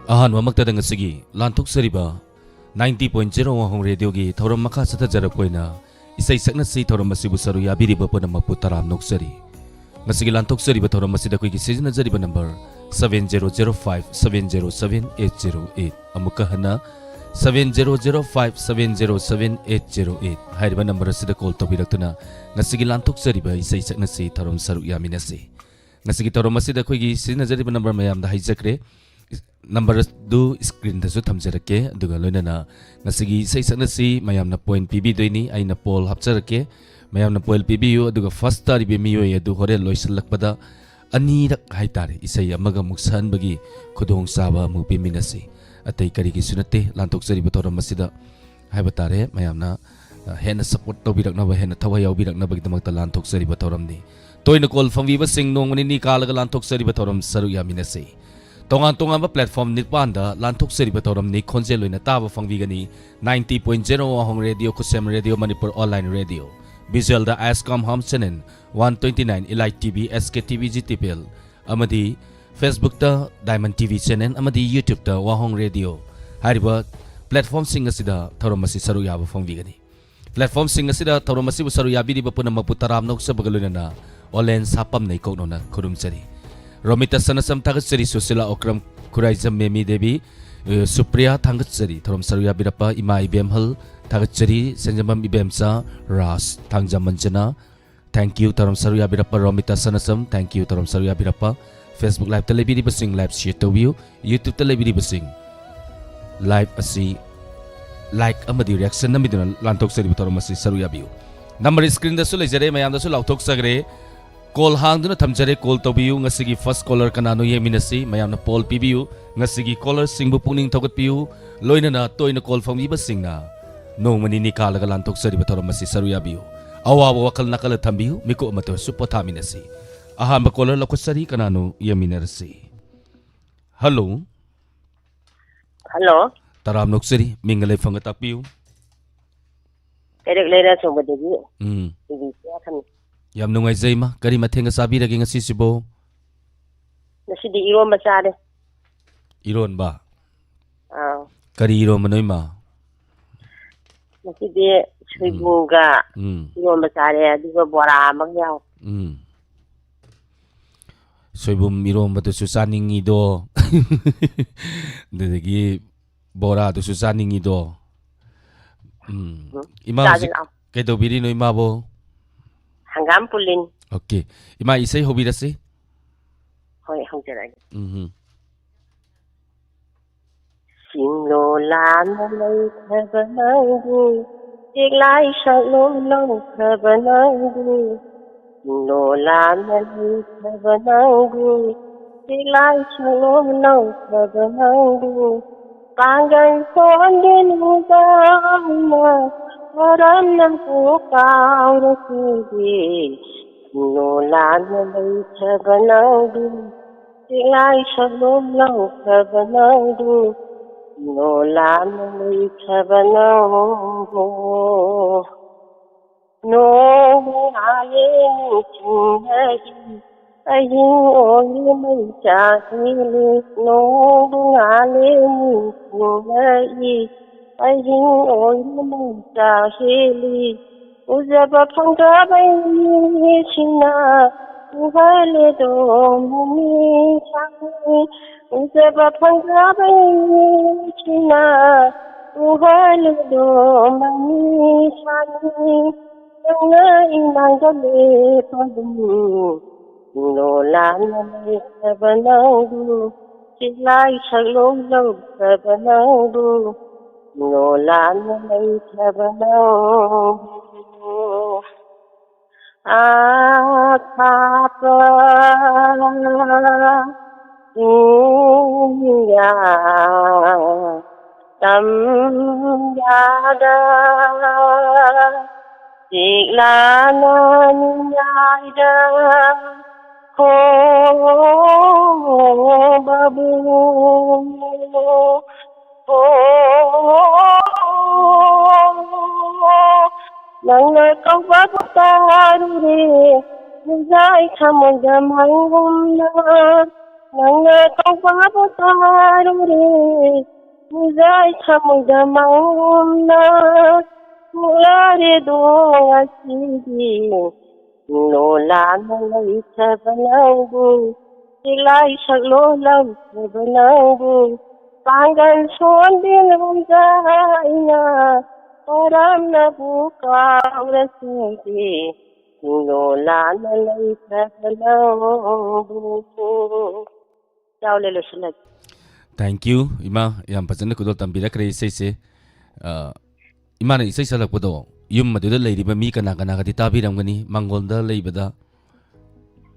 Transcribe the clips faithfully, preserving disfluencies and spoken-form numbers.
ꯑꯍꯥꯟꯕꯃꯛꯇꯗ ꯉꯁꯤꯒꯤ ꯂꯥꯟꯊꯣꯛꯆꯔꯤꯕ ninety point zero ꯋꯥꯍꯣꯡ ꯔꯦꯗꯤꯑꯣꯒꯤ ꯊꯧꯔꯝ ꯃꯈꯥ ꯆꯠꯊꯖꯔꯛꯄ ꯑꯣꯏꯅ ꯏꯁꯩ ꯁꯛꯅꯁꯤ ꯊꯧꯔꯝ ꯑꯁꯤꯕꯨ ꯁꯔꯨꯛ ꯌꯥꯕꯤꯔꯤꯕ ꯄꯨꯝꯅꯃꯛꯄꯨ ꯇꯔꯥꯝꯅ ꯑꯣꯛꯆꯔꯤ꯫ ꯉꯁꯤꯒꯤ ꯂꯥꯟꯊꯣꯛꯆꯔꯤꯕ ꯊꯧꯔꯝ ꯑꯁꯤꯗ ꯑꯩꯈꯣꯏꯒꯤ ꯁꯤꯖꯤꯟꯅꯖꯔꯤꯕ number seven zero zero five seven zero seven eight zero eight, ꯑꯃꯨꯛꯀ ꯍꯟꯅ seven zero zero five seven zero seven eight zero eight ꯍꯥꯏꯔꯤꯕ ꯅꯝꯕꯔ ꯑꯁꯤꯗ ꯀꯣꯜ ꯇꯧꯕꯤꯔꯛꯇꯨꯅ ꯉꯁꯤꯒꯤ ꯂꯥꯟꯊꯣꯛꯆꯔꯤꯕ ꯏꯁꯩ ꯁꯛꯅꯁꯤ ꯊꯧꯔꯝ ꯁꯔꯨꯛ ꯌꯥꯃꯤꯟꯅꯁꯤ꯫ ꯉꯁꯤꯒꯤ ꯊꯧꯔꯝ ꯑꯁꯤꯗ ꯑꯩꯈꯣꯏꯒꯤ ꯁꯤꯖꯤꯟꯅꯖꯔꯤꯕ ꯅꯝꯕꯔ ꯃꯌꯥꯝꯗ ꯍꯥꯏꯖꯈ꯭ꯔꯦ꯫ ꯅꯝꯕꯔ ꯑꯗꯨ ꯁ꯭ꯀ꯭ꯔꯤꯟꯗꯁꯨ ꯊꯝꯖꯔꯛꯀꯦ, ꯑꯗꯨꯒ ꯂꯣꯏꯅꯅ ꯉꯁꯤꯒꯤ ꯏꯁꯩ ꯁꯛꯅꯁꯤ ꯃꯌꯥꯝꯅ ꯄꯣꯏꯟ ꯄꯤꯕꯤꯗꯣꯏꯅꯤ꯫ ꯑꯩꯅ ꯄꯣꯜ ꯍꯥꯞꯆꯔꯛꯀꯦ, ꯃꯌꯥꯝꯅ ꯄꯣꯏꯟ ꯄꯤꯕꯤꯌꯨ, ꯑꯗꯨꯒ ꯐꯥꯔꯁ ꯇꯥꯔꯤꯕ ꯃꯤꯑꯣꯏ ꯑꯗꯨ ꯍꯣꯔꯦꯟ ꯂꯣꯏꯁꯤꯜꯂꯛꯄꯗ ꯑꯅꯤꯔꯛ ꯍꯥꯏꯇꯥꯔꯦ, ꯏꯁꯩ ꯑꯃꯒ ꯑꯃꯨꯛ ꯁꯛꯍꯟꯕꯒꯤ ꯈꯨꯗꯣꯡꯆꯥꯕ ꯑꯃꯨꯛ ꯄꯤꯃꯤꯟꯅꯁꯤ꯫ ꯑꯇꯩ ꯀꯔꯤꯒꯤꯁꯨ ꯅꯠꯇꯦ, ꯂꯥꯟꯊꯣꯛꯆꯔꯤꯕ ꯊꯧꯔꯝ ꯑꯁꯤꯗ ꯍꯥꯏꯕ ꯇꯥꯔꯦ, ꯃꯌꯥꯝꯅ, ꯑ, ꯍꯦꯟꯅ ꯁꯞꯄꯣꯔꯠ ꯇꯧꯕꯤꯔꯛꯅꯕ, ꯍꯦꯟꯅ ꯊꯋꯥꯏ ꯌꯥꯎꯕꯤꯔꯛꯅꯕꯒꯤꯗꯃꯛꯇ ꯂꯥꯟꯊꯣꯛꯆꯔꯤꯕ ꯊꯧꯔꯝꯅꯤ꯫ ꯇꯣꯏꯅ ꯀꯣꯜ ꯐꯪꯕꯤꯕꯁꯤꯡ ꯅꯣꯡꯃ ꯅꯤꯅꯤ ꯀꯥꯜꯂꯒ ꯂꯥꯟꯊꯣꯛꯆꯔꯤꯕ ꯊꯧꯔꯝ ꯁꯔꯨꯛ ꯌꯥꯃꯤꯟꯅꯁꯤ꯫ ꯇꯣꯉꯥꯟ ꯇꯣꯉꯥꯟꯕ ꯄ꯭ꯂꯦꯠꯐꯣꯝ ꯅꯤꯄꯥꯟꯗ ꯂꯥꯟꯊꯣꯛꯆꯔꯤꯕ ꯊꯧꯔꯝꯅꯤ꯫ ꯈꯣꯟꯖꯦꯜ ꯑꯣꯏꯅ ꯇꯥꯕ ꯐꯪꯕꯤꯒꯅꯤ ninety point zero ꯋꯥꯍꯣꯡ ꯔꯦꯗꯤꯑꯣ, ꯈꯨꯁꯦꯝ ꯔꯦꯗꯤꯑꯣ ꯃꯅꯤꯄꯨꯔ, ꯑꯣꯟꯂꯥꯏꯟ ꯔꯦꯗꯤꯑꯣ, ꯚꯤꯖꯨꯑꯦꯜꯗ ꯑꯥꯏꯁ ꯀꯝ ꯍꯝ channel one twenty nine, Elite T V, S K T V, G T P L, ꯑꯃꯗꯤ ꯐꯦꯁꯕꯨꯛꯇ ꯗꯥꯏꯃꯟ ꯇꯤ ꯚꯤ ꯆꯦꯅꯦꯜ ꯑꯃꯗꯤ ꯌꯨꯇ꯭ꯌꯨꯕꯇ ꯋꯥꯍꯣꯡ ꯔꯦꯗꯤꯑꯣ ꯍꯥꯏꯔꯤꯕ ꯄ꯭ꯂꯦꯠꯐꯣꯝꯁꯤꯡ ꯑꯁꯤꯗ ꯊꯧꯔꯝ ꯑꯁꯤ ꯁꯔꯨꯛ ꯌꯥꯕ ꯐꯪꯕꯤꯒꯅꯤ꯫ ꯄ꯭ꯂꯦꯠꯐꯣꯝꯁꯤꯡ ꯑꯁꯤꯗ ꯊꯧꯔꯝ ꯑꯁꯤꯕꯨ ꯁꯔꯨꯛ ꯌꯥꯕꯤꯔꯤꯕ ꯄꯨꯝꯅꯃꯛꯄꯨ ꯇꯔꯥꯝꯅ ꯑꯣꯛꯆꯕꯒ ꯂꯣꯏꯅꯅ ꯑꯣꯂꯦꯟ ꯁꯥꯄꯝꯅ ꯏꯀꯣꯛꯅꯧꯅ ꯈꯨꯔꯨꯝꯖꯔꯤ꯫ ꯔꯣꯃꯤꯇꯥ ꯁꯅꯥꯁꯝ ꯊꯥꯒꯠꯆꯔꯤ, ꯁꯨꯁꯤꯂꯥ ꯑꯣꯀ꯭ꯔꯝ, ꯈꯨꯔꯥꯏꯖꯝ ꯃꯦꯃꯤ ꯗꯦꯕꯤ, ꯑ, ꯁꯨꯄ꯭ꯔꯤꯌꯥ ꯊꯥꯒꯠꯆꯔꯤ, ꯊꯧꯔꯝ ꯁꯔꯨꯛ ꯌꯥꯕꯤꯔꯛꯄ ꯏꯃꯥ ꯏꯕꯦꯝꯍꯜ ꯊꯥꯒꯠꯆꯔꯤ, ꯁꯦꯟꯖꯝꯕꯝ ꯏꯕꯦꯝꯆꯥ, ꯔꯥꯖ, ꯊꯥꯡꯖꯝ ꯃꯟꯖꯅꯥ, thank you, ꯊꯧꯔꯝ ꯁꯔꯨꯛ ꯌꯥꯕꯤꯔꯛꯄ ꯔꯣꯃꯤꯇꯥ ꯁꯅꯥꯁꯝ, thank you, ꯊꯧꯔꯝ ꯁꯔꯨꯛ ꯌꯥꯕꯤꯔꯛꯄ꯫ ꯐꯦꯁꯕꯨꯛ ꯂꯥꯏꯚꯇ ꯂꯩꯕꯤꯔꯤꯕꯁꯤꯡ ꯂꯥꯏꯚ ꯁꯤꯌꯔ ꯇꯧꯕꯤꯌꯨ꯫ ꯌꯨꯇ꯭ꯌꯨꯕꯇ ꯂꯩꯕꯤꯔꯤꯕꯁꯤꯡ ꯂꯥꯏꯚ ꯑꯁꯤ ꯂꯥꯏꯛ ꯑꯃꯗꯤ ꯔꯤꯌꯦꯛꯁꯟ ꯅꯝꯕꯤꯗꯨꯅ ꯂꯥꯟꯊꯣꯛꯆꯔꯤꯕ ꯊꯧꯔꯝ ꯑꯁꯤ ꯁꯔꯨꯛ ꯌꯥꯕꯤꯌꯨ꯫ ꯅꯝꯕꯔ ꯁ꯭ꯀ꯭ꯔꯤꯟꯗꯁꯨ ꯂꯩꯖꯔꯦ, ꯃꯌꯥꯝꯗꯁꯨ ꯂꯥꯎꯊꯣꯛꯆꯈ꯭ꯔꯦ꯫ ꯀꯣꯜ ꯍꯥꯡꯗꯨꯅ ꯊꯝꯖꯔꯦ, ꯀꯣꯜ ꯇꯧꯕꯤꯌꯨ꯫ ꯉꯁꯤꯒꯤ ꯐꯥꯔꯁ ꯀꯣꯂꯔ ꯀꯅꯥꯅꯣ ꯌꯦꯡꯃꯤꯟꯅꯁꯤ꯫ ꯃꯌꯥꯝꯅ ꯄꯣꯜ ꯄꯤꯕꯤꯌꯨ, ꯉꯁꯤꯒꯤ ꯀꯣꯂꯔꯁꯤꯡꯕꯨ ꯄꯨꯛꯅꯤꯡ ꯊꯧꯒꯠꯄꯤꯌꯨ꯫ ꯂꯣꯏꯅꯅ ꯇꯣꯏꯅ ꯀꯣꯜ ꯐꯪꯕꯤꯕꯁꯤꯡꯅ ꯅꯣꯡꯃ ꯅꯤꯅꯤ ꯀꯥꯜꯂꯒ ꯂꯥꯟꯊꯣꯛꯆꯔꯤꯕ ꯊꯧꯔꯝ ꯑꯁꯤ ꯁꯔꯨꯛ ꯌꯥꯕꯤꯌꯨ꯫ ꯑꯋꯥꯕ ꯋꯥꯈꯜ ꯅꯥꯀꯜꯗ ꯊꯝꯕꯤꯌꯨ, ꯃꯤꯀꯨꯞ ꯑꯃꯠꯇ ꯑꯣꯏꯔꯁꯨ ꯄꯣꯊꯥꯃꯤꯟꯅꯁꯤ꯫ ꯑꯍꯥꯟꯕ ꯀꯣꯂꯔ ꯂꯧꯈꯠꯆꯔꯤ, ꯀꯅꯥꯅꯣ ꯌꯦꯡꯃꯤꯟꯅꯔꯁꯤ꯫ ꯍꯜꯂꯣ꯫ ꯍꯜꯂꯣ꯫ ꯇꯔꯥꯝꯅ ꯑꯣꯛꯆꯔꯤ, ꯃꯤꯡꯒ ꯂꯩꯐꯝꯒ ꯇꯥꯛꯄꯤꯌꯨ꯫ ꯀꯩꯔꯛ ꯂꯩꯔꯥ ꯆꯧꯕꯗꯒꯤ ꯎꯝ꯫ ꯏꯕꯤ ꯏꯌꯥ ꯈꯟ-, ꯌꯥꯝ ꯅꯨꯡꯉꯥꯏꯖꯩ, ꯏꯃꯥ꯫ ꯀꯔꯤ ꯃꯊꯦꯜꯒ ꯆꯥꯕꯤꯔꯒꯦ ꯉꯁꯤꯁꯤꯕꯣ? ꯉꯁꯤꯗꯤ ꯏꯔꯣꯝꯕ ꯆꯥꯔꯦ꯫ ꯏꯔꯣꯟꯕ? ꯑꯥ꯫ ꯀꯔꯤ ꯏꯔꯣꯟꯕꯅꯣ, ꯏꯃꯥ? ꯉꯁꯤꯗꯤ ꯁꯣꯏꯕꯨꯝꯒ ꯎꯝ꯫ ꯏꯔꯣꯟꯕ ꯆꯥꯔꯦ, ꯑꯗꯨꯒ ꯕꯣꯔꯥ ꯑꯃꯒ ꯌꯥꯎ꯫ ꯎꯝ꯫ ꯁꯣꯏꯕꯨꯝ ꯏꯔꯣꯝꯕꯗꯨꯁꯨ ꯆꯥꯅꯤꯡꯉꯤꯗꯣ꯫ ꯑꯗꯨꯗꯒꯤ ꯕꯣꯔꯥꯗꯨꯁꯨ ꯆꯥꯅꯤꯡꯉꯤꯗꯣ꯫ ꯎꯝ꯫ ꯎꯝ꯫ ꯏꯃꯥ ꯆꯥꯁꯤ ꯍꯧꯖꯤꯛ ꯂꯥꯛꯑꯣ꯫ ꯀꯩꯗꯧꯕꯤꯔꯤꯅꯣ, ꯏꯃꯥꯕꯣ? ꯍꯪꯒꯥꯝ ꯄꯨꯂꯤꯟ꯫ OK꯫ ꯏꯃꯥ, ꯏꯁꯩ ꯍꯧꯕꯤꯔꯁꯤ꯫ ꯍꯣꯏ, ꯍꯧꯖꯔꯒꯦ꯫ ꯎꯝ꯫ ꯁꯤꯡꯂꯣ ꯂꯥꯝꯅ ꯂꯩꯈ꯭ꯔꯕ ꯅꯪꯕꯨ, ꯆꯦꯛꯂꯥꯏ ꯁꯛꯂꯣ ꯂꯧꯈ꯭ꯔꯕ ꯅꯪꯕꯨ, ꯁꯤꯡꯂꯣ ꯂꯥꯝꯅ ꯂꯩꯈ꯭ꯔꯕ ꯅꯪꯕꯨ, ꯆꯦꯛꯂꯥꯏ ꯁꯛꯂꯣ ꯂꯧꯈ꯭ꯔꯕ ꯅꯪꯕꯨ, ꯄꯥꯡꯒꯜ ꯁꯣꯟꯕꯤ ꯅꯨꯡꯗꯥꯡꯅ ꯀꯔꯝꯅꯕꯨ ꯀꯥꯎꯔꯛꯈꯤꯒꯦ? ꯁꯤꯡꯂꯣ ꯂꯥꯝꯅ ꯂꯩꯈ꯭ꯔꯕ ꯅꯪꯕꯨ, ꯆꯦꯛꯂꯥꯏ ꯁꯛꯂꯣ ꯂꯧꯈ꯭ꯔꯕ ꯅꯪꯕꯨ, ꯁꯤꯡꯂꯣ ꯂꯥꯝꯅ ꯂꯩꯈ꯭ꯔꯕ ꯅꯪꯕꯨ꯫ ꯅꯣꯡꯕꯨ ꯉꯥꯜꯂꯦ ꯅꯤꯡꯁꯤꯡꯂꯛꯏ, ꯑꯍꯤꯡ ꯑꯣꯏꯔꯦ ꯃꯩ ꯆꯥꯛꯈꯤꯂꯦ꯫ ꯅꯣꯡꯕꯨ ꯉꯥꯜꯂꯦ ꯅꯤꯡꯁꯤꯡꯂꯛꯏ, ꯑꯍꯤꯡ ꯑꯣꯏꯔꯦ ꯃꯩ ꯆꯥꯛꯈꯤꯂꯦ꯫ ꯎꯖꯕ ꯐꯪꯗꯕ ꯃꯤꯁꯤꯡꯅ ꯎꯍꯜꯂꯦꯗꯣ ꯃꯃꯤꯠ ꯁꯥꯡꯏ꯫ ꯎꯖꯕ ꯐꯪꯗꯕ ꯃꯤꯁꯤꯡꯅ ꯎꯍꯜꯂꯦꯗꯣ ꯃꯃꯤꯠ ꯁꯥꯡꯏ꯫ ꯅꯪꯅ ꯏꯃꯥꯡꯗ ꯂꯦꯞꯄꯗꯨ ꯂꯣꯂꯥꯝꯅ ꯂꯩꯈ꯭ꯔꯕ ꯅꯪꯕꯨ, ꯆꯦꯛꯂꯥꯏ ꯁꯛꯂꯣ ꯂꯧꯈ꯭ꯔꯕ ꯅꯪꯕꯨ, ꯂꯣꯂꯥꯝꯅ ꯂꯩꯈ꯭ꯔꯕ ꯅꯪꯕꯨ꯫ ꯑꯊꯥꯞꯄ ꯆꯤꯡꯌꯥ ꯇꯝꯌꯥꯗ ꯆꯦꯛꯂꯥꯅ ꯅꯤꯡꯌꯥꯏꯗ ꯈꯣꯡꯕꯕꯨ꯫ ꯑꯣ, ꯅꯪꯅ ꯀꯧꯕꯕꯨ ꯇꯥꯔꯨꯔꯦ, ꯉꯁꯥꯏ ꯊꯃꯣꯏꯗ ꯃꯪꯒꯨꯝꯅ꯫ ꯅꯪꯅ ꯀꯧꯕꯕꯨ ꯇꯥꯔꯨꯔꯦ, ꯃꯤꯖꯥꯏ ꯊꯃꯣꯏꯗ ꯃꯥꯡꯂꯣꯝꯅ ꯃꯨꯛꯂꯥꯔꯦꯗꯣ ꯉꯁꯤꯗꯤ꯫ ꯅꯣꯂꯥꯅ ꯂꯩꯈ꯭ꯔꯕ ꯅꯪꯕꯨ, ꯏꯂꯥꯏ ꯁꯛꯂꯣ ꯂꯧꯈ꯭ꯔꯕ ꯅꯪꯕꯨ, ꯄꯥꯡꯒꯜ ꯁꯣꯟꯕꯤ ꯅꯣꯡꯖꯥꯏꯅ ꯀꯔꯝꯅꯕꯨ ꯀꯥꯎꯔꯁꯤꯒꯦ? ꯅꯣꯂꯥꯅ ꯂꯩꯈ꯭ꯔꯕ ꯅꯪꯕꯨ꯫ ꯌꯥꯎꯂꯦ, ꯂꯣꯏꯁꯤꯜꯂꯒꯦ꯫ Thank you, ꯏꯃꯥ꯫ ꯌꯥꯝ ꯐꯖꯅ ꯈꯨꯗꯣꯜ ꯇꯝꯕꯤꯔꯛꯈ꯭ꯔꯦ ꯏꯁꯩꯁꯦ꯫ ꯑ, ꯏꯃꯥꯅ ꯏꯁꯩ ꯁꯛꯂꯛꯄꯗꯣ ꯌꯨꯝ ꯑꯗꯨꯗ ꯂꯩꯔꯤꯕ ꯃꯤ ꯀꯅꯥ ꯀꯅꯥꯒꯗꯤ ꯇꯥꯕꯤꯔꯝꯒꯅꯤ? ꯃꯥꯡꯒꯣꯜꯗ ꯂꯩꯕꯗ꯫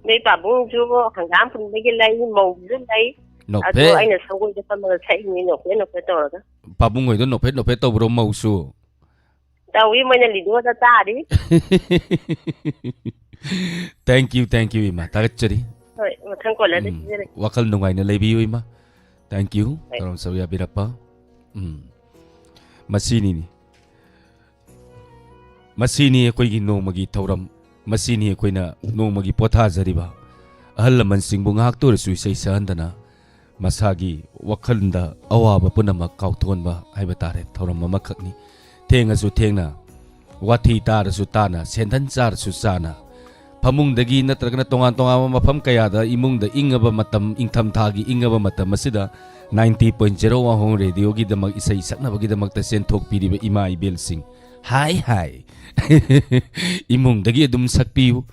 ꯅꯣꯏ ꯄꯥꯕꯨꯡꯁꯨ ꯍꯪꯒꯥꯝ ꯄꯨꯟꯕꯒꯤ ꯂꯩ, ꯃꯧꯁꯨ ꯂꯩ꯫ ꯅꯣꯛꯐꯦꯠ꯫ ꯑꯗꯣ ꯑꯩꯅ ꯁꯪꯒꯣꯏꯗ ꯐꯝꯃꯒ ꯁꯛꯏꯅꯤ, ꯅꯣꯛꯐꯦꯠ ꯅꯣꯛꯐꯦꯠ ꯇꯧꯔꯒ꯫ ꯄꯥꯕꯨꯡ ꯍꯣꯏꯗꯣ ꯅꯣꯛꯐꯦꯠ ꯅꯣꯛꯐꯦꯠ ꯇꯧꯕ꯭ꯔꯣ ꯃꯧꯁꯨ? ꯇꯧꯏ, ꯃꯣꯏꯅ ꯂꯤꯗꯣꯗ ꯇꯥꯔꯤ꯫ Thank you, thank you, ꯏꯃꯥ꯫ ꯊꯥꯒꯠꯆꯔꯤ꯫ ꯍꯣꯏ, ꯃꯊꯪ ꯀꯣꯜꯂꯗ ꯎꯝ, ꯄꯤꯖꯔꯒꯦ꯫ ꯋꯥꯈꯜ ꯅꯨꯡꯉꯥꯏꯅ ꯂꯩꯕꯤꯌꯨ, ꯏꯃꯥ꯫ Thank you, ꯍꯣꯏ꯫ ꯊꯧꯔꯝ ꯁꯔꯨꯛ ꯌꯥꯕꯤꯔꯛꯄ꯫ ꯎꯝ꯫ ꯃꯁꯤꯅꯤꯅꯤ꯫ ꯃꯁꯤꯅꯤ ꯑꯩꯈꯣꯏꯒꯤ ꯅꯣꯡꯃꯒꯤ ꯊꯧꯔꯝ꯫ ꯃꯁꯤꯅꯤ ꯑꯩꯈꯣꯏꯅ ꯅꯣꯡꯃꯒꯤ ꯄꯣꯊꯥꯖꯔꯤꯕ꯫ ꯑꯍꯜ ꯂꯃꯟꯁꯤꯡꯕꯨ ꯉꯥꯏꯍꯥꯛꯇ ꯑꯣꯏꯔꯁꯨ ꯏꯁꯩ ꯁꯛꯍꯟꯗꯅ ꯃꯁꯥꯒꯤ ꯋꯥꯈꯜꯗ ꯑꯋꯥꯕ ꯄꯨꯝꯅꯃꯛ ꯀꯥꯎꯊꯣꯛꯍꯟꯕ ꯍꯥꯏꯕ ꯇꯥꯔꯦ, ꯊꯧꯔꯝ ꯑꯃꯈꯛꯅꯤ꯫ ꯊꯦꯡꯉꯁꯨ ꯊꯦꯡꯅ, ꯋꯥꯊꯤ ꯇꯥꯔꯁꯨ ꯇꯥꯅ, ꯁꯦꯟꯗꯟ ꯆꯥꯔꯁꯨ ꯆꯥꯅ, ꯐꯃꯨꯡꯗꯒꯤ ꯅꯠꯇ꯭ꯔꯒꯅ ꯇꯣꯉꯥꯟ ꯇꯣꯉꯥꯟꯕ ꯃꯐꯝ ꯀꯌꯥꯗ ꯏꯃꯨꯡꯗ ꯏꯪꯉꯕ ꯃꯇꯝ, ꯏꯪꯊꯝꯊꯥꯒꯤ ꯏꯪꯉꯕ ꯃꯇꯝ ꯑꯁꯤꯗ ninety point zero ꯋꯥꯍꯣꯡ ꯔꯦꯗꯤꯑꯣꯒꯤꯗꯃꯛ ꯏꯁꯩ ꯁꯛꯅꯕꯒꯤꯗꯃꯛꯇ ꯆꯦꯟꯊꯣꯛꯄꯤꯔꯤꯕ ꯏꯃꯥ ꯏꯕꯦꯜꯁꯤꯡ, ꯍꯥꯏ ꯍꯥꯏ꯫ ꯏꯃꯨꯡꯗꯒꯤ ꯑꯗꯨꯝ ꯁꯛꯄꯤꯌꯨ꯫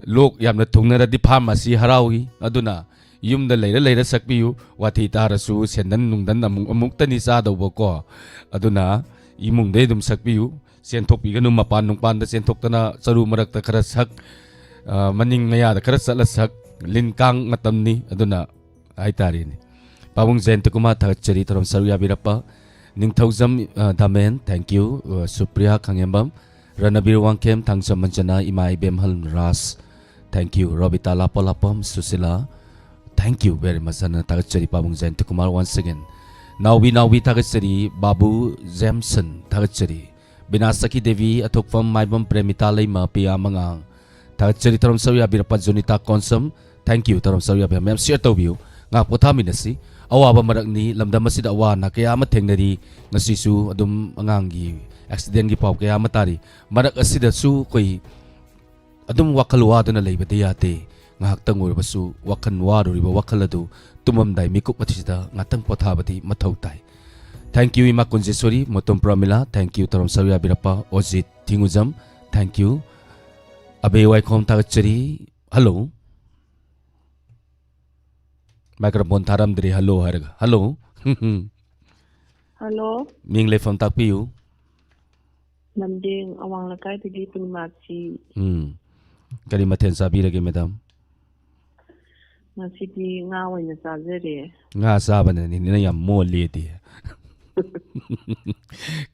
ꯂꯣꯛ ꯌꯥꯝꯅ ꯊꯨꯡꯅꯔꯗꯤ ꯐꯥꯔꯃꯥꯁꯤ ꯍꯔꯥꯎꯏ꯫ ꯑꯗꯨꯅ ꯌꯨꯝꯗ ꯂꯩꯔ ꯂꯩꯔ ꯁꯛꯄꯤꯌꯨ꯫ ꯋꯥꯊꯤ ꯇꯥꯔꯁꯨ ꯁꯦꯟꯗꯟ ꯅꯨꯡꯗꯟ ꯑꯃꯨꯛ, ꯑꯃꯨꯛꯇꯅꯤ ꯆꯥꯗꯧꯕꯀꯣ꯫ ꯑꯗꯨꯅ ꯏꯃꯨꯡꯗꯩ ꯑꯗꯨꯝ ꯁꯛꯄꯤꯌꯨ꯫ ꯆꯦꯟꯊꯣꯛꯄꯤꯒꯅꯨ, ꯃꯄꯥꯟ ꯅꯨꯡꯄꯥꯟꯗ ꯆꯦꯟꯊꯣꯛꯇꯅ ꯆꯔꯨ ꯃꯔꯛꯇ ꯈꯔ ꯁꯛ, ꯑ, ꯃꯅꯤꯡ ꯃꯌꯥꯗ ꯈꯔ ꯆꯠꯂ ꯁꯛ꯫ ꯂꯤꯟ ꯀꯥꯡ ꯃꯇꯝꯅꯤ꯫ ꯑꯗꯨꯅ ꯍꯥꯏꯇꯥꯔꯦꯅꯦ꯫ ꯄꯥꯕꯨꯡ ꯖꯌꯟꯇ ꯀꯨꯃꯥꯔ, ꯊꯥꯒꯠꯆꯔꯤ ꯊꯧꯔꯝ ꯁꯔꯨꯛ ꯌꯥꯕꯤꯔꯛꯄ꯫ ꯅꯤꯡꯊꯧꯖꯝ, ꯑ, ꯗꯥꯃꯦꯟ, thank you꯫ ꯑ, ꯁꯨꯄ꯭ꯔꯤꯌꯥ ꯈꯥꯉꯦꯝꯕꯝ, ꯔꯅꯕꯤꯔ ꯋꯥꯡꯈꯦꯝ, ꯊꯥꯡꯖꯝ ꯃꯟꯖꯅꯥ, ꯏꯃꯥ ꯏꯕꯦꯝꯍꯜ ꯔꯥꯖ, thank you꯫ ꯔꯣꯕꯤꯇꯥ ꯂꯥꯞꯄ ꯂꯥꯞꯄꯝ, Sushila, thank you very much꯫ ꯑꯅ ꯊꯥꯒꯠꯆꯔꯤ ꯄꯥꯕꯨꯡ ꯖꯌꯟꯇ ꯀꯨꯃꯥꯔ once again꯫ ꯅꯥꯎꯕꯤ, ꯅꯥꯎꯕꯤ ꯊꯥꯒꯠꯆꯔꯤ ꯕꯥꯕꯨ ꯖꯦꯝꯁꯟ, ꯊꯥꯒꯠꯆꯔꯤ꯫ ꯕꯤꯅꯥꯁꯀꯤ ꯗꯦꯕꯤ, ꯑꯊꯣꯛꯐꯝ ꯃꯥꯏꯕꯝ, ꯄ꯭ꯔꯦꯃꯤꯇꯥ ꯂꯩꯃ, ꯄꯤꯌꯥ ꯃꯉꯥꯡ, ꯊꯥꯒꯠꯆꯔꯤ ꯊꯧꯔꯝ ꯁꯔꯨꯛ ꯌꯥꯕꯤꯔꯛꯄ ꯖꯨꯅꯤꯇꯥ ꯀꯣꯟꯁꯝ, Thank you, ꯇꯧꯔꯝ ꯆꯥꯔꯨ ꯌꯥꯕ ꯃꯌꯥꯝ share ꯇꯧꯕꯤꯌꯨ꯫ ꯉꯥꯏꯍꯥꯛ ꯄꯣꯊꯥꯃꯤꯟꯅꯁꯤ꯫ ꯑꯋꯥꯕ ꯃꯔꯛꯅꯤ, ꯂꯝꯗꯝ ꯑꯁꯤꯗ ꯑꯋꯥ ꯑꯅꯥ ꯀꯌꯥ ꯑꯃ ꯊꯦꯡꯅꯔꯤ꯫ ꯉꯁꯤꯁꯨ ꯑꯗꯨꯝ ꯑꯉꯥꯡꯒꯤ accidentꯒꯤ ꯄꯥꯎ ꯀꯌꯥ ꯑꯃ ꯇꯥꯔꯤ꯫ ꯃꯔꯛ ꯑꯁꯤꯗꯁꯨ ꯑꯩꯈꯣꯏ ꯑꯗꯨꯝ ꯋꯥꯈꯜ ꯋꯥꯗꯨꯅ ꯂꯩꯕꯗꯤ ꯌꯥꯗꯦ꯫ ꯉꯥꯏꯍꯥꯛꯇꯪ ꯑꯣꯏꯔꯕꯁꯨ ꯋꯥꯈꯜ ꯋꯥꯔꯨꯔꯤꯕ ꯋꯥꯈꯜ ꯑꯗꯨ ꯇꯨꯝꯃꯝꯗꯥꯏ ꯃꯤꯀꯨꯞ ꯑꯁꯤꯗ ꯉꯥꯛꯇꯪ ꯄꯣꯊꯥꯕꯗꯤ ꯃꯊꯧ ꯇꯥꯏ꯫ Thank you, ꯏꯃꯥ ꯀꯨꯟꯖꯦꯁꯣꯔꯤ, ꯃꯣꯇꯣꯝ ꯄ꯭ꯔꯃꯤꯂꯥ, thank you, ꯇꯧꯔꯝ ꯁꯔꯨ ꯌꯥꯕꯤꯔꯛꯄ ꯑꯣꯖꯤꯠ ꯊꯤꯡꯉꯨꯖꯝ, thank you꯫ ꯑꯕꯦ ꯋꯥꯏꯈꯣꯝ ꯊꯥꯒꯠꯆꯔꯤ꯫ Hello꯫ Microphone ꯊꯥꯔꯝꯗ꯭ꯔꯤ, hello ꯍꯥꯏꯔꯒ꯫ Hello꯫ Hello꯫ ꯃꯤꯡ ꯂꯩꯐꯝ ꯇꯥꯛꯄꯤꯌꯨ꯫ ꯂꯝꯗꯤꯡ ꯑꯋꯥꯡ ꯂꯩꯀꯥꯏꯗꯒꯤ ꯄꯨꯔꯅꯤꯃꯥꯁꯤ꯫ ꯎꯝ꯫ ꯀꯔꯤ ꯃꯊꯦꯜ ꯆꯥꯕꯤꯔꯒꯦ, madam? ꯉꯁꯤꯗꯤ ꯉꯥ ꯑꯣꯏꯅ ꯆꯥꯖꯔꯦ꯫ ꯉꯥ ꯆꯥꯕꯅꯅꯤꯅꯦ ꯌꯥꯝ ꯃꯣꯜꯂꯦꯗꯤ꯫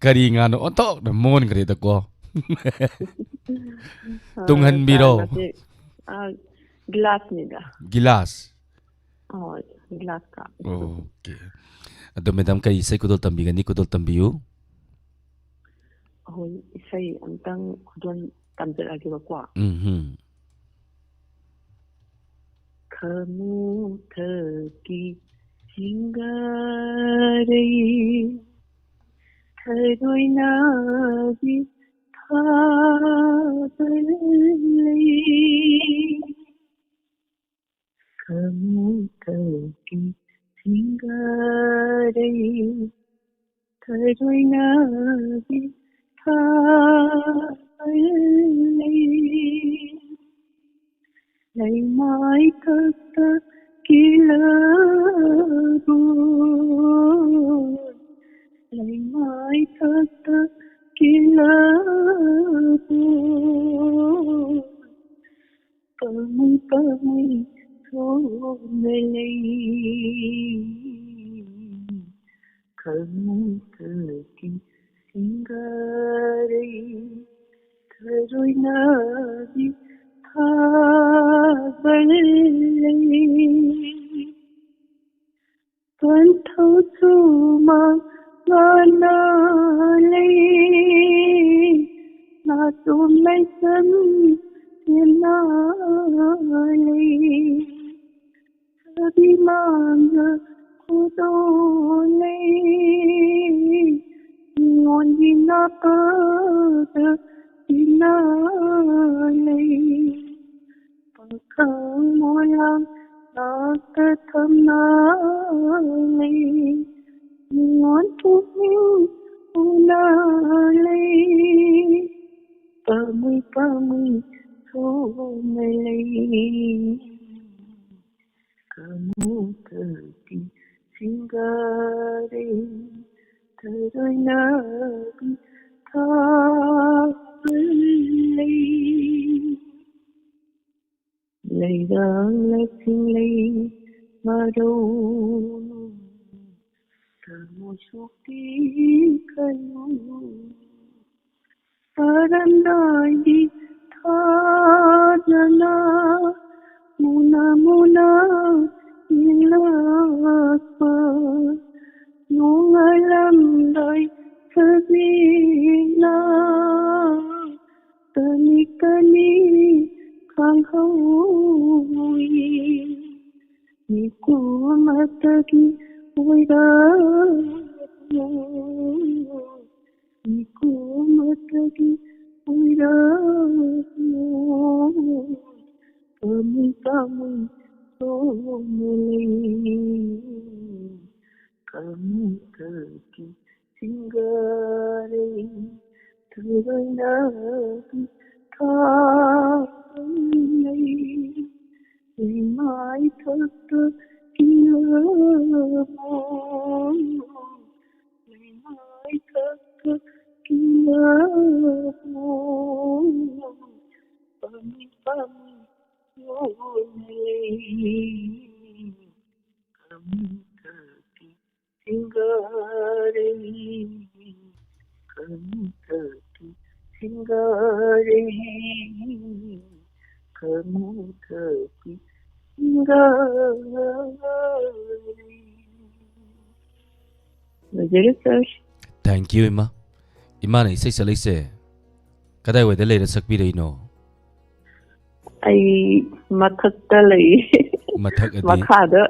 ꯀꯔꯤ ꯉꯥꯅꯣ? ꯑꯣꯟꯊꯣꯛꯅ ꯃꯣꯟꯈ꯭ꯔꯦꯗꯀꯣ꯫ ꯇꯨꯡꯍꯟꯕꯤꯔꯣ? ꯆꯥ ꯅꯠꯇꯦ꯫ ꯑꯥ, ꯒꯤꯂꯥꯁꯅꯤꯗ꯫ ꯒꯤꯂꯥꯁ? ꯍꯣꯏ, ꯒꯤꯂꯥꯁꯀ꯫ Okay꯫ ꯑꯗꯣ madam, ꯀꯔꯤ ꯏꯁꯩ ꯈꯨꯗꯣꯜ ꯇꯝꯕꯤꯒꯅꯤ? ꯈꯨꯗꯣꯜ ꯇꯝꯕꯤꯌꯨ꯫ ꯑꯩꯈꯣꯏ ꯏꯁꯩ ꯑꯝꯇꯪ ꯈꯨꯗꯣꯜ ꯇꯝꯖꯔꯛꯑꯒꯦꯕꯀꯣ꯫ ꯎꯝ ꯍꯨꯝ꯫ ꯈꯃꯨꯊꯛꯀꯤ ꯆꯤꯡꯒꯥꯔꯩ, ꯊꯔꯣꯏꯅꯥꯒꯤ ꯊꯥꯕꯜ ꯂꯩ꯫ ꯈꯃꯨꯊꯛꯀꯤ ꯆꯤꯡꯒꯥꯔꯩ, ꯊꯔꯣꯏꯅꯥꯒꯤ ꯊꯥꯕꯜ ꯂꯩ꯫ ꯂꯩꯃꯥꯏ ꯊꯛꯇ ꯀꯤꯂꯕꯨ, ꯂꯩꯃꯥꯏ ꯊꯛꯇ ꯀꯤꯂꯕꯨ꯫ ꯄꯥꯝꯃꯨ ꯄꯥꯝꯃꯨ ꯁꯣꯝꯗ ꯂꯩ, ꯈꯃꯨꯊꯛꯀꯤ ꯆꯤꯡꯒꯥꯔꯩ, ꯊꯔꯣꯏꯅꯥꯒꯤ ꯊꯥꯕꯜ ꯂꯩ꯫ ꯄꯟꯊꯧꯁꯨ ꯃꯉꯥꯅ ꯂꯩ, ꯅꯥꯇꯣꯝ ꯂꯥꯏꯁꯝ ꯁꯦꯝꯅ ꯂꯩ꯫ ꯇꯥꯡꯅ ꯈꯨꯗꯣꯜꯂꯦ꯫ ꯃꯤꯉꯣꯟꯒꯤ ꯅꯥꯄꯗ ꯄꯤꯅ ꯂꯩ꯫ ꯄꯥꯈꯪ ꯃꯣꯏꯔꯥꯡ ꯅꯥꯛꯇ ꯊꯝꯅ ꯂꯩ꯫ ꯃꯤꯉꯣꯟ ꯄꯨꯛꯅꯤꯡ ꯍꯨꯅ ꯂꯩ꯫ ꯄꯥꯝꯃꯨꯏ ꯄꯥꯝꯃꯨꯏ ꯁꯣꯝꯅ ꯂꯩ꯫ ꯀꯥꯡꯃꯨ ꯊꯛꯄꯤ ꯁꯤꯡꯒꯥꯔꯩ ꯊꯔꯣꯏ ꯅꯥꯄꯤ ꯊꯥꯕ ꯂꯩ꯫ ꯂꯩꯔꯥꯡ ꯂꯁꯤꯡ ꯂꯩ ꯃꯔꯧ ꯊꯃꯣꯏ ꯁꯣꯛꯄꯤ ꯀꯩꯅꯣ꯫ ꯄꯥꯔꯝꯗꯥꯏꯒꯤ ꯊꯥꯖꯅ ꯃꯨꯅ ꯃꯨꯅ ꯌꯦꯡꯂꯛꯄ ꯅꯣꯡꯉꯥꯜꯂꯝꯗꯥꯏ ꯁꯖꯤꯛꯅ ꯇꯅꯤ ꯇꯅꯤ ꯈꯪꯍꯧꯏ꯫ ꯃꯤꯀꯨꯞ ꯑꯃꯇꯒꯤ ꯑꯣꯏꯔꯝꯃꯣ꯫ ꯃꯤꯀꯨꯞ ꯑꯃꯇꯒꯤ ꯑꯣꯏꯔꯝꯃꯣ꯫ ꯄꯥꯝꯃꯨꯏ ꯄꯥꯝꯃꯨꯏ ꯁꯣꯝꯅ ꯂꯩ꯫ ꯀꯥꯡꯃꯨ ꯊꯛꯄꯤ ꯁꯤꯡꯒꯥꯔꯩ ꯊꯔꯣꯏ ꯅꯥꯄꯤ ꯊꯥꯕ ꯂꯩ꯫ ꯂꯩꯃꯥꯏ ꯊꯛꯇ ꯀꯤꯔꯝꯃꯣ꯫ ꯂꯩꯃꯥꯏ ꯊꯛꯇ ꯀꯤꯔꯝꯃꯣ꯫ ꯄꯥꯝꯃꯤ ꯄꯥꯝꯃꯤ ꯁꯣꯝꯅ ꯂꯩ꯫ ꯀꯥꯡꯃꯨ ꯊꯛꯄꯤ ꯁꯤꯡꯒꯥꯔꯩ, ꯀꯥꯡꯃꯨ ꯊꯛꯄꯤ ꯁꯤꯡꯒꯥꯔꯩ, ꯀꯥꯡꯃꯨ ꯊꯛꯄꯤ ꯁꯤꯡꯒꯥꯔꯩ꯫ ꯂꯣꯏꯖꯔꯦ, ꯁꯥꯔ꯫ Thank you, ꯏꯃꯥ꯫ ꯏꯃꯥꯅ ꯏꯁꯩ ꯁꯛꯂꯛꯏꯁꯦ ꯀꯗꯥꯏꯋꯥꯏꯗ ꯂꯩꯔ ꯁꯛꯄꯤꯔꯛꯏꯅꯣ? ꯑꯩ ꯃꯊꯛꯇ ꯂꯩ꯫ ꯃꯊꯛ ꯑꯗꯤ? ꯃꯈꯥꯗ꯫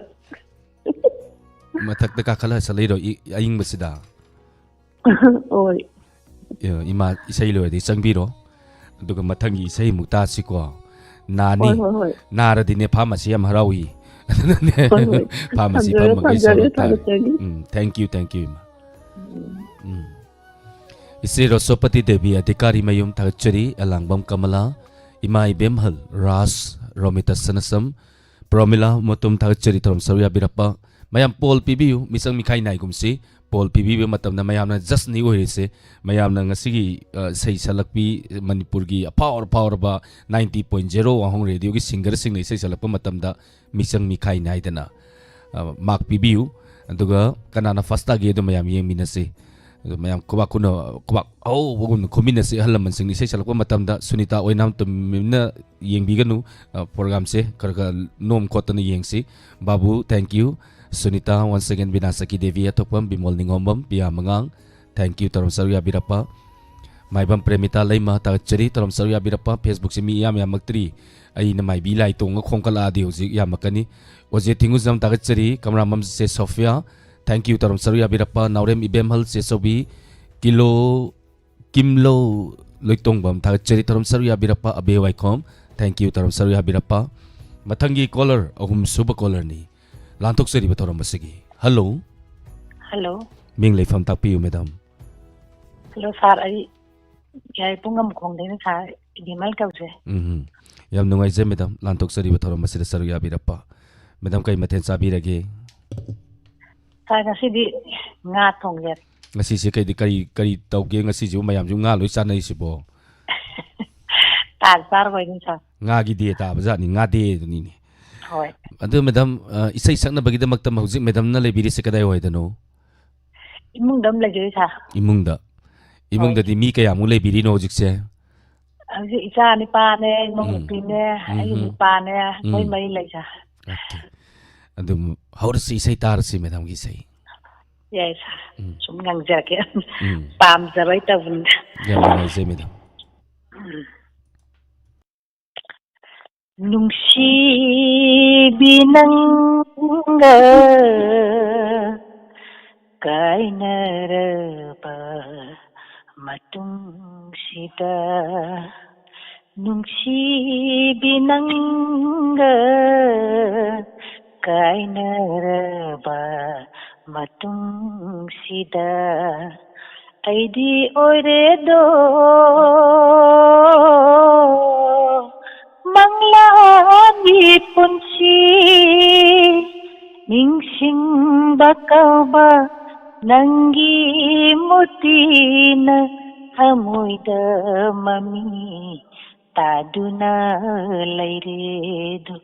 ꯃꯊꯛꯇ ꯀꯥꯈꯠꯂ ꯁꯛꯂꯛꯏꯔꯣ, ꯏ-, ꯑꯏꯪꯕꯁꯤꯗ? ꯍꯣꯏ꯫ ꯑ, ꯏꯃꯥ, ꯏꯁꯩ ꯂꯣꯏꯔꯗꯤ ꯆꯪꯕꯤꯔꯣ, ꯑꯗꯨꯒ ꯃꯊꯪꯒꯤ ꯏꯁꯩ ꯑꯃꯨꯛ ꯇꯥꯁꯤꯀꯣ꯫ ꯅꯥꯅꯤ꯫ ꯍꯣꯏ, ꯍꯣꯏ, ꯍꯣꯏ꯫ ꯅꯥꯔꯗꯤꯅꯦ ꯐꯥꯔꯃꯥꯁꯤ ꯌꯥꯝ ꯍꯔꯥꯎꯏ꯫ ꯑꯗꯨꯅꯅꯦ ꯍꯣꯏ, ꯍꯣꯏ꯫ ꯐꯥꯔꯃꯥꯁꯤ ꯊꯝꯖꯔꯦ, ꯐꯝꯃꯒ ꯏꯁꯩ ꯊꯝꯖꯔꯦ, ꯂꯧ ꯇꯥꯔꯦ꯫ ꯊꯝꯖꯔꯦ꯫ ꯎꯝ, thank you, thank you, ꯏꯃꯥ꯫ ꯎꯝ꯫ ꯏꯆꯦ ꯔꯣꯁꯣꯄꯇꯤ ꯗꯦꯕꯤ ꯑꯙꯤꯀꯥꯔꯤ ꯃꯌꯨꯝ ꯊꯥꯒꯠꯆꯔꯤ, ꯑꯂꯥꯡꯕꯝ ꯀꯃꯂꯥ, ꯏꯃꯥ ꯏꯕꯦꯝꯍꯜ, ꯔꯥꯖ, ꯔꯣꯃꯤꯇꯥ ꯁꯅꯁꯝ, ꯄ꯭ꯔꯣꯃꯤꯂꯥ ꯃꯣꯇꯨꯝ ꯊꯥꯒꯠꯆꯔꯤ, ꯊꯧꯔꯝ ꯁꯔꯨꯛ ꯌꯥꯕꯤꯔꯛꯄ꯫ ꯃꯌꯥꯝ ꯄꯣꯜ ꯄꯤꯕꯤꯌꯨ, ꯃꯤꯆꯪ ꯃꯤꯈꯥꯏ ꯅꯥꯏꯒꯨꯝꯁꯤ꯫ ꯄꯣꯜ ꯄꯤꯕꯤꯕ ꯃꯇꯝꯗ ꯃꯌꯥꯝꯅ ꯖꯁꯅꯤ ꯑꯣꯏꯔꯤꯁꯦ꯫ ꯃꯌꯥꯝꯅ ꯉꯁꯤꯒꯤ, ꯑ, ꯏꯁꯩ ꯁꯛꯂꯛꯄꯤ ꯃꯅꯤꯄꯨꯔꯒꯤ ꯑꯐꯥꯎꯔ ꯑꯐꯥꯎꯔꯕ ninety point zero ꯋꯥꯍꯣꯡ ꯔꯦꯗꯤꯑꯣꯒꯤ ꯁꯤꯡꯒꯔꯁꯤꯡꯅ ꯏꯁꯩ ꯁꯛꯂꯛꯄ ꯃꯇꯝꯗ ꯃꯤꯆꯪ ꯃꯤꯈꯥꯏ ꯅꯥꯏꯗꯅ, ꯑ, ꯃꯥꯔꯛ ꯄꯤꯕꯤꯌꯨ꯫ ꯑꯗꯨꯒ ꯀꯅꯥꯅ ꯐꯥꯔꯁ ꯇꯥꯒꯦ ꯑꯗꯨ ꯃꯌꯥꯝ ꯌꯦꯡꯃꯤꯟꯅꯁꯤ꯫ ꯑꯗꯨ ꯃꯌꯥꯝ ꯈꯨꯕꯥꯛ ꯈꯨꯅ, ꯈꯨꯕꯥꯛ ꯑꯍꯧꯕꯒꯨꯝꯅ ꯈꯨꯃꯤꯟꯅꯁꯤ꯫ ꯑꯍꯜ ꯂꯃꯟꯁꯤꯡꯅ ꯏꯁꯩ ꯁꯛꯂꯛꯄ ꯃꯇꯝꯗ ꯁꯨꯅꯤꯇꯥ ꯑꯣꯏꯅꯥꯝ ꯇꯨꯃꯤꯟꯅ ꯌꯦꯡꯕꯤꯒꯅꯨ꯫ ꯑ, ꯄ꯭ꯔꯣꯒ꯭ꯔꯥꯝꯁꯦ ꯈꯔ ꯈꯔ ꯅꯣꯝ ꯈꯣꯠꯇꯅ ꯌꯦꯡꯁꯤ꯫ ꯕꯥꯕꯨ, thank you꯫ Sunita, once again, ꯕꯤꯅꯥꯁꯀꯤ Devi ꯑꯊꯣꯛꯄꯝ, ꯕꯤꯃꯣꯜ ꯅꯤꯉꯣꯝꯕꯝ, ꯄꯤꯌꯥ ꯃꯉꯥꯡ, thank you, ꯊꯧꯔꯝ ꯁꯔꯨꯛ ꯌꯥꯕꯤꯔꯛꯄ꯫ ꯃꯥꯏꯕꯝ ꯄ꯭ꯔꯦꯃꯤꯇꯥ ꯂꯩꯃ ꯊꯥꯒꯠꯆꯔꯤ, ꯊꯧꯔꯝ ꯁꯔꯨꯛ ꯌꯥꯕꯤꯔꯛꯄ꯫ ꯐꯦꯁꯕꯨꯛꯁꯦ ꯃꯤ ꯏꯌꯥꯝ ꯌꯥꯝꯃꯛꯇ꯭ꯔꯤ, ꯑꯩꯅ ꯃꯥꯏꯕꯤ ꯂꯥꯏ ꯇꯣꯡꯉ ꯈꯣꯡꯀꯠꯂꯛꯑꯗꯤ ꯍꯧꯖꯤꯛ ꯌꯥꯝꯃꯛꯀꯅꯤ꯫ ꯑꯣꯖꯦ ꯊꯤꯡꯒꯨꯖꯝ ꯊꯥꯒꯠꯆꯔꯤ, ꯀꯪꯂꯥꯃꯝ ꯆꯦ ꯁꯣꯐꯤꯌꯥ, thank you, ꯊꯧꯔꯝ ꯁꯔꯨꯛ ꯌꯥꯕꯤꯔꯛꯄ꯫ ꯅꯥꯎꯔꯦꯝ ꯏꯕꯦꯝꯍꯜ, ꯆꯦ ꯆꯧꯕꯤ, ꯀꯤꯂꯣ ꯀꯤꯝꯂꯣ ꯂꯣꯏꯇꯣꯡꯕꯝ ꯊꯥꯒꯠꯆꯔꯤ, ꯊꯧꯔꯝ ꯁꯔꯨꯛ ꯌꯥꯕꯤꯔꯛꯄ꯫ ꯑꯕꯦ ꯋꯥꯏꯈꯣꯝ, thank you, ꯊꯧꯔꯝ ꯁꯔꯨꯛ ꯌꯥꯕꯤꯔꯛꯄ꯫ ꯃꯊꯪꯒꯤ ꯀꯣꯂꯔ, ꯑꯍꯨꯝ ꯁꯨꯕ ꯀꯣꯂꯔꯅꯤ ꯂꯥꯟꯊꯣꯛꯆꯔꯤꯕ ꯊꯧꯔꯝ ꯑꯁꯤꯒꯤ꯫ ꯍꯜꯂꯣ꯫ ꯍꯜꯂꯣ꯫ ꯃꯤꯡ ꯂꯩꯐꯝ ꯇꯥꯛꯄꯤꯌꯨ, ꯃꯦꯗꯥꯝ꯫ ꯍꯜꯂꯣ ꯁꯥꯔ, ꯑꯩ ꯌꯥꯏꯄꯣ ꯉꯝꯈꯣꯡꯗꯩꯅ ꯁꯥꯔ ꯏꯕꯦꯝꯃꯜ ꯀꯧꯖꯩ꯫ ꯎꯝ, ꯌꯥꯝ ꯅꯨꯡꯉꯥꯏꯖꯩ, ꯃꯦꯗꯥꯝ, ꯂꯥꯟꯊꯣꯛꯆꯔꯤꯕ ꯊꯧꯔꯝ ꯑꯁꯤꯗ ꯁꯔꯨꯛ ꯌꯥꯕꯤꯔꯛꯄ꯫ ꯃꯦꯗꯥꯝ, ꯀꯩ ꯃꯊꯦꯜ ꯆꯥꯕꯤꯔꯒꯦ? ꯁꯥꯔ, ꯉꯁꯤꯗꯤ ꯉꯥ ꯊꯣꯡꯖꯔꯦ꯫ ꯉꯁꯤꯁꯦ ꯀꯩꯗꯤ, ꯀꯔꯤ, ꯀꯔꯤ ꯇꯧꯒꯦ? ꯉꯁꯤꯁꯤꯕꯨ ꯃꯌꯥꯝꯁꯨ ꯉꯥ ꯂꯣꯏ ꯆꯥꯅꯔꯤꯁꯤꯕꯣ? ꯇꯥ ꯆꯥꯔꯕꯣꯏꯅꯤ ꯁꯥꯔ꯫ ꯉꯥꯒꯤ ꯗꯦ ꯇꯥꯕꯖꯥꯠꯅꯤ, ꯉꯥ ꯗꯦ ꯑꯗꯨꯅꯤꯅꯦ꯫ ꯍꯣꯏ꯫ ꯑꯗꯨ ꯃꯦꯗꯥꯝ, ꯑ, ꯏꯁꯩ ꯁꯛꯅꯕꯒꯤꯗꯃꯛꯇ ꯍꯧꯖꯤꯛ ꯃꯦꯗꯥꯝꯅ ꯂꯩꯕꯤꯔꯤꯁꯦ ꯀꯗꯥꯏꯋꯥꯏꯗꯅꯣ? ꯏꯃꯨꯡꯗ ꯑꯗꯨꯝ ꯂꯩꯖꯩ ꯁꯥꯔ꯫ ꯏꯃꯨꯡꯗ꯫ ꯏꯃꯨꯡꯗꯗꯤ ꯃꯤ ꯀꯌꯥꯃꯨꯛ ꯂꯩꯕꯤꯔꯤꯅꯣ ꯍꯧꯖꯤꯛꯁꯦ? ꯍꯧꯖꯤꯛ ꯏꯆꯥ ꯅꯤꯄꯥꯅꯦ, ꯏꯃꯧ ꯎꯝ꯫ ꯅꯨꯄꯤꯅꯦ, ꯑꯩꯒꯤ ꯎꯝ꯫ ꯅꯨꯄꯥꯅꯦ, ꯎꯝ꯫ ꯃꯣꯏ ꯃꯔꯤ ꯂꯩ ꯁꯥꯔ꯫ Okay꯫ ꯑꯗꯨꯝ ꯍꯧꯔꯁꯤ, ꯏꯁꯩ ꯇꯥꯔꯁꯤ ꯃꯦꯗꯥꯝꯒꯤ ꯏꯁꯩ꯫ ꯌꯥꯏ ꯁꯥꯔ꯫ ꯎꯝ꯫ ꯁꯨꯝ ꯉꯪꯖꯔꯛꯀꯦ꯫ ꯎꯝ꯫ ꯄꯥꯝꯖꯕꯩ ꯇꯧꯕꯅꯤꯗ꯫ ꯌꯥꯝ ꯅꯨꯡꯉꯥꯏꯖꯩ ꯃꯦꯗꯥꯝ꯫ ꯅꯨꯡꯁꯤꯕꯤ ꯅꯪ ꯅꯪꯒ ꯀꯥꯏꯅꯔꯕ ꯃꯇꯨꯡꯁꯤꯗ, ꯅꯨꯡꯁꯤꯕꯤ ꯅꯪꯒ ꯀꯥꯏꯅꯔꯕ ꯃꯇꯨꯡꯁꯤꯗ, ꯑꯩꯗꯤ ꯑꯣꯏꯔꯦꯗꯣ ꯃꯪꯂꯥꯒꯤ ꯄꯨꯟꯁꯤ꯫ ꯅꯤꯡꯁꯤꯡꯕ ꯀꯧꯕ ꯅꯪꯒꯤ ꯃꯨꯇꯤꯅ ꯊꯃꯣꯏꯗ ꯃꯃꯤ ꯇꯥꯗꯨꯅ ꯂꯩꯔꯦꯗꯣ,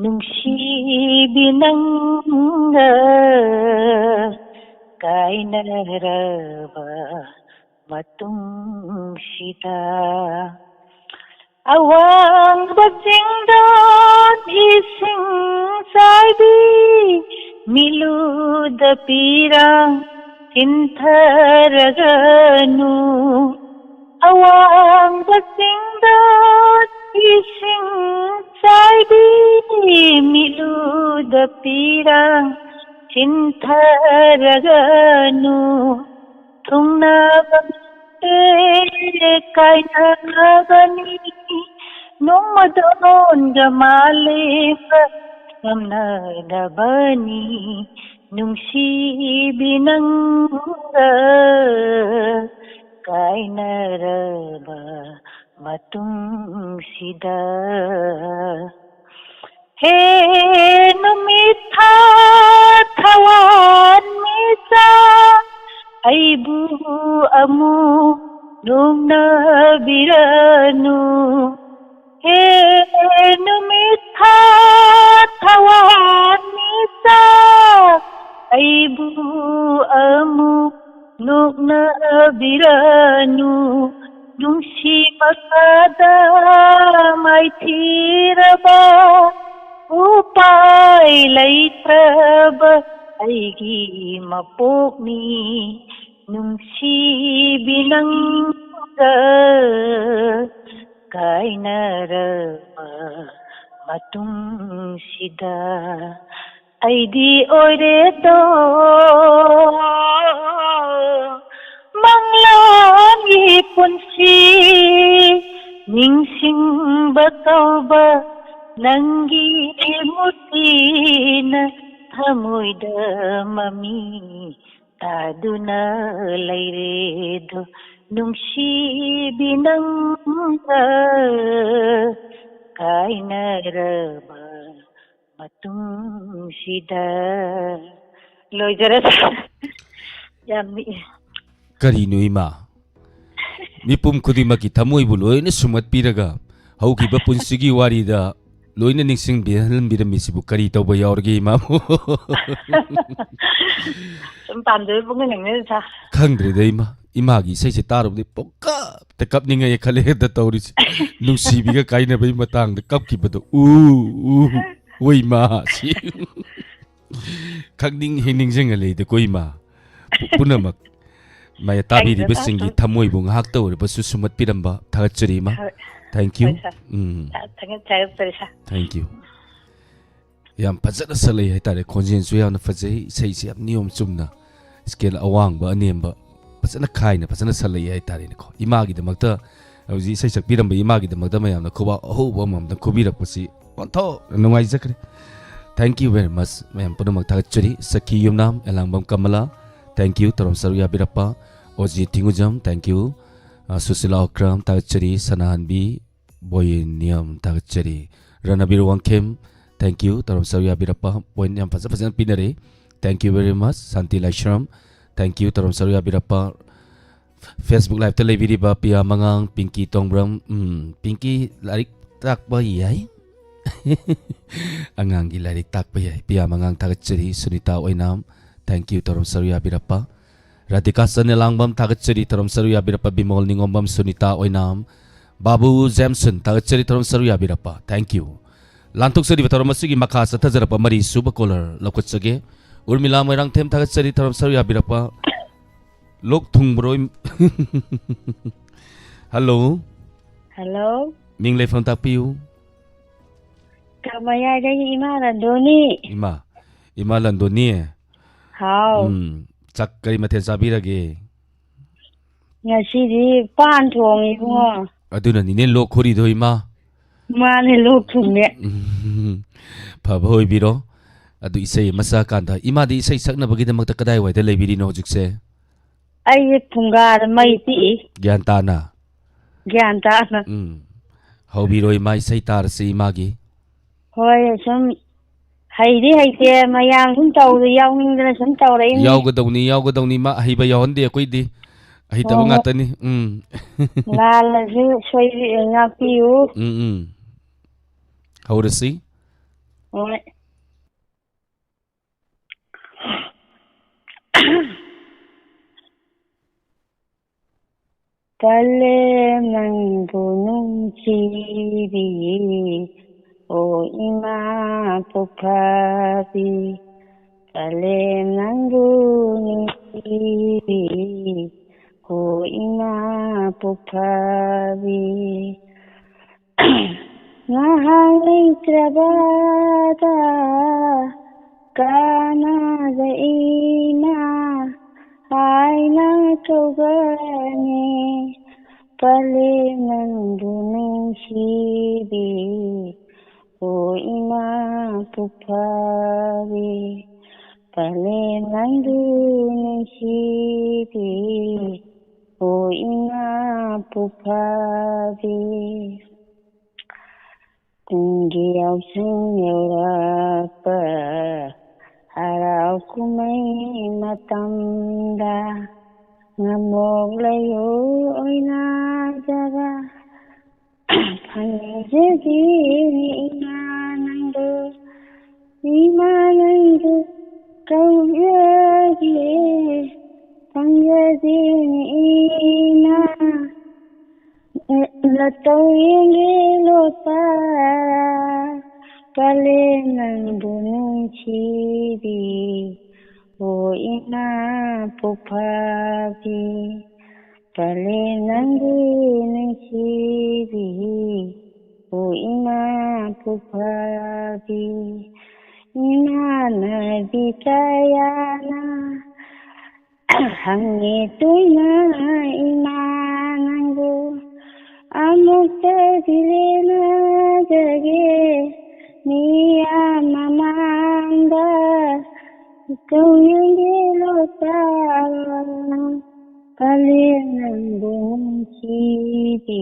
ꯅꯨꯡꯁꯤꯕꯤ ꯅꯪꯒ ꯀꯥꯏꯅꯔꯕ ꯃꯇꯨꯡꯁꯤꯗ꯫ ꯑꯋꯥꯡꯕ ꯆꯤꯡꯗꯣꯟ ꯏꯁꯤꯡ ꯆꯥꯏꯕꯤ, ꯃꯤꯠꯂꯨꯗ ꯄꯤꯔꯥꯡ ꯆꯤꯟꯊꯔꯒꯅꯨ꯫ ꯑꯋꯥꯡꯕ ꯆꯤꯡꯗꯣꯟ ꯏꯁꯤꯡ ꯆꯥꯏꯕꯤ, ꯃꯤꯠꯂꯨꯗ ꯄꯤꯔꯥꯡ ꯆꯤꯟꯊꯔꯒꯅꯨ꯫ ꯊꯨꯡꯅꯕ ꯀꯥꯏꯅꯕꯅꯤ, ꯅꯣꯡꯃꯗꯣꯟꯒ ꯃꯥꯂꯦꯝꯒ ꯁꯝꯅꯗꯕꯅꯤ, ꯅꯨꯡꯁꯤꯕꯤ ꯅꯪꯒ ꯀꯥꯏꯅꯔꯕ ꯃꯇꯨꯡꯁꯤꯗ꯫ ꯍꯦ ꯅꯨꯃꯤꯠ ꯊꯥ ꯊꯋꯥꯟ ꯃꯤꯆꯥꯛ, ꯑꯩꯕꯨ ꯑꯃꯨꯛ ꯅꯣꯛꯅꯕꯤꯔꯅꯨ꯫ ꯍꯦ ꯅꯨꯃꯤꯠ ꯊꯥ ꯊꯋꯥꯟ ꯃꯤꯆꯥꯛ, ꯑꯩꯕꯨ ꯑꯃꯨꯛ ꯅꯣꯛꯅꯕꯤꯔꯅꯨ꯫ ꯅꯨꯡꯁꯤ ꯃꯈꯥꯗ ꯃꯥꯏꯊꯤꯔꯕ, ꯎꯄꯥꯏ ꯂꯩꯇ꯭ꯔꯕ ꯑꯩꯒꯤ ꯃꯄꯣꯛꯅꯤ, ꯅꯨꯡꯁꯤꯕꯤ ꯅꯪꯒ ꯀꯥꯏꯅꯔꯕ ꯃꯇꯨꯡꯁꯤꯗ꯫ ꯑꯩꯗꯤ ꯑꯣꯏꯔꯦꯗꯣ ꯃꯪꯂꯥꯟꯒꯤ ꯄꯨꯟꯁꯤ, ꯅꯤꯡꯁꯤꯡꯕ ꯀꯧꯕ ꯅꯪꯒꯤ ꯃꯨꯔꯇꯤꯅ ꯊꯃꯣꯏꯗ ꯃꯃꯤ ꯇꯥꯗꯨꯅ ꯂꯩꯔꯦꯗꯣ ꯅꯨꯡꯁꯤꯕꯤ ꯅꯪꯒ ꯀꯥꯏꯅꯔꯕ ꯃꯇꯨꯡꯁꯤꯗ꯫ ꯂꯣꯏꯖꯔꯦ꯫ ꯌꯥꯝ ꯅꯤꯛꯑꯦ꯫ ꯀꯔꯤꯅꯣ ꯏꯃꯥ? ꯃꯤꯄꯨꯝ ꯈꯨꯗꯤꯡꯃꯛꯀꯤ ꯊꯃꯣꯏꯕꯨ ꯂꯣꯏꯅ ꯁꯨꯝꯍꯠꯄꯤꯔꯒ ꯍꯧꯈꯤꯕ ꯄꯨꯟꯁꯤꯒꯤ ꯋꯥꯔꯤꯗ ꯂꯣꯏꯅ ꯅꯤꯡꯁꯤꯡꯕꯤꯍꯟꯕꯤꯔꯝꯃꯤꯁꯤꯕꯨ ꯀꯔꯤ ꯇꯧꯕ ꯌꯥꯎꯔꯒꯦ ꯏꯃꯥꯕꯨ? ꯁꯨꯝ ꯄꯥꯝꯖꯕ ꯄꯨꯡꯅꯤꯡ ꯅꯤꯡꯅꯤꯡ ꯁꯥ꯫ ꯈꯪꯗ꯭ꯔꯦꯗ ꯏꯃꯥ, ꯏꯃꯥꯒꯤ ꯏꯁꯩꯁꯦ ꯇꯥꯔꯨꯕꯗꯤ ꯄꯨꯡꯀꯞꯇ ꯀꯞꯅꯤꯡꯉꯛꯑꯦ ꯈꯜꯂꯦ ꯍꯦꯛꯇ ꯇꯧꯔꯤꯁꯦ꯫ ꯅꯨꯡꯁꯤꯕꯤꯒ ꯀꯥꯏꯅꯕꯒꯤ ꯃꯇꯥꯡꯗ ꯀꯞꯈꯤꯕꯗꯣ꯫ ꯎ, ꯎ, ꯍꯣꯏ ꯏꯃꯥ, ꯁꯤ꯫ ꯈꯪꯅꯤꯡ ꯍꯦꯛ ꯅꯤꯡꯁꯤꯡꯍꯜꯂꯦꯗꯀꯣ ꯏꯃꯥ꯫ ꯄꯨ-, ꯄꯨꯝꯅꯃꯛ ꯃꯌꯥ ꯇꯥꯕꯤꯔꯤꯕꯁꯤꯡꯒꯤ ꯈꯪꯗ꯭ꯔꯦꯗ꯫ ꯊꯃꯣꯏꯕꯨ ꯉꯥꯏꯍꯥꯛꯇ ꯑꯣꯏꯔꯕꯁꯨ ꯁꯨꯝꯍꯠꯄꯤꯔꯝꯕ ꯊꯥꯒꯠꯆꯔꯤ ꯏꯃꯥ꯫ ꯍꯣꯏ꯫ Thank you꯫ ꯍꯣꯏ, ꯁꯥꯔ꯫ ꯎꯝ꯫ ꯊꯥꯒꯠ-, ꯊꯥꯒꯠꯆꯔꯤ, ꯁꯥꯔ꯫ Thank you꯫ ꯌꯥꯝ ꯐꯖꯅ ꯁꯛꯂꯛꯏ ꯍꯥꯏꯇꯥꯔꯦ, ꯈꯣꯟꯖꯦꯜꯁꯨ ꯌꯥꯝꯅ ꯐꯖꯩ, ꯏꯁꯩꯁꯤ ꯌꯥꯝ ꯅꯤꯌꯣꯝ ꯆꯨꯝꯅ, scale ꯑꯋꯥꯡꯕ ꯑꯅꯦꯝꯕ ꯐꯖꯅ ꯈꯥꯏꯅ ꯐꯖꯅ ꯁꯛꯂꯛꯏ ꯍꯥꯏꯇꯥꯔꯦꯅꯦꯀꯣ꯫ ꯏꯃꯥꯒꯤꯗꯃꯛꯇ, ꯍꯧꯖꯤꯛ ꯏꯁꯩ ꯁꯛꯄꯤꯔꯝꯕ ꯏꯃꯥꯒꯤꯗꯃꯛꯇ ꯃꯌꯥꯝꯅ ꯈꯨꯕꯥꯛ ꯑꯍꯧꯕ ꯑꯃꯃꯝꯗ ꯈꯨꯕꯤꯔꯛꯄꯁꯤ ꯑꯣꯟꯊꯣꯛꯅ ꯅꯨꯡꯉꯥꯏꯖꯈ꯭ꯔꯦ꯫ Thank you very much꯫ ꯃꯌꯥꯝ ꯄꯨꯝꯅꯃꯛ ꯊꯥꯒꯠꯆꯔꯤ꯫ ꯁꯈꯤ ꯌꯨꯝꯅꯥꯝ, ꯑꯦꯂꯥꯡꯕꯝ ꯀꯃꯂꯥ, thank you꯫ ꯇꯧꯔꯝ ꯁꯔꯨꯛ ꯌꯥꯕꯤꯔꯛꯄ ꯑꯣꯖꯤ ꯊꯤꯡꯒꯨꯖꯝ, thank you꯫ ꯑ, ꯁꯨꯁꯤꯂꯥ ꯑꯣꯀ꯭ꯔꯥꯝ, ꯊꯥꯒꯠꯆꯔꯤ꯫ ꯁꯅꯥꯍꯟꯕꯤ ꯕꯣꯌꯦꯅꯤꯌꯝ, ꯊꯥꯒꯠꯆꯔꯤ꯫ ꯔꯅꯕꯤꯔ ꯋꯥꯡꯈꯦꯝ, thank you꯫ ꯇꯧꯔꯝ ꯁꯔꯨꯛ ꯌꯥꯕꯤꯔꯛꯄ, point ꯌꯥꯝ ꯐꯖ ꯐꯖꯅ ꯄꯤꯅꯔꯤ꯫ Thank you very much꯫ Shanti Laishram, thank you꯫ ꯇꯧꯔꯝ ꯁꯔꯨꯛ ꯌꯥꯕꯤꯔꯛꯄ꯫ Facebook Live-ꯇ ꯂꯩꯕꯤꯔꯤꯕ ꯄꯤꯌꯥ ꯃꯉꯥꯡ, ꯄꯤꯡꯀꯤ ꯇꯣꯡꯕ꯭ꯔꯝ, ꯎꯝ, ꯄꯤꯡꯀꯤ ꯂꯥꯏꯔꯤꯛ ꯇꯥꯛꯄ ꯌꯥꯏ꯫ ꯑꯉꯥꯡꯒꯤ ꯂꯥꯏꯔꯤꯛ ꯇꯥꯛꯄ ꯌꯥꯏ꯫ ꯄꯤꯌꯥ ꯃꯉꯥꯡ ꯊꯥꯒꯠꯆꯔꯤ꯫ ꯁꯨꯅꯤꯇꯥ ꯑꯣꯏꯅꯥꯝ, thank you꯫ ꯇꯧꯔꯝ ꯁꯔꯨꯛ ꯌꯥꯕꯤꯔꯛꯄ꯫ ꯔꯥꯙꯤꯀꯥ ꯆꯅꯦꯂꯥꯡꯕꯝ ꯊꯥꯒꯠꯆꯔꯤ꯫ ꯇꯧꯔꯝ ꯁꯔꯨꯛ ꯌꯥꯕꯤꯔꯛꯄ ꯕꯤꯃꯣꯜ ꯅꯤꯉꯣꯝꯕꯝ, ꯁꯨꯅꯤꯇꯥ ꯑꯣꯏꯅꯥꯝ, ꯕꯥꯕꯨ ꯖꯦꯝꯁꯟ ꯊꯥꯒꯠꯆꯔꯤ꯫ ꯇꯧꯔꯝ ꯁꯔꯨꯛ ꯌꯥꯕꯤꯔꯛꯄ, thank you꯫ ꯂꯥꯟꯊꯣꯛꯆꯔꯤꯕ ꯊꯧꯔꯝ ꯑꯁꯤꯒꯤ ꯃꯈꯥ ꯆꯠꯊꯖꯔꯛꯄ ꯃꯔꯤ ꯁꯨꯕ caller ꯂꯧꯈꯠꯆꯒꯦ꯫ ꯎꯔꯃꯤꯂꯥ ꯃꯣꯏꯔꯥꯡꯊꯦꯝ ꯊꯥꯒꯠꯆꯔꯤ꯫ ꯇꯧꯔꯝ ꯁꯔꯨꯛ ꯌꯥꯕꯤꯔꯛꯄ꯫ ꯂꯣꯛ ꯊꯨꯡꯕ꯭ꯔꯣ? ꯏꯝ-, hello꯫ Hello꯫ ꯃꯤꯡ ꯂꯩꯐꯝ ꯇꯥꯛꯄꯤꯌꯨ꯫ ꯀꯃꯌꯥꯏꯗꯒꯤ ꯏꯃꯥ ꯔꯟꯗꯣꯅꯤ꯫ ꯏꯃꯥ, ꯏꯃꯥ ꯂꯟꯗꯣꯅꯤ꯫ ꯍꯥꯎ꯫ ꯎꯝ, ꯆꯥꯛ ꯀꯔꯤ ꯃꯊꯦꯜ ꯆꯥꯕꯤꯔꯒꯦ? ꯉꯁꯤꯗꯤ ꯄꯥꯟ ꯊꯣꯡꯉꯤ, ꯏꯕꯨꯡꯉꯣ꯫ ꯑꯗꯨꯅꯅꯤꯅꯦ ꯂꯣꯛ ꯈꯨꯔꯤꯗꯣ, ꯏꯃꯥ꯫ ꯃꯥꯅꯦ, ꯂꯣꯛ ꯊꯨꯡꯉꯦ꯫ ꯎꯝ, ꯐꯕ ꯑꯣꯏꯕꯤꯔꯣ꯫ ꯑꯗꯨ ꯏꯁꯩ ꯑꯃ ꯁꯛꯑꯀꯥꯟꯗ, ꯏꯃꯥꯗꯤ ꯏꯁꯩ ꯁꯛꯅꯕꯒꯤꯗꯃꯛꯇ ꯀꯗꯥꯏꯋꯥꯏꯗ ꯂꯩꯕꯤꯔꯤꯅꯣ ꯍꯧꯖꯤꯛꯁꯦ? ꯑꯩꯁꯦ ꯐꯨꯡꯒꯥꯗ ꯃꯩ ꯇꯤꯛꯏ꯫ ꯒ꯭ꯌꯥꯟ ꯇꯥꯅ? ꯒ꯭ꯌꯥꯟ ꯇꯥꯅ꯫ ꯎꯝ꯫ ꯍꯧꯕꯤꯔꯣ ꯏꯃꯥ, ꯏꯁꯩ ꯇꯥꯔꯁꯤ ꯏꯃꯥꯒꯤ꯫ ꯍꯣꯏ, ꯁꯨꯝ ꯍꯩꯗꯤ ꯍꯩꯇꯦ, ꯃꯌꯥꯝ ꯁꯨꯝ ꯇꯧꯔꯤ, ꯌꯥꯎꯅꯤꯡꯗꯅ ꯁꯨꯝ ꯇꯧꯔꯛꯏꯅꯤ꯫ ꯌꯥꯎꯒꯗꯧꯅꯤ, ꯌꯥꯎꯒꯗꯧꯅꯤ ꯏꯃꯥ, ꯑꯍꯩꯕ ꯌꯥꯎꯍꯟꯗꯦ ꯑꯩꯈꯣꯏꯗꯤ꯫ ꯑꯍꯩꯇꯕ ꯍꯣꯏ, ꯍꯣꯏ꯫ ꯉꯥꯛꯇꯅꯤ꯫ ꯎꯝ꯫ ꯂꯥꯜꯂꯁꯨ ꯁꯣꯏꯕꯤ-, ꯉꯥꯛꯄꯤꯌꯨ꯫ ꯎꯝ, ꯎꯝ꯫ ꯍꯧꯔꯁꯤ꯫ ꯍꯣꯏ꯫ ꯄꯂꯦꯝ ꯅꯪꯕꯨ ꯅꯨꯡꯁꯤꯕꯤ, ꯑꯣ ꯏꯃꯥ ꯄꯣꯛꯐꯥꯕꯤ꯫ ꯄꯂꯦꯝ ꯅꯪꯕꯨ ꯅꯨꯡꯁꯤꯕꯤ, ꯑꯣ ꯏꯃꯥ ꯄꯣꯛꯐꯥꯕꯤ꯫ ꯉꯥꯏꯍꯥꯛ ꯂꯩꯇ꯭ꯔꯕꯗ ꯀꯅꯥꯗ ꯏꯃꯥ ꯍꯥꯏꯅ ꯀꯧꯒꯅꯤ? ꯄꯂꯦꯝ ꯅꯪꯕꯨ ꯅꯨꯡꯁꯤꯕꯤ, ꯑꯣ ꯏꯃꯥ ꯄꯣꯛꯐꯥꯕꯤ꯫ ꯄꯂꯦꯝ ꯅꯪꯕꯨ ꯅꯨꯡꯁꯤꯕꯤ, ꯑꯣ ꯏꯃꯥ ꯄꯣꯛꯐꯥꯕꯤ꯫ ꯀꯨꯝꯒꯤ ꯌꯥꯎꯁꯪ ꯌꯧꯔꯛꯄ, ꯍꯔꯥꯎ ꯀꯨꯝꯍꯩ ꯃꯇꯝꯗ ꯉꯝꯃꯣꯛ ꯂꯩꯌꯣ ꯑꯣꯏꯅꯖꯕ, ꯐꯪꯖꯒꯦꯅꯦ ꯏꯃꯥ ꯅꯪꯕꯨ, ꯏꯃꯥ ꯅꯪꯕꯨ ꯀꯧꯖꯒꯦ, ꯐꯪꯖꯒꯦꯅꯦ ꯏꯃꯥ꯫ ꯅꯇꯧ ꯌꯦꯡꯒꯦ ꯂꯣꯠꯄ, ꯄꯂꯦꯝ ꯅꯪꯕꯨ ꯅꯨꯡꯁꯤꯕꯤ, ꯑꯣ ꯏꯃꯥ ꯄꯣꯛꯐꯥꯕꯤ꯫ ꯄꯂꯦꯝ ꯅꯪꯕꯨ ꯅꯨꯡꯁꯤꯕꯤ, ꯑꯣ ꯏꯃꯥ ꯄꯣꯛꯐꯥꯕꯤ꯫ ꯏꯃꯥ ꯅꯕꯤ ꯀꯌꯥꯅ ꯍꯪꯉꯦ ꯇꯣꯏꯅ ꯏꯃꯥ ꯅꯪꯕꯨ, ꯑꯃꯨꯛꯇꯗꯤ ꯂꯦꯟꯅꯖꯒꯦ ꯃꯤꯌꯥꯝ ꯃꯃꯥꯡꯗ, ꯏꯀꯧ ꯌꯦꯡꯒꯦ ꯂꯣꯇꯥ꯫ ꯀꯂꯦꯟ ꯅꯪꯕꯨ ꯅꯨꯡꯁꯤꯕꯤ,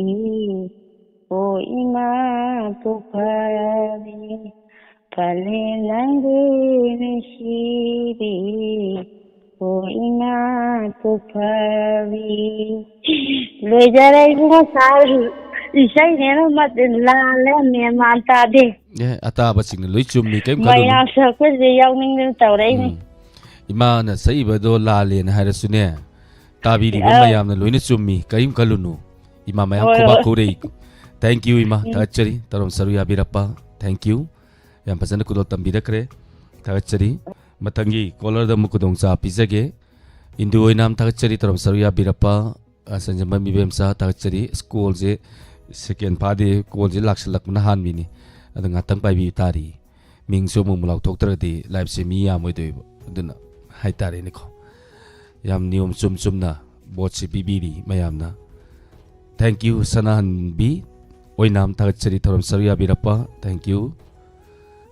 ꯑꯣ ꯏꯃꯥ ꯄꯨꯛꯐꯕꯤ, ꯀꯂꯦꯟ ꯅꯪꯕꯨ ꯅꯨꯡꯁꯤꯕꯤ, ꯑꯣ ꯏꯃꯥ ꯄꯨꯛꯐꯕꯤ꯫ ꯂꯣꯏꯖꯔꯦ ꯏꯕꯨꯡꯉꯣ, ꯁꯥꯔ ꯏꯁꯩꯅꯦꯅ ꯃꯠ-, ꯂꯥꯜꯂꯦ, ꯃꯦꯟ ꯃꯥꯟ ꯇꯥꯗꯦ꯫ ꯑꯦ, ꯑꯇꯥꯕꯁꯤꯡꯅ ꯂꯣꯏ ꯆꯨꯝꯃꯤ, ꯀꯩꯝ ꯈꯜꯂꯨꯅꯨ꯫ ꯃꯌꯥꯝ ꯁꯛꯄꯁꯦ ꯌꯥꯎꯅꯤꯡꯗꯅ ꯇꯧꯔꯛꯏꯅꯦ꯫ ꯎꯝ꯫ ꯏꯃꯥꯅ ꯁꯛꯏꯕꯗꯣ ꯂꯥꯜꯂꯦꯅ ꯍꯥꯏꯔꯁꯨꯅꯦ, ꯇꯥꯕꯤꯔꯤꯕ ꯑꯧ꯫ ꯃꯌꯥꯝꯅ ꯂꯣꯏꯅ ꯆꯨꯝꯃꯤ, ꯀꯔꯤꯝ ꯈꯜꯂꯨꯅꯨ꯫ ꯏꯃꯥ ꯃꯌꯥꯝ ꯍꯣꯏ, ꯈꯨꯕꯥꯛ ꯍꯣꯏ꯫ ꯈꯨꯔꯩ꯫ Thank you, ꯏꯃꯥ꯫ ꯎꯝ꯫ ꯊꯥꯒꯠꯆꯔꯤ꯫ ꯇꯧꯔꯝ ꯁꯔꯨꯛ ꯌꯥꯕꯤꯔꯛꯄ꯫ Thank you꯫ ꯌꯥꯝ ꯐꯖꯅ ꯈꯨꯗꯣꯜ ꯇꯝꯕꯤꯔꯛꯈ꯭ꯔꯦ꯫ ꯊꯥꯒꯠꯆꯔꯤ꯫ ꯃꯊꯪꯒꯤ caller ꯗ ꯑꯃꯨꯛ ꯈꯨꯗꯣꯡꯆꯥꯕ ꯄꯤꯖꯒꯦ꯫ ꯏꯟꯗꯨ ꯑꯣꯏꯅꯥꯝ ꯊꯥꯒꯠꯆꯔꯤ꯫ ꯇꯧꯔꯝ ꯁꯔꯨꯛ ꯌꯥꯕꯤꯔꯛꯄ꯫ ꯑ, ꯁꯟꯖꯝꯕꯝ ꯏꯕꯦꯝꯆꯥ ꯊꯥꯒꯠꯆꯔꯤ꯫ ꯑꯁ, call ꯁꯦ second ꯐꯥꯗꯦ, call ꯁꯦ ꯂꯥꯛꯁꯜꯂꯛꯄꯅ ꯍꯥꯟꯕꯤꯅꯤ꯫ ꯑꯗꯣ ꯉꯥꯛꯇꯪ ꯄꯥꯏꯕꯤꯌꯨ ꯇꯥꯔꯤ꯫ ꯃꯤꯡꯁꯨ ꯑꯃꯨꯛ ꯑꯃꯨꯛ ꯂꯥꯎꯊꯣꯛꯇ꯭ꯔꯗꯤ live ꯁꯦ ꯃꯤ ꯌꯥꯝꯃꯣꯏꯗꯣꯏꯕ꯫ ꯑꯗꯨꯅ ꯍꯥꯏꯇꯥꯔꯦꯅꯦꯀꯣ꯫ ꯌꯥꯝ ꯅꯤꯌꯣꯝ ꯆꯨꯝ ꯆꯨꯝꯅ vote ꯁꯦ ꯄꯤꯕꯤꯔꯤ ꯃꯌꯥꯝꯅ꯫ Thank you, ꯁꯅꯥꯍꯟꯕꯤ ꯑꯣꯏꯅꯥꯝ ꯊꯥꯒꯠꯆꯔꯤ, ꯊꯧꯔꯝ ꯁꯔꯨꯛ ꯌꯥꯕꯤꯔꯛꯄ꯫ Thank you꯫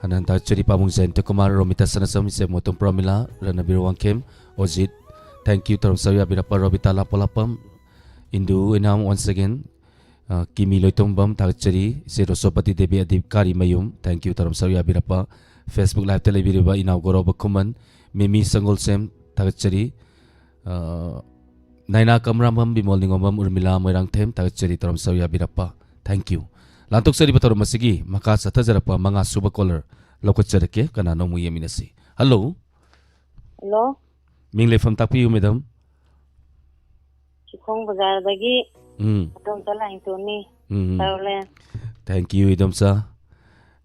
ꯍꯟꯅ ꯍꯟꯅ ꯊꯥꯒꯠꯆꯔꯤ, ꯄꯥꯕꯨꯡ ꯖꯌꯟꯇ ꯀꯨꯃꯥꯔ, ꯔꯣꯃꯤꯇꯥ ꯁꯅꯥꯁꯝ, ꯏꯆꯦ ꯃꯣꯇꯣꯝ ꯄ꯭ꯔꯃꯤꯂꯥ, ꯔꯅꯕꯤꯔ ꯋꯥꯡꯈꯦꯝ, ꯑꯣꯖꯤꯠ꯫ Thank you, ꯊꯧꯔꯝ ꯁꯔꯨꯛ ꯌꯥꯕꯤꯔꯛꯄ ꯔꯣꯕꯤꯇꯥ ꯂꯥꯄꯣꯂꯥꯄꯝ, ꯏꯟꯗꯨ ꯑꯣꯏꯅꯥꯝ once again꯫ ꯑ, ꯀꯤꯃꯤ ꯂꯣꯏꯇꯣꯡꯕꯝ ꯊꯥꯒꯠꯆꯔꯤ꯫ ꯏꯆꯦ ꯔꯣꯁꯣꯄꯇꯤ ꯗꯦꯕꯤ ꯑꯗꯤꯞ ꯀꯥꯔꯤꯃꯌꯨꯝ, thank you, ꯊꯧꯔꯝ ꯁꯔꯨꯛ ꯌꯥꯕꯤꯔꯛꯄ꯫ Facebook live ꯇ ꯂꯩꯕꯤꯔꯤꯕ ꯏꯅꯥꯎ ꯒꯧꯔꯕ ꯈꯨꯃꯟ, ꯃꯤꯃꯤ ꯁꯪꯒꯣꯜꯁꯦꯝ ꯊꯥꯒꯠꯆꯔꯤ꯫ ꯑ, ꯅꯥꯏꯅꯥ ꯀꯃꯔꯥꯝꯕꯝ, ꯕꯤꯃꯣꯜ ꯅꯤꯉꯣꯝꯕꯝ, ꯎꯔꯃꯤꯂꯥ ꯃꯣꯏꯔꯥꯡꯊꯦꯝ ꯊꯥꯒꯠꯆꯔꯤ, ꯊꯧꯔꯝ ꯁꯔꯨꯛ ꯌꯥꯕꯤꯔꯛꯄ꯫ Thank you꯫ ꯂꯥꯟꯊꯣꯛꯆꯔꯤꯕ ꯊꯧꯔꯝ ꯑꯁꯤꯒꯤ ꯃꯈꯥ ꯆꯠꯊꯖꯔꯛꯄ ꯃꯉꯥ ꯁꯨꯕ caller ꯂꯧꯈꯠꯆꯔꯛꯀꯦ꯫ ꯀꯅꯥꯅꯣ ꯑꯃꯨꯛ ꯌꯦꯡꯃꯤꯟꯅꯁꯤ꯫ Hello꯫ Hello꯫ ꯃꯤꯡ ꯂꯩꯐꯝ ꯇꯥꯛꯄꯤꯌꯨ, madam꯫ ꯆꯤꯡꯈꯣꯡ ꯕꯖꯥꯔꯗꯒꯤ ꯎꯝ꯫ ꯑꯗꯣꯝꯆꯥ ꯂꯥꯏꯅꯤꯡꯊꯧꯅꯤ꯫ ꯎꯝ꯫ ꯇꯧꯔꯦ꯫ Thank you, ꯏꯗꯣꯝꯆꯥ꯫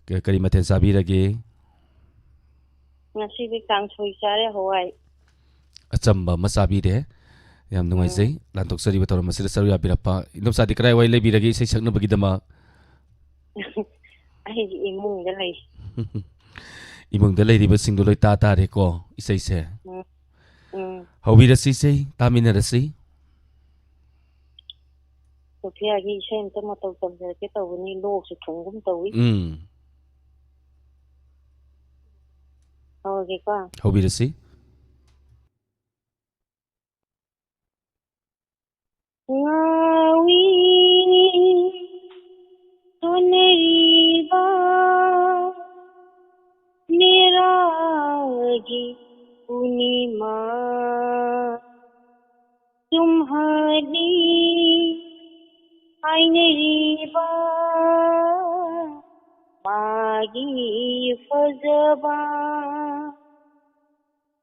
ꯀ-, ꯀꯔꯤ ꯃꯊꯦꯜ ꯆꯥꯕꯤꯔꯒꯦ? ꯉꯁꯤꯗꯤ ꯀꯥꯡꯁꯣꯏ ꯆꯥꯔꯦ, ꯍꯋꯥꯏ꯫ ꯑꯆꯝꯕ ꯑꯃ ꯆꯥꯕꯤꯔꯦ꯫ ꯌꯥꯝ ꯅꯨꯡꯉꯥꯏꯖꯩ꯫ ꯎꯝ꯫ ꯂꯥꯟꯊꯣꯛꯆꯔꯤꯕ ꯊꯧꯔꯝ ꯑꯁꯤꯗ ꯁꯔꯨꯛ ꯌꯥꯕꯤꯔꯛꯄ꯫ ꯏꯗꯣꯝꯆꯥꯗꯤ ꯀꯗꯥꯏꯋꯥꯏ ꯂꯩꯕꯤꯔꯒꯦ ꯏꯁꯩ ꯁꯛꯅꯕꯒꯤꯗꯃꯛ? ꯑꯩꯒꯤ ꯏꯃꯨꯡꯗ ꯂꯩ꯫ ꯏꯃꯨꯡꯗ ꯂꯩꯔꯤꯕꯁꯤꯡꯗꯣ ꯂꯣꯏ ꯇꯥ ꯇꯥꯔꯦꯀꯣ ꯏꯁꯩꯁꯦ꯫ ꯎꯝ, ꯎꯝ꯫ ꯍꯧꯕꯤꯔꯁꯤ ꯏꯁꯩ, ꯇꯥꯃꯤꯟꯅꯔꯁꯤ꯫ ꯁꯣꯐꯤꯌꯥꯒꯤ ꯏꯁꯩ ꯑꯝꯇ ꯃꯇꯧ ꯇꯝꯖꯔꯛꯀꯦ ꯇꯧꯕꯅꯤ, ꯂꯣꯛꯁꯨ ꯊꯨꯡꯒꯨꯝ ꯇꯧꯏ꯫ ꯎꯝ꯫ ꯍꯧꯔꯒꯦꯀꯣ꯫ ꯍꯧꯕꯤꯔꯁꯤ꯫ ꯉꯥꯎꯏ ꯁꯣꯟꯅꯔꯤꯕ ꯃꯦꯔꯥꯒꯤ ꯄꯨꯔꯅꯤꯃꯥ꯫ ꯆꯨꯝꯍꯜꯂꯤ ꯍꯥꯏꯅꯔꯤꯕ ꯃꯥꯒꯤ ꯐꯖꯕ꯫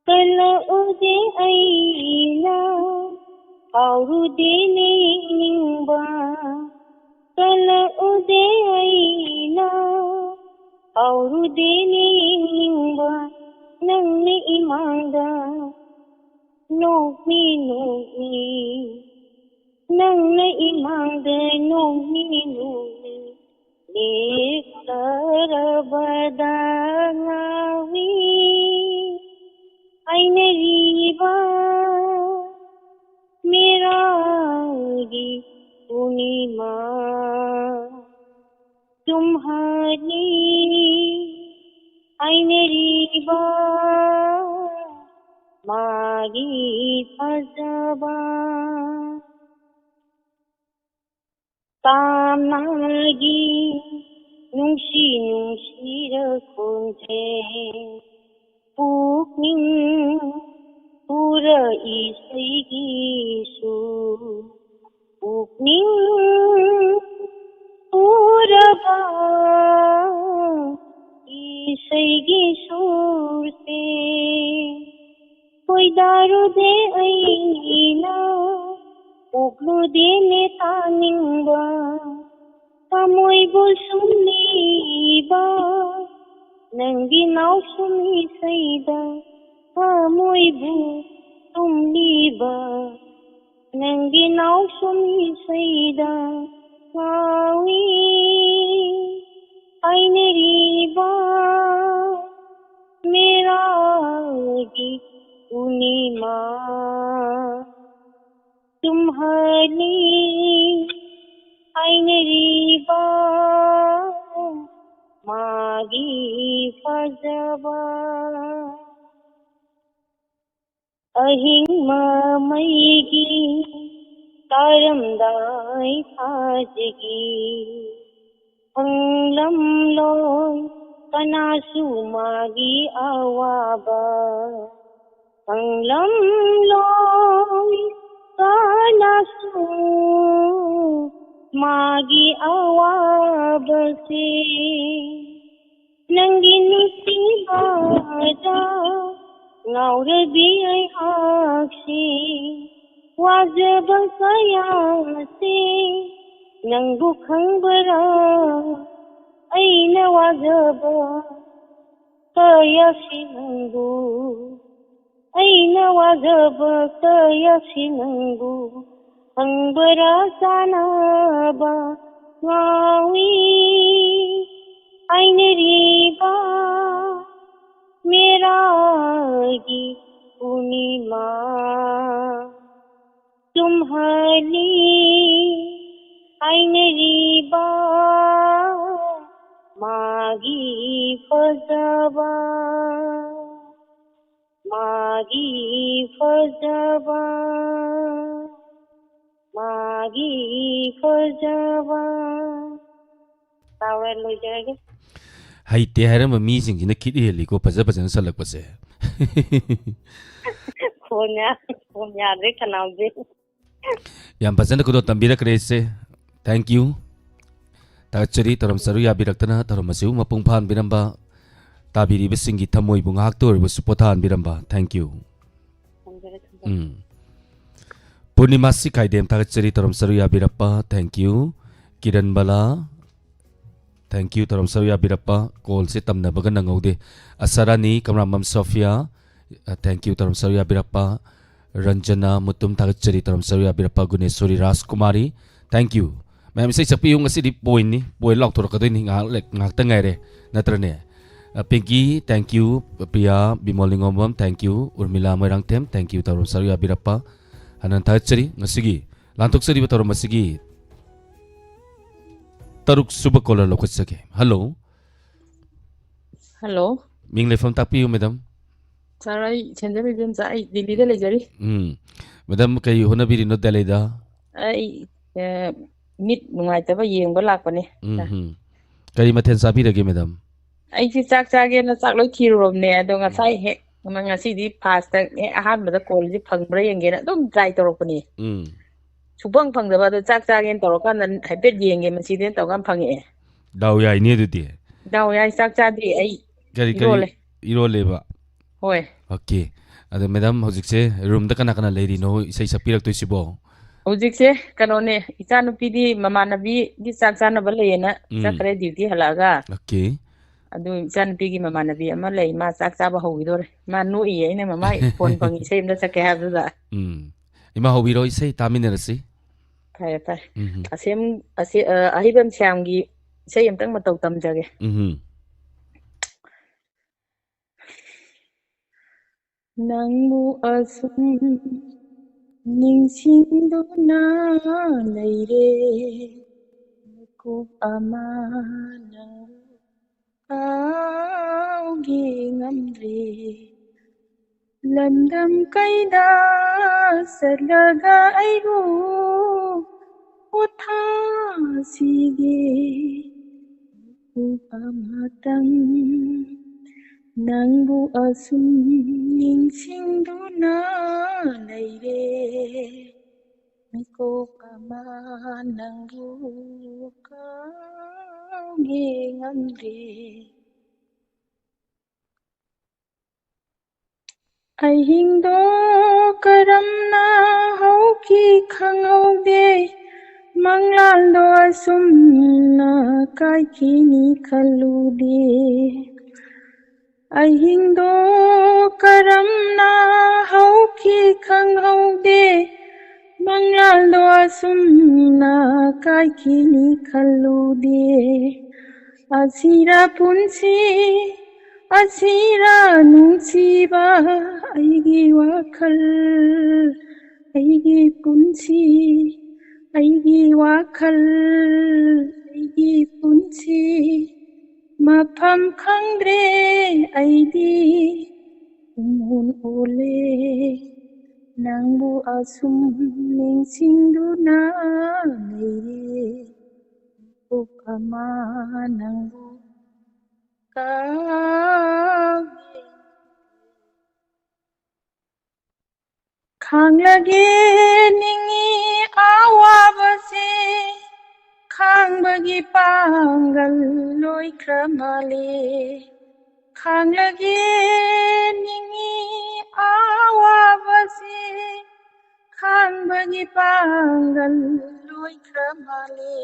ꯀꯜꯂꯛꯎꯗꯦ ꯑꯩꯅ ꯐꯥꯎꯔꯨꯗꯦꯅꯦ ꯌꯦꯡꯅꯤꯡꯕ꯫ ꯀꯜꯂꯛꯎꯗꯦ ꯑꯩꯅ ꯐꯥꯎꯔꯨꯗꯦꯅꯦ ꯌꯦꯡꯅꯤꯡꯕ꯫ ꯅꯪꯅ ꯏꯃꯥꯡꯗ ꯅꯣꯛꯃꯤ ꯅꯣꯛꯃꯤ, ꯅꯪꯅ ꯏꯃꯥꯡꯗ ꯅꯣꯛꯃꯤ ꯅꯣꯛꯃꯤ ꯂꯦꯞꯆꯔꯕꯗ ꯉꯥꯎꯏ ꯍꯥꯏꯅꯔꯤꯕ ꯃꯦꯔꯥꯒꯤ ꯄꯨꯔꯅꯤꯃꯥ꯫ ꯆꯨꯝꯍꯜꯂꯤ ꯍꯥꯏꯅꯔꯤꯕ ꯃꯥꯒꯤ ꯐꯖꯕ꯫ ꯇꯥꯝꯅꯒꯤ ꯅꯨꯡꯁꯤ ꯅꯨꯡꯁꯤꯔ ꯈꯣꯟꯖꯦꯜ, ꯄꯨꯛꯅꯤꯡ ꯍꯨꯔ ꯏꯁꯩꯒꯤ ꯁꯨꯔ, ꯄꯨꯛꯅꯤꯡ ꯍꯨꯔꯕ ꯏꯁꯩꯒꯤ ꯁꯨꯔꯁꯦ꯫ ꯈꯣꯏꯗꯥꯔꯨꯗꯦ ꯑꯩꯅ ꯄꯣꯛꯂꯨꯗꯦꯅꯦ ꯇꯥꯅꯤꯡꯕ꯫ ꯊꯃꯣꯏꯕꯨ ꯁꯨꯝꯂꯤꯕ ꯅꯪꯒꯤ ꯅꯥꯎꯁꯨꯝ ꯏꯁꯩꯗ ꯊꯃꯣꯏꯕꯨ ꯁꯨꯝꯂꯤꯕ ꯅꯪꯒꯤ ꯅꯥꯎꯁꯨꯝ ꯏꯁꯩꯗ ꯉꯥꯎꯏ ꯍꯥꯏꯅꯔꯤꯕ ꯃꯥꯒꯤ ꯄꯨꯔꯅꯤꯃꯥ꯫ ꯇꯨꯝꯍꯜꯂꯤ ꯍꯥꯏꯅꯔꯤꯕ ꯃꯥꯒꯤ ꯐꯖꯕ꯫ ꯑꯍꯤꯡ ꯃꯃꯩꯒꯤ ꯇꯥꯔꯝꯗꯥꯏ ꯊꯥꯖꯒꯤ ꯈꯪꯂꯝꯂꯣꯏ ꯀꯅꯥꯁꯨ ꯃꯥꯒꯤ ꯑꯋꯥꯕ꯫ ꯈꯪꯂꯝꯂꯣꯏ ꯀꯅꯥꯁꯨ ꯃꯥꯒꯤ ꯑꯋꯥꯕꯁꯦ꯫ ꯅꯪꯒꯤ ꯅꯨꯡꯁꯤꯕꯗ ꯉꯥꯎꯔꯕꯤ ꯑꯩꯍꯥꯛꯁꯦ꯫ ꯋꯥꯖꯕ ꯀꯌꯥꯁꯦ ꯅꯪꯕꯨ ꯈꯪꯕ꯭ꯔꯥ? ꯑꯩꯅ ꯋꯥꯖꯕ ꯀꯌꯥꯁꯤ ꯅꯪꯕꯨ, ꯑꯩꯅ ꯋꯥꯖꯕ ꯀꯌꯥꯁꯤ ꯅꯪꯕꯨ ꯈꯪꯕ꯭ꯔꯥ? ꯆꯥꯅꯕ ꯉꯥꯎꯏ ꯍꯥꯏꯅꯔꯤꯕ ꯃꯦꯔꯥꯒꯤ ꯄꯨꯔꯅꯤꯃꯥ꯫ ꯇꯨꯝꯍꯜꯂꯤ ꯍꯥꯏꯅꯔꯤꯕ ꯃꯥꯒꯤ ꯐꯖꯕ, ꯃꯥꯒꯤ ꯐꯖꯕ, ꯃꯥꯒꯤ ꯐꯖꯕ꯫ ꯆꯥꯎꯔꯦ, ꯂꯣꯏꯖꯔꯒꯦ꯫ ꯍꯩꯇꯦ ꯍꯥꯏꯔꯝꯕ ꯃꯤꯁꯤꯡꯁꯤꯅ ꯈꯤꯠ ꯍꯦꯜꯂꯤꯀꯣ, ꯐꯖ ꯐꯖꯅ ꯁꯜꯂꯛꯄꯁꯦ꯫ ꯈꯣꯟ ꯌꯥ-, ꯈꯣꯟ ꯌꯥꯗ꯭ꯔꯦ, ꯈꯅꯥꯎꯁꯦ꯫ ꯌꯥꯝ ꯐꯖꯅ ꯈꯨꯗꯣꯜ ꯇꯝꯕꯤꯔꯛꯈ꯭ꯔꯦ ꯏꯆꯦ꯫ Thank you꯫ ꯊꯥꯒꯠꯆꯔꯤ, ꯊꯧꯔꯝ ꯁꯔꯨꯛ ꯌꯥꯕꯤꯔꯛꯇꯅ ꯊꯧꯔꯝ ꯑꯁꯤꯕꯨ ꯃꯄꯨꯡ ꯐꯥꯍꯟꯕꯤꯔꯝꯕ, ꯇꯥꯕꯤꯔꯤꯕꯁꯤꯡꯒꯤ ꯊꯃꯣꯏꯕꯨ ꯉꯥꯏꯍꯥꯛꯇ ꯑꯣꯏꯔꯕꯁꯨ ꯄꯣꯊꯥꯍꯟꯕꯤꯔꯝꯕ꯫ Thank you꯫ ꯊꯝꯖꯔꯦ, ꯊꯝꯖꯔꯦ꯫ ꯎꯝ꯫ ꯄꯨꯔꯅꯤꯃꯥ ꯁꯤꯈꯥꯏꯗꯦꯝ ꯊꯥꯒꯠꯆꯔꯤ, ꯊꯧꯔꯝ ꯁꯔꯨꯛ ꯌꯥꯕꯤꯔꯛꯄ꯫ Thank you꯫ Kiran Bala. Thank you, ꯊꯧꯔꯝ ꯁꯔꯨꯛ ꯌꯥꯕꯤꯔꯛꯄ꯫ ꯀꯣꯜꯁꯦ ꯇꯝꯅꯕꯒ ꯅꯪꯍꯧꯗꯦ꯫ ꯑꯁꯥꯔꯥꯅꯤ, ꯀꯝꯔꯥꯝꯕꯝ ꯁꯣꯐꯤꯌꯥ꯫ ꯑ, thank you, ꯊꯧꯔꯝ ꯁꯔꯨꯛ ꯌꯥꯕꯤꯔꯛꯄ꯫ ꯔꯟꯖꯅꯥ ꯃꯨꯇꯨꯝ ꯊꯥꯒꯠꯆꯔꯤ, ꯊꯧꯔꯝ ꯁꯔꯨꯛ ꯌꯥꯕꯤꯔꯛꯄ꯫ ꯒꯨꯅꯦꯁꯣꯔꯤ ꯔꯥꯖꯀꯨꯃꯥꯔꯤ꯫ Thank you꯫ ꯃꯌꯥꯝ ꯏꯁꯩ ꯁꯛꯄꯤꯌꯨ, ꯉꯁꯤꯗꯤ ꯄꯣꯏꯟꯅꯤ, ꯄꯣꯏꯟ ꯂꯥꯎꯊꯣꯔꯛꯀꯗꯣꯏꯅꯤ, ꯉꯥꯏꯍꯥꯛ ꯂꯩ-, ꯉꯥꯏꯍꯥꯛꯇ ꯉꯥꯏꯔꯦ, ꯅꯠꯇ꯭ꯔꯅꯦ? ꯑ, ꯄꯤꯡꯀꯤ, thank you꯫ Priya, Bimol ꯅꯤꯉꯣꯝꯕꯝ, thank you꯫ ꯎꯔꯃꯤꯂꯥ Moirangthem, thank you꯫ ꯊꯧꯔꯝ ꯁꯔꯨꯛ ꯌꯥꯕꯤꯔꯛꯄ ꯍꯟꯅ ꯊꯥꯒꯠꯆꯔꯤ꯫ ꯉꯁꯤꯒꯤ ꯂꯥꯟꯊꯣꯛꯆꯔꯤꯕ ꯊꯧꯔꯝ ꯑꯁꯤꯒꯤ ꯇꯔꯨꯛ ꯁꯨꯕ caller ꯂꯧꯈꯠꯆꯒꯦ꯫ Hello꯫ Hello꯫ ꯃꯤꯡ ꯂꯩꯐꯝ ꯇꯥꯛꯄꯤꯌꯨ, madam꯫ Sir, ꯑꯩ ꯁꯦꯟꯖꯝ ꯏꯕꯦꯝꯆꯥ, ꯑꯩ ꯗꯤꯜꯂꯤꯗ ꯂꯩꯖꯔꯤ꯫ ꯎꯝ꯫ Madam, ꯀꯔꯤ ꯍꯣꯠꯅꯕꯤꯔꯤꯅꯣ ꯗꯦꯜꯂꯤꯗ? ꯑꯩ, ꯑ, ꯃꯤꯠ ꯅꯨꯡꯉꯥꯏꯇꯕ ꯌꯦꯡꯕ ꯂꯥꯛꯄꯅꯦ꯫ ꯎꯝ, ꯎꯝ꯫ ꯀꯔꯤ ꯃꯊꯦꯜ ꯆꯥꯕꯤꯔꯒꯦ, madam? ꯑꯩꯁꯦ ꯆꯥꯛ ꯆꯥꯒꯦꯅ ꯆꯥꯛ ꯂꯣꯏ ꯊꯤꯔꯨꯔꯕꯅꯦ, ꯑꯗꯣ ꯎꯝ꯫ ꯉꯁꯥꯏ ꯍꯦꯛ, ꯉꯁꯤꯗꯤ first ꯍꯦꯛ ꯑꯍꯥꯟꯕꯗ callꯁꯦ ꯐꯪꯕ꯭ꯔꯥ ꯌꯦꯡꯒꯦꯅ ꯑꯗꯨꯝ try ꯇꯧꯔꯛꯄꯅꯦ꯫ ꯎꯝ꯫ ꯁꯨꯡꯐꯪ ꯐꯪꯗꯕ, ꯑꯗꯣ ꯆꯥꯛ ꯆꯥꯒꯦꯅ ꯇꯧꯔꯀꯥꯟꯗ ꯍꯥꯏꯐꯦꯠ ꯌꯦꯡꯒꯦ ꯃꯁꯤꯗꯤꯅ ꯇꯧꯔꯀꯥꯟꯗ ꯐꯪꯉꯛꯑꯦ꯫ ꯗꯥꯎ ꯌꯥꯏꯅꯦ ꯑꯗꯨꯗꯤ꯫ ꯗꯥꯎ ꯌꯥꯏ, ꯆꯥꯛ ꯆꯥꯗ꯭ꯔꯤ ꯑꯩ꯫ ꯀꯔꯤ, ꯀꯔꯤ ꯏꯔꯣꯜꯂꯦ꯫ ꯏꯔꯣꯜꯂꯦꯕ? ꯍꯣꯏ꯫ Okay꯫ ꯑꯗꯣ madam, ꯍꯧꯖꯤꯛꯁꯦ roomꯗ ꯀꯅꯥ ꯀꯅꯥ ꯂꯩꯔꯤꯅꯣ ꯏꯁꯩ ꯁꯛꯄꯤꯔꯛꯇꯣꯏꯁꯤꯕꯣ? ꯍꯧꯖꯤꯛꯁꯦ ꯀꯩꯅꯣꯅꯦ, ꯏꯆꯥꯅꯨꯄꯤꯗꯤ ꯃꯃꯥꯟꯅꯕꯤꯒꯤ ꯆꯥꯛ ꯆꯥꯅꯕ ꯂꯩꯌꯦꯅ ꯎꯝ꯫ ꯆꯠꯈ꯭ꯔꯦ duty ꯍꯜꯂꯛꯑꯒ꯫ Okay꯫ ꯑꯗꯨ ꯏꯆꯥꯅꯨꯄꯤꯒꯤ ꯃꯃꯥꯟꯅꯕꯤ ꯑꯃ ꯂꯩ, ꯃꯥ ꯆꯥꯛ ꯆꯥꯕ ꯍꯧꯈꯤꯗꯣꯔꯦ꯫ ꯃꯥ ꯅꯣꯛꯏꯌꯦ, ꯑꯩꯅ ꯃꯃꯥ phone ꯐꯪꯉꯤ ꯏꯁꯩ ꯑꯝꯇ ꯁꯛꯀꯦ ꯍꯥꯏꯕꯗꯨꯗ꯫ ꯎꯝ꯫ ꯏꯃꯥ ꯍꯧꯕꯤꯔꯣ, ꯏꯁꯩ ꯇꯥꯃꯤꯟꯅꯔꯁꯤ꯫ ꯐꯔꯦ, ꯐꯔꯦ꯫ ꯎꯝ꯫ ꯑꯁꯦꯝ-, ꯑꯁꯦ-, ꯑ, ꯑꯍꯩꯕꯝ ꯁ꯭ꯌꯥꯝꯒꯤ ꯏꯁꯩ ꯑꯝꯇꯪ ꯃꯇꯧ ꯇꯝꯖꯒꯦ꯫ ꯎꯝ꯫ ꯅꯪꯕꯨ ꯑꯁꯨꯝ ꯅꯤꯡꯁꯤꯡꯗꯨꯅ ꯂꯩꯔꯦ, ꯃꯤꯀꯨꯞ ꯑꯃ ꯅꯪꯕꯨ ꯀꯥꯎꯒꯦ ꯉꯝꯗ꯭ꯔꯦ꯫ ꯂꯝꯗꯝ ꯀꯩꯗ ꯆꯠꯂꯒ ꯑꯩꯕꯨ ꯄꯣꯊꯥꯁꯤꯒꯦ꯫ ꯃꯤꯀꯨꯞ ꯑꯃꯇꯪ ꯅꯪꯕꯨ ꯑꯁꯨꯝ ꯅꯤꯡꯁꯤꯡꯗꯨꯅ ꯂꯩꯔꯦ꯫ ꯃꯤꯀꯨꯞ ꯑꯃ ꯅꯪꯕꯨ ꯀꯥꯎꯒꯦ ꯉꯝꯗꯦ꯫ ꯑꯍꯤꯡꯗꯣ ꯀꯔꯝꯅ ꯍꯧꯈꯤ ꯈꯪꯍꯧꯗꯦ, ꯃꯪꯂꯥꯟꯗꯣ ꯑꯁꯨꯝꯅ ꯀꯥꯏꯈꯤꯅꯤ ꯈꯜꯂꯨꯗꯦ꯫ ꯑꯍꯤꯡꯗꯣ ꯀꯔꯝꯅ ꯍꯧꯈꯤ ꯈꯪꯍꯧꯗꯦ, ꯃꯪꯂꯥꯟꯗꯣ ꯑꯁꯨꯝꯅ ꯀꯥꯏꯈꯤꯅꯤ ꯈꯜꯂꯨꯗꯦ꯫ ꯑꯁꯤꯔ ꯄꯨꯟꯁꯤ, ꯑꯁꯤꯔ ꯅꯨꯡꯁꯤꯕ, ꯑꯩꯒꯤ ꯋꯥꯈꯜ, ꯑꯩꯒꯤ ꯄꯨꯟꯁꯤ, ꯑꯩꯒꯤ ꯋꯥꯈꯜ, ꯑꯩꯒꯤ ꯄꯨꯟꯁꯤ꯫ ꯃꯐꯝ ꯈꯪꯗ꯭ꯔꯦ ꯑꯩꯗꯤ, ꯄꯨꯡꯑꯣꯟ ꯑꯣꯜꯂꯦ꯫ ꯅꯪꯕꯨ ꯑꯁꯨꯝ ꯅꯤꯡꯁꯤꯡꯗꯨꯅ ꯂꯩꯔꯦ꯫ ꯃꯤꯀꯨꯞ ꯑꯃ ꯅꯪꯕꯨ ꯀꯥꯎꯒꯦ꯫ ꯈꯥꯡꯂꯒꯦ ꯅꯤꯡꯏ ꯑꯋꯥꯕꯁꯦ, ꯈꯥꯡꯕꯒꯤ ꯄꯥꯡꯒꯜ ꯂꯣꯏꯈ꯭ꯔ ꯃꯥꯜꯂꯦ꯫ ꯈꯥꯡꯂꯒꯦ ꯅꯤꯡꯏ ꯑꯋꯥꯕꯁꯦ, ꯈꯥꯡꯕꯒꯤ ꯄꯥꯡꯒꯜ ꯂꯣꯏꯈ꯭ꯔ ꯃꯥꯜꯂꯦ꯫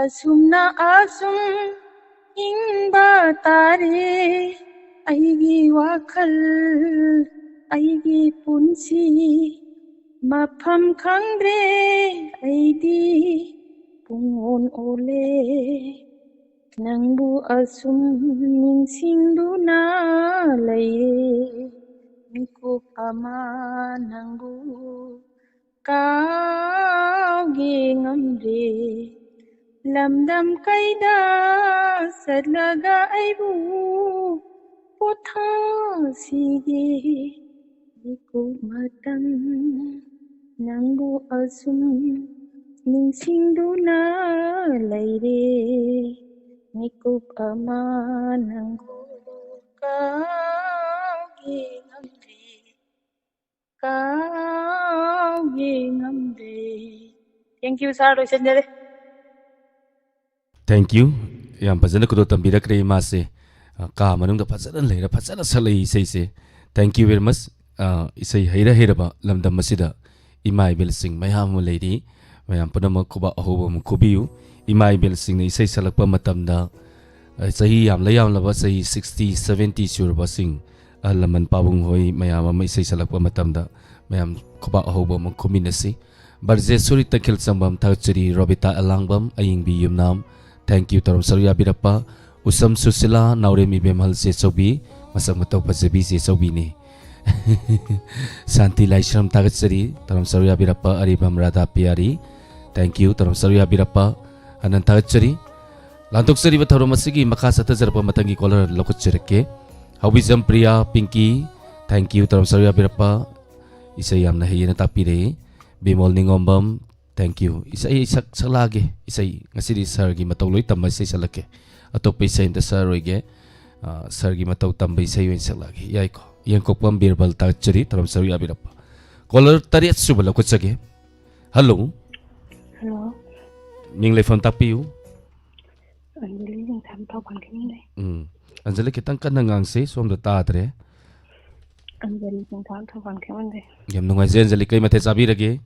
ꯑꯁꯨꯝꯅ ꯑꯁꯨꯝ ꯍꯤꯡꯕ ꯇꯥꯔꯦ꯫ ꯑꯩꯒꯤ ꯋꯥꯈꯜ, ꯑꯩꯒꯤ ꯄꯨꯟꯁꯤ, ꯃꯐꯝ ꯈꯪꯗ꯭ꯔꯦ ꯑꯩꯗꯤ, ꯄꯨꯡꯑꯣꯟ ꯑꯣꯜꯂꯦ꯫ ꯅꯪꯕꯨ ꯑꯁꯨꯝ ꯅꯤꯡꯁꯤꯡꯗꯨꯅ ꯂꯩꯔꯦ꯫ ꯃꯤꯀꯨꯞ ꯑꯃ ꯅꯪꯕꯨ ꯀꯥꯎꯒꯦ ꯉꯝꯗꯦ꯫ ꯂꯝꯗꯝ ꯀꯩꯗ ꯆꯠꯂꯒ ꯑꯩꯕꯨ ꯄꯣꯊꯥꯁꯤꯒꯦ꯫ ꯃꯤꯀꯨꯞ ꯃꯇꯝ ꯅꯪꯕꯨ ꯑꯁꯨꯝ ꯅꯤꯡꯁꯤꯡꯗꯨꯅ ꯂꯩꯔꯦ꯫ ꯃꯤꯀꯨꯞ ꯑꯃ ꯅꯪꯕꯨ ꯀꯥꯎꯒꯦ ꯉꯝꯗꯦ, ꯀꯥꯎꯒꯦ ꯉꯝꯗꯦ꯫ Thank you, sir. ꯂꯣꯏꯁꯤꯟꯖꯔꯦ꯫ Thank you. ꯌꯥꯝ ꯐꯖꯅ ꯈꯨꯗꯣꯜ ꯇꯝꯕꯤꯔꯛꯈ꯭ꯔꯦ ꯏꯃꯥꯁꯦ꯫ ꯑ, ꯀꯥ ꯃꯅꯨꯡꯗ ꯐꯖꯅ ꯂꯩꯔ ꯐꯖꯅ ꯁꯛꯂꯛꯏ ꯏꯁꯩꯁꯦ꯫ Thank you very much. ꯑ, ꯏꯁꯩ ꯍꯩꯔ ꯍꯩꯔꯕ ꯂꯝꯗꯝ ꯑꯁꯤꯗ ꯏꯃꯥ ꯏꯕꯦꯜꯁꯤꯡ ꯃꯌꯥꯝ ꯑꯃ ꯂꯩꯔꯤ꯫ ꯃꯌꯥꯝ ꯄꯨꯝꯅꯃꯛ ꯈꯨꯕꯥꯛ ꯑꯍꯧꯕ ꯑꯃ ꯈꯨꯕꯤꯌꯨ꯫ ꯏꯃꯥ ꯏꯕꯦꯜꯁꯤꯡꯅ ꯏꯁꯩ ꯁꯛꯂꯛꯄ ꯃꯇꯝꯗ, ꯑ, ꯆꯍꯤ ꯌꯥꯝꯂ ꯌꯥꯝꯂꯕ ꯆꯍꯤ sixty, seventy ꯁꯨꯔꯕꯁꯤꯡ, ꯑꯍꯜ ꯂꯃꯟ ꯄꯥꯕꯨꯡ ꯍꯣꯏ ꯃꯌꯥꯝ ꯑꯃ ꯏꯁꯩ ꯁꯛꯂꯛꯄ ꯃꯇꯝꯗ ꯃꯌꯥꯝ ꯈꯨꯕꯥꯛ ꯑꯍꯧꯕ ꯑꯃ ꯈꯨꯃꯤꯟꯅꯁꯤ꯫ ꯕ꯭ꯔꯖꯦꯁꯣꯔꯤ ꯇꯈꯦꯜꯁꯪꯕꯝ, ꯊꯥꯒꯠꯆꯔꯤ ꯔꯣꯕꯤꯇꯥ ꯑꯂꯥꯡꯕꯝ, ꯑꯌꯤꯡꯕꯤ ꯌꯨꯝꯅꯥꯝ, Thank you, ꯇꯧꯔꯝ ꯁꯔꯨꯛ ꯌꯥꯕꯤꯔꯛꯄ ꯎꯁꯝ ꯁꯨꯁꯤꯂꯥ, ꯅꯥꯎꯔꯦꯝ ꯏꯕꯦꯝꯍꯜ ꯆꯦꯆꯧꯕꯤ, ꯃꯁꯛ ꯃꯇꯧ ꯐꯖꯕꯤ ꯆꯦꯆꯧꯕꯤꯅꯤ꯫ ꯁꯥꯟꯇꯤ ꯂꯥꯏꯁ꯭ꯔꯝ ꯊꯥꯒꯠꯆꯔꯤ, ꯇꯧꯔꯝ ꯁꯔꯨꯛ ꯌꯥꯕꯤꯔꯛꯄ ꯑꯔꯤꯕꯝ ꯔꯥꯙꯥ ꯄꯤꯌꯥꯔꯤ꯫ Thank you, ꯇꯧꯔꯝ ꯁꯔꯨꯛ ꯌꯥꯕꯤꯔꯛꯄ ꯑꯅꯟ ꯊꯥꯒꯠꯆꯔꯤ꯫ ꯂꯥꯟꯊꯣꯛꯆꯔꯤꯕ ꯊꯧꯔꯝ ꯑꯁꯤꯒꯤ ꯃꯈꯥ ꯆꯠꯊꯖꯔꯛꯄ ꯃꯊꯪꯒꯤ caller ꯂꯧꯈꯠꯆꯔꯛꯀꯦ꯫ ꯍꯧꯕꯤꯖꯝ ꯄ꯭ꯔꯤꯌꯥ ꯄꯤꯡꯀꯤ, thank you, ꯇꯧꯔꯝ ꯁꯔꯨꯛ ꯌꯥꯕꯤꯔꯛꯄ꯫ ꯏꯁꯩ ꯌꯥꯝꯅ ꯍꯩꯌꯦꯅ ꯇꯥꯛꯄꯤꯔꯛꯏ꯫ Bimol ꯅꯤꯉꯣꯝꯕꯝ, thank you꯫ ꯏꯁꯩ ꯁꯛ-, ꯁꯛꯂꯛꯑꯒꯦ꯫ ꯏꯁꯩ ꯉꯁꯤꯗꯤ sirꯒꯤ ꯃꯇꯧ ꯂꯣꯏ ꯇꯝꯕ ꯏꯁꯩ ꯁꯛꯂꯛꯀꯦ꯫ ꯑꯇꯣꯞꯄ ꯏꯁꯩ ꯑꯝꯇ ꯁꯛꯑꯔꯣꯏꯒꯦ꯫ ꯑ, sirꯒꯤ ꯃꯇꯧ ꯇꯝꯕ ꯏꯁꯩ ꯑꯣꯏꯅ ꯁꯛꯂꯛꯑꯒꯦ꯫ ꯌꯥꯏꯀꯣ? ꯌꯦꯡꯀꯣꯛꯄꯝ ꯕꯤꯔꯕꯜ ꯊꯥꯒꯠꯆꯔꯤ, ꯊꯧꯔꯝ ꯁꯔꯨꯛ ꯌꯥꯕꯤꯔꯛꯄ꯫ Caller ꯇꯔꯦꯠ ꯁꯨꯕ ꯂꯧꯈꯠꯆꯒꯦ꯫ Hello꯫ Hello꯫ ꯃꯤꯡ ꯂꯩꯐꯝ ꯇꯥꯛꯄꯤꯌꯨ꯫ ꯑꯟꯖꯂꯤ ꯁꯤꯡꯊꯥ ꯊꯧꯕꯥꯜ ꯈꯦꯃꯟꯗꯩ꯫ ꯎꯝ꯫ ꯑꯟꯖꯂꯤ, ꯈꯤꯇꯪ ꯀꯟꯅ ꯉꯥꯡꯁꯤ, ꯁꯣꯝꯗ ꯇꯥꯗ꯭ꯔꯦ꯫ ꯑꯟꯖꯂꯤ ꯁꯤꯡꯊꯥ ꯊꯧꯕꯥꯜ ꯈꯦꯃꯟꯗꯩ꯫ ꯌꯥꯝ ꯅꯨꯡꯉꯥꯏꯖꯩ, ꯑꯟꯖꯂꯤ꯫ ꯀꯩ ꯃꯊꯦꯜ ꯆꯥꯕꯤꯔꯒꯦ?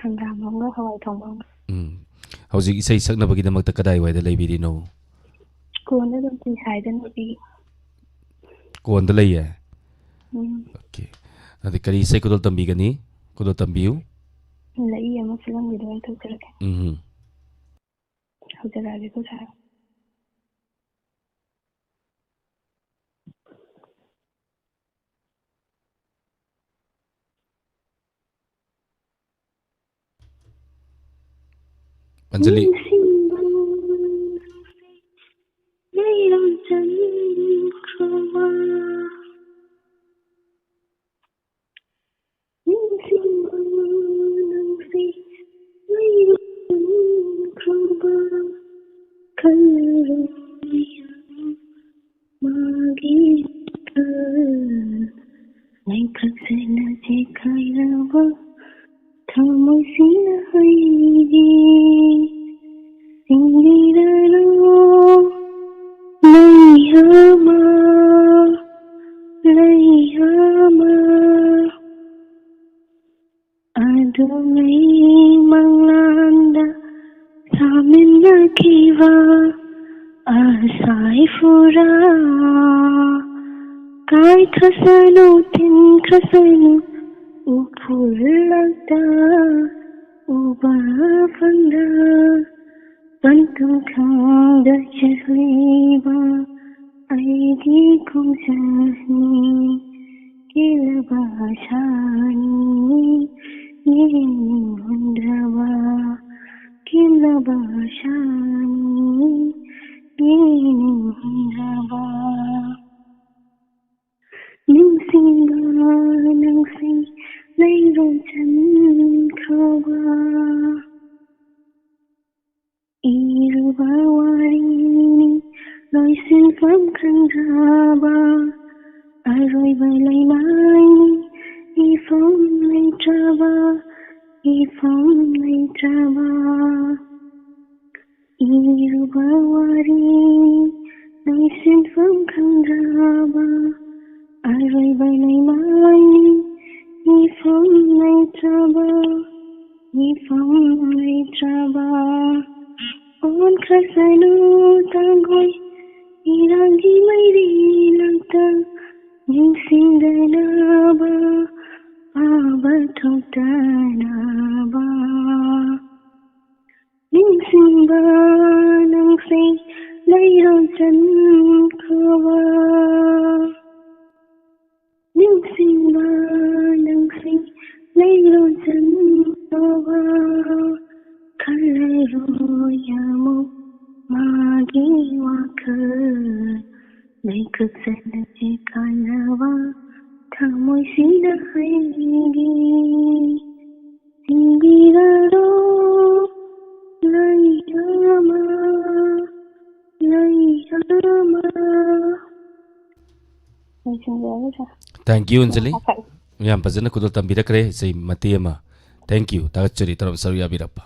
ꯍꯪꯒꯥꯝ ꯑꯃꯒ ꯍꯋꯥꯏ ꯊꯣꯡꯕ ꯑꯃꯒ꯫ ꯎꯝ꯫ ꯍꯧꯖꯤꯛ ꯏꯁꯩ ꯁꯛꯅꯕꯒꯤꯗꯃꯛꯇ ꯀꯗꯥꯏꯋꯥꯏꯗ ꯂꯩꯕꯤꯔꯤꯅꯣ? ꯀꯣꯟꯗ ꯑꯗꯨꯝ ꯐꯤ ꯁꯥꯏꯗ ꯅꯨꯄꯤ꯫ ꯀꯣꯟꯗ ꯂꯩꯌꯦ? ꯎꯝ꯫ Okay꯫ ꯑꯗꯨꯗꯤ ꯀꯔꯤ ꯏꯁꯩ ꯈꯨꯗꯣꯜ ꯇꯝꯕꯤꯒꯅꯤ? ꯈꯨꯗꯣꯜ ꯇꯝꯕꯤꯌꯨ꯫ ꯂꯩ ꯑꯃ ꯐꯤꯂꯝꯒꯤꯗꯣ ꯑꯣꯏꯅ ꯇꯧꯖꯔꯒꯦ꯫ ꯎꯝ꯫ ꯍꯧꯖꯔꯛꯑꯒꯦꯀꯣ sir꯫ ꯑꯟꯖꯂꯤ꯫ ꯅꯤꯡꯁꯤꯡꯕ ꯂꯩꯔꯝ ꯆꯟꯈ꯭ꯔꯕ꯫ ꯅꯤꯡꯁꯤꯡꯕ ꯅꯪꯁꯤ ꯂꯩꯔꯝ ꯆꯟꯈ꯭ꯔꯕ꯫ ꯈꯜꯂꯔꯣꯏ ꯃꯥꯒꯤ ꯂꯩꯈꯛꯁꯤꯅ ꯆꯦꯈꯥꯏꯔꯕ ꯊꯃꯣꯏꯁꯤꯅ ꯑꯩꯒꯤ ꯁꯤꯡꯂꯤꯔꯔꯣ ꯃꯩ ꯑꯃ, ꯂꯩ ꯑꯃ꯫ ꯑꯗꯨꯉꯩ ꯃꯪꯂꯥꯟꯗ ꯁꯥꯃꯤꯟꯅꯈꯤꯕ ꯑꯁꯥꯏ ꯐꯨꯔꯥ ꯀꯥꯏꯈ꯭ꯔꯁꯅꯨ, ꯊꯤꯟꯈ꯭ꯔꯁꯅꯨ ꯎꯐꯨꯜꯂꯛꯇ ꯎꯕ ꯐꯪꯗ꯫ ꯄꯟꯊꯨꯡ ꯈꯪꯗ ꯆꯠꯂꯤꯕ ꯑꯩꯒꯤ ꯈꯣꯡꯆꯠꯅꯤ꯫ ꯀꯤꯜꯂꯕ ꯑꯁꯥꯅꯤ ꯌꯦꯡꯅꯤꯡꯗ꯭ꯔꯕ, ꯀꯤꯜꯂꯕ ꯑꯁꯥꯅꯤ ꯌꯦꯡꯅꯤꯡꯗ꯭ꯔꯕ꯫ ꯅꯤꯡꯁꯤꯡꯕ ꯅꯪꯁꯤ ꯂꯩꯔꯣꯡ ꯆꯟꯈ꯭ꯔꯕ꯫ ꯏꯔꯨꯕ ꯋꯥꯔꯤꯅꯤ ꯂꯣꯏꯁꯤꯟꯐꯝ ꯈꯪꯗ꯭ꯔꯕ, ꯑꯔꯣꯏꯕ ꯂꯩꯃꯥꯏꯅꯤ ꯏꯐꯝ ꯂꯩꯇ꯭ꯔꯕ, ꯏꯐꯝ ꯂꯩꯇ꯭ꯔꯕ꯫ ꯏꯔꯨꯕ ꯋꯥꯔꯤꯅꯤ ꯂꯣꯏꯁꯤꯟꯐꯝ ꯈꯪꯗ꯭ꯔꯕ, ꯑꯔꯣꯏꯕ ꯂꯩꯃꯥꯏꯅꯤ ꯏꯐꯝ ꯂꯩꯇ꯭ꯔꯕ, ꯏꯐꯝ ꯂꯩꯇ꯭ꯔꯕ꯫ ꯑꯣꯟꯈ꯭ꯔꯁꯅꯨ ꯇꯥꯡꯒꯣꯏ ꯏꯔꯥꯡꯒꯤ ꯃꯩꯔꯤ ꯂꯪꯇ, ꯅꯤꯡꯁꯤꯡꯗꯅꯕ ꯐꯥꯕ ꯊꯣꯛꯇꯅꯕ꯫ ꯅꯤꯡꯁꯤꯡꯕ ꯅꯪꯁꯦ ꯂꯩꯔꯣꯡ ꯆꯟꯈ꯭ꯔꯕ꯫ ꯅꯤꯡꯁꯤꯡꯕ ꯅꯪꯁꯦ ꯂꯩꯔꯣꯡ ꯆꯟꯈ꯭ꯔꯕ꯫ ꯈꯜꯂꯔꯣꯏ ꯑꯃꯨꯛ ꯃꯥꯒꯤ ꯋꯥꯈꯜ꯫ ꯂꯩꯀꯛ ꯆꯠꯂꯁꯦ ꯀꯥꯟꯅꯕ ꯊꯃꯣꯏꯁꯤꯅ ꯑꯩꯒꯤ꯫ ꯊꯤꯟꯕꯤꯔꯔꯣ ꯂꯩ ꯑꯃ, ꯂꯩ ꯑꯃ꯫ ꯂꯣꯏꯁꯤꯟꯖꯔꯒꯦ, ꯁꯥꯔ꯫ Thank you, Anjali. ꯃꯈꯥ ꯌꯥꯝ ꯐꯖꯅ ꯈꯨꯗꯣꯜ ꯇꯝꯕꯤꯔꯛꯈ꯭ꯔꯦ ꯏꯁꯩ ꯃꯇꯦꯛ ꯑꯃ꯫ Thank you, ꯊꯥꯒꯠꯆꯔꯤ ꯇꯔꯥꯝ ꯁꯔꯨꯛ ꯌꯥꯕꯤꯔꯛꯄ꯫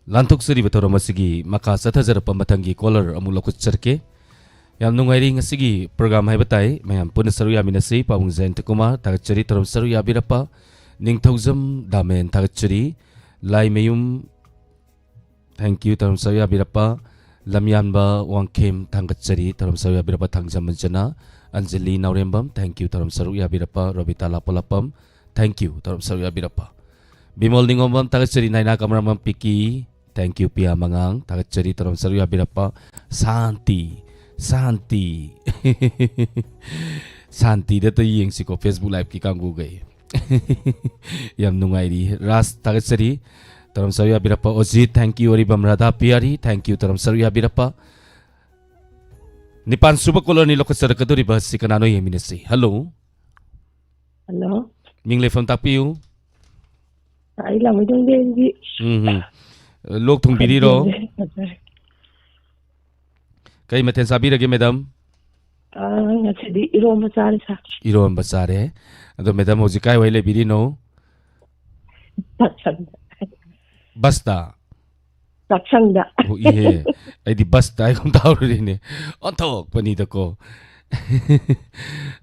ꯂꯥꯟꯊꯣꯛꯆꯔꯤꯕ ꯊꯧꯔꯝ ꯑꯁꯤꯒꯤ ꯃꯈꯥ ꯆꯠꯊꯖꯔꯛꯄ ꯃꯊꯪꯒꯤ caller ꯑꯃꯨꯛ ꯂꯧꯈꯠꯆꯔꯛꯀꯦ꯫ ꯌꯥꯝ ꯅꯨꯡꯉꯥꯏꯔꯤ ꯉꯁꯤꯒꯤ program ꯍꯥꯏꯕ ꯇꯥꯏ꯫ ꯃꯌꯥꯝ ꯄꯨꯟꯅ ꯁꯔꯨꯛ ꯌꯥꯃꯤꯟꯅꯁꯤ꯫ ꯄꯥꯕꯨꯡ ꯖꯌꯟꯇ ꯀꯨꯃꯥꯔ, ꯊꯥꯒꯠꯆꯔꯤ ꯇꯔꯥꯝ ꯁꯔꯨꯛ ꯌꯥꯕꯤꯔꯛꯄ꯫ ꯅꯤꯡꯊꯧꯖꯝ ꯗꯥꯃꯦꯟ, ꯊꯥꯒꯠꯆꯔꯤ꯫ ꯂꯥꯏꯃꯌꯨꯝ, thank you ꯇꯔꯥꯝ ꯁꯔꯨꯛ ꯌꯥꯕꯤꯔꯛꯄ꯫ ꯂꯝꯌꯥꯟꯕ ꯋꯥꯡꯈꯦꯝ, ꯊꯥꯒꯠꯆꯔꯤ ꯇꯔꯥꯝ ꯁꯔꯨꯛ ꯌꯥꯕꯤꯔꯛꯄ꯫ ꯊꯥꯡꯖꯝ ꯃꯟꯖꯅꯥ, ꯑꯟꯖꯂꯤ ꯅꯥꯎꯔꯦꯝꯕꯝ, thank you ꯇꯔꯥꯝ ꯁꯔꯨꯛ ꯌꯥꯕꯤꯔꯛꯄ꯫ ꯔꯣꯕꯤꯇꯥ ꯂꯥꯄꯣꯂꯥꯄꯝ, thank you ꯇꯔꯥꯝ ꯁꯔꯨꯛ ꯌꯥꯕꯤꯔꯛꯄ꯫ ꯕꯤꯃꯣꯜ ꯅꯤꯉꯣꯝꯕꯝ, ꯊꯥꯒꯠꯆꯔꯤ꯫ ꯅꯥꯏꯅꯥ ꯀꯃꯔꯥꯃꯝ ꯄꯤꯀꯤ, Thank you, ꯄꯤꯌꯥ ꯃꯉꯥꯡ꯫ ꯊꯥꯒꯠꯆꯔꯤ ꯇꯧꯔꯝ ꯁꯔꯨꯛ ꯌꯥꯕꯤꯔꯛꯄ꯫ ꯁꯥꯟꯇꯤ, ꯁꯥꯟꯇꯤ꯫ ꯁꯥꯟꯇꯤꯗꯇ ꯌꯦꯡꯁꯤꯀꯣ, Facebook Live-ꯀꯤ ꯀꯥꯡꯕꯨꯈꯩ꯫ ꯌꯥꯝ ꯅꯨꯡꯉꯥꯏꯔꯤ꯫ ꯔꯥꯖ, ꯊꯥꯒꯠꯆꯔꯤ ꯇꯧꯔꯝ ꯁꯔꯨꯛ ꯌꯥꯕꯤꯔꯛꯄ꯫ ꯑꯣꯖꯤꯠ, thank you꯫ Aribam Radha ꯄꯤꯌꯥꯔꯤ, thank you ꯇꯧꯔꯝ ꯁꯔꯨꯛ ꯌꯥꯕꯤꯔꯛꯄ꯫ ꯅꯤꯄꯥꯟ ꯁꯨꯕ caller-ꯅꯤ ꯂꯧꯈꯠꯆꯔꯛꯀꯗꯧꯔꯤꯕ ꯑꯁꯤ ꯀꯅꯥꯅꯣ ꯌꯦꯡꯃꯤꯟꯅꯁꯤ꯫ Hello꯫ Hello꯫ ꯃꯤꯡ ꯂꯩꯐꯝ ꯇꯥꯛꯄꯤꯌꯨ꯫ ꯑꯩ ꯂꯥꯡꯃꯩꯗꯣꯡꯗꯒꯤ꯫ ꯎꯝ ꯍꯝ꯫ ꯂꯣꯛ ꯊꯨꯡꯕꯤꯔꯤꯔꯣ? ꯀꯩ ꯃꯊꯦꯜ ꯆꯥꯕꯤꯔꯒꯦ, madam? ꯑꯥ, ꯉꯁꯤꯗꯤ ꯏꯔꯣꯝꯕ ꯆꯥꯔꯦ, sir꯫ ꯏꯔꯣꯝꯕ ꯆꯥꯔꯦ꯫ ꯑꯗꯣ madam ꯍꯧꯖꯤꯛ ꯀꯥꯏꯋꯥꯏ ꯂꯩꯕꯤꯔꯤꯅꯣ? ꯆꯥꯛꯁꯪꯗ꯫ Bus-ꯇ? ꯆꯥꯛꯁꯪꯗ꯫ ꯑꯣ, ꯏꯍꯦ꯫ ꯑꯩꯗꯤ bus-ꯇ ꯍꯥꯏꯒꯨꯝ ꯇꯥꯔꯨꯔꯦꯅꯦ꯫ ꯑꯣꯟꯊꯣꯛꯄꯅꯤꯗꯀꯣ꯫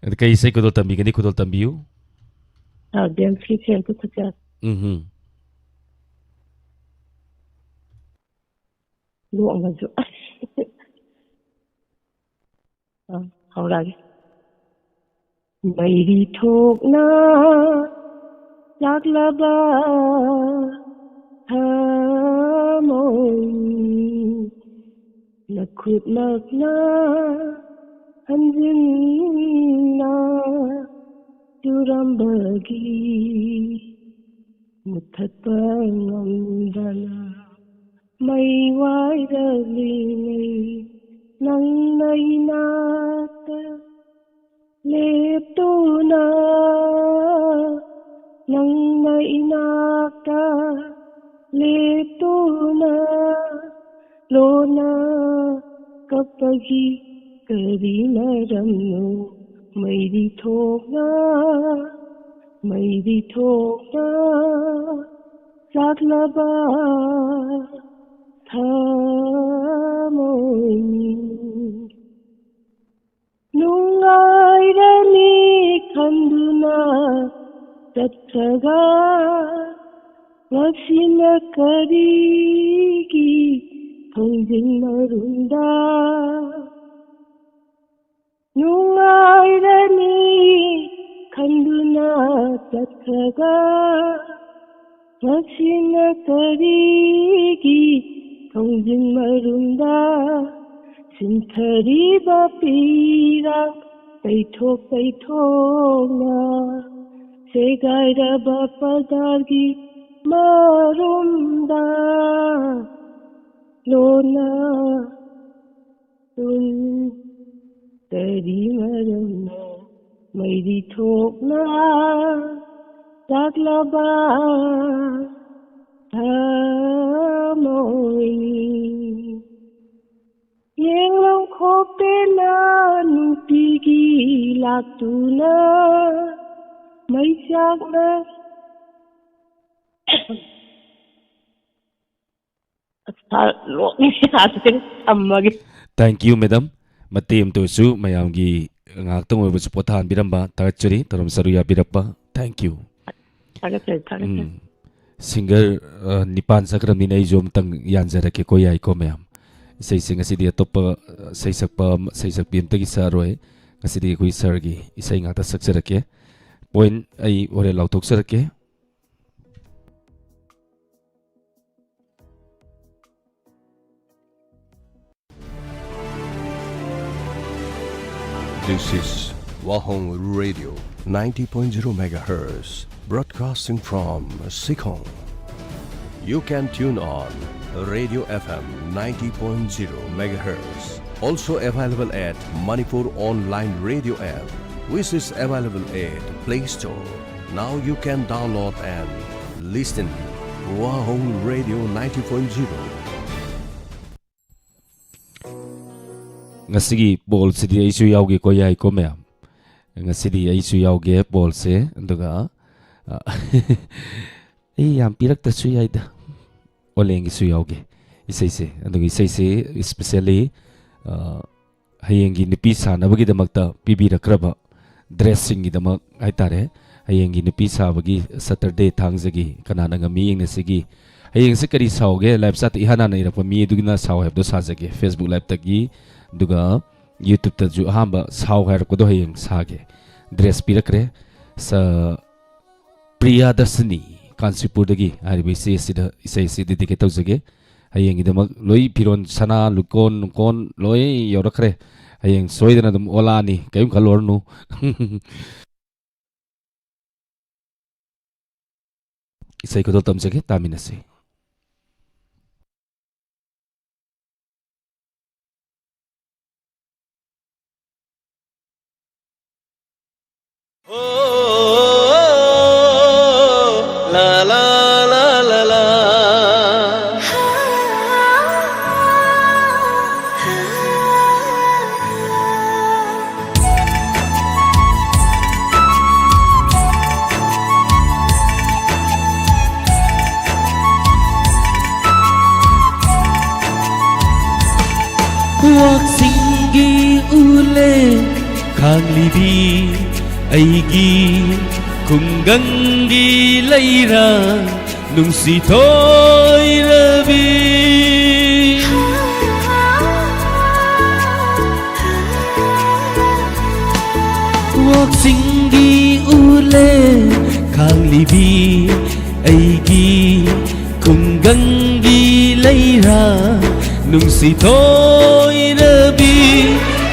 ꯑꯗ ꯀꯩ ꯏꯁꯩ ꯈꯨꯗꯣꯜ ꯇꯝꯕꯤꯒꯅꯤ? ꯈꯨꯗꯣꯜ ꯇꯝꯕꯤꯌꯨ꯫ ꯑꯥ, ꯗꯦꯝꯁꯀꯤ ꯁꯦꯜ ꯄꯨꯊꯣꯛꯆꯔꯛ꯫ ꯎꯝ ꯍꯝ꯫ ꯂꯣꯛꯅꯁꯨ꯫ ꯑ, ꯍꯧꯔꯛꯑꯒꯦ꯫ ꯃꯩꯔꯤ ꯊꯣꯛꯅ ꯂꯥꯛꯂꯕ ꯊꯃꯣꯏ, ꯅꯈꯨꯠꯃꯛꯅ ꯍꯟꯖꯤꯟꯅ ꯇꯨꯔꯝꯕꯒꯤ ꯃꯨꯊꯠꯄ ꯉꯝꯗꯅ ꯃꯩ ꯋꯥꯏꯔꯛꯂꯤꯉꯩ ꯅꯪꯅ ꯏꯅꯥꯛꯇ ꯂꯦꯞꯇꯨꯅ, ꯅꯪꯅ ꯏꯅꯥꯛꯇ ꯂꯦꯞꯇꯨꯅ ꯂꯣꯟꯅ ꯀꯞꯄꯒꯤ ꯀꯔꯤ ꯃꯔꯝꯅꯣ? ꯃꯩꯔꯤ ꯊꯣꯛꯅ, ꯃꯩꯔꯤ ꯊꯣꯛꯅ ꯆꯥꯛꯂꯕ ꯊꯃꯣꯏꯅꯤ꯫ ꯅꯨꯡꯉꯥꯏꯔꯅꯤ ꯈꯟꯗꯨꯅ ꯆꯠꯈ꯭ꯔꯒ, ꯉꯁꯤꯅ ꯀꯔꯤꯒꯤ ꯊꯣꯡꯖꯤꯟ ꯃꯔꯨꯝꯗ ꯅꯨꯡꯉꯥꯏꯔꯅꯤ ꯈꯟꯗꯨꯅ ꯆꯠꯈ꯭ꯔꯒ, ꯁꯤꯅ ꯀꯔꯤꯒꯤ ꯊꯣꯡꯖꯤꯟ ꯃꯔꯨꯝꯗ ꯁꯤꯟꯊꯔꯤꯕ ꯄꯤꯔꯥꯡ ꯇꯩꯊꯣꯛ ꯇꯩꯊꯣꯛꯅ ꯁꯦꯒꯥꯏꯔꯕ ꯄꯗꯥꯔꯒꯤ ꯃꯔꯨꯝꯗ ꯂꯣꯟꯅ ꯇꯨꯟ ꯀꯔꯤ ꯃꯔꯝꯅ ꯃꯩꯔꯤ ꯊꯣꯛꯅ ꯆꯥꯛꯂꯕ ꯊꯃꯣꯏꯅꯤ? ꯌꯦꯡꯂꯝ ꯈꯣꯛꯇꯦꯅ ꯅꯨꯡꯇꯤꯒꯤ ꯂꯥꯛꯇꯨꯅ ꯃꯩꯆꯥꯛꯅ ꯑꯁ, ꯂꯣꯛꯅꯤ ꯍꯥꯏꯁꯤꯗꯤ ꯊꯝꯃꯒꯦ꯫ Thank you, madam. ꯃꯇꯦꯛ ꯑꯃꯇ ꯑꯣꯏꯔꯁꯨ ꯃꯌꯥꯝꯒꯤ ꯉꯥꯏꯍꯥꯛꯇꯪ ꯑꯣꯏꯔꯕꯁꯨ ꯄꯣꯊꯥꯍꯟꯕꯤꯔꯝꯕ ꯊꯥꯒꯠꯆꯔꯤ꯫ ꯊꯧꯔꯝ ꯁꯔꯨꯛ ꯌꯥꯕꯤꯔꯛꯄ, thank you꯫ ꯊꯥꯒꯠꯆꯔꯤ, ꯊꯥꯒꯠꯆꯔꯤ꯫ ꯎꯝ꯫ Singer, ꯑ, ꯅꯤꯄꯥꯟ ꯁꯛꯈ꯭ꯔꯕꯅꯤꯅ ꯑꯩꯁꯨ ꯑꯃꯇꯪ ꯌꯥꯟꯖꯔꯛꯀꯦꯀꯣ, ꯌꯥꯏꯀꯣ ꯃꯌꯥꯝ? ꯏꯁꯩꯁꯦ ꯉꯁꯤꯗꯤ ꯑꯇꯣꯞꯄ, ꯑ, ꯁꯩꯁꯛꯄ ꯑꯃ, ꯁꯩꯁꯛꯄꯤ ꯑꯝꯇꯒꯤ ꯁꯛꯑꯔꯣꯏ꯫ ꯉꯁꯤꯗꯤ ꯑꯩꯈꯣꯏ sirꯒꯤ ꯏꯁꯩ ꯉꯥꯛꯇ ꯁꯛꯆꯔꯛꯀꯦ꯫ Point ꯑꯩ ꯍꯣꯔꯦꯟ ꯂꯥꯎꯊꯣꯛꯆꯔꯛꯀꯦ꯫ This is Wahong Radio, ninety point zero megahertz, broadcasting from Sikhong. You can tune on Radio F M ninety point zero megahertz, also available at Manipur Online Radio app, which is available at Play Store. Now you can download and listen Wahong Radio ninety point zero. ꯉꯁꯤꯒꯤ pollꯁꯤꯗꯤ ꯑꯩꯁꯨ ꯌꯥꯎꯒꯦꯀꯣ, ꯌꯥꯏꯀꯣ ꯃꯌꯥꯝ? ꯉꯁꯤꯗꯤ ꯑꯩꯁꯨ ꯌꯥꯎꯒꯦ pollꯁꯦ, ꯑꯗꯨꯒ, ꯑ, ꯑꯩ ꯌꯥꯝ ꯄꯤꯔꯛꯇ꯭ꯔꯁꯨ ꯌꯥꯏꯗ, ꯑꯣꯂꯦꯟꯒꯤꯁꯨ ꯌꯥꯎꯒꯦ ꯏꯁꯩꯁꯦ꯫ ꯑꯗꯨꯒ ꯏꯁꯩꯁꯦ especially, ꯑ, ꯍꯌꯦꯡꯒꯤ ꯅꯨꯄꯤ ꯁꯥꯟꯅꯕꯒꯤꯗꯃꯛꯇ ꯄꯤꯕꯤꯔꯛꯈ꯭ꯔꯕ dressꯁꯤꯡꯒꯤꯗꯃꯛ ꯍꯥꯏꯇꯥꯔꯦ, ꯍꯌꯦꯡꯒꯤ ꯅꯨꯄꯤ ꯁꯥꯕꯒꯤ Saturday, ꯊꯥꯡꯖꯒꯤ ꯀꯅꯥꯅ ꯉꯝꯃꯤ ꯌꯦꯡꯅꯁꯤꯒꯤ꯫ ꯍꯌꯦꯡꯁꯦ ꯀꯔꯤ ꯁꯥꯎꯒꯦ? Live chatꯇ ꯏꯍꯥꯟ ꯍꯥꯟꯅ ꯏꯔꯛꯄ ꯃꯤ ꯑꯗꯨꯒꯤꯅ ꯁꯥꯎ ꯍꯥꯏꯕꯗꯣ ꯁꯥꯖꯒꯦ꯫ Facebook Liveꯇꯒꯤ, ꯑꯗꯨꯒ YouTubeꯇꯁꯨ ꯑꯍꯥꯟꯕ ꯁꯥꯎ ꯍꯥꯏꯔꯛꯄꯗꯣ ꯍꯌꯦꯡ ꯁꯥꯒꯦ꯫ Dress ꯄꯤꯔꯛꯈ꯭ꯔꯦ꯫ ꯁ-, ꯄ꯭ꯔꯤꯌꯥꯗꯔꯁꯤꯅꯤ꯫ ꯀꯥꯟꯆꯤꯄꯨꯔꯗꯒꯤ ꯍꯥꯏꯔꯤꯕ ꯏꯆꯦ ꯑꯁꯤꯗ ꯏꯁꯩ ꯑꯁꯤ dedicate ꯇꯧꯖꯒꯦ꯫ ꯍꯌꯦꯡꯒꯤꯗꯃꯛ ꯂꯣꯏ ꯐꯤꯔꯣꯟ, ꯁꯅꯥ, ꯂꯨꯀꯣꯟ, ꯅꯨꯡꯀꯣꯟ ꯂꯣꯏ ꯌꯧꯔꯛꯈ꯭ꯔꯦ꯫ ꯍꯌꯦꯡ ꯁꯣꯏꯗꯅ ꯑꯗꯨꯝ ꯑꯣꯂꯥꯅꯤ, ꯀꯔꯤꯝ ꯈꯜꯂꯨꯔꯅꯨ꯫ ꯏꯁꯩ ꯈꯨꯗꯣꯜ ꯇꯝꯖꯒꯦ, ꯇꯥꯃꯤꯟꯅꯁꯤ꯫ ꯋꯥꯛꯆꯤꯡꯒꯤ ꯎꯂꯦ ꯈꯥꯡꯂꯤꯕꯤ ꯑꯩꯒꯤ ꯈꯨꯡꯒꯪꯒꯤ ꯂꯩꯔꯥꯡ ꯅꯨꯡꯁꯤ ꯊꯣꯏꯔꯕꯤ꯫ ꯋꯥꯛꯆꯤꯡꯒꯤ ꯎꯂꯦ ꯈꯥꯡꯂꯤꯕꯤ ꯑꯩꯒꯤ ꯈꯨꯡꯒꯪꯒꯤ ꯂꯩꯔꯥꯡ ꯅꯨꯡꯁꯤ ꯊꯣꯏꯔꯕꯤ꯫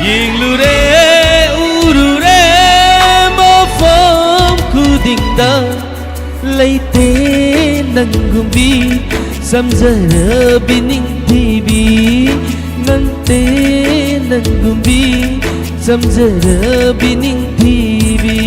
ꯌꯦꯡꯂꯨꯔꯦ ꯎꯔꯨꯔꯦ ꯃꯐꯝ ꯈꯨꯗꯤꯡꯗ ꯂꯩꯇꯦ ꯅꯪꯒꯨꯝꯕꯤ ꯆꯝꯖꯔꯕꯤ ꯅꯤꯡꯊꯤꯕꯤ꯫ ꯅꯪꯇꯦ ꯅꯪꯒꯨꯝꯕꯤ ꯆꯝꯖꯔꯕꯤ ꯅꯤꯡꯊꯤꯕꯤ꯫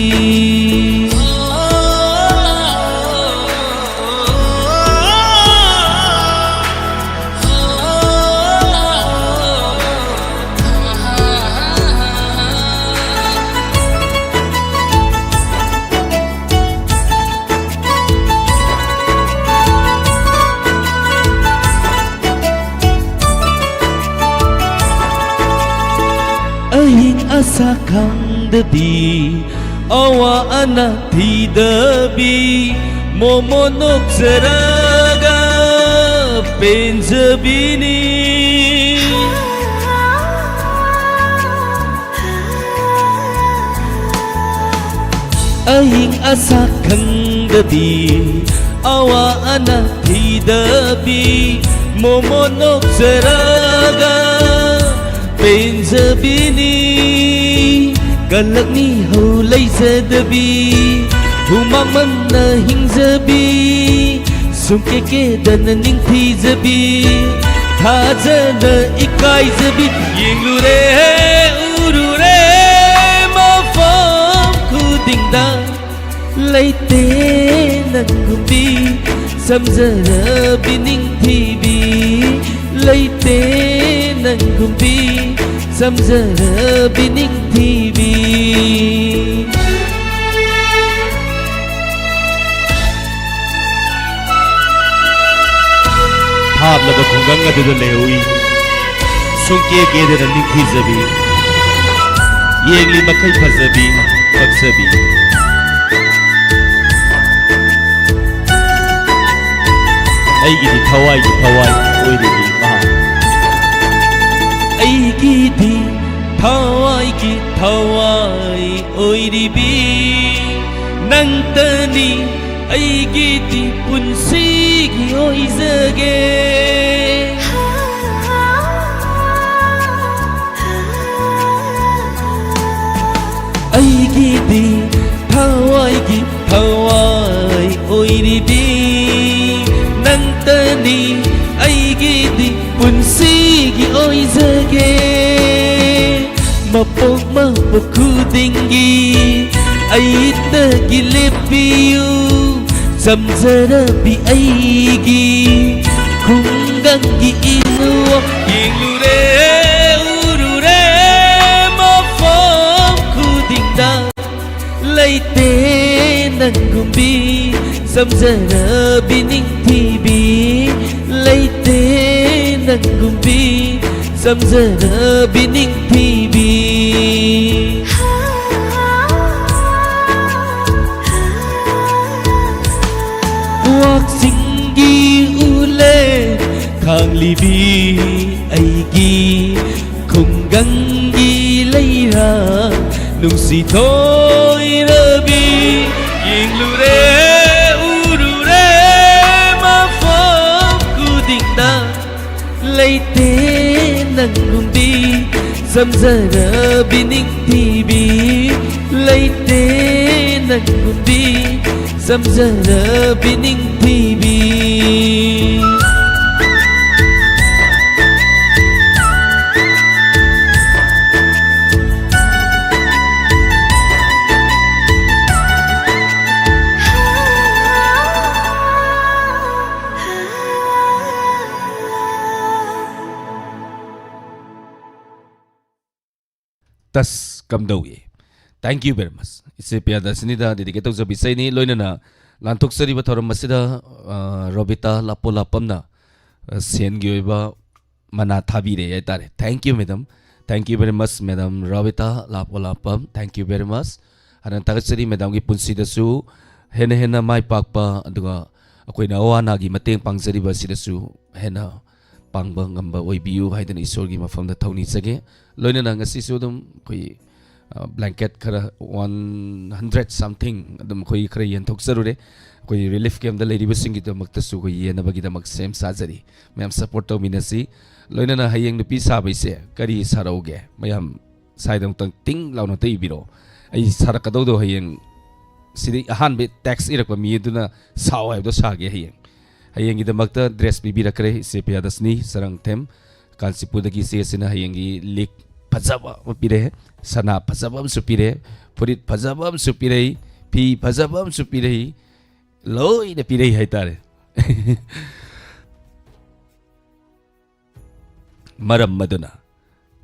ꯑꯏꯪ ꯑꯁꯥ ꯈꯪꯗꯕꯤ, ꯑꯋꯥ ꯑꯅꯥ ꯊꯤꯗꯕꯤ, ꯃꯣꯃꯣ ꯅꯣꯛꯆꯔꯒ ꯄꯦꯟꯖꯕꯤꯅꯤ꯫ ꯑꯏꯪ ꯑꯁꯥ ꯈꯪꯗꯕꯤ, ꯑꯋꯥ ꯑꯅꯥ ꯊꯤꯗꯕꯤ, ꯃꯣꯃꯣꯟ ꯅꯣꯛꯆꯔꯒ ꯄꯦꯟꯖꯕꯤꯅꯤ꯫ ꯀꯂꯛꯅꯤ ꯍꯧ ꯂꯩꯖꯗꯕꯤ, ꯍꯨꯃꯥꯡ ꯃꯝꯅ ꯍꯤꯡꯖꯕꯤ, ꯁꯨꯡꯀꯦ ꯀꯦꯗꯅ ꯅꯤꯡꯊꯤꯖꯕꯤ, ꯊꯥꯖꯅ ꯏꯀꯥꯏꯖꯕꯤ꯫ ꯌꯦꯡꯂꯨꯔꯦ, ꯎꯔꯨꯔꯦ, ꯃꯐꯝ ꯈꯨꯗꯤꯡꯗ ꯂꯩꯇꯦ ꯅꯪꯒꯨꯝꯕꯤ ꯁꯝꯖꯔꯕꯤ ꯅꯤꯡꯊꯤꯕꯤ, ꯂꯩꯇꯦ ꯅꯪꯒꯨꯝꯕꯤ ꯁꯝꯖꯔꯕꯤ ꯅꯤꯡꯊꯤꯕꯤ꯫ ꯊꯥꯞꯂꯕ ꯈꯨꯡꯒꯪ ꯑꯗꯨꯗ ꯂꯩꯍꯧꯏ, ꯁꯨꯡꯀꯦ ꯀꯦꯗꯅ ꯅꯤꯡꯊꯤꯖꯕꯤ, ꯌꯦꯡꯂꯤ ꯃꯈꯩ ꯐꯖꯕꯤ, ꯀꯛꯆꯕꯤ꯫ ꯑꯩꯒꯤꯗꯤ ꯊꯋꯥꯏꯒꯤ ꯊꯋꯥꯏ ꯑꯣꯏꯔꯤꯕꯤ ꯃꯍꯥꯛ꯫ ꯑꯩꯒꯤꯗꯤ ꯊꯋꯥꯏꯒꯤ ꯊꯋꯥꯏ ꯑꯣꯏꯔꯤꯕꯤ ꯅꯪꯇꯅꯤ ꯑꯩꯒꯤꯗꯤ ꯄꯨꯟꯁꯤꯒꯤ ꯑꯣꯏꯖꯒꯦ꯫ ꯑꯩꯒꯤꯗꯤ ꯊꯋꯥꯏꯒꯤ ꯊꯋꯥꯏ ꯑꯣꯏꯔꯤꯕꯤ ꯅꯪꯇꯅꯤ ꯑꯩꯒꯤꯗꯤ ꯄꯨꯟꯁꯤꯒꯤ ꯑꯣꯏꯖꯒꯦ꯫ ꯃꯄꯣꯛ ꯃꯄꯣꯛ ꯈꯨꯗꯤꯡꯒꯤ ꯑꯩꯇꯒꯤ ꯂꯦꯞꯄꯤꯌꯨ ꯆꯝꯖꯔꯕꯤ ꯑꯩꯒꯤ ꯈꯨꯡꯒꯪꯒꯤ ꯏꯅꯨ꯫ ꯌꯦꯡꯂꯨꯔꯦ, ꯎꯔꯨꯔꯦ, ꯃꯐꯝ ꯈꯨꯗꯤꯡꯗ ꯂꯩꯇꯦ ꯅꯪꯒꯨꯝꯕꯤ ꯆꯝꯖꯔꯕꯤ ꯅꯤꯡꯊꯤꯕꯤ, ꯂꯩꯇꯦ ꯅꯪꯒꯨꯝꯕꯤ ꯆꯝꯖꯔꯕꯤ ꯅꯤꯡꯊꯤꯕꯤ꯫ ꯋꯥꯛꯆꯤꯡꯒꯤ ꯎꯂꯦ ꯈꯥꯡꯂꯤꯕꯤ ꯑꯩꯒꯤ ꯈꯨꯡꯒꯪꯒꯤ ꯂꯩꯔꯥ ꯅꯨꯡꯁꯤ ꯊꯣꯏꯔꯕꯤ꯫ ꯌꯦꯡꯂꯨꯔꯦ, ꯎꯔꯨꯔꯦ, ꯂꯩꯇꯦ ꯅꯪꯒꯨꯝꯕꯤ ꯆꯝꯖꯔꯕꯤ ꯅꯤꯡꯊꯤꯕꯤ, ꯂꯩꯇꯦ ꯅꯪꯒꯨꯝꯕꯤ ꯆꯝꯖꯔꯕꯤ ꯅꯤꯡꯊꯤꯕꯤ꯫ Touch ꯀꯝꯗꯧꯏ? Thank you very much꯫ ꯏꯆꯦ ꯄꯤꯌꯥꯗꯁꯤꯅꯤꯗ dedicate ꯇꯧꯖꯕ ꯏꯁꯩꯅꯤ꯫ ꯂꯣꯏꯅꯅ ꯂꯥꯟꯊꯣꯛꯆꯔꯤꯕ ꯊꯧꯔꯝ ꯑꯁꯤꯗ, ꯑ, ꯔꯣꯕꯤꯇꯥ ꯂꯥꯞꯄꯣ ꯂꯥꯞꯄꯝꯅ, ꯑ, ꯁꯦꯟꯒꯤ ꯑꯣꯏꯕ ꯃꯅꯥ ꯊꯥꯕꯤꯔꯦ ꯍꯥꯏꯇꯥꯔꯦ꯫ Thank you, madam꯫ Thank you very much, madam Robita ꯂꯥꯞꯄꯣ ꯂꯥꯞꯄꯝ꯫ Thank you very much꯫ ꯍꯥꯟꯅ ꯊꯥꯒꯠꯆꯔꯤ, madamꯒꯤ ꯄꯨꯟꯁꯤꯗꯁꯨ ꯍꯦꯟꯅ ꯍꯦꯟꯅ ꯃꯥꯏ ꯄꯥꯛꯄ, ꯑꯗꯨꯒ ꯑꯩꯈꯣꯏꯅ ꯑꯋꯥ ꯑꯅꯥꯒꯤ ꯃꯇꯦꯡ ꯄꯥꯡꯖꯔꯤꯕ ꯑꯁꯤꯗꯁꯨ ꯍꯦꯟꯅ ꯄꯥꯡꯕ ꯉꯝꯕ ꯑꯣꯏꯕꯤꯌꯨ ꯍꯥꯏꯗꯅ ꯏꯁꯣꯔꯒꯤ ꯃꯐꯝꯗ ꯊꯧꯅꯤꯖꯒꯦ꯫ ꯂꯣꯏꯅꯅ ꯉꯁꯤꯁꯨ ꯑꯗꯨꯝ ꯑꯩꯈꯣꯏ, ꯑ, blanket ꯈꯔ one hundred something ꯑꯗꯨꯝ ꯑꯩꯈꯣꯏ ꯈꯔ ꯌꯦꯟꯊꯣꯛꯆꯔꯨꯔꯦ꯫ ꯑꯩꯈꯣꯏ relief campꯇ ꯂꯩꯔꯤꯕꯁꯤꯡꯒꯤꯗꯃꯛꯇꯁꯨ ꯑꯩꯈꯣꯏ ꯌꯦꯟꯅꯕꯒꯤꯗꯃꯛ ꯁꯦꯝ ꯁꯥꯖꯔꯤ꯫ ꯃꯌꯥꯝ support ꯇꯧꯃꯤꯟꯅꯁꯤ꯫ ꯂꯣꯏꯅꯅ ꯍꯌꯦꯡ ꯅꯨꯄꯤ ꯁꯥꯕꯩꯁꯦ ꯀꯔꯤ ꯁꯥꯔꯛꯎꯒꯦ? ꯃꯌꯥꯝ ꯁ꯭ꯋꯥꯏꯗ ꯑꯃꯨꯛꯇꯪ ꯇꯤꯡ ꯂꯥꯎꯅ ꯑꯝꯇ ꯏꯕꯤꯔꯛꯑꯣ꯫ ꯑꯩ ꯁꯥꯔꯛꯀꯗꯧꯗꯣ ꯍꯌꯦꯡ ꯁꯤꯗꯤ ꯑꯍꯥꯟꯕ text ꯏꯔꯛꯄ ꯃꯤ ꯑꯗꯨꯅ ꯁꯥꯎ ꯍꯥꯏꯕꯗꯣ ꯁꯥꯒꯦ ꯍꯌꯦꯡ꯫ ꯍꯌꯦꯡꯒꯤꯗꯃꯛꯇ dress ꯄꯤꯕꯤꯔꯛꯈ꯭ꯔꯦ ꯏꯆꯦ ꯄꯤꯌꯥꯗꯁꯅꯤ ꯁꯔꯪꯊꯦꯝ, ꯀꯥꯟꯆꯤꯄꯨꯔꯗꯒꯤ ꯏꯆꯦ ꯑꯁꯤꯅ ꯍꯌꯦꯡꯒꯤ ꯂꯤꯛ ꯐꯖꯕ ꯑꯃ ꯄꯤꯔꯛꯑꯦ, ꯁꯅꯥ ꯐꯖꯕ ꯑꯃꯁꯨ ꯄꯤꯔꯛꯑꯦ, ꯐꯨꯔꯤꯠ ꯐꯖꯕ ꯑꯃꯁꯨ ꯄꯤꯔꯛꯏ, ꯐꯤ ꯐꯖꯕ ꯑꯃꯁꯨ ꯄꯤꯔꯛꯏ, ꯂꯣꯏꯅ ꯄꯤꯔꯛꯏ ꯍꯥꯏꯇꯥꯔꯦ꯫ ꯃꯔꯝ ꯑꯗꯨꯅ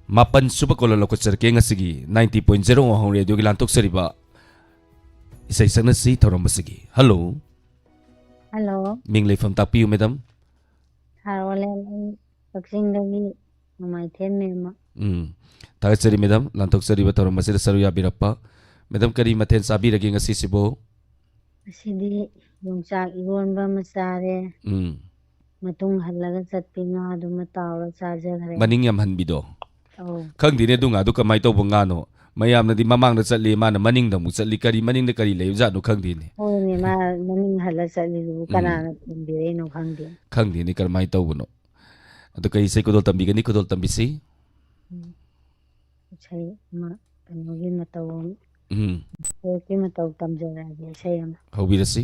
ꯃꯥꯄꯟ ꯁꯨꯕ ꯀꯣꯂꯣꯝ ꯂꯧꯈꯠꯆꯔꯛꯀꯦ ꯉꯁꯤꯒꯤ ninety point zero ꯋꯥꯍꯣꯡ ꯔꯦꯗꯤꯑꯣꯒꯤ ꯂꯥꯟꯊꯣꯛꯆꯔꯤꯕ ꯏꯁꯩ ꯁꯛꯅꯁꯤ ꯊꯧꯔꯝ ꯑꯁꯤꯒꯤ꯫ Hello꯫ Hello꯫ ꯃꯤꯡ ꯂꯩꯐꯝ ꯇꯥꯛꯄꯤꯌꯨ, madam꯫ ꯁꯥꯔ ꯑꯣꯂꯦꯟ, ꯑꯩ ꯀꯛꯆꯤꯡꯗꯒꯤ ꯅꯣꯡꯃꯥꯏꯊꯦꯝ ꯃꯦꯝꯃ꯫ ꯎꯝ꯫ ꯊꯥꯒꯠꯆꯔꯤ, madam, ꯂꯥꯟꯊꯣꯛꯆꯔꯤꯕ ꯊꯧꯔꯝ ꯑꯁꯤꯗ ꯁꯔꯨꯛ ꯌꯥꯕꯤꯔꯛꯄ꯫ Madam, ꯀꯔꯤ ꯃꯊꯦꯜ ꯆꯥꯕꯤꯔꯒꯦ ꯉꯁꯤꯁꯤꯕꯨ? ꯉꯁꯤꯗꯤ ꯌꯣꯡꯆꯥꯛ ꯏꯔꯣꯟꯕ ꯑꯃ ꯆꯥꯔꯦ꯫ ꯎꯝ꯫ ꯃꯇꯨꯡ ꯍꯜꯂꯒ ꯆꯠꯄꯤ ꯉꯥꯗꯨꯃ ꯇꯥꯎꯔ ꯆꯥꯖꯈ꯭ꯔꯦ꯫ ꯃꯅꯤꯡ ꯌꯥꯝ ꯍꯟꯕꯤꯗꯣ? ꯑꯧ꯫ ꯈꯪꯗꯦꯅꯦ, ꯑꯗꯨ ꯉꯥꯗꯨ ꯀꯃꯥꯏꯅ ꯇꯧꯕ ꯉꯥꯅꯣ? ꯃꯌꯥꯝꯅꯗꯤ ꯃꯃꯥꯡꯗ ꯆꯠꯂꯤ, ꯃꯥꯅ ꯃꯅꯤꯡꯗ ꯑꯃꯨꯛ ꯆꯠꯂꯤ꯫ ꯀꯔꯤ ꯃꯅꯤꯡꯗ ꯀꯔꯤ ꯂꯩꯕꯖꯥꯠꯅꯣ ꯈꯪꯗꯦꯅꯦ꯫ ꯍꯣꯏꯅꯦ, ꯃꯥ ꯃꯅꯤꯡ ꯍꯜꯂ ꯆꯠꯂꯤꯗꯨꯕꯨ ꯎꯝ꯫ ꯀꯅꯥꯅ ꯊꯤꯟꯕꯤꯔꯛꯏꯅꯣ ꯈꯪꯗꯦ꯫ ꯈꯪꯗꯦꯅꯦ, ꯀꯔꯝꯍꯥꯏꯅ ꯇꯧꯕꯅꯣ? ꯑꯗꯨ ꯀꯔꯤ ꯏꯁꯩ ꯈꯨꯗꯣꯜ ꯇꯝꯕꯤꯒꯅꯤ? ꯈꯨꯗꯣꯜ ꯇꯝꯕꯤꯁꯤ꯫ ꯏꯁꯩ ꯑꯃ ꯀꯩꯅꯣꯒꯤ ꯃꯇꯧ, ꯎꯝ, ꯏꯁꯩꯒꯤ ꯃꯇꯧ ꯇꯝꯖꯔꯛꯑꯒꯦ, ꯏꯁꯩ ꯑꯃ꯫ ꯍꯧꯕꯤꯔꯁꯤ꯫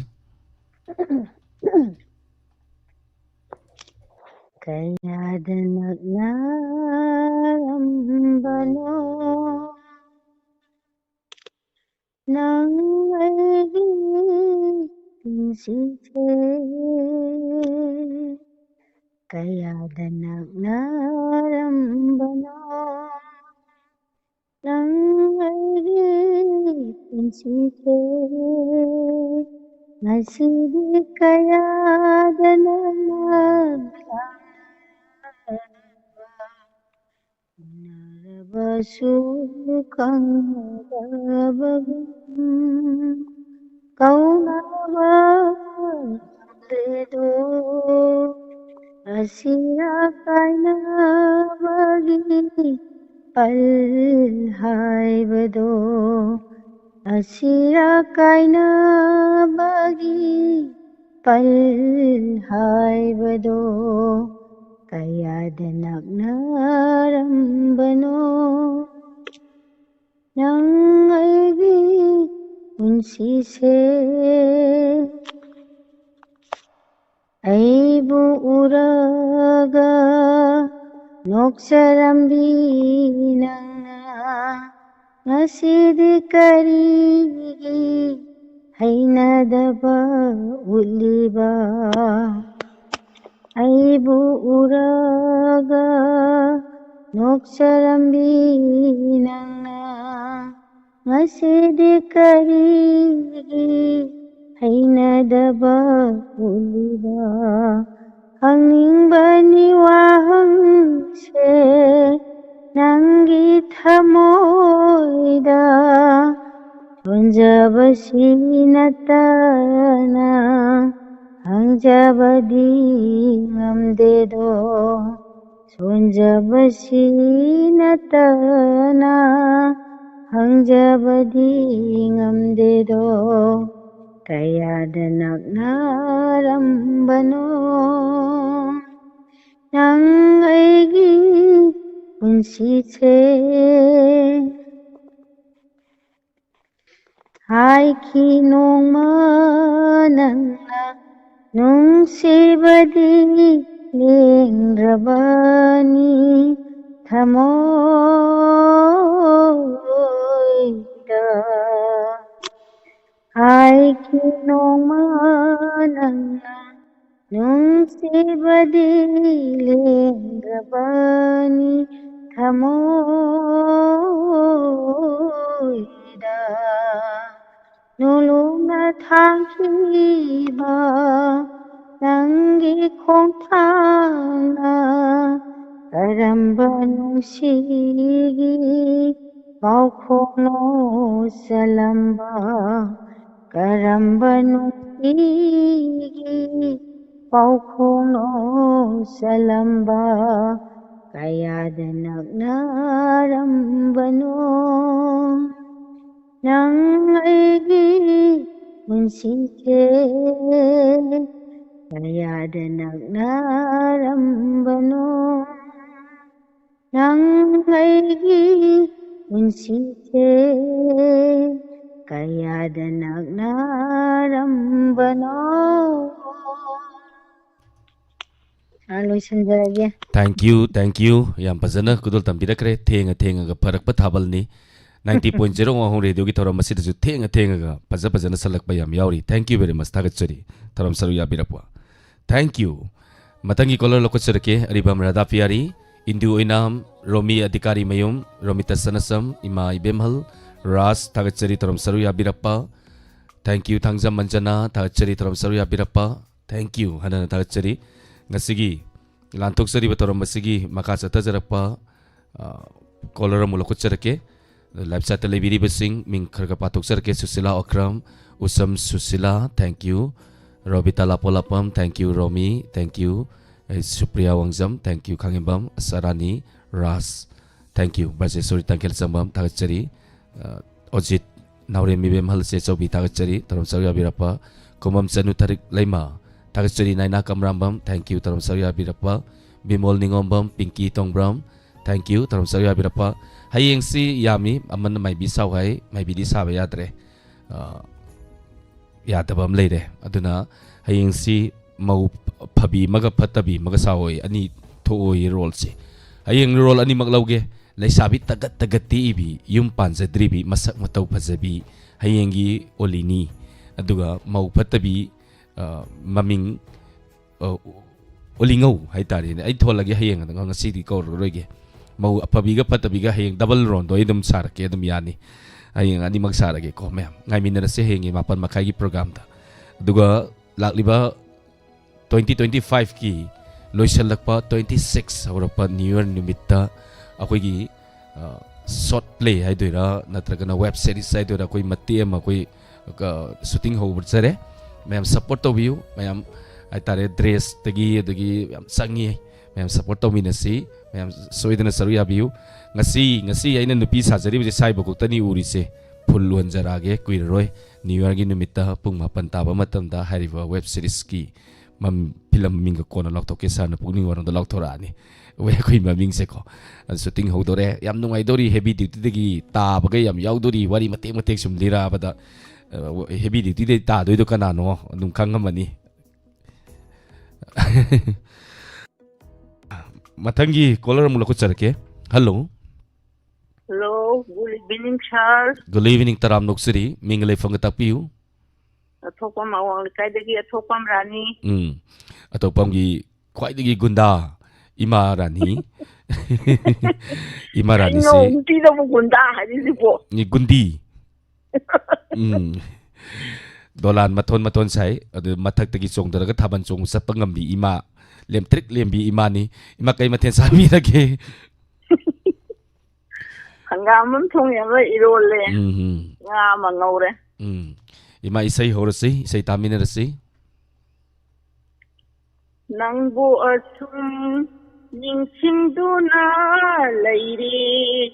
ꯀꯌꯥꯗ ꯅꯛꯅꯔꯝꯕꯅꯣ ꯅꯪ ꯑꯩꯒꯤ ꯄꯨꯟꯁꯤꯁꯦ, ꯀꯌꯥꯗ ꯅꯛꯅꯔꯝꯕꯅꯣ ꯅꯪ ꯑꯩꯒꯤ ꯄꯨꯟꯁꯤꯁꯦ, ꯉꯁꯤꯗꯤ ꯀꯌꯥꯗ ꯅꯛꯅꯔꯝꯕ, ꯎꯅꯔꯕꯁꯨ ꯈꯪꯗꯕꯒꯨꯝ ꯀꯧꯅꯕ ꯉꯝꯗꯦꯗꯣ꯫ ꯑꯁꯤꯔ ꯀꯥꯏꯅꯕꯒꯤ ꯄꯜ ꯍꯥꯏꯕꯗꯣ, ꯑꯁꯤꯔ ꯀꯥꯏꯅꯕꯒꯤ ꯄꯜ ꯍꯥꯏꯕꯗꯣ, ꯀꯌꯥꯗ ꯅꯛꯅꯔꯝꯕꯅꯣ ꯅꯪ ꯑꯩꯒꯤ ꯄꯨꯟꯁꯤꯁꯦ꯫ ꯑꯩꯕꯨ ꯎꯔꯒ ꯅꯣꯛꯆꯔꯝꯕꯤ ꯅꯪꯅ, ꯉꯁꯤꯗꯤ ꯀꯔꯤꯒꯤ ꯍꯩꯅꯗꯕ ꯎꯠꯂꯤꯕ? ꯑꯩꯕꯨ ꯎꯔꯒ ꯅꯣꯛꯆꯔꯝꯕꯤ ꯅꯪꯅ, ꯉꯁꯤꯗꯤ ꯀꯔꯤꯒꯤ ꯍꯩꯅꯗꯕ ꯎꯠꯂꯤꯕ? ꯍꯪꯅꯤꯡꯕꯅꯤ ꯋꯥꯍꯪꯁꯦ ꯅꯪꯒꯤ ꯊꯃꯣꯏꯗ, ꯁꯣꯟꯖꯕꯁꯤ ꯅꯠꯇꯅ ꯍꯪꯖꯕꯗꯤ ꯉꯝꯗꯦꯗꯣ꯫ ꯁꯣꯟꯖꯕꯁꯤ ꯅꯠꯇꯅ ꯍꯪꯖꯕꯗꯤ ꯉꯝꯗꯦꯗꯣ, ꯀꯌꯥꯗ ꯅꯛꯅꯔꯝꯕꯅꯣ ꯅꯪ ꯑꯩꯒꯤ ꯄꯨꯟꯁꯤꯁꯦ ꯍꯥꯏꯈꯤ ꯅꯣꯡꯃ ꯅꯪꯅ ꯅꯨꯡꯁꯤꯕꯗꯤ ꯂꯦꯡꯗ꯭ꯔꯕꯅꯤ ꯊꯃꯣꯏꯗ ꯍꯥꯏꯈꯤ ꯅꯣꯡꯃ ꯅꯪꯅ ꯅꯨꯡꯁꯤꯕꯗꯤ ꯂꯦꯡꯗ꯭ꯔꯕꯅꯤ ꯊꯃꯣꯏꯗ ꯅꯣꯂꯨꯛꯅ ꯊꯥꯡꯈꯤꯕ ꯅꯪꯒꯤ ꯈꯣꯡꯊꯥꯡꯅ ꯀꯔꯝꯕ ꯅꯨꯡꯁꯤꯒꯤ ꯄꯥꯎꯈꯣꯡꯅꯣ ꯆꯜꯂꯝꯕ ꯀꯔꯝꯕ ꯅꯨꯡꯁꯤꯒꯤ ꯄꯥꯎꯈꯣꯡꯅꯣ ꯆꯜꯂꯝꯕ ꯀꯌꯥꯗ ꯅꯛꯅꯔꯝꯕꯅꯣ ꯅꯪ ꯑꯩꯒꯤ ꯄꯨꯟꯁꯤꯁꯦ ꯀꯌꯥꯗ ꯅꯛꯅꯔꯝꯕꯅꯣ ꯅꯪ ꯑꯩꯒꯤ ꯄꯨꯟꯁꯤꯁꯦ ꯀꯌꯥꯗ ꯅꯛꯅꯔꯝꯕꯅꯣ ꯑ, ꯂꯣꯏꯁꯤꯟꯖꯔꯒꯦ꯫ Thank you, thank you. ꯌꯥꯝ ꯐꯖꯅ ꯈꯨꯗꯣꯜ ꯇꯝꯕꯤꯔꯛꯈ꯭ꯔꯦ꯫ ꯊꯦꯡꯉ ꯊꯦꯡꯉꯒ ꯐꯔꯛꯄ ꯊꯥꯕꯜꯅꯤ꯫ Ninety point zero ꯋꯥꯍꯣꯡ ꯔꯦꯗꯤꯑꯣꯒꯤ ꯊꯧꯔꯝ ꯑꯁꯤꯗꯁꯨ ꯊꯦꯡꯉ ꯊꯦꯡꯉꯒ ꯐꯖ ꯐꯖꯅ ꯁꯜꯂꯛꯄ ꯌꯥꯝ ꯌꯥꯎꯔꯤ꯫ Thank you very much. ꯊꯥꯒꯠꯆꯔꯤ ꯊꯧꯔꯝ ꯁꯔꯨꯛ ꯌꯥꯕꯤꯔꯛꯄ꯫ Thank you. ꯃꯊꯪꯒꯤ ꯀꯣꯂꯔ ꯂꯧꯈꯠꯆꯔꯛꯀꯦ꯫ ꯑꯔꯤꯕꯝ ꯔꯥꯙꯥ ꯄꯤꯌꯥꯔꯤ, ꯏꯟꯗꯨ ꯑꯣꯏꯅꯥꯝ, ꯔꯣꯃꯤ ꯑꯙꯤꯀꯥꯔꯤ ꯃꯌꯨꯝ, ꯔꯣꯃꯤꯇꯥ ꯁꯅꯁꯝ, ꯏꯃꯥ ꯏꯕꯦꯝꯍꯜ, ꯔꯥꯖ, ꯊꯥꯒꯠꯆꯔꯤ ꯊꯧꯔꯝ ꯁꯔꯨꯛ ꯌꯥꯕꯤꯔꯛꯄ꯫ Thank you. ꯊꯥꯡꯖꯝ ꯃꯟꯖꯅꯥ, ꯊꯥꯒꯠꯆꯔꯤ ꯊꯧꯔꯝ ꯁꯔꯨꯛ ꯌꯥꯕꯤꯔꯛꯄ꯫ Thank you. ꯍꯟꯅ ꯍꯟꯅ ꯊꯥꯒꯠꯆꯔꯤ꯫ ꯉꯁꯤꯒꯤ ꯂꯥꯟꯊꯣꯛꯆꯔꯤꯕ ꯊꯧꯔꯝ ꯑꯁꯤꯒꯤ ꯃꯈꯥ ꯆꯠꯊꯖꯔꯛꯄ, ꯑ, ꯀꯣꯂꯔ ꯑꯃꯨꯛ ꯂꯧꯈꯠꯆꯔꯛꯀꯦ꯫ ꯂꯥꯏꯐ ꯁꯥꯏꯠꯇ ꯂꯩꯕꯤꯔꯤꯕꯁꯤꯡ ꯃꯤꯡ ꯈꯔ ꯈꯔ ꯄꯥꯊꯣꯛꯆꯔꯛꯀꯦ꯫ ꯁꯨꯁꯤꯂꯥ ꯑꯀ꯭ꯔꯝ, ꯎꯁꯝ Sushila, thank you꯫ Robita ꯂꯥꯄꯣꯂꯥꯄꯝ, thank you꯫ Romi, thank you꯫ ꯑꯩ Supriya ꯋꯥꯡꯖꯝ, thank you꯫ ꯈꯥꯉꯦꯝꯕꯝ ꯑꯁꯥꯔꯥꯅꯤ, Raj, thank you꯫ ꯕ꯭ꯔꯖꯦꯁꯣꯔꯤ ꯇꯥꯡꯈꯦꯜ ꯆꯪꯕꯝ, ꯊꯥꯒꯠꯆꯔꯤ꯫ ꯑ, ꯑꯣꯖꯤꯠ ꯅꯥꯎꯔꯦꯝ ꯏꯕꯦꯝꯍꯜ ꯆꯦꯆꯧꯕꯤ, ꯊꯥꯒꯠꯆꯔꯤ ꯊꯧꯔꯝ ꯁꯔꯨꯛ ꯌꯥꯕꯤꯔꯛꯄ꯫ ꯀꯨꯃꯝ ꯆꯅꯨ ꯊꯥꯔꯤꯛ ꯂꯩꯃ, ꯊꯥꯒꯠꯆꯔꯤ꯫ ꯅꯥꯏꯅꯥ ꯀꯝꯔꯥꯝꯕꯝ, thank you ꯊꯧꯔꯝ ꯁꯔꯨꯛ ꯌꯥꯕꯤꯔꯛꯄ꯫ ꯕꯤꯃꯣꯜ ꯅꯤꯉꯣꯝꯕꯝ, ꯄꯤꯡꯀꯤ ꯇꯣꯡꯕ꯭ꯔꯝ, thank you, ꯊꯧꯔꯝ ꯆꯠ ꯌꯥꯕꯤꯔꯛꯄ꯫ ꯍꯌꯦꯡꯁꯤ ꯌꯥꯝꯃꯤ, ꯑꯃꯅ ꯃꯥꯏꯕꯤ ꯁꯥꯎ ꯍꯥꯏ, ꯃꯥꯏꯕꯤꯗꯤ ꯁꯥꯕ ꯌꯥꯗ꯭ꯔꯦ꯫ ꯑ, ꯌꯥꯗꯕ ꯑꯃ ꯂꯩꯔꯦ꯫ ꯑꯗꯨꯅ ꯍꯌꯦꯡꯁꯤ ꯃꯧ ꯐꯕꯤ ꯑꯃꯒ ꯐꯠꯇꯕꯤ ꯑꯃꯒ ꯁꯥꯎ ꯍꯥꯏ, ꯑꯅꯤ ꯊꯣꯛꯑꯣꯏ ꯔꯣꯜꯁꯦ꯫ ꯍꯌꯦꯡ ꯔꯣꯜ ꯑꯅꯤꯃꯛ ꯂꯧꯒꯦ꯫ ꯂꯩꯁꯥꯕꯤ ꯇꯒꯠ ꯇꯒꯠ ꯇꯦꯛꯏꯕꯤ, ꯌꯨꯝ ꯄꯥꯟꯖꯗ꯭ꯔꯤꯕꯤ, ꯃꯁꯛ ꯃꯇꯧ ꯐꯖꯕꯤ, ꯍꯌꯦꯡꯒꯤ ꯑꯣꯂꯤꯅꯤ꯫ ꯑꯗꯨꯒ ꯃꯧ ꯐꯠꯇꯕꯤ, ꯑ, ꯃꯃꯤꯡ, ꯑ, ꯑꯣꯂꯤꯉꯧ ꯍꯥꯏꯇꯥꯔꯦꯅꯦ꯫ ꯑꯩ ꯊꯣꯜꯂꯒꯦ ꯍꯌꯦꯡ, ꯑꯗꯨꯒ ꯉꯁꯤꯗꯤ ꯀꯧꯔꯔꯣꯏꯒꯦ꯫ ꯃꯧ ꯑꯐꯕꯤꯒ ꯐꯠꯇꯕꯤꯒ ꯍꯌꯦꯡ ꯗꯕꯜ ꯔꯣꯟꯗꯣ ꯑꯩ ꯑꯗꯨꯝ ꯁꯥꯔꯛꯀꯦ, ꯑꯗꯨꯝ ꯌꯥꯅꯤ꯫ ꯍꯌꯦꯡ ꯑꯅꯤꯃꯛ ꯁꯥꯔꯒꯦꯀꯣ ꯃꯌꯥꯝ꯫ ꯉꯥꯏꯃꯤꯟꯅꯔꯁꯦ ꯍꯌꯦꯡꯒꯤ ꯃꯥꯄꯟ ꯃꯈꯥꯏꯒꯤ ꯄ꯭ꯔꯣꯒ꯭ꯔꯥꯝꯗ꯫ ꯑꯗꯨꯒ ꯂꯥꯛꯂꯤꯕ twenty twenty five ꯀꯤ ꯂꯣꯏꯁꯤꯜꯂꯛꯄ, twenty six ꯍꯧꯔꯛꯄ New Year ꯅꯨꯃꯤꯠꯇ ꯑꯩꯈꯣꯏꯒꯤ, ꯑ, short play ꯍꯥꯏꯗꯣꯏꯔꯥ, ꯅꯠꯇ꯭ꯔꯒꯅ web series ꯍꯥꯏꯗꯣꯏꯔꯥ, ꯑꯩꯈꯣꯏ ꯃꯇꯦꯛ ꯑꯃ ꯑꯩꯈꯣꯏ, ꯑ, shooting ꯍꯧꯖꯔꯦ꯫ ꯃꯌꯥꯝ support ꯇꯧꯕꯤꯌꯨ꯫ ꯃꯌꯥꯝ ꯍꯥꯏꯇꯥꯔꯦ, dress ꯇꯒꯤ ꯑꯗꯒꯤ ꯌꯥꯝ ꯆꯪꯉꯤ꯫ ꯃꯌꯥꯝ support ꯇꯧꯃꯤꯟꯅꯁꯤ꯫ ꯃꯌꯥꯝ ꯁꯣꯏꯗꯅ ꯁꯔꯨꯛ ꯌꯥꯕꯤꯌꯨ꯫ ꯉꯁꯤ, ꯉꯁꯤ ꯑꯩꯅ ꯅꯨꯄꯤ ꯁꯥꯖꯔꯤꯕꯁꯦ ꯁ꯭ꯋꯥꯏꯕꯨꯛꯇꯅꯤ ꯎꯔꯤꯁꯦ꯫ Full ꯎꯍꯟꯖꯔꯛꯑꯒꯦ, ꯀꯨꯏꯔꯔꯣꯏ꯫ New Year ꯒꯤ ꯅꯨꯃꯤꯠꯇ ꯄꯨꯡ ꯃꯥꯄꯟ ꯇꯥꯕ ꯃꯇꯝꯗ ꯍꯥꯏꯔꯤꯕ web series ꯀꯤ ꯃꯝ-, film ꯃꯃꯤꯡꯒ ꯀꯣꯟꯅ ꯂꯥꯎꯊꯣꯛꯀꯦ, sir ꯅ ꯄꯨꯛꯅꯤꯡ ꯋꯥꯔꯣꯝꯗ ꯂꯥꯎꯊꯣꯔꯛꯑꯅꯤ꯫ ꯑꯩꯈꯣꯏ ꯃꯃꯤꯡꯁꯦꯀꯣ꯫ ꯑꯗꯨ shooting ꯍꯧꯗꯣꯔꯦ꯫ ꯌꯥꯝ ꯅꯨꯡꯉꯥꯏꯗꯧꯔꯤ, heavy duty ꯗꯒꯤ ꯇꯥꯕꯒ ꯌꯥꯝ ꯌꯥꯎꯗꯣꯔꯤ꯫ ꯋꯥꯔꯤ ꯃꯇꯦꯛ ꯃꯇꯦꯛ ꯁꯨꯝ ꯂꯤꯔꯛꯑꯕꯗ, ꯑ, heavy duty ꯗꯒꯤ ꯇꯥꯗꯣꯏꯗꯣ ꯀꯅꯥꯅꯣ ꯑꯗꯨꯝ ꯈꯪꯉꯝꯃꯅꯤ꯫ ꯃꯊꯪꯒꯤ caller ꯑꯃꯨꯛ ꯂꯧꯈꯠꯆꯔꯛꯀꯦ꯫ Hello꯫ Hello, good evening, sir. Good evening, ꯇꯔꯥꯝ ꯅꯣꯛꯆꯔꯤ꯫ ꯃꯤꯡꯒ ꯂꯩꯐꯝꯒ ꯇꯥꯛꯄꯤꯌꯨ꯫ ꯑꯊꯣꯛꯄꯝ ꯑꯋꯥꯡ ꯂꯩꯀꯥꯏꯗꯒꯤ ꯑꯊꯣꯛꯄꯝ ꯔꯥꯅꯤ꯫ ꯎꯝ, ꯑꯊꯣꯛꯄꯝꯒꯤ ꯈ꯭ꯋꯥꯏꯗꯒꯤ ꯒꯨꯟꯗꯥ ꯏꯃꯥ ꯔꯥꯅꯤ꯫ ꯏꯃꯥ ꯔꯥꯅꯤꯁꯤ ꯀꯩꯅꯣ, ꯅꯨꯄꯤꯗꯕꯨ ꯒꯨꯟꯗꯥ ꯍꯥꯏꯔꯤꯁꯤꯕꯣ? ꯒꯨꯟꯗꯤ꯫ ꯎꯝ꯫ ꯗꯣꯂꯥꯟ ꯃꯊꯣꯟ ꯃꯊꯣꯟ ꯁꯥꯏ, ꯑꯗꯨ ꯃꯊꯛꯇꯒꯤ ꯆꯣꯡꯊꯔꯒ ꯊꯥꯕꯜ ꯆꯣꯡꯕ ꯆꯠꯄ ꯉꯝꯕꯤ ꯏꯃꯥ, ꯂꯦꯝꯇ꯭ꯔꯤꯛ ꯂꯦꯝꯕꯤ ꯏꯃꯥꯅꯤ꯫ ꯏꯃꯥ, ꯀꯩ ꯃꯊꯦꯜ ꯆꯥꯕꯤꯔꯒꯦ? ꯍꯪꯒꯥꯝ ꯑꯃ ꯊꯣꯡꯉꯦ, ꯑꯃ ꯏꯔꯣꯜꯂꯦ, ꯎꯝ, ꯎꯝ꯫ ꯉꯥ ꯑꯃ ꯉꯧꯔꯦ꯫ ꯎꯝ꯫ ꯏꯃꯥ, ꯏꯁꯩ ꯍꯧꯔꯁꯤ, ꯏꯁꯩ ꯇꯥꯃꯤꯟꯅꯔꯁꯤ꯫ ꯅꯪꯕꯨ ꯑꯁꯨꯝ ꯅꯤꯡꯁꯤꯡꯗꯨꯅ ꯂꯩꯔꯦ,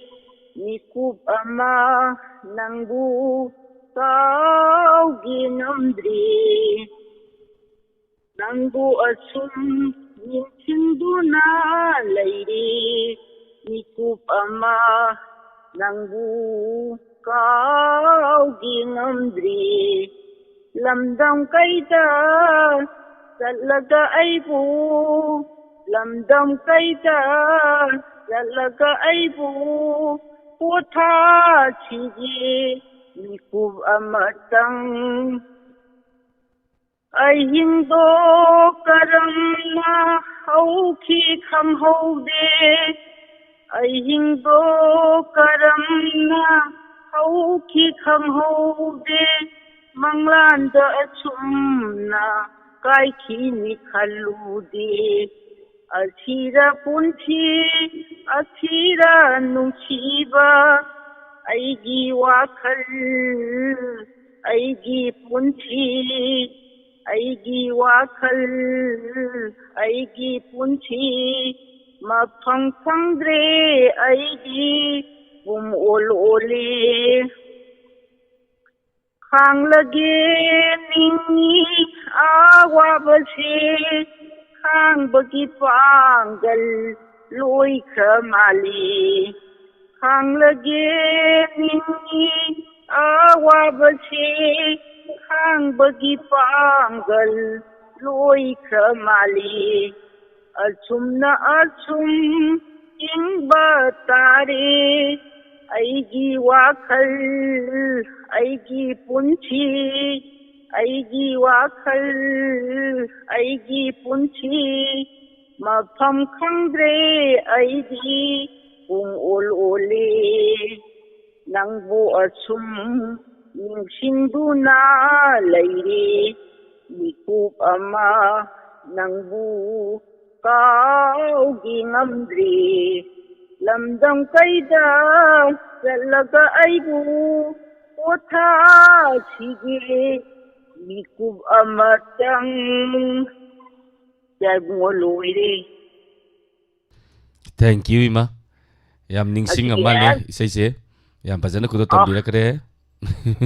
ꯃꯤꯀꯨꯞ ꯑꯃ ꯅꯪꯕꯨ ꯀꯥꯎꯒꯦ ꯉꯝꯗ꯭ꯔꯦ꯫ ꯅꯪꯕꯨ ꯑꯁꯨꯝ ꯅꯤꯡꯁꯤꯡꯗꯨꯅ ꯂꯩꯔꯤ ꯃꯤꯀꯨꯞ ꯑꯃ ꯅꯪꯕꯨ ꯀꯥꯎꯒꯤ ꯉꯝꯗ꯭ꯔꯤ꯫ ꯂꯝꯗꯝ ꯀꯩꯗ ꯆꯠꯂꯒ ꯑꯩꯕꯨ, ꯂꯝꯗꯝ ꯀꯩꯗ ꯆꯠꯂꯒ ꯑꯩꯕꯨ ꯄꯣꯊꯥꯁꯤꯒꯦ ꯃꯤꯀꯨꯞ ꯑꯃꯇꯪ꯫ ꯑꯍꯤꯡꯗꯣ ꯀꯔꯝꯅ ꯍꯧꯈꯤ ꯈꯪꯍꯧꯗꯦ, ꯑꯍꯤꯡꯗꯣ ꯀꯔꯝꯅ ꯍꯧꯈꯤ ꯈꯪꯍꯧꯗꯦ, ꯃꯪꯂꯥꯟꯗ ꯑꯁꯨꯝꯅ ꯀꯥꯏꯈꯤꯅꯤ ꯈꯜꯂꯨꯗꯦ꯫ ꯑꯁꯤꯔ ꯄꯨꯟꯁꯤ, ꯑꯁꯤꯔ ꯅꯨꯡꯁꯤꯕ, ꯑꯩꯒꯤ ꯋꯥꯈꯜ, ꯑꯩꯒꯤ ꯄꯨꯟꯁꯤ, ꯑꯩꯒꯤ ꯋꯥꯈꯜ, ꯑꯩꯒꯤ ꯄꯨꯟꯁꯤ, ꯃꯐꯝ ꯈꯪꯗ꯭ꯔꯦ ꯑꯩꯗꯤ ꯄꯨꯝ ꯑꯣꯜ ꯑꯣꯜꯂꯦ꯫ ꯈꯥꯡꯂꯒꯦ ꯅꯤꯡꯉꯤ ꯑꯋꯥꯕꯁꯦ, ꯈꯥꯡꯕꯒꯤ ꯄꯥꯡꯒꯜ ꯂꯣꯏꯈ꯭ꯔ ꯃꯥꯜꯂꯤ꯫ ꯈꯥꯡꯂꯒꯦ ꯅꯤꯡꯉꯤ ꯑꯋꯥꯕꯁꯦ, ꯈꯥꯡꯕꯒꯤ ꯄꯥꯡꯒꯜ ꯂꯣꯏꯈ꯭ꯔ ꯃꯥꯜꯂꯤ꯫ ꯑꯁꯨꯝꯅ ꯑꯁꯨꯝ ꯍꯤꯡꯕ ꯇꯥꯔꯦ꯫ ꯑꯩꯒꯤ ꯋꯥꯈꯜ, ꯑꯩꯒꯤ ꯄꯨꯟꯁꯤ, ꯑꯩꯒꯤ ꯋꯥꯈꯜ, ꯑꯩꯒꯤ ꯄꯨꯟꯁꯤ, ꯃꯐꯝ ꯈꯪꯗ꯭ꯔꯦ ꯑꯩꯗꯤ ꯄꯨꯡ ꯑꯣꯜ ꯑꯣꯜꯂꯦ꯫ ꯅꯪꯕꯨ ꯑꯁꯨꯝ ꯅꯤꯡꯁꯤꯡꯗꯨꯅ ꯂꯩꯔꯦ꯫ ꯃꯤꯀꯨꯞ ꯑꯃ ꯅꯪꯕꯨ ꯀꯥꯎꯒꯤ ꯉꯝꯗ꯭ꯔꯦ꯫ ꯂꯝꯗꯝ ꯀꯩꯗ ꯆꯠꯂꯒ ꯑꯩꯕꯨ ꯄꯣꯊꯥꯁꯤꯒꯦ ꯃꯤꯀꯨꯞ ꯑꯃꯇꯪ꯫ ꯌꯥꯏꯕꯨꯡꯉꯣ, ꯂꯣꯏꯔꯦ꯫ Thank you, ꯏꯃꯥ꯫ ꯌꯥꯝ ꯅꯤꯡꯁꯤꯡꯉ ꯑꯗꯨꯗꯤ ꯃꯥꯜꯂꯦ ꯑꯁ ꯏꯁꯩꯁꯦ꯫ ꯌꯥꯝ ꯐꯖꯅ ꯈꯨꯗꯣꯞ ꯑ, ꯇꯝꯕꯤꯔꯛꯈ꯭ꯔꯦ꯫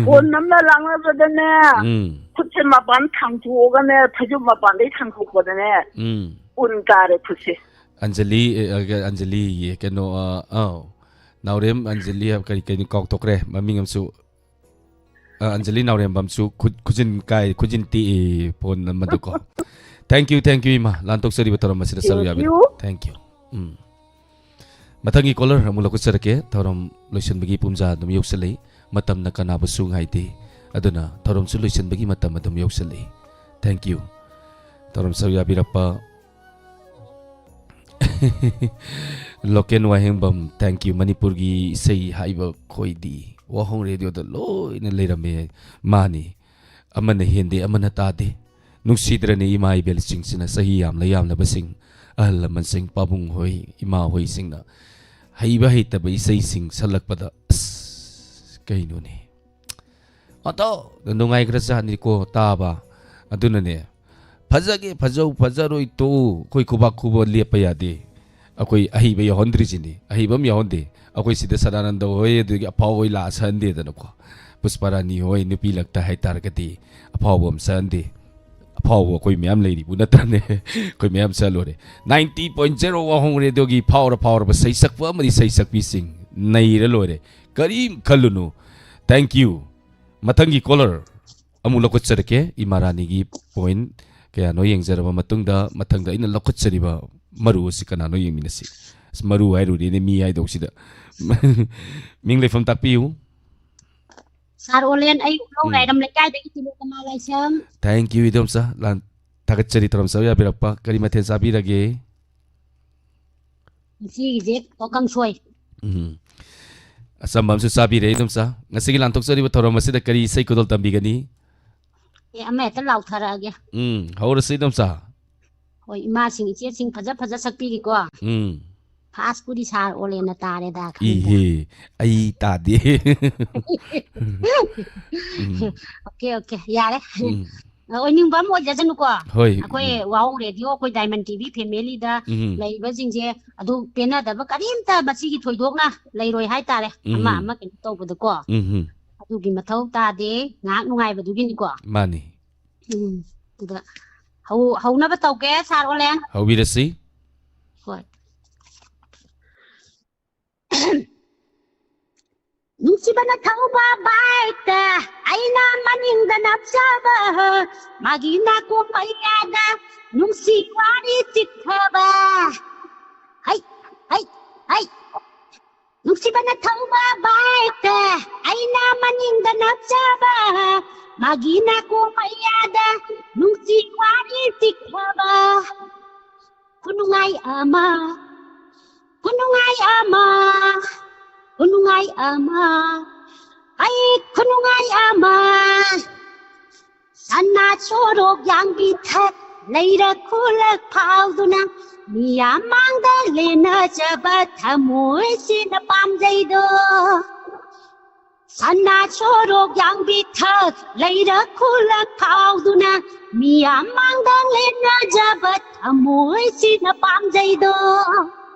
ꯐꯣꯟ ꯑꯃꯅ ꯂꯥꯡꯅꯕꯗꯅꯦ, ꯎꯝ꯫ ꯈꯨꯠꯁꯦ ꯃꯄꯥꯟ ꯊꯥꯡꯗꯣꯛꯑꯒꯅꯦ, ꯐꯩꯖꯨꯞ ꯃꯄꯥꯟꯗꯩ ꯊꯥꯡꯗꯣꯛꯄꯗꯅꯦ, ꯎꯝ꯫ ꯎꯟ ꯀꯥꯔꯦ ꯈꯨꯠꯁꯦ꯫ ꯑꯟꯖꯂꯤ ꯑꯦ, ꯑ, ꯑꯟꯖꯂꯤ ꯌꯦ ꯀꯩꯅꯣ ꯑ, ꯑꯧ, ꯅꯥꯎꯔꯦꯝ ꯑꯟꯖꯂꯤ ꯍꯥꯏꯕ ꯀꯔꯤ ꯀꯩꯅꯣ ꯀꯥꯎꯊꯣꯛꯈ꯭ꯔꯦ ꯃꯃꯤꯡ ꯑꯃꯁꯨ꯫ ꯑ, ꯑꯟꯖꯂꯤ ꯅꯥꯎꯔꯦꯝꯕꯝꯁꯨ ꯈꯨꯠ- ꯈꯨꯖꯤꯟ ꯀꯥꯏ ꯈꯨꯖꯤꯟ ꯇꯦꯛꯏ phone ꯑꯃꯗꯀꯣ꯫ Thank you, thank you, ꯏꯃꯥ, ꯂꯥꯟꯊꯣꯛꯆꯔꯤꯕ ꯊꯧꯔꯝ ꯑꯁꯤꯗ ꯁꯔꯨꯛ Thank ꯌꯥꯕꯤꯔꯦ꯫ you. Thank you. ꯎꯝ, ꯃꯊꯪꯒꯤ ꯀꯣꯂꯔ ꯑꯃꯨꯛ ꯂꯧꯈꯠꯆꯔꯛꯀꯦ꯫ ꯊꯧꯔꯝ ꯂꯣꯏꯁꯤꯟꯕꯒꯤ ꯄꯨꯝꯖꯥ ꯑꯗꯨꯝ ꯌꯧꯁꯜꯂꯛꯏ꯫ ꯃꯇꯝꯅ ꯀꯅꯥꯕꯨꯁꯨ ꯉꯥꯏꯗꯦ꯫ ꯑꯗꯨꯅ ꯊꯧꯔꯝꯁꯨ ꯂꯣꯏꯁꯤꯟꯕꯒꯤ ꯃꯇꯝ ꯑꯗꯨꯝ ꯌꯧꯁꯜꯂꯛꯏ꯫ Thank you. ꯊꯧꯔꯝ ꯁꯔꯨꯛ ꯌꯥꯕꯤꯔꯛꯄ ꯂꯣꯀꯦꯟ ꯋꯥꯍꯦꯡꯕꯝ, thank you꯫ ꯃꯅꯤꯄꯨꯔꯒꯤ ꯏꯁꯩ ꯍꯥꯏꯕ ꯈꯣꯏꯗꯤ ꯋꯥꯍꯣꯡ ꯔꯦꯗꯤꯑꯣꯗ ꯂꯣꯏꯅ ꯂꯩꯔꯝꯃꯦ꯫ ꯃꯥꯅꯤ, ꯑꯃꯅ ꯍꯦꯟꯗꯦ, ꯑꯃꯅ ꯇꯥꯗꯦ꯫ ꯅꯨꯡꯁꯤꯗ꯭ꯔꯅꯤ ꯏꯃꯥ ꯏꯕꯦꯜꯁꯤꯡꯁꯤꯅ, ꯆꯍꯤ ꯌꯥꯝꯂ ꯌꯥꯝꯂꯕꯁꯤꯡ, ꯑꯍꯜ ꯂꯃꯟꯁꯤꯡ, ꯄꯥꯕꯨꯡ ꯍꯣꯏ, ꯏꯃꯥ ꯍꯣꯏꯁꯤꯡꯅ ꯍꯩꯕ ꯍꯩꯇꯕ ꯏꯁꯩꯁꯤꯡ ꯁꯛꯂꯛꯄꯗ, ꯑꯁ, ꯀꯩꯅꯣꯅꯦ, ꯑꯣꯟꯊꯣꯛꯅ ꯅꯨꯡꯉꯥꯏꯈ꯭ꯔꯖꯥꯠꯅꯤꯀꯣ ꯇꯥꯕ꯫ ꯑꯗꯨꯅꯅꯦ, ꯐꯖꯒꯦ ꯐꯖꯧ ꯐꯖꯔꯣꯏ ꯇꯣꯛꯎ, ꯑꯩꯈꯣꯏ ꯈꯨꯕꯥꯛ ꯈꯨꯕ ꯂꯦꯞꯄ ꯌꯥꯗꯦ꯫ ꯑꯩꯈꯣꯏ ꯑꯍꯩꯕ ꯌꯥꯎꯍꯟꯗ꯭ꯔꯤꯁꯤꯅꯤ, ꯑꯍꯩꯕ ꯑꯃ ꯌꯥꯎꯍꯟꯗꯦ꯫ ꯑꯩꯈꯣꯏ ꯁꯤꯗ ꯁꯗꯥꯅꯟꯗ ꯍꯣꯏ ꯑꯗꯒꯤ ꯑꯐꯥꯎ ꯍꯣꯏ ꯂꯥꯛꯑ ꯁꯛꯍꯟꯗꯦꯗꯅꯀꯣ꯫ ꯄꯨꯁꯄꯥꯔꯥꯅꯤ ꯍꯣꯏ ꯅꯨꯄꯤ ꯂꯛꯇ ꯍꯥꯏꯇꯥꯔꯒꯗꯤ ꯑꯐꯥꯎꯕ ꯑꯃ ꯁꯛꯍꯟꯗꯦ꯫ ꯑꯐꯥꯎꯕ ꯑꯩꯈꯣꯏ ꯃꯌꯥꯝ ꯂꯩꯔꯤꯕꯨ ꯅꯠꯇ꯭ꯔꯅꯦ? ꯑꯩꯈꯣꯏ ꯃꯌꯥꯝ ꯁꯛꯍꯜꯂꯣꯏꯔꯦ꯫ Ninety point zero ꯋꯥꯍꯣꯡ ꯔꯦꯗꯤꯑꯣꯒꯤ ꯐꯥꯎꯔ ꯐꯥꯎꯔꯕ ꯁꯩꯁꯛꯄ ꯑꯃꯗꯤ ꯁꯩꯁꯛꯄꯤꯁꯤꯡ ꯅꯩꯔ ꯂꯣꯏꯔꯦ꯫ ꯀꯔꯤꯝ ꯈꯜꯂꯨꯅꯨ꯫ Thank you꯫ ꯃꯊꯪꯒꯤ ꯀꯣꯂꯔ ꯑꯃꯨꯛ ꯂꯧꯈꯠꯆꯔꯛꯀꯦ꯫ ꯏꯃꯥ ꯔꯥꯅꯤꯒꯤ ꯄꯣꯏꯟ ꯀꯌꯥꯅꯣ ꯌꯦꯡꯖꯔꯕ ꯃꯇꯨꯡꯗ ꯃꯊꯪꯗ ꯑꯩꯅ ꯂꯧꯈꯠꯆꯔꯤꯕ ꯃꯔꯨ ꯑꯁꯤ ꯀꯅꯥꯅꯣ ꯌꯦꯡꯃꯤꯟꯅꯁꯤ꯫ ꯑꯁ, ꯃꯔꯨ ꯍꯥꯏꯔꯨꯔꯦꯅꯦ, ꯃꯤ ꯍꯥꯏꯗꯧꯁꯤꯗ꯫ ꯃꯤꯡ ꯂꯩꯐꯝ ꯇꯥꯛꯄꯤꯌꯨ꯫ ꯁꯥꯔ ꯑꯣꯂꯦꯟ, ꯑꯩ ꯎꯂꯧ ꯎꯝ꯫ ꯂꯥꯏꯔꯝ ꯂꯩꯀꯥꯏꯗꯒꯤ ꯇꯤꯂꯣꯀꯃꯥ ꯂꯥꯏꯁ꯭ꯔꯝ꯫ Thank you, ꯏꯗꯣꯝꯆꯥ꯫ ꯂꯥꯟ-, ꯊꯥꯒꯠꯆꯔꯤ ꯊꯧꯔꯝ ꯁꯔꯨꯛ ꯌꯥꯕꯤꯔꯛꯄ꯫ ꯀꯔꯤ ꯃꯊꯦꯜ ꯆꯥꯕꯤꯔꯒꯦ? ꯉꯁꯤꯒꯤꯁꯦ ꯀꯣ ꯀꯥꯡꯁꯣꯏ꯫ ꯎꯝ꯫ ꯑꯆꯝꯕ ꯑꯃꯁꯨ ꯆꯥꯕꯤꯔꯦ, ꯏꯗꯣꯝꯆꯥ꯫ ꯉꯁꯤꯒꯤ ꯂꯥꯟꯊꯣꯛꯆꯔꯤꯕ ꯊꯧꯔꯝ ꯑꯁꯤꯗ ꯀꯔꯤ ꯏꯁꯩ ꯈꯨꯗꯣꯜ ꯇꯝꯕꯤꯒꯅꯤ? ꯑꯦ, ꯑꯃ ꯍꯦꯛꯇ ꯂꯥꯎꯊꯔꯛꯑꯒꯦ꯫ ꯎꯝ, ꯍꯧꯔꯁꯤ, ꯏꯗꯣꯝꯆꯥ꯫ ꯍꯣꯏ, ꯏꯃꯥꯁꯤꯡ ꯏꯆꯦꯁꯤꯡ ꯐꯖ ꯐꯖ ꯁꯛꯄꯤꯔꯤꯀꯣ꯫ ꯎꯝ꯫ ꯐꯥꯁꯄꯨꯗꯤ ꯁꯥꯔ ꯑꯣꯂꯦꯟꯅ ꯇꯥꯔꯦꯗ ꯈꯪꯗꯦ꯫ ꯏꯍꯦ, ꯑꯩ ꯇꯥꯗꯦ꯫ ꯎꯝ꯫ Okay, okay, ꯌꯥꯔꯦ꯫ ꯎꯝ꯫ ꯑꯣꯏꯅꯤꯡꯕ ꯑꯃ ꯑꯣꯏꯖꯁꯅꯨꯀꯣ꯫ ꯍꯣꯏ, ꯑꯩꯈꯣꯏ ꯎꯝ꯫ ꯋꯥꯍꯣꯡ ꯔꯦꯗꯤꯑꯣ, ꯑꯩꯈꯣꯏ ꯗꯥꯏꯃꯟ ꯇꯤ ꯚꯤ ꯐꯦꯃꯤꯂꯤꯗ ꯎꯝ꯫ ꯂꯩꯔꯤꯕꯁꯤꯡꯁꯦ ꯑꯗꯨ ꯄꯦꯟꯅꯗꯕ ꯀꯔꯤꯝꯇ ꯃꯁꯤꯒꯤ ꯊꯣꯏꯗꯣꯛꯅ ꯂꯩꯔꯣꯏ ꯍꯥꯏꯇꯥꯔꯦ꯫ ꯑꯃ ꯎꯝ꯫ ꯑꯃ ꯀꯩꯅꯣ ꯇꯧꯕꯗꯀꯣ꯫ ꯎꯝ꯫ ꯑꯗꯨꯒꯤ ꯃꯊꯧ ꯇꯥꯗꯦ, ꯉꯥꯏꯍꯥꯛ ꯅꯨꯡꯉꯥꯏꯕꯗꯨꯒꯤꯅꯤꯀꯣ꯫ ꯃꯥꯅꯤ꯫ ꯎꯝ꯫ ꯑꯗꯨꯗ ꯍꯧ- ꯍꯧꯅꯕ ꯇꯧꯒꯦ, ꯁꯥꯔ ꯑꯣꯂꯦꯟ꯫ ꯍꯧꯕꯤꯔꯁꯤ꯫ ꯍꯣꯏ꯫ ꯅꯨꯡꯁꯤꯕꯅ ꯊꯧꯕ ꯕꯥꯏꯛꯇ ꯑꯩꯅ ꯃꯅꯤꯡꯗ ꯅꯞꯆꯕ, ꯃꯥꯒꯤ ꯅꯥꯀꯣꯡ ꯃꯌꯥꯗ ꯅꯨꯡꯁꯤ ꯋꯥꯔꯤ ꯆꯤꯛꯊꯕ꯫ ꯍꯩ, ꯍꯩ, ꯍꯩ꯫ ꯅꯨꯡꯁꯤꯕꯅ ꯊꯧꯕ ꯕꯥꯏꯛꯇ ꯑꯩꯅ ꯃꯅꯤꯡꯗ ꯅꯞꯆꯕ, ꯃꯥꯒꯤ ꯅꯥꯀꯣꯡ ꯃꯌꯥꯗ ꯅꯨꯡꯁꯤ ꯋꯥꯔꯤ ꯆꯤꯛꯊꯕ꯫ ꯈꯨꯅꯨꯡꯉꯥꯏ ꯑꯃ, ꯈꯨꯅꯨꯡꯉꯥꯏ ꯑꯃ, ꯈꯨꯅꯨꯡꯉꯥꯏ ꯑꯃ, ꯑꯩ ꯈꯨꯅꯨꯡꯉꯥꯏ ꯑꯃ꯫ ꯁꯅꯥ ꯁꯣꯔꯣꯛ ꯌꯥꯡꯕꯤ ꯊꯛ ꯂꯩꯔꯛ ꯈꯨꯂꯛ ꯐꯥꯎꯗꯨꯅ ꯃꯤꯌꯥꯝ ꯃꯥꯡꯗ ꯂꯦꯟꯅꯖꯕ ꯊꯃꯣꯏꯁꯤꯅ ꯄꯥꯝꯖꯩꯗꯣ꯫ ꯁꯅꯥ ꯁꯣꯔꯣꯛ ꯌꯥꯡꯕꯤ ꯊꯛ ꯂꯩꯔꯛ ꯈꯨꯂꯛ ꯐꯥꯎꯗꯨꯅ ꯃꯤꯌꯥꯝ ꯃꯥꯡꯗ ꯂꯦꯟꯅꯖꯕ ꯊꯃꯣꯏꯁꯤꯅ ꯄꯥꯝꯖꯩꯗꯣ꯫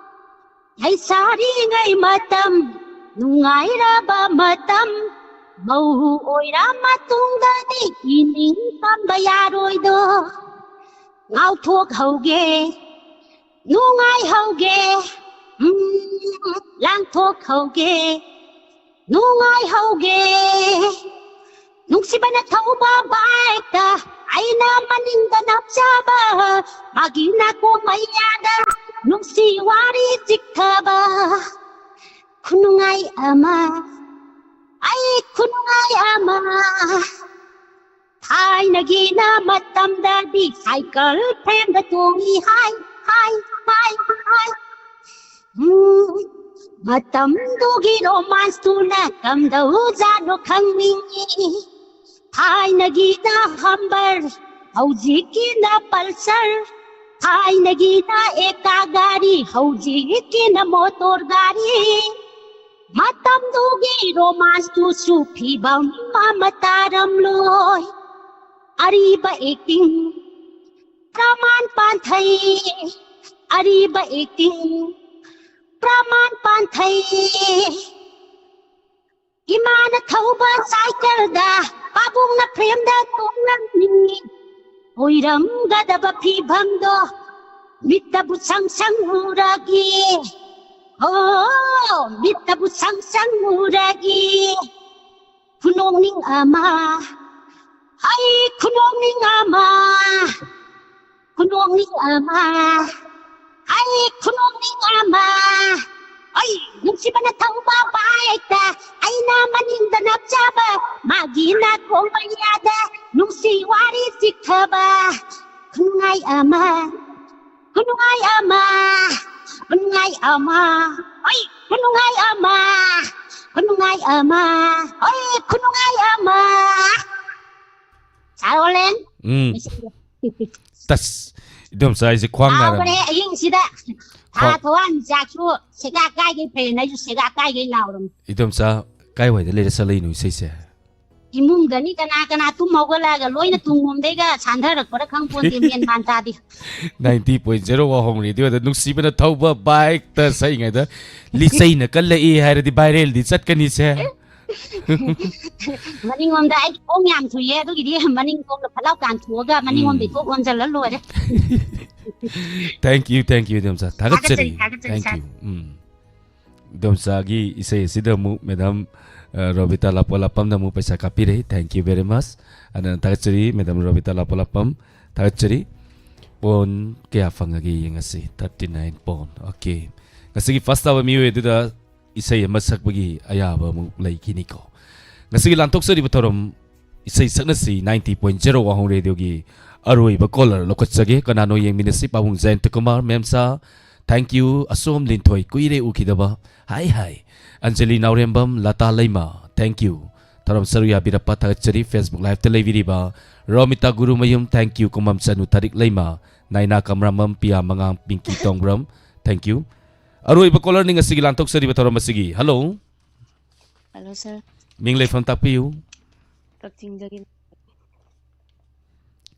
ꯂꯩꯁꯥꯔꯤꯉꯩ ꯃꯇꯝ, ꯅꯨꯡꯉꯥꯏꯔꯕ ꯃꯇꯝ, ꯃꯧ ꯑꯣꯏꯔ ꯃꯇꯨꯡꯗꯗꯤ ꯏꯅꯤꯡ ꯇꯝꯕ ꯌꯥꯔꯣꯏꯗꯣ꯫ ꯉꯥꯎꯊꯣꯛꯍꯧꯒꯦ, ꯅꯨꯡꯉꯥꯏꯍꯧꯒꯦ, ꯎꯝ, ꯂꯥꯡꯊꯣꯛꯍꯧꯒꯦ, ꯅꯨꯡꯉꯥꯏꯍꯧꯒꯦ꯫ ꯅꯨꯡꯁꯤꯕꯅ ꯊꯧꯕ ꯕꯥꯏꯛꯇ ꯑꯩꯅ ꯃꯅꯤꯡꯗ ꯅꯞꯆꯕ, ꯃꯥꯒꯤ ꯅꯥꯀꯣꯡ ꯃꯌꯥꯗ ꯅꯨꯡꯁꯤ ꯋꯥꯔꯤ ꯆꯤꯛꯊꯕ꯫ ꯈꯨꯅꯨꯡꯉꯥꯏ ꯑꯃ, ꯑꯩ ꯈꯨꯅꯨꯡꯉꯥꯏ ꯑꯃ꯫ ꯊꯥꯏꯅꯒꯤꯅ ꯃꯇꯝꯗꯗꯤ ꯁꯥꯏꯀꯜ ꯐ꯭ꯔꯦꯝꯗ ꯇꯣꯡꯉꯤ ꯍꯥꯏ, ꯍꯥꯏ, ꯍꯥꯏ, ꯍꯥꯏ꯫ ꯎꯝ, ꯃꯇꯝꯗꯨꯒꯤ ꯔꯣꯃꯥꯟꯁꯇꯨꯅ ꯀꯝꯗꯧꯖꯥꯠꯅꯣ ꯈꯪꯅꯤꯡꯉꯤ꯫ ꯊꯥꯏꯅꯒꯤꯅ ꯍꯝꯕꯔ, ꯍꯧꯖꯤꯛꯀꯤꯅ ꯄꯜꯁꯔ꯫ ꯊꯥꯏꯅꯒꯤꯅ ꯑꯦꯀꯥ ꯒꯥꯔꯤ, ꯍꯧꯖꯤꯛꯀꯤꯅ ꯃꯣꯇꯣꯔ ꯒꯥꯔꯤ꯫ ꯃꯇꯝꯗꯨꯒꯤ ꯔꯣꯃꯥꯟꯁꯇꯨꯁꯨ ꯐꯤꯕꯝ ꯑꯃ ꯇꯥꯔꯝꯂꯣꯏ꯫ ꯑꯔꯤꯕ ꯑꯦꯛꯇꯤꯡ ꯄ꯭ꯔꯃꯥꯟ ꯄꯥꯟꯊꯩ, ꯑꯔꯤꯕ ꯑꯦꯛꯇꯤꯡ ꯄ꯭ꯔꯃꯥꯟ ꯄꯥꯟꯊꯩ꯫ ꯏꯃꯥꯅ ꯊꯧꯕ ꯁꯥꯏꯀꯜꯗ ꯄꯥꯕꯨꯡꯅ ꯐ꯭ꯔꯦꯝꯗ ꯇꯣꯡꯂꯝꯃꯤ꯫ ꯑꯣꯏꯔꯝꯒꯗꯕ ꯐꯤꯕꯝꯗꯣ ꯃꯤꯠꯇꯕꯨ ꯁꯪ ꯁꯪ ꯎꯔꯒꯦ꯫ ꯑꯣ, ꯃꯤꯠꯇꯕꯨ ꯁꯪ ꯁꯪ ꯎꯔꯒꯦ꯫ ꯈꯨꯅꯣꯛꯅꯤꯡ ꯑꯃ, ꯑꯩ ꯈꯨꯅꯣꯛꯅꯤꯡ ꯑꯃ, ꯈꯨꯅꯣꯛꯅꯤꯡ ꯑꯃ, ꯑꯩ ꯈꯨꯅꯣꯛꯅꯤꯡ ꯑꯃ꯫ ꯑꯩ ꯅꯨꯡꯁꯤꯕꯅ ꯊꯧꯕ ꯕꯥꯏꯛꯇ, ꯑꯩꯅ ꯃꯅꯤꯡꯗ ꯅꯞꯆꯕ, ꯃꯥꯒꯤ ꯅꯥꯀꯣꯡ ꯃꯌꯥꯗ ꯅꯨꯡꯁꯤ ꯋꯥꯔꯤ ꯆꯤꯛꯊꯕ꯫ ꯈꯨꯅꯨꯡꯉꯥꯏ ꯑꯃ, ꯈꯨꯅꯨꯡꯉꯥꯏ ꯑꯃ, ꯈꯨꯅꯨꯡꯉꯥꯏ ꯑꯃ, ꯑꯩ ꯈꯨꯅꯨꯡꯉꯥꯏ ꯑꯃ, ꯈꯨꯅꯨꯡꯉꯥꯏ ꯑꯃ, ꯑꯩ ꯈꯨꯅꯨꯡꯉꯥꯏ ꯑꯃ꯫ ꯁꯥꯔ ꯑꯣꯂꯦꯟ꯫ ꯎꯝ꯫ ꯇꯁ, ꯏꯗꯣꯝꯆꯥ ꯑꯩꯁꯦ ꯈ꯭ꯋꯥꯡ ꯅꯥꯔꯝꯃꯦ꯫ ꯀꯥꯎꯈ꯭ꯔꯦ ꯑꯍꯤꯡꯁꯤꯗ꯫ ꯊꯥ ꯈ꯭ꯋꯥꯡ ꯊꯋꯥꯟ ꯆꯥꯛꯁꯨ ꯁꯦꯒꯥ ꯀꯥꯏꯒꯩ ꯐꯩꯅ ꯑꯩꯁꯨ ꯁꯦꯒꯥ ꯀꯥꯏꯒꯩ ꯂꯥꯎꯔꯝꯃꯤ꯫ ꯏꯗꯣꯝꯆꯥ, ꯀꯥꯏꯋꯥꯏꯗ ꯂꯩꯔ ꯁꯛꯂꯛꯏꯅꯣ ꯏꯁꯩꯁꯦ? ꯏꯃꯨꯡꯗꯅꯤ, ꯀꯅꯥ ꯀꯅꯥ ꯇꯨꯝ ꯍꯧꯒꯠꯂꯛꯑꯒ ꯂꯣꯏꯅ ꯇꯨꯡꯂꯣꯝꯗꯩꯒ ꯁꯥꯟꯊꯔꯛꯄ꯭ꯔꯥ ꯈꯪꯄꯣꯟꯇꯦ, ꯃꯦꯟ ꯃꯥꯟ ꯇꯥꯗꯦ꯫ Ninety point zero ꯋꯥꯍꯣꯡ ꯔꯦꯗꯤꯑꯣꯗ ꯅꯨꯡꯁꯤꯕꯅ ꯊꯧꯕ ꯕꯥꯏꯛꯇ ꯁꯛꯏꯉꯩꯗ ꯂꯤꯆꯩꯅ ꯀꯜꯂꯛꯏ ꯍꯥꯏꯔꯗꯤ ꯚꯥꯏꯔꯦꯜꯗꯤ ꯆꯠꯀꯅꯤꯁꯦ꯫ ꯃꯅꯤꯡꯂꯣꯝꯗ ꯑꯩ ꯈꯣꯡ ꯌꯥꯝ ꯊꯨꯏꯌꯦ, ꯑꯗꯨꯒꯤꯗꯤ ꯃꯅꯤꯡꯂꯣꯝꯗ ꯐꯠ ꯂꯥꯎ ꯀꯥꯟꯊꯣꯛꯑꯒ ꯃꯅꯤꯡꯂꯣꯝꯗ ꯎꯝ꯫ ꯊꯣꯛ ꯑꯣꯟꯁꯤꯜꯂ ꯂꯣꯏꯔꯦ꯫ Thank you, thank you, ꯏꯗꯣꯝꯆꯥ꯫ ꯊꯥꯒꯠꯆꯔꯤ꯫ ꯊꯥꯒꯠꯆꯔꯤ, ꯊꯥꯒꯠꯆꯔꯤ, Thank ꯁꯥꯔ꯫ You꯫ ꯎꯝ꯫ ꯏꯗꯣꯝꯆꯥꯒꯤ ꯏꯁꯩ ꯑꯁꯤꯗ ꯑꯃꯨꯛ ꯃꯦꯗꯥꯝ, ꯑ, ꯔꯣꯕꯤꯇꯥ ꯂꯥꯄꯣꯂꯥꯄꯝꯅ ꯑꯃꯨꯛ ꯄꯩꯁꯥ ꯀꯥꯞꯄꯤꯔꯦ꯫ Thank you very much꯫ ꯑꯗꯨꯅ ꯊꯥꯒꯠꯆꯔꯤ, ꯃꯦꯗꯥꯝ ꯔꯣꯕꯤꯇꯥ ꯂꯥꯄꯣꯂꯥꯄꯝ꯫ ꯊꯥꯒꯠꯆꯔꯤ꯫ ꯄꯣꯟ ꯀꯌꯥ ꯐꯪꯉꯒꯦ ꯌꯦꯡꯉꯁꯤ꯫ Thirty nine pond. Okay꯫ ꯉꯁꯤꯒꯤ first ꯇꯥꯕ ꯃꯤꯑꯣꯏ ꯑꯗꯨꯗ ꯏꯁꯩ ꯑꯃ ꯁꯛꯄꯒꯤ ꯑꯌꯥꯕ ꯑꯃꯨꯛ ꯂꯩꯈꯤꯅꯤꯀꯣ꯫ ꯉꯁꯤꯒꯤ ꯂꯥꯟꯊꯣꯛꯆꯔꯤꯕ ꯊꯧꯔꯝ ꯏꯁꯩ ꯁꯛꯅꯁꯤ ninety point zero ꯋꯥꯍꯣꯡ ꯔꯦꯗꯤꯑꯣꯒꯤ ꯑꯔꯣꯏꯕ caller ꯂꯧꯈꯠꯆꯒꯦ꯫ ꯀꯅꯥꯅꯣ ꯌꯦꯡꯃꯤꯟꯅꯁꯤ? ꯄꯥꯕꯨꯡ ꯖꯌꯟꯇ ꯀꯨꯃꯥꯔ ꯃꯦꯝꯁꯥ, thank you꯫ ꯑꯁꯣꯝ ꯂꯤꯟꯊꯣꯏ, ꯀꯨꯏꯔꯦ ꯎꯈꯤꯗꯕ꯫ ꯍꯥꯏ ꯍꯥꯏ꯫ ꯑꯟꯖꯂꯤ ꯅꯥꯎꯔꯦꯝꯕꯝ, ꯂꯇꯥ ꯂꯩꯃ, thank you꯫ ꯊꯧꯔꯝ ꯁꯔꯨꯛ ꯌꯥꯕꯤꯔꯛꯄ ꯊꯥꯒꯠꯆꯔꯤ꯫ Facebook live ꯇ ꯂꯩꯕꯤꯔꯤꯕ ꯔꯣꯃꯤꯇꯥ ꯒꯨꯔꯨꯃꯌꯨꯝ, thank you꯫ ꯀꯨꯃꯝ ꯆꯅꯨ, ꯇꯥꯔꯤꯛ ꯂꯩꯃ, ꯅꯥꯏꯅꯥ ꯀꯝꯔꯥꯃꯝ, ꯄꯤꯌꯥ ꯃꯉꯥꯡ, ꯄꯤꯡꯀꯤ ꯇꯣꯡꯕ꯭ꯔꯝ, thank you꯫ ꯑꯔꯣꯏꯕ caller ꯅꯤ ꯉꯁꯤꯒꯤ ꯂꯥꯟꯊꯣꯛꯆꯔꯤꯕ ꯊꯧꯔꯝ ꯑꯁꯤꯒꯤ꯫ Hello꯫ Hello, sir꯫ ꯃꯤꯡ ꯂꯩꯐꯝ ꯇꯥꯛꯄꯤꯌꯨ꯫ ꯀꯛꯆꯤꯡꯗꯒꯤ꯫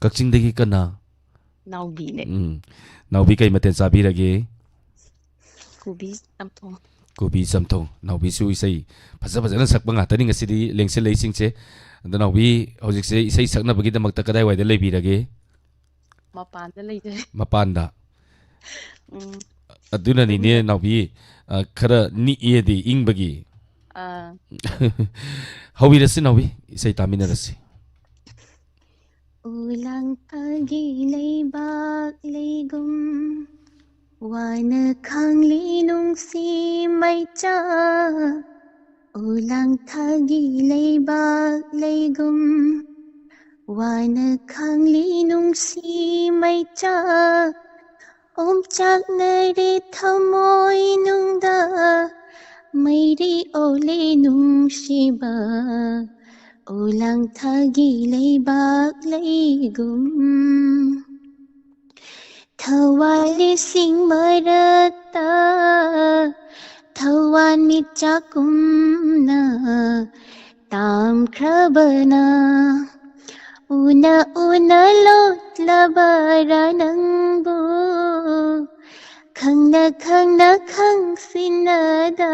ꯀꯛꯆꯤꯡꯗꯒꯤ ꯀꯅꯥ? ꯅꯥꯎꯕꯤꯅꯦ꯫ ꯎꯝ꯫ ꯅꯥꯎꯕꯤ ꯀꯩ ꯃꯊꯦꯜ ꯆꯥꯕꯤꯔꯒꯦ? ꯀꯣꯕꯤ ꯆꯝꯊꯣꯡ꯫ ꯀꯣꯕꯤ ꯆꯝꯊꯣꯡ꯫ ꯅꯥꯎꯕꯤꯁꯨ ꯏꯁꯩ ꯐꯖ ꯐꯖꯅ ꯁꯛꯄ ꯉꯥꯛꯇꯅꯤ ꯉꯁꯤꯗꯤ ꯂꯦꯡꯁꯤꯜꯂꯛꯏꯁꯤꯡꯁꯦ꯫ ꯑꯗꯣ ꯅꯥꯎꯕꯤ ꯍꯧꯖꯤꯛꯁꯦ ꯏꯁꯩ ꯁꯛꯅꯕꯒꯤꯗꯃꯛꯇ ꯀꯗꯥꯏꯋꯥꯏꯗ ꯂꯩꯕꯤꯔꯒꯦ? ꯃꯄꯥꯟꯗ ꯂꯩꯖꯩ꯫ ꯃꯄꯥꯟꯗ꯫ ꯎꯝ꯫ ꯑꯗꯨꯅꯅꯤꯅꯦ ꯅꯥꯎꯕꯤ, ꯑ, ꯈꯔ ꯅꯤꯛꯑꯦꯗꯤ ꯏꯪꯕꯒꯤ꯫ ꯑꯥ꯫ ꯍꯧꯕꯤꯔꯁꯤ ꯅꯥꯎꯕꯤ, ꯏꯁꯩ ꯇꯥꯃꯤꯟꯅꯔꯁꯤ꯫ ꯎꯂꯥꯡꯊꯥꯒꯤ ꯂꯩꯕꯥꯛ ꯂꯩꯒꯨꯝ ꯋꯥꯅ ꯈꯥꯡꯂꯤ ꯅꯨꯡꯁꯤ ꯃꯩꯆꯥ꯫ ꯎꯂꯥꯡꯊꯥꯒꯤ ꯂꯩꯕꯥꯛ ꯂꯩꯒꯨꯝ ꯋꯥꯅ ꯈꯥꯡꯂꯤ ꯅꯨꯡꯁꯤ ꯃꯩꯆꯥ꯫ ꯑꯣꯝꯆꯥꯛꯅꯔꯦ ꯊꯃꯣꯏ ꯅꯨꯡꯗ ꯃꯩꯔꯤ ꯑꯣꯂꯦ ꯅꯨꯡꯁꯤꯕ꯫ ꯎꯂꯥꯡꯊꯥꯒꯤ ꯂꯩꯕꯥꯛ ꯂꯩꯒꯨꯝ ꯊꯋꯥꯏ ꯂꯤꯁꯤꯡ ꯃꯔꯛꯇ ꯊꯋꯥꯟ ꯃꯤꯆꯥꯛꯀꯨꯝꯅ ꯇꯥꯝꯈ꯭ꯔꯕꯅ ꯎꯅ ꯎꯅ ꯂꯣꯠꯂꯕꯔꯥ ꯅꯪꯕꯨ ꯈꯪꯅ ꯈꯪꯅ ꯈꯪꯁꯤꯟꯅꯗ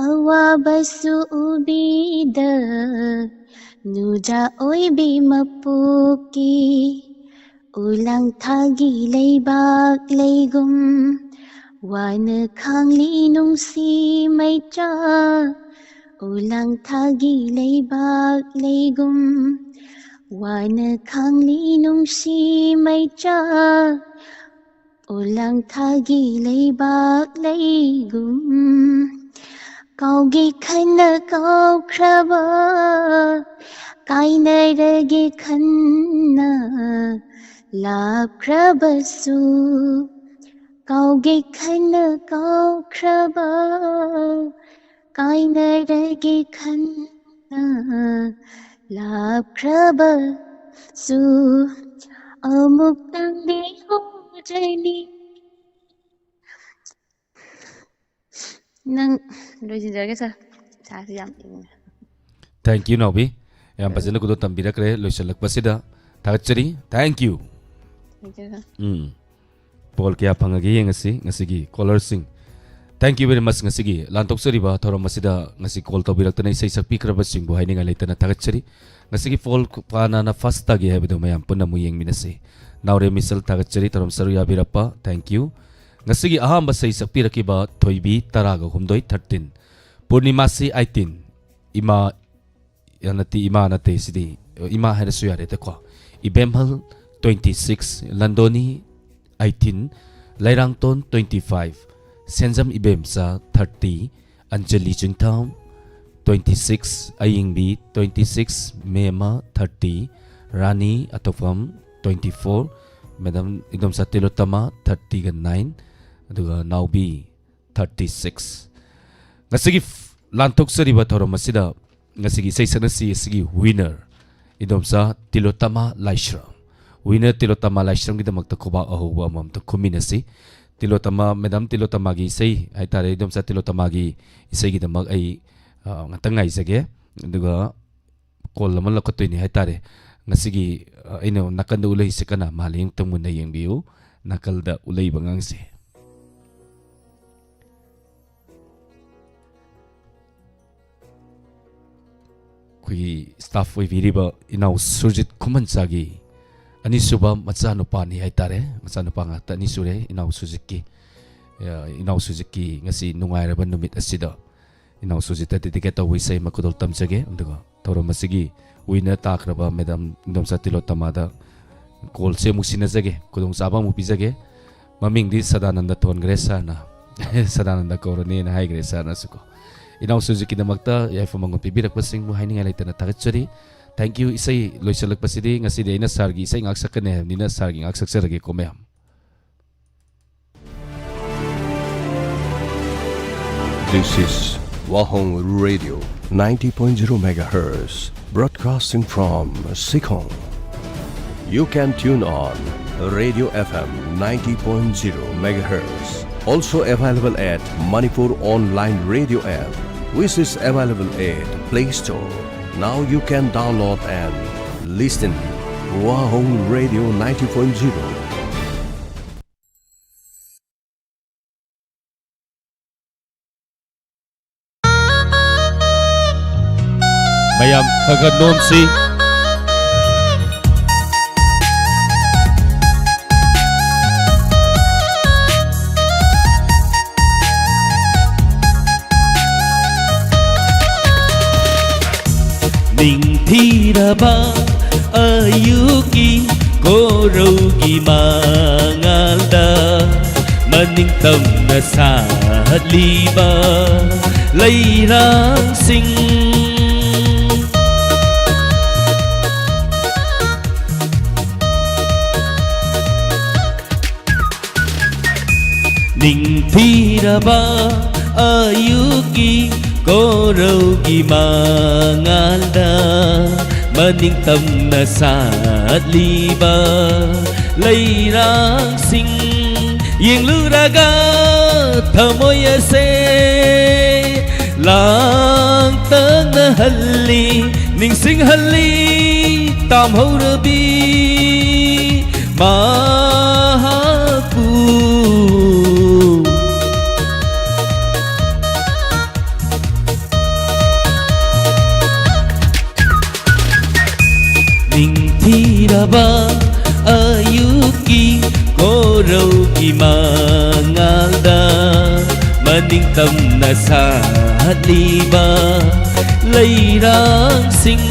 ꯑꯋꯥꯕꯁꯨ ꯎꯕꯤꯗ ꯅꯨꯖꯥ ꯑꯣꯏꯕꯤ ꯃꯄꯣꯛꯀꯤ ꯎꯂꯥꯡꯊꯥꯒꯤ ꯂꯩꯕꯥꯛ ꯂꯩꯒꯨꯝ ꯋꯥꯅ ꯈꯥꯡꯂꯤ ꯅꯨꯡꯁꯤ ꯃꯩꯆꯥ꯫ ꯎꯂꯥꯡꯊꯥꯒꯤ ꯂꯩꯕꯥꯛ ꯂꯩꯒꯨꯝ ꯋꯥꯅ ꯈꯥꯡꯂꯤ ꯅꯨꯡꯁꯤ ꯃꯩꯆꯥ꯫ ꯎꯂꯥꯡꯊꯥꯒꯤ ꯂꯩꯕꯥꯛ ꯂꯩꯒꯨꯝ ꯀꯥꯎꯒꯦ ꯈꯟꯅ ꯀꯥꯎꯈ꯭ꯔꯕ ꯀꯥꯏꯅꯔꯒꯦ ꯈꯟꯅ ꯂꯥꯞꯈ꯭ꯔꯕꯁꯨ ꯀꯥꯎꯒꯦ ꯈꯟꯅ ꯀꯥꯎꯈ꯭ꯔꯕ ꯀꯥꯏꯅꯔꯒꯦ ꯈꯟꯅ ꯂꯥꯞꯈ꯭ꯔꯕꯁꯨ ꯑꯃꯨꯛꯇꯪꯗꯤ ꯎꯖꯅꯤ꯫ ꯅꯪ ꯂꯣꯏꯁꯤꯟꯖꯔꯒꯦ ꯁꯥꯔ, ꯏꯁꯥꯁꯤ ꯌꯥꯝ ꯏꯪꯉꯦ꯫ Thank you ꯅꯥꯎꯕꯤ, ꯌꯥꯝ ꯐꯖꯅ ꯈꯨꯗꯣꯜ ꯇꯝꯕꯤꯔꯛꯈ꯭ꯔꯦ ꯂꯣꯏꯁꯤꯜꯂꯛꯄꯁꯤꯗ꯫ ꯊꯥꯒꯠꯆꯔꯤ꯫ Thank you꯫ Thank you, sir. ꯎꯝ꯫ ꯄꯣꯜ ꯀꯌꯥ ꯐꯪꯉꯒꯦ ꯌꯦꯡꯉꯁꯤ ꯉꯁꯤꯒꯤ ꯀꯣꯂꯔꯁꯤꯡ꯫ Thank you very much. ꯉꯁꯤꯒꯤ ꯂꯥꯟꯊꯣꯛꯆꯔꯤꯕ ꯊꯧꯔꯝ ꯑꯁꯤꯗ ꯉꯁꯤ call ꯇꯧꯕꯤꯔꯛꯇꯅ ꯏꯁꯩ ꯁꯛꯄꯤꯈ꯭ꯔꯕꯁꯤꯡꯕꯨ ꯍꯥꯏꯅꯤꯡꯉꯥꯏ ꯂꯩꯇꯅ ꯊꯥꯒꯠꯆꯔꯤ꯫ ꯉꯁꯤꯒꯤ poll ꯀꯅꯥꯅ first ꯇꯥꯒꯦ ꯍꯥꯏꯕꯗꯨ ꯃꯌꯥꯝ ꯄꯨꯟꯅ ꯑꯃꯨꯛ ꯌꯦꯡꯃꯤꯟꯅꯁꯤ꯫ ꯅꯥꯎꯔꯦꯝ ꯃꯤꯁꯦꯜ, ꯊꯥꯒꯠꯆꯔꯤ ꯊꯧꯔꯝ ꯁꯔꯨꯛ ꯌꯥꯕꯤꯔꯛꯄ, thank you꯫ ꯉꯁꯤꯒꯤ ꯑꯍꯥꯟꯕ ꯏꯁꯩ ꯁꯛꯄꯤꯔꯛꯈꯤꯕ ꯊꯣꯏꯕꯤ, ꯇꯔꯥꯒ ꯍꯨꯝꯗꯣꯏ, thirteen꯫ ꯄꯨꯔꯅꯤꯃꯥꯁꯤ, eighteen꯫ ꯏꯃꯥ, ꯅꯠꯇꯦ, ꯏꯃꯥ ꯅꯠꯇꯦ, ꯁꯤꯗꯤ ꯏꯃꯥ ꯍꯥꯏꯔꯁꯨ ꯌꯥꯔꯦꯗꯀꯣ꯫ Ibemhal, twenty six꯫ ꯂꯟꯗꯣꯅꯤ, eighteen꯫ ꯂꯩꯔꯥꯡꯇꯣꯟ, twenty five꯫ Senjam Ibemcha, thirty꯫ Anjali Chingtham, twenty six꯫ Ayingbi, twenty six꯫ Mema, thirty꯫ Rani ꯑꯇꯣꯞꯄꯝ, twenty four꯫ Madam Idomcha Tilottama, thirty ꯒ nine꯫ ꯑꯗꯨꯒ ꯅꯥꯎꯕꯤ, thirty six꯫ ꯉꯁꯤꯒꯤ ꯐ-, ꯂꯥꯟꯊꯣꯛꯆꯔꯤꯕ ꯊꯧꯔꯝ ꯑꯁꯤꯗ ꯉꯁꯤꯒꯤ ꯏꯁꯩ ꯁꯛꯅꯁꯤ ꯑꯁꯤꯒꯤ winner, ꯏꯗꯣꯝꯆꯥ ꯇꯤꯂꯣꯇꯃꯥ ꯂꯥꯏꯁ꯭ꯔꯝ꯫ Winner ꯇꯤꯂꯣꯇꯃꯥ ꯂꯥꯏꯁ꯭ꯔꯝꯒꯤꯗꯃꯛꯇ ꯈꯨꯕꯥꯛ ꯑꯍꯧꯕ ꯑꯃꯃꯝꯇ ꯈꯨꯝꯃꯤꯟꯅꯁꯤ꯫ ꯇꯤꯂꯣꯇꯃꯥ, ꯃꯦꯗꯥꯝ ꯇꯤꯂꯣꯇꯃꯥꯒꯤ ꯏꯁꯩ ꯍꯥꯏꯇꯥꯔꯦ, ꯏꯗꯣꯝꯆꯥ ꯇꯤꯂꯣꯇꯃꯥꯒꯤ ꯏꯁꯩꯒꯤꯗꯃꯛ ꯑꯩ, ꯑ, ꯉꯥꯛꯇꯪ ꯉꯥꯏꯖꯒꯦ꯫ ꯑꯗꯨꯒ call ꯑꯃ ꯂꯧꯈꯠꯇꯣꯏꯅꯤ ꯍꯥꯏꯇꯥꯔꯦ꯫ ꯉꯁꯤꯒꯤ, ꯑ, ꯑꯩꯅ ꯅꯥꯀꯟꯗ ꯎꯠꯂꯛꯏꯁꯦ ꯀꯅꯥ ꯃꯥꯜꯂꯤ? ꯑꯃꯨꯛꯇꯪ ꯃꯨꯟꯅ ꯌꯦꯡꯕꯤꯌꯨ꯫ ꯅꯥꯀꯜꯗ ꯎꯠꯂꯛꯏꯕ ꯑꯉꯥꯡꯁꯦ꯫ ꯑꯩꯈꯣꯏꯒꯤ staff ꯑꯣꯏꯕꯤꯔꯤꯕ ꯏꯅꯥꯎ ꯁꯨꯔꯖꯤꯠ ꯈꯨꯃꯟꯆꯥꯒꯤ ꯑꯅꯤꯁꯨꯕ ꯃꯆꯥꯅꯨꯄꯥꯅꯤ ꯍꯥꯏꯇꯥꯔꯦ꯫ ꯃꯆꯥꯅꯨꯄꯥ ꯉꯥꯛꯇ ꯑꯅꯤ ꯁꯨꯔꯦ ꯏꯅꯥꯎ ꯁꯨꯔꯖꯤꯠꯀꯤ꯫ ꯑ, ꯏꯅꯥꯎ ꯁꯨꯔꯖꯤꯠꯀꯤ ꯉꯁꯤ ꯅꯨꯡꯉꯥꯏꯔꯕ ꯅꯨꯃꯤꯠ ꯑꯁꯤꯗ ꯏꯅꯥꯎ ꯁꯨꯔꯖꯤꯠꯇ dedicate ꯇꯧꯕ ꯏꯁꯩ ꯑꯃ ꯈꯨꯗꯣꯜ ꯇꯝꯖꯒꯦ꯫ ꯑꯗꯨꯒ ꯊꯧꯔꯝ ꯑꯁꯤꯒꯤ winner ꯇꯥꯈ꯭ꯔꯕ ꯃꯦꯗꯥꯝ ꯏꯗꯣꯝꯆꯥ ꯇꯤꯂꯣꯇꯃꯥꯗ callꯁꯦ ꯑꯃꯨꯛ ꯁꯤꯟꯅꯖꯒꯦ, ꯈꯨꯗꯣꯡꯆꯥꯕ ꯑꯃꯨꯛ ꯄꯤꯖꯒꯦ꯫ ꯃꯃꯤꯡꯗꯤ ꯁꯗꯥꯅꯟꯗ ꯊꯣꯟꯈ꯭ꯔꯦ sirꯅ꯫ ꯁꯗꯥꯅꯟꯗ ꯀꯧꯔꯅꯦꯅ ꯍꯥꯏꯈ꯭ꯔꯦ sirꯅꯁꯨꯀꯣ꯫ ꯏꯅꯥꯎ ꯁꯨꯔꯖꯤꯠꯀꯤꯗꯃꯛꯇ ꯌꯥꯏꯐ ꯃꯪꯒꯣꯜ ꯄꯤꯕꯤꯔꯛꯄꯁꯤꯡꯕꯨ ꯍꯥꯏꯅꯤꯡꯉꯥꯏ ꯂꯩꯇꯅ ꯊꯥꯒꯠꯆꯔꯤ꯫ Thank you꯫ ꯏꯁꯩ ꯂꯣꯏꯁꯤꯜꯂꯛꯄꯁꯤꯗꯤ ꯉꯁꯤꯗꯤ ꯑꯩꯅ sirꯒꯤ ꯏꯁꯩ ꯉꯥꯛ ꯁꯛꯀꯅꯤ ꯍꯥꯏꯕꯅꯤꯅ sirꯒꯤ ꯉꯥꯛ ꯁꯛꯆꯔꯒꯦꯀꯣ ꯃꯌꯥꯝ꯫ This is Wahong Radio, ninety point zero megahertz, broadcasting from Sikhong. You can tune on Radio F M ninety point zero megahertz. Also available at Manipur Online Radio app, which is available at Play Store. Now you can download and listen Wahong Radio ninety point zero. ꯃꯌꯥꯝ ꯈꯔ ꯈꯔ ꯅꯣꯝꯁꯤ꯫ ꯅꯤꯡꯊꯤꯔꯕ ꯑꯌꯨꯛꯀꯤ ꯀꯣꯔꯧꯒꯤ ꯃꯉꯥꯜꯗ ꯃꯅꯤꯡꯇꯝꯅ ꯁꯥꯠꯂꯤꯕ ꯂꯩꯔꯥꯡꯁꯤꯡ꯫ ꯅꯤꯡꯊꯤꯔꯕ ꯑꯌꯨꯛꯀꯤ ꯀꯣꯔꯧꯒꯤ ꯃꯉꯥꯜꯗ ꯃꯅꯤꯡꯇꯝꯅ ꯁꯥꯠꯂꯤꯕ ꯂꯩꯔꯥꯡꯁꯤꯡ ꯌꯦꯡꯂꯨꯔꯒ ꯊꯃꯣꯏ ꯑꯁꯦ ꯂꯥꯡꯇꯛꯅꯍꯜꯂꯤ, ꯅꯤꯡꯁꯤꯡꯍꯜꯂꯤ ꯇꯥꯝꯍꯧꯔꯕꯤ ꯃꯍꯥꯛꯄꯨ꯫ ꯅꯤꯡꯊꯤꯔꯕ ꯑꯌꯨꯛꯀꯤ ꯀꯣꯔꯧꯒꯤ ꯃꯉꯥꯜꯗ ꯃꯅꯤꯡꯇꯝꯅ ꯁꯥꯠꯂꯤꯕ ꯂꯩꯔꯥꯡꯁꯤꯡ꯫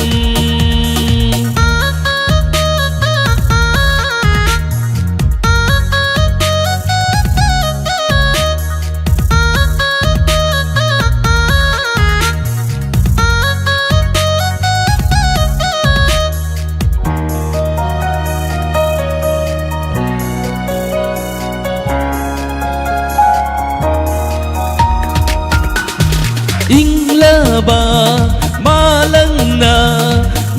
ꯏꯪꯂꯕ ꯃꯥꯂꯪꯅ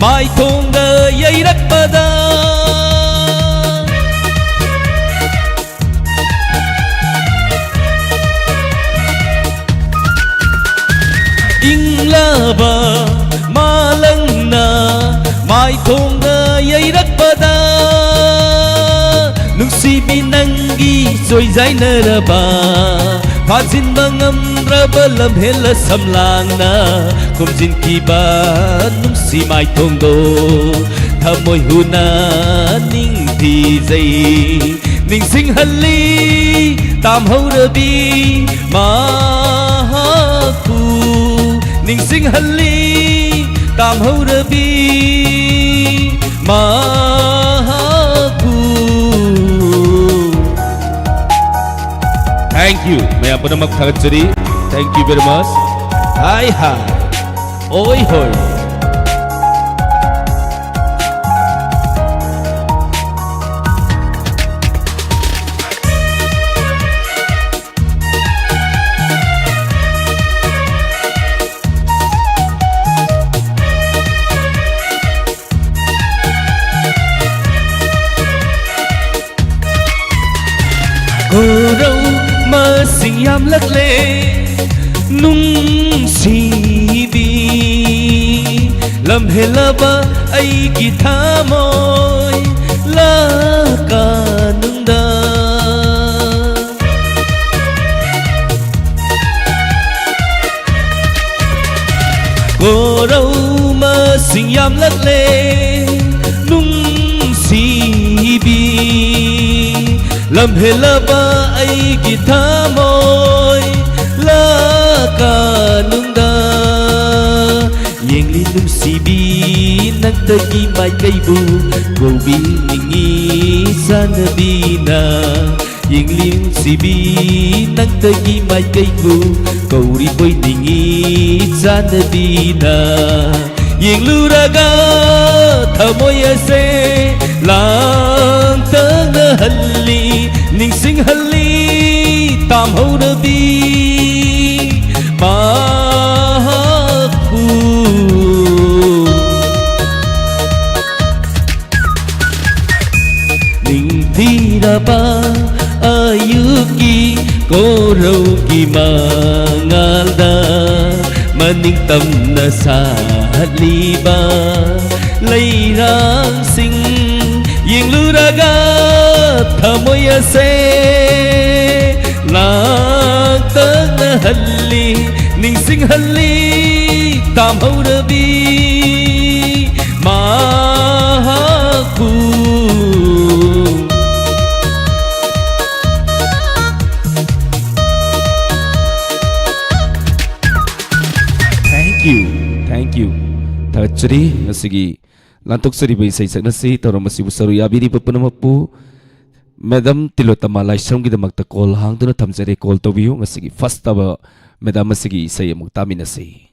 ꯃꯥꯏꯊꯣꯡꯗ ꯌꯩꯔꯛꯄꯗ, ꯏꯪꯂꯕ ꯃꯥꯂꯪꯅ ꯃꯥꯏꯊꯣꯡꯗ ꯌꯩꯔꯛꯄꯗ, ꯅꯨꯡꯁꯤꯕꯤ ꯅꯪ ꯆꯣꯏꯖꯥꯏꯅꯔꯕ, ꯐꯥꯖꯤꯟꯕ ꯉꯝꯗ꯭ꯔꯕ ꯂꯝꯍꯦꯜꯂ ꯁꯝꯂꯥꯡꯅ ꯈꯨꯝꯖꯤꯟꯈꯤꯕ ꯅꯨꯡꯁꯤ ꯃꯥꯏꯊꯣꯡꯗꯣ ꯊꯃꯣꯏ ꯍꯨꯅ ꯅꯤꯡꯊꯤꯖꯩ꯫ ꯅꯤꯡꯁꯤꯡꯍꯜꯂꯤ ꯇꯥꯝꯍꯧꯔꯕꯤ ꯃꯍꯥꯛꯄꯨ, ꯅꯤꯡꯁꯤꯡꯍꯜꯂꯤ ꯇꯥꯝꯍꯧꯔꯕꯤ ꯃꯍꯥꯛꯄꯨ꯫ Thank you. ꯃꯌꯥꯝ ꯄꯨꯝꯅꯃꯛ ꯊꯥꯒꯠꯆꯔꯤ꯫ Thank you very much. ꯍꯥꯏ ꯍꯥꯏ꯫ ꯑꯣꯏ ꯍꯣꯏ꯫ ꯈꯣꯔꯧ ꯃꯁꯤꯡ ꯌꯥꯝꯂꯛꯂꯦ ꯅꯨꯡꯁꯤꯕꯤ, ꯂꯝꯍꯦꯜꯂꯕ ꯑꯩꯒꯤ ꯊꯃꯣꯏ ꯂꯥ ꯀꯥꯅꯨꯡꯗ꯫ ꯈꯣꯔꯧ ꯃꯁꯤꯡ ꯌꯥꯝꯂꯛꯂꯦ ꯅꯨꯡꯁꯤꯕꯤ, ꯂꯝꯍꯦꯜꯂꯕ ꯑꯩꯒꯤ ꯊꯃꯣꯏ ꯂꯥ ꯀꯥꯅꯨꯡꯗ꯫ ꯌꯦꯡꯂꯤ ꯅꯨꯡꯁꯤꯕꯤ ꯅꯪꯇꯒꯤ ꯃꯥꯏꯀꯩꯕꯨ ꯀꯧꯕꯤꯅꯤꯡꯉꯤ ꯆꯥꯟꯅꯕꯤꯅ꯫ ꯌꯦꯡꯂꯤ ꯅꯨꯡꯁꯤꯕꯤ ꯅꯪꯇꯒꯤ ꯃꯥꯏꯀꯩꯕꯨ ꯀꯧꯔꯤ ꯀꯣꯏꯅꯤꯡꯉꯤ ꯆꯥꯟꯅꯕꯤꯅ꯫ ꯌꯦꯡꯂꯨꯔꯒ ꯊꯃꯣꯏ ꯑꯁꯦ ꯂꯥꯡꯇꯛꯅꯍꯜꯂꯤ꯫ ꯅꯤꯡꯁꯤꯡꯍꯜꯂꯤ ꯇꯥꯝꯍꯧꯔꯕꯤ ꯃꯍꯥꯛꯄꯨ꯫ ꯅꯤꯡꯊꯤꯔꯕ ꯑꯌꯨꯛꯀꯤ ꯀꯣꯔꯧꯒꯤ ꯃꯉꯥꯜꯗ ꯃꯅꯤꯡ ꯇꯝꯅ ꯁꯥꯠꯂꯤꯕ ꯂꯩꯔꯥꯡꯁꯤꯡ ꯌꯦꯡꯂꯨꯔꯒ ꯊꯃꯣꯏ ꯑꯁꯦ ꯂꯥꯡꯇꯛꯅꯍꯜꯂꯤ, ꯅꯤꯡꯁꯤꯡꯍꯜꯂꯤ ꯇꯥꯝꯍꯧꯔꯕꯤ ꯃꯍꯥꯛꯄꯨ꯫ Thank you, thank you꯫ ꯊꯥꯒꯠꯆꯔꯤ꯫ ꯉꯁꯤꯒꯤ ꯂꯥꯟꯊꯣꯛꯆꯔꯤꯕ ꯏꯁꯩ ꯁꯛꯅꯁꯤ ꯊꯧꯔꯝ ꯑꯁꯤꯕꯨ ꯁꯔꯨꯛ ꯌꯥꯕꯤꯔꯤꯕ ꯄꯨꯝꯅꯃꯛꯄꯨ꯫ ꯃꯦꯗꯥꯝ ꯇꯤꯂꯣꯇꯃꯥ ꯂꯥꯏꯁ꯭ꯔꯝꯒꯤꯗꯃꯛꯇ ꯀꯣꯜ ꯍꯥꯡꯗꯨꯅ ꯊꯝꯖꯔꯦ꯫ ꯀꯣꯜ ꯇꯧꯕꯤꯌꯨ꯫ ꯉꯁꯤꯒꯤ ꯐꯥꯔꯁ ꯇꯥꯕ ꯃꯦꯗꯥꯝ ꯑꯁꯤꯒꯤ ꯏꯁꯩ ꯑꯃꯨꯛ ꯇꯥꯃꯤꯟꯅꯁꯤ꯫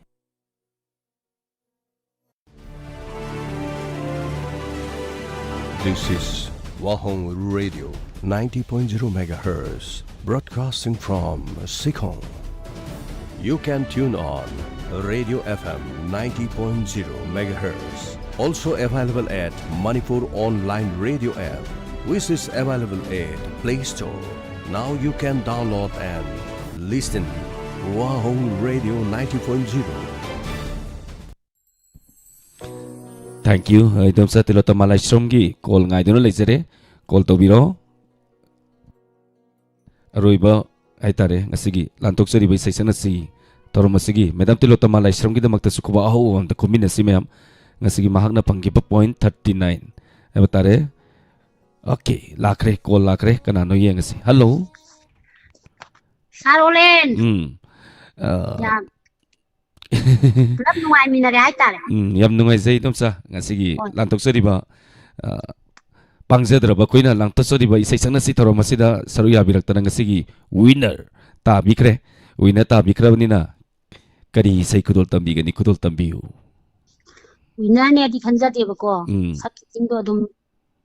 This is Wahong Radio, ninety point zero megahertz, broadcasting from Sikhong. You can tune on Radio F M ninety point zero megahertz. Also available at Manipur Online Radio app, which is available at Play Store. Now you can download and listen Wahong Radio ninety point zero. Thank you꯫ ꯑꯩ ꯑꯗꯨꯝ ꯁꯥ ꯇꯤꯂꯣꯇꯃꯥ ꯂꯥꯏꯁ꯭ꯔꯝꯒꯤ call ꯉꯥꯏꯗꯨꯅ ꯂꯩꯖꯔꯦ꯫ Call ꯇꯧꯕꯤꯔꯣ꯫ ꯑꯔꯣꯏꯕ ꯍꯥꯏꯇꯥꯔꯦ, ꯉꯁꯤꯒꯤ ꯂꯥꯟꯊꯣꯛꯆꯔꯤꯕ ꯏꯁꯩ ꯁꯛꯅꯁꯤ ꯊꯧꯔꯝ ꯑꯁꯤꯒꯤ ꯃꯦꯗꯥꯝ ꯇꯤꯂꯣꯇꯃꯥ ꯂꯥꯏꯁ꯭ꯔꯝꯒꯤꯗꯃꯛꯇꯁꯨ ꯈꯨꯕꯥꯛ ꯑꯍꯧꯕ ꯑꯝꯇ ꯈꯨꯝꯃꯤꯟꯅꯁꯤ ꯃꯌꯥꯝ꯫ ꯉꯁꯤꯒꯤ ꯃꯍꯥꯛꯅ ꯐꯪꯈꯤꯕ ꯄꯣꯏꯟꯠ ꯊꯥꯔꯇꯤ ꯅꯥꯏꯟ ꯍꯥꯏꯕ ꯇꯥꯔꯦ꯫ ꯑꯣꯀꯦ, ꯂꯥꯛꯈ꯭ꯔꯦ, ꯀꯣꯜ ꯂꯥꯛꯈ꯭ꯔꯦ꯫ ꯀꯅꯥꯅꯣ ꯌꯦꯡꯉꯁꯤ꯫ ꯍꯜꯂꯣ꯫ ꯁꯥꯔ ꯑꯣꯂꯦꯟ꯫ ꯎꯝ꯫ ꯑ, ꯌꯥꯝ ꯄꯨꯂꯞ ꯅꯨꯡꯉꯥꯏꯃꯤꯟꯅꯔꯦ ꯍꯥꯏꯇꯥꯔꯦ꯫ ꯎꯝ, ꯌꯥꯝ ꯅꯨꯡꯉꯥꯏꯖꯩ ꯏꯗꯣꯝꯆꯥ꯫ ꯉꯁꯤꯒꯤ ꯍꯣꯏ꯫ ꯂꯥꯟꯊꯣꯛꯆꯔꯤꯕ, ꯑ, ꯄꯥꯡꯖꯗ꯭ꯔꯕ ꯑꯩꯈꯣꯏꯅ ꯂꯥꯟꯊꯣꯛꯆꯔꯤꯕ ꯏꯁꯩ ꯁꯛꯅꯁꯤ ꯊꯧꯔꯝ ꯑꯁꯤꯗ ꯁꯔꯨꯛ ꯌꯥꯕꯤꯔꯛꯇꯅ ꯉꯁꯤꯒꯤ ꯋꯤꯟꯅꯔ ꯇꯥꯕꯤꯈ꯭ꯔꯦ꯫ ꯋꯤꯟꯅꯔ ꯇꯥꯕꯤꯈ꯭ꯔꯕꯅꯤꯅ ꯀꯔꯤ ꯏꯁꯩ ꯈꯨꯗꯣꯜ ꯇꯝꯕꯤꯒꯅꯤ? ꯈꯨꯗꯣꯜ ꯇꯝꯕꯤꯌꯨ꯫ ꯋꯤꯟꯅꯔꯅꯦꯗꯤ ꯈꯟꯖꯗꯦꯕꯀꯣ꯫ ꯎꯝ꯫ ꯁꯛꯈꯤꯕꯁꯤꯡꯗꯣ ꯑꯗꯨꯝ,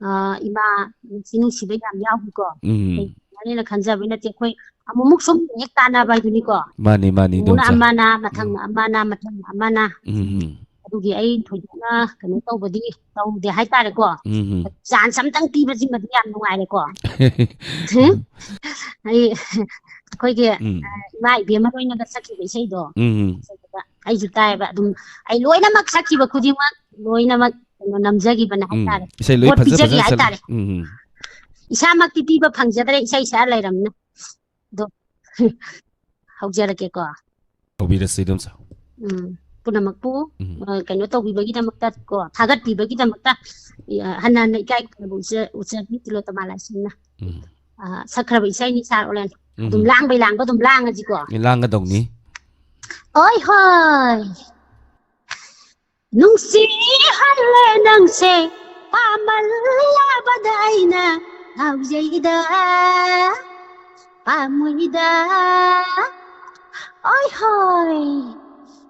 ꯑ, ꯏꯃꯥ ꯅꯨꯡꯁꯤ ꯅꯨꯡꯁꯤꯕ ꯌꯥꯝ ꯌꯥꯎꯈꯤꯀꯣ꯫ ꯎꯝ꯫ ꯑꯩ ꯋꯤꯟꯅꯔꯅꯦꯅ ꯈꯟꯖꯕꯩ ꯅꯠꯇꯦ, ꯑꯩꯈꯣꯏ ꯑꯃꯨꯛꯃꯨꯛ ꯁꯨꯝ ꯍꯦꯛ ꯇꯥꯟꯅꯕ ꯍꯥꯏꯗꯨꯅꯤꯀꯣ꯫ ꯃꯥꯅꯤ, ꯃꯥꯅꯤ, ꯑꯃꯨꯛꯅ ꯏꯗꯣꯝꯆꯥ꯫ ꯑꯃꯅ, ꯃꯊꯪꯅ ꯎꯝ꯫ ꯑꯃꯅ, ꯃꯊꯪꯅ ꯑꯃꯅ꯫ ꯎꯝ꯫ ꯑꯗꯨꯒꯤ ꯑꯩ ꯊꯣꯏꯗꯣꯛꯅ ꯀꯩꯅꯣ ꯇꯧꯕꯗꯤ ꯇꯧꯗꯦ ꯍꯥꯏꯇꯥꯔꯦꯀꯣ꯫ ꯎꯝ꯫ ꯆꯥꯟꯁ ꯑꯝꯇꯪ ꯄꯤꯕꯁꯤꯃꯗꯤ ꯌꯥꯝ ꯅꯨꯡꯉꯥꯏꯔꯦꯀꯣ꯫ ꯑꯩ, ꯑꯩꯈꯣꯏꯒꯤ, ꯎꯝ꯫ ꯑ, ꯏꯃꯥ ꯏꯕꯦꯝꯃ ꯂꯣꯏꯅꯒ ꯁꯛꯈꯤꯕ ꯏꯁꯩꯗꯣ꯫ ꯎꯝ꯫ ꯑꯗꯨꯗ ꯑꯩꯁꯨ ꯇꯥꯏꯌꯦꯕ꯫ ꯑꯗꯨꯝ ꯑꯩ ꯂꯣꯏꯅꯃꯛ ꯁꯛꯈꯤꯕ ꯈꯨꯗꯤꯡꯃꯛ ꯂꯣꯏꯅꯃꯛ ꯀꯩꯅꯣ ꯅꯝꯖꯈꯤꯕꯅ ꯎꯝ, ꯍꯥꯏꯇꯥꯔꯦ꯫ ꯏꯁꯩ ꯂꯣꯏ ꯄꯣꯠ ꯐꯖ ꯄꯤꯖꯈꯤ ꯐꯖꯅ ꯁꯛ- ꯍꯥꯏꯇꯥꯔꯦ꯫ ꯎꯝ, ꯎꯝ. ꯏꯁꯥꯃꯛꯇꯤ ꯄꯤꯕ ꯐꯪꯖꯗ꯭ꯔꯦ, ꯏꯁꯩ ꯁꯛꯑ ꯂꯩꯔꯝꯅ꯫ ꯑꯗꯣ ꯍꯧꯖꯔꯛꯀꯦꯀꯣ꯫ ꯇꯧꯕꯤꯔꯁꯤ ꯑꯗꯨꯝ ꯁꯥꯔ꯫ ꯎꯝ, ꯄꯨꯝꯅꯃꯛꯄꯨ ꯎꯝ. ꯑ, ꯀꯩꯅꯣ ꯇꯧꯕꯤꯕꯒꯤꯗꯃꯛꯇ ꯀꯣ, ꯊꯥꯒꯠꯄꯤꯕꯒꯤꯗꯃꯛꯇ, ꯑ, ꯍꯟꯅ ꯍꯟꯅ ꯏꯀꯥꯏ ꯈꯨꯝꯅꯕ ꯎꯠꯆ-, ꯎꯠꯆꯔꯤ ꯇꯤꯂꯣꯇꯃꯥ ꯂꯥꯏꯁ꯭ꯔꯝꯅ꯫ ꯎꯝ. ꯑ, ꯁꯛꯈ꯭ꯔꯕ ꯏꯁꯩꯅꯤ ꯁꯥꯔ ꯑꯣꯂꯦꯟ꯫ ꯎꯝ. ꯑꯗꯨꯝ ꯂꯥꯡꯕꯩ ꯂꯥꯡꯕ ꯑꯗꯨꯝ ꯂꯥꯡꯉꯁꯤꯀꯣ꯫ ꯑꯦ, ꯂꯥꯡꯒꯗꯧꯅꯤ꯫ ꯍꯣꯏ ꯍꯣꯏ꯫ ꯅꯨꯡꯁꯤꯍꯜꯂꯦ ꯅꯪꯁꯦ ꯄꯥꯝꯃꯜꯂꯕꯗ ꯑꯩꯅ ꯉꯥꯎꯖꯩꯗ, ꯄꯥꯝꯃꯨꯏꯗ꯫ ꯍꯣꯏ ꯍꯣꯏ꯫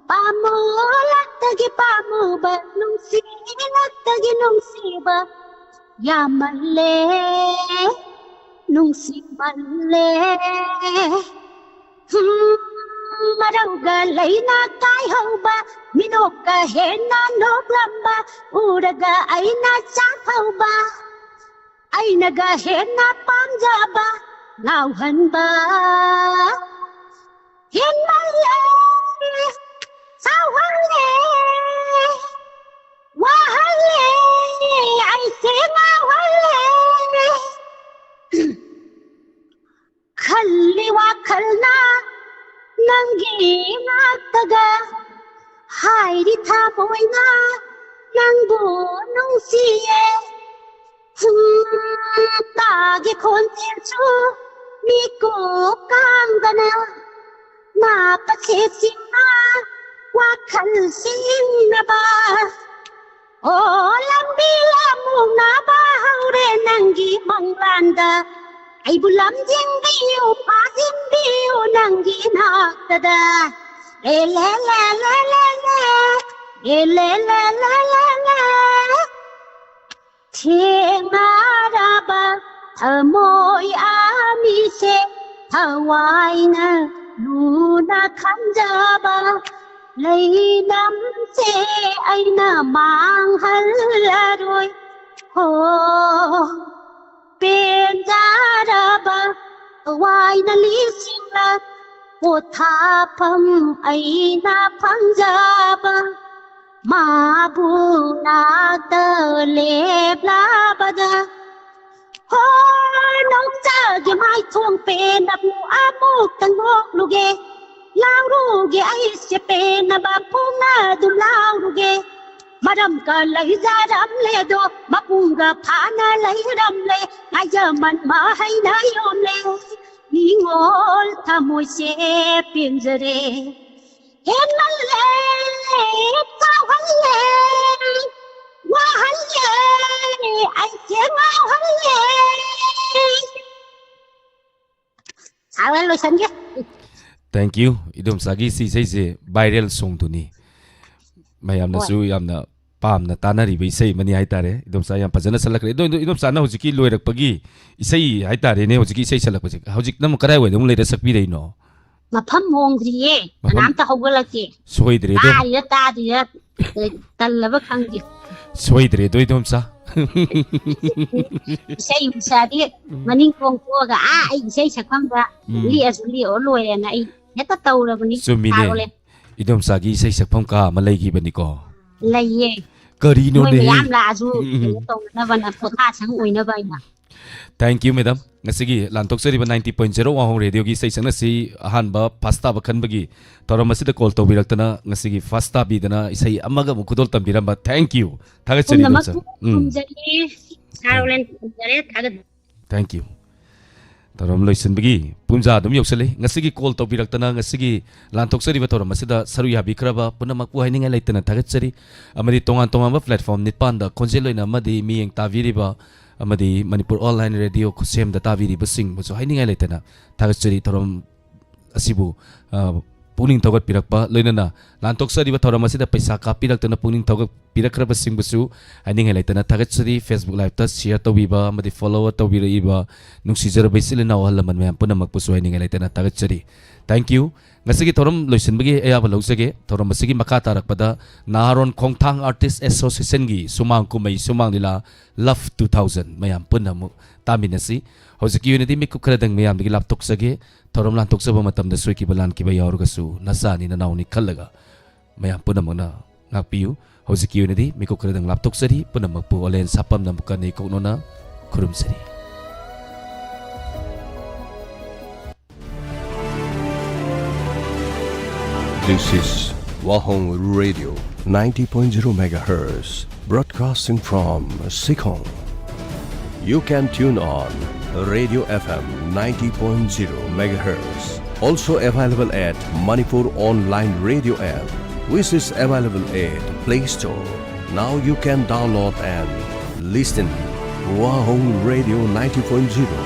ꯄꯥꯝꯃꯨꯂꯛꯇꯒꯤ ꯄꯥꯝꯃꯨꯕ, ꯅꯨꯡꯁꯤꯂꯛꯇꯒꯤ ꯅꯨꯡꯁꯤꯕ ꯌꯥꯝꯃꯜꯂꯦ, ꯅꯨꯡꯁꯤꯃꯜꯂꯦ꯫ ꯍꯨꯝ, ꯃꯔꯧꯒ ꯂꯩꯅ ꯀꯥꯏꯍꯧꯕ, ꯃꯤꯅꯣꯛꯀ ꯍꯦꯟꯅ ꯅꯣꯛꯂꯝꯕ, ꯎꯔꯒ ꯑꯩꯅ ꯆꯥꯛꯍꯧꯕ, ꯑꯩꯅꯒ ꯍꯦꯟꯅ ꯄꯥꯝꯖꯕ, ꯉꯥꯎꯍꯟꯕ ꯍꯦꯟꯃꯜꯂꯦ, ꯁꯥꯎꯍꯜꯂꯦ, ꯋꯥꯍꯜꯂꯦ, ꯑꯩꯁꯦ ꯉꯥꯎꯍꯜꯂꯦ꯫ ꯈꯜꯂꯤ ꯋꯥꯈꯜꯅ ꯅꯪꯒꯤ ꯉꯥꯛꯇꯒ, ꯍꯥꯏꯔꯤ ꯊꯃꯣꯏꯅ ꯅꯪꯕꯨ ꯅꯨꯡꯁꯤꯌꯦ꯫ ꯍꯨꯝ, ꯇꯥꯒꯦ ꯈꯣꯟꯖꯦꯜꯁꯨ ꯃꯤꯀꯨꯞ ꯀꯥꯡꯗꯅ, ꯅꯥꯄꯁꯦꯠꯁꯤꯡꯅ ꯋꯥꯈꯜ ꯁꯤꯡꯅꯕ꯫ ꯑꯣ, ꯂꯝꯕꯤ ꯂꯥꯃꯨꯛꯅꯕ ꯍꯧꯔꯦ ꯅꯪꯒꯤ ꯃꯪꯂꯥꯟꯗ꯫ ꯑꯩꯕꯨ ꯂꯝꯖꯤꯡꯕꯤꯌꯨ, ꯐꯥꯖꯤꯟꯕꯤꯌꯨ ꯅꯪꯒꯤ ꯅꯥꯛꯇꯗ꯫ ꯑꯦ ꯂꯦ ꯂꯦ ꯂꯦ ꯂꯦ ꯂꯦ, ꯑꯦ ꯂꯦ ꯂꯦ ꯂꯦ ꯂꯦ ꯂꯦ꯫ ꯊꯦꯡꯅꯔꯕ ꯊꯃꯣꯏ ꯑꯅꯤꯁꯦ ꯊꯋꯥꯏꯅ ꯂꯨꯅ ꯈꯟꯖꯕ ꯂꯩꯅꯝꯁꯦ ꯑꯩꯅ ꯃꯥꯡꯍꯜꯂꯔꯣꯏ꯫ ꯍꯣ, ꯄꯦꯟꯖꯔꯕ ꯊꯋꯥꯏꯅ ꯂꯤꯁꯤꯡꯅ ꯄꯣꯊꯥꯐꯝ ꯑꯩꯅ ꯐꯪꯖꯕ ꯃꯥꯕꯨ ꯂꯦꯞꯂꯕꯗ ꯍꯣ ꯅꯣꯛꯆꯒꯦ ꯃꯥꯏꯊꯣꯡ ꯄꯦꯟꯅꯕꯨ ꯑꯃꯨꯛꯇꯪ ꯅꯣꯛꯂꯨꯒꯦ꯫ ꯂꯥꯎꯔꯨꯒꯦ ꯑꯩꯁꯦ ꯄꯦꯟꯅꯕ ꯐꯣꯡꯅ ꯑꯗꯨꯝ ꯂꯥꯎꯔꯨꯒꯦ꯫ ꯃꯔꯝꯒ ꯂꯩꯖꯔꯝꯂꯦ ꯑꯗꯣ ꯃꯄꯨꯡꯒ ꯐꯥꯅ ꯂꯩꯔꯝꯂꯦ꯫ ꯉꯥꯏꯖꯃꯟ ꯃꯍꯩꯅ ꯌꯣꯝꯂꯦ꯫ ꯅꯤꯉꯣꯜ ꯊꯃꯣꯏꯁꯦ ꯄꯦꯟꯖꯔꯦ꯫ ꯍꯦꯟꯃꯜꯂꯦ, ꯆꯥꯎꯍꯜꯂꯦ, ꯋꯥꯍꯜꯂꯦ, ꯑꯩꯁꯦ ꯉꯥꯎꯍꯜꯂꯦ꯫ ꯁꯥꯎꯔꯦ, ꯂꯣꯏꯁꯟꯒꯦ꯫ Thank you꯫ ꯏꯗꯣꯝꯆꯥꯒꯤ ꯁꯤ ꯏꯁꯩꯁꯦ viral songꯗꯨꯅꯤ꯫ ꯃꯌꯥꯝꯅꯁꯨ ꯍꯣꯏ꯫ ꯌꯥꯝꯅ ꯄꯥꯝꯅ ꯇꯥꯅꯔꯤꯕ ꯏꯁꯩ ꯑꯃꯅꯤ ꯍꯥꯏꯇꯥꯔꯦ꯫ ꯏꯗꯣꯝꯆꯥ ꯌꯥꯝ ꯐꯖꯅ ꯁꯛꯂꯛꯈ꯭ꯔꯦ꯫ ꯑꯗꯣ ꯏꯗꯣꯝꯆꯥꯅ ꯍꯧꯖꯤꯛꯀꯤ ꯂꯣꯏꯔꯛꯄꯒꯤ ꯏꯁꯩ ꯍꯥꯏꯇꯥꯔꯦꯅꯦ, ꯍꯧꯖꯤꯛꯀꯤ ꯏꯁꯩ ꯁꯛꯂꯛꯄꯁꯦ, ꯍꯧꯖꯤꯛꯅ ꯑꯃꯨꯛ ꯀꯗꯥꯏꯋꯥꯏꯗ ꯑꯃꯨꯛ ꯂꯩꯔ ꯁꯛꯄꯤꯔꯛꯏꯅꯣ? ꯃꯐꯝ ꯍꯣꯡꯗ꯭ꯔꯤꯌꯦ꯫ ꯃꯐꯝ ꯀꯅꯥꯝꯇ ꯍꯧꯒꯠꯂꯛꯇꯦ꯫ ꯁꯣꯏꯗ꯭ꯔꯦ ꯑꯗꯣ꯫ ꯇꯥꯔꯤꯔ ꯇꯥꯗ꯭ꯔꯤꯔ, ꯑꯦ, ꯇꯜꯂꯕ ꯈꯪꯗꯦ꯫ ꯁꯣꯏꯗ꯭ꯔꯦ ꯑꯗꯣ, ꯏꯗꯣꯝꯆꯥ꯫ ꯏꯁꯩ ꯅꯨꯡꯁꯥꯗꯤ ꯎꯝ꯫ ꯃꯅꯤꯡ ꯈꯣꯡ ꯊꯣꯛꯑꯒ, ꯑꯥ, ꯑꯩ ꯏꯁꯩ ꯁꯛꯐꯝꯗ ꯎꯝ꯫ ꯂꯦꯛꯑꯁꯨ ꯂꯦꯛꯑꯣ ꯂꯣꯏꯔꯦꯅ ꯑꯩ ꯍꯦꯛꯇ ꯇꯧꯔꯕꯅꯤ꯫ ꯆꯨꯝꯃꯤꯅꯦ꯫ ꯁꯥꯔꯣꯂꯦ꯫ ꯏꯗꯣꯝꯆꯥꯒꯤ ꯏꯁꯩ ꯁꯛꯐꯝ ꯀꯥ ꯑꯃ ꯂꯩꯈꯤꯕꯅꯤꯀꯣ꯫ ꯂꯩꯌꯦ꯫ ꯀꯔꯤꯅꯣꯅꯦ? ꯃꯣꯏ ꯃꯌꯥꯝ ꯂꯥꯛꯑꯁꯨ ꯎꯝ, ꯎꯝ꯫ ꯀꯩꯅꯣ ꯇꯧꯅꯅꯕꯅ, ꯄꯣꯊꯥꯁꯪ ꯑꯣꯏꯅꯕ ꯍꯥꯏꯅ꯫ Thank you, madam꯫ ꯉꯁꯤꯒꯤ ꯂꯥꯟꯊꯣꯛꯆꯔꯤꯕ ninety point zero ꯋꯥꯍꯣꯡ ꯔꯦꯗꯤꯑꯣꯒꯤ ꯏꯁꯩ ꯁꯛꯅꯁꯤ ꯑꯍꯥꯟꯕ first ꯇꯥꯕ ꯈꯟꯕꯒꯤ ꯊꯧꯔꯝ ꯑꯁꯤꯗ call ꯇꯧꯕꯤꯔꯛꯇꯅ ꯉꯁꯤꯒꯤ first ꯇꯥꯕꯤꯗꯅ ꯏꯁꯩ ꯑꯃꯒ ꯑꯃꯨꯛ ꯈꯨꯗꯣꯜ ꯇꯝꯕꯤꯔꯝꯕ, thank you꯫ ꯊꯥꯒꯠꯆꯔꯤ, ꯄꯨꯝꯅꯃꯛꯄꯨ ꯏꯗꯣꯝꯆꯥ꯫ ꯎꯝ꯫ ꯈꯨꯔꯨꯝꯖꯔꯤ꯫ ꯁꯥꯔꯣꯂꯦꯟ ꯈꯨꯔꯨꯝꯖꯔꯦ꯫ ꯊꯥꯒꯠ- Thank you꯫ ꯊꯧꯔꯝ ꯂꯣꯏꯁꯤꯟꯕꯒꯤ ꯄꯨꯡꯖꯥ ꯑꯗꯨꯝ ꯌꯧꯁꯜꯂꯤ꯫ ꯉꯁꯤꯒꯤ call ꯇꯧꯕꯤꯔꯛꯇꯅ ꯉꯁꯤꯒꯤ ꯂꯥꯟꯊꯣꯛꯆꯔꯤꯕ ꯊꯧꯔꯝ ꯑꯁꯤꯗ ꯁꯔꯨꯛ ꯌꯥꯕꯤꯈ꯭ꯔꯕ ꯄꯨꯝꯅꯃꯛꯄꯨ ꯍꯥꯏꯅꯤꯡꯉꯥꯏ ꯂꯩꯇꯅ ꯊꯥꯒꯠꯆꯔꯤ꯫ ꯑꯃꯗꯤ ꯇꯣꯉꯥꯟ ꯇꯣꯉꯥꯟꯕ platform ꯅꯤꯄꯥꯟꯗ ꯈꯣꯟꯖꯦꯜ ꯑꯣꯏꯅ ꯑꯃꯗꯤ ꯃꯤꯠꯌꯦꯡ ꯇꯥꯕꯤꯔꯤꯕ ꯑꯃꯗꯤ ꯃꯅꯤꯄꯨꯔ online radio ꯈꯨꯠꯁꯦꯝꯗ ꯇꯥꯕꯤꯔꯤꯕꯁꯤꯡꯕꯨꯁꯨ ꯍꯥꯏꯅꯤꯡꯉꯥꯏ ꯂꯩꯇꯅ ꯊꯥꯒꯠꯆꯔꯤ꯫ ꯊꯧꯔꯝ ꯑꯁꯤꯕꯨ, ꯑ, ꯄꯨꯛꯅꯤꯡ ꯊꯧꯒꯠꯄꯤꯔꯛꯄ, ꯂꯣꯏꯅꯅ ꯂꯥꯟꯊꯣꯛꯆꯔꯤꯕ ꯊꯧꯔꯝ ꯑꯁꯤꯗ ꯄꯩꯁꯥ ꯀꯥꯞꯄꯤꯔꯛꯇꯨꯅ ꯄꯨꯛꯅꯤꯡ ꯊꯧꯒꯠꯄꯤꯔꯛꯈ꯭ꯔꯕꯁꯤꯡꯕꯨꯁꯨ ꯍꯥꯏꯅꯤꯡꯉꯥꯏ ꯂꯩꯇꯅ ꯊꯥꯒꯠꯆꯔꯤ꯫ Facebook live ꯇ share ꯇꯧꯕꯤꯕ ꯑꯃꯗꯤ follow ꯇꯧꯕꯤꯔꯛꯏꯕ ꯅꯨꯡꯁꯤꯖꯔꯕ ꯏꯆꯤꯜ ꯏꯅꯥꯎ ꯑꯍꯜ ꯂꯃꯟ ꯃꯌꯥꯝ ꯄꯨꯝꯅꯃꯛꯄꯨꯁꯨ ꯍꯥꯏꯅꯤꯡꯉꯥꯏ ꯂꯩꯇꯅ ꯊꯥꯒꯠꯆꯔꯤ꯫ Thank you꯫ ꯉꯁꯤꯒꯤ ꯊꯧꯔꯝ ꯂꯣꯏꯁꯤꯟꯕꯒꯤ ꯑꯌꯥꯕ ꯂꯧꯖꯒꯦ꯫ ꯊꯧꯔꯝ ꯑꯁꯤꯒꯤ ꯃꯈꯥ ꯇꯥꯔꯛꯄꯗ ꯅꯍꯥꯔꯣꯟ ꯈꯣꯡꯊꯥꯡ Artist Association ꯒꯤ ꯁꯨꯃꯥꯡ ꯀꯨꯝꯍꯩ ꯁꯨꯃꯥꯡ ꯂꯤꯂꯥ Love two thousand ꯃꯌꯥꯝ ꯄꯨꯟꯅ ꯑꯃꯨꯛ ꯇꯥꯃꯤꯟꯅꯁꯤ꯫ ꯍꯧꯖꯤꯛꯀꯤ ꯑꯣꯏꯅꯗꯤ ꯃꯤꯀꯨꯞ ꯈꯔꯗꯪ ꯃꯌꯥꯝꯗꯒꯤ ꯂꯥꯞꯊꯣꯛꯆꯒꯦ꯫ ꯊꯧꯔꯝ ꯂꯥꯟꯊꯣꯛꯆꯕ ꯃꯇꯝꯗ ꯁꯣꯏꯈꯤꯕ ꯂꯥꯟꯈꯤꯕ ꯌꯥꯎꯔꯒꯁꯨ ꯅꯆꯥꯅꯤ ꯅꯅꯥꯎꯅꯤ ꯈꯜꯂꯒ ꯃꯌꯥꯝ ꯄꯨꯝꯅꯃꯛꯅ ꯉꯥꯛꯄꯤꯌꯨ꯫ ꯍꯧꯖꯤꯛꯀꯤ ꯑꯣꯏꯅꯗꯤ ꯃꯤꯀꯨꯞ ꯈꯔꯗꯪ ꯂꯥꯞꯊꯣꯛꯆꯔꯤ꯫ ꯄꯨꯝꯅꯃꯛꯄꯨ ꯑꯣꯂꯦꯟ ꯁꯥꯄꯝꯅ ꯑꯃꯨꯛꯀ ꯍꯟꯅ ꯏꯀꯣꯛꯅꯅ ꯈꯨꯔꯨꯝꯖꯔꯤ꯫ This is Wahong Radio, ninety point zero megahertz, broadcasting from Sikhong. You can tune on Radio F M ninety point zero megahertz. Also available at Manipur Online Radio app, which is available at Play Store. Now you can download and listen Wahong Radio ninety point zero.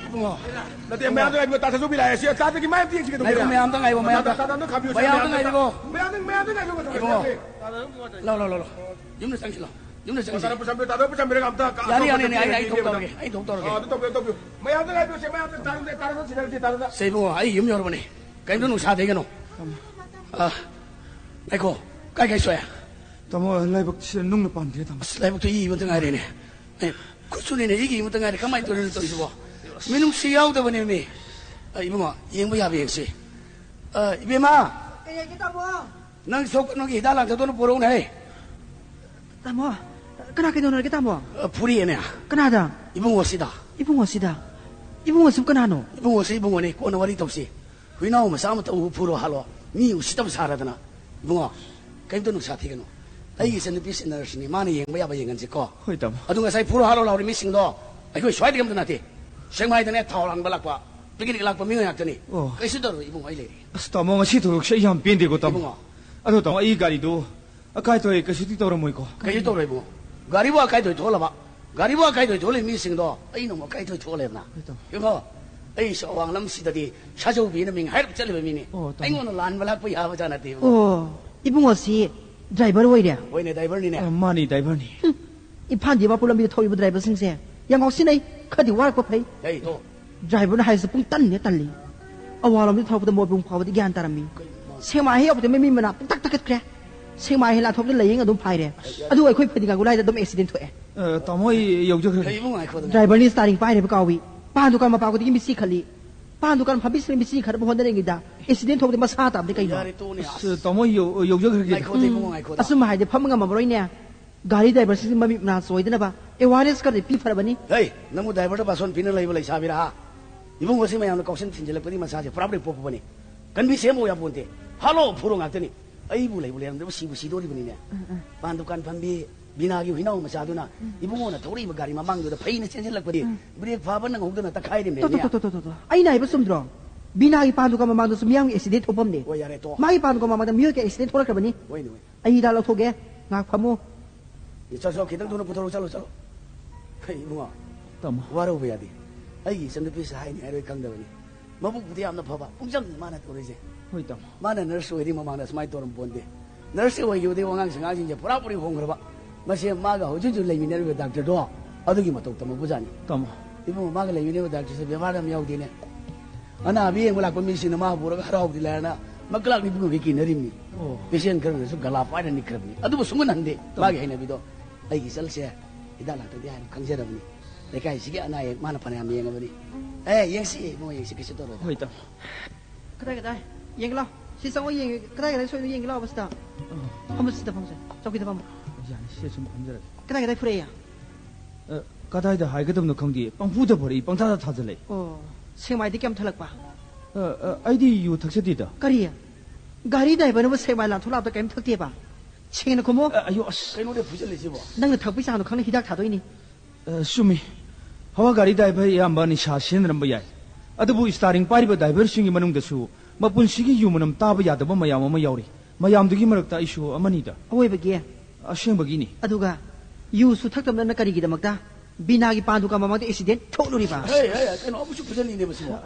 ꯏꯕꯨꯡꯉꯣ, ꯅꯠꯇꯦ, ꯃꯌꯥꯝꯗ ꯉꯥꯏꯕꯤꯌꯨ, ꯇꯥ ꯁꯟꯖꯨꯕꯤ ꯂꯥꯛꯑꯦ꯫ ꯁꯤ ꯇꯥꯗꯒꯤ ꯃꯌꯥꯝ ꯇꯦꯡꯁꯤꯒꯗꯧꯕ ꯉꯥꯏꯈꯣ, ꯃꯌꯥꯝꯗ ꯉꯥꯏꯈꯣ, ꯃꯌꯥꯝꯗ꯫ ꯇꯥ, ꯇꯥ, ꯇꯥ, ꯑꯝꯇ ꯈꯥꯝꯕꯤꯌꯨ, ꯃꯌꯥꯝꯗ ꯃꯌꯥꯝꯗ ꯉꯥꯏꯕꯤꯌꯣ꯫ ꯃꯌꯥꯝꯗ, ꯃꯌꯥꯝꯗ ꯉꯥꯏꯕꯤꯌꯨ, ꯏꯕꯨꯡꯉꯣ꯫ ꯂꯥꯎ, ꯂꯥꯎ, ꯂꯥꯎ, ꯂꯥꯎ꯫ ꯌꯨꯝꯗ ꯆꯪꯁꯤꯜꯂꯣ꯫ ꯌꯨꯝꯗ ꯆꯪꯁꯤꯜꯂꯣ꯫ ꯇꯥꯗ ꯄꯨꯁꯟꯕꯤꯌꯨ, ꯇꯥꯗ ꯄꯨꯁꯟꯕꯤꯔꯒ ꯑꯝꯇ ꯀꯥ-, ꯌꯥꯅꯤ, ꯌꯥꯅꯤ, ꯌꯥꯅꯤ, ꯑꯩ, ꯑꯩ ꯊꯣꯛ ꯇꯧꯔꯒꯦ, ꯑꯩ ꯊꯣꯛ ꯇꯧꯔꯒꯦ꯫ ꯑꯥ, ꯑꯗꯨ ꯇꯧꯕꯤꯌꯨ, ꯇꯧꯕꯤꯌꯨ꯫ ꯃꯌꯥꯝꯗ ꯉꯥꯏꯕꯤꯌꯨꯁꯦ, ꯃꯌꯥꯝꯗ ꯇꯥꯔꯝꯗꯦ, ꯇꯥꯔꯝꯗꯦ, ꯁꯤꯗ ꯂꯩꯇꯦ, ꯇꯥꯔꯝꯗꯦ꯫ ꯁꯦ ꯏꯕꯨꯡꯉꯣ, ꯑꯩ ꯌꯨꯝ ꯌꯧꯔꯕꯅꯦ꯫ ꯀꯩꯝꯇ ꯅꯨꯡꯁꯥ ꯊꯦꯡꯒꯅꯨ꯫ ꯑꯥ, ꯉꯥꯏꯈꯣ, ꯀꯥꯏ ꯀꯥꯏ ꯁꯣꯛꯑꯦ? ꯇꯥꯃꯣ, ꯂꯥꯏꯕꯛꯁꯤꯗ ꯅꯨꯡꯅ ꯄꯥꯟꯗ꯭ꯔꯦ, ꯇꯥꯃꯣ꯫ ꯑꯁ, ꯂꯥꯏꯕꯛꯇꯣ ꯏ ꯏꯕꯇ ꯉꯥꯏꯔꯦꯅꯦ꯫ ꯑꯦ, ꯈꯨꯠꯁꯨꯅꯤꯅꯦ, ꯏꯒꯤ ꯏꯕꯇ ꯉꯥꯏꯔꯦ꯫ ꯀꯃꯥꯏꯅ ꯇꯧꯔꯤꯅꯣ ꯇꯧꯔꯤꯁꯤꯕꯣ? ꯃꯤꯅꯨꯡꯁꯤ ꯌꯥꯎꯗꯕꯅꯦꯃꯤ꯫ ꯑ, ꯏꯕꯨꯡꯉꯣ, ꯌꯦꯡꯕ ꯌꯥꯕ ꯌꯦꯡꯁꯤ꯫ ꯑ, ꯏꯕꯦꯝꯃ! ꯀꯩ ꯍꯥꯏꯒꯦ, ꯇꯥꯃꯣ? ꯅꯪ ꯁꯣꯛ ꯀꯩꯅꯣꯒꯤ ꯍꯤꯗꯥꯛ ꯂꯥꯡꯊꯛꯇꯣ ꯑꯝꯇ ꯄꯨꯔꯛꯎꯅꯦ, ꯍꯩ꯫ ꯇꯥꯃꯣ, ꯀꯅꯥ ꯀꯩꯗꯧꯅꯔꯒꯦ, ꯇꯥꯃꯣ? ꯑ, ꯐꯨꯔꯤꯌꯦꯅꯦ꯫ ꯀꯅꯥꯗ? ꯏꯕꯨꯡꯉꯣꯁꯤꯗ꯫ ꯏꯕꯨꯡꯉꯣꯁꯤꯗ? ꯏꯕꯨꯡꯉꯣꯁꯤꯕꯨ ꯀꯅꯥꯅꯣ? ꯏꯕꯨꯡꯉꯣꯁꯤ ꯏꯕꯨꯡꯉꯣꯅꯦ, ꯀꯣꯟꯅ ꯋꯥꯔꯤ ꯇꯧꯁꯤ꯫ ꯍꯨꯏꯅꯥꯎ ꯃꯆꯥ ꯑꯃꯇ ꯎ ꯐꯨꯔꯣ ꯍꯥꯠꯂꯣ꯫ ꯃꯤ ꯎꯁꯤꯠꯇꯕ ꯁꯥꯔꯗꯅ꯫ ꯏꯕꯨꯡꯉꯣ, ꯀꯩꯝꯇ ꯅꯨꯡꯁꯥ ꯊꯤꯒꯅꯨ꯫ ꯑꯩꯒꯤ ꯏꯆꯟꯅꯨꯄꯤꯁꯤ ꯅꯔꯁꯅꯤ, ꯃꯥꯅ ꯌꯦꯡꯕ ꯌꯥꯕ ꯌꯦꯡꯍꯟꯁꯤꯀꯣ꯫ ꯍꯣꯏ, ꯇꯥꯃꯣ꯫ ꯑꯗꯨ ꯉꯁꯥꯏ ꯐꯨꯔꯣ ꯍꯥꯠꯂꯣ ꯂꯥꯎꯔꯤ ꯃꯤꯁꯤꯡꯗꯣ ꯑꯩꯈꯣꯏ ꯁ꯭ꯋꯥꯏꯗꯒꯤ ꯑꯝꯇ ꯅꯠꯇꯦ꯫ ꯁꯦꯛꯃꯥꯏꯗꯅꯦ ꯊꯥꯎ ꯂꯥꯡꯕ ꯂꯥꯛꯄ, ꯄꯤꯛꯅꯤꯛ ꯂꯥꯛꯄ ꯃꯤꯑꯣꯏ ꯉꯥꯛꯇꯅꯤ꯫ ꯑꯣ꯫ ꯀꯩꯁꯨ ꯇꯧꯔꯣꯏ ꯏꯕꯨꯡꯉꯣ, ꯑꯩ ꯂꯩꯔꯤ꯫ ꯑꯁ, ꯇꯥꯃꯣ, ꯉꯁꯤ ꯊꯧꯗꯣꯛꯁꯦ ꯑꯩ ꯌꯥꯝ ꯄꯦꯟꯗꯦꯀꯣ, ꯇꯥꯃꯣ꯫ ꯏꯕꯨꯡꯉꯣ꯫ ꯑꯗꯣ, ꯇꯥꯃꯣ, ꯑꯩ ꯒꯥꯔꯤꯗꯣ ꯑꯀꯥꯏ ꯊꯣꯛꯑꯦ, ꯀꯩꯁꯨꯗꯤ ꯇꯧꯔꯝꯃꯣꯏꯀꯣ? ꯀꯩꯁꯨ ꯇꯧꯔꯣꯏ ꯏꯕꯨꯡꯉꯣ꯫ ꯒꯥꯔꯤꯕꯨ ꯑꯀꯥꯏ ꯊꯣꯛꯑꯦ ꯊꯣꯛꯍꯜꯂꯕ? ꯒꯥꯔꯤꯕꯨ ꯑꯀꯥꯏ ꯊꯣꯛꯑꯦ ꯊꯣꯛꯍꯜꯂꯤ ꯃꯤꯁꯤꯡꯗꯣ ꯑꯩꯅ ꯑꯃꯨꯛ ꯑꯀꯥꯏ ꯊꯣꯛꯑꯦ ꯊꯣꯛꯍꯜꯂꯦꯗꯅ꯫ ꯍꯣꯏ, ꯇꯥꯃꯣ꯫ ꯏꯕꯨꯡꯉꯣ, ꯑꯩꯁꯨ ꯑꯋꯥꯡ ꯂꯝꯁꯤꯗꯗꯤ ꯁꯥꯖꯧꯕꯤꯅ ꯃꯤꯡ ꯍꯥꯏꯔꯞ ꯆꯠꯂꯤꯕ ꯃꯤꯅꯤ꯫ ꯑꯣ, ꯇꯥꯃꯣ꯫ ꯑꯩꯉꯣꯟꯗ ꯂꯥꯟꯕ ꯂꯥꯛꯄ ꯌꯥꯕ ꯖꯥꯠ ꯅꯠꯇꯦ ꯏꯕꯨꯡꯉꯣ꯫ ꯑꯣ, ꯏꯕꯨꯡꯉꯣꯁꯤ ꯗ꯭ꯔꯥꯏꯚꯔ ꯑꯣꯏꯔꯦ? ꯍꯣꯏꯅꯦ, ꯗ꯭ꯔꯥꯏꯚꯔꯅꯤꯅꯦ꯫ ꯑ, ꯃꯥꯅꯤ, ꯗ꯭ꯔꯥꯏꯚꯔꯅꯤ꯫ ꯍꯨꯝ, ꯏꯝꯐꯥꯜ ꯗꯤꯃꯥꯄꯨꯔ ꯂꯝꯕꯤꯗ ꯊꯧꯔꯤꯕ ꯗ꯭ꯔꯥꯏꯚꯔꯁꯤꯡꯁꯦ ꯌꯥꯝ ꯉꯥꯎꯁꯤꯟꯅꯩ, ꯈꯔꯗꯤ ꯋꯥꯔꯛꯄ ꯐꯩ꯫ ꯍꯩ, ꯇꯣ꯫ ꯗ꯭ꯔꯥꯏꯚꯔꯅ ꯍꯥꯏꯔꯤꯁꯦ ꯄꯨꯡ ꯇꯟꯅꯦ ꯇꯜꯂꯤ꯫ ꯑꯋꯥꯡꯂꯣꯝꯗ ꯊꯧꯔꯛꯄꯗ ꯃꯣꯏꯕꯨꯡ ꯐꯥꯎꯕꯗꯤ ꯒ꯭ꯌꯥꯟ ꯇꯥꯔꯝꯃꯤ꯫ ꯀꯩꯅꯣ? ꯁꯦꯛꯃꯥꯏ ꯍꯦꯛ ꯌꯧꯕꯗ ꯃꯤ ꯃꯅꯥ ꯄꯨꯡꯇꯛ ꯇꯛꯈꯠꯈ꯭ꯔꯦ꯫ ꯁꯦꯛꯃꯥꯏ ꯍꯦꯂꯥꯊꯣꯡꯗ ꯂꯥꯏꯌꯦꯡ ꯑꯗꯨꯝ ꯐꯥꯏꯔꯦ꯫ ꯑꯗꯨ ꯑꯩꯈꯣꯏ ꯐꯩꯗꯤꯡꯒꯥ ꯒꯨꯂꯥꯏꯗ ꯑꯗꯨꯝ ꯑꯦꯛꯁꯤꯗꯦꯟ ꯊꯣꯛꯑꯦ꯫ ꯑ, ꯇꯥꯃꯣ, ꯑꯩ ꯌꯧꯖꯈ꯭ꯔꯒꯦ꯫ ꯀꯩ ꯏꯕꯨꯡꯉꯣ, ꯉꯥꯏꯈꯣꯗꯅ꯫ ꯗ꯭ꯔꯥꯏꯚꯔꯅ ꯁ꯭ꯇꯥꯔꯤꯡ ꯄꯥꯏꯔꯦꯕ ꯀꯥꯎꯏ꯫ ꯄꯥꯟ ꯗꯨꯀꯥꯟ ꯃꯄꯥ ꯈꯨꯗꯤꯡꯒꯤ ꯃꯤꯠꯁꯤ ꯈꯠꯂꯤ꯫ ꯄꯥꯟ ꯗꯨꯀꯥꯟ ꯐꯝꯕꯤꯁꯤꯅ ꯃꯤꯠꯁꯤ ꯈꯠꯅꯕ ꯍꯣꯠꯅꯔꯤꯉꯩꯗ ꯑꯦꯛꯁꯤꯗꯦꯟ ꯊꯣꯛꯄꯗꯤ ꯃꯁꯥ ꯇꯥꯕꯗꯤ ꯀꯩꯅꯣ? ꯌꯥꯔꯦ, ꯇꯣꯛꯑꯣꯅꯦ, ꯑꯁ, ꯑꯁ꯫ ꯇꯥꯃꯣ, ꯑꯩ ꯌꯧ-, ꯌꯧꯖꯈ꯭ꯔꯒꯦ꯫ ꯉꯥꯏꯈꯣꯗ, ꯏꯕꯨꯡꯉꯣ, ꯉꯥꯏꯈꯣꯗ꯫ ꯑꯆꯨꯝꯕ ꯍꯥꯏꯗꯤ ꯐꯝꯕ ꯉꯝꯃꯔꯣꯏꯅꯦ꯫ ꯒꯥꯔꯤ ꯗ꯭ꯔꯥꯏꯚꯔꯁꯤꯡꯁꯤ ꯃꯃꯤꯠ ꯃꯅꯥ ꯆꯣꯏꯗꯅꯕ ꯑꯦꯋꯥꯔꯅꯦꯁ ꯈꯔꯗꯤ ꯄꯤꯐꯔꯕꯅꯤ꯫ ꯍꯦ, ꯅꯪꯕꯨ ꯗ꯭ꯔꯥꯏꯚꯔꯗ ꯕꯥꯁꯣꯟ ꯄꯤꯅ ꯂꯩꯕ ꯂꯩꯁꯥꯕꯤꯔꯥ? ꯏꯕꯨꯡꯉꯣꯁꯤ ꯃꯌꯥꯝꯅ ꯀꯥꯎꯁꯟ ꯊꯤꯟꯖꯤꯜꯂꯛꯄꯗꯤ ꯃꯁꯥꯁꯦ ꯄꯨꯔꯥ ꯄꯨꯔꯤ ꯄꯣꯛꯄꯅꯤ꯫ ꯀꯟꯕꯤ ꯁꯦꯝꯕ ꯌꯥꯄꯣꯟꯇꯦ꯫ ꯍꯥꯠꯂꯣ ꯐꯨꯔꯣ ꯉꯥꯛꯇꯅꯤ꯫ ꯑꯩꯕꯨ ꯂꯩꯕꯨ ꯂꯩꯔꯝꯗ꯭ꯔꯕ ꯁꯤꯕꯨ ꯁꯤꯗꯣꯔꯤꯕꯅꯤꯅꯦ꯫ ꯎꯝ, ꯎꯝ꯫ ꯄꯥꯟ ꯗꯨꯀꯥꯟ ꯐꯝꯕꯤ ꯕꯤꯅꯥꯒꯤ ꯍꯨꯏꯅꯥꯎ ꯃꯆꯥꯗꯨꯅ ꯎꯝ꯫ ꯏꯕꯨꯡꯉꯣꯅ ꯊꯧꯔꯛꯏꯕ ꯒꯥꯔꯤ ꯃꯃꯥꯡꯗꯨꯗ ꯐꯩꯅ ꯆꯦꯟꯁꯤꯜꯂꯛꯄꯗꯤ ꯎꯝ꯫ ꯕ꯭ꯔꯦꯛ ꯐꯥꯕ ꯅꯪꯍꯧꯗꯅ ꯇꯛꯈꯥꯏꯔꯤꯕꯅꯦ꯫ ꯇꯣ, ꯇꯣ, ꯇꯣ, ꯇꯣ, ꯇꯣ, ꯇꯣ꯫ ꯑꯩꯅ ꯍꯥꯏꯕ ꯆꯨꯝꯗ꯭ꯔꯣ? ꯕꯤꯅꯥꯒꯤ ꯄꯥꯟ ꯗꯨꯀꯥꯟ ꯃꯃꯥꯡꯗꯁꯨ ꯃꯤꯌꯥꯝꯒꯤ ꯑꯦꯛꯁꯤꯗꯦꯟ ꯊꯣꯛꯐꯝꯅꯦ꯫ ꯍꯣꯏ, ꯌꯥꯔꯦ, ꯇꯣ꯫ ꯃꯥꯒꯤ ꯄꯥꯟ ꯗꯨꯀꯥꯟ ꯃꯃꯥꯡꯗ ꯃꯤꯑꯣꯏ ꯀꯌꯥ ꯑꯦꯛꯁꯤꯗꯦꯟ ꯊꯣꯛꯂꯛꯈ꯭ꯔꯕꯅꯤ꯫ ꯍꯣꯏꯅꯦ, ꯍꯣꯏ꯫ ꯑꯩ ꯍꯤꯗꯥꯛ ꯂꯧꯊꯣꯛꯀꯦ, ꯉꯥꯏꯍꯥꯛ ꯐꯝꯃꯨ꯫ ꯆꯠꯂꯣ, ꯆꯠꯂꯣ, ꯈꯤꯇꯪ ꯊꯨꯅ ꯄꯨꯊꯣꯔꯛꯑꯣ, ꯆꯠꯂꯣ, ꯆꯠꯂꯣ꯫ ꯍꯩ, ꯏꯕꯨꯡꯉꯣ꯫ ꯇꯥꯃꯣ꯫ ꯋꯥꯔꯧꯕ ꯌꯥꯗꯦ꯫ ꯑꯩꯒꯤ ꯏꯆꯟꯅꯨꯄꯤꯁꯦ ꯍꯥꯏꯅꯤ ꯍꯥꯏꯔꯣꯏ ꯈꯪꯗꯕꯅꯤ꯫ ꯃꯕꯨꯛꯄꯨꯗꯤ ꯌꯥꯝꯅ ꯐꯕ, ꯄꯨꯡꯆꯝꯅꯤ ꯃꯥꯅ ꯇꯧꯔꯤꯁꯦ꯫ ꯍꯣꯏ, ꯇꯥꯃꯣ꯫ ꯃꯥꯅ ꯅꯔꯁ ꯑꯣꯏꯔꯤ ꯃꯃꯥꯡꯗ ꯁꯨꯃꯥꯏꯅ ꯇꯧꯔꯝꯄꯣꯟꯇꯦ꯫ ꯅꯔꯁ ꯑꯣꯏꯈꯤꯕꯗꯒꯤ ꯋꯥꯉꯥꯡ ꯁꯉꯥꯡꯁꯤꯡꯁꯦ ꯄꯨꯔꯥ ꯄꯨꯔꯤ ꯍꯣꯡꯈ꯭ꯔꯕ꯫ ꯃꯁꯦ ꯃꯥꯒ ꯍꯧꯖꯤꯛ ꯍꯧꯖꯤꯛ ꯂꯩꯃꯤꯟꯅꯔꯤꯕ ꯗꯥꯛꯇꯔꯗꯣ ꯑꯗꯨꯒꯤ ꯃꯇꯧ ꯇꯝꯃꯛꯄꯖꯥꯠꯅꯤ꯫ ꯇꯥꯃꯣ꯫ ꯏꯕꯨꯡꯉꯣ, ꯃꯥꯒ ꯂꯩꯃꯤꯟꯅꯔꯤꯕ ꯗꯥꯛꯇꯔꯁꯦ ꯕꯦꯕꯥꯔ ꯌꯥꯝ ꯌꯥꯎꯗꯦꯅꯦ꯫ ꯑꯅꯥꯕ ꯌꯦꯡꯕ ꯂꯥꯛꯄ ꯃꯤꯁꯤꯡꯅ ꯃꯥ ꯄꯨꯔꯒ ꯍꯔꯥꯎꯕꯗꯤ ꯂꯥꯏꯔꯅ ꯃꯀ꯭ꯂꯥꯛ ꯅꯤꯛꯄꯒꯤ ꯀꯤꯅꯔꯤꯕꯅꯤ꯫ ꯑꯣ꯫ ꯄꯦꯁꯦꯟ ꯈꯔꯅꯁꯨ ꯒꯂꯥ ꯄꯥꯏꯔ ꯅꯤꯛꯈ꯭ꯔꯕꯅꯤ꯫ ꯑꯗꯨꯕꯨ ꯁꯨꯡꯍꯟ ꯍꯟꯗꯦ꯫ ꯇꯥꯃꯣ꯫ ꯃꯥꯒꯤ ꯍꯩꯅꯕꯤꯗꯣ꯫ ꯑꯩꯒꯤ ꯏꯆꯜꯁꯦ ꯍꯤꯗꯥꯛ ꯂꯥꯡꯊꯛꯇꯤ ꯍꯥꯟꯅ ꯈꯪꯖꯔꯕꯅꯤ꯫ ꯂꯩꯀꯥꯏꯁꯤꯒꯤ ꯑꯅꯥ ꯑꯌꯦꯛ ꯃꯥꯅ ꯐꯅꯌꯥꯝ ꯌꯦꯡꯉꯕꯅꯤ꯫ ꯑꯦ, ꯌꯦꯡꯁꯤ, ꯏꯕꯨꯡꯉꯣ, ꯌꯦꯡꯁꯤ, ꯀꯩꯁꯨ ꯇꯧꯔꯣꯏꯗ꯫ ꯍꯣꯏ, ꯇꯥꯃꯣ꯫ ꯀꯗꯥꯏ, ꯀꯗꯥꯏ? ꯌꯦꯡꯒꯦ ꯂꯥꯎ꯫ ꯁꯤ ꯆꯪꯉꯣ, ꯌꯦꯡꯒꯦ꯫ ꯀꯗꯥꯏ, ꯀꯗꯥꯏ ꯁꯣꯏꯅꯣ ꯌꯦꯡꯒꯦ ꯂꯥꯎꯕ ꯁꯤꯗ꯫ ꯑ꯫ ꯐꯝꯃꯣ, ꯁꯤꯗ ꯐꯝꯁꯦ꯫ ꯆꯧꯀꯤꯗ ꯐꯝꯃꯣ꯫ ꯌꯥꯅꯤ, ꯁꯤꯗ ꯁꯨꯝ ꯐꯝꯖꯔꯒꯦ꯫ ꯀꯗꯥꯏ, ꯀꯗꯥꯏ ꯐꯨꯔꯛꯑꯦ? ꯑ, ꯀꯗꯥꯏꯗ ꯍꯥꯏꯒꯗꯕꯅꯣ ꯈꯪꯗꯦ꯫ ꯄꯪꯐꯨꯗ ꯐꯨꯔꯛꯏ, ꯄꯪꯊꯥꯗ ꯊꯥꯖꯤꯜꯂꯛꯏ꯫ ꯑꯣ, ꯁꯦꯛꯃꯥꯏꯗꯤ ꯀꯌꯥꯝ ꯊꯜꯂꯛꯄ? ꯑ, ꯑ, ꯑꯩꯗꯤ ꯌꯨ ꯊꯛꯆꯗꯦꯗ꯫ ꯀꯔꯤ? ꯒꯥꯔꯤ ꯗ꯭ꯔꯥꯏꯚꯔꯅꯕꯨ ꯁꯦꯛꯃꯥꯏ ꯂꯥꯟꯊꯣꯛ ꯂꯥꯛꯄꯗ ꯀꯔꯤꯝ ꯊꯛꯇꯦꯕ? ꯁꯦꯡꯅ ꯈꯨꯝꯃꯣ꯫ ꯑ, ꯑꯌꯣ, ꯑꯁ꯫ ꯀꯩꯅꯣꯅꯦ ꯐꯨꯖꯜꯂꯤꯁꯤꯕꯣ? ꯅꯪꯅ ꯊꯛꯄꯩ ꯆꯥꯡꯗꯣ ꯈꯪꯅ ꯍꯤꯗꯥꯛ ꯊꯥꯗꯣꯛꯏꯅꯤ꯫ ꯑ, ꯆꯨꯝꯃꯤ꯫ ꯍꯋꯥ ꯒꯥꯔꯤ ꯗ꯭ꯔꯥꯏꯚꯔ ꯑꯌꯥꯝꯕ ꯅꯤꯁꯥ ꯁꯤꯖꯤꯟꯅꯔꯝꯕ ꯌꯥꯏ꯫ ꯑꯗꯨꯕꯨ ꯁ꯭ꯇꯥꯔꯤꯡ ꯄꯥꯏꯔꯤꯕ ꯗ꯭ꯔꯥꯏꯚꯔꯁꯤꯡꯒꯤ ꯃꯅꯨꯡꯗꯁꯨ ꯃꯄꯨꯟꯁꯤꯒꯤ ꯌꯨ ꯃꯅꯝ ꯇꯥꯕ ꯌꯥꯗꯕ ꯃꯌꯥꯝ ꯑꯃ ꯌꯥꯎꯔꯤ꯫ ꯃꯌꯥꯝꯗꯨꯒꯤ ꯃꯔꯛꯇ ꯑꯩꯁꯨ ꯑꯃꯅꯤꯗ꯫ ꯑꯋꯣꯏꯕꯒꯤ? ꯑꯁꯦꯡꯕꯒꯤꯅꯤ꯫ ꯑꯗꯨꯒ ꯌꯨꯁꯨ ꯊꯛꯇꯕꯅ ꯀꯔꯤꯒꯤꯗꯃꯛꯇ ꯕꯤꯅꯥꯒꯤ ꯄꯥꯟ ꯗꯨꯀꯥꯟ ꯃꯃꯥꯡꯗ ꯑꯦꯛꯁꯤꯗꯦꯟ ꯊꯣꯛꯂꯨꯔꯤꯕ? ꯍꯦ, ꯍꯦ, ꯀꯩꯅꯣ ꯑꯃꯨꯛꯁꯨ ꯐꯨꯖꯜꯂꯤꯅꯦ ꯃꯁꯤꯕꯣ?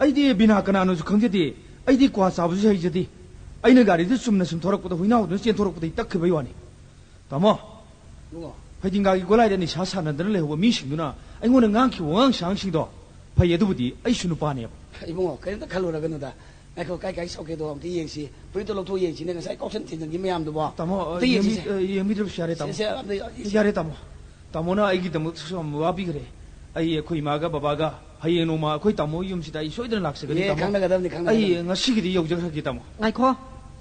ꯑꯩꯗꯤ ꯕꯤꯅꯥ ꯀꯅꯥꯅꯣꯁꯨ ꯈꯪꯖꯗꯦ꯫ ꯑꯩꯗꯤ ꯀ꯭ꯋꯥ ꯆꯥꯕꯁꯨ ꯍꯩꯖꯗꯦ꯫ ꯑꯩꯅ ꯒꯥꯔꯤꯗ ꯆꯨꯝꯅ ꯁꯨꯝ ꯊꯧꯔꯛꯄꯗ ꯍꯨꯏꯅꯥꯎꯗꯨꯅ ꯆꯦꯟꯊꯣꯔꯛꯄꯗꯒꯤ ꯇꯛꯈꯤꯕꯩ ꯋꯥꯅꯤ꯫ ꯇꯥꯃꯣ, ꯏꯕꯨꯡꯉꯣ꯫ ꯐꯩꯗꯤꯡꯒꯥꯒꯤ ꯒꯣꯂꯥꯏꯗ ꯅꯤꯁꯥ ꯁꯥꯟꯅꯗꯅ ꯂꯩꯍꯧꯕ ꯃꯤꯁꯤꯡꯗꯨꯅ ꯑꯩꯉꯣꯟꯗ ꯉꯥꯡꯈꯤꯕ ꯋꯥꯉꯥꯡ ꯁꯉꯥꯡꯁꯤꯡꯗꯣ ꯐꯩ, ꯑꯗꯨꯕꯨꯗꯤ ꯑꯩꯁꯨ ꯅꯨꯄꯥꯅꯦꯕ꯫ ꯏꯕꯨꯡꯉꯣ, ꯀꯔꯤꯝꯇ ꯈꯜꯂꯨꯔꯒꯅꯨꯗ꯫ ꯉꯥꯏꯈꯣ, ꯀꯥꯏ ꯀꯥꯏ ꯁꯣꯛꯀꯦꯗꯣ ꯑꯝꯇ ꯌꯦꯡꯁꯤ꯫ ꯐꯨꯔꯤꯠꯇꯣ ꯂꯧꯊꯣꯛ ꯌꯦꯡꯁꯤꯅꯦ, ꯉꯁꯥꯏ ꯀꯣꯛꯁꯟ ꯊꯤꯟꯖꯟꯈꯤ ꯃꯌꯥꯝꯗꯨꯕꯣ꯫ ꯇꯥꯃꯣ, ꯑ, ꯑꯝꯇ ꯌꯦꯡꯁꯤꯁꯦ꯫ ꯌꯦꯡꯕꯤ-, ꯑ, ꯌꯦꯡꯕꯤꯗ꯭ꯔꯕꯁꯨ ꯌꯥꯔꯦ, ꯇꯥꯃꯣ꯫ ꯁꯦ, ꯁꯦ, ꯑꯝꯇ ꯌꯦꯡꯁꯤ꯫ ꯌꯥꯔꯦ, ꯇꯥꯃꯣ꯫ ꯇꯥꯃꯣꯅ ꯑꯩꯒꯤꯗꯃꯛꯇꯁꯨ ꯌꯥꯝ ꯋꯥꯕꯤꯈ꯭ꯔꯦ꯫ ꯑꯩ ꯑꯩꯈꯣꯏ ꯏꯃꯥꯒ ꯕꯕꯥꯒ ꯍꯌꯦꯡ ꯅꯣꯡꯃ ꯑꯩꯈꯣꯏ ꯇꯥꯃꯣ ꯌꯨꯝꯁꯤꯗ ꯑꯩ ꯁꯣꯏꯗꯅ ꯂꯥꯛꯆꯒꯅꯤ, ꯑꯦ, ꯇꯥꯃꯣ꯫ ꯈꯪꯅꯒꯗꯕꯅꯤ, ꯈꯪꯅꯒꯗꯕꯅꯤ꯫ ꯑꯩ ꯉꯁꯤꯒꯤꯗꯤ ꯌꯧꯖꯈ꯭ꯔꯒꯦ, ꯇꯥꯃꯣ꯫ ꯉꯥꯏꯈꯣ꯫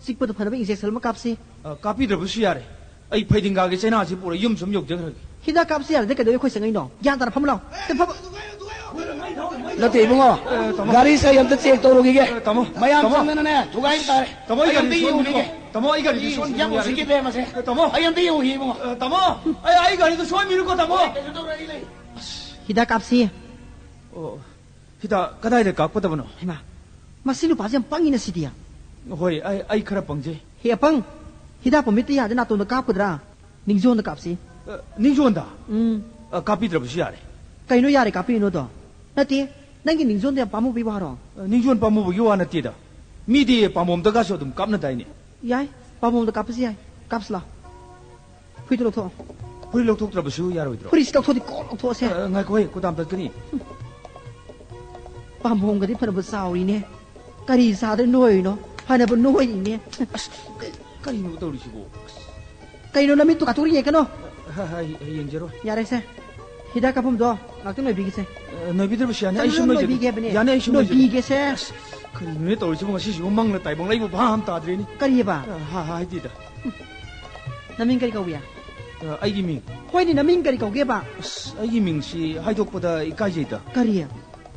ꯆꯤꯛꯄꯗ ꯐꯅꯕ injection ꯑꯃ ꯀꯥꯞꯁꯤ꯫ ꯑ, ꯀꯥꯞꯄꯤꯗ꯭ꯔꯕꯁꯨ ꯌꯥꯔꯦ꯫ ꯑꯩ ꯐꯩꯗꯤꯡꯒꯥꯒꯤ ꯆꯩꯅꯥꯁꯤ ꯄꯨꯔ ꯌꯨꯝ ꯁꯨꯝ ꯌꯧꯖꯈ꯭ꯔꯒꯦ꯫ ꯍꯤꯗꯥꯛ ꯀꯥꯞꯁꯤ ꯌꯥꯔꯗꯤ ꯀꯩꯗꯧꯋꯦ ꯑꯩꯈꯣꯏ ꯆꯪꯉꯛꯏꯅꯣ? ꯒ꯭ꯌꯥꯟ ꯇꯥꯅ ꯐꯝꯃꯨ ꯂꯥꯎ꯫ ꯁꯦ, ꯐꯝ-, ꯅꯠꯇꯦ ꯏꯕꯨꯡꯉꯣ, ꯒꯥꯔꯤꯁꯦ ꯑꯩ ꯑꯝꯇ check ꯇꯧꯔꯨꯈꯤꯒꯦ꯫ ꯑ, ꯇꯥꯃꯣ, ꯃꯌꯥꯝ ꯇꯥꯃꯣ꯫ ꯆꯪꯗꯅꯅꯦ ꯊꯨꯒꯥꯏ ꯇꯥꯔꯦ꯫ ꯇꯥꯃꯣ, ꯑꯩ ꯑꯩ ꯑꯝꯇ ꯒꯥꯔꯤꯗꯨ ꯌꯦꯡꯉꯨꯈꯤꯒꯦ꯫ ꯁꯣꯏꯕꯅꯤꯀꯣ꯫ ꯇꯥꯃꯣ, ꯑꯩ ꯒꯥꯔꯤꯗꯨ ꯑꯩ ꯁꯣꯏꯕꯅꯤꯀꯣ꯫ ꯌꯥꯝ ꯎꯁꯤꯠꯈꯤꯗ꯭ꯔꯦ ꯃꯁꯦ꯫ ꯑ, ꯇꯥꯃꯣ, ꯑꯩ, ꯑꯩ ꯒꯥꯔꯤꯗꯨ ꯁꯣꯏꯕꯅꯤꯀꯣ, ꯇꯥꯃꯣ꯫ ꯀꯩꯁꯨ ꯇꯧꯔꯣꯏ, ꯑꯩ ꯂꯩ꯫ ꯍꯤꯗꯥꯛ ꯀꯥꯞꯁꯤ꯫ ꯑꯣ, ꯍꯤꯗꯥꯛ ꯀꯗꯥꯏꯗ ꯀꯥꯞꯀꯗꯕꯅꯣ? ꯍꯩꯃꯥ, ꯃꯁꯤ ꯅꯨꯄꯥꯁꯦ ꯌꯥꯝ ꯄꯪꯉꯤꯅ ꯁꯤꯗꯤ꯫ ꯍꯣꯏ, ꯑꯩ, ꯑꯩ ꯈꯔ ꯄꯪꯖꯩ꯫ ꯍꯦ ꯑꯄꯪ, ꯍꯤꯗꯥꯛ ꯄꯨꯃꯤꯠꯇ ꯌꯥꯗꯦ, ꯅꯥꯇꯣꯟꯗ ꯀꯥꯞꯀꯗ꯭ꯔꯥ? ꯅꯤꯡꯖꯣꯟꯗ ꯀꯥꯞꯁꯤ꯫ ꯑ, ꯅꯤꯡꯖꯣꯟꯗ? ꯎꯝ꯫ ꯑ, ꯀꯥꯞꯄꯤꯗ꯭ꯔꯕꯁꯨ ꯌꯥꯔꯦ꯫ ꯀꯩꯅꯣ ꯌꯥꯔꯦ ꯀꯥꯞꯄꯤꯅꯣꯗꯣ? ꯅꯠꯇꯦ, ꯅꯪꯒꯤ ꯅꯤꯡꯖꯣꯟꯗ ꯌꯥꯝ ꯄꯥꯝꯃꯨꯕꯒꯤ ꯋꯥꯔꯣ? ꯑ, ꯅꯤꯡꯖꯣꯟ ꯄꯥꯝꯃꯨꯕꯒꯤ ꯋꯥ ꯅꯠꯇꯦꯗ꯫ ꯃꯤꯗꯤ ꯄꯥꯝꯕꯣꯝꯗꯒꯁꯨ ꯑꯗꯨꯝ ꯀꯥꯞꯅꯗꯥꯏꯅꯦ꯫ ꯌꯥꯏ, ꯄꯥꯝꯕꯣꯝꯗ ꯀꯥꯞꯄꯁꯨ ꯌꯥꯏ꯫ ꯀꯥꯞꯁꯤ ꯂꯥꯎ꯫ ꯐꯨꯔꯤꯠꯇꯣ ꯂꯧꯊꯣꯛꯑꯣ꯫ ꯐꯨꯔꯤꯠ ꯂꯧꯊꯣꯛꯇ꯭ꯔꯕꯁꯨ ꯌꯥꯔꯣꯏꯗ꯭ꯔꯣ? ꯐꯨꯔꯤꯠꯁꯤ ꯂꯧꯊꯣꯛꯑꯗꯤ ꯀꯣꯛ ꯂꯧꯊꯣꯛꯑꯁꯦ꯫ ꯑ, ꯉꯥꯏꯈꯣꯍꯦ, ꯀꯣꯗꯥꯝ ꯇꯠꯀꯅꯤ꯫ ꯄꯥꯝꯕꯣꯝꯒꯗꯤ ꯐꯅꯕ ꯆꯥꯎꯔꯤꯅꯦ꯫ ꯀꯔꯤ ꯆꯥꯗ꯭ꯔ ꯅꯣꯏꯔꯤꯅꯣ? ꯐꯅꯕ ꯅꯣꯏꯔꯤꯅꯦ꯫ ꯑꯁ, ꯀ-, ꯀꯔꯤꯅꯣ ꯇꯧꯔꯤꯁꯤꯕꯣ? ꯀꯩꯅꯣ ꯅꯃꯤꯠꯇꯨ ꯀꯥꯊꯣꯛꯔꯤ ꯌꯦꯡꯀꯅꯣ꯫ ꯍ, ꯍ, ꯑꯩ, ꯑꯩ ꯌꯦꯡꯖꯔꯣꯏ꯫ ꯌꯥꯔꯦꯁꯦ꯫ ꯍꯤꯗꯥꯛ ꯀꯥꯞꯐꯝꯗꯣ ꯉꯥꯛꯇꯪ ꯅꯣꯏꯕꯤꯒꯦꯁꯦ꯫ ꯑ, ꯅꯣꯏꯕꯤꯗ꯭ꯔꯕꯁꯨ ꯌꯥꯅꯤ, ꯑꯩ ꯀꯩꯅꯣ ꯁꯨꯝ ꯅꯣꯏꯖꯒꯦ꯫ ꯅꯣꯏꯕꯤꯒꯦ ꯍꯥꯏꯕꯅꯦ꯫ ꯌꯥꯅꯤ, ꯑꯩ ꯁꯨꯝ ꯅꯣꯏꯖꯒꯦ꯫ ꯅꯣꯏꯕꯤꯒꯦꯁꯦ꯫ ꯑꯁ, ꯀꯔꯤꯅꯣꯅꯦ ꯇꯧꯔꯤꯁꯤꯕꯣ? ꯉꯁꯤꯁꯤꯕꯨ ꯃꯪꯅ ꯇꯥꯏꯕꯪ ꯂꯩꯕꯨ ꯚꯥꯞ ꯑꯃ ꯇꯥꯗ꯭ꯔꯦꯅꯦ꯫ ꯀꯔꯤꯑꯕ? ꯑ, ꯍ, ꯍ, ꯍꯥꯏꯗꯦꯗ꯫ ꯅꯃꯤꯡ ꯀꯔꯤ ꯀꯧꯏ? ꯑ, ꯑꯩꯒꯤ ꯃꯤꯡ꯫ ꯍꯣꯏꯅꯦ, ꯅꯃꯤꯡ ꯀꯔꯤ ꯀꯧꯒꯦꯕ? ꯑꯁ, ꯑꯩꯒꯤ ꯃꯤꯡꯁꯤ ꯍꯥꯏꯗꯣꯛꯄꯗ ꯏꯀꯥꯏꯖꯩꯗ꯫ ꯀꯔꯤ?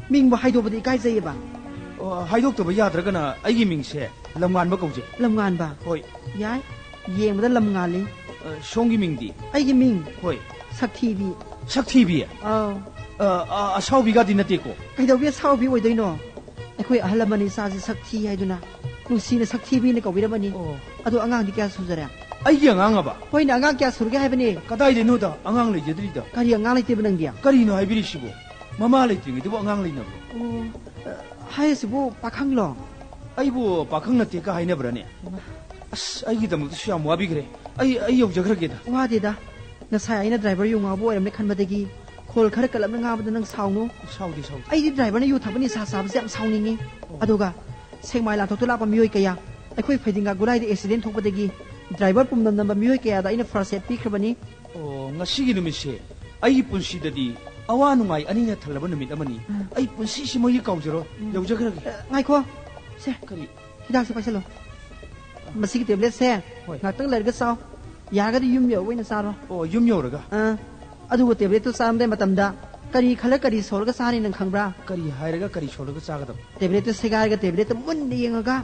ꯃꯤꯡꯕꯨ ꯍꯥꯏꯗꯣꯛꯄꯗ ꯏꯀꯥꯏꯖꯩꯌꯦꯕ? ꯑ, ꯍꯥꯏꯗꯣꯛꯇꯕ ꯌꯥꯗ꯭ꯔꯒꯅ ꯑꯩꯒꯤ ꯃꯤꯡꯁꯦ ꯂꯝꯉꯥꯟꯕ ꯀꯧꯖꯩ꯫ ꯂꯝꯉꯥꯟꯕ? ꯍꯣꯏ꯫ ꯌꯥꯏ, ꯌꯦꯡꯕꯗ ꯂꯝ ꯉꯥꯜꯂꯤ꯫ ꯑ, ꯁꯣꯝꯒꯤ ꯃꯤꯡꯗꯤ? ꯑꯩꯒꯤ ꯃꯤꯡ ꯍꯣꯏ꯫ ꯁꯛꯊꯤꯕꯤ꯫ ꯁꯛꯊꯤꯕꯤ? ꯑꯥꯎ꯫ ꯑ, ꯑ, ꯑꯁꯥꯎꯕꯤꯒꯗꯤ ꯅꯠꯇꯦꯀꯣ? ꯀꯩꯗꯧꯕꯤ ꯑꯁꯥꯎꯕꯤ ꯑꯣꯏꯗꯣꯏꯅꯣ? ꯑꯩꯈꯣꯏ ꯑꯍꯜ ꯂꯃꯟꯅ ꯏꯆꯥꯁꯤ ꯁꯛꯊꯤ ꯍꯥꯏꯗꯨꯅ ꯅꯨꯡꯁꯤꯅ ꯁꯛꯊꯤꯕꯤꯅ ꯀꯧꯕꯤꯔꯝꯕꯅꯤ꯫ ꯑꯣ꯫ ꯑꯗꯣ ꯑꯉꯥꯡꯗꯤ ꯀꯌꯥ ꯁꯨꯖꯔꯦ? ꯑꯩꯒꯤ ꯑꯉꯥꯡ ꯑꯕ? ꯍꯣꯏꯅꯦ, ꯑꯉꯥꯡ ꯀꯌꯥ ꯁꯨꯔꯒꯦ ꯍꯥꯏꯕꯅꯤ? ꯀꯗꯥꯏꯗꯩꯅꯣꯗ, ꯑꯉꯥꯡ ꯂꯩꯖꯗ꯭ꯔꯤꯗ꯫ ꯀꯔꯤ ꯑꯉꯥꯡ ꯂꯩꯇꯦꯕ ꯅꯪꯗꯤ? ꯀꯔꯤꯅꯣ ꯍꯥꯏꯕꯤꯔꯤꯁꯤꯕꯣ? ꯃꯃꯥ ꯂꯩꯇ꯭ꯔꯤꯉꯩꯗꯕꯨ ꯑꯉꯥꯡ ꯂꯩꯅꯕ꯭ꯔꯣ? ꯑꯣ, ꯍꯥꯏꯔꯤꯁꯤꯕꯨ ꯄꯥꯈꯪꯂꯣ? ꯑꯩꯕꯨ ꯄꯥꯈꯪ ꯅꯠꯇꯦꯒ ꯍꯥꯏꯅꯕ꯭ꯔꯅꯦ? ꯑꯁ, ꯑꯩꯒꯤꯗꯃꯛꯇꯁꯨ ꯌꯥꯝ ꯋꯥꯕꯤꯈ꯭ꯔꯦ꯫ ꯑꯩ, ꯑꯩ ꯌꯧꯖꯈ꯭ꯔꯒꯦꯗ꯫ ꯋꯥꯗꯦꯗ꯫ ꯉꯁꯥꯏ ꯑꯩꯅ ꯗ꯭ꯔꯥꯏꯚꯔ ꯌꯨ ꯉꯥꯎꯕ ꯑꯣꯏꯔꯝꯅꯤ ꯈꯟꯕꯗꯒꯤ ꯈꯣꯜ ꯈꯔ ꯀꯜꯂꯞꯅ ꯉꯥꯡꯕꯗ ꯅꯪ ꯁꯥꯎꯅꯨ꯫ ꯁꯥꯎꯗꯦ, ꯁꯥꯎꯗꯦ꯫ ꯑꯩꯗꯤ ꯗ꯭ꯔꯥꯏꯚꯔꯅ ꯌꯨ ꯊꯛꯄ ꯅꯤꯁꯥ ꯆꯥꯕꯁꯦ ꯌꯥꯝ ꯁꯥꯎꯅꯤꯡꯉꯤ꯫ ꯑꯗꯨꯒ ꯁꯦꯛꯃꯥꯏ ꯂꯥꯟꯊꯣꯛꯇ ꯂꯥꯛꯄ ꯃꯤꯑꯣꯏ ꯀꯌꯥ, ꯑꯩꯈꯣꯏ ꯐꯩꯗꯤꯡꯒꯥ ꯒꯨꯂꯥꯏꯗ ꯑꯦꯛꯁꯤꯗꯦꯟ ꯊꯣꯛꯄꯗꯒꯤ ꯗ꯭ꯔꯥꯏꯚꯔ ꯄꯨꯝꯅꯝ ꯅꯝꯕ ꯃꯤꯑꯣꯏ ꯀꯌꯥꯗ ꯑꯩꯅ ꯐꯥꯔꯁ ꯑꯦꯗ ꯄꯤꯈ꯭ꯔꯕꯅꯤ꯫ ꯑꯣ, ꯉꯁꯤꯒꯤ ꯅꯨꯃꯤꯠꯁꯦ ꯑꯩꯒꯤ ꯄꯨꯟꯁꯤꯗꯗꯤ ꯑꯋꯥ ꯅꯨꯡꯉꯥꯏ ꯑꯅꯤꯅ ꯊꯜꯂꯕ ꯅꯨꯃꯤꯠ ꯑꯃꯅꯤ꯫ ꯎꯝ꯫ ꯑꯩ ꯄꯨꯟꯁꯤꯁꯤꯃꯒꯤ ꯀꯥꯎꯖꯔꯣꯏ꯫ ꯎꯝ꯫ ꯌꯧꯖꯈ꯭ꯔꯒꯦ꯫ ꯑ, ꯉꯥꯏꯈꯣ꯫ ꯁꯦ꯫ ꯀꯔꯤ? ꯍꯤꯗꯥꯛꯁꯦ ꯄꯥꯏꯁꯜꯂꯣ꯫ ꯃꯁꯤꯒꯤ ꯇꯦꯕ꯭ꯂꯦꯠꯁꯦ ꯍꯣꯏ꯫ ꯉꯥꯛꯇꯪ ꯂꯩꯔꯒ ꯆꯥꯎ꯫ ꯌꯥꯔꯒꯗꯤ ꯌꯨꯝ ꯌꯧꯔꯒ ꯑꯣꯏꯅ ꯆꯥꯔꯣ꯫ ꯑꯣ, ꯌꯨꯝ ꯌꯧꯔꯒ? ꯑꯥ꯫ ꯑꯗꯨꯒ ꯇꯦꯕ꯭ꯂꯦꯠꯇꯨ ꯆꯥꯔꯝꯗꯥꯏ ꯃꯇꯝꯗ ꯀꯔꯤ ꯈꯜꯂ ꯀꯔꯤ ꯁꯣꯜꯂꯒ ꯆꯥꯅꯤ ꯅꯪ ꯈꯪꯕ꯭ꯔꯥ? ꯀꯔꯤ ꯍꯥꯏꯔꯒ ꯀꯔꯤ ꯁꯣꯜꯂꯒ ꯆꯥꯒꯗꯕ? ꯇꯦꯕ꯭ꯂꯦꯠꯇꯨ ꯁꯦꯒꯥꯏꯔꯒ ꯇꯦꯕ꯭ꯂꯦꯠꯇ ꯃꯨꯟꯅ ꯌꯦꯡꯉꯒ,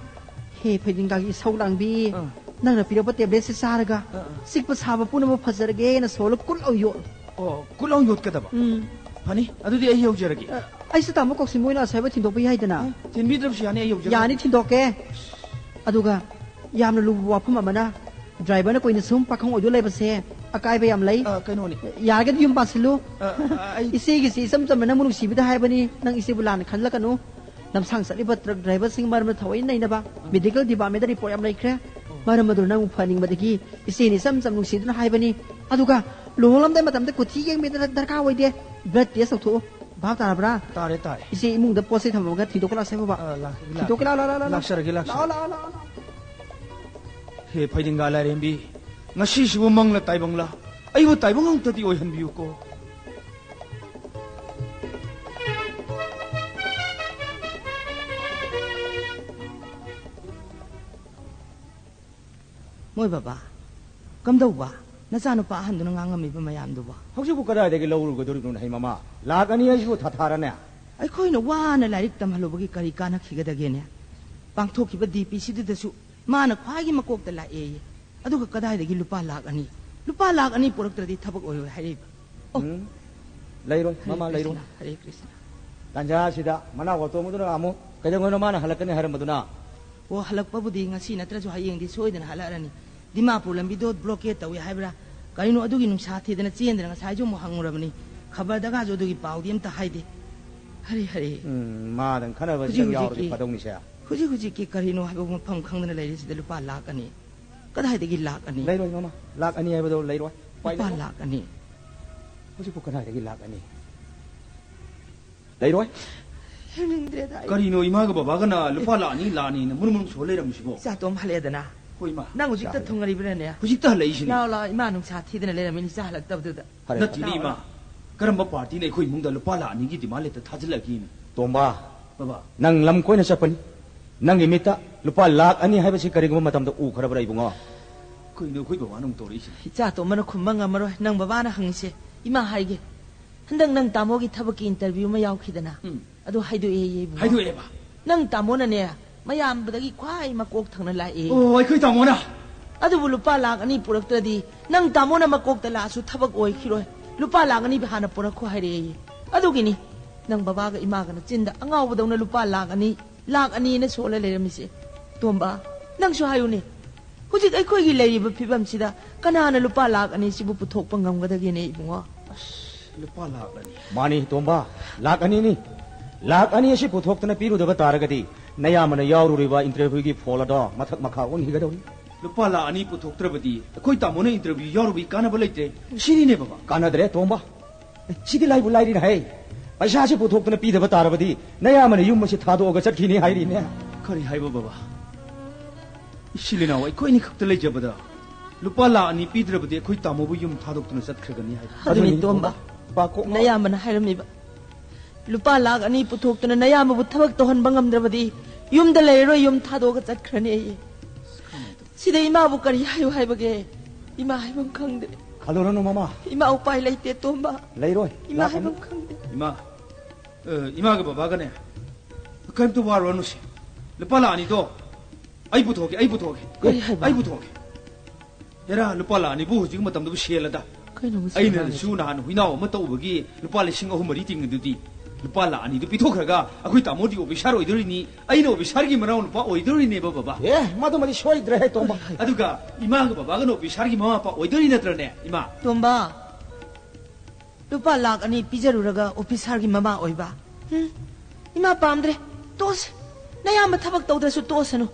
"ꯍꯦ ꯐꯩꯗꯤꯡꯒꯥꯒꯤ ꯏꯁꯧ ꯂꯥꯡꯕꯤ, ꯑꯥ꯫ ꯅꯪꯅ ꯄꯤꯔꯛꯄ ꯇꯦꯕ꯭ꯂꯦꯠꯁꯦ ꯆꯥꯔꯒ ꯑꯥ, ꯑꯥ꯫ ꯆꯤꯛꯄ ꯁꯥꯕ ꯄꯨꯝꯅꯃꯛ ꯐꯖꯔꯒꯦꯅ" ꯁꯣꯜꯂ ꯀꯨꯠ ꯂꯥꯎ ꯌꯣꯠꯂꯨ꯫ ꯑꯣ, ꯀꯨꯠ ꯂꯥꯎ ꯌꯣꯠꯀꯗꯕ? ꯎꯝ꯫ ꯐꯅꯤ, ꯑꯗꯨꯗꯤ ꯑꯩ ꯌꯧꯖꯔꯒꯦ꯫ ꯑ, ꯑꯩꯁꯨ ꯇꯥꯃꯣ ꯀꯧꯁꯤꯟꯕ ꯑꯣꯏꯅ ꯑꯁꯥꯏꯕ ꯊꯤꯟꯗꯣꯛꯄ ꯌꯥꯏꯗꯅ? ꯑ, ꯊꯤꯟꯕꯤꯗ꯭ꯔꯕꯁꯨ ꯌꯥꯅꯤ, ꯑꯩ ꯌꯧꯖꯔꯒꯦ꯫ ꯌꯥꯅꯤ, ꯊꯤꯟꯗꯣꯛꯀꯦ꯫ ꯑꯗꯨꯒ ꯌꯥꯝꯅ ꯂꯨꯕ ꯋꯥꯐꯝ ꯑꯃꯅ, ꯗ꯭ꯔꯥꯏꯚꯔꯅ ꯀꯨꯏꯅ ꯁꯨꯝ ꯄꯥꯈꯪ ꯑꯣꯏꯗꯨ ꯂꯩꯕꯁꯦ ꯑꯀꯥꯏꯕ ꯌꯥꯝ ꯂꯩ꯫ ꯑ, ꯀꯩꯅꯣꯅꯤ꯫ ꯌꯥꯔꯒꯗꯤ ꯌꯨꯝ ꯄꯥꯟꯁꯤꯜꯂꯨ꯫ ꯑ, ꯑ, ꯑꯩ ꯏꯆꯦꯒꯤꯁꯤ ꯏꯆꯝ ꯆꯝꯅ ꯅꯪꯕꯨ ꯅꯨꯡꯁꯤꯕꯗ ꯍꯥꯏꯕꯅꯤ, ꯅꯪ ꯏꯆꯦꯕꯨ ꯂꯥꯟꯅ ꯈꯜꯂꯛꯀꯅꯨ꯫ ꯂꯝꯁꯥꯡ ꯆꯠꯂꯤꯕ ꯇ꯭ꯔꯛ ꯗ꯭ꯔꯥꯏꯚꯔꯁꯤꯡ ꯃꯔꯝꯗ ꯊꯑꯣꯏꯅ ꯅꯩꯅꯕ ꯃꯦꯗꯤꯀꯦꯜ ꯗꯤꯄꯥꯔꯠꯃꯦꯟꯗ ꯔꯤꯄꯣꯔꯠ ꯌꯥꯝ ꯂꯩꯈ꯭ꯔꯦ꯫ ꯑꯣ꯫ ꯃꯔꯝ ꯑꯗꯨꯅ ꯅꯪꯕꯨ ꯐꯍꯟꯅꯤꯡꯕꯗꯒꯤ ꯏꯆꯦꯅ ꯏꯆꯝ ꯆꯝ ꯅꯨꯡꯁꯤꯗꯨꯅ ꯍꯥꯏꯕꯅꯤ꯫ ꯑꯗꯨꯒ ꯂꯨꯍꯣꯡꯂꯝꯗꯥꯏ ꯃꯇꯝꯗ ꯀꯨꯊꯤ ꯌꯦꯡꯕꯤꯗꯅ ꯗꯔꯀꯥꯔ ꯑꯣꯏꯗꯦ꯫ ꯕ꯭ꯂꯗ ꯇꯦꯁ ꯇꯧꯊꯣꯛꯎ꯫ ꯚꯥꯞ ꯇꯥꯔꯕ꯭ꯔꯥ? ꯇꯥꯔꯦ, ꯇꯥꯔꯦ꯫ ꯏꯆꯦ ꯏꯃꯨꯡꯗ ꯄꯣꯠ ꯆꯩ ꯊꯝꯃꯝꯃꯒ ꯊꯤꯟꯗꯣꯛꯄ ꯂꯥꯛꯁꯦ ꯕꯕꯥ꯫ ꯑ, ꯂꯥꯛ-, ꯂꯥꯛ-, ꯊꯤꯟꯗꯣꯛꯀꯦ, ꯂꯥꯛꯑꯣ, ꯂꯥꯛꯑꯣ, ꯂꯥꯛꯑꯣ, ꯂꯥꯛꯑꯣ꯫ ꯂꯥꯛꯆꯔꯒꯦ, ꯂꯥꯛꯆꯔꯒꯦ꯫ ꯂꯥꯛꯑꯣ, ꯂꯥꯛꯑꯣ, ꯂꯥꯛꯑꯣ, ꯂꯥꯛꯑꯣ꯫ ꯍꯦ ꯐꯩꯗꯤꯡꯒꯥ ꯂꯥꯏꯔꯦꯝꯕꯤ, ꯉꯁꯤꯁꯤꯕꯨ ꯃꯪꯂ ꯇꯥꯏꯕꯪꯂ? ꯑꯩꯕꯨ ꯇꯥꯏꯕꯪ ꯑꯃꯨꯛꯇꯗꯤ ꯑꯣꯏꯍꯟꯕꯤꯌꯨꯀꯣ꯫ ꯃꯣꯏ ꯕꯕꯥ, ꯀꯝꯗꯧꯕ? ꯅꯆꯥꯅꯨꯄꯥ ꯑꯍꯟꯗꯨꯅ ꯉꯥꯡꯉꯝꯃꯤꯕ ꯃꯌꯥꯝꯗꯨꯕꯣ? ꯍꯧꯖꯤꯛꯄꯨ ꯀꯗꯥꯏꯗꯒꯤ ꯂꯧꯔꯨꯒꯗꯣꯔꯤꯕꯅꯣ, ꯍꯩ ꯃꯃꯥ? ꯂꯥꯛ ꯑꯅꯤ ꯍꯥꯏꯁꯤꯕꯨ ꯊꯥꯊꯥꯔꯅꯦ? ꯑꯩꯈꯣꯏꯅ ꯋꯥꯅ ꯂꯥꯏꯔꯤꯛ ꯇꯝꯍꯜꯂꯨꯕꯒꯤ ꯀꯔꯤ ꯀꯥꯟꯅꯈꯤꯒꯗꯒꯦꯅꯦ? ꯄꯥꯡꯊꯣꯛꯈꯤꯕ ꯗꯤ ꯄꯤ ꯁꯤꯗꯨꯗꯁꯨ ꯃꯥꯅ ꯈ꯭ꯋꯥꯏꯒꯤ ꯃꯀꯣꯛꯇ ꯂꯥꯛꯑꯦꯌꯦ꯫ ꯑꯗꯨꯒ ꯀꯗꯥꯏꯗꯒꯤ ꯂꯨꯄꯥ ꯂꯥꯛ ꯑꯅꯤ? ꯂꯨꯄꯥ ꯂꯥꯛ ꯑꯅꯤ ꯄꯨꯔꯛꯇ꯭ꯔꯗꯤ ꯊꯕꯛ ꯑꯣꯏꯔꯣꯏ ꯍꯥꯏꯔꯛꯏꯕ꯫ ꯑꯣ꯫ ꯎꯝ꯫ ꯂꯩꯔꯣꯏ, ꯍꯔꯦ ꯃꯃꯥ, ꯂꯩꯔꯣꯏ꯫ ꯀ꯭ꯔꯤꯁꯅ, ꯍꯔꯦ ꯀ꯭ꯔꯤꯁꯅ꯫ ꯇꯥꯟꯖꯥꯁꯤꯗ ꯃꯅꯥꯎ ꯑꯇꯣꯝꯕꯗꯨꯅ ꯑꯃꯨꯛ ꯀꯩꯗꯧꯉꯩꯅꯣ ꯃꯥꯅ ꯍꯜꯂꯛꯀꯅꯤ ꯍꯥꯏꯔꯝꯕꯗꯨꯅ? ꯑꯣ, ꯍꯜꯂꯛꯄꯕꯨꯗꯤ ꯉꯁꯤ ꯅꯠꯇ꯭ꯔꯁꯨ ꯍꯌꯦꯡꯗꯤ ꯁꯣꯏꯗꯅ ꯍꯜꯂꯛꯑꯔꯅꯤ꯫ ꯗꯤꯃꯥꯄꯨꯔ ꯂꯝꯕꯤꯗꯣ ꯕ꯭ꯂꯣꯀꯦꯠ ꯇꯧꯏ ꯍꯥꯏꯕ꯭ꯔꯥ? ꯀꯔꯤꯅꯣ ꯑꯗꯨꯒꯤ ꯅꯨꯡꯁꯥ ꯊꯤꯗꯅ ꯆꯦꯟꯗꯅ ꯉꯁꯥꯏꯁꯨ ꯑꯃꯨꯛ ꯍꯪꯉꯨꯔꯕꯅꯤ꯫ ꯈꯕꯔꯗꯒꯁꯨ ꯑꯗꯨꯒꯤ ꯄꯥꯎꯗꯤ ꯑꯝꯇ ꯍꯥꯏꯗꯦ꯫ ꯍꯔꯦ, ꯍꯔꯦ꯫ ꯎꯝ, ꯃꯥꯗꯪ ꯈꯟꯅꯕ ꯍꯧꯖꯤꯛ ꯈꯤꯇꯪ ꯌꯥꯎꯔꯗꯤ ꯍꯧꯖꯤꯛꯀꯤ, ꯐꯗꯧꯅꯤꯁꯦ꯫ ꯍꯧꯖꯤꯛ ꯍꯧꯖꯤꯛꯀꯤ ꯀꯔꯤꯅꯣ ꯍꯥꯏꯕ ꯃꯐꯝ ꯈꯪꯗꯅ ꯂꯩꯔꯤꯁꯤꯗ ꯂꯨꯄꯥ ꯂꯥꯛ ꯑꯅꯤ꯫ ꯀꯗꯥꯏꯗꯒꯤ ꯂꯥꯛ ꯑꯅꯤ? ꯂꯩꯔꯣꯏ, ꯃꯃꯥ꯫ ꯂꯥꯛ ꯑꯅꯤ ꯍꯥꯏꯕꯗꯣ ꯂꯩꯔꯣꯏ꯫ ꯎꯄꯥꯏ ꯂꯨꯄꯥ ꯂꯩꯔꯣꯏ꯫ ꯂꯥꯛ ꯑꯅꯤ꯫ ꯍꯧꯖꯤꯛꯄꯨ ꯀꯗꯥꯏꯗꯒꯤ ꯂꯥꯛ ꯑꯅꯤ? ꯂꯩꯔꯣꯏ꯫ ꯍꯤꯡꯅꯤꯡꯗ꯭ꯔꯦꯗ ꯑꯩ꯫ ꯀꯔꯤꯅꯣ ꯏꯃꯥꯒ ꯕꯕꯥꯒꯅ ꯂꯨꯄꯥ ꯂꯥꯛ ꯑꯅꯤ, ꯂꯥꯛ ꯑꯅꯤꯅ ꯃꯨꯔꯨꯝ ꯃꯨꯔꯨꯝ ꯁꯣꯜ ꯂꯩꯔꯝꯃꯤꯁꯤꯕꯣ? ꯏꯆꯥꯇꯣꯝ ꯍꯜꯂꯛꯑꯦꯗꯅ꯫ ꯍꯣꯏ, ꯏꯃꯥ꯫ ꯅꯪ ꯍꯧꯖꯤꯛꯇ ꯊꯨꯡꯉꯔꯤꯕ꯭ꯔꯥꯅꯦ? ꯍꯧꯖꯤꯛꯇ ꯍꯜꯂꯛꯏꯁꯤꯅꯦ꯫ ꯂꯥꯛꯑꯣ, ꯂꯥꯛꯑꯣ, ꯏꯃꯥ ꯅꯨꯡꯁꯥ ꯊꯤꯗꯅ ꯂꯩꯔꯝꯃꯤꯅꯤ, ꯏꯆꯥ ꯍꯜꯂꯛꯇꯕꯗꯨꯗ꯫ ꯐꯔꯦ, ꯅꯠꯇꯦꯅꯦ, ꯂꯥꯛꯑꯣ, ꯏꯃꯥ꯫ ꯂꯥꯛꯑꯣ꯫ ꯀꯔꯝꯕ ꯄꯥꯔꯇꯤꯅ ꯑꯩꯈꯣꯏ ꯏꯃꯨꯡꯗ ꯂꯨꯄꯥ ꯂꯥꯛ ꯑꯅꯤꯒꯤ ꯗꯤꯃꯥꯟ ꯂꯦꯇꯔ ꯊꯥꯖꯤꯜꯂꯛꯑꯒꯦꯅꯦ? ꯇꯣꯝꯕ, ꯕꯕꯥ꯫ ꯅꯪ ꯂꯝ ꯀꯣꯏꯅ ꯆꯠꯄꯅꯤ꯫ ꯅꯪꯒꯤ ꯃꯤꯠꯇ ꯂꯨꯄꯥ ꯂꯥꯛ ꯑꯅꯤ ꯍꯥꯏꯕꯁꯤ ꯀꯔꯤꯒꯨꯝꯕ ꯃꯇꯝꯗ ꯎꯈ꯭ꯔꯕ꯭ꯔꯥ, ꯏꯕꯨꯡꯉꯣ? ꯀꯩꯅꯣ ꯑꯩꯈꯣꯏ ꯕꯕꯥꯅ ꯑꯃꯨꯛ ꯇꯧꯔꯛꯏꯁꯤꯅ? ꯏꯆꯥꯇꯣꯝꯕꯅ ꯈꯨꯝꯕ ꯉꯝꯃꯔꯣꯏ꯫ ꯅꯪ ꯕꯕꯥꯅ ꯍꯪꯉꯤꯁꯦ꯫ ꯏꯃꯥ ꯍꯥꯏꯒꯦ, ꯍꯟꯗꯛ ꯅꯪ ꯇꯥꯃꯣꯒꯤ ꯊꯕꯛꯀꯤ ꯏꯟꯇꯔꯚ꯭ꯌꯨ ꯑꯃ ꯌꯥꯎꯈꯤꯗꯅ? ꯎꯝ꯫ ꯑꯗꯨ ꯍꯥꯏꯗꯣꯛꯑꯦꯌꯦ, ꯏꯕꯨꯡꯉꯣ꯫ ꯍꯥꯏꯗꯣꯛꯑꯦꯕ? ꯅꯪ ꯇꯥꯃꯣꯅꯅꯦ, ꯃꯌꯥꯝꯗꯒꯤ ꯈ꯭ꯋꯥꯏ ꯃꯀꯣꯛ ꯊꯪꯅ ꯂꯥꯛꯑꯦ꯫ ꯑꯣ, ꯑꯩꯈꯣꯏ ꯇꯥꯃꯣꯅ? ꯑꯗꯨꯕꯨ ꯂꯨꯄꯥ ꯂꯥꯛ ꯑꯅꯤ ꯄꯨꯔꯛꯇ꯭ꯔꯗꯤ ꯅꯪ ꯇꯥꯃꯣꯅ ꯃꯀꯣꯛꯇ ꯂꯥꯛꯑꯁꯨ ꯊꯕꯛ ꯑꯣꯏꯈꯤꯔꯣꯏ꯫ ꯂꯨꯄꯥ ꯂꯥꯛ ꯑꯅꯤ ꯍꯥꯟꯅ ꯄꯨꯔꯛꯈꯣ ꯍꯥꯏꯔꯛꯑꯦꯌꯦ꯫ ꯑꯗꯨꯒꯤꯅꯤ ꯅꯪ ꯕꯕꯥꯒ ꯏꯃꯥꯒꯅ ꯆꯤꯟꯗ ꯑꯉꯥꯎꯕꯗꯧꯅ ꯂꯨꯄꯥ ꯂꯥꯛ ꯑꯅꯤ, ꯂꯥꯛ ꯑꯅꯤꯅ ꯁꯣꯜꯂ ꯂꯩꯔꯝꯃꯤꯁꯦ꯫ ꯇꯣꯝꯕ, ꯅꯪꯁꯨ ꯍꯥꯏꯌꯨꯅꯦ, ꯍꯧꯖꯤꯛ ꯑꯩꯈꯣꯏꯒꯤ ꯂꯩꯔꯤꯕ ꯐꯤꯕꯝꯁꯤꯗ ꯀꯅꯥꯅ ꯂꯨꯄꯥ ꯂꯥꯛ ꯑꯅꯤꯁꯤꯕꯨ ꯄꯨꯊꯣꯛꯄ ꯉꯝꯒꯗꯒꯦꯅꯦ, ꯏꯕꯨꯡꯉꯣ? ꯑꯁ, ꯂꯨꯄꯥ ꯂꯥꯛ ꯑꯅꯤ꯫ ꯃꯥꯅꯤ, ꯇꯣꯝꯕ, ꯂꯥꯛ ꯑꯅꯤꯅꯤ꯫ ꯂꯥꯛ ꯑꯅꯤ ꯑꯁꯤ ꯄꯨꯊꯣꯛꯇꯅ ꯄꯤꯔꯨꯗꯕ ꯇꯥꯔꯒꯗꯤ ꯅꯌꯥꯝꯕꯅ ꯌꯥꯎꯔꯨꯔꯤꯕ ꯏꯟꯇꯔꯚ꯭ꯌꯨꯒꯤ ꯐꯣꯜ ꯑꯗꯣ ꯃꯊꯛ ꯃꯈꯥ ꯑꯣꯟꯈꯤꯒꯗꯧꯔꯤ꯫ ꯂꯨꯄꯥ ꯂꯥꯛ ꯑꯅꯤ ꯄꯨꯊꯣꯛꯇ꯭ꯔꯕꯗꯤ ꯑꯩꯈꯣꯏ ꯇꯥꯃꯣꯅ ꯏꯟꯇꯔꯚ꯭ꯌꯨ ꯌꯥꯎꯔꯨꯕꯒꯤ ꯀꯥꯟꯅꯕ ꯂꯩꯇ꯭ꯔꯦ꯫ ꯁꯤꯅꯤꯅꯦ, ꯕꯕꯥ꯫ ꯀꯥꯟꯅꯗ꯭ꯔꯦ, ꯇꯣꯝꯕ꯫ ꯑꯦ, ꯁꯤꯗꯤ ꯂꯥꯏꯕꯨ ꯂꯥꯏꯔꯤꯅꯦ ꯍꯦ꯫ ꯄꯩꯁꯥꯁꯤ ꯄꯨꯊꯣꯛꯇꯅ ꯄꯤꯗꯕ ꯇꯥꯔꯕꯗꯤ ꯅꯌꯥꯝꯕꯅ ꯌꯨꯝ ꯑꯁꯤ ꯊꯥꯗꯣꯛꯑꯒ ꯆꯠꯈꯤꯅꯤ ꯍꯥꯏꯔꯤꯅꯦ꯫ ꯀꯔꯤ ꯍꯥꯏꯕ, ꯕꯕꯥ? ꯏꯆꯤꯜ ꯏꯅꯥꯎ ꯑꯩꯈꯣꯏ ꯑꯅꯤ ꯈꯛꯇ ꯂꯩꯖꯕꯗ ꯂꯨꯄꯥ ꯂꯥꯛ ꯑꯅꯤ ꯄꯤꯗ꯭ꯔꯕꯗꯤ ꯑꯩꯈꯣꯏ ꯇꯥꯃꯣꯕꯨ ꯌꯨꯝ ꯊꯥꯗꯣꯛꯇꯨꯅ ꯆꯠꯈ꯭ꯔꯒꯅꯤ ꯍꯥꯏꯕ꯫ ꯑꯗꯨꯅꯤ, ꯑꯗꯨꯅꯤ, ꯇꯣꯝꯕ꯫ ꯄꯥ ꯀꯣꯛ ꯉꯥꯎ- ꯅꯌꯥꯝꯕꯅ ꯍꯥꯏꯔꯝꯃꯤꯕ꯫ ꯂꯨꯄꯥ ꯂꯥꯛ ꯑꯅꯤ ꯄꯨꯊꯣꯛꯇꯨꯅ ꯅꯌꯥꯝꯕꯕꯨ ꯊꯕꯛ ꯇꯧꯍꯟꯕ ꯉꯝꯗ꯭ꯔꯕꯗꯤ ꯌꯨꯝꯗ ꯂꯩꯔꯔꯣꯏ, ꯌꯨꯝ ꯊꯥꯗꯣꯛꯑꯒ ꯆꯠꯈ꯭ꯔꯅꯤ ꯑꯩ꯫ ꯁꯤꯗ ꯏꯃꯥꯕꯨ ꯀꯔꯤ ꯍꯥꯏꯌꯨ ꯍꯥꯏꯕꯒꯦ? ꯏꯃꯥ ꯍꯥꯏꯐꯝ ꯈꯪꯗ꯭ꯔꯦ꯫ ꯈꯜꯂꯨꯔꯅꯨ, ꯃꯃꯥ꯫ ꯏꯃꯥ, ꯎꯄꯥꯏ ꯂꯩꯇꯦ, ꯇꯣꯝꯕ꯫ ꯂꯩꯔꯣꯏ꯫ ꯏꯃꯥ ꯂꯥꯛꯀꯅꯤ꯫ ꯍꯥꯏꯐꯝ ꯈꯪꯗꯦ꯫ ꯏꯃꯥ, ꯑ, ꯏꯃꯥꯒ ꯕꯕꯥꯒꯅꯦ, ꯀꯔꯤꯝꯇ ꯋꯥꯔꯨꯔꯅꯨꯁꯦ꯫ ꯂꯨꯄꯥ ꯂꯥꯛ ꯑꯅꯤꯗꯣ ꯑꯩ ꯄꯨꯊꯣꯛꯀꯦ, ꯑꯩ ꯄꯨꯊꯣꯛꯀꯦ꯫ ꯀꯔꯤ ꯍꯥꯏꯕ? ꯑꯩ ꯄꯨꯊꯣꯛꯀꯦ꯫ ꯍꯦꯔꯥ, ꯂꯨꯄꯥ ꯂꯥꯛ ꯑꯅꯤꯕꯨ ꯍꯧꯖꯤꯛ ꯃꯇꯝꯗꯕꯨ ꯁꯦꯜꯂꯗ? ꯀꯩꯅꯣ ꯃꯁꯤ ꯑꯩꯅꯁꯨ ꯑꯉꯥꯡꯁꯦ? ꯅꯍꯥꯟ ꯍꯨꯏꯅꯥꯎ ꯑꯃ ꯇꯧꯕꯒꯤ ꯂꯨꯄꯥ ꯂꯤꯁꯤꯡ ꯑꯍꯨꯝ ꯃꯔꯤ ꯇꯤꯡꯉꯤꯗꯨꯗꯤ꯫ ꯂꯨꯄꯥ ꯂꯥꯛ ꯑꯅꯤꯗꯨ ꯄꯤꯊꯣꯛꯈ꯭ꯔꯒ ꯑꯩꯈꯣꯏ ꯇꯥꯃꯣꯗꯤ ꯑꯣꯐꯤꯁꯥꯔ ꯑꯣꯏꯗꯣꯔꯤꯅꯤ, ꯑꯩꯅ ꯑꯣꯐꯤꯁꯥꯔꯒꯤ ꯃꯅꯥꯎ ꯅꯨꯄꯥ ꯑꯣꯏꯗꯣꯔꯤꯅꯦꯕ, ꯕꯕꯥ꯫ ꯑꯦ, ꯃꯗꯨꯃꯗꯤ ꯁꯣꯏꯗ꯭ꯔꯦ ꯍꯦ, ꯇꯣꯝꯕ꯫ ꯑꯗꯨꯒ ꯏꯃꯥꯒ ꯕꯕꯥꯒꯅ ꯑꯣꯐꯤꯁꯥꯔꯒꯤ ꯃꯃꯥ ꯃꯄꯥ ꯑꯣꯏꯗꯣꯔꯤ ꯅꯠꯇ꯭ꯔꯅꯦ, ꯏꯃꯥ? ꯇꯣꯝꯕ, ꯂꯨꯄꯥ ꯂꯥꯛ ꯑꯅꯤ ꯄꯤꯖꯔꯨꯔꯒ ꯑꯣꯐꯤꯁꯥꯔꯒꯤ ꯃꯃꯥ ꯑꯣꯏꯕ? ꯍꯨꯝ, ꯏꯃꯥ ꯄꯥꯝꯗ꯭ꯔꯦ, ꯇꯣꯛꯑꯁꯤ꯫ ꯅꯌꯥꯝꯕ ꯊꯕꯛ ꯇꯧꯗ꯭ꯔꯁꯨ ꯇꯣꯛꯑꯁꯅꯨ꯫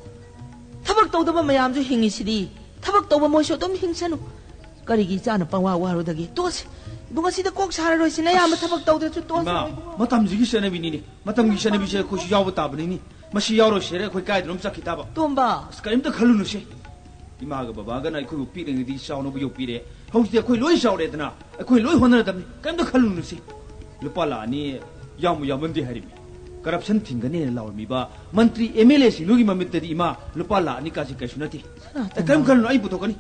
ꯊꯕꯛ ꯇꯧꯗꯕ ꯃꯌꯥꯝꯁꯨ ꯍꯤꯡꯉꯤꯁꯤꯗꯤ, ꯊꯕꯛ ꯇꯧꯕ ꯃꯣꯏꯁꯨ ꯑꯗꯨꯝ ꯍꯤꯡꯁꯅꯨ꯫ ꯀꯔꯤꯒꯤ ꯏꯆꯥꯅ ꯄꯪꯋꯥ ꯋꯥꯔꯨꯗꯒꯦ? ꯇꯣꯛꯑꯁꯤ꯫ ꯏꯕꯨꯡ, ꯑꯁꯤꯗ ꯀꯣꯛ ꯁꯥꯔꯔꯣꯏꯁꯤ꯫ ꯅꯌꯥꯝꯕ ꯊꯕꯛ ꯇꯧꯗ꯭ꯔꯁꯨ ꯇꯣꯛꯑꯁꯤ꯫ ꯏꯃꯥ, ꯃꯇꯝꯁꯤꯒꯤ ꯆꯠꯅꯕꯤꯅꯤꯅꯦ꯫ ꯃꯇꯝꯒꯤ ꯆꯠꯅꯕꯤꯁꯦ ꯑꯩꯈꯣꯏꯁꯨ ꯌꯥꯎꯕ ꯇꯥꯕꯅꯤꯅꯦ꯫ ꯃꯁꯤ ꯌꯥꯎꯔꯣꯏꯁꯤꯔ ꯑꯩꯈꯣꯏ ꯀꯥꯏꯗꯅꯣꯝ ꯆꯠꯈꯤ ꯇꯥꯕ꯫ ꯇꯣꯝꯕ꯫ ꯑꯁ, ꯀꯔꯤꯝꯇ ꯈꯜꯂꯨꯅꯨꯁꯦ꯫ ꯏꯃꯥꯒ ꯕꯕꯥꯒꯅ ꯑꯩꯈꯣꯏꯕꯨ ꯄꯤꯛꯂꯤꯉꯩꯗꯒꯤ ꯆꯥꯎꯅꯕ ꯌꯣꯛꯄꯤꯔꯦ꯫ ꯍꯧꯖꯤꯛꯇꯤ ꯑꯩꯈꯣꯏ ꯂꯣꯏ ꯆꯥꯎꯔꯦꯗꯅ꯫ ꯑꯩꯈꯣꯏ ꯂꯣꯏ ꯍꯣꯠꯅꯔꯗꯕꯅꯤ꯫ ꯀꯔꯤꯝꯇ ꯈꯜꯂꯨꯅꯨꯁꯦ꯫ ꯂꯨꯄꯥ ꯂꯥꯈ ꯑꯅꯤ ꯌꯥꯝꯕꯨ ꯌꯥꯝꯃꯟꯗꯦ ꯍꯥꯏꯔꯤꯃꯤ꯫ ꯀꯔꯞꯁꯟ ꯊꯤꯡꯒꯅꯦꯅ ꯂꯥꯎꯔꯝꯃꯤꯕ ꯃꯟꯇ꯭ꯔꯤ ꯑꯦꯝ ꯑꯦꯜ ꯑꯦꯁꯤꯡꯗꯨꯒꯤ ꯃꯃꯤꯠꯇꯗꯤ, ꯏꯃꯥ, ꯂꯨꯄꯥ ꯂꯥꯈ ꯑꯅꯤ ꯀꯥꯁꯤ ꯀꯩꯁꯨ ꯅꯠꯇꯦ꯫ ꯁꯅꯥꯇꯣꯝꯕ꯫ ꯑꯦ, ꯀꯔꯤꯝ ꯈꯜꯂꯨꯅꯨ, ꯑꯩ ꯄꯨꯊꯣꯛꯀꯅꯤ꯫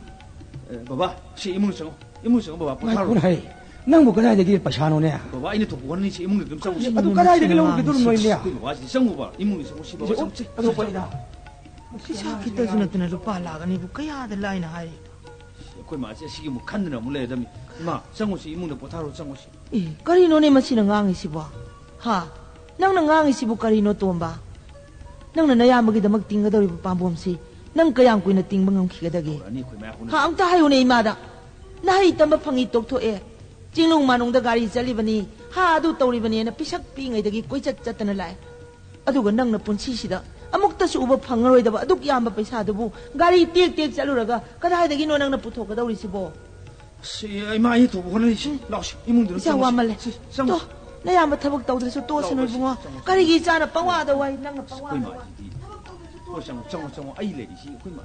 ꯑꯦ, ꯕꯕꯥ, ꯁꯤ ꯏꯃꯨꯡ ꯆꯪꯉꯣ꯫ ꯏꯃꯨꯡ ꯆꯪꯉꯣ, ꯕꯕꯥ, ꯄꯣꯊꯥꯔꯣ꯫ ꯉꯥꯏꯈꯣ ꯍꯩ꯫ ꯅꯪꯕꯨ ꯀꯗꯥꯏꯗꯒꯤ ꯄꯩꯁꯥꯅꯣꯅꯦ? ꯕꯕꯥ, ꯑꯩꯅ ꯊꯣꯛꯄ ꯍꯣꯠꯅꯅꯤ, ꯁꯤ ꯏꯃꯨꯡꯗ ꯑꯗꯨꯝ ꯆꯪꯉꯨ꯫ ꯑꯗꯨ ꯀꯗꯥꯏꯗꯒꯤ ꯂꯧꯔꯨꯒꯗꯧꯔꯤꯅꯣ, ꯏꯅꯦ? ꯑꯩꯈꯣꯏ ꯕꯕꯥꯁꯤꯗꯤ ꯆꯪꯉꯨꯕ, ꯏꯃꯨꯡꯗ ꯆꯪꯉꯨ, ꯁꯤ ꯕꯕꯥ, ꯆꯪꯉꯨ, ꯆꯪꯉꯨ꯫ ꯄꯩꯁꯥ ꯈꯤꯇꯁꯨ ꯅꯠꯇꯅ ꯂꯨꯄꯥ ꯂꯥꯈ ꯑꯅꯤꯕꯨ ꯀꯌꯥꯗ ꯂꯥꯏꯅ ꯍꯥꯏꯔꯤ? ꯑꯩꯈꯣꯏ ꯃꯥꯁꯦ ꯑꯁꯤꯒꯤ ꯑꯃꯨꯛ ꯈꯟꯗꯅ ꯑꯃꯨꯛ ꯂꯩꯔꯗꯝꯅꯤ꯫ ꯏꯃꯥ, ꯆꯪꯉꯨꯁꯤ, ꯏꯃꯨꯡꯗ ꯄꯣꯊꯥꯔꯣ, ꯆꯪꯉꯨꯁꯤ꯫ ꯑꯦ, ꯀꯔꯤꯅꯣꯅꯦ ꯃꯁꯤꯅ ꯉꯥꯡꯉꯤꯁꯤꯕꯣ? ꯍꯥ? ꯅꯪꯅ ꯉꯥꯡꯉꯤꯁꯤꯕꯨ ꯀꯔꯤꯅꯣ, ꯇꯣꯝꯕ? ꯅꯪꯅ ꯅꯌꯥꯝꯕꯒꯤꯗꯃꯛ ꯇꯤꯡꯒꯗꯧꯔꯤꯕ ꯄꯥꯝꯕꯣꯝꯁꯤ ꯅꯪ ꯀꯌꯥꯝ ꯀꯨꯏꯅ ꯇꯤꯡꯕ ꯉꯝꯈꯤꯒꯗꯒꯦ? ꯇꯧꯔꯛꯑꯅꯤ ꯑꯩꯈꯣꯏ ꯃꯌꯥꯝ ꯍꯧꯅ꯫ ꯍꯥ, ꯑꯝꯇ ꯍꯥꯏꯌꯨꯅꯦ ꯏꯃꯥꯗ꯫ ꯅꯍꯩ ꯇꯝꯕ ꯐꯪꯉꯤ ꯇꯣꯛꯊꯣꯛꯑꯦ, ꯆꯤꯡꯅꯨꯡ ꯃꯥꯅꯨꯡꯗ ꯒꯥꯔꯤ ꯆꯠꯂꯤꯕꯅꯤ, ꯍꯥ ꯑꯗꯨ ꯇꯧꯔꯤꯕꯅꯦꯅ ꯄꯤꯁꯛ ꯄꯤꯛꯏꯉꯩꯗꯒꯤ ꯀꯣꯏꯆꯠ ꯆꯠꯇꯅ ꯂꯥꯛꯑꯦ꯫ ꯑꯗꯨꯒ ꯅꯪꯅ ꯄꯨꯟꯁꯤꯁꯤꯗ ꯑꯃꯨꯛꯇꯁꯨ ꯎꯕ ꯐꯪꯉꯔꯣꯏꯗꯕ ꯑꯗꯨꯛ ꯌꯥꯝꯕ ꯄꯩꯁꯥꯗꯨꯕꯨ ꯒꯥꯔꯤ ꯇꯦꯛ ꯇꯦꯛ ꯆꯠꯂꯨꯔꯒ ꯀꯗꯥꯏꯗꯒꯤꯅꯣ ꯅꯪꯅ ꯄꯨꯊꯣꯛꯀꯗꯧꯔꯤꯁꯤꯕꯣ? ꯑꯁ, ꯏꯃꯥ, ꯑꯩ ꯊꯣꯛꯄ ꯍꯣꯠꯅꯔꯤꯁꯦ꯫ ꯂꯥꯛꯑꯣꯁꯦ, ꯏꯃꯨꯡꯗꯨꯗ ꯏꯆꯥ ꯆꯪꯉꯨꯁꯦ꯫ ꯋꯥꯃꯜꯂꯦ꯫ ꯁꯤ, ꯆꯪꯉꯨ꯫ ꯇꯣ, ꯅꯌꯥꯝꯕ ꯊꯕꯛ ꯇꯧꯗ꯭ꯔꯁꯨ ꯇꯣꯛꯑꯁꯅꯨ ꯂꯥꯛꯑꯣ, ꯏꯕꯨꯡꯉꯣ꯫ ꯆꯪꯉꯨ, ꯆꯪꯉꯨ꯫ ꯀꯔꯤꯒꯤ ꯏꯆꯥꯅ ꯄꯋꯥꯗ ꯋꯥꯏ, ꯅꯪꯅ ꯑꯁ, ꯑꯩꯈꯣꯏ ꯄꯋꯥꯗ ꯋꯥꯏ? ꯃꯥꯁꯤꯗꯤ꯫ ꯊꯕꯛ ꯇꯧꯗ꯭ꯔꯁꯨ ꯇꯣꯛꯑꯣ꯫ ꯍꯣꯏ, ꯆꯪꯉꯨ, ꯆꯪꯉꯨ, ꯆꯪꯉꯨ, ꯑꯩ ꯂꯩꯔꯤꯁꯤ, ꯑꯩꯈꯣꯏ ꯃꯥ꯫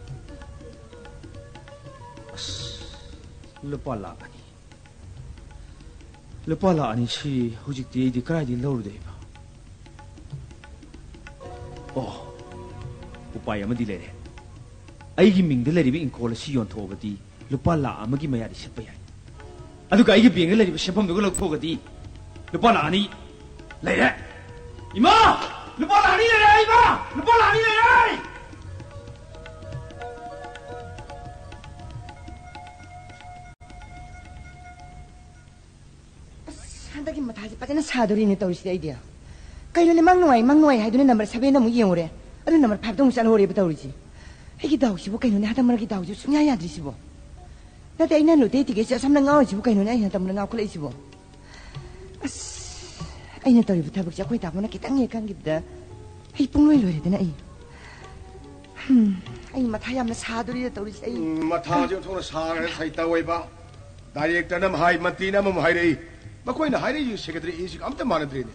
ꯑꯁ, ꯂꯨꯄꯥ ꯂꯥꯈ ꯑꯅꯤ꯫ ꯂꯨꯄꯥ ꯂꯥꯈ ꯑꯅꯤ ꯁꯤ ꯍꯧꯖꯤꯛꯇꯤ ꯑꯩꯗꯤ ꯀꯗꯥꯏꯗꯒꯤ ꯂꯧꯔꯨꯗꯣꯏꯕ? ꯑꯣ, ꯎꯄꯥꯏ ꯑꯃꯗꯤ ꯂꯩꯔꯦ꯫ ꯑꯩꯒꯤ ꯃꯤꯡꯗ ꯂꯩꯔꯤꯕ ꯏꯪꯈꯣꯜ ꯑꯁꯤ ꯌꯣꯟꯊꯣꯛꯑꯕꯗꯤ ꯂꯨꯄꯥ ꯂꯥꯈ ꯑꯃꯒꯤ ꯃꯌꯥꯗꯤ ꯁꯤꯠꯄ ꯌꯥꯏ꯫ ꯑꯗꯨꯒ ꯑꯩꯒꯤ ꯕꯦꯡꯗ ꯂꯩꯔꯤꯕ ꯁꯦꯟꯐꯝꯗꯨꯒ ꯂꯧꯊꯣꯛꯑꯒꯗꯤ ꯂꯨꯄꯥ ꯂꯥꯈ ꯑꯅꯤ ꯂꯩꯔꯦ꯫ ꯏꯃꯥ! ꯂꯨꯄꯥ ꯂꯥꯈ ꯑꯅꯤ ꯂꯩꯔꯦ, ꯏꯃꯥ! ꯂꯨꯄꯥ ꯂꯥꯈ ꯑꯅꯤ ꯂꯩꯔꯦ! ꯑꯁ, ꯍꯟꯗꯛꯀꯤ ꯃꯊꯥꯁꯦ ꯐꯖꯅ ꯁꯥꯗꯣꯔꯤꯅꯦ ꯇꯧꯔꯤꯁꯤꯗꯤ ꯑꯩꯗꯤ꯫ ꯀꯩꯅꯣꯅꯦ, ꯃꯪ ꯅꯨꯡꯉꯥꯏ, ꯃꯪ ꯅꯨꯡꯉꯥꯏ ꯍꯥꯏꯗꯨꯅ ꯅꯝꯕꯔ ꯁꯚꯦꯟꯗ ꯑꯃꯨꯛ ꯌꯦꯡꯉꯨꯔꯦ, ꯑꯗꯨ ꯅꯝꯕꯔ ꯐꯥꯏꯚꯇ ꯑꯃꯨꯛ ꯆꯠꯍꯧꯔꯦꯕ ꯇꯧꯔꯤꯁꯤ꯫ ꯑꯩꯒꯤ ꯗꯥꯎꯁꯤꯕꯨ ꯀꯩꯅꯣꯅꯦ, ꯍꯟꯗꯛ ꯃꯔꯛꯀꯤ ꯗꯥꯎꯁꯤꯕꯨ ꯁꯨꯡꯌꯥ ꯌꯥꯗ꯭ꯔꯤꯁꯤꯕꯣ? ꯅꯠꯇꯦ, ꯑꯩꯅ ꯂꯣꯇꯦ ꯇꯤꯀꯦꯠꯁꯦ ꯑꯁꯣꯝꯗ ꯉꯥꯎꯔꯤꯁꯤꯕꯨ ꯀꯩꯅꯣꯅꯦ, ꯑꯩ ꯍꯟꯗꯛ ꯃꯔꯛ ꯉꯥꯎꯈꯠꯂꯛꯏꯁꯤꯕꯣ? ꯑꯁ, ꯑꯩꯅ ꯇꯧꯔꯤꯕ ꯊꯕꯛꯁꯦ ꯑꯩꯈꯣꯏ ꯇꯥꯃꯣꯅ ꯈꯤꯇꯪ ꯍꯦꯛ ꯈꯪꯈꯤꯕꯗ ꯑꯩ ꯄꯨꯡꯂꯣꯏ ꯂꯣꯏꯔꯦꯗꯅ ꯑꯩ꯫ ꯍꯝ, ꯑꯩ ꯃꯊꯥ ꯌꯥꯝꯅ ꯁꯥꯗꯣꯔꯤꯗ ꯇꯧꯔꯤꯁꯦ ꯑꯩ꯫ ꯎꯝ, ꯃꯊꯥꯁꯦ ꯑꯣꯟꯊꯣꯛꯅ ꯁꯥꯈ꯭ꯔꯦ ꯁꯩꯇ ꯑꯣꯏꯕ꯫ ꯗꯥꯏꯔꯦꯛꯇꯔꯅ ꯑꯃ ꯍꯥꯏ, ꯃꯟꯇ꯭ꯔꯤꯅ ꯑꯃꯃꯨꯛ ꯍꯥꯏꯔꯛꯏ꯫ ꯃꯈꯣꯏꯅ ꯍꯥꯏꯔꯛꯏꯁꯤ ꯁꯦꯀ꯭ꯔꯦꯇꯔꯤ ꯑꯦꯁꯤꯒ ꯑꯝꯇ ꯃꯥꯟꯅꯗ꯭ꯔꯦꯅꯦ꯫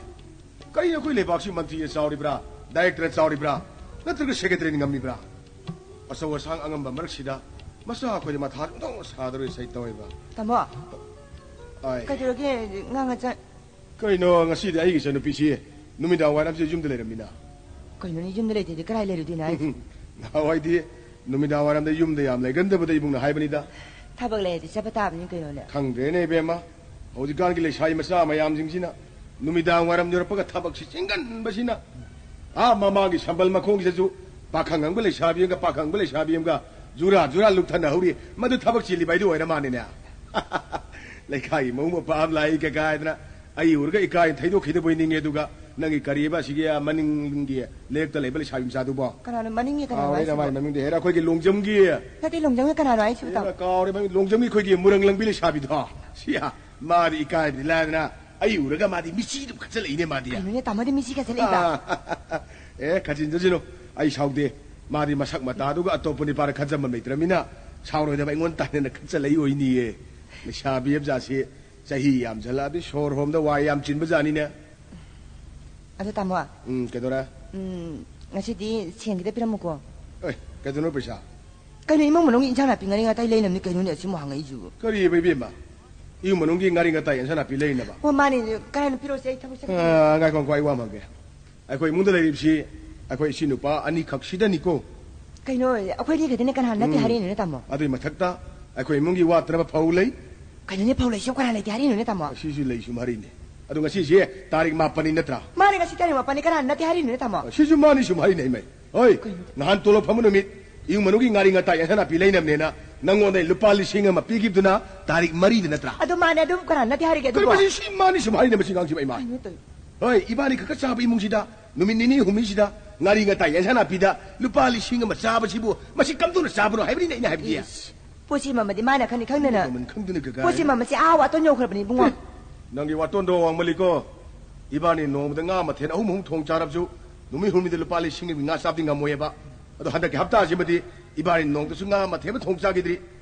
ꯀꯔꯤꯅꯣ, ꯑꯩꯈꯣꯏ ꯂꯩꯕꯥꯛꯁꯤ ꯃꯟꯇ꯭ꯔꯤꯅ ꯆꯥꯎꯔꯤꯕ꯭ꯔꯥ, ꯗꯥꯏꯔꯦꯛꯇꯔꯅ ꯆꯥꯎꯔꯤꯕ꯭ꯔꯥ, ꯅꯠꯇ꯭ꯔꯒ ꯁꯦꯀ꯭ꯔꯦꯇꯔꯤꯅ ꯉꯝꯃꯤꯕ꯭ꯔꯥ? ꯑꯆꯧ ꯑꯁꯥꯡ ꯑꯉꯝꯕ ꯃꯔꯛꯁꯤꯗ ꯃꯆꯥ ꯑꯩꯈꯣꯏꯗ ꯃꯊꯥ ꯑꯣꯟꯊꯣꯛꯅ ꯁꯥꯗꯧꯔꯤ ꯁꯩ ꯇꯧꯋꯦꯕ꯫ ꯇꯥꯃꯣ, ꯑꯥꯏ꯫ ꯀꯩꯗꯧꯔꯒꯦ? ꯉꯥ ꯉꯆꯥ- ꯀꯩꯅꯣ, ꯉꯁꯤꯗꯤ ꯑꯩꯒꯤ ꯏꯆꯟꯅꯨꯄꯤꯁꯤ ꯅꯨꯃꯤꯗꯥꯡ ꯋꯥꯏꯔꯝꯁꯤ ꯌꯨꯝꯗ ꯂꯩꯔꯝꯃꯤꯅ꯫ ꯀꯩꯅꯣꯅꯦ, ꯌꯨꯝꯗ ꯂꯩꯇ꯭ꯔꯗꯤ ꯀꯗꯥꯏ ꯂꯩꯔꯨꯗꯣꯏꯅꯣ ꯍꯥꯏꯁꯦ? ꯅꯍꯥꯟꯋꯥꯏꯗꯤ ꯅꯨꯃꯤꯗꯥꯡ ꯋꯥꯏꯔꯝꯗ ꯌꯨꯝꯗ ꯌꯥꯝ ꯂꯩꯒꯟꯗꯕꯗ ꯏꯕꯨꯡꯅ ꯍꯥꯏꯕꯅꯤꯗ꯫ ꯊꯕꯛ ꯂꯩꯔꯗꯤ ꯆꯠꯄ ꯇꯥꯕꯅꯤ ꯀꯩꯅꯣꯅꯦ꯫ ꯈꯪꯗ꯭ꯔꯦꯅꯦ ꯏꯕꯦꯝꯃ, ꯍꯧꯖꯤꯛꯀꯥꯟꯒꯤ ꯂꯩꯁꯥꯕꯤ ꯃꯆꯥ ꯃꯌꯥꯝꯁꯤꯡꯁꯤꯅ ꯅꯨꯃꯤꯗꯥꯡ ꯋꯥꯏꯔꯝ ꯌꯧꯔꯛꯄꯒ ꯊꯕꯛꯁꯤ ꯆꯤꯟꯒꯟꯕꯁꯤꯅ꯫ ꯑꯥ ꯃꯃꯥꯡꯒꯤ ꯁꯝꯕꯜ ꯃꯈꯣꯡꯁꯤꯗꯁꯨ ꯄꯥꯈꯪ ꯑꯃꯒ ꯂꯩꯁꯥꯕꯤ ꯑꯃꯒ, ꯄꯥꯈꯪ ꯑꯃꯒ ꯂꯩꯁꯥꯕꯤ ꯑꯃꯒ ꯖꯨꯔꯥ ꯖꯨꯔꯥ ꯂꯨꯞꯊꯅꯍꯧꯔꯤ꯫ ꯃꯗꯨ ꯊꯕꯛ ꯆꯤꯜꯂꯤꯕ ꯍꯥꯏꯗꯨ ꯑꯣꯏꯔ ꯃꯥꯜꯂꯦꯅꯦ꯫ ꯂꯩꯀꯥꯏꯒꯤ ꯃꯧ ꯃꯄꯥ ꯑꯃ ꯂꯥꯛꯏ ꯀꯀꯥ ꯍꯥꯏꯗꯅ ꯑꯩ ꯎꯔꯒ ꯏꯀꯥꯏꯅ ꯊꯩꯗꯣꯛꯈꯤꯗꯕꯣꯏ ꯅꯤꯡꯉꯦ꯫ ꯑꯗꯨꯒ ꯅꯪꯒꯤ ꯀꯔꯤꯕ ꯑꯁꯤꯒꯤ ꯃꯅꯤꯡꯒꯤ ꯂꯩꯔꯛꯇ ꯂꯩꯕ ꯂꯩꯁꯥꯕꯤ ꯃꯆꯥꯗꯨꯕꯣ? ꯀꯅꯥꯅꯣ ꯃꯅꯤꯡꯒꯤ? ꯀꯅꯥꯅꯣ ꯀꯥꯎꯔꯦꯅ ꯍꯥꯏꯁꯤꯕꯣ? ꯃꯥꯏ ꯃꯃꯤꯡꯗꯤ ꯍꯦꯔꯥ ꯑꯩꯈꯣꯏꯒꯤ ꯂꯣꯡꯖꯝꯒꯤ꯫ ꯅꯠꯇꯦ, ꯂꯣꯡꯖꯝꯒꯤ ꯀꯅꯥꯅꯣ ꯍꯥꯏꯁꯤꯕꯣ? ꯍꯦꯔꯥ ꯀꯥꯎꯔꯦ ꯃꯃꯤꯡ, ꯂꯣꯡꯖꯝꯒꯤ ꯑꯩꯈꯣꯏꯒꯤ ꯃꯨꯔꯪ ꯂꯪꯕꯤ ꯂꯩꯁꯥꯕꯤꯗꯣ꯫ ꯁꯤ ꯃꯥꯗꯤ ꯏꯀꯥꯏꯕꯗꯤ ꯂꯥꯏꯗꯅ ꯑꯩ ꯎꯔꯒ ꯃꯥꯗꯤ ꯃꯤꯆꯤꯗꯨ ꯈꯠꯆꯜꯂꯛꯏꯅꯦ ꯃꯥꯗꯤ꯫ ꯀꯩꯅꯣꯅꯦ, ꯇꯥꯃꯣꯗꯤ ꯃꯤꯆꯤ ꯈꯠꯆꯜꯂꯛꯏꯕ? ꯑꯦ, ꯈꯠꯆꯤꯟꯖꯁꯅꯨ, ꯑꯩ ꯁꯥꯎꯗꯦ꯫ ꯃꯥꯗꯤ ꯃꯁꯛ ꯃꯇꯥꯗꯨꯒ ꯑꯇꯣꯞꯄ ꯅꯤꯄꯥꯅ ꯈꯠꯆꯟꯕ ꯂꯩꯇ꯭ꯔꯃꯤꯅ ꯁꯥꯎꯔꯣꯏꯗꯕ ꯑꯩꯉꯣꯟꯗ ꯇꯥꯏꯅꯅ ꯈꯠꯆꯜꯂꯛꯏ ꯑꯣꯏꯅꯤꯌꯦ꯫ ꯂꯩꯁꯥꯕꯤ ꯑꯃꯖꯥꯠꯁꯤ ꯆꯍꯤ ꯌꯥꯝꯖꯜꯂꯛꯑꯗꯤ ꯁꯣꯔ ꯍꯣꯝꯗ ꯋꯥꯏ ꯌꯥꯝ ꯆꯤꯟꯕ ꯖꯥꯠꯅꯤꯅꯦ꯫ ꯑꯗꯣ ꯇꯥꯃꯣ, ꯎꯝ, ꯀꯩꯗꯧꯔꯦ? ꯎꯝ, ꯉꯁꯤꯗꯤ ꯁꯦꯟ ꯈꯤꯇ ꯄꯤꯔꯝꯃꯨꯀꯣ꯫ ꯑꯦ, ꯀꯩꯗꯧꯅꯣ ꯄꯩꯁꯥ? ꯀꯩꯅꯣ, ꯏꯃꯨꯡ ꯃꯅꯨꯡꯒꯤ ꯏꯟꯁꯥꯡ ꯅꯥꯄꯤ ꯉꯥꯔꯤ ꯉꯥꯇꯥꯏ ꯂꯩꯅꯕꯅꯤ ꯀꯩꯅꯣꯅꯦ ꯑꯁꯤꯃꯨꯛ ꯍꯪꯉꯛꯏꯁꯤꯕꯨ? ꯀꯔꯤꯕ ꯏꯕꯦꯝꯃ? ꯏꯃꯨꯡ ꯃꯅꯨꯡꯒꯤ ꯉꯥꯔꯤ ꯉꯥꯇꯥꯏ ꯏꯟꯁꯥꯡ ꯅꯥꯄꯤ ꯂꯩꯅꯕ? ꯍꯣ, ꯃꯥꯅꯦ꯫ ꯀꯔꯥꯏꯅ ꯄꯤꯔꯛꯑꯣꯁꯦ? ꯑꯩ ꯊꯕꯛ ꯆꯠꯀꯦ꯫ ꯑꯥ, ꯉꯥꯏꯈꯣ, ꯉꯥꯏꯈꯣ, ꯑꯩ ꯋꯥ ꯑꯃ ꯍꯪꯒꯦ꯫ ꯑꯩꯈꯣꯏ ꯏꯃꯨꯡꯗ ꯂꯩꯔꯤꯕꯁꯤ ꯑꯩꯈꯣꯏ ꯏꯆꯤꯟ ꯅꯨꯄꯥ ꯑꯅꯤꯈꯛꯁꯤꯗꯅꯤꯀꯣ꯫ ꯀꯩꯅꯣ, ꯑꯩꯈꯣꯏ ꯑꯅꯤ ꯈꯛꯇꯅꯦ, ꯀꯅꯥ ꯅꯠꯇꯦ ꯎꯝ꯫ ꯍꯥꯏꯔꯛꯏꯅꯣꯅꯦ, ꯇꯥꯃꯣ? ꯑꯗꯨꯏ ꯃꯊꯛꯇ ꯑꯩꯈꯣꯏ ꯏꯃꯨꯡꯒꯤ ꯋꯥꯠꯇꯅꯕ ꯐꯧ ꯂꯩ꯫ ꯀꯩꯅꯣꯅꯦ, ꯐꯧ ꯂꯩꯁꯤꯕꯨ ꯀꯅꯥ ꯂꯩꯇꯦ ꯍꯥꯏꯔꯛꯏꯅꯣꯅꯦ, ꯇꯥꯃꯣ? ꯑꯁꯤꯁꯨ ꯂꯩꯁꯨ ꯃꯔꯤꯅꯦ꯫ ꯑꯗꯣ ꯉꯁꯤꯁꯦ ꯇꯥꯔꯤꯛ ꯃꯥꯄꯟꯅꯤ ꯅꯠꯇ꯭ꯔꯥ? ꯃꯥꯅꯦ, ꯉꯁꯤ ꯇꯥꯔꯤꯛ ꯃꯥꯄꯟꯅꯤ, ꯀꯅꯥ ꯅꯠꯇꯦ ꯍꯥꯏꯔꯛꯏꯅꯣꯅꯦ, ꯇꯥꯃꯣ? ꯑꯁꯤꯁꯨ ꯃꯥꯅꯤ ꯁꯨꯝ ꯍꯥꯏꯔꯤꯅꯦ, ꯏꯃꯩ꯫ ꯍꯣꯏ, ꯀꯩꯅꯣ? ꯅꯍꯥꯟ ꯇꯣꯂꯣꯞ ꯐꯪꯕ ꯅꯨꯃꯤꯠ ꯏꯃꯨꯡ ꯃꯅꯨꯡꯒꯤ ꯉꯥꯔꯤ ꯉꯥꯇꯥꯏ ꯑꯦꯟꯁꯥꯡ ꯅꯥꯄꯤ ꯂꯩꯅꯕꯅꯦꯅ ꯅꯪꯉꯣꯟꯗ ꯂꯨꯄꯥ ꯂꯤꯁꯤꯡ ꯑꯃ ꯄꯤꯈꯤꯕꯗꯨꯅ ꯇꯥꯔꯤꯛ ꯃꯔꯤꯗ ꯅꯠꯇ꯭ꯔꯥ? ꯑꯗꯨ ꯃꯥꯅꯦ, ꯑꯗꯨ ꯀꯅꯥ ꯅꯠꯇꯦ ꯍꯥꯏꯔꯤꯒꯦ ꯀꯩꯅꯣ ꯑꯗꯨꯕꯣ? ꯃꯁꯤ ꯁꯤ ꯃꯥꯅꯤ ꯁꯨꯝ ꯍꯥꯏꯔꯤꯅꯦ ꯃꯁꯤ ꯑꯉꯥꯡꯁꯤꯕꯨ, ꯏꯃꯥ꯫ ꯀꯩꯅꯣ ꯇꯧꯔꯤ? ꯍꯣꯏ, ꯏꯕꯥꯅꯤ ꯈꯛꯇ ꯆꯥꯕ ꯏꯃꯨꯡꯁꯤꯗ ꯅꯨꯃꯤꯠ ꯅꯤꯅꯤ ꯍꯨꯝꯅꯤꯁꯤꯗ ꯉꯥꯔꯤ ꯉꯥꯇꯥꯏ ꯑꯦꯟꯁꯥꯡ ꯅꯥꯄꯤꯗ ꯂꯨꯄꯥ ꯂꯤꯁꯤꯡ ꯑꯃ ꯆꯥꯕꯁꯤꯕꯨ ꯃꯁꯤ ꯀꯝꯗꯧꯅ ꯆꯥꯕꯅꯣ ꯍꯥꯏꯕꯅꯤꯅꯦ ꯑꯩꯅ ꯍꯥꯏꯕꯗꯤ꯫ ꯏꯁ, ꯄꯣꯠꯁꯤ ꯃꯃꯜꯗꯤ ꯃꯥꯅ ꯈꯪꯅꯤ ꯈꯪꯗꯅ꯫ ꯃꯃꯜ ꯈꯪꯗꯅ ꯀꯀꯥ ꯄꯣꯠꯁꯤ ꯍꯥꯏꯅ꯫ ꯃꯃꯜꯁꯦ ꯑꯥ ꯋꯥꯇꯣꯟ ꯌꯧꯈ꯭ꯔꯕꯅꯤ ꯏꯕꯨꯡꯉꯣ꯫ ꯑꯦ, ꯅꯪꯒꯤ ꯋꯥꯇꯣꯟꯗꯣ ꯋꯥꯡꯃꯜꯂꯤꯀꯣ꯫ ꯏꯕꯥꯅꯤ ꯅꯣꯡꯃꯗ ꯉꯥ ꯃꯊꯦꯜ ꯑꯍꯨꯝ ꯑꯍꯨꯝ ꯊꯣꯡ ꯆꯥꯔꯕꯁꯨ ꯅꯨꯃꯤꯠ ꯍꯨꯝꯅꯤꯗ ꯂꯨꯄꯥ ꯂꯤꯁꯤꯡ ꯑꯃꯒꯤ ꯉꯥ ꯆꯥꯕꯗꯤ ꯉꯝꯃꯣꯏꯑꯕ꯫ ꯑꯗꯣ ꯍꯟꯗꯛꯀꯤ ꯍꯞꯇꯥꯁꯤꯃꯗꯤ ꯏꯕꯥꯅꯤ ꯅꯣꯡꯃꯗꯁꯨ ꯉꯥ ꯃꯊꯦꯜ ꯑꯃ ꯊꯣꯡ ꯆꯥꯈꯤꯗ꯭ꯔꯤ꯫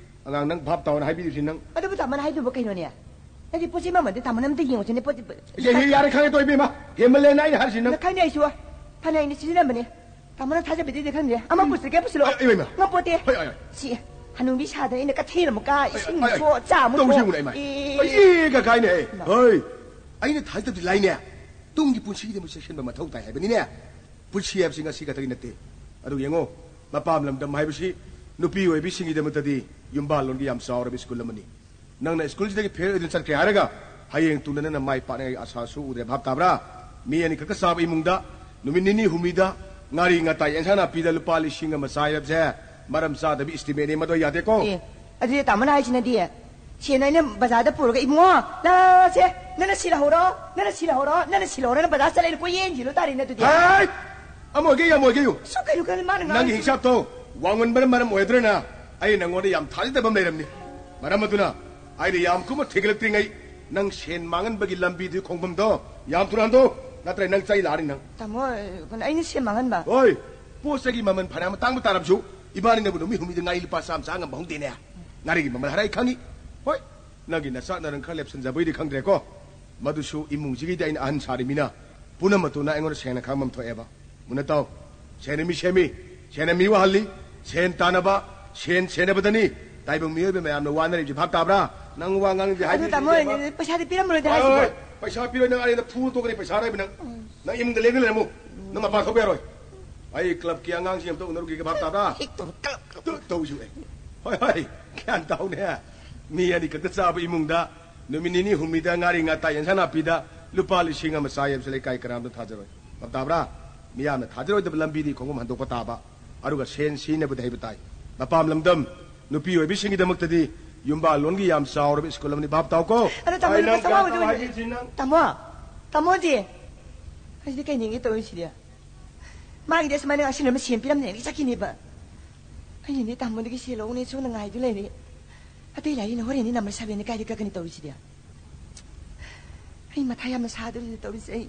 ꯑꯉꯥꯡ, ꯅꯪ ꯚꯥꯞ ꯇꯥꯎꯅ ꯍꯥꯏꯕꯤꯔꯤꯁꯤ ꯅꯪ꯫ ꯑꯗꯨꯕꯨ ꯇꯥꯃꯣꯅ ꯍꯥꯏꯗꯨꯕꯨ ꯀꯩꯅꯣꯅꯦ? ꯅꯠꯇꯦ, ꯄꯣꯠ ꯆꯩ ꯃꯃꯜꯗꯤ ꯇꯥꯃꯣꯅ ꯑꯝꯇ ꯌꯦꯡꯉꯨꯁꯤꯅꯦ, ꯄꯣꯠ ꯏꯆꯦ, ꯍꯤ ꯌꯥꯔꯦ, ꯈꯪꯉꯦ ꯇꯣ, ꯏꯕꯦꯝꯃ꯫ ꯍꯦꯟꯃꯜꯂꯦꯅ ꯑꯩꯅ ꯍꯥꯏꯔꯤꯁꯤ ꯅꯪ꯫ ꯅ ꯈꯪꯅꯦ ꯑꯩꯁꯨ꯫ ꯐꯅ ꯑꯩꯅ ꯁꯤꯖꯤꯟꯅꯕꯅꯦ꯫ ꯇꯥꯃꯣꯅ ꯊꯥꯖꯕꯤꯗꯦꯗꯤ ꯈꯪꯗꯦ꯫ ꯑꯃ ꯄꯨꯁꯤꯜꯂꯒꯦ, ꯄꯨꯁꯤꯜꯂꯣ꯫ ꯑꯩ, ꯏꯃꯥ, ꯏꯃꯥ꯫ ꯉꯝꯄꯣꯠꯇꯦ꯫ ꯍꯣꯏ, ꯍꯣꯏ, ꯍꯣꯏ꯫ ꯁꯤ ꯍꯅꯨꯕꯤ ꯁꯥꯗꯅ ꯑꯩꯅ ꯀꯊꯦꯜ ꯑꯃꯨꯛ ꯀꯥ, ꯏꯁꯤꯡ ꯑꯩ, ꯑꯩ, ꯁꯣ, ꯆꯥ ꯑꯃꯨꯛ ꯇꯧꯁꯤ ꯊꯣꯛ꯫ ꯌꯦꯡꯉꯨꯅꯦ, ꯏꯃꯥ꯫ ꯑꯦ꯫ ꯑꯩ, ꯏꯒ ꯀꯥꯏꯅꯦ, ꯑꯩ꯫ ꯏꯃꯥ꯫ ꯍꯣꯏ꯫ ꯑꯩꯅ ꯊꯥꯖꯗꯕꯗꯤ ꯂꯥꯏꯅꯦ꯫ ꯇꯨꯡꯒꯤ ꯄꯨꯟꯁꯤꯒꯤꯗꯃꯛ ꯆꯦꯛꯁꯤꯟꯕ ꯃꯊꯧ ꯇꯥꯏ ꯍꯥꯏꯕꯅꯤꯅꯦ꯫ ꯄꯨꯟꯁꯤ ꯍꯥꯏꯕꯁꯤ ꯉꯁꯤ ꯈꯛꯇꯒꯤ ꯅꯠꯇꯦ꯫ ꯑꯗꯨ ꯌꯦꯡꯉꯣ, ꯃꯄꯥꯝ ꯂꯝꯗꯝ ꯍꯥꯏꯕꯁꯤ ꯅꯨꯄꯤ ꯑꯣꯏꯕꯤꯁꯤꯡꯒꯤꯗꯃꯛꯇꯗꯤ ꯌꯨꯝꯕꯥꯜꯂꯣꯟꯒꯤ ꯌꯥꯝ ꯆꯥꯎꯔꯕ ꯁ꯭ꯀꯨꯜ ꯑꯃꯅꯤ꯫ ꯅꯪꯅ ꯁ꯭ꯀꯨꯜꯁꯤꯗꯒꯤ ꯐꯦꯜ ꯑꯣꯏꯗꯨꯅ ꯆꯠꯈ꯭ꯔꯦ ꯍꯥꯏꯔꯒ ꯍꯌꯦꯡ ꯇꯨꯡꯗ ꯅꯪꯅ ꯃꯥꯏ ꯄꯥꯛꯅꯤꯡꯉꯥꯏꯒꯤ ꯑꯁꯥꯁꯨ ꯎꯗ꯭ꯔꯦ, ꯚꯥꯞ ꯇꯥꯕ꯭ꯔꯥ? ꯃꯤ ꯑꯅꯤꯈꯛꯇ ꯆꯥꯕ ꯏꯃꯨꯡꯗ ꯅꯨꯃꯤꯠ ꯅꯤꯅꯤ ꯍꯨꯝꯅꯤꯗ ꯉꯥꯔꯤ ꯉꯥꯇꯥꯏ ꯑꯦꯟꯁꯥꯡ ꯅꯥꯄꯤꯗ ꯂꯨꯄꯥ ꯂꯤꯁꯤꯡ ꯑꯃ ꯆꯥꯏ ꯍꯥꯏꯕꯁꯦ ꯃꯔꯝ ꯆꯥꯗꯕ ꯏꯁꯇꯤꯃꯦꯠꯅꯤ, ꯃꯗꯣ ꯌꯥꯗꯦꯀꯣ꯫ ꯑꯦ, ꯑꯗꯨꯗꯤ ꯇꯥꯃꯣꯅ ꯍꯥꯏꯁꯤꯅꯗꯤ, ꯁꯦꯟ ꯑꯩꯅ ꯕꯖꯥꯔꯗ ꯄꯨꯔꯒ, "ꯏꯕꯨꯡꯉꯣ, ꯂꯥꯁꯦ, ꯅꯪꯅ ꯁꯤ ꯂꯧꯍꯧꯔꯣ, ꯅꯪꯅ ꯁꯤ ꯂꯧꯍꯧꯔꯣ, ꯅꯪꯅ ꯁꯤ ꯂꯧꯍꯧꯔꯣꯅ ꯕꯖꯥꯔ ꯆꯠꯂꯦꯅ ꯀꯣꯏꯌꯦꯟ ꯌꯦꯟꯂꯨ ꯇꯥꯔꯦꯅꯦ ꯑꯗꯨꯗꯤ"꯫ ꯍꯥꯏ! ꯑꯃ ꯑꯣꯏꯒꯦ, ꯌꯥꯝ ꯑꯣꯏꯒꯦ, ꯌꯨ꯫ ꯁꯨ ꯀꯩꯅꯣ ꯈꯪꯗꯦ, ꯃꯥꯅ ꯅꯪꯒꯤ ꯉꯥꯡꯉꯤꯁꯤ꯫ ꯍꯤꯡꯁꯥꯞꯇꯣ ꯋꯥꯡꯃꯟꯕꯅ ꯃꯔꯝ ꯑꯣꯏꯗ꯭ꯔꯅ ꯑꯩ ꯅꯪꯉꯣꯟꯗ ꯌꯥꯝ ꯊꯥꯖꯗꯕ ꯑꯃ ꯂꯩꯔꯝꯅꯤ꯫ ꯃꯔꯝ ꯑꯗꯨꯅ ꯑꯩꯅ ꯌꯥꯝ ꯀꯨꯞꯅ ꯊꯤꯒꯠꯂꯛꯇ꯭ꯔꯤꯉꯩ ꯅꯪ ꯁꯦꯟ ꯃꯥꯡꯍꯟꯕꯒꯤ ꯂꯝꯕꯤꯗꯨꯒꯤ ꯈꯣꯡꯐꯝꯗꯣ ꯌꯥꯝ ꯊꯨꯅ ꯍꯟꯗꯣ, ꯅꯠꯇ꯭ꯔ ꯅꯪ ꯆꯩ ꯂꯥꯛꯑꯅꯤ ꯅꯪ꯫ ꯇꯥꯃꯣ, ꯑꯩꯅ ꯁꯦꯟ ꯃꯥꯡꯍꯟꯕ? ꯍꯣꯏ, ꯄꯣꯠ ꯆꯩꯒꯤ ꯃꯃꯜ ꯐꯅꯌꯥꯝ ꯇꯥꯡꯕ ꯇꯥꯔꯕꯁꯨ ꯏꯕꯥꯅꯤꯅꯕꯨ ꯅꯨꯃꯤꯠ ꯍꯨꯝꯅꯤꯗ ꯉꯥꯔꯤ ꯂꯨꯄꯥ ꯆꯥꯝꯃ ꯆꯥ ꯉꯝꯕ ꯍꯧꯗꯦꯅꯦ꯫ ꯉꯥꯔꯤꯒꯤ ꯃꯃꯜ ꯍꯥꯏꯔ ꯑꯩ ꯈꯪꯉꯤ꯫ ꯍꯣꯏ, ꯅꯪꯒꯤ ꯅꯆꯥ ꯅꯔꯪ ꯈꯔ ꯂꯦꯞꯁꯟꯖꯕꯩꯗꯤ ꯈꯪꯗ꯭ꯔꯦꯀꯣ, ꯃꯗꯨꯁꯨ ꯏꯃꯨꯡꯁꯤꯒꯤꯗꯤ ꯑꯩꯅ ꯑꯍꯟ ꯁꯥꯔꯤꯃꯤꯅ ꯄꯨꯝꯅꯃꯛꯇꯨꯅ ꯑꯩꯉꯣꯟꯗ ꯁꯦꯡꯅ ꯈꯪꯐꯝ ꯊꯣꯛꯑꯦꯕ꯫ ꯃꯨꯟꯅ ꯇꯥꯎ꯫ ꯁꯦꯟꯅ ꯃꯤ ꯁꯦꯝꯃꯤ, ꯁꯦꯟꯅ ꯃꯤ ꯋꯥꯍꯜꯂꯤ, ꯁꯦꯟ ꯇꯥꯅꯕ, ꯁꯦꯟ ꯁꯦꯟꯅꯕꯗꯅꯤ ꯇꯥꯏꯕꯪ ꯃꯤꯑꯣꯏꯕ ꯃꯌꯥꯝꯅ ꯋꯥꯅꯔꯤꯕꯁꯤ, ꯚꯥꯞ ꯇꯥꯕ꯭ꯔꯥ? ꯅꯪ ꯋꯥ ꯉꯥꯡꯗꯦ ꯑꯗꯨ ꯍꯥꯏꯕꯤꯔꯤꯁꯦ ꯇꯥꯃꯣ, ꯏꯕꯦꯝꯃ꯫ ꯄꯩꯁꯥꯗꯤ ꯄꯤꯔꯝꯃꯔꯣꯏꯗ ꯍꯣꯏ, ꯍꯥꯏꯁꯤꯕꯣ꯫ ꯍꯣꯏ, ꯄꯩꯁꯥ ꯄꯤꯔꯣꯏ, ꯅꯪ ꯑꯩꯅ ꯐꯨ ꯇꯣꯛꯀꯅꯤ, ꯄꯩꯁꯥ ꯂꯩꯕ ꯅꯪ꯫ ꯅꯪ ꯏꯃꯨꯡꯗ ꯂꯦꯡꯗꯅ ꯂꯩꯔꯝꯃꯨ꯫ ꯅꯪ ꯃꯄꯥꯟ ꯊꯣꯛꯄ ꯌꯥꯔꯣꯏ꯫ ꯑꯩ ꯀ꯭ꯂꯕꯀꯤ ꯑꯉꯥꯡꯁꯤꯡ ꯑꯝꯇ ꯎꯅꯔꯨꯈꯤꯒꯦ, ꯚꯥꯞ ꯇꯥꯕ꯭ꯔꯥ? ꯍꯦꯛ ꯇꯧ-, ꯀ꯭ꯂꯕ, ꯀ꯭ꯂꯕ꯫ ꯇꯨ ꯇꯧꯁꯨ ꯑꯦ꯫ ꯍꯣꯏ, ꯍꯣꯏ, ꯒ꯭ꯌꯥꯟ ꯇꯥꯎꯅꯦ꯫ ꯃꯤ ꯑꯅꯤꯈꯛꯇ ꯆꯥꯕ ꯏꯃꯨꯡꯗ ꯅꯨꯃꯤꯠ ꯅꯤꯅꯤ ꯍꯨꯝꯅꯤꯗ ꯉꯥꯔꯤ ꯉꯥꯇꯥꯏ ꯌꯦꯟꯁꯥꯡ ꯅꯥꯄꯤꯗ ꯂꯨꯄꯥ ꯂꯤꯁꯤꯡ ꯑꯃ ꯆꯥꯏ ꯍꯥꯏꯕꯁꯤ ꯂꯩꯀꯥꯏ ꯀꯅꯥꯝꯇ ꯊꯥꯖꯔꯣꯏ꯫ ꯚꯥꯞ ꯇꯥꯕ꯭ꯔꯥ? ꯃꯤꯌꯥꯝꯅ ꯊꯥꯖꯔꯣꯏꯗꯕ ꯂꯝꯕꯤꯗꯤ ꯈꯣꯡꯐꯝ ꯍꯟꯗꯣꯛꯄ ꯇꯥꯕ꯫ ꯑꯗꯨꯒ ꯁꯦꯟ ꯁꯤꯖꯤꯟꯅꯕꯗꯤ ꯍꯩꯕ ꯇꯥꯏ꯫ ꯃꯄꯥꯝ ꯂꯝꯗꯝ ꯅꯨꯄꯤ ꯑꯣꯏꯕꯤꯁꯤꯡꯒꯤꯗꯃꯛꯇꯗꯤ ꯌꯨꯝꯕꯥꯜꯂꯣꯟꯒꯤ ꯌꯥꯝ ꯆꯥꯎꯔꯕ ꯁ꯭ꯀꯨꯜ ꯑꯃꯅꯤ, ꯚꯥꯞ ꯇꯥꯎꯀꯣ? ꯑꯗꯣ ꯇꯥꯃꯣ, ꯑꯩ ꯅꯪ ꯂꯨꯄꯥ ꯆꯥꯝꯃꯉꯥ ꯀꯌꯥ ꯑꯣꯏꯗꯤ ꯇꯧ ꯑꯣꯏꯗꯤ-, ꯍꯥꯏꯕꯤꯁꯤ ꯅꯪ? ꯇꯥꯃꯣ, ꯇꯥꯃꯣꯗꯤ? ꯑꯩꯁꯤꯗꯤ ꯀꯩ ꯅꯤꯡꯉꯤ ꯇꯧꯔꯤꯁꯤꯗꯤ? ꯃꯥꯒꯤꯗꯤ ꯑꯁꯨꯃꯥꯏꯅ ꯉꯁꯤꯅ ꯑꯃ ꯁꯦꯝ ꯄꯤꯔꯝꯅꯦꯅ ꯆꯠꯈꯤꯅꯦꯕ꯫ ꯑꯩꯅꯗꯤ ꯇꯥꯃꯣꯗꯒꯤ ꯁꯦꯜ ꯂꯧꯅꯦ ꯁꯣꯝꯗ ꯉꯥꯏꯗꯨ ꯂꯩꯔꯦ꯫ ꯑꯇꯩ ꯂꯥꯏꯔꯤꯅ ꯍꯣꯔꯦꯟꯗꯤ ꯅꯝꯕꯔ ꯁꯚꯦꯟꯗ ꯀꯥꯏꯗ ꯀꯛꯀꯅꯤ ꯇꯧꯔꯤꯁꯤꯗꯤ? ꯑꯩ ꯃꯊꯥ ꯌꯥꯝꯅ ꯁꯥꯗꯧꯔꯤꯅ ꯇꯧꯔꯤꯁꯦ ꯑꯩ꯫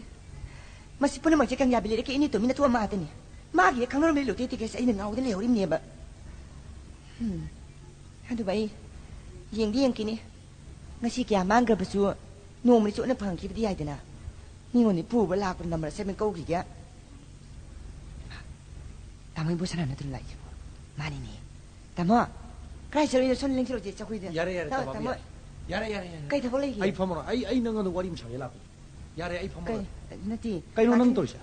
ꯃꯁꯤ ꯄꯨꯝꯅꯃꯛꯁꯦ ꯀꯪꯌꯥꯕꯤ ꯂꯩꯔꯛꯀꯤ ꯏꯅꯦ ꯇꯣꯝꯕꯤ ꯅꯠꯇ꯭ꯔꯣ ꯃꯥꯗꯅꯤ? ꯃꯥꯒꯤ ꯍꯦꯛ ꯈꯪꯅꯔꯝꯕ ꯂꯣꯇꯦ ꯇꯤꯀꯦꯠꯁꯦ ꯑꯩꯅ ꯉꯥꯎꯗ ꯂꯩꯍꯧꯔꯤꯕꯅꯦꯕ꯫ ꯎꯝ꯫ ꯑꯗꯨꯕꯨ ꯑꯩ ꯌꯦꯡꯗꯤ ꯌꯦꯡꯈꯤꯅꯤ꯫ ꯉꯁꯤ ꯀꯌꯥ ꯃꯥꯡꯈ꯭ꯔꯕꯁꯨ ꯅꯣꯡꯃꯗꯤ ꯆꯣꯠꯅ ꯐꯪꯈꯤꯕꯗꯤ ꯌꯥꯏꯗꯅ꯫ ꯃꯤꯉꯣꯟꯗ ꯄꯨꯕ ꯂꯥꯛꯄ ꯅꯝꯕꯔ ꯁꯦꯝꯃꯦ ꯀꯧꯈꯤꯒꯦ꯫ ꯇꯥꯃꯣ ꯏꯕꯣ ꯁꯅꯥ ꯅꯠꯇ꯭ꯔꯣ ꯂꯥꯛꯏꯁꯤꯕꯣ? ꯃꯥꯅꯤꯅꯦ꯫ ꯇꯥꯃꯣ, ꯀꯥꯏ ꯆꯠꯂꯤꯅꯣ? ꯁꯣꯝꯗ ꯂꯦꯡꯁꯤꯜꯂꯛꯑꯣ, ꯆꯦ ꯆꯧꯀ꯭ꯔꯤꯗ꯫ ꯌꯥꯔꯦ, ꯌꯥꯔꯦ, ꯇꯥꯃꯣ, ꯇꯥꯃꯣ, ꯇꯥꯃꯣ꯫ ꯌꯥꯔꯦ, ꯌꯥꯔꯦ, ꯌꯥꯔꯦ꯫ ꯀꯩ ꯊꯕꯛ ꯂꯩꯒꯦ? ꯑꯩ ꯐꯝꯃꯔꯣꯏ꯫ ꯑꯩ, ꯑꯩ ꯅꯪꯉꯣꯟꯗ ꯋꯥꯔꯤ ꯑꯃ ꯁꯥꯒꯦ ꯂꯥꯛꯄꯅꯦ꯫ ꯌꯥꯔꯦ, ꯑꯩ ꯐꯝꯃꯔꯣꯏ꯫ ꯀꯩ? ꯅꯠꯇꯦ, ꯀꯩꯅꯣ ꯅꯪ ꯃꯥꯗꯤ ꯇꯧꯔꯤꯁꯦ?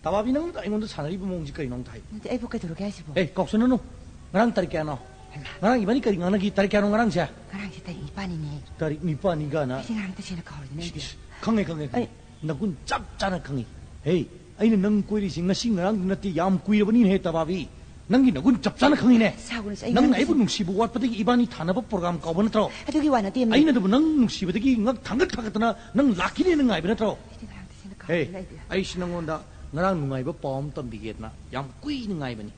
ꯇꯕꯥꯕꯤ, ꯅꯪ ꯑꯩꯉꯣꯟꯗ ꯁꯥꯟꯅꯔꯤꯕ ꯃꯑꯣꯡꯁꯤ ꯀꯩꯅꯣ ꯑꯝꯇ ꯍꯥꯏꯌꯨ꯫ ꯅꯠꯇꯦ, ꯑꯩꯕꯨ ꯀꯩꯗꯧꯔꯒꯦ ꯍꯥꯏꯁꯤꯕꯣ? ꯑꯦ, ꯀꯥꯎꯁꯟꯅꯅꯨ꯫ ꯉꯔꯥꯡ ꯇꯥꯔꯤꯛ ꯀꯌꯥꯅꯣ? ꯍꯩꯃꯥ꯫ ꯉꯔꯥꯡ ꯏꯕꯥꯅꯤ ꯀꯔꯤ ꯉꯥꯡꯅꯈꯤ? ꯇꯥꯔꯤꯛ ꯀꯌꯥꯅꯣ ꯉꯔꯥꯡꯁꯦ? ꯉꯔꯥꯡꯁꯦ ꯇꯥꯔꯤꯛ ꯅꯤꯄꯥꯟꯅꯤꯅꯦ꯫ ꯇꯥꯔꯤꯛ ꯅꯤꯄꯥꯟꯅꯤ ꯀꯥꯏꯅ꯫ ꯑꯩꯁꯦ ꯉꯔꯥꯡ ꯇꯁꯦꯡꯅ ꯀꯥꯎꯔꯤꯅꯦ ꯏꯁ, ꯑꯩꯗꯤ꯫ ꯏꯁ, ꯈꯪꯉꯦ, ꯈꯪꯉꯦ, ꯈꯪꯉꯦ꯫ ꯑꯩ ꯅꯒꯨꯟ ꯆꯞ ꯆꯥꯅ ꯈꯪꯉꯤ꯫ ꯍꯦ, ꯑꯩꯅ ꯅꯪ ꯀꯣꯏꯔꯤꯁꯤ ꯉꯁꯤ ꯉꯔꯥꯡꯗꯤ ꯅꯠꯇꯦ, ꯌꯥꯝ ꯀꯨꯏꯔꯕꯅꯤꯅꯦ ꯍꯦ, ꯇꯕꯥꯕꯤ꯫ ꯅꯪꯒꯤ ꯅꯒꯨꯟ ꯆꯞ ꯆꯥꯅ ꯈꯪꯉꯤꯅꯦ꯫ ꯁꯥꯎꯒꯅꯨꯁꯦ, ꯑꯩ ꯅꯪꯅ ꯉꯔꯥꯡ ꯑꯩꯕꯨ ꯇꯁꯦꯡꯅ ꯅꯨꯡꯁꯤꯕ ꯋꯥꯠꯄꯗꯒꯤ ꯏꯕꯥꯅꯤ ꯊꯥꯅꯕ ꯄ꯭ꯔꯣꯒ꯭ꯔꯥꯝ ꯀꯥꯎꯕ ꯅꯠꯇ꯭ꯔꯣ? ꯑꯗꯨꯒꯤ ꯋꯥ ꯅꯠꯇꯦ, ꯃꯤ꯫ ꯑꯩꯅ ꯑꯗꯨꯕꯨ ꯅꯪ ꯅꯨꯡꯁꯤꯕꯗꯒꯤ ꯉꯛ ꯊꯥꯡꯒꯠ ꯊꯥꯡꯒꯠꯇꯅ ꯅꯪ ꯂꯥꯛꯈꯤꯅꯦꯅ ꯉꯥꯏꯕ ꯅꯠꯇ꯭ꯔꯣ? ꯑꯩꯗꯤ ꯉꯔꯥꯡ ꯇꯁꯦꯡꯅ ꯍꯦ, ꯀꯥꯎꯔꯤꯅꯦ ꯑꯩꯗꯤ꯫ ꯑꯩꯁꯤ ꯅꯪꯉꯣꯟꯗ ꯉꯔꯥꯡ ꯅꯨꯡꯉꯥꯏꯕ ꯄꯥꯎ ꯑꯃ ꯇꯝꯕꯤꯒꯦꯗꯅ ꯌꯥꯝ ꯀꯨꯏꯅ ꯉꯥꯏꯕꯅꯤ꯫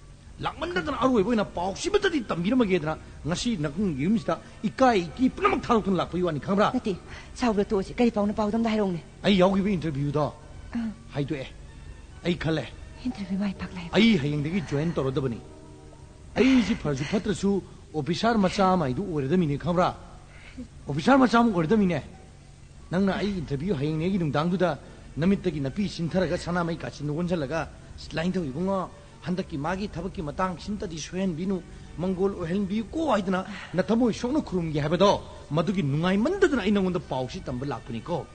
ꯂꯥꯛꯃꯟꯗꯗꯅ ꯑꯔꯣꯏꯕ ꯑꯣꯏꯅ ꯄꯥꯎꯁꯤꯃꯇꯗꯤ ꯇꯝꯕꯤꯔꯝꯃꯒꯦꯗꯅ ꯉꯁꯤ ꯅꯪꯒꯤ ꯌꯨꯝꯁꯤꯗ ꯏꯀꯥꯏ ꯏꯀꯤ ꯄꯨꯝꯅꯃꯛ ꯊꯥꯗꯣꯛꯇꯨꯅ ꯂꯥꯛꯄꯒꯤ ꯋꯥꯅꯤ, ꯈꯪꯕ꯭ꯔꯥ? ꯅꯠꯇꯦ, ꯁꯥꯎꯕꯗ ꯇꯣꯛꯑꯁꯤ꯫ ꯀꯔꯤ ꯄꯥꯎꯅꯣ? ꯄꯥꯎꯗꯣ ꯑꯝꯇ ꯍꯥꯏꯔꯛꯎꯅꯦ꯫ ꯑꯩ ꯌꯥꯎꯈꯤꯕ ꯏꯟꯇꯔꯚ꯭ꯌꯨꯗꯣ ꯑꯥ꯫ ꯍꯥꯏꯗꯣꯛꯑꯦ꯫ ꯑꯩ ꯈꯜꯂꯦ꯫ ꯏꯟꯇꯔꯚ꯭ꯌꯨ ꯃꯥꯏ ꯄꯥꯛꯂꯦ꯫ ꯑꯩ ꯍꯌꯦꯡꯗꯒꯤ ꯖꯣꯏꯟ ꯇꯧꯔꯗꯕꯅꯤ꯫ ꯑꯩꯁꯤ ꯐꯔꯁꯨ ꯐꯠꯇ꯭ꯔꯁꯨ ꯑꯣꯐꯤꯁꯥꯔ ꯃꯆꯥ ꯑꯃ ꯍꯥꯏꯗꯨ ꯑꯣꯏꯔꯗꯕꯅꯤꯅꯦ, ꯈꯪꯕ꯭ꯔꯥ? ꯑꯣꯐꯤꯁꯥꯔ ꯃꯆꯥ ꯑꯃ ꯑꯣꯏꯔꯗꯕꯅꯤꯅꯦ꯫ ꯅꯪꯅ ꯑꯩ ꯏꯟꯇꯔꯚ꯭ꯌꯨ ꯍꯌꯦꯡꯅꯦꯒꯤ ꯅꯨꯡꯗꯥꯡꯗꯨꯗ ꯅꯃꯤꯠꯇꯒꯤ ꯅꯥꯄꯤ ꯁꯤꯟꯊꯔꯒ ꯁꯅꯥꯃꯍꯤ ꯀꯥꯆꯤꯟꯗ ꯑꯣꯟꯁꯤꯜꯂꯒ, "ꯂꯥꯏꯅꯤꯡꯊꯧ ꯏꯕꯨꯡꯉꯣ, ꯍꯟꯗꯛꯀꯤ ꯃꯥꯒꯤ ꯊꯕꯛꯀꯤ ꯃꯇꯥꯡꯁꯤꯃꯇꯗꯤ ꯁꯣꯏꯍꯟꯕꯤꯅꯨ, ꯃꯪꯒꯣꯜ ꯑꯣꯏꯍꯟꯕꯤꯌꯨꯀꯣ" ꯍꯥꯏꯗꯅ ꯅꯊꯃꯣꯏ ꯁꯣꯛꯅ ꯈꯨꯔꯨꯝꯒꯦ ꯍꯥꯏꯕꯗꯣ, ꯃꯗꯨꯒꯤ ꯅꯨꯡꯉꯥꯏꯃꯟꯗꯗꯅ ꯑꯩ ꯅꯉꯣꯟꯗ ꯄꯥꯎꯁꯤ ꯇꯝꯕ ꯂꯥꯛꯄꯅꯤꯀꯣ꯫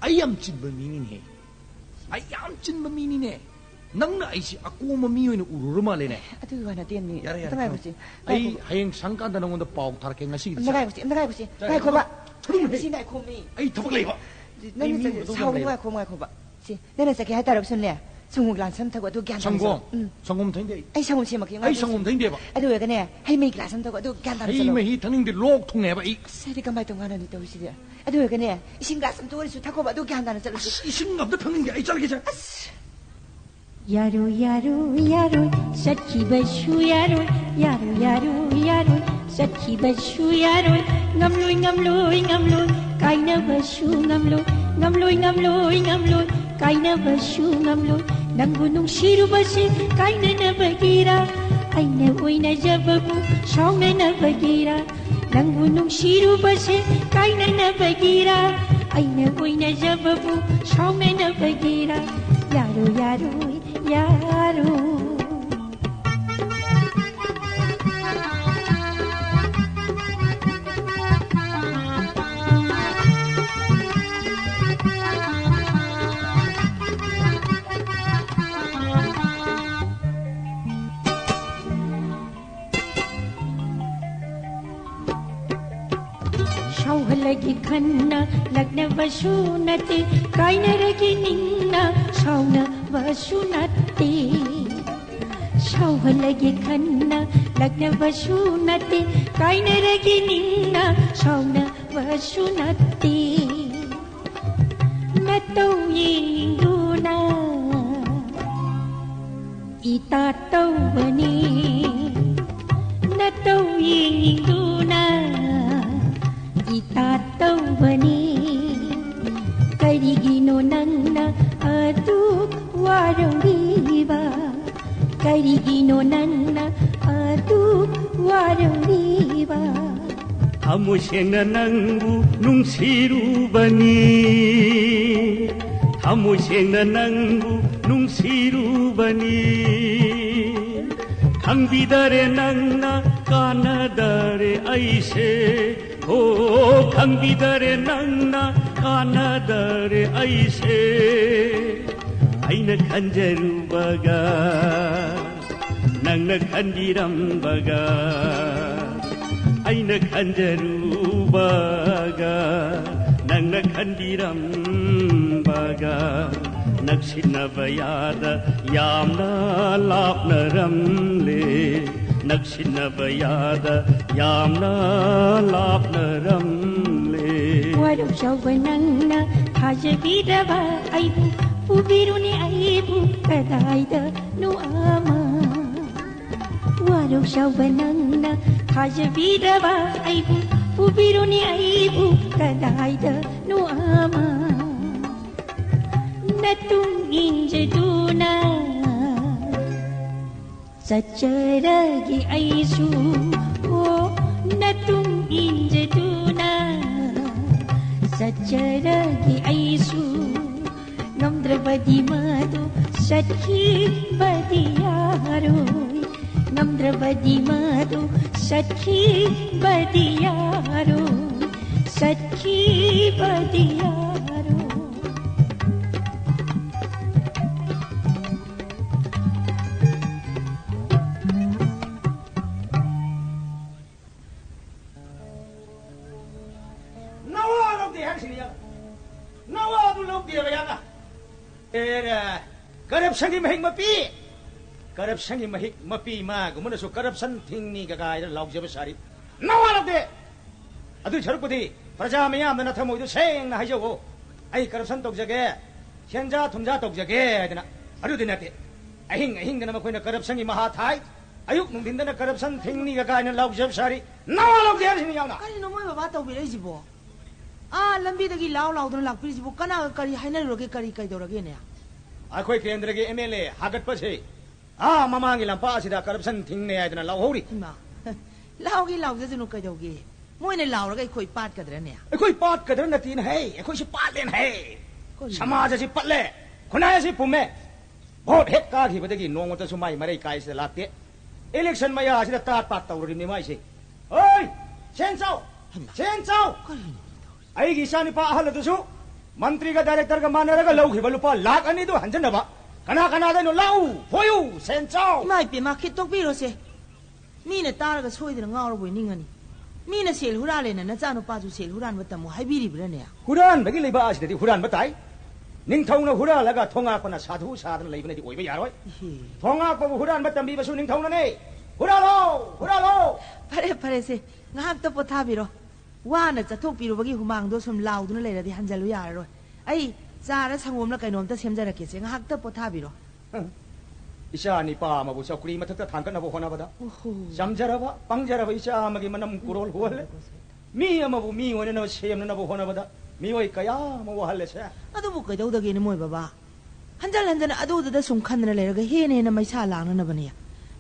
ꯑꯩ ꯌꯥꯝ ꯆꯤꯟꯕ ꯃꯤꯅꯤꯅꯦꯍꯦ꯫ ꯑꯩ ꯌꯥꯝ ꯆꯤꯟꯕ ꯃꯤꯅꯤꯅꯦ꯫ ꯅꯪꯅ ꯑꯩꯁꯤ ꯑꯀꯣꯝꯕ ꯃꯤ ꯑꯣꯏꯅ ꯎꯔꯨꯔ ꯃꯥꯜꯂꯦꯅꯦ꯫ ꯑꯗꯨꯒꯤ ꯋꯥ ꯅꯠꯇꯦ, ꯃꯤ꯫ ꯌꯥꯔꯦ, ꯌꯥꯔꯦ, ꯑꯝꯇ ꯉꯥꯏꯈꯣꯁꯤ꯫ ꯑꯩ ꯉꯥꯏꯈꯣ꯫ ꯍꯌꯦꯡ ꯁꯪꯀꯥꯟꯗ ꯅꯉꯣꯟꯗ ꯄꯥꯎ ꯊꯥꯔꯛꯀꯦ, ꯉꯁꯤꯒꯤꯗꯤ ꯑꯝꯇ ꯁꯥꯔꯦ꯫ ꯉꯥꯏꯈꯣꯁꯤ, ꯑꯝꯇ ꯉꯥꯏꯈꯣꯁꯤ꯫ ꯌꯥꯔꯦ, ꯉꯥꯏꯈꯣꯕ꯫ ꯊꯣꯛꯂꯛꯎ꯫ ꯁꯤ ꯉꯥꯏꯈꯣꯃꯤ꯫ ꯑꯩ ꯊꯕꯛ ꯂꯩꯕ꯫ ꯅꯪꯅ ꯑꯩ ꯃꯤ ꯆꯠ-, ꯎꯅꯗꯧꯕ ꯌꯥꯝ ꯁꯥꯎꯒꯅꯨ, ꯂꯩꯕ꯫ ꯉꯥꯏꯈꯣ, ꯉꯥꯏꯈꯣꯕ꯫ ꯁꯤ, ꯅꯪꯅ ꯆꯠꯀꯦ ꯍꯥꯏ ꯇꯥꯔꯒꯁꯨꯅꯦ, ꯁꯪꯒꯣꯝ ꯒ꯭ꯂꯥꯁ ꯑꯃ ꯊꯛꯑꯣ, ꯑꯗꯨ ꯒ꯭ꯌꯥꯟ ꯇꯥꯅ ꯁꯪꯒꯣꯝ? ꯆꯠꯂꯣ꯫ ꯎꯝ꯫ ꯁꯪꯒꯣꯝ ꯊꯛꯅꯤꯡꯗꯦ ꯑꯩ꯫ ꯑꯩ ꯁꯪꯒꯣꯝ ꯁꯦꯝꯃꯛꯀꯦ, ꯑꯩ ꯉꯥꯏꯈꯣ꯫ ꯁꯪꯒꯣꯝ ꯊꯛꯅꯤꯡꯗꯦꯕ꯫ ꯑꯗꯨ ꯑꯣꯏꯔꯒꯅꯦ, ꯍꯩ ꯃꯍꯤ ꯒ꯭ꯂꯥꯁ ꯑꯃ ꯊꯛꯑꯣ, ꯑꯗꯨ ꯒ꯭ꯌꯥꯟ ꯇꯥꯅ ꯍꯩ ꯆꯠꯂꯣ꯫ ꯃꯍꯤ ꯊꯛꯅꯤꯡꯗꯦ, ꯂꯣꯛ ꯊꯨꯡꯉꯦꯕ ꯑꯩ꯫ ꯑꯁ, ꯑꯩꯗꯤ ꯀꯃꯥꯏꯅ ꯇꯧ ꯉꯥꯡꯅꯅꯤ ꯇꯧꯔꯤꯁꯤꯗꯤ? ꯑꯗꯨ ꯑꯣꯏꯔꯒꯅꯦ, ꯏꯁꯤꯡ ꯒ꯭ꯂꯥꯁ ꯑꯝꯇ ꯑꯣꯏꯔꯁꯨ ꯊꯛꯈꯣꯕ, ꯑꯗꯨ ꯒ꯭ꯌꯥꯟ ꯇꯥꯅ ꯆꯠꯂꯁꯤ꯫ ꯑꯁ, ꯏꯁꯤꯡ ꯑꯝꯇ ꯊꯛꯅꯤꯡꯗꯦ, ꯑꯩ ꯆꯠꯂꯒꯦꯁꯦ꯫ ꯑꯁ꯫ ꯌꯥꯔꯣꯏ, ꯌꯥꯔꯣꯏ, ꯌꯥꯔꯣꯏ, ꯆꯠꯈꯤꯕꯁꯨ ꯌꯥꯔꯣꯏ꯫ ꯌꯥꯔꯣꯏ, ꯌꯥꯔꯣꯏ, ꯌꯥꯔꯣꯏ, ꯆꯠꯈꯤꯕꯁꯨ ꯌꯥꯔꯣꯏ꯫ ꯉꯝꯂꯣꯏ, ꯉꯝꯂꯣꯏ, ꯉꯝꯂꯣꯏ, ꯀꯥꯏꯅꯕꯁꯨ ꯉꯝꯂꯣꯏ꯫ ꯉꯝꯂꯣꯏ, ꯉꯝꯂꯣꯏ, ꯉꯝꯂꯣꯏ, ꯀꯥꯏꯅꯕꯁꯨ ꯉꯝꯂꯣꯏ꯫ ꯅꯪꯕꯨ ꯅꯨꯡꯁꯤꯔꯨꯕꯁꯦ ꯀꯥꯏꯅꯅꯕꯒꯤꯔ? ꯑꯩꯅ ꯑꯣꯏꯅꯖꯕꯕꯨ ꯁꯥꯎꯅꯅꯕꯒꯤꯔ? ꯅꯪꯕꯨ ꯅꯨꯡꯁꯤꯔꯨꯕꯁꯦ ꯀꯥꯏꯅꯅꯕꯒꯤꯔ? ꯑꯩꯅ ꯑꯣꯏꯅꯖꯕꯕꯨ ꯁꯥꯎꯅꯅꯕꯒꯤꯔ? ꯌꯥꯔꯣꯏ, ꯌꯥꯔꯣꯏ, ꯌꯥꯔꯣꯏ꯫ ꯁꯥꯎꯍꯜꯂꯒꯦ ꯈꯟꯅ ꯂꯛꯅꯕꯁꯨ ꯅꯠꯇꯦ, ꯀꯥꯏꯅꯔꯒꯦ ꯅꯤꯡꯅ ꯁꯥꯎꯅꯕꯁꯨ ꯅꯠꯇꯦ꯫ ꯁꯥꯎꯍꯜꯂꯒꯦ ꯈꯟꯅ ꯂꯛꯅꯕꯁꯨ ꯅꯠꯇꯦ, ꯀꯥꯏꯅꯔꯒꯦ ꯅꯤꯡꯅ ꯁꯥꯎꯅꯕꯁꯨ ꯅꯠꯇꯦ꯫ ꯅꯇꯧ ꯌꯦꯡꯗꯨꯅ ꯏꯇꯥ ꯇꯧꯕꯅꯤ, ꯅꯇꯧ ꯌꯦꯡꯗꯨꯅ ꯏꯇꯥ ꯇꯧꯕꯅꯤ꯫ ꯀꯔꯤꯒꯤꯅꯣ ꯅꯪꯅ ꯑꯗꯨꯛ ꯋꯥꯔꯧꯔꯤꯕ? ꯀꯔꯤꯒꯤꯅꯣ ꯅꯪꯅ ꯑꯗꯨꯛ ꯋꯥꯔꯧꯔꯤꯕ? ꯊꯃꯣꯏ ꯁꯦꯡꯅ ꯅꯪꯕꯨ ꯅꯨꯡꯁꯤꯔꯨꯕꯅꯤ, ꯊꯃꯣꯏ ꯁꯦꯡꯅ ꯅꯪꯕꯨ ꯅꯨꯡꯁꯤꯔꯨꯕꯅꯤ꯫ ꯈꯪꯕꯤꯗꯔꯦ ꯅꯪꯅ ꯀꯥꯟꯅꯗꯔꯦ ꯑꯩꯁꯦ, ꯍꯣ, ꯈꯪꯕꯤꯗꯔꯦ ꯅꯪꯅ ꯀꯥꯟꯅꯗꯔꯦ ꯑꯩꯁꯦ꯫ ꯑꯩꯅ ꯈꯟꯖꯔꯨꯕꯒ ꯅꯪꯅ ꯈꯟꯕꯤꯔꯝꯕꯒ, ꯑꯩꯅ ꯈꯟꯖꯔꯨꯕꯒ ꯅꯪꯅ ꯈꯟꯕꯤꯔꯝꯕꯒ, ꯅꯛꯁꯤꯟꯅꯕ ꯌꯥꯗ ꯌꯥꯝꯅ ꯂꯥꯞꯅꯔꯝꯂꯦ, ꯅꯛꯁꯤꯟꯅꯕ ꯌꯥꯗ ꯌꯥꯝꯅ ꯂꯥꯞꯅꯔꯝꯂꯦ꯫ ꯋꯥꯔꯧꯖꯧꯕ ꯅꯪꯅ ꯊꯥꯖꯕꯤꯗꯕ ꯑꯩꯕꯨ, ꯄꯨꯕꯤꯔꯨꯅꯦ ꯑꯩꯕꯨ ꯀꯗꯥꯏꯗꯅꯣ ꯑꯃ꯫ ꯋꯥꯔꯧꯖꯧꯕ ꯅꯪꯅ ꯊꯥꯖꯕꯤꯗꯕ ꯑꯩꯕꯨ, ꯄꯨꯕꯤꯔꯨꯅꯦ ꯑꯩꯕꯨ ꯀꯗꯥꯏꯗꯅꯣ ꯑꯃ꯫ ꯅꯇꯨꯡ ꯏꯟꯖꯗꯨꯅ ꯆꯠꯆꯔꯒꯦ ꯑꯩꯁꯨ, ꯑꯣ, ꯅꯇꯨꯡ ꯏꯟꯖꯗꯨꯅ꯫ ꯆꯠꯆꯔꯒꯦ ꯑꯩꯁꯨ, ꯉꯝꯗ꯭ꯔꯕꯗꯤ ꯃꯗꯨ ꯆꯠꯈꯤꯕꯗꯤ ꯌꯥꯔꯣꯏ꯫ ꯉꯝꯗ꯭ꯔꯕꯗꯤ ꯃꯗꯨ ꯆꯠꯈꯤꯕꯗꯤ ꯌꯥꯔꯣꯏ꯫ ꯆꯠꯈꯤꯕꯗꯤ ꯌꯥꯔꯣꯏ꯫ ꯅꯋꯥ ꯂꯧꯗꯦ ꯍꯥꯏꯔꯤꯁꯤꯅꯤ ꯌꯥꯝ꯫ ꯅꯋꯥꯗꯨ ꯂꯧꯗꯦꯕ ꯌꯥꯝꯅ꯫ ꯑꯦꯔꯦ, ꯀꯔꯞꯁꯟꯒꯤ ꯃꯍꯤꯛ ꯃꯄꯤ꯫ ꯀꯔꯞꯁꯟꯒꯤ ꯃꯍꯤꯛ ꯃꯄꯤ ꯃꯥꯒꯨꯝꯕꯅꯁꯨ ꯀꯔꯞꯁꯟ ꯊꯤꯡꯅꯤ ꯀꯀꯥꯏꯗ ꯂꯥꯎꯖꯕ ꯁꯥꯔꯤ꯫ ꯅꯋꯥ ꯂꯧꯗꯦ꯫ ꯑꯗꯨꯏ ꯁꯔꯨꯛꯄꯨꯗꯤ ꯄ꯭ꯔꯖꯥ ꯃꯤꯌꯥꯝꯗ ꯅꯊꯃꯣꯏꯗꯨ ꯁꯦꯡꯅ ꯍꯥꯏꯖꯧꯑꯣ꯫ ꯑꯩ ꯀꯔꯞꯁꯟ ꯇꯧꯖꯒꯦ, ꯁꯦꯟꯖꯥ ꯊꯨꯝꯖꯥ ꯇꯧꯖꯒꯦ ꯍꯥꯏꯗꯅ꯫ ꯑꯗꯨꯗꯤ ꯅꯠꯇꯦ꯫ ꯑꯍꯤꯡ ꯑꯍꯤꯡꯗꯅ ꯃꯈꯣꯏꯅ ꯀꯔꯞꯁꯟꯒꯤ ꯃꯍꯥ ꯊꯥꯏ, ꯑꯌꯨꯛ ꯅꯨꯡꯊꯤꯟꯗꯅ ꯀꯔꯞꯁꯟ ꯊꯤꯡꯅꯤ ꯀꯀꯥꯏꯅ ꯂꯥꯎꯖꯕ ꯁꯥꯔꯤ꯫ ꯅꯋꯥ ꯂꯧꯗꯦ ꯍꯥꯏꯔꯤꯁꯤꯅꯤ ꯌꯥꯝꯅ꯫ ꯀꯔꯤꯅꯣ ꯃꯣꯏ ꯕꯕꯥ ꯇꯧꯕꯤꯔꯛꯏꯁꯤꯕꯣ? ꯑꯥ ꯂꯝꯕꯤꯗꯒꯤ ꯂꯥꯎ ꯂꯥꯎꯗꯅ ꯂꯥꯛꯄꯤꯔꯤꯁꯤꯕꯨ ꯀꯅꯥꯒ ꯀꯔꯤ ꯍꯥꯏꯅꯔꯨꯔꯒꯦ, ꯀꯔꯤ ꯀꯩꯗꯧꯔꯒꯦꯅꯦ? ꯑꯩꯈꯣꯏ ꯀꯦꯟꯗ꯭ꯔꯒꯤ ꯑꯦꯝ ꯑꯦꯜ ꯑꯦ ꯍꯥꯒꯠꯄꯁꯦ ꯑꯥ ꯃꯃꯥꯡꯒꯤ ꯂꯝꯄꯥꯛ ꯑꯁꯤꯗ ꯀꯔꯞꯁꯟ ꯊꯤꯡꯅꯦ ꯍꯥꯏꯗꯅ ꯂꯥꯎꯍꯧꯔꯤ꯫ ꯏꯃꯥ, ꯂꯥꯎꯒꯦ ꯂꯥꯎꯖꯁꯅꯨ ꯀꯩꯗꯧꯒꯦ? ꯃꯣꯏꯅ ꯂꯥꯎꯔꯒ ꯑꯩꯈꯣꯏ ꯄꯥꯠꯀꯗ꯭ꯔꯅꯦ? ꯑꯩꯈꯣꯏ ꯄꯥꯠꯀꯗ꯭ꯔ ꯅꯠꯇꯦꯅꯦ ꯍꯦ, ꯑꯩꯈꯣꯏꯁꯤ ꯄꯥꯠꯂꯦꯅꯦ ꯍꯦ꯫ ꯀꯔꯤꯅꯣ? ꯁꯃꯥꯖ ꯑꯁꯤ ꯄꯠꯂꯦ, ꯈꯨꯟꯅꯥꯏ ꯑꯁꯤ ꯄꯨꯝꯃꯦ꯫ ꯚꯣꯠ ꯍꯦꯛ ꯀꯥꯈꯤꯕꯗꯒꯤ ꯅꯣꯡꯃꯇꯁꯨ ꯃꯥꯏ ꯃꯔꯩ ꯀꯥꯏꯁꯤꯗ ꯂꯥꯛꯇꯦ꯫ ꯏꯂꯦꯛꯁꯟ ꯃꯌꯥ ꯑꯁꯤꯗ ꯇꯥꯠ ꯄꯥꯠ ꯇꯧꯔꯤꯕꯅꯤ ꯃꯥꯏꯁꯦ꯫ ꯍꯣꯏ, ꯁꯦꯟ ꯆꯥꯎ, ꯍꯩꯃꯥ꯫ ꯁꯦꯟ ꯆꯥꯎ꯫ ꯀꯔꯤꯅꯣ ꯇꯧꯔꯤꯁꯦ? ꯑꯩꯒꯤ ꯏꯆꯥ ꯅꯨꯄꯥ ꯑꯍꯜ ꯑꯗꯨꯁꯨ ꯃꯟꯇ꯭ꯔꯤꯒ ꯗꯥꯏꯔꯦꯛꯇꯔꯒ ꯃꯥꯟꯅꯔꯒ ꯂꯧꯈꯤꯕ ꯂꯨꯄꯥ ꯂꯥꯈ ꯑꯅꯤꯗꯨ ꯍꯟꯖꯤꯟꯅꯕ ꯀꯅꯥ ꯀꯅꯥꯗꯩꯅꯣ? ꯂꯥꯛꯎ, ꯐꯣꯏꯌꯨ, ꯁꯦꯟ ꯆꯥꯎ꯫ ꯏꯃꯥ ꯏꯄꯦꯝꯃ, ꯈꯤꯠꯇꯣꯛꯄꯤꯔꯣꯁꯦ꯫ ꯃꯤꯅ ꯇꯥꯔꯒ ꯁꯣꯏꯗꯅ ꯉꯥꯎꯔꯕꯣꯏ ꯅꯤꯡꯉꯅꯤ꯫ ꯃꯤꯅ ꯁꯦꯜ ꯍꯨꯔꯥꯜꯂꯦꯅ ꯅꯆꯥꯅꯨꯄꯥꯁꯨ ꯁꯦꯜ ꯍꯨꯔꯥꯟꯕ ꯇꯝꯃꯨ ꯍꯥꯏꯕꯤꯔꯤꯕ꯭ꯔꯥꯅꯦ? ꯍꯨꯔꯥꯟꯕꯒꯤ ꯂꯩꯕꯥꯛ ꯑꯁꯤꯗꯗꯤ ꯍꯨꯔꯥꯟꯕ ꯇꯥꯏ꯫ ꯅꯤꯡꯊꯧꯅ ꯍꯨꯔꯥꯜꯂꯒ ꯊꯣꯉꯥꯛꯄꯅ ꯁꯥꯙꯨ ꯁꯥꯗꯅ ꯂꯩꯕꯅꯗꯤ ꯑꯣꯏꯕ ꯌꯥꯔꯣꯏ꯫ ꯏꯍꯦ꯫ ꯊꯣꯉꯥꯛꯄꯕꯨ ꯍꯨꯔꯥꯟꯕ ꯇꯝꯕꯤꯕꯁꯨ ꯅꯤꯡꯊꯧꯅꯅꯦ꯫ ꯍꯨꯔꯥꯜꯂꯣ! ꯍꯨꯔꯥꯜꯂꯣ! ꯐꯔꯦ, ꯐꯔꯦꯁꯦ꯫ ꯉꯥꯏꯍꯥꯛꯇ ꯄꯣꯊꯥꯕꯤꯔꯣ꯫ ꯋꯥꯅ ꯆꯠꯊꯣꯛꯄꯤꯔꯨꯕꯒꯤ ꯍꯨꯃꯥꯡꯗꯣ ꯁꯨꯝ ꯂꯥꯎꯗꯨꯅ ꯂꯩꯔꯗꯤ ꯍꯟꯖꯜꯂꯨ ꯌꯥꯔꯔꯣꯏ꯫ ꯑꯩ ꯆꯥꯔ ꯁꯪꯒꯣꯝꯂ ꯀꯩꯅꯣꯝꯇ ꯁꯦꯝꯖꯔꯛꯀꯦꯁꯦ꯫ ꯉꯥꯏꯍꯥꯛꯇ ꯄꯣꯊꯥꯕꯤꯔꯣ꯫ ꯏꯆꯥ ꯅꯤꯄꯥ ꯑꯃꯕꯨ ꯆꯧꯀ꯭ꯔꯤ ꯃꯊꯛꯇ ꯊꯥꯡꯒꯠꯅꯕ ꯍꯣꯠꯅꯕꯗ ꯑꯣꯍꯣ꯫ ꯆꯝꯖꯔꯕ, ꯄꯪꯖꯔꯕ ꯏꯆꯥ ꯑꯃꯒꯤ ꯃꯅꯝ ꯀꯨꯔꯣꯜ ꯍꯨꯍꯜꯂꯦ꯫ ꯃꯤ ꯑꯃꯕꯨ ꯃꯤ ꯑꯣꯏꯅꯅꯕ ꯁꯦꯝꯅꯅꯕ ꯍꯣꯠꯅꯕꯗ ꯃꯤꯑꯣꯏ ꯀꯌꯥ ꯑꯃ ꯋꯥꯍꯜꯂꯦꯁꯦ꯫ ꯑꯗꯨꯕꯨ ꯀꯩꯗꯧꯗꯒꯦꯅꯦ ꯃꯣꯏ ꯕꯕꯥ? ꯍꯟꯖꯟ ꯍꯟꯖꯟ ꯑꯗꯨꯗꯨꯗ ꯁꯨꯝ ꯈꯟꯗꯅ ꯂꯩꯔꯒ ꯍꯦꯟꯅ ꯍꯦꯟꯅ ꯃꯩꯁꯥ ꯂꯥꯡꯅꯅꯕꯅꯦ꯫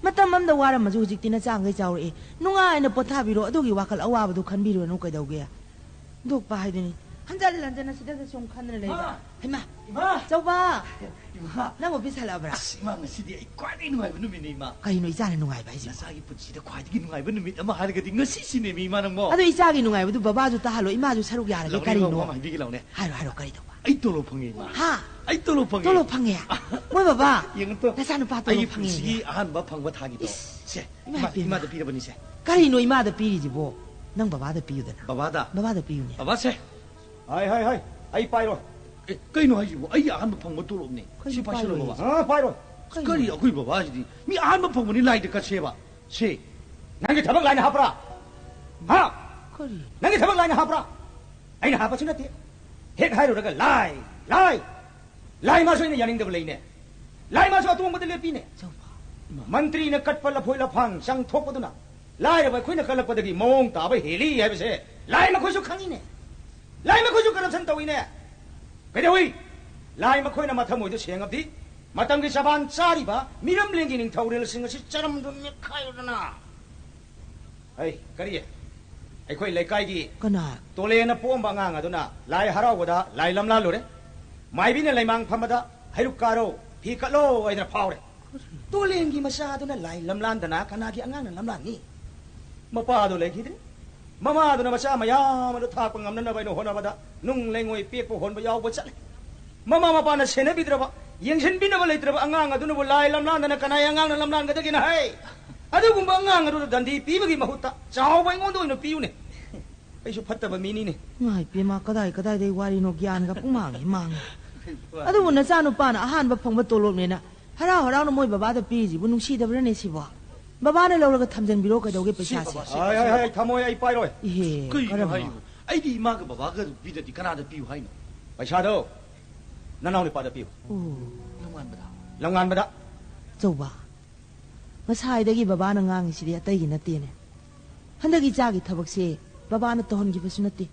ꯃꯇꯝ ꯑꯃꯗ ꯋꯥꯔꯝꯃꯁꯨ ꯍꯧꯖꯤꯛꯇꯤ ꯅꯆꯥꯈꯩ ꯆꯥꯎꯔꯛꯑꯦ꯫ ꯅꯨꯡꯉꯥꯏꯅ ꯄꯣꯊꯥꯕꯤꯔꯣ, ꯑꯗꯨꯒꯤ ꯋꯥꯈꯜ ꯑꯋꯥꯕꯗꯨ ꯈꯟꯕꯤꯔꯨꯔꯅꯨ꯫ ꯀꯩꯗꯧꯒꯦ? ꯍꯨꯟꯗꯣꯛꯄ ꯍꯥꯏꯗꯨꯅꯤ꯫ ꯍꯟꯖꯜ ꯍꯟꯖꯜꯅ ꯁꯤꯗ ꯁꯨꯝ ꯈꯟꯗꯅ ꯂꯩꯕ꯫ ꯏꯃꯥ! ꯍꯩꯃꯥ! ꯏꯃꯥ! ꯆꯧꯕ! ꯏꯃꯥ! ꯅꯪ ꯑꯣꯐꯤꯁ ꯍꯜꯂꯛꯑꯕ꯭ꯔꯥ? ꯑꯁ, ꯏꯃꯥ, ꯉꯁꯤꯗꯤ ꯑꯩ ꯈ꯭ꯋꯥꯏꯗꯒꯤ ꯅꯨꯡꯉꯥꯏꯕ ꯅꯨꯃꯤꯠꯅꯦ, ꯏꯃꯥ꯫ ꯀꯩꯅꯣ ꯏꯆꯥꯅ ꯅꯨꯡꯉꯥꯏꯕ ꯍꯥꯏꯁꯤꯕꯣ? ꯅꯆꯥꯒꯤ ꯄꯨꯟꯁꯤꯗ ꯈ꯭ꯋꯥꯏꯗꯒꯤ ꯅꯨꯡꯉꯥꯏꯕ ꯅꯨꯃꯤꯠ ꯑꯃ ꯍꯥꯏꯔꯒꯗꯤ ꯉꯁꯤꯁꯤꯅꯦꯃꯤ, ꯏꯃꯥ, ꯅꯪꯕꯣ꯫ ꯑꯗꯣ ꯏꯆꯥꯒꯤ ꯅꯨꯡꯉꯥꯏꯕꯗꯨ ꯕꯕꯥꯁꯨ ꯇꯥꯍꯜꯂꯣ, ꯏꯃꯥꯁꯨ ꯁꯔꯨꯛ ꯌꯥꯔꯒꯦ꯫ ꯂꯥꯎꯅꯦ, ꯀꯔꯤꯅꯣ? ꯏꯃꯥ, ꯋꯥ ꯑꯃ ꯍꯥꯏꯕꯤꯒꯦ, ꯂꯥꯎꯅꯦ꯫ ꯍꯥꯏꯔꯣ, ꯍꯥꯏꯔꯣ, ꯀꯔꯤ ꯇꯧꯕ? ꯑꯩ ꯇꯣꯂꯣꯞ ꯐꯪꯉꯦ, ꯏꯃꯥ꯫ ꯍꯥ? ꯑꯩ ꯇꯣꯂꯣꯞ ꯐꯪꯉꯦ꯫ ꯇꯣꯂꯣꯞ ꯐꯪꯉꯦ? ꯃꯣꯏ ꯕꯕꯥ, ꯌꯦꯡꯉꯨ ꯇꯣ꯫ ꯅꯆꯥꯅꯨꯄꯥ ꯇꯣꯂꯣꯞ ꯑꯩꯒꯤ ꯐꯪꯉꯦ꯫ ꯄꯨꯟꯁꯤꯒꯤ ꯑꯍꯥꯟꯕ ꯐꯪꯕ ꯊꯥꯒꯤꯗꯣ꯫ ꯏꯁ, ꯁꯦ, ꯏꯃꯥ ꯏꯃꯥ, ꯏꯄꯦꯝꯃ꯫ ꯏꯃꯥꯗ ꯄꯤꯔꯕꯅꯤ, ꯁꯦ꯫ ꯀꯔꯤꯅꯣ ꯏꯃꯥꯗ ꯄꯤꯔꯤꯁꯤꯕꯣ? ꯅꯪ ꯕꯕꯥꯗ ꯄꯤꯌꯨꯗꯅ꯫ ꯕꯕꯥꯗ? ꯕꯕꯥꯗ ꯄꯤꯌꯨꯅꯦ꯫ ꯕꯕꯥ, ꯁꯦ꯫ ꯍꯥꯏ, ꯍꯥꯏ, ꯍꯥꯏ, ꯑꯩ ꯄꯥꯏꯔꯣꯏ꯫ ꯑꯦ, ꯀꯩꯅꯣ ꯍꯥꯏꯁꯤꯕꯣ? ꯑꯩꯒꯤ ꯑꯍꯥꯟꯕ ꯐꯪꯕ ꯇꯣꯂꯣꯞꯅꯦ꯫ ꯀꯩꯅꯣ ꯁꯤ ꯄꯥꯏꯁꯜꯂꯣ, ꯄꯥꯏꯔꯣꯏ? ꯕꯕꯥ꯫ ꯑꯥ, ꯄꯥꯏꯔꯣꯏ꯫ ꯀꯩꯅꯣ? ꯀꯔꯤ, ꯑꯩꯈꯣꯏ ꯕꯕꯥꯁꯤꯗꯤ highway ꯗ ꯀꯠꯁꯦꯕ꯫ ꯁꯦ꯫ ꯅꯪꯒꯤ ꯊꯕꯛ line ꯍꯥꯞꯄ꯭ꯔꯥ? ꯍꯥ? ꯀꯔꯤ? ꯅꯪꯒꯤ ꯊꯕꯛ line ꯍꯥꯞꯄ꯭ꯔꯥ? ꯑꯩꯅ ꯍꯥꯞꯄꯁꯨ ꯅꯠꯇꯦ꯫ ꯍꯦꯛ ꯍꯥꯏꯔꯨꯔꯒ ꯂꯥꯏ, ꯂꯥꯏ꯫ ꯂꯥꯏ ꯃꯥꯁꯨ ꯑꯩꯅ ꯌꯥꯅꯤꯡꯗꯕ ꯂꯩꯅꯦ꯫ ꯂꯥꯏ ꯃꯥꯁꯨ ꯑꯇꯣꯡꯕꯗ ꯂꯦꯞꯄꯤꯅꯦ꯫ ꯆꯧꯕ꯫ ꯃꯟꯇ꯭ꯔꯤꯅ ꯀꯠꯄ ꯂꯐꯣꯏ ꯂꯐꯥꯡ ꯆꯪ ꯊꯣꯛꯄꯗꯨꯅ ꯂꯥꯏꯔꯕ ꯑꯩꯈꯣꯏꯅ ꯀꯠꯂꯛꯄꯗꯒꯤ ꯃꯑꯣꯡ ꯇꯥꯕ ꯍꯦꯜꯂꯤ ꯍꯥꯏꯕꯁꯦ ꯂꯥꯏ ꯃꯈꯣꯏꯁꯨ ꯈꯪꯉꯤꯅꯦ꯫ ꯂꯥꯏ ꯃꯈꯣꯏꯁꯨ corruption ꯇꯧꯏꯅꯦ꯫ ꯀꯩꯗꯧꯏ? ꯂꯥꯏ ꯃꯈꯣꯏꯅ ꯃꯊꯃꯣꯏꯗꯨ ꯁꯦꯡꯉꯕꯗꯤ ꯃꯇꯝꯒꯤ ꯆꯕꯥꯟ ꯆꯥꯔꯤꯕ ꯃꯤꯔꯝꯂꯦꯟꯒꯤ ꯅꯤꯡꯊꯧꯔꯦꯜꯁꯤꯡ ꯑꯁꯤ ꯆꯔꯝꯗꯨ ꯅꯦꯠꯈꯥꯏꯔꯨꯗꯅ꯫ ꯍꯩ, ꯀꯔꯤ? ꯑꯩꯈꯣꯏ ꯂꯩꯀꯥꯏꯒꯤ ꯀꯅꯥ? ꯇꯣꯂꯦꯅ ꯄꯣꯛꯑꯝꯕ ꯑꯉꯥꯡ ꯑꯗꯨꯅ ꯂꯥꯏ ꯍꯔꯥꯎꯕꯗ ꯂꯥꯏ ꯂꯝꯂꯥꯜꯂꯨꯔꯦ꯫ ꯃꯥꯏꯕꯤꯅ ꯂꯩꯃꯥꯡ ꯐꯝꯕꯗ ꯍꯩꯔꯨꯛ ꯀꯥꯔꯣ, ꯐꯤ ꯀꯠꯂꯣ ꯍꯥꯏꯗꯅ ꯐꯥꯎꯔꯦ꯫ ꯇꯣꯂꯦꯟꯒꯤ ꯃꯆꯥ ꯑꯗꯨꯅ ꯂꯥꯏ ꯂꯝꯂꯥꯟꯗꯅ ꯀꯅꯥꯒꯤ ꯑꯉꯥꯡꯅ ꯂꯝꯂꯥꯟꯅꯤ? ꯃꯄꯥꯗꯣ ꯂꯩꯈꯤꯗ꯭ꯔꯦ꯫ ꯃꯃꯥꯗꯨꯅ ꯃꯆꯥ ꯃꯌꯥꯝ ꯑꯗꯨ ꯊꯥꯛꯄ ꯉꯝꯅꯅꯕ ꯑꯩꯅ ꯍꯣꯠꯅꯕꯗ ꯅꯨꯡ ꯂꯩꯉꯣꯏ ꯄꯦꯛꯄ ꯍꯣꯟꯕ ꯌꯥꯎꯕ ꯆꯠꯂꯦ꯫ ꯃꯃꯥ ꯃꯄꯥꯅ ꯁꯦꯟꯅꯕꯤꯗ꯭ꯔꯕ, ꯌꯦꯡꯁꯤꯟꯕꯤꯅꯕ ꯂꯩꯇ꯭ꯔꯕ ꯑꯉꯥꯡ ꯑꯗꯨꯅꯕꯨ ꯂꯥꯏ ꯂꯝꯂꯥꯟꯗꯅ ꯀꯅꯥꯏ ꯑꯉꯥꯡꯅ ꯂꯝꯂꯥꯟꯒꯗꯒꯦꯅ ꯍꯥꯏ? ꯑꯗꯨꯒꯨꯝꯕ ꯑꯉꯥꯡ ꯑꯗꯨꯗ ꯗꯟꯗꯤ ꯄꯤꯕꯒꯤ ꯃꯍꯨꯠꯇ ꯆꯥꯎꯕ ꯑꯩꯉꯣꯟꯗ ꯑꯣꯏꯅ ꯄꯤꯌꯨꯅꯦ꯫ ꯑꯩꯁꯨ ꯐꯠꯇꯕ ꯃꯤꯅꯤꯅꯦ꯫ ꯏꯃꯥ ꯏꯄꯦꯝꯃ, ꯀꯗꯥꯏ ꯀꯗꯥꯏꯗꯩ ꯋꯥꯔꯤꯅꯣ, ꯒ꯭ꯌꯥꯟꯒ ꯄꯨꯡꯃꯥꯡ ꯍꯦꯛ ꯃꯥꯡꯉꯦ꯫ ꯑꯗꯨꯕꯨ ꯅꯆꯥꯅꯨꯄꯥꯅ ꯑꯍꯥꯟꯕ ꯐꯪꯕ ꯇꯣꯂꯣꯞꯅꯦꯅ ꯍꯔꯥꯎ ꯍꯔꯥꯎꯅ ꯃꯣꯏ ꯕꯕꯥꯗ ꯄꯤꯔꯤꯁꯤꯕꯨ ꯅꯨꯡꯁꯤꯗꯕ꯭ꯔꯅꯦ ꯁꯤꯕꯣ? ꯕꯕꯥꯅ ꯂꯧꯔꯒ ꯊꯝꯖꯟꯕꯤꯔꯣ, ꯀꯩꯗꯧꯒꯦ ꯁꯤ ꯄꯩꯁꯥꯁꯦ? ꯕꯕꯥꯁꯦ, ꯍꯥꯏ, ꯍꯥꯏ, ꯍꯥꯏ, ꯊꯝꯃꯣꯏ, ꯑꯩ ꯄꯥꯏꯔꯣꯏ꯫ ꯏꯍꯦ, ꯀꯩꯅꯣ ꯀꯔꯝꯕ? ꯍꯥꯏꯁꯤꯕꯨ? ꯑꯩꯗꯤ ꯏꯃꯥꯒ ꯕꯕꯥꯒ ꯄꯤꯗꯗꯤ ꯀꯅꯥꯗ ꯄꯤꯌꯨ ꯍꯥꯏꯅꯣ? ꯄꯩꯁꯥꯗꯣ ꯅꯅꯥꯎ ꯅꯨꯄꯥꯗ ꯄꯤꯌꯨ꯫ ꯑꯣ꯫ ꯂꯝꯉꯥꯟꯕꯗ? ꯂꯝꯉꯥꯟꯕꯗ꯫ ꯆꯧꯕ, ꯉꯁꯥꯏꯗꯒꯤ ꯕꯕꯥꯅ ꯉꯥꯡꯉꯤꯁꯤꯗꯤ ꯑꯇꯩꯒꯤ ꯅꯠꯇꯦꯅꯦ꯫ ꯍꯟꯗꯛ ꯏꯆꯥꯒꯤ ꯊꯕꯛꯁꯦ ꯕꯕꯥꯅ ꯇꯧꯍꯟꯈꯤꯕꯁꯨ ꯅꯠꯇꯦ꯫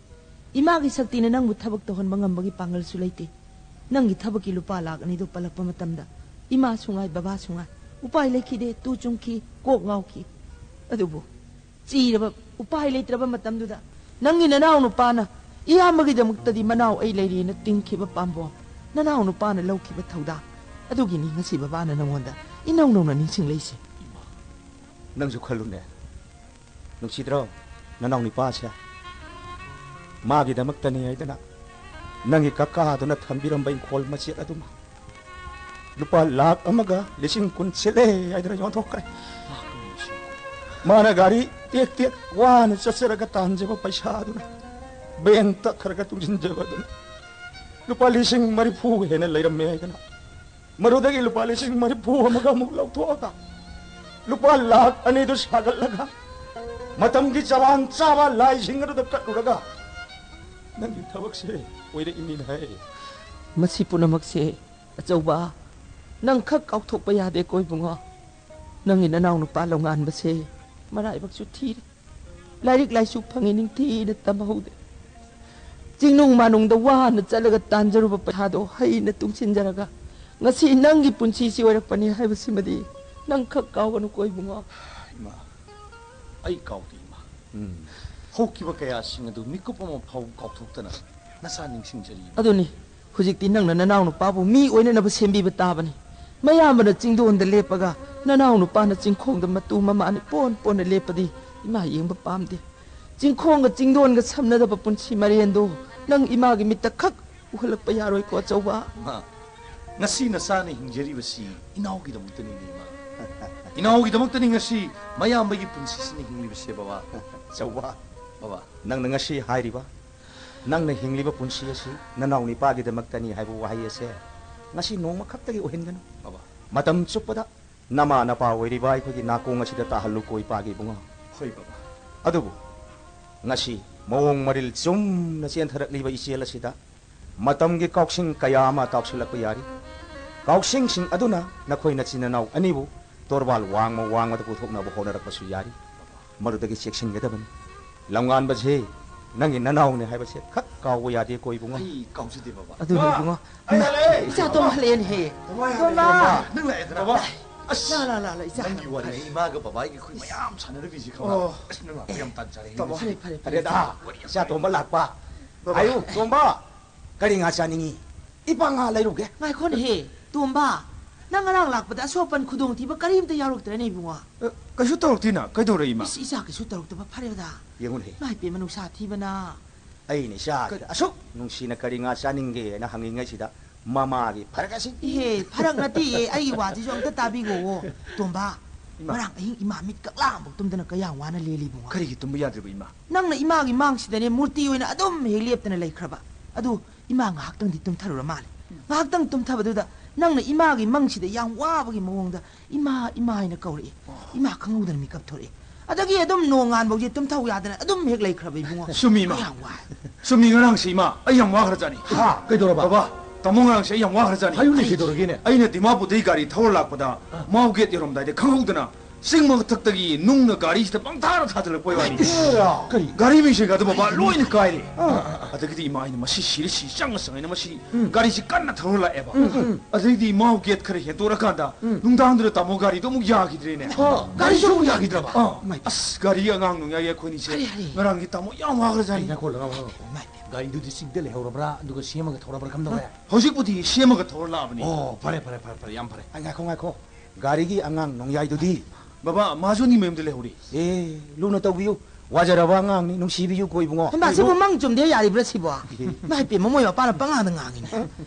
ꯏꯃꯥꯒꯤ ꯁꯛꯇꯤꯅ ꯅꯪꯕꯨ ꯊꯕꯛ ꯇꯧꯍꯟꯕ ꯉꯝꯕꯒꯤ ꯄꯥꯡꯒꯜꯁꯨ ꯂꯩꯇꯦ꯫ ꯅꯪꯒꯤ ꯊꯕꯛꯀꯤ ꯂꯨꯄꯥ ꯂꯥꯛ ꯑꯅꯤꯗꯨ ꯄꯜꯂꯛꯄ ꯃꯇꯝꯗ ꯏꯃꯥꯁꯨ ꯉꯥꯏ, ꯕꯕꯥꯁꯨ ꯉꯥꯏ꯫ ꯎꯄꯥꯏ ꯂꯩꯈꯤꯗꯦ, ꯇꯨ ꯆꯨꯡꯈꯤ, ꯀꯣꯛ ꯉꯥꯎꯈꯤ꯫ ꯑꯗꯨꯕꯨ ꯆꯤꯔꯕ, ꯎꯄꯥꯏ ꯂꯩꯇ꯭ꯔꯕ ꯃꯇꯝꯗꯨꯗ ꯅꯪꯒꯤ ꯅꯅꯥꯎ ꯅꯨꯄꯥꯅ ꯏꯌꯥꯝꯕꯒꯤꯗꯃꯛꯇꯗꯤ ꯃꯅꯥꯎ ꯑꯩ ꯂꯩꯔꯦꯅ ꯇꯤꯡꯈꯤꯕ ꯄꯥꯝꯕꯣꯝ, ꯅꯅꯥꯎ ꯅꯨꯄꯥꯅ ꯂꯧꯈꯤꯕ ꯊꯧꯗꯥꯡ ꯑꯗꯨꯒꯤꯅꯤ ꯉꯁꯤ ꯕꯕꯥꯅ ꯅꯪꯉꯣꯟꯗ ꯏꯅꯧ ꯅꯧꯅ ꯅꯤꯡꯁꯤꯡꯂꯛꯏꯁꯦ꯫ ꯅꯪꯁꯨ ꯈꯜꯂꯨꯅꯦ, ꯅꯨꯡꯁꯤꯗ꯭ꯔꯣ? ꯅꯅꯥꯎ ꯅꯨꯄꯥꯁꯦ ꯃꯥꯒꯤꯗꯃꯛꯇꯅꯤ ꯍꯥꯏꯗꯅ ꯅꯪꯒꯤ ꯀꯀꯥꯗꯨꯅ ꯊꯝꯕꯤꯔꯝꯕ ꯏꯪꯈꯣꯜ ꯃꯆꯦꯠ ꯑꯗꯨꯃ ꯂꯨꯄꯥ ꯂꯥꯈ ꯑꯃꯒ ꯂꯤꯁꯤꯡ ꯀꯨꯟ ꯁꯤꯠꯂꯦ ꯍꯥꯏꯗꯅ ꯌꯣꯟꯊꯣꯛꯈ꯭ꯔꯦ꯫ ꯃꯥꯅ ꯒꯥꯔꯤ ꯇꯦꯛ ꯇꯦꯛ ꯋꯥꯅ ꯆꯠꯆꯔꯒ ꯇꯥꯟꯖꯕ ꯄꯩꯁꯥꯗꯨꯅ ꯕꯦꯡꯇ ꯈꯔ ꯈꯔ ꯇꯨꯡꯁꯤꯟꯖꯕ ꯑꯗꯨꯅ ꯂꯨꯄꯥ ꯂꯤꯁꯤꯡ ꯃꯔꯤꯐꯨ ꯍꯦꯟꯅ ꯂꯩꯔꯝꯃꯦ ꯍꯥꯏꯗꯅ ꯃꯗꯨꯗꯒꯤ ꯂꯨꯄꯥ ꯂꯤꯁꯤꯡ ꯃꯔꯤꯐꯨ ꯑꯃꯒ ꯑꯃꯨꯛ ꯂꯧꯊꯣꯛꯑꯒ ꯂꯨꯄꯥ ꯂꯥꯈ ꯑꯅꯤꯗꯨ ꯁꯥꯒꯠꯂꯒ ꯃꯇꯝꯒꯤ ꯆꯔꯥꯡ ꯆꯥꯕ ꯂꯥꯏꯁꯤꯡ ꯑꯗꯨꯗ ꯀꯠꯂꯨꯔꯒ ꯅꯪꯒꯤ ꯊꯕꯛꯁꯦ ꯑꯣꯏꯔꯛꯏꯅꯤꯅꯦ꯫ ꯃꯁꯤ ꯄꯨꯝꯅꯃꯛꯁꯦ ꯑꯆꯧꯕ, ꯅꯪ ꯈꯛ ꯀꯥꯎꯊꯣꯛꯄ ꯌꯥꯗꯦꯀꯣ ꯏꯕꯨꯡꯉꯣ꯫ ꯅꯪꯒꯤ ꯅꯅꯥꯎ ꯅꯨꯄꯥ ꯂꯧꯉꯥꯟꯕꯁꯦ ꯃꯔꯥꯏꯕꯛꯁꯨ ꯊꯤꯔꯦ꯫ ꯂꯥꯏꯔꯤꯛ ꯂꯥꯏꯁꯨ ꯐꯪꯉꯤ ꯅꯤꯡꯊꯤꯅ ꯇꯝꯍꯧꯗꯦ꯫ ꯆꯤꯡꯅꯨꯡ ꯃꯥꯅꯨꯡꯗ ꯋꯥꯅ ꯆꯠꯂꯒ ꯇꯥꯟꯖꯔꯨꯕ ꯄꯩꯁꯥꯗꯣ ꯍꯩꯅ ꯇꯨꯡꯁꯤꯟꯖꯔꯒ ꯉꯁꯤ ꯅꯪꯒꯤ ꯄꯨꯟꯁꯤꯁꯤ ꯑꯣꯏꯔꯛꯄꯅꯤ ꯍꯥꯏꯕꯁꯤꯃꯗꯤ ꯅꯪ ꯈꯛ ꯀꯥꯎꯒꯅꯨꯀꯣ ꯏꯕꯨꯡꯉꯣ꯫ ꯏꯃꯥ, ꯑꯩ ꯀꯥꯎꯗꯦ ꯏꯃꯥ꯫ ꯎꯝ꯫ ꯍꯧꯈꯤꯕ ꯀꯌꯥꯁꯤꯡ ꯑꯗꯨ ꯃꯤꯀꯨꯞ ꯑꯃ ꯐꯥꯎ ꯀꯥꯎꯊꯣꯛꯇꯅ ꯅꯆꯥ ꯅꯤꯡꯁꯤꯡꯖꯔꯤ ꯏꯃꯥ꯫ ꯑꯗꯨꯅꯤ, ꯍꯧꯖꯤꯛꯇꯤ ꯅꯪꯅ ꯅꯅꯥꯎ ꯅꯨꯄꯥꯕꯨ ꯃꯤ ꯑꯣꯏꯅꯅꯕ ꯁꯦꯝꯕꯤꯕ ꯇꯥꯕꯅꯤ꯫ ꯃꯌꯥꯝꯕꯅ ꯆꯤꯡꯗꯣꯟꯗ ꯂꯦꯞꯄꯒ ꯅꯅꯥꯎ ꯅꯨꯄꯥꯅ ꯆꯤꯡꯈꯣꯡꯗ ꯃꯇꯨ ꯃꯃꯥꯅꯤ ꯄꯣꯟ ꯄꯣꯟꯅ ꯂꯦꯞꯄꯗꯤ ꯏꯃꯥ ꯌꯦꯡꯕ ꯄꯥꯝꯗꯦ꯫ ꯆꯤꯡꯈꯣꯡꯒ ꯆꯤꯡꯗꯣꯟꯒ ꯁꯝꯅꯗꯕ ꯄꯨꯟꯁꯤ ꯃꯔꯦꯟꯗꯣ ꯅꯪ ꯏꯃꯥꯒꯤ ꯃꯤꯠꯇ ꯈꯛ ꯎꯍꯜꯂꯛꯄ ꯌꯥꯔꯣꯏꯀꯣ ꯑꯆꯧꯕ꯫ ꯏꯃꯥ, ꯉꯁꯤ ꯅꯆꯥꯅ ꯍꯤꯡꯖꯔꯤꯕꯁꯤ ꯏꯅꯥꯎꯒꯤꯗꯃꯛꯇꯅꯤꯅꯦ ꯏꯃꯥ꯫ ꯏꯅꯥꯎꯒꯤꯗꯃꯛꯇꯅꯤ ꯉꯁꯤ ꯃꯌꯥꯝꯕꯒꯤ ꯄꯨꯟꯁꯤꯁꯤꯅ ꯍꯤꯡꯂꯤꯕꯁꯦ ꯕꯕꯥ꯫ ꯑꯆꯧꯕ, ꯕꯕꯥ꯫ ꯅꯪꯅ ꯉꯁꯤ ꯍꯥꯏꯔꯤꯕ, ꯅꯪꯅ ꯍꯤꯡꯂꯤꯕ ꯄꯨꯟꯁꯤ ꯑꯁꯤ ꯅꯅꯥꯎ ꯅꯤꯄꯥꯒꯤꯗꯃꯛꯇꯅꯤ ꯍꯥꯏꯕ ꯋꯥꯍꯩ ꯑꯁꯦ ꯉꯁꯤ ꯅꯣꯡꯃ ꯈꯛꯇꯒꯤ ꯑꯣꯏꯍꯟꯒꯅꯨ꯫ ꯕꯕꯥ꯫ ꯃꯇꯝ ꯆꯨꯞꯄꯗ ꯅꯃꯥ ꯅꯄꯥ ꯑꯣꯏꯔꯤꯕ ꯑꯩꯈꯣꯏꯒꯤ ꯅꯥꯀꯣꯡ ꯑꯁꯤꯗ ꯇꯥꯍꯜꯂꯨꯀꯣ ꯏꯄꯥꯒꯤ ꯏꯕꯨꯡꯉꯣ꯫ ꯍꯣꯏ ꯕꯕꯥ꯫ ꯑꯗꯨꯕꯨ ꯉꯁꯤ ꯃꯑꯣꯡ ꯃꯔꯤꯜ ꯆꯨꯝꯅ ꯆꯦꯟꯊꯔꯛꯂꯤꯕ ꯏꯆꯦꯜ ꯑꯁꯤꯗ ꯃꯇꯝꯒꯤ ꯀꯥꯎꯁꯤꯡ ꯀꯌꯥ ꯑꯃ ꯇꯥꯎꯁꯤꯜꯂꯛꯄ ꯌꯥꯔꯤ꯫ ꯀꯥꯎꯁꯤꯡꯁꯤꯡ ꯑꯗꯨꯅ ꯅꯈꯣꯏ ꯅꯆꯤꯟ ꯅꯅꯥꯎ ꯑꯅꯤꯕꯨ ꯇꯣꯔꯕꯥꯜ ꯋꯥꯡꯃ ꯋꯥꯡꯃꯗ ꯄꯨꯊꯣꯛꯅꯕ ꯍꯣꯠꯅꯔꯛꯄꯁꯨ ꯌꯥꯔꯤ꯫ ꯃꯗꯨꯗꯒꯤ ꯆꯦꯛꯁꯤꯟꯒꯗꯕꯅꯤ꯫ ꯂꯝꯉꯥꯟꯕꯁꯦ ꯅꯪꯒꯤ ꯅꯅꯥꯎꯅꯦ ꯍꯥꯏꯕꯁꯦ ꯈꯛ ꯀꯥꯎꯕ ꯌꯥꯗꯦꯀꯣ ꯏꯕꯨꯡꯉꯣ꯫ ꯑꯩ ꯀꯥꯎꯖꯗꯦ ꯕꯕꯥ꯫ ꯑꯗꯨꯅꯤ ꯏꯕꯨꯡꯉꯣ꯫ ꯑꯩ ꯍꯜꯂꯛꯑꯦ꯫ ꯏꯆꯥꯇꯣꯝ ꯍꯜꯂꯛꯑꯦꯅꯦꯍꯦ꯫ ꯕꯕꯥ, ꯇꯣꯝꯕ! ꯅꯪ ꯂꯥꯛꯑꯦꯗꯅ? ꯕꯕꯥ, ꯑꯁ, ꯂꯥ, ꯂꯥ, ꯂꯥ, ꯂꯥ, ꯏꯆꯥ꯫ ꯅꯪꯒꯤ ꯋꯥꯔꯤ, ꯏꯃꯥꯒ ꯕꯕꯥꯒꯤ ꯑꯩꯈꯣꯏ ꯃꯌꯥꯝ ꯁꯥꯟꯅꯔꯝꯃꯤꯁꯦ ꯈꯪꯕ꯭ꯔꯥ? ꯑꯣ꯫ ꯑꯁ, ꯅꯪ ꯂꯥꯛꯄ ꯌꯥꯝ ꯇꯥꯟ ꯆꯥꯔꯦ꯫ ꯇꯥꯃꯣ꯫ ꯐꯔꯦ, ꯐꯔꯦ, ꯐꯔꯦ꯫ ꯐꯔꯦꯗ꯫ ꯏꯆꯥ ꯇꯣꯝꯕ ꯂꯥꯛꯄ꯫ ꯕꯕꯥ꯫ ꯍꯥꯏꯌꯨ, ꯇꯣꯝꯕ꯫ ꯀꯔꯤ ꯉꯥ ꯆꯥꯅꯤꯡꯉꯤ? ꯏꯄꯥ ꯉꯥ ꯂꯩꯔꯨꯒꯦ꯫ ꯉꯥꯏꯈꯣꯅꯦꯍꯦ, ꯇꯣꯝꯕ꯫ ꯅꯪ ꯉꯔꯥꯡ ꯂꯥꯛꯄꯗ ꯑꯁꯣꯛ ꯑꯄꯟ ꯈꯨꯗꯣꯡꯊꯤꯕ ꯀꯔꯤꯝꯇ ꯌꯥꯎꯔꯛꯇ꯭ꯔꯦꯅꯦ, ꯏꯕꯨꯡꯉꯣ꯫ ꯑ, ꯀꯩꯁꯨ ꯇꯧꯔꯛꯇꯦꯅ꯫ ꯀꯩꯗꯧꯔꯦ, ꯏꯃꯥ? ꯏꯁ, ꯏꯆꯥ ꯀꯩꯁꯨ ꯇꯧꯔꯛꯇꯕ ꯐꯔꯦꯗ꯫ ꯌꯦꯡꯉꯨꯅꯦꯍꯦ꯫ ꯏꯃꯥ ꯏꯄꯦꯝꯃ, ꯅꯨꯡꯁꯥ ꯊꯤꯕꯅ꯫ ꯑꯩꯅ ꯏꯆꯥꯁꯤꯗ ꯀ- ꯑꯁꯨꯛ ꯅꯨꯡꯁꯤꯅ ꯀꯔꯤ ꯉꯥ ꯆꯥꯅꯤꯡꯒꯦꯅ ꯍꯪꯉꯤꯉꯩꯁꯤꯗ ꯃꯃꯥꯒꯤ ꯐꯔꯛ ꯑꯁꯤ꯫ ꯏꯍꯦ, ꯐꯔꯛ ꯅꯠꯇꯦꯌꯦ, ꯑꯩꯒꯤ ꯋꯥꯁꯤꯁꯨ ꯑꯝꯇ ꯇꯥꯕꯤꯈꯣꯋꯣ꯫ ꯇꯣꯝꯕ, ꯏꯃꯥ꯫ ꯉꯔꯥꯡ ꯑꯍꯤꯡ ꯏꯃꯥ ꯃꯤꯠ ꯀꯛꯂꯥ ꯑꯃꯐꯥꯎ ꯇꯨꯝꯗꯅ ꯀꯌꯥꯝ ꯋꯥꯅ ꯂꯦꯜꯂꯤꯕꯨꯡꯉꯣ꯫ ꯀꯔꯤꯒꯤ ꯇꯨꯝꯕ ꯌꯥꯗ꯭ꯔꯤꯕ, ꯏꯃꯥ? ꯅꯪꯅ ꯏꯃꯥꯒꯤ ꯃꯥꯡꯁꯤꯗꯅꯦ ꯃꯨꯔꯇꯤ ꯑꯣꯏꯅ ꯑꯗꯨꯝ ꯍꯦꯛ ꯂꯦꯞꯇꯅ ꯂꯩꯈ꯭ꯔꯕ꯫ ꯑꯗꯨ ꯏꯃꯥ ꯉꯥꯏꯍꯥꯛꯇꯪꯗꯤ ꯇꯨꯝꯊꯔꯨꯔ ꯃꯥꯜꯂꯦ꯫ ꯉꯥꯏꯍꯥꯛꯇꯪ ꯇꯨꯝꯊꯕꯗꯨꯗ ꯅꯪꯅ ꯏꯃꯥꯒꯤ ꯃꯪꯁꯤꯗ ꯌꯥꯝ ꯋꯥꯕꯒꯤ ꯃꯑꯣꯡꯗ "ꯏꯃꯥ, ꯏꯃꯥ" ꯍꯥꯏꯅ ꯀꯧꯔꯛꯏ꯫ ꯏꯃꯥ ꯈꯪꯍꯧꯗꯅ ꯃꯤꯀꯞ ꯊꯣꯔꯛꯏ꯫ ꯑꯗꯒꯤ ꯑꯗꯨꯝ ꯅꯣꯡꯉꯥꯟꯕꯧꯁꯦ ꯇꯨꯝꯊꯧ ꯌꯥꯗꯅ ꯑꯗꯨꯝ ꯍꯦꯛ ꯂꯩꯈ꯭ꯔꯕ ꯏꯕꯨꯡꯉꯣ꯫ ꯆꯨꯝꯃꯤ, ꯏꯃꯥ꯫ ꯑꯩ ꯌꯥꯝ ꯋꯥꯏ꯫ ꯆꯨꯝꯃꯤ, ꯉꯔꯥꯡꯁꯦ ꯏꯃꯥ, ꯑꯩ ꯌꯥꯝ ꯋꯥꯈ꯭ꯔꯖꯥꯠꯅꯤ꯫ ꯍꯥ, ꯀꯩꯗꯧꯔꯕ? ꯕꯕꯥ, ꯇꯥꯃꯣ, ꯉꯔꯥꯡꯁꯦ ꯑꯩ ꯌꯥꯝ ꯋꯥꯈ꯭ꯔꯖꯥꯠꯅꯤ꯫ ꯍꯥꯏꯌꯨꯅꯦ, ꯀꯩꯗꯧꯔꯒꯦꯅꯦ? ꯑꯩꯅ ꯗꯤꯃꯥꯄꯨꯔꯗꯒꯤ ꯒꯥꯔꯤ ꯊꯧꯔ ꯂꯥꯛꯄꯗ, ꯑꯥ꯫ ꯃꯥꯎ ꯒꯦꯠ ꯌꯧꯔꯝꯗꯥꯏꯗ ꯈꯪꯍꯧꯗꯅ ꯆꯤꯡ ꯃꯊꯛꯇꯒꯤ ꯅꯨꯡꯅ ꯒꯥꯔꯤꯁꯤꯗ ꯄꯪꯊꯥꯗ ꯊꯥꯖꯤꯜꯂꯛꯄ ꯋꯥꯅꯤ꯫ ꯀꯔꯤ? ꯒꯥꯔꯤ ꯃꯤꯡꯁꯦꯜꯒꯗꯣ ꯕꯕꯥ ꯂꯣꯏꯅ ꯀꯥꯏꯔꯦ꯫ ꯑꯥ, ꯑꯥ, ꯑꯥ꯫ ꯑꯗꯒꯤꯗꯤ ꯏꯃꯥ, ꯑꯩꯅ ꯃꯁꯤ ꯁꯤꯔꯦ, ꯁꯤ ꯆꯪꯉ ꯆꯪꯉꯦꯅ ꯃꯁꯤ ꯎꯝ꯫ ꯒꯥꯔꯤꯁꯤ ꯀꯟꯅ ꯊꯧꯔ ꯂꯥꯛꯑꯦꯕ꯫ ꯎꯝ, ꯎꯝ꯫ ꯑꯗꯩꯗꯤ ꯃꯥꯎ ꯒꯦꯠ ꯈꯔ ꯍꯦꯟꯇꯣꯔꯀꯥꯟꯗ ꯎꯝ꯫ ꯅꯨꯡꯗꯥꯡꯗꯨꯗ ꯇꯥꯃꯣ ꯒꯥꯔꯤꯗꯣ ꯑꯃꯨꯛ ꯌꯥꯈꯤꯗ꯭ꯔꯦꯅꯦ꯫ ꯑꯣ, ꯒꯥꯔꯤꯁꯨ ꯑꯃꯨꯛ ꯌꯥꯈꯤꯗ꯭ꯔꯕ? ꯑꯥ꯫ ꯏꯃꯥꯏ꯫ ꯑꯁ, ꯒꯥꯔꯤ ꯑꯉꯥꯡ ꯅꯨꯡꯌꯥꯏ ꯑꯩꯈꯣꯏꯅꯤꯁꯦ꯫ ꯑꯔꯦ, ꯑꯔꯦ꯫ ꯉꯔꯥꯡꯒꯤ ꯇꯥꯃꯣ ꯌꯥꯝ ꯋꯥꯈ꯭ꯔꯖꯥꯠꯅꯤ꯫ ꯉꯥꯏꯈꯣ, ꯉꯥꯏꯈꯣ, ꯉꯥꯏꯈꯣ꯫ ꯏꯃꯥꯏ꯫ ꯒꯥꯔꯤꯗꯨꯗꯤ ꯆꯤꯡꯗ ꯂꯩꯍꯧꯔꯕ꯭ꯔꯥ? ꯑꯗꯨꯒ ꯁꯦꯝꯃꯒ ꯊꯧꯔꯕ꯭ꯔꯥ? ꯀꯝꯗꯧꯔꯦ? ꯍꯧꯖꯤꯛꯄꯨꯗꯤ ꯁꯦꯝꯃꯒ ꯊꯧꯔ ꯂꯥꯛꯑꯕꯅꯤ꯫ ꯑꯣ, ꯐꯔꯦ, ꯐꯔꯦ, ꯐꯔꯦ, ꯐꯔꯦ, ꯌꯥꯝ ꯐꯔꯦ꯫ ꯑ, ꯉꯥꯏꯈꯣ, ꯉꯥꯏꯈꯣ꯫ ꯒꯥꯔꯤꯒꯤ ꯑꯉꯥꯡ ꯅꯣꯡꯌꯥꯏꯗꯨꯗꯤ? ꯕꯕꯥ, ꯃꯥꯁꯨ ꯑꯅꯤ ꯃꯌꯨꯝꯗ ꯂꯩꯍꯧꯔꯤ꯫ ꯑꯦ, ꯂꯨꯅ ꯇꯧꯕꯤꯌꯨ꯫ ꯋꯥꯖꯔꯕ ꯑꯉꯥꯡꯅꯤ, ꯅꯨꯡꯁꯤꯕꯤꯌꯨꯀꯣ ꯏꯕꯨꯡꯉꯣ꯫ ꯍꯩꯃꯥ, ꯁꯤꯕꯨ ꯃꯪ ꯆꯨꯝꯗꯦ ꯌꯥꯔꯤꯕ꯭ꯔꯥ ꯁꯤꯕꯣ? ꯏꯃꯥ ꯏꯄꯦꯝꯃ, ꯃꯣꯏ ꯃꯄꯥꯅ ꯄꯉꯥꯡꯗ ꯉꯥꯡꯉꯤꯅꯦ꯫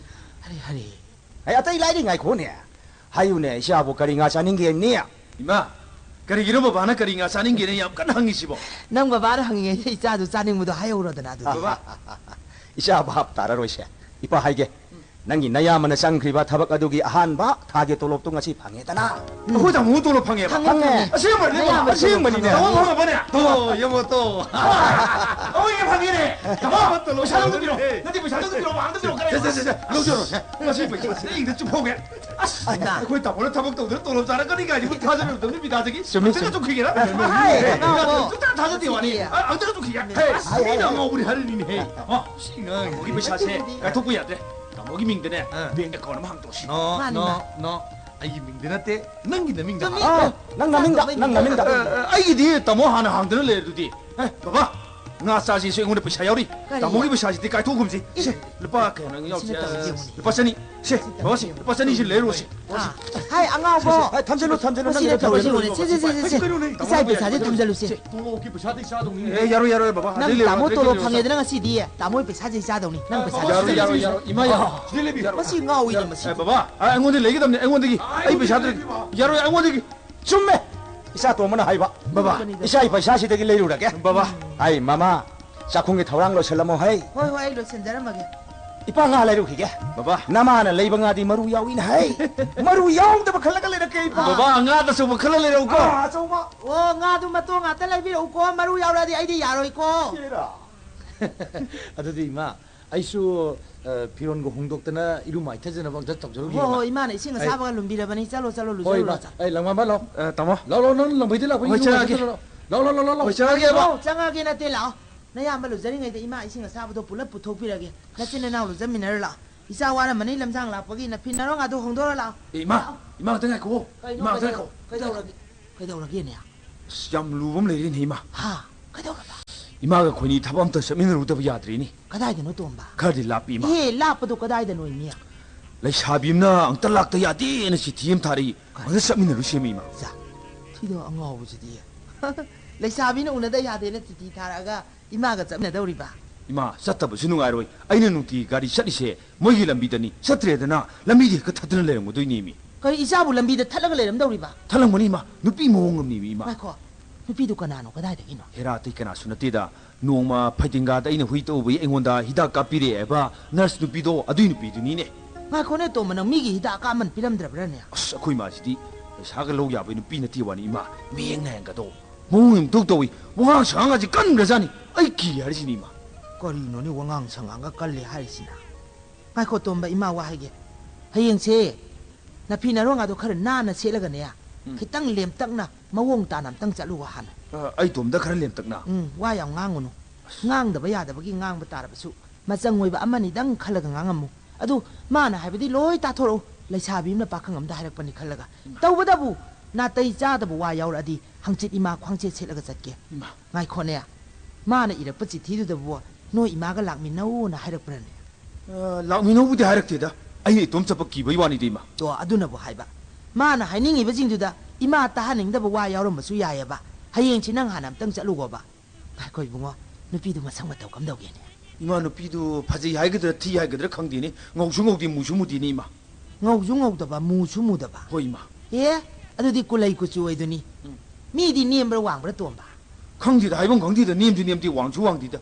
ꯍꯔꯦ, ꯍꯔꯦ꯫ ꯑꯩ ꯑꯇꯩ ꯂꯥꯏꯔꯤ ꯉꯥꯏꯈꯣꯅꯦ꯫ ꯍꯥꯏꯌꯨꯅꯦ, ꯏꯆꯥꯕꯨ ꯀꯔꯤ ꯉꯥ ꯆꯥꯅꯤꯡꯒꯦ ꯅꯦ? ꯏꯃꯥ, ꯀꯔꯤꯒꯤꯅꯣ ꯕꯕꯥꯅ ꯀꯔꯤ ꯉꯥ ꯆꯥꯅꯤꯡꯒꯦꯅ ꯌꯥꯝ ꯀꯟꯅ ꯍꯪꯉꯤꯁꯤꯕꯣ? ꯅꯪ ꯕꯕꯥꯅ ꯍꯪꯉꯤꯉꯩꯗ ꯏꯆꯥꯗꯨ ꯆꯥꯅꯤꯡꯕꯗꯣ ꯍꯥꯏꯍꯧꯔꯣꯗꯅ ꯑꯗꯨꯗꯤ꯫ ꯕꯕꯥ꯫ ꯏꯆꯥ ꯚꯥꯞ ꯇꯥꯔꯔꯣꯏꯁꯦ꯫ ꯏꯄꯥ ꯍꯥꯏꯒꯦ꯫ ꯅꯪꯒꯤ ꯅꯌꯥꯝꯕꯅ ꯆꯪꯈ꯭ꯔꯤꯕ ꯊꯕꯛ ꯑꯗꯨꯒꯤ ꯑꯍꯥꯟꯕ ꯊꯥꯒꯤ ꯇꯣꯂꯣꯞꯇꯨ ꯉꯁꯤ ꯐꯪꯉꯦꯗꯅ꯫ ꯑꯩꯈꯣꯏ ꯇꯥꯃꯣ ꯇꯣꯂꯣꯞ ꯐꯪꯉꯦꯕ? ꯐꯪꯉꯦ, ꯐꯪꯉꯦ꯫ ꯑꯁꯦꯡꯕꯅꯦ? ꯅꯌꯥꯝꯕ ꯑꯁꯦꯡꯕꯅꯤꯅꯦ꯫ ꯇꯣꯂꯣꯞ ꯇꯥꯃꯣ ꯐꯪꯉꯕꯅꯦ? ꯑꯣ, ꯌꯦꯡꯉꯣ ꯇꯣ꯫ ꯑꯩꯈꯣꯏꯒꯤ ꯐꯪꯉꯦꯅꯦ꯫ ꯇꯥꯃꯣ, ꯄꯩꯁꯥ ꯑꯝꯇ ꯄꯤꯔꯛꯑꯣ꯫ ꯅꯠꯇꯦ, ꯄꯩꯁꯥ ꯑꯝꯇ ꯄꯤꯔꯛꯑꯣ, ꯑꯝꯇ ꯄꯤꯔꯛꯑꯣ꯫ ꯁꯦ, ꯁꯦ, ꯁꯦ, ꯁꯦ, ꯂꯧꯖꯔꯣ, ꯁꯦ꯫ ꯉꯁꯤ ꯄꯩꯁꯥꯁꯦ ꯑꯩ ꯏꯪꯗ ꯆꯨꯞꯍꯧꯒꯦ꯫ ꯑꯁ, ꯏꯃꯥ꯫ ꯑꯩꯈꯣꯏ ꯇꯥꯃꯣꯅ ꯊꯕꯛ ꯇꯧꯗꯅ ꯇꯣꯂꯣꯞ ꯆꯥꯔꯛꯀꯅꯤ ꯀꯥꯏꯁꯤꯕꯨ ꯊꯥꯖꯔꯨꯗꯕꯅꯤ ꯃꯤꯗꯥꯁꯤꯒꯤ꯫ ꯆꯨꯝꯃꯤ, ꯑꯝꯇ ꯆꯨꯝꯃꯤ꯫ ꯆꯨꯞꯈꯤꯒꯦꯔꯥ? ꯍꯥꯏ, ꯏꯃꯥ, ꯁꯨꯡꯊꯥ ꯊꯥꯖꯗꯦ ꯋꯥꯅꯤ꯫ ꯆꯨꯝꯃꯤ꯫ ꯑ, ꯑꯝꯇ ꯆꯨꯞꯈꯤꯒꯦ꯫ ꯍꯦ, ꯑꯁ, ꯃꯤꯅ ꯉꯥꯎꯕꯅꯤ ꯍꯥꯏꯔꯤꯅꯤꯅꯦ, ꯍꯦ꯫ ꯑ, ꯁꯤ ꯉꯥꯡ-, ꯇꯥꯃꯣꯒꯤ ꯄꯩꯁꯥꯁꯦ ꯀꯥꯏꯊꯣꯛꯄ ꯌꯥꯗ꯭ꯔꯦ꯫ ꯇꯥꯃꯣꯒꯤ ꯃꯤꯡꯗꯅꯦ, ꯑ꯫ ꯕꯦꯡ ꯑꯦꯀꯥꯎꯟ ꯑꯃ ꯍꯥꯡꯇꯣꯛꯁꯤ꯫ ꯅꯣ, ꯃꯥꯅꯤ, ꯅꯣ, ꯃꯥꯅꯤ꯫ ꯅꯣ꯫ ꯑꯩꯒꯤ ꯃꯤꯡꯗ ꯅꯠꯇꯦ, ꯅꯪꯒꯤ ꯅꯃꯤꯡꯗ ꯍꯥꯡ-, ꯑꯥ, ꯅꯪ ꯅꯃꯤꯡꯗ, ꯅꯪ ꯅꯃꯤꯡꯗ꯫ ꯑ, ꯑ, ꯑꯩꯒꯤꯗꯤ ꯇꯥꯃꯣ ꯍꯥꯟꯅ ꯍꯥꯡꯗꯅ ꯂꯩꯔꯦ ꯑꯗꯨꯗꯤ꯫ ꯑꯦ, ꯕꯕꯥ, ꯉꯥ ꯆꯥꯁꯤꯁꯨ ꯑꯩꯉꯣꯟꯗ ꯄꯩꯁꯥ ꯌꯥꯎꯔꯤ꯫ ꯀꯔꯤ? ꯇꯥꯃꯣꯒꯤ ꯄꯩꯁꯥꯁꯤꯗꯤ ꯀꯥꯏꯊꯣꯛꯈꯨꯝꯁꯤ꯫ ꯏ! ꯁꯦ, ꯂꯨꯄꯥ ꯀꯌꯥꯅꯣ ꯌꯥꯎꯁꯦ? ꯂꯤꯁꯤꯡ ꯑꯃ ꯇꯧꯔꯁꯤ ꯌꯦꯡꯉꯨꯅꯦ꯫ ꯂꯨꯄꯥ ꯆꯅꯤ꯫ ꯁꯦ, ꯕꯕꯥ, ꯁꯦ, ꯂꯨꯄꯥ ꯆꯅꯤꯁꯤ ꯂꯩꯔꯨꯔꯁꯤ꯫ ꯑꯥ, ꯍꯥꯏ, ꯑꯉꯥꯎꯕ꯫ ꯁꯦ, ꯁꯦ, ꯍꯥꯏ, ꯊꯝꯖꯜꯂꯨ, ꯊꯝꯖꯜꯂꯨ, ꯅꯪꯒꯤꯗ ꯃꯁꯤꯅ ꯇꯧꯔꯁꯤ ꯇꯧꯔꯁꯤ꯫ ꯌꯦꯡꯉꯨꯅꯦ꯫ ꯁꯦ, ꯁꯦ, ꯁꯦ, ꯁꯦ, ꯁꯦ꯫ ꯀꯩꯅꯣꯅꯦ, ꯏꯆꯥ ꯇꯥꯃꯣ ꯄꯩꯁꯥꯁꯦ ꯌꯥꯔꯣꯏ꯫ ꯊꯝꯖꯜꯂꯨꯁꯦ꯫ ꯇꯥꯃꯣꯒꯤ ꯄꯩꯁꯥꯗꯤ ꯆꯥꯗꯧꯅꯤꯅꯦ꯫ ꯑꯦ, ꯌꯥꯔꯣꯏ, ꯌꯥꯔꯣꯏ, ꯕꯕꯥ꯫ ꯅꯪ ꯑꯗꯩ ꯂꯩꯔꯣ, ꯇꯥꯃꯣ ꯍꯧꯖꯤꯛ ꯇꯣꯂꯣꯞ ꯂꯩꯔꯣ, ꯐꯪꯉꯦꯗꯅ ꯉꯁꯤꯗꯤ꯫ ꯇꯥꯃꯣꯒꯤ ꯄꯩꯁꯥꯁꯦ ꯆꯥꯗꯧꯅꯤ꯫ ꯅꯪ ꯄꯩꯁꯥ ꯌꯥꯔꯣꯏ, ꯆꯥꯗꯧꯅꯤ꯫ ꯌꯥꯔꯣꯏ, ꯌꯥꯔꯣꯏ꯫ ꯏꯃꯥ, ꯌꯥꯔꯣꯏ꯫ ꯑꯣ꯫ ꯁꯤꯗ ꯂꯩꯕꯤꯌꯨ꯫ ꯃꯁꯤ ꯉꯥꯎꯋꯤꯅꯦ, ꯃꯁꯤ꯫ ꯑꯦ, ꯕꯕꯥ, ꯑ, ꯑꯩꯉꯣꯟꯗ ꯂꯩꯒꯗꯕꯅꯤ, ꯑꯩꯉꯣꯟꯗꯒꯤ꯫ ꯑꯩ ꯄꯩꯁꯥ ꯗ꯭ꯔ-, ꯌꯥꯔꯣꯏ, ꯑꯩꯉꯣꯟꯗꯒꯤ꯫ ꯆꯨꯝꯃꯦ꯫ ꯏꯆꯥ ꯇꯣꯝꯕꯅ ꯍꯥꯏꯕ꯫ ꯕꯕꯥ꯫ ꯏꯆꯥꯒꯤ ꯄꯩꯁꯥꯁꯤꯗꯒꯤ ꯂꯩꯔꯨꯔꯒꯦ꯫ ꯕꯕꯥ꯫ ꯑꯩ ꯃꯃꯥ, ꯆꯥꯛꯈꯨꯝꯒꯤ ꯊꯧꯔꯥꯡ ꯂꯣꯏꯁꯤꯜꯂꯝꯃꯣ ꯍꯩ꯫ ꯍꯣꯏ, ꯍꯣꯏ, ꯑꯩ ꯂꯣꯏꯁꯤꯟꯖꯔꯝꯃꯒꯦ꯫ ꯏꯄꯥ, ꯉꯥ ꯂꯩꯔꯨꯈꯤꯒꯦ꯫ ꯕꯕꯥ꯫ ꯅꯃꯥꯅ ꯂꯩꯕ ꯉꯥꯗꯤ ꯃꯔꯨ ꯌꯥꯎꯏꯅ ꯍꯩ꯫ ꯃꯔꯨ ꯌꯥꯎꯗꯕ ꯈꯜꯂꯒ ꯂꯩꯔꯛꯀꯦ, ꯏꯄꯥ꯫ ꯕꯕꯥ, ꯉꯥ ꯑꯆꯧꯕ ꯈꯜꯂ ꯂꯩꯔꯛꯎꯀꯣ꯫ ꯑꯥ, ꯑꯆꯧꯕ꯫ ꯑꯣ, ꯉꯥꯗꯨ ꯃꯇꯣꯡ ꯉꯥꯛꯇ ꯂꯩꯕꯤꯔꯛꯎꯀꯣ, ꯃꯔꯨ ꯌꯥꯎꯔꯛꯑꯗꯤ ꯑꯩꯗꯤ ꯌꯥꯔꯣꯏꯀꯣ꯫ ꯍꯦꯔꯥ꯫ ꯑꯗꯨꯗꯤ ꯏꯃꯥ, ꯑꯩꯁꯨ, ꯑ, ꯐꯤꯔꯣꯟꯒ ꯍꯣꯡꯗꯣꯛꯇꯅ ꯏꯔꯨ ꯃꯥꯏꯊꯖꯅꯕ ꯑꯝꯇ ꯇꯧꯖꯔꯨꯒꯦ, ꯍꯣ, ꯏꯃꯥ꯫ ꯍꯣ, ꯏꯃꯥꯅ ꯏꯁꯤꯡ ꯑꯩ ꯑꯁꯥꯕꯒ ꯂꯨꯝꯕꯤꯔꯕꯅꯤ꯫ ꯆꯠꯂꯣ, ꯆꯠꯂꯣ, ꯍꯣꯏ, ꯂꯨꯖꯔꯨꯔꯣ, ꯏꯃꯥ꯫ ꯆꯠ-, ꯑꯩ, ꯂꯥꯡꯃꯥꯟꯕ, ꯂꯥꯛꯑꯣ꯫ ꯑ, ꯇꯥꯃꯣ꯫ ꯂꯥꯛꯑꯣ, ꯂꯥꯛꯑꯣ, ꯅꯪ ꯂꯪꯐꯩꯗ ꯂꯥꯛꯄ ꯍꯣꯏ, ꯏꯔꯨ ꯆꯪꯉꯛꯑꯒꯦ꯫ ꯃꯥꯏꯊꯖꯔꯨꯔꯣ꯫ ꯂꯥꯛꯑꯣ, ꯂꯥꯛꯑꯣ, ꯂꯥꯛꯑꯣ, ꯂꯥꯛꯑꯣ꯫ ꯍꯣꯏ, ꯆꯪꯉꯛꯑꯒꯦꯕ꯫ ꯀꯩꯅꯣ, ꯆꯪꯉꯛꯑꯒꯦ ꯅꯠꯇꯦ, ꯂꯥꯛꯑꯣ꯫ ꯅꯌꯥꯝꯕ ꯂꯨꯖꯔꯤꯉꯩꯗ ꯏꯃꯥ ꯏꯁꯤꯡ ꯑꯁꯥꯕꯗꯣ ꯄꯨꯂꯞ ꯄꯨꯊꯣꯛꯄꯤꯔꯒꯦ꯫ ꯅꯆꯤꯟ ꯅꯅꯥꯎ ꯂꯨꯖꯃꯤꯟꯅꯔ ꯂꯥꯛꯑꯣ꯫ ꯏꯆꯥ ꯋꯥꯔꯝꯃꯅꯤ, ꯂꯝꯖꯥꯡ ꯂꯥꯛꯄꯒꯤ ꯅꯐꯤ ꯅꯔꯣꯡ ꯑꯗꯨ ꯍꯣꯡꯗꯣꯔ ꯂꯥꯛꯑꯣ꯫ ꯑꯦ, ꯏꯃꯥ, ꯂꯥꯛꯑꯣ꯫ ꯏꯃꯥ, ꯉꯥꯛꯇ ꯉꯥꯏꯈꯣ꯫ ꯀꯩꯅꯣ, ꯏꯃꯥ, ꯉꯥꯛꯇ ꯀꯩꯗꯧ-, ꯉꯥꯏꯈꯣ꯫ ꯀꯩꯗꯧꯔꯒꯦ? ꯀꯩꯗꯧꯔꯒꯦꯅꯦ? ꯑꯁ, ꯌꯥꯝ ꯂꯨꯕ ꯑꯃ ꯂꯩꯔꯦꯅꯦ, ꯏꯃꯥ꯫ ꯍꯥ? ꯀꯩꯗꯧꯔꯕ? ꯏꯃꯥꯒ ꯑꯩꯈꯣꯏꯅꯤ ꯊꯕꯛ ꯑꯝꯇ ꯆꯠꯃꯤꯟꯅꯔꯨꯗꯕ ꯌꯥꯗ꯭ꯔꯦꯅꯦ꯫ ꯀꯗꯥꯏꯗꯅꯣ, ꯇꯣꯝꯕ? ꯈꯔꯗꯤ ꯂꯥꯞꯄꯤ, ꯏꯃꯥ꯫ ꯑꯦ, ꯂꯥꯞꯄꯗꯣ ꯀꯗꯥꯏꯗꯅꯣ, ꯏꯃꯤ? ꯂꯩꯁꯥꯕꯤ ꯑꯃꯅ ꯑꯝꯇ ꯂꯥꯛꯇ ꯌꯥꯗꯦꯅ ꯆꯤꯊꯤ ꯑꯃ ꯊꯥꯔꯛꯏ꯫ ꯀꯔꯤ? ꯑꯝꯇ ꯆꯠꯃꯤꯟꯅꯔꯨꯁꯦꯃꯤ, ꯏꯃꯥ꯫ ꯆꯥ, ꯊꯤꯗꯣ ꯑꯉꯥꯎꯕꯁꯤꯗꯤ꯫ ꯂꯩꯁꯥꯕꯤꯅ ꯎꯅꯗ ꯌꯥꯗꯦꯅ ꯆꯤꯊꯤ ꯊꯥꯔꯛꯑꯒ ꯏꯃꯥꯒ ꯆꯠꯃꯤꯟꯅꯗꯧꯔꯤꯕ? ꯏꯃꯥ, ꯆꯠꯇꯕꯁꯨ ꯅꯨꯡꯉꯥꯏꯔꯣꯏ꯫ ꯑꯩꯅ ꯅꯨꯡꯇꯤꯒꯤ ꯒꯥꯔꯤ ꯆꯠꯂꯤꯁꯦ ꯃꯣꯏꯒꯤ ꯂꯝꯕꯤꯗꯅꯤ꯫ ꯆꯠꯇ꯭ꯔꯦꯗꯅ ꯂꯝꯕꯤꯗꯤ ꯍꯦꯛꯇ ꯊꯠꯇꯅ ꯂꯩꯔꯝꯒꯗꯣꯏꯅꯦꯃꯤ꯫ ꯀꯔꯤ, ꯏꯆꯥꯕꯨ ꯂꯝꯕꯤꯗ ꯊꯠꯂꯒ ꯂꯩꯔꯝꯗꯧꯔꯤꯕ? ꯊꯠꯂꯝꯒꯅꯤ, ꯏꯃꯥ꯫ ꯅꯨꯄꯤ ꯃꯑꯣꯡ ꯑꯃꯅꯦꯃꯤ, ꯏꯃꯥ꯫ ꯉꯥꯏꯈꯣ, ꯅꯨꯄꯤꯗꯨ ꯀꯅꯥꯅꯣ, ꯀꯗꯥꯏꯗꯒꯤꯅꯣ? ꯍꯦꯔꯥ, ꯑꯇꯩ ꯀꯅꯥꯁꯨ ꯅꯠꯇꯦꯗ꯫ ꯅꯣꯡꯃ ꯐꯩꯗꯤꯡꯒꯥꯗ ꯑꯩꯅ ꯍꯨꯏ ꯇꯧꯕꯒꯤ ꯑꯩꯉꯣꯟꯗ ꯍꯤꯗꯥꯛ ꯀꯥꯞꯄꯤꯔꯛꯑꯦ ꯍꯥꯏꯕ ꯅꯔꯁ ꯅꯨꯄꯤꯗꯣ, ꯑꯗꯨꯏ ꯅꯨꯄꯤꯗꯨꯅꯤꯅꯦ꯫ ꯉꯥꯏꯈꯣꯅꯦ, ꯇꯣꯝꯕ, ꯅꯪ ꯃꯤꯒꯤ ꯍꯤꯗꯥꯛ ꯀꯥꯞꯃꯟ ꯄꯤꯔꯝꯗ꯭ꯔꯕ꯭ꯔꯥꯅꯦ? ꯑꯁ, ꯑꯩꯈꯣꯏ ꯃꯥꯁꯤꯗꯤ ꯄꯩꯁꯥꯒ ꯂꯧ ꯌꯥꯕ ꯅꯨꯄꯤ ꯅꯠꯇꯦ ꯋꯥꯅꯤ, ꯏꯃꯥ꯫ ꯃꯤꯌꯦꯡ ꯅꯥꯌꯦꯡꯒꯗꯣ ꯃꯑꯣꯡ ꯑꯃ ꯏꯇꯧ ꯇꯧꯏ꯫ ꯋꯥꯉꯥꯡ ꯁꯉꯥꯡꯒꯁꯤ ꯀꯟꯈ꯭ꯔꯖꯥꯠꯅꯤ꯫ ꯑꯩ ꯀꯤ ꯍꯥꯏꯔꯤꯁꯤꯅꯤ, ꯏꯃꯥ꯫ ꯀꯔꯤꯅꯣꯅꯦ ꯋꯥꯉꯥꯡ ꯁꯉꯥꯡꯒ ꯀꯜꯂꯦ ꯍꯥꯏꯔꯤꯁꯤꯅ? ꯉꯥꯏꯈꯣ, ꯇꯣꯝꯕ, ꯏꯃꯥ ꯋꯥ ꯍꯥꯏꯒꯦ꯫ ꯍꯌꯦꯡꯁꯦ ꯅꯐꯤ ꯅꯔꯣꯡꯒꯗꯣ ꯈꯔ ꯅꯥꯟꯅ ꯁꯦꯠꯂꯒꯅꯦ, ꯎꯝ꯫ ꯈꯤꯇꯪ ꯂꯦꯝꯇꯛꯅ ꯃꯑꯣꯡ ꯇꯥꯅ ꯑꯝꯇꯪ ꯆꯠꯂꯨꯕ ꯍꯥꯟꯅ꯫ ꯑ, ꯑꯩ ꯇꯣꯝꯗ ꯈꯔ ꯂꯦꯝꯇꯛꯅ? ꯎꯝ, ꯋꯥ ꯌꯥꯝ ꯉꯥꯡꯉꯨꯅꯨ꯫ ꯉꯥꯡꯗꯕ ꯌꯥꯗꯕꯒꯤ ꯉꯥꯡꯕ ꯇꯥꯔꯕꯁꯨ, ꯃꯆꯪ ꯑꯣꯏꯕ ꯑꯃꯅꯤꯗꯪ ꯈꯜꯂꯒ ꯉꯥꯡꯉꯝꯃꯨ꯫ ꯑꯗꯨ ꯃꯥꯅ ꯍꯥꯏꯕꯗꯤ ꯂꯣꯏ ꯇꯥꯊꯣꯔꯛꯎ꯫ ꯂꯩꯁꯥꯕꯤ ꯑꯃꯅ ꯄꯥꯈꯪ ꯑꯃꯗ ꯍꯥꯏꯔꯛꯄꯅꯤ ꯈꯜꯂꯒ꯫ ꯏꯃꯥ꯫ ꯇꯧꯕꯗꯕꯨ ꯅꯥꯇꯩ ꯆꯥꯗꯕ ꯋꯥ ꯌꯥꯎꯔꯛꯑꯗꯤ ꯍꯪꯆꯤꯠ ꯏꯃꯥ ꯈ꯭ꯋꯥꯡꯆꯦꯠ ꯁꯦꯠꯂꯒ ꯆꯠꯀꯦ꯫ ꯏꯃꯥ꯫ ꯉꯥꯏꯈꯣꯅꯦ, ꯃꯥꯅ ꯏꯔꯛꯄ ꯆꯤꯊꯤꯗꯨꯗꯕꯨ ꯅꯣꯏ ꯏꯃꯥꯒ ꯂꯥꯛꯃꯤꯟꯅꯧꯅ ꯍꯥꯏꯔꯛꯄ꯭ꯔꯅꯦ? ꯑ, ꯂꯥꯛꯃꯤꯟꯅꯧꯕꯨꯗꯤ ꯍꯥꯏꯔꯛꯇꯦꯗ, ꯑꯩꯅ ꯏꯇꯣꯝ ꯆꯠꯄ ꯀꯤꯕꯩ ꯋꯥꯅꯤꯗ, ꯏꯃꯥ꯫ ꯇꯣ, ꯑꯗꯨꯅꯕꯨ ꯍꯥꯏꯕ, ꯃꯥꯅ ꯍꯥꯏꯅꯤꯡꯉꯤꯕꯁꯤꯡꯗꯨꯗ ꯏꯃꯥ ꯇꯥꯍꯟꯅꯤꯡꯗꯕ ꯋꯥ ꯌꯥꯎꯔꯝꯕꯁꯨ ꯌꯥꯏꯑꯕ꯫ ꯍꯌꯦꯡꯁꯤ ꯅꯪ ꯍꯥꯟꯅ ꯑꯝꯇꯪ ꯆꯠꯂꯨꯒꯣꯕ꯫ ꯉꯥꯏꯈꯣ ꯏꯕꯨꯡꯉꯣ, ꯅꯨꯄꯤꯗꯨ ꯃꯁꯛ ꯃꯇꯧ ꯀꯝꯗꯧꯒꯦꯅꯦ? ꯏꯃꯥ, ꯅꯨꯄꯤꯗꯨ ꯐꯖꯩ ꯍꯥꯏꯒꯗ꯭ꯔꯥ ꯊꯤ ꯍꯥꯏꯒꯗ꯭ꯔꯥ ꯈꯪꯗꯦꯅꯦ, ꯉꯧꯁꯨ ꯉꯧꯗꯦ ꯃꯨꯁꯨ ꯃꯨꯗꯦꯅꯦ, ꯏꯃꯥ꯫ ꯉꯧꯁꯨ ꯉꯧꯗꯕ, ꯃꯨꯁꯨ ꯃꯨꯗꯕ? ꯍꯣꯏ, ꯏꯃꯥ꯫ ꯑꯦ, ꯑꯗꯨꯗꯤ ꯀꯨꯂꯩ ꯀꯨꯆꯨ ꯑꯣꯏꯗꯨꯅꯤ꯫ ꯎꯝ꯫ ꯃꯤꯗꯤ ꯅꯦꯝꯕ꯭ꯔꯥ ꯋꯥꯡꯕ꯭ꯔꯥ, ꯇꯣꯝꯕ? ꯈꯪꯗꯦꯗ, ꯍꯥꯏꯐꯝ ꯈꯪꯗꯦꯗ, ꯅꯦꯝꯗꯤ ꯅꯦꯝꯗꯦ, ꯋꯥꯡꯁꯨ ꯋꯥꯡꯗꯦꯗ꯫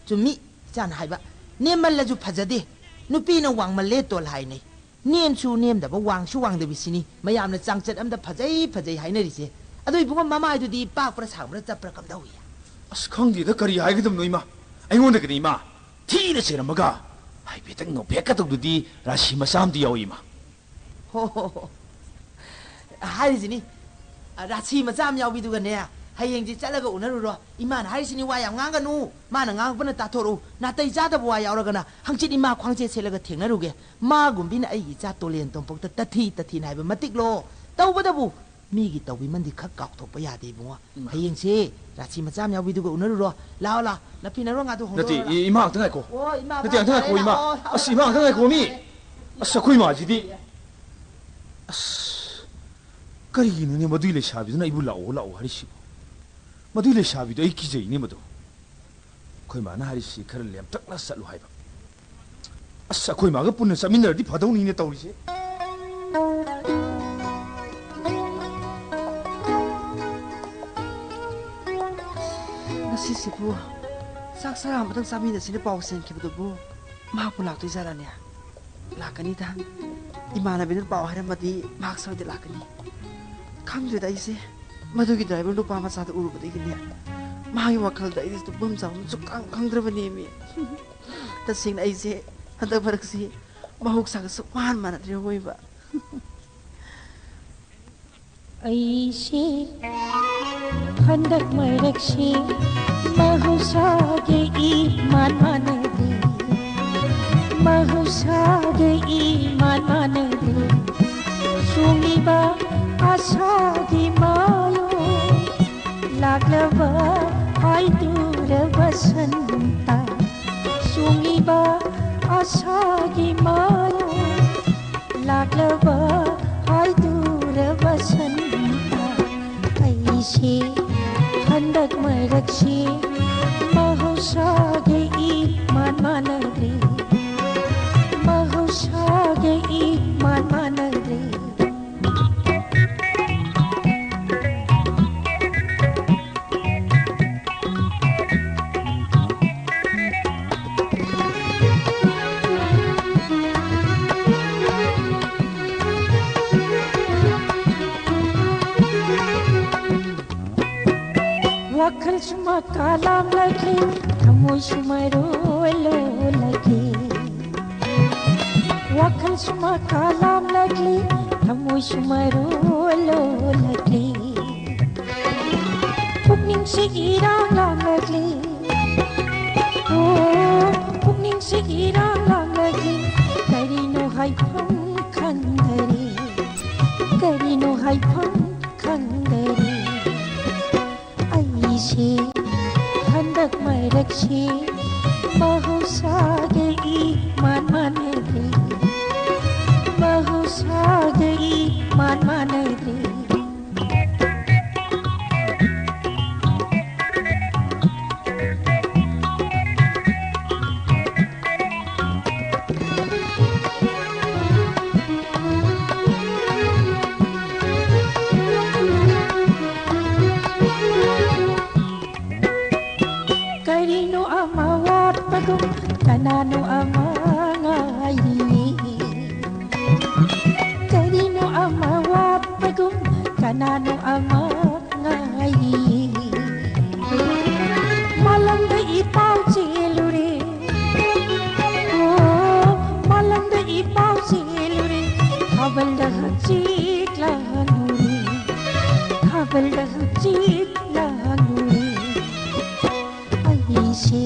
ꯆꯨꯝꯃꯤ, ꯏꯆꯥꯅ ꯍꯥꯏꯕ, ꯅꯦꯝꯃꯜꯂꯁꯨ ꯐꯖꯗꯦ, ꯅꯨꯄꯤꯅ ꯋꯥꯡꯃꯜꯂꯦ ꯇꯣꯜ ꯍꯥꯏꯅꯩ꯫ ꯅꯦꯝꯁꯨ ꯅꯦꯝꯗꯕ, ꯋꯥꯡꯁꯨ ꯋꯥꯡꯗꯕꯤꯁꯤꯅꯤ ꯃꯌꯥꯝꯅ ꯆꯥꯡꯆꯠ ꯑꯃꯗ ꯐꯖꯩ ꯐꯖꯩ ꯍꯥꯏꯅꯔꯤꯁꯦ꯫ ꯑꯗꯣ ꯏꯕꯨꯡꯉꯣ, ꯃꯃꯥꯏꯗꯨꯗꯤ ꯄꯥꯛꯄ꯭ꯔꯥ ꯁꯥꯡꯕ꯭ꯔꯥ ꯆꯞꯄ꯭ꯔꯥ ꯀꯝꯗꯧꯏ? ꯑꯁ, ꯈꯪꯗꯦꯗ, ꯀꯔꯤ ꯍꯥꯏꯒꯗꯕꯅꯣ, ꯏꯃꯥ꯫ ꯑꯩꯉꯣꯟꯗꯒꯗꯤ, ꯏꯃꯥ, ꯊꯤꯅ ꯆꯦꯔꯝꯃꯒ ꯍꯥꯏꯐꯦꯠꯇꯪ ꯅꯣꯛꯐꯦꯠꯀ ꯇꯧꯗꯨꯗꯤ ꯔꯥꯁꯤ ꯃꯆꯥ ꯑꯃꯗꯤ ꯌꯥꯎꯏ, ꯏꯃꯥ꯫ ꯍꯣ, ꯍꯣ, ꯍꯣ꯫ ꯍꯥꯏꯔꯤꯁꯤꯅꯤ, ꯔꯥꯁꯤ ꯃꯆꯥ ꯑꯃ ꯌꯥꯎꯕꯤꯗꯨꯒꯅꯦ, ꯍꯌꯦꯡꯁꯤ ꯆꯠꯂꯒ ꯎꯅꯔꯨꯔꯣ꯫ ꯏꯃꯥꯅ ꯍꯥꯏꯔꯤꯁꯤꯅꯤ, ꯋꯥ ꯌꯥꯝ ꯉꯥꯡꯒꯅꯨ, ꯃꯥꯅ ꯉꯥꯡꯉꯛꯄꯅ ꯇꯥꯊꯣꯔꯛꯎ꯫ ꯅꯥꯇꯩ ꯆꯥꯗꯕ ꯋꯥ ꯌꯥꯎꯔꯒꯅ ꯍꯪꯆꯤꯠ ꯏꯃꯥ ꯈ꯭ꯋꯥꯡꯆꯦꯠ ꯁꯦꯠꯂꯒ ꯊꯦꯡꯅꯔꯨꯒꯦ꯫ ꯃꯥꯒꯨꯝꯕꯤꯅ ꯑꯩꯒꯤ ꯏꯆꯥ ꯇꯣꯂꯦꯟ ꯇꯣꯝꯄꯣꯛꯇ ꯇꯊꯤ ꯇꯊꯤꯅ ꯍꯥꯏꯕ ꯃꯇꯤꯛꯂꯣ꯫ ꯇꯧꯕꯗꯕꯨ ꯃꯤꯒꯤ ꯇꯧꯕꯤꯃꯟꯗꯤ ꯈꯛ ꯀꯥꯎꯊꯣꯛꯄ ꯌꯥꯗꯦ, ꯏꯕꯨꯡꯉꯣ꯫ ꯏꯃꯥ꯫ ꯍꯌꯦꯡꯁꯦ ꯔꯥꯁꯤ ꯃꯆꯥ ꯑꯃ ꯌꯥꯎꯕꯤꯗꯨꯒ ꯎꯅꯔꯨꯔꯣ꯫ ꯂꯥꯛꯑꯣ, ꯂꯥꯛꯑꯣ, ꯅꯐꯤ ꯅꯔꯣꯟꯒꯗꯣ ꯅꯠꯇꯦ, ꯍꯣꯡꯗꯣꯛꯑꯣ, ꯂꯥꯛꯑꯣ꯫ ꯏ-, ꯏꯃꯥ, ꯉꯥꯛꯇ ꯉꯥꯏꯈꯣ꯫ ꯑꯣ, ꯏꯃꯥ, ꯅꯠꯇꯦ, ꯉꯥꯛꯇ ꯐꯔꯦ, ꯉꯥꯏꯈꯣ, ꯏꯃꯥ꯫ ꯂꯥꯛꯑꯣ, ꯂꯥꯛꯑꯣ, ꯑꯁ, ꯏꯃꯥ, ꯉꯥꯛꯇ ꯂꯥꯛꯑꯣ, ꯉꯥꯏꯈꯣ, ꯃꯤ꯫ ꯂꯥꯛꯑꯣ꯫ ꯑꯁ, ꯑꯩꯈꯣꯏ ꯃꯥꯁꯤꯗꯤ꯫ ꯑꯁ, ꯀꯔꯤꯒꯤꯅꯣꯅꯦ ꯃꯗꯨꯏ ꯂꯩꯁꯥꯕꯤꯗꯨꯅ ꯑꯩꯕꯨ ꯂꯥꯛꯑꯣ, ꯂꯥꯛꯑꯣ ꯍꯥꯏꯔꯤꯁꯤꯕꯣ? ꯃꯗꯨꯏ ꯂꯩꯁꯥꯕꯤꯗꯣ ꯑꯩ ꯀꯤꯖꯩꯅꯦ ꯃꯗꯣ꯫ ꯑꯩꯈꯣꯏ ꯃꯥꯅ ꯍꯥꯏꯔꯤꯁꯤ ꯈꯔ ꯂꯦꯝꯇꯛꯅ ꯆꯠꯂꯨ ꯍꯥꯏꯕ꯫ ꯑꯁ, ꯑꯩꯈꯣꯏ ꯃꯥꯒ ꯄꯨꯟꯅ ꯆꯠꯃꯤꯟꯅꯔꯗꯤ ꯐꯗꯧꯅꯤꯅꯦ ꯇꯧꯔꯤꯁꯦ꯫ ꯉꯁꯤꯁꯤꯕꯨ ꯆꯥꯛ ꯆꯔꯥ ꯑꯃꯇꯪ ꯆꯥꯃꯤꯟꯅꯁꯤꯅ ꯄꯥꯎ ꯆꯦꯟꯈꯤꯕꯗꯨꯕꯨ ꯃꯍꯥꯛꯄꯨ ꯂꯥꯛꯇꯣꯏꯖꯥꯠꯂꯅꯦ? ꯂꯥꯛꯀꯅꯤꯗ꯫ ꯏꯃꯥꯟꯅꯕꯤꯅ ꯄꯥꯎ ꯍꯥꯏꯔꯝꯃꯗꯤ ꯃꯍꯥꯛ ꯁꯣꯏꯗ ꯂꯥꯛꯀꯅꯤ꯫ ꯈꯪꯗ꯭ꯔꯦꯗ ꯑꯩꯁꯦ꯫ ꯃꯗꯨꯒꯤ ꯗ꯭ꯔꯥꯏꯚꯔ ꯅꯨꯄꯥ ꯃꯆꯥꯗꯨ ꯎꯔꯨꯕꯗꯒꯤꯅꯦ, ꯃꯥꯒꯤ ꯋꯥꯈꯜꯗ ꯑꯩꯗꯤ ꯇꯨꯝꯐꯝ ꯆꯥꯐꯝ ꯁꯨꯛꯈꯪ ꯈꯪꯗ꯭ꯔꯕꯅꯦꯃꯤ꯫ ꯇꯁꯦꯡꯅ ꯑꯩꯁꯦ ꯍꯟꯗꯛ ꯃꯔꯛꯁꯤ ꯃꯍꯧꯁꯥꯒ ꯁꯨꯛꯃꯥꯟ ꯃꯥꯟꯅꯗ꯭ꯔꯦ ꯑꯋꯣꯏꯕ꯫ ꯑꯩꯁꯦ ꯍꯟꯗꯛ ꯃꯔꯛꯁꯤ ꯃꯍꯧꯁꯥꯒ ꯏꯃꯥꯟ ꯃꯥꯟꯅꯗꯦ, ꯃꯍꯧꯁꯥꯒ ꯏꯃꯥꯟ ꯃꯥꯟꯅꯗꯦ꯫ ꯑꯁꯥꯒꯤ ꯃꯥ ꯂꯥꯛꯂꯕ ꯍꯥꯏꯗꯨꯔꯕ ꯁꯟꯅ ꯑꯩꯁꯦ ꯍꯟꯗꯛ ꯃꯔꯛꯁꯤ ꯃꯍꯧꯁꯥꯒ ꯏꯃꯥꯟ ꯃꯥꯟꯅꯗ꯭ꯔꯦ, ꯃꯍꯧꯁꯥꯒ ꯏꯃꯥꯟ ꯃꯥꯟꯅꯗ꯭ꯔꯦ꯫ ꯋꯥꯈꯜꯁꯨ ꯃꯀꯥ ꯂꯥꯝꯂꯛꯂꯤ, ꯊꯃꯣꯏꯁꯨ ꯃꯔꯣꯜ ꯂꯣꯜꯂꯛꯂꯤ꯫ ꯋꯥꯈꯜꯁꯨ ꯃꯀꯥ ꯂꯥꯝꯂꯛꯂꯤ, ꯊꯃꯣꯏꯁꯨ ꯃꯔꯣꯜ ꯂꯣꯜꯂꯛꯂꯤ꯫ ꯄꯨꯛꯅꯤꯡꯁꯤ ꯏꯔꯥꯡ ꯂꯥꯡꯂꯛꯂꯤ꯫ ꯑꯣ, ꯄꯨꯛꯅꯤꯡꯁꯤ ꯏꯔꯥꯡ ꯂꯥꯡꯂꯛꯂꯤ꯫ ꯀꯔꯤꯅꯣ ꯍꯥꯏꯐꯝ ꯈꯪꯗꯔꯦ, ꯀꯔꯤꯅꯣ ꯍꯥꯏꯐꯝ ꯈꯪꯗꯔꯦ꯫ ꯑꯩꯁꯦ ꯍꯟꯗꯛ ꯃꯔꯛꯁꯦ ꯃꯍꯧꯁꯥꯒ ꯏꯃꯥꯟ ꯃꯥꯟꯅꯗ꯭ꯔꯦ, ꯃꯍꯧꯁꯥꯒ ꯏꯃꯥꯟ ꯃꯥꯟꯅꯗ꯭ꯔꯦ꯫ ꯀꯔꯤꯅꯣ ꯑꯃ ꯋꯥꯠꯄꯒꯨꯝ, ꯀꯅꯥꯅꯣ ꯑꯃ ꯉꯥꯏꯔꯤ꯫ ꯀꯔꯤꯅꯣ ꯑꯃ ꯋꯥꯠꯄꯒꯨꯝ, ꯀꯅꯥꯅꯣ ꯑꯃ ꯉꯥꯏꯔꯤ꯫ ꯃꯥꯂꯪꯗ ꯏꯄꯥꯎ ꯆꯦꯜꯂꯨꯔꯦ꯫ ꯑꯣ, ꯃꯥꯂꯪꯗ ꯏꯄꯥꯎ ꯆꯦꯜꯂꯨꯔꯦ꯫ ꯊꯥꯕꯜꯗ ꯍꯛꯆꯤꯛ ꯂꯥꯡꯉꯨꯔꯦ꯫ ꯊꯥꯕꯜꯗ ꯍꯛꯆꯤꯛ ꯂꯥꯡꯉꯨꯔꯦ꯫ ꯑꯩꯁꯦ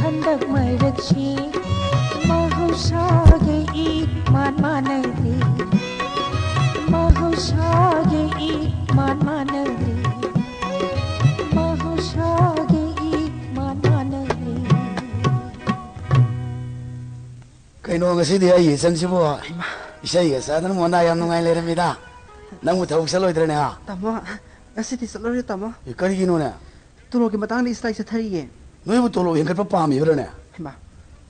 ꯍꯟꯗꯛ ꯃꯔꯛꯁꯦ ꯃꯍꯧꯁꯥꯒ ꯏꯃꯥꯟ ꯃꯥꯟꯅꯗ꯭ꯔꯦ, ꯃꯍꯧꯁꯥꯒ ꯏꯃꯥꯟ ꯃꯥꯟꯅꯗ꯭ꯔꯦ, ꯃꯍꯧꯁꯥꯒ ꯏꯃꯥꯟ ꯃꯥꯟꯅꯗ꯭ꯔꯦ꯫ ꯀꯩꯅꯣ, ꯉꯁꯤꯗꯤ ꯑꯩꯒꯤ ꯏꯆꯟꯁꯤꯕꯨ ꯏꯁꯩꯒ ꯆꯥꯗꯅ ꯃꯣꯟꯗꯥ ꯌꯥꯝ ꯅꯨꯡꯉꯥꯏ ꯂꯩꯔꯝꯃꯤꯗ꯫ ꯅꯪꯕꯨ ꯊꯕꯛ ꯆꯠꯂꯣꯏꯗ꯭ꯔꯅꯦ, ꯍꯥ? ꯇꯥꯃꯣ, ꯉꯁꯤꯗꯤ ꯆꯠꯂꯔꯣꯏ, ꯇꯥꯃꯣ꯫ ꯑꯦ, ꯀꯔꯤꯒꯤꯅꯣꯅꯦ? ꯇꯣꯂꯣꯞꯀꯤ ꯃꯇꯥꯡꯗ ꯏꯁꯇ꯭ꯔꯥꯏꯛ ꯆꯠꯊꯔꯤꯌꯦ꯫ ꯅꯣꯏꯕꯨ ꯇꯣꯂꯣꯞ ꯍꯦꯟꯒꯠꯄ ꯄꯥꯝꯃꯤꯕ꯭ꯔꯅꯦ? ꯍꯩꯃꯥ,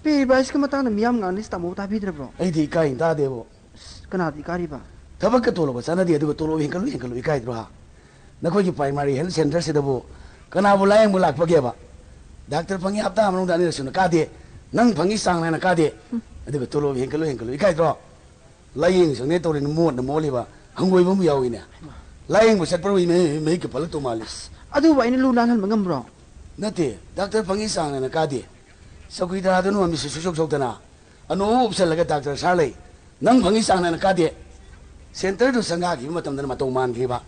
ꯄꯦ ꯔꯤꯚꯥꯏꯁꯀꯤ ꯃꯇꯥꯡꯗ ꯃꯤꯌꯥꯝ ꯉꯥꯡꯅꯔꯤꯁꯤ ꯇꯥꯃꯣ ꯇꯥꯕꯤꯗ꯭ꯔꯕ꯭ꯔꯣ? ꯑꯩꯗꯤ ꯏꯀꯥꯏ ꯇꯥꯗꯦꯕꯣ꯫ ꯑꯁ, ꯀꯅꯥꯗ ꯏꯀꯥꯏꯔꯤꯕ? ꯊꯕꯛꯀ ꯇꯣꯂꯣꯞꯀ ꯆꯥꯟꯅꯗꯦ, ꯑꯗꯨꯒ ꯇꯣꯂꯣꯞ ꯍꯦꯟꯒꯠꯂꯨ, ꯍꯦꯟꯒꯠꯂꯨ ꯏꯀꯥꯏꯗ꯭ꯔꯣ, ꯍꯥ? ꯅꯈꯣꯏꯒꯤ ꯄ꯭ꯔꯥꯏꯃꯥꯔꯤ ꯍꯦꯜꯊ ꯁꯦꯟꯇꯔꯁꯤꯗꯕꯨ ꯀꯅꯥꯕꯨ ꯂꯥꯌꯦꯡꯕ ꯂꯥꯛꯄꯒꯦꯕ? ꯗꯥꯛꯇꯔ ꯐꯪꯉꯤ ꯍꯞꯇꯥ ꯃꯅꯨꯡꯗ ꯑꯅꯤꯔꯛ ꯁꯨꯅ ꯀꯥꯗꯦ, ꯅꯪ ꯐꯪꯉꯤ ꯆꯥꯡ ꯅꯥꯏꯅ ꯀꯥꯗꯦ, ꯑꯗꯨꯒ ꯇꯣꯂꯣꯞ ꯍꯦꯟꯒꯠꯂꯨ, ꯍꯦꯟꯒꯠꯂꯨ ꯏꯀꯥꯏꯗ꯭ꯔꯣ? ꯂꯥꯌꯦꯡ ꯆꯪꯅꯦ ꯇꯧꯔꯤꯅ ꯃꯣꯠꯅ ꯃꯣꯠꯂꯤꯕ ꯍꯪꯒꯣꯏꯕ ꯑꯃ ꯌꯥꯎꯏꯅꯦ꯫ ꯂꯥꯌꯦꯡꯕ ꯆꯠꯄ꯭ꯔꯣ ꯏꯃꯩ, ꯃꯍꯤꯛꯀ ꯄꯜꯂꯛꯇꯧ ꯃꯥꯜꯂꯤ꯫ ꯑꯗꯨꯕꯨ ꯑꯩꯅ ꯂꯨ ꯅꯥꯜꯍꯟꯕ ꯉꯝꯕ꯭ꯔꯣ? ꯅꯠꯇꯦ, ꯗꯥꯛꯇꯔ ꯐꯪꯉꯤ ꯆꯥꯡ ꯅꯥꯏꯅ ꯀꯥꯗꯦ꯫ ꯆꯧꯀꯤꯗꯥꯔꯗꯨꯅ ꯃꯃꯤꯠꯁꯨ ꯁꯨꯛꯁꯣꯛ ꯁꯣꯛꯇꯅ ꯑꯅꯣꯞ ꯎꯞꯁꯜꯂꯒ ꯗꯥꯛꯇꯔ ꯁꯥꯔ ꯂꯩ꯫ ꯅꯪ ꯐꯪꯉꯤ ꯆꯥꯡ ꯅꯥꯏꯅ ꯀꯥꯗꯦ꯫ ꯁꯦꯟꯇꯔꯗꯨ ꯁꯪꯒꯥꯈꯤꯕ ꯃꯇꯝꯗꯅ ꯃꯇꯧ ꯃꯥꯟꯈ꯭ꯔꯤꯕ꯫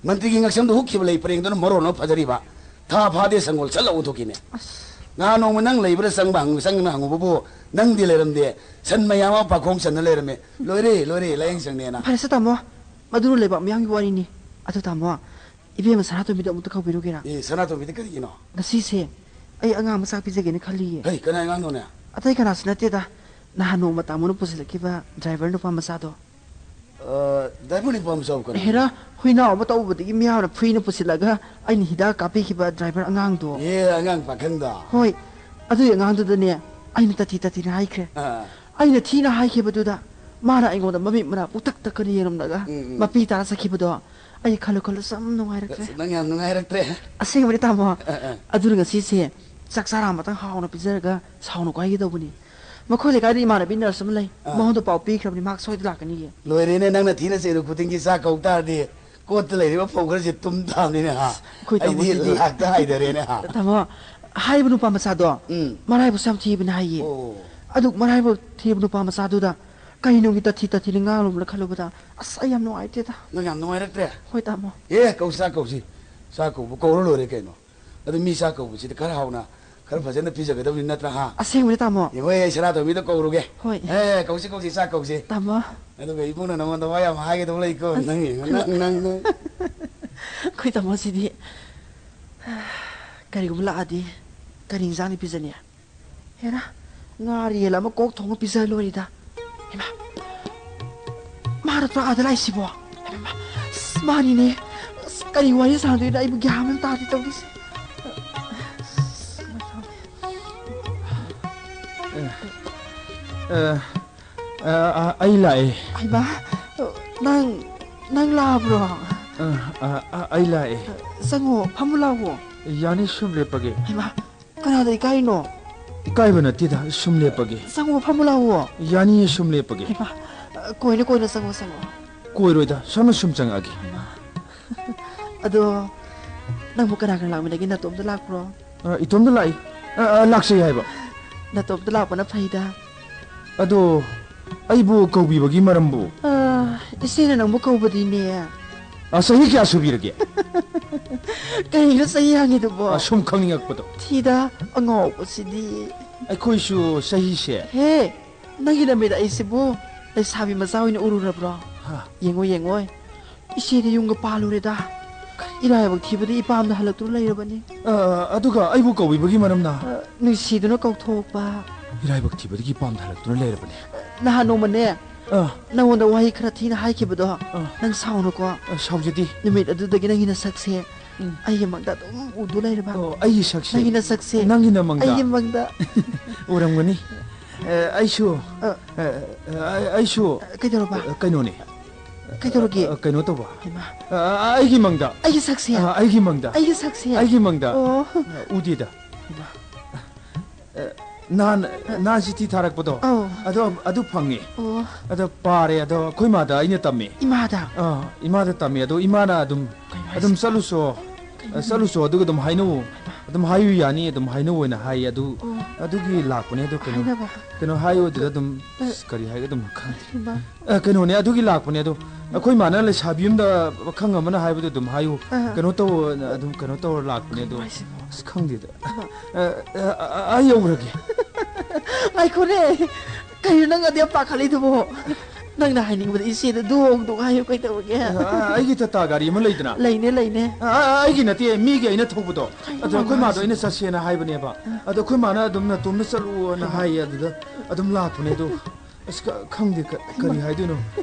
ꯃꯟꯇ꯭ꯔꯤꯒꯤ ꯉꯛꯁꯝꯗ ꯍꯨꯛꯈꯤꯕ ꯂꯩ ꯄꯔꯦꯡꯗꯨꯅ ꯃꯔꯣꯟ ꯑꯃ ꯐꯖꯔꯤꯕ꯫ ꯊꯥ ꯐꯥꯗꯦ ꯁꯪꯒꯣꯜ ꯁꯠ ꯂꯥꯎ ꯑꯣꯟꯊꯣꯛꯈꯤꯅꯦ꯫ ꯉꯍꯥꯟ ꯅꯣꯡꯃ ꯅꯪ ꯂꯩꯕ꯭ꯔꯥ ꯆꯪꯕ ꯍꯪ-, ꯆꯪꯗꯅ ꯍꯪꯉꯨꯕꯕꯨ ꯅꯪꯗꯤ ꯂꯩꯔꯝꯗꯦ꯫ ꯁꯟ ꯃꯌꯥꯝ ꯑꯃ ꯄꯥꯈꯣꯡ ꯆꯟꯅ ꯂꯩꯔꯝꯃꯦ꯫ ꯂꯣꯏꯔꯦ, ꯂꯣꯏꯔꯦ, ꯂꯥꯌꯦꯡ ꯆꯪꯅꯦꯅ꯫ ꯐꯔꯦꯁꯦ ꯇꯥꯃꯣ, ꯃꯗꯨꯅ ꯂꯩꯕꯥꯛ ꯃꯤꯌꯥꯝꯒꯤ ꯋꯥꯔꯤꯅꯤ꯫ ꯑꯗꯨ ꯇꯥꯃꯣ, ꯏꯕꯦꯝꯃ ꯁꯅꯥꯇꯣꯝꯕꯤꯗꯣ ꯑꯃꯨꯛꯇ ꯀꯧꯕꯤꯔꯨꯒꯦꯔꯥ? ꯑꯦ, ꯁꯅꯥꯇꯣꯝꯕꯤꯗꯤ ꯀꯔꯤꯒꯤꯅꯣ? ꯉꯁꯤꯁꯦ ꯑꯩ ꯑꯉꯥꯡ ꯃꯆꯥ ꯄꯤꯖꯒꯦꯅ ꯈꯜꯂꯤꯌꯦ꯫ ꯍꯩ, ꯀꯅꯥꯏ ꯑꯉꯥꯡꯅꯣꯅꯦ? ꯑꯇꯩ ꯀꯅꯥꯁꯨ ꯅꯠꯇꯦꯗ, ꯅꯍꯥꯟ ꯅꯣꯡꯃ ꯇꯥꯃꯣꯅ ꯄꯨꯁꯤꯜꯂꯛꯈꯤꯕ ꯗ꯭ꯔꯥꯏꯚꯔ ꯅꯨꯄꯥ ꯃꯆꯥꯗꯣ꯫ ꯑ, ꯗ꯭ꯔꯥꯏꯚꯔ ꯅꯨꯄꯥ ꯃꯆꯥꯕꯨ ꯀꯅꯥꯅꯣ? ꯍꯦꯔꯥ, ꯍꯨꯏꯅꯥꯎ ꯑꯃ ꯇꯧꯕꯗꯒꯤ ꯃꯤꯌꯥꯝꯅ ꯐꯨꯏꯅ ꯄꯨꯁꯤꯜꯂꯒ ꯑꯩꯅ ꯍꯤꯗꯥꯛ ꯀꯥꯞꯄꯤꯈꯤꯕ ꯗ꯭ꯔꯥꯏꯚꯔ ꯑꯉꯥꯡꯗꯣ꯫ ꯑꯦ, ꯑꯉꯥꯡ ꯄꯥꯈꯪꯗꯣ? ꯍꯣꯏ, ꯑꯗꯨꯒꯤ ꯑꯉꯥꯡꯗꯨꯗꯅꯦ ꯑꯩꯅ ꯇꯥꯊꯤ ꯇꯥꯊꯤꯅ ꯍꯥꯏꯈ꯭ꯔꯦ꯫ ꯑꯥ꯫ ꯑꯩꯅ ꯊꯤꯅ ꯍꯥꯏꯈꯤꯕꯗꯨꯗ ꯃꯥꯅ ꯑꯩꯉꯣꯟꯗ ꯃꯃꯤꯠ ꯃꯅꯥ ꯄꯨꯛꯇꯛ ꯇꯛꯀꯅ ꯌꯦꯡꯉꯝꯂꯒ ꯎꯝ, ꯎꯝ꯫ ꯃꯄꯤ ꯇꯥꯔ ꯆꯠꯈꯤꯕꯗꯣ ꯑꯩ ꯈꯜꯂꯨ ꯈꯜꯂꯨ ꯁꯨꯝ ꯅꯨꯡꯉꯥꯏꯔꯛꯇ꯭ꯔꯦ꯫ ꯑꯁ, ꯅꯪ ꯌꯥꯝ ꯅꯨꯡꯉꯥꯏꯔꯛꯇ꯭ꯔꯦ꯫ ꯑꯁꯦꯡꯕꯅꯤ ꯇꯥꯃꯣ꯫ ꯑ, ꯑ꯫ ꯑꯗꯨꯅ ꯉꯁꯤꯁꯦ ꯆꯥꯛ ꯆꯥꯔ ꯑꯃꯇꯪ ꯍꯥꯎꯅ ꯄꯤꯖꯔꯒ ꯁꯥꯎꯅ ꯀꯣꯏꯒꯦ ꯇꯧꯕꯅꯤ꯫ ꯃꯈꯣꯏ ꯂꯩꯀꯥꯏꯗ ꯏꯃꯥꯟꯅꯕꯤ ꯅꯔꯁ ꯑꯃ ꯂꯩ꯫ ꯑ꯫ ꯃꯉꯣꯟꯗ ꯄꯥꯎ ꯄꯤꯈ꯭ꯔꯕꯅꯤ, ꯃꯍꯥꯛ ꯁꯣꯏꯗꯅ ꯂꯥꯛꯀꯅꯤꯌꯦ꯫ ꯂꯣꯏꯔꯦꯅꯦ, ꯅꯪꯅ ꯊꯤꯅ ꯆꯩꯔꯨ ꯈꯨꯗꯤꯡꯒꯤ ꯆꯥꯛ ꯀꯧ ꯇꯥꯔꯗꯤ ꯀꯣꯠꯇ ꯂꯩꯔꯤꯕ ꯐꯧ ꯈꯔꯁꯦ ꯇꯨꯝ ꯇꯥꯕꯅꯤꯅꯦ, ꯍꯥ? ꯑꯩꯈꯣꯏ ꯇꯥꯃꯣ ꯑꯩꯗꯤ ꯁꯤꯗꯤ ꯂꯥꯛꯇ ꯍꯥꯏꯗꯔꯦꯅꯦ, ꯍꯥ? ꯇꯥꯃꯣ, ꯍꯥꯏꯔꯤꯕ ꯅꯨꯄꯥ ꯃꯆꯥꯗꯣ ꯎꯝ꯫ ꯃꯔꯥꯏꯕꯛꯁꯨ ꯌꯥꯝ ꯊꯤꯕꯅꯤ ꯍꯥꯏꯌꯦ꯫ ꯑꯣ꯫ ꯑꯗꯨ ꯃꯔꯥꯏꯕꯛ ꯊꯤꯕ ꯅꯨꯄꯥ ꯃꯆꯥꯗꯨꯗ ꯀꯩꯅꯣꯒꯤ ꯇꯊꯤ ꯇꯊꯤꯅ ꯉꯥꯡꯂꯨꯕꯅ ꯈꯜꯂꯨꯕꯗ ꯑꯁ ꯑꯩ ꯌꯥꯝ ꯅꯨꯡꯉꯥꯏꯇꯦꯗ꯫ ꯅꯪ ꯌꯥꯝ ꯅꯨꯡꯉꯥꯏꯔꯛꯇ꯭ꯔꯦ? ꯍꯣꯏ ꯇꯥꯃꯣ꯫ ꯑꯦ, ꯀꯧꯁꯤ, ꯆꯥꯛ ꯀꯧꯁꯤ꯫ ꯆꯥꯛ ꯀꯧꯕ ꯀꯧꯔ ꯂꯣꯏꯔꯦ ꯀꯩꯅꯣ꯫ ꯑꯗꯨ ꯃꯤ ꯆꯥꯛ ꯀꯧꯕꯁꯤꯗꯤ ꯈꯔ ꯍꯥꯎꯅ, ꯈꯔ ꯐꯖꯅ ꯄꯤꯖꯒꯗꯕꯅꯤ ꯅꯠꯇ꯭ꯔꯥ, ꯍꯥ? ꯑꯁꯦꯡꯕꯅꯤ ꯇꯥꯃꯣ꯫ ꯌꯦꯡꯉꯣ, ꯑꯩ ꯁꯅꯥꯇꯣꯝꯕꯤꯗ ꯀꯧꯔꯨꯒꯦ꯫ ꯍꯣꯏ꯫ ꯑꯦ, ꯀꯧꯁꯤ, ꯀꯧꯁꯤ, ꯆꯥꯛ ꯀꯧꯁꯤ꯫ ꯇꯥꯃꯣ꯫ ꯑꯗꯨꯒ ꯏꯕꯨꯡꯅ ꯅꯉꯣꯟꯗ ꯋꯥ ꯌꯥꯝ ꯍꯥꯏꯒꯗꯧꯕ ꯂꯩꯀꯣ꯫ ꯑꯁ, ꯅꯪ ꯌꯦꯡꯉꯣ, ꯈꯣꯏ ꯅꯪ, ꯅꯪ, ꯅꯪ꯫ ꯑꯩꯈꯣꯏ ꯇꯥꯃꯣꯁꯤꯗꯤ ꯀꯔꯤꯒꯨꯝꯕ ꯂꯥꯛꯑꯗꯤ ꯀꯔꯤ ꯏꯟꯖꯥꯡꯗꯤ ꯄꯤꯖꯅꯤ? ꯍꯦꯔꯥ, ꯉꯥꯔꯦꯜ ꯑꯃ ꯀꯣꯛ ꯊꯣꯡꯉ ꯄꯤꯖ ꯂꯣꯏꯔꯦꯗ꯫ ꯍꯩꯃꯥ, ꯃꯥ ꯅꯠꯇ꯭ꯔꯣ ꯑꯥꯗ ꯂꯥꯛꯏꯁꯤꯕꯣ? ꯍꯩꯃꯥ, ꯑꯁ, ꯃꯥꯅꯤꯅꯦ꯫ ꯑꯁ, ꯀꯔꯤ ꯋꯥꯔꯤ ꯁꯥꯟꯅꯗꯣꯏꯅꯣ? ꯑꯩꯕꯨ ꯒ꯭ꯌꯥꯟ ꯑꯃ ꯇꯥꯗꯦ ꯇꯧꯔꯤꯁꯦ꯫ ꯑ, ꯑ, ꯑ, ꯑꯩ ꯂꯥꯛꯑꯦ꯫ ꯍꯩꯃꯥ, ꯅꯪ, ꯅꯪ ꯂꯥꯛꯑꯕ꯭ꯔꯣ? ꯑ, ꯑ, ꯑ, ꯑꯩ ꯂꯥꯛꯑꯦ꯫ ꯆꯪꯉꯣ, ꯐꯝꯃꯨ ꯂꯥꯛꯑꯣ꯫ ꯌꯥꯅꯤ, ꯁꯨꯝ ꯂꯦꯞꯄꯒꯦ꯫ ꯍꯩꯃꯥ, ꯀꯅꯥꯗ ꯏꯀꯥꯏꯅꯣ? ꯏꯀꯥꯏꯕ ꯅꯠꯇꯦꯗ, ꯁꯨꯝ ꯂꯦꯞꯄꯒꯦ꯫ ꯆꯪꯉꯣ, ꯐꯝꯃꯨ ꯂꯥꯛꯑꯣ꯫ ꯌꯥꯅꯤꯌꯦ, ꯁꯨꯝ ꯂꯦꯞꯄꯒꯦ꯫ ꯍꯩꯃꯥ, ꯀꯣꯏꯅ ꯀꯣꯏꯅ ꯆꯪꯉꯣ, ꯆꯪꯉꯣ꯫ ꯀꯣꯏꯔꯣꯏꯗ, ꯁꯣꯝꯅ ꯁꯨꯝ ꯆꯪꯉꯛꯑꯒꯦ꯫ ꯍꯩꯃꯥ꯫ ꯑꯗꯣ, ꯅꯪꯕꯨ ꯀꯅꯥ ꯀꯅꯥ ꯂꯥꯛꯃꯤꯟꯅꯒꯦ? ꯅꯇꯣꯝꯇ ꯂꯥꯛꯄ꯭ꯔꯣ? ꯑ, ꯏꯇꯣꯝꯇ ꯂꯥꯛꯏ꯫ ꯑ, ꯑ, ꯂꯥꯛꯆꯩ ꯍꯥꯏꯕ꯫ ꯅꯇꯣꯝꯇ ꯂꯥꯛꯄꯅ ꯐꯩꯗ꯫ ꯑꯗꯣ, ꯑꯩꯕꯨ ꯀꯧꯕꯤꯕꯒꯤ ꯃꯔꯝꯕꯨ? ꯑ, ꯏꯆꯦꯅ ꯅꯪꯕꯨ ꯀꯧꯕꯗꯤꯅꯦ꯫ ꯑ, ꯆꯍꯤ ꯀꯌꯥ ꯁꯨꯕꯤꯔꯒꯦ? ꯀꯩꯅꯣ ꯆꯍꯤ ꯍꯪꯉꯤꯗꯨꯕꯣ? ꯑ, ꯁꯨꯝ ꯈꯪꯅꯤꯡꯉꯛꯄꯗꯣ꯫ ꯊꯤꯗ, ꯑꯉꯥꯎꯕꯁꯤꯗꯤ꯫ ꯑꯩꯈꯣꯏꯁꯨ ꯆꯍꯤꯁꯦ꯫ ꯍꯦ, ꯅꯪꯒꯤ ꯅꯃꯤꯠ ꯑꯩꯁꯤꯕꯨ ꯂꯩꯁꯥꯕꯤ ꯃꯆꯥ ꯑꯣꯏꯅ ꯎꯔꯨꯔꯕ꯭ꯔꯣ? ꯍꯥ? ꯌꯦꯡꯉꯣ, ꯌꯦꯡꯉꯣ꯫ ꯏꯆꯦꯗꯤ ꯌꯨꯝꯒ ꯄꯥꯜꯂꯨꯔꯦꯗ꯫ ꯏꯔꯥꯏꯕꯛ ꯊꯤꯕꯗꯤ ꯏꯄꯥꯝꯗ ꯍꯜꯂꯛꯇꯨꯅ ꯂꯩꯔꯕꯅꯤ꯫ ꯑ, ꯑꯗꯨꯒ ꯑꯩꯕꯨ ꯀꯧꯕꯤꯕꯒꯤ ꯃꯔꯝꯅ? ꯑ, ꯅꯨꯡꯁꯤꯗꯨꯅ ꯀꯧꯊꯣꯛꯄ꯫ ꯏꯔꯥꯏꯕꯛ ꯊꯤꯕꯗꯒꯤ ꯏꯄꯥꯝꯗ ꯍꯜꯂꯛꯇꯨꯅ ꯂꯩꯔꯕꯅꯤ꯫ ꯅꯍꯥꯟ ꯅꯣꯡꯃꯅꯦ, ꯑ꯫ ꯅꯉꯣꯟꯗ ꯋꯥꯍꯩ ꯈꯔ ꯊꯤꯅ ꯍꯥꯏꯈꯤꯕꯗꯣ, ꯑ꯫ ꯅꯪ ꯁꯥꯎꯅꯨꯀꯣ꯫ ꯑ, ꯁꯥꯎꯖꯗꯦ꯫ ꯅꯨꯃꯤꯠ ꯑꯗꯨꯗꯒꯤ ꯅꯪꯒꯤ ꯅꯁꯛꯁꯦ ꯎꯝ꯫ ꯑꯩꯒꯤ ꯃꯪꯗ ꯑꯗꯨꯝ ꯎꯗꯨ ꯂꯩꯔꯕ꯫ ꯑꯣ, ꯑꯩꯒꯤ ꯁꯛꯁꯦ? ꯅꯪꯒꯤ ꯅꯁꯛꯁꯦ ꯅꯪꯒꯤꯅ ꯃꯪꯗ? ꯑꯩꯒꯤ ꯃꯪꯗ꯫ ꯑꯣꯏꯔꯝꯒꯅꯤ꯫ ꯑ, ꯑꯩꯁꯨ, ꯑ꯫ ꯑ, ꯑ, ꯑꯩꯁꯨ, ꯀꯩꯗꯧꯔꯕ? ꯑ, ꯀꯩꯅꯣꯅꯦ꯫ ꯀꯩꯗꯧꯔꯒꯦ? ꯑ, ꯀꯩꯅꯣ ꯇꯧꯕ꯫ ꯍꯩꯃꯥ꯫ ꯑ, ꯑ, ꯑꯩꯒꯤ ꯃꯪꯗ꯫ ꯑꯩꯒꯤ ꯁꯛꯁꯦ? ꯑ, ꯑꯩꯒꯤ ꯃꯪꯗ꯫ ꯑꯩꯒꯤ ꯁꯛꯁꯦ? ꯑꯩꯒꯤ ꯃꯪꯗ꯫ ꯑꯣ꯫ ꯑ, ꯎꯗꯦꯗ꯫ ꯍꯩꯃꯥ꯫ ꯑ, ꯅꯍꯥꯟ, ꯅꯍꯥꯟ ꯆꯤꯊꯤ ꯊꯥꯔꯛꯄꯗꯣ꯫ ꯑꯧ꯫ ꯑꯗꯣ, ꯑꯗꯨ ꯐꯪꯉꯦ꯫ ꯑꯣ꯫ ꯑꯗꯣ ꯄꯥꯔꯦ, ꯑꯗꯣ ꯑꯩꯈꯣꯏ ꯃꯥꯗ ꯑꯩꯅ ꯇꯝꯃꯦ꯫ ꯏꯃꯥꯗ? ꯑꯥ, ꯏꯃꯥꯗ ꯇꯝꯃꯦ꯫ ꯑꯗꯣ ꯏꯃꯥꯅ ꯑꯗꯨꯝ, ꯀꯩꯅꯣ ꯑꯗꯨꯝ ꯍꯥꯏꯁꯤꯕꯣ? ꯆꯠꯂꯨꯆꯣ, ꯀꯩꯅꯣ? ꯆꯠꯂꯨꯆꯣ, ꯑꯗꯨꯒ ꯑꯗꯨꯝ ꯍꯥꯏꯅꯧꯋꯣ꯫ ꯑꯗꯨꯝ ꯍꯥꯏꯌꯨ, ꯌꯥꯅꯤ, ꯑꯗꯨꯝ ꯍꯥꯏꯅꯧ ꯑꯣꯏꯅ ꯍꯥꯏꯌꯦ꯫ ꯑꯗꯨ, ꯑꯣ꯫ ꯑꯗꯨꯒꯤ ꯂꯥꯛꯄꯅꯦ꯫ ꯑꯗꯣ ꯀꯩꯅꯣ, ꯍꯥꯏꯅꯕ꯫ ꯀꯩꯅꯣ ꯍꯥꯏꯌꯨ, ꯑꯗꯨꯗ ꯑꯗꯨꯝ, ꯑ꯫ ꯑꯁ, ꯀꯔꯤ ꯍꯥꯏꯒꯗꯕꯅꯣ ꯈꯪꯗꯦ꯫ ꯏꯃꯥ꯫ ꯑ, ꯀꯩꯅꯣꯅꯦ, ꯑꯗꯨꯒꯤ ꯂꯥꯛꯄꯅꯦ꯫ ꯑꯗꯣ ꯑꯩꯈꯣꯏ ꯃꯥꯅ ꯂꯩꯁꯥꯕꯤ ꯑꯃꯗ ꯄꯥꯈꯪ ꯑꯃꯅ ꯍꯥꯏꯕꯗꯣ ꯑꯗꯨꯝ ꯍꯥꯏꯌꯨ, ꯑ꯫ ꯀꯩꯅꯣ ꯇꯧꯋꯣꯅ ꯑꯗꯨꯝ ꯀꯩꯅꯣ ꯇꯧꯔ ꯂꯥꯛꯄꯅꯦ꯫ ꯑꯗꯣ ꯀꯩꯅꯣ ꯍꯥꯏꯁꯤꯕꯣ? ꯑꯁ, ꯈꯪꯗꯦꯗ꯫ ꯏꯃꯥ꯫ ꯑ, ꯑ, ꯑ, ꯑ, ꯑꯩ ꯌꯧꯔꯒꯦ꯫ ꯉꯥꯏꯈꯣꯅꯦ, ꯀꯩꯅꯣ ꯅꯪ ꯑꯗꯨ ꯌꯥꯝ ꯄꯥꯈꯠꯂꯤꯗꯨꯕꯣ? ꯅꯪꯅ ꯍꯥꯏꯅꯤꯡꯕꯗ ꯏꯆꯦꯗ ꯗꯣꯡ ꯗꯣꯡ ꯍꯥꯏꯌꯨ, ꯀꯩꯗꯧꯔꯒꯦ? ꯑ, ꯑ, ꯑꯩꯒꯤ ꯇꯥꯇꯥ ꯒꯥꯔꯤ ꯑꯃ ꯂꯩꯗꯅ? ꯂꯩꯅꯦ, ꯂꯩꯅꯦ꯫ ꯑ, ꯑ, ꯑꯩꯒꯤ ꯅꯠꯇꯦ, ꯃꯤꯒꯤ ꯑꯩꯅ ꯊꯧꯕꯗꯣ꯫ ꯀꯩꯅꯣ ꯑꯗꯣ ꯑꯩꯈꯣꯏ ꯃꯥꯗꯣ ꯍꯥꯏꯁꯤꯕꯣ? ꯑꯩꯅ ꯆꯠꯁꯦꯅ ꯍꯥꯏꯕꯅꯦꯕ꯫ ꯑ꯫ ꯑꯗꯣ ꯑꯩꯈꯣꯏ ꯃꯥꯅ ꯑꯗꯨꯝ "ꯅꯇꯣꯝꯗ ꯆꯠꯂꯨꯅ" ꯍꯩꯃꯥ꯫ ꯍꯥꯏꯌꯦ, ꯑꯗꯨꯗ ꯑꯗꯨꯝ ꯂꯥꯛꯄꯅꯦ ꯑꯗꯣ꯫ ꯑꯁ, ꯈ-, ꯈꯪꯗꯦ, ꯀ-, ꯀꯔꯤ ꯍꯩꯃꯥ꯫ ꯍꯥꯏꯗꯣꯏꯅꯣ꯫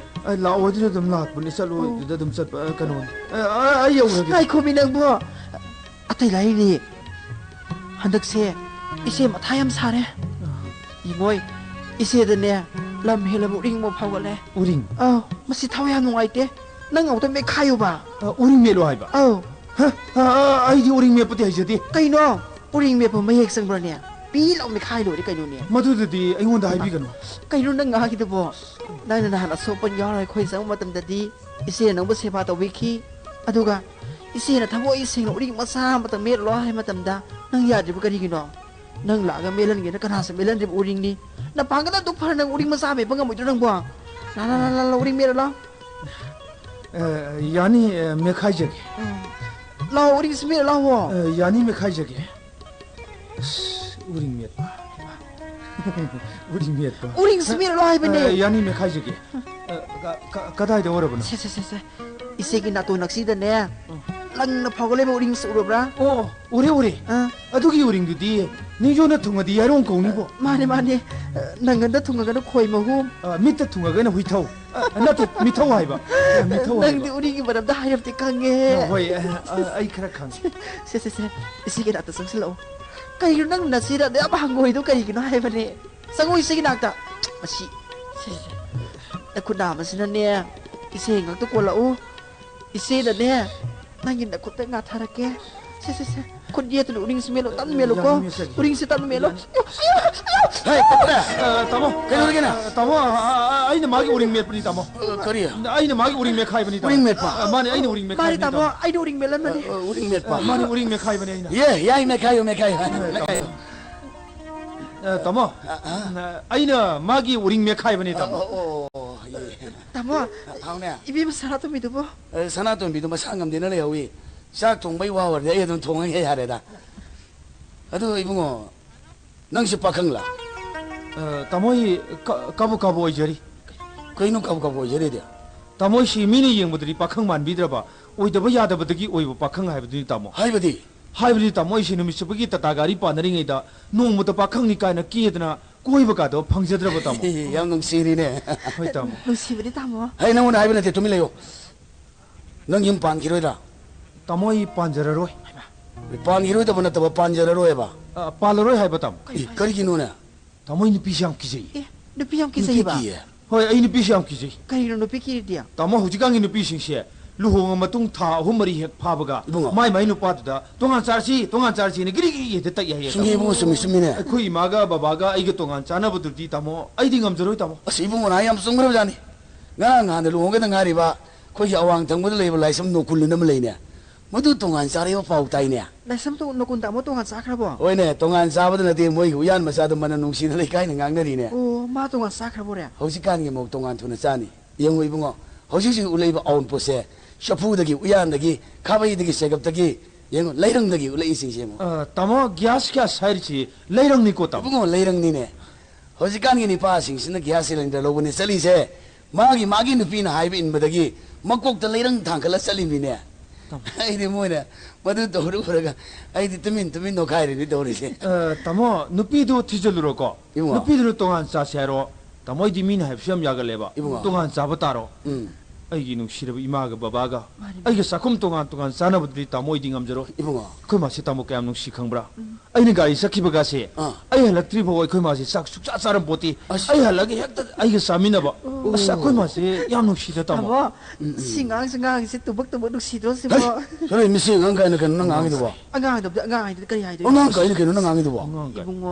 ꯑꯩ ꯂꯥꯛꯑꯣ ꯍꯥꯏꯗꯨꯅ ꯑꯗꯨꯝ ꯂꯥꯛꯄꯅꯦ, ꯆꯠꯂꯣ ꯑꯣ꯫ ꯍꯥꯏꯗꯨꯗ ꯑꯗꯨꯝ ꯆꯠꯄ, ꯑ, ꯀꯩꯅꯣꯅꯦ꯫ ꯑ, ꯑ, ꯑꯩ ꯌꯧꯔꯒꯦ꯫ ꯉꯥꯏꯈꯣꯃꯤ ꯅꯪꯕꯣ꯫ ꯑꯇꯩ ꯂꯥꯏꯔꯤꯅꯦ꯫ ꯍꯟꯗꯛꯁꯦ ꯏꯆꯦ ꯃꯊꯥ ꯌꯥꯝ ꯁꯥꯔꯦ꯫ ꯏꯃꯣꯏ, ꯏꯆꯦꯗꯅꯦ ꯂꯝ ꯍꯦꯜꯂꯕ ꯎꯔꯤꯡ ꯑꯃ ꯐꯥꯎꯒꯠꯂꯦ꯫ ꯎꯔꯤꯡ? ꯑꯧ, ꯃꯁꯤ ꯊꯋꯥꯏ ꯌꯥꯝ ꯅꯨꯡꯉꯥꯏꯇꯦ꯫ ꯅꯪ ꯑꯃꯨꯛꯇ ꯃꯦꯠꯈꯥꯏꯌꯨꯕ꯫ ꯑ, ꯎꯔꯤꯡ ꯃꯦꯠꯂꯣ ꯍꯥꯏꯕ? ꯑꯧ꯫ ꯍ? ꯑ, ꯑ, ꯑꯩꯗꯤ ꯎꯔꯤꯡ ꯃꯦꯠꯄꯗꯤ ꯍꯩꯖꯗꯦ꯫ ꯀꯩꯅꯣ? ꯎꯔꯤꯡ ꯃꯦꯠꯄ ꯃꯌꯦꯛ ꯆꯪꯕ꯭ꯔꯅꯦ? ꯄꯤ ꯂꯥꯎ ꯃꯦꯠꯈꯥꯏ ꯂꯣꯏꯔꯦ ꯀꯩꯅꯣꯅꯦ꯫ ꯃꯗꯨꯗꯗꯤ ꯑꯩꯉꯣꯟꯗ ꯍꯥꯏꯕꯤꯒꯅꯨ꯫ ꯀꯩꯅꯣ ꯅꯪ ꯉꯥꯡꯉꯤꯗꯨꯕꯣ? ꯅꯪꯅ ꯅꯍꯥꯟ ꯑꯁꯣꯛ ꯑꯄꯟ ꯌꯥꯎꯔ ꯑꯩꯈꯣꯏ ꯆꯪꯕ ꯃꯇꯝꯗꯗꯤ ꯏꯆꯦꯅ ꯅꯪꯕꯨ ꯁꯦꯕꯥ ꯇꯧꯕꯤꯈꯤ꯫ ꯑꯗꯨꯒ ꯏꯆꯦꯅ ꯊꯃꯣꯏ ꯁꯦꯡꯅ ꯎꯔꯤꯡ ꯃꯆꯥ ꯑꯃꯇ ꯃꯦꯠꯂꯣ ꯍꯥꯏ ꯃꯇꯝꯗ ꯅꯪ ꯌꯥꯗ꯭ꯔꯤꯕ ꯀꯔꯤꯒꯤꯅꯣ? ꯅꯪ ꯂꯥꯛꯑꯒ ꯃꯦꯜꯍꯟꯒꯦꯅ ꯀꯅꯥꯁꯨ ꯃꯦꯜꯍꯟꯗ꯭ꯔꯤꯕ ꯎꯔꯤꯡꯅꯤ꯫ ꯅꯄꯥꯡꯒꯜ ꯑꯗꯨꯛ ꯐꯔ ꯅꯪ ꯎꯔꯤꯡ ꯃꯆꯥ ꯃꯦꯠꯄ ꯉꯝꯃꯣꯏꯗ꯭ꯔꯣ ꯅꯪꯕꯣ? ꯂꯥ, ꯂꯥ, ꯂꯥ, ꯂꯥ, ꯂꯥ, ꯎꯔꯤꯡ ꯃꯦꯠꯂꯣ, ꯂꯥ꯫ ꯑ, ꯌꯥꯅꯤ, ꯑ, ꯃꯦꯠꯈꯥꯏꯖꯒꯦ꯫ ꯎꯝ꯫ ꯂꯥꯛꯑꯣ, ꯎꯔꯤꯡꯁꯤ ꯃꯦꯠꯂꯣ, ꯂꯥꯛꯑꯣ꯫ ꯑ, ꯌꯥꯅꯤ, ꯃꯦꯠꯈꯥꯏꯖꯒꯦ꯫ ꯑꯁ, ꯎꯔꯤꯡ ꯃꯦꯠꯄ꯫ ꯎꯔꯤꯡ ꯃꯦꯠꯄ꯫ ꯎꯔꯤꯡꯁꯤ ꯃꯦꯠꯂꯣ ꯍꯥꯏꯕꯅꯦ꯫ ꯑ, ꯌꯥꯅꯤ, ꯃꯦꯠꯈꯥꯏꯖꯒꯦ꯫ ꯑ, ꯀ-, ꯀ-, ꯀꯗꯥꯏꯗ ꯑꯣꯏꯔꯕꯅꯣ? ꯁꯦ, ꯁꯦ, ꯁꯦ, ꯁꯦ꯫ ꯏꯆꯦꯒꯤ ꯅꯥꯇꯣꯟ ꯅꯛꯁꯤꯗꯅꯦ, ꯎꯝ꯫ ꯂꯪꯅ ꯐꯥꯎꯒꯠꯂꯤꯕ ꯎꯔꯤꯡꯁꯤ ꯎꯔꯕ꯭ꯔꯥ? ꯑꯣ, ꯎꯔꯦ, ꯎꯔꯦ꯫ ꯑꯥ꯫ ꯑꯗꯨꯒꯤ ꯎꯔꯤꯡꯗꯨꯗꯤ ꯅꯤꯡꯖꯣꯟꯅ ꯊꯨꯡꯉꯗꯤ ꯌꯥꯏꯔꯣꯡ ꯀꯧꯅꯤꯕꯣ꯫ ꯃꯥꯅꯦ, ꯃꯥꯅꯦ꯫ ꯑ, ꯅꯪꯒꯟꯗ ꯊꯨꯡꯉꯒꯅ ꯈꯣꯏ ꯃꯍꯨꯝ꯫ ꯑ, ꯃꯤꯠꯇ ꯊꯨꯡꯉꯒꯅ ꯍꯨꯏꯊꯧ꯫ ꯑ, ꯅꯠꯇꯦ, ꯃꯤꯊꯧ ꯍꯥꯏꯕ꯫ ꯑ, ꯃꯤꯊꯧ ꯅꯪꯗꯤ ꯍꯥꯏꯕ꯫ ꯎꯔꯤꯡꯒꯤ ꯃꯔꯝꯗ ꯍꯥꯏꯔꯞꯇꯤ ꯈꯪꯉꯦꯍꯦ꯫ ꯑ, ꯍꯣꯏ, ꯑ, ꯑ, ꯑꯩ ꯈꯔ ꯈꯪꯉꯦ꯫ ꯁꯦ, ꯁꯦ, ꯁꯦ꯫ ꯏꯆꯦꯒꯤ ꯅꯥꯛꯇ ꯆꯪꯁꯤꯜꯂꯛꯑꯣ꯫ ꯀꯩꯅꯣ ꯅꯪ ꯅꯆꯦꯗ ꯑꯗꯨꯌꯥꯝ ꯍꯪꯒꯣꯏꯗꯣ ꯀꯔꯤꯒꯤꯅꯣ ꯍꯥꯏꯕꯅꯦ? ꯆꯪꯉꯣ ꯏꯆꯦꯒꯤ ꯅꯥꯛꯇ꯫ ꯃꯁꯤ, ꯁꯦ, ꯁꯦ꯫ ꯅꯈꯨꯠ ꯅꯥꯝꯃꯁꯤꯅꯅꯦ, ꯏꯆꯦ ꯉꯛꯇ ꯀꯣꯜꯂꯛꯎ꯫ ꯏꯆꯦꯅꯅꯦ, ꯅꯪꯒꯤ ꯅꯈꯨꯠꯇ ꯉꯥꯊꯔꯛꯀꯦ꯫ ꯁꯦ, ꯁꯦ, ꯁꯦ꯫ ꯈꯨꯠ ꯌꯦꯠꯇꯨꯅ ꯎꯔꯤꯡꯁꯤ ꯃꯦꯜꯂꯣ, ꯇꯞꯅ ꯃꯦꯜꯂꯨꯀꯣ꯫ ꯌꯥꯅꯤ, ꯃꯦꯠꯆꯒꯦ꯫ ꯎꯔꯤꯡꯁꯤ ꯇꯞꯅ ꯃꯦꯜꯂꯣ꯫ ꯌꯥꯅꯤ꯫ ꯍꯦ, ꯇꯞꯄꯔꯦ! ꯑ, ꯇꯥꯃꯣ꯫ ꯀꯩꯗꯧꯔꯒꯦ ꯅꯪ? ꯑ, ꯇꯥꯃꯣ, ꯑ, ꯑ, ꯑꯩꯅ ꯃꯥꯒꯤ ꯎꯔꯤꯡ ꯃꯦꯠꯄꯅꯤ, ꯇꯥꯃꯣ꯫ ꯑ, ꯀꯔꯤ? ꯑꯩꯅ ꯃꯥꯒꯤ ꯎꯔꯤꯡ ꯃꯦꯠꯈꯥꯏꯕꯅꯤ, ꯇꯥꯃꯣ꯫ ꯎꯔꯤꯡ ꯃꯦꯠꯄ? ꯑ, ꯃꯥꯅꯦ, ꯑꯩꯅ ꯎꯔꯤꯡ ꯃꯥꯅꯦ, ꯃꯦꯠꯈꯥꯏꯕꯅꯤ, ꯇꯥꯃꯣ, ꯇꯥꯃꯣ꯫ ꯑꯩꯅ ꯎꯔꯤꯡ ꯃꯦꯠꯂꯝꯕꯅꯤ꯫ ꯑ, ꯑ, ꯎꯔꯤꯡ ꯃꯦꯠꯄ? ꯑ, ꯃꯥꯅꯦ, ꯎꯔꯤꯡ ꯃꯦꯠꯈꯥꯏꯕꯅꯤ ꯑꯩꯅ꯫ ꯌꯦ, ꯌꯥꯏ, ꯃꯦꯠꯈꯥꯏꯌꯨ, ꯃꯦꯠꯈꯥꯏꯌꯨ꯫ ꯑ, ꯇꯥꯃꯣ꯫ ꯑ, ꯇꯥꯃꯣ, ꯑ, ꯑ? ꯑ, ꯑꯩꯅ ꯃꯥꯒꯤ ꯎꯔꯤꯡ ꯃꯦꯠꯈꯥꯏꯕꯅꯤ, ꯇꯥꯃꯣ꯫ ꯑ, ꯑꯣ, ꯑꯣ, ꯑꯣ, ꯌꯦ꯫ ꯇꯥꯃꯣ, ꯍꯥꯎꯅꯦ꯫ ꯏꯕꯦꯝꯃ ꯁꯅꯥꯇꯣꯝꯕꯤꯗꯨꯕꯣ? ꯑ, ꯁꯅꯥꯇꯣꯝꯕꯤꯗꯣ ꯃꯁꯥ ꯉꯝꯗꯦꯅ ꯂꯩꯍꯧꯋꯤ꯫ ꯆꯥꯛ ꯊꯣꯡꯕꯩ ꯋꯥ ꯑꯣꯏꯔꯗꯤ ꯑꯩ ꯑꯗꯨꯝ ꯊꯣꯡꯉꯒꯦ ꯌꯥꯔꯦꯗ꯫ ꯑꯗꯨ ꯏꯕꯨꯡꯉꯣ, ꯅꯪꯁꯨ ꯄꯥꯈꯪꯂꯥ? ꯑ, ꯇꯥꯃꯣ, ꯑꯩ ꯀ-, ꯀꯥꯕꯨ ꯀꯥꯕꯨ ꯑꯣꯏꯖꯔꯤ꯫ ꯀꯩꯅꯣ ꯀꯕ ꯀꯕ ꯑꯣꯏꯖꯔꯤꯗꯤ? ꯇꯥꯃꯣ, ꯑꯩꯁꯤ ꯃꯤꯅ ꯌꯦꯡꯕꯗꯗꯤ ꯄꯥꯈꯪ ꯃꯥꯟꯕꯤꯗ꯭ꯔꯕ, ꯑꯣꯏꯗꯕ ꯌꯥꯗꯕꯗꯒꯤ ꯑꯣꯏꯕ ꯄꯥꯈꯪ ꯍꯥꯏꯕꯗꯨꯅꯤ, ꯇꯥꯃꯣ꯫ ꯍꯥꯏꯕꯗꯤ? ꯍꯥꯏꯕꯗꯤ, ꯇꯥꯃꯣ, ꯑꯩꯁꯤ ꯅꯨꯃꯤꯠ ꯆꯨꯞꯄꯒꯤ ꯇꯥꯇꯥ ꯒꯥꯔꯤ ꯄꯥꯟꯅꯔꯤꯉꯩꯗ ꯅꯣꯡꯃꯇ ꯄꯥꯈꯪꯅꯤ ꯀꯥꯏꯅ ꯀꯦꯗꯅ ꯀꯣꯏꯕ ꯀꯥꯗꯣ ꯐꯪꯖꯗ꯭ꯔꯕ, ꯇꯥꯃꯣ꯫ ꯌꯥꯝ ꯅꯨꯡꯁꯤꯔꯤꯅꯦ꯫ ꯍꯣꯏ, ꯇꯥꯃꯣ꯫ ꯅꯨꯡꯁꯤꯕꯅꯤ, ꯇꯥꯃꯣ꯫ ꯍꯩ, ꯅꯪꯉꯣꯟꯗ ꯍꯥꯏꯕ ꯅꯠꯇꯦ, ꯇꯨꯃꯤꯟ ꯂꯩꯌꯣ꯫ ꯅꯪ ꯌꯨꯝ ꯄꯥꯟꯈꯤꯔꯣꯏꯗ꯭ꯔꯥ? ꯇꯥꯃꯣ, ꯑꯩ ꯄꯥꯟꯖꯔꯔꯣꯏ꯫ ꯄꯥꯟꯈꯤꯔꯣꯏꯗꯕ ꯅꯠꯇꯕ, ꯄꯥꯟꯖꯔꯔꯣꯏꯕ? ꯑ, ꯄꯥꯜꯂꯔꯣꯏ ꯍꯥꯏꯕ, ꯇꯥꯃꯣ꯫ ꯑꯦ, ꯀꯔꯤꯒꯤꯅꯣꯅꯦ? ꯇꯥꯃꯣ, ꯑꯩ ꯅꯨꯄꯤꯁꯦ ꯌꯥꯝ ꯀꯤꯖꯩ꯫ ꯑꯦ, ꯅꯨꯄꯤ ꯌꯥꯝ ꯅꯨꯄꯤ ꯀꯤꯖꯩꯕ? ꯀꯤꯌꯦ? ꯍꯣꯏ, ꯑꯩ ꯅꯨꯄꯤꯁꯦ ꯌꯥꯝ ꯀꯤꯖꯩ꯫ ꯀꯔꯤꯅꯣ ꯅꯨꯄꯤ ꯀꯤꯔꯤꯗꯤ? ꯇꯥꯃꯣ, ꯍꯧꯖꯤꯛꯀꯥꯟꯒꯤ ꯅꯨꯄꯤꯁꯤꯡꯁꯦ ꯂꯨꯍꯣꯡꯉ ꯃꯇꯨꯡ ꯊꯥ ꯑꯍꯨꯝ ꯃꯔꯤ ꯍꯦꯛ ꯐꯥꯕꯒ ꯏꯕꯨꯡꯉꯣ꯫ ꯃꯥꯏ ꯃꯥꯏ ꯅꯨꯄꯥꯗꯨꯗ "ꯇꯣꯉꯥꯟ ꯆꯥꯔꯁꯤ, ꯇꯣꯉꯥꯟ ꯆꯥꯔꯁꯤꯅ" ꯒꯤꯔꯤ ꯒꯤꯔꯤ ꯍꯦꯛꯇ ꯇꯛꯏ ꯍꯥꯏꯌꯦ, ꯆꯨꯝꯃꯤ ꯇꯥꯃꯣ꯫ ꯏꯕꯨꯡꯉꯣ, ꯆꯨꯝꯃꯤ, ꯆꯨꯝꯃꯤꯅꯦ꯫ ꯑꯩꯈꯣꯏ ꯏꯃꯥꯒ ꯕꯕꯥꯒ ꯑꯩꯒ ꯇꯣꯉꯥꯟ ꯆꯥꯅꯕꯗꯨꯗꯤ, ꯇꯥꯃꯣ, ꯑꯩꯗꯤ ꯉꯝꯖꯔꯣꯏ, ꯇꯥꯃꯣ꯫ ꯑꯁ, ꯏꯕꯨꯡꯉꯣ, ꯅꯍꯥ ꯌꯥꯝ ꯆꯨꯝꯈ꯭ꯔꯕꯖꯥꯠꯅꯤ꯫ ꯉꯔꯥꯡ ꯅꯍꯥꯟꯗ ꯂꯨꯍꯣꯡꯒꯗ ꯉꯥꯏꯔꯤꯕ ꯑꯩꯈꯣꯏꯒꯤ ꯑꯋꯥꯡ ꯊꯪꯕꯗ ꯂꯩꯕ ꯂꯥꯏꯁ꯭ꯔꯝ ꯅꯣꯀꯨꯟ ꯑꯃ ꯂꯩꯅꯦ꯫ ꯃꯗꯨ ꯇꯣꯉꯥꯟ ꯆꯥꯔꯦꯕ ꯄꯥꯎ ꯇꯥꯏꯅꯦ꯫ ꯂꯥꯏꯁ꯭ꯔꯝ ꯇꯣ-, ꯅꯣꯀꯨꯟꯗ ꯑꯃꯨꯛ ꯇꯣꯉꯥꯟ ꯆꯥꯈ꯭ꯔꯕꯣ? ꯍꯣꯏꯅꯦ, ꯇꯣꯉꯥꯟ ꯆꯥꯕꯗ ꯅꯠꯇꯦ, ꯃꯣꯏꯒꯤ ꯎꯌꯥꯟ ꯃꯆꯥꯗꯣ ꯃꯅꯝ ꯅꯨꯡꯁꯤꯅ ꯂꯩꯀꯥꯏꯅ ꯉꯥꯡꯅꯔꯤꯅꯦ꯫ ꯑꯣ, ꯃꯥ ꯇꯣꯉꯥꯟ ꯆꯥꯈ꯭ꯔꯕꯣꯔꯦ? ꯍꯧꯖꯤꯛꯀꯥꯟꯒꯤ ꯃꯧ ꯇꯣꯉꯥꯟ ꯊꯨꯅ ꯆꯥꯅꯤ꯫ ꯌꯦꯡꯉꯨ ꯏꯕꯨꯡꯉꯣ, ꯍꯧꯖꯤꯛ ꯍꯧꯖꯤꯛ ꯎꯠꯂꯛꯏꯕ ꯑꯋꯨꯟꯄꯣꯠꯁꯦ, ꯆꯐꯨꯗꯒꯤ, ꯎꯌꯥꯟꯗꯒꯤ, ꯈꯥꯕꯩꯗꯒꯤ, ꯆꯦꯒꯞꯇꯒꯤ, ꯌꯦꯡꯉꯨ, ꯂꯩꯔꯪꯗꯒꯤ ꯎꯠꯂꯛꯏꯁꯤꯡꯁꯦ ꯌꯦꯡꯉꯨ꯫ ꯑ, ꯇꯥꯃꯣ, gas, gas ꯍꯥꯏꯔꯤꯁꯤ ꯂꯩꯔꯪꯅꯤꯀꯣ, ꯇꯥꯃꯣ? ꯏꯕꯨꯡꯉꯣ, ꯂꯩꯔꯪꯅꯤꯅꯦ꯫ ꯍꯧꯖꯤꯛꯀꯥꯟꯒꯤ ꯅꯤꯄꯥꯁꯤꯡꯁꯤꯅ gas cylinder ꯂꯧꯕꯅꯦ ꯆꯠꯂꯤꯁꯦ꯫ ꯃꯥꯒꯤ, ꯃꯥꯒꯤ ꯅꯨꯄꯤꯅ ꯍꯥꯏꯕ ꯏꯟꯕꯗꯒꯤ ꯃꯀꯣꯛꯇ ꯂꯩꯔꯪ ꯊꯥꯡꯒꯠꯂ ꯆꯠꯂꯤꯃꯤꯅꯦ꯫ ꯇꯥꯃꯣ꯫ ꯑꯩꯗꯤ ꯃꯣꯏꯅ ꯃꯗꯨ ꯇꯧꯔꯨꯔꯒ ꯑꯩꯗꯤ ꯇꯨꯃꯤꯟ ꯇꯨꯃꯤꯟ ꯅꯣꯈꯥꯏꯔꯤꯅꯤ ꯇꯧꯔꯤꯁꯦ꯫ ꯑ, ꯇꯥꯃꯣ, ꯅꯨꯄꯤꯗꯣ ꯊꯤꯖꯤꯜꯂꯨꯔꯣꯀꯣ꯫ ꯏꯕꯨꯡꯉꯣ꯫ ꯅꯨꯄꯤꯗꯨꯅ ꯇꯣꯉꯥꯟ ꯆꯥꯁꯦ ꯍꯥꯏꯔꯣ? ꯇꯥꯃꯣ, ꯑꯩꯗꯤ ꯃꯤꯅ ꯍꯥꯏꯕꯁꯨ ꯌꯥꯝ ꯌꯥꯒꯜꯂꯦꯕ꯫ ꯏꯕꯨꯡꯉꯣ꯫ ꯇꯣꯉꯥꯟ ꯆꯥꯕ ꯇꯥꯔꯣ꯫ ꯎꯝ꯫ ꯑꯩꯒꯤ ꯅꯨꯡꯁꯤꯔꯕ ꯏꯃꯥꯒ ꯕꯕꯥꯒ ꯃꯥꯅꯤ, ꯃꯥꯅꯤ꯫ ꯑꯩꯒ ꯆꯥꯛꯈꯨꯝ ꯇꯣꯉꯥꯟ ꯇꯣꯉꯥꯟ ꯆꯥꯅꯕꯗꯨꯗꯤ, ꯇꯥꯃꯣ, ꯑꯩꯗꯤ ꯉꯝꯖꯔꯣꯏ꯫ ꯏꯕꯨꯡꯉꯣ꯫ ꯑꯩꯈꯣꯏ ꯃꯥꯁꯦ, ꯇꯥꯃꯣ, ꯀꯌꯥꯝ ꯅꯨꯡꯁꯤ ꯈꯪꯕ꯭ꯔꯥ? ꯎꯝ꯫ ꯑꯩꯅ ꯒꯥꯔꯤ ꯆꯠꯈꯤꯕꯒꯁꯦ, ꯑꯥ꯫ ꯑꯩ ꯍꯜꯂꯛꯇ꯭ꯔꯤ ꯐꯥꯎ ꯑꯩꯈꯣꯏ ꯃꯥꯁꯦ ꯆꯥꯛ ꯁꯨꯛꯆꯥ ꯆꯥꯔꯝꯄꯣꯠꯇꯦ꯫ ꯑꯁ꯫ ꯑꯩ ꯍꯜꯂꯛꯑꯒ ꯍꯦꯛꯇ ꯑꯩꯒ ꯆꯥꯃꯤꯟꯅꯕ꯫ ꯑꯣ꯫ ꯑꯁ, ꯑꯩꯈꯣꯏ ꯃꯥꯁꯦ ꯌꯥꯝ ꯅꯨꯡꯁꯤꯗ, ꯇꯥꯃꯣ꯫ ꯇꯥꯃꯣ, ꯎꯝ, ꯎꯝ꯫ ꯁꯤ ꯉꯥꯡꯁꯦ, ꯉꯥꯡꯁꯦ ꯇꯨꯕꯛ ꯇꯨꯕꯛ ꯅꯨꯡꯁꯤꯗ꯭ꯔꯣ ꯁꯤꯕꯣ? ꯍꯩ, ꯆꯠꯂꯣꯍꯦ, ꯃꯁꯤ ꯑꯉꯥꯡ ꯀꯥꯏꯅ ꯀꯩꯅꯣ ꯅꯪ ꯉꯥꯡꯉꯤꯗꯨꯕꯣ? ꯑꯉꯥꯡ ꯍꯥꯏꯗꯕꯗ ꯑꯉꯥꯡ ꯍꯥꯏꯗꯨꯗꯤ ꯀꯔꯤ ꯍꯥꯏꯗꯣꯏꯅꯣ? ꯑꯉꯥꯡ ꯀꯥꯏꯅ ꯀꯩꯅꯣ ꯅꯪ ꯉꯥꯡꯉꯤꯗꯨꯕꯣ? ꯑꯉꯥꯡ ꯀꯥꯏꯅ꯫ ꯏꯕꯨꯡꯉꯣ꯫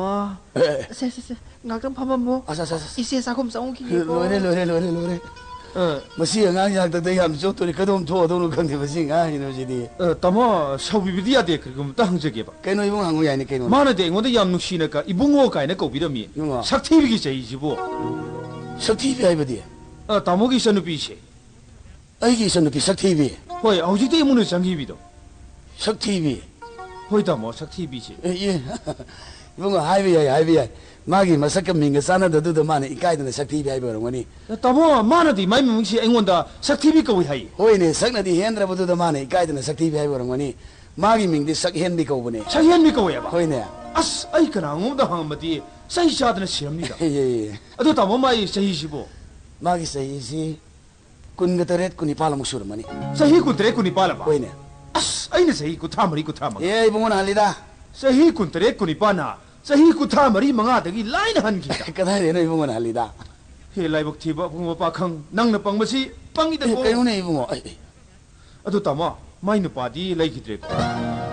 ꯑꯦ, ꯑꯦ꯫ ꯁꯦ, ꯁꯦ, ꯁꯦ꯫ ꯉꯥꯛꯇꯪ ꯐꯝꯃꯝꯃꯣ꯫ ꯑꯁ, ꯑꯁ, ꯑꯁ, ꯑꯁ꯫ ꯏꯆꯦ ꯆꯥꯛꯈꯨꯝ ꯆꯪꯉꯨꯈꯤꯒꯦꯀꯣ꯫ ꯂꯣꯏꯔꯦ, ꯂꯣꯏꯔꯦ, ꯂꯣꯏꯔꯦ, ꯂꯣꯏꯔꯦ꯫ ꯑ꯫ ꯃꯁꯤ ꯑꯉꯥꯡꯁꯤ ꯍꯥꯛꯇꯛꯇ ꯌꯥꯝ ꯆꯣꯠꯇꯣꯔꯤ꯫ ꯀꯗꯣꯝ ꯊꯣꯛꯑꯗꯧꯅꯣ ꯈꯪꯗꯦ ꯃꯁꯤ ꯑꯉꯥꯡꯁꯤꯅ ꯁꯤꯗꯤ꯫ ꯑ, ꯇꯥꯃꯣ, ꯁꯥꯎꯕꯤꯕꯗꯤ ꯌꯥꯗꯦ, ꯀꯔꯤꯒꯨꯝꯕ ꯑꯝꯇ ꯍꯪꯖꯒꯦꯕ꯫ ꯀꯩꯅꯣ ꯏꯕꯨꯡ, ꯍꯪꯉꯨ ꯌꯥꯏꯅꯦ ꯀꯩꯅꯣ꯫ ꯃꯥꯅꯗꯤ ꯑꯩꯉꯣꯟꯗ ꯌꯥꯝ ꯅꯨꯡꯁꯤꯅ ꯀ-, "ꯏꯕꯨꯡꯉꯣ" ꯀꯥꯏꯅ ꯀꯧꯕꯤꯔꯝꯃꯤ꯫ ꯏꯕꯨꯡꯉꯣ꯫ ꯁꯛꯊꯤꯕꯤꯒꯤ ꯆꯍꯤꯁꯤꯕꯨ꯫ ꯁꯛꯊꯤꯕꯤ ꯍꯥꯏꯕꯗꯤ? ꯑ, ꯇꯥꯃꯣꯒꯤ ꯏꯆꯟꯅꯨꯄꯤꯁꯦ꯫ ꯑꯩꯒꯤ ꯏꯆꯟꯅꯨꯄꯤ ꯁꯛꯊꯤꯕꯤ? ꯍꯣꯏ, ꯍꯧꯖꯤꯛꯇ ꯏꯃꯨꯡꯗ ꯆꯪꯈꯤꯕꯤꯗꯣ꯫ ꯁꯛꯊꯤꯕꯤ? ꯍꯣꯏ, ꯇꯥꯃꯣ, ꯁꯛꯊꯤꯕꯤꯁꯦ꯫ ꯑꯦ, ꯑꯦ꯫ ꯏꯕꯨꯡꯉꯣ, ꯍꯥꯏꯕ ꯌꯥꯏ, ꯍꯥꯏꯕ ꯌꯥꯏ꯫ ꯃꯥꯒꯤ ꯃꯁꯛꯀ ꯃꯤꯡꯒ ꯆꯥꯟꯅꯗꯕꯗꯨꯗ ꯃꯥꯅ ꯏꯀꯥꯏꯗꯅ ꯁꯛꯊꯤꯕꯤ ꯍꯥꯏꯕ ꯑꯣꯏꯔꯝꯒꯅꯤ꯫ ꯇꯥꯃꯣ, ꯃꯥꯅꯗꯤ ꯃꯥꯏ ꯃꯃꯤꯡꯁꯤ ꯑꯩꯉꯣꯟꯗ ꯁꯛꯊꯤꯕꯤ ꯀꯧꯏ ꯍꯥꯏ꯫ ꯍꯣꯏꯅꯦ, ꯁꯛꯅꯗꯤ ꯍꯦꯟꯗ꯭ꯔꯕꯗꯨꯗ ꯃꯥꯅ ꯏꯀꯥꯏꯗꯅ ꯁꯛꯊꯤꯕꯤ ꯍꯥꯏꯕ ꯑꯣꯏꯔꯝꯒꯅꯤ꯫ ꯃꯥꯒꯤ ꯃꯤꯡꯗꯤ ꯁꯛꯍꯦꯟꯕꯤ ꯀꯧꯕꯅꯦ꯫ ꯁꯛꯍꯦꯟꯕꯤ ꯀꯧꯋꯦꯕ? ꯍꯣꯏꯅꯦ꯫ ꯑꯁ, ꯑꯩ ꯀꯅꯥꯒꯨꯝꯕꯗ ꯍꯪꯉꯝꯃꯗꯤ ꯆꯍꯤ ꯆꯥꯗꯅ ꯁꯤꯔꯝꯅꯤꯗ꯫ ꯌꯦ, ꯌꯦ, ꯌꯦ꯫ ꯑꯗꯣ ꯇꯥꯃꯣ, ꯃꯥꯒꯤ ꯆꯍꯤꯁꯤꯕꯨ? ꯃꯥꯒꯤ ꯆꯍꯤꯁꯤ ꯀꯨꯟꯒ ꯇꯔꯦꯠ, ꯀꯨꯟꯅꯤꯄꯥꯜ ꯑꯃꯨꯛ ꯁꯨꯔꯝꯃꯅꯤ꯫ ꯆꯍꯤ ꯀꯨꯟꯇꯔꯦꯠ, ꯀꯨꯟꯅꯤꯄꯥꯜ ꯑꯕ? ꯍꯣꯏꯅꯦ꯫ ꯑꯁ, ꯑꯩꯅ ꯆꯍꯤ ꯀꯨꯟꯊ꯭ꯔꯥ ꯃꯔꯤ, ꯀꯨꯟꯊ꯭ꯔꯥ ꯃꯉꯥ꯫ ꯑꯦ, ꯏꯕꯨꯡꯉꯣꯅ ꯍꯜꯂꯤꯗ꯫ ꯆꯍꯤ ꯀꯨꯟꯇꯔꯦꯠ, ꯀꯨꯟꯅꯤꯄꯥꯜꯅ ꯆꯍꯤ ꯀꯨꯟꯊ꯭ꯔꯥ ꯃꯔꯤ, ꯃꯉꯥꯗꯒꯤ ꯂꯥꯏꯅ ꯍꯟꯈꯤꯗ꯫ ꯀꯗꯥꯏꯗꯩꯅꯣ ꯏꯕꯨꯡꯉꯣꯅ ꯍꯜꯂꯤꯗ? ꯍꯦ ꯂꯥꯏꯕꯛ ꯊꯤꯕ ꯑꯄꯪꯕ ꯄꯥꯈꯪ, ꯅꯪꯅ ꯄꯪꯕꯁꯤ ꯄꯪꯉꯤꯗꯀꯣ꯫ ꯑꯦ, ꯀꯩꯅꯣꯅꯦ ꯏꯕꯨꯡꯉꯣ? ꯑꯩ, ꯑꯩ꯫ ꯑꯗꯨ ꯇꯥꯃꯣ, ꯃꯥꯏ ꯅꯨꯄꯥꯗꯤ ꯂꯩꯈꯤꯗ꯭ꯔꯦꯀꯣ?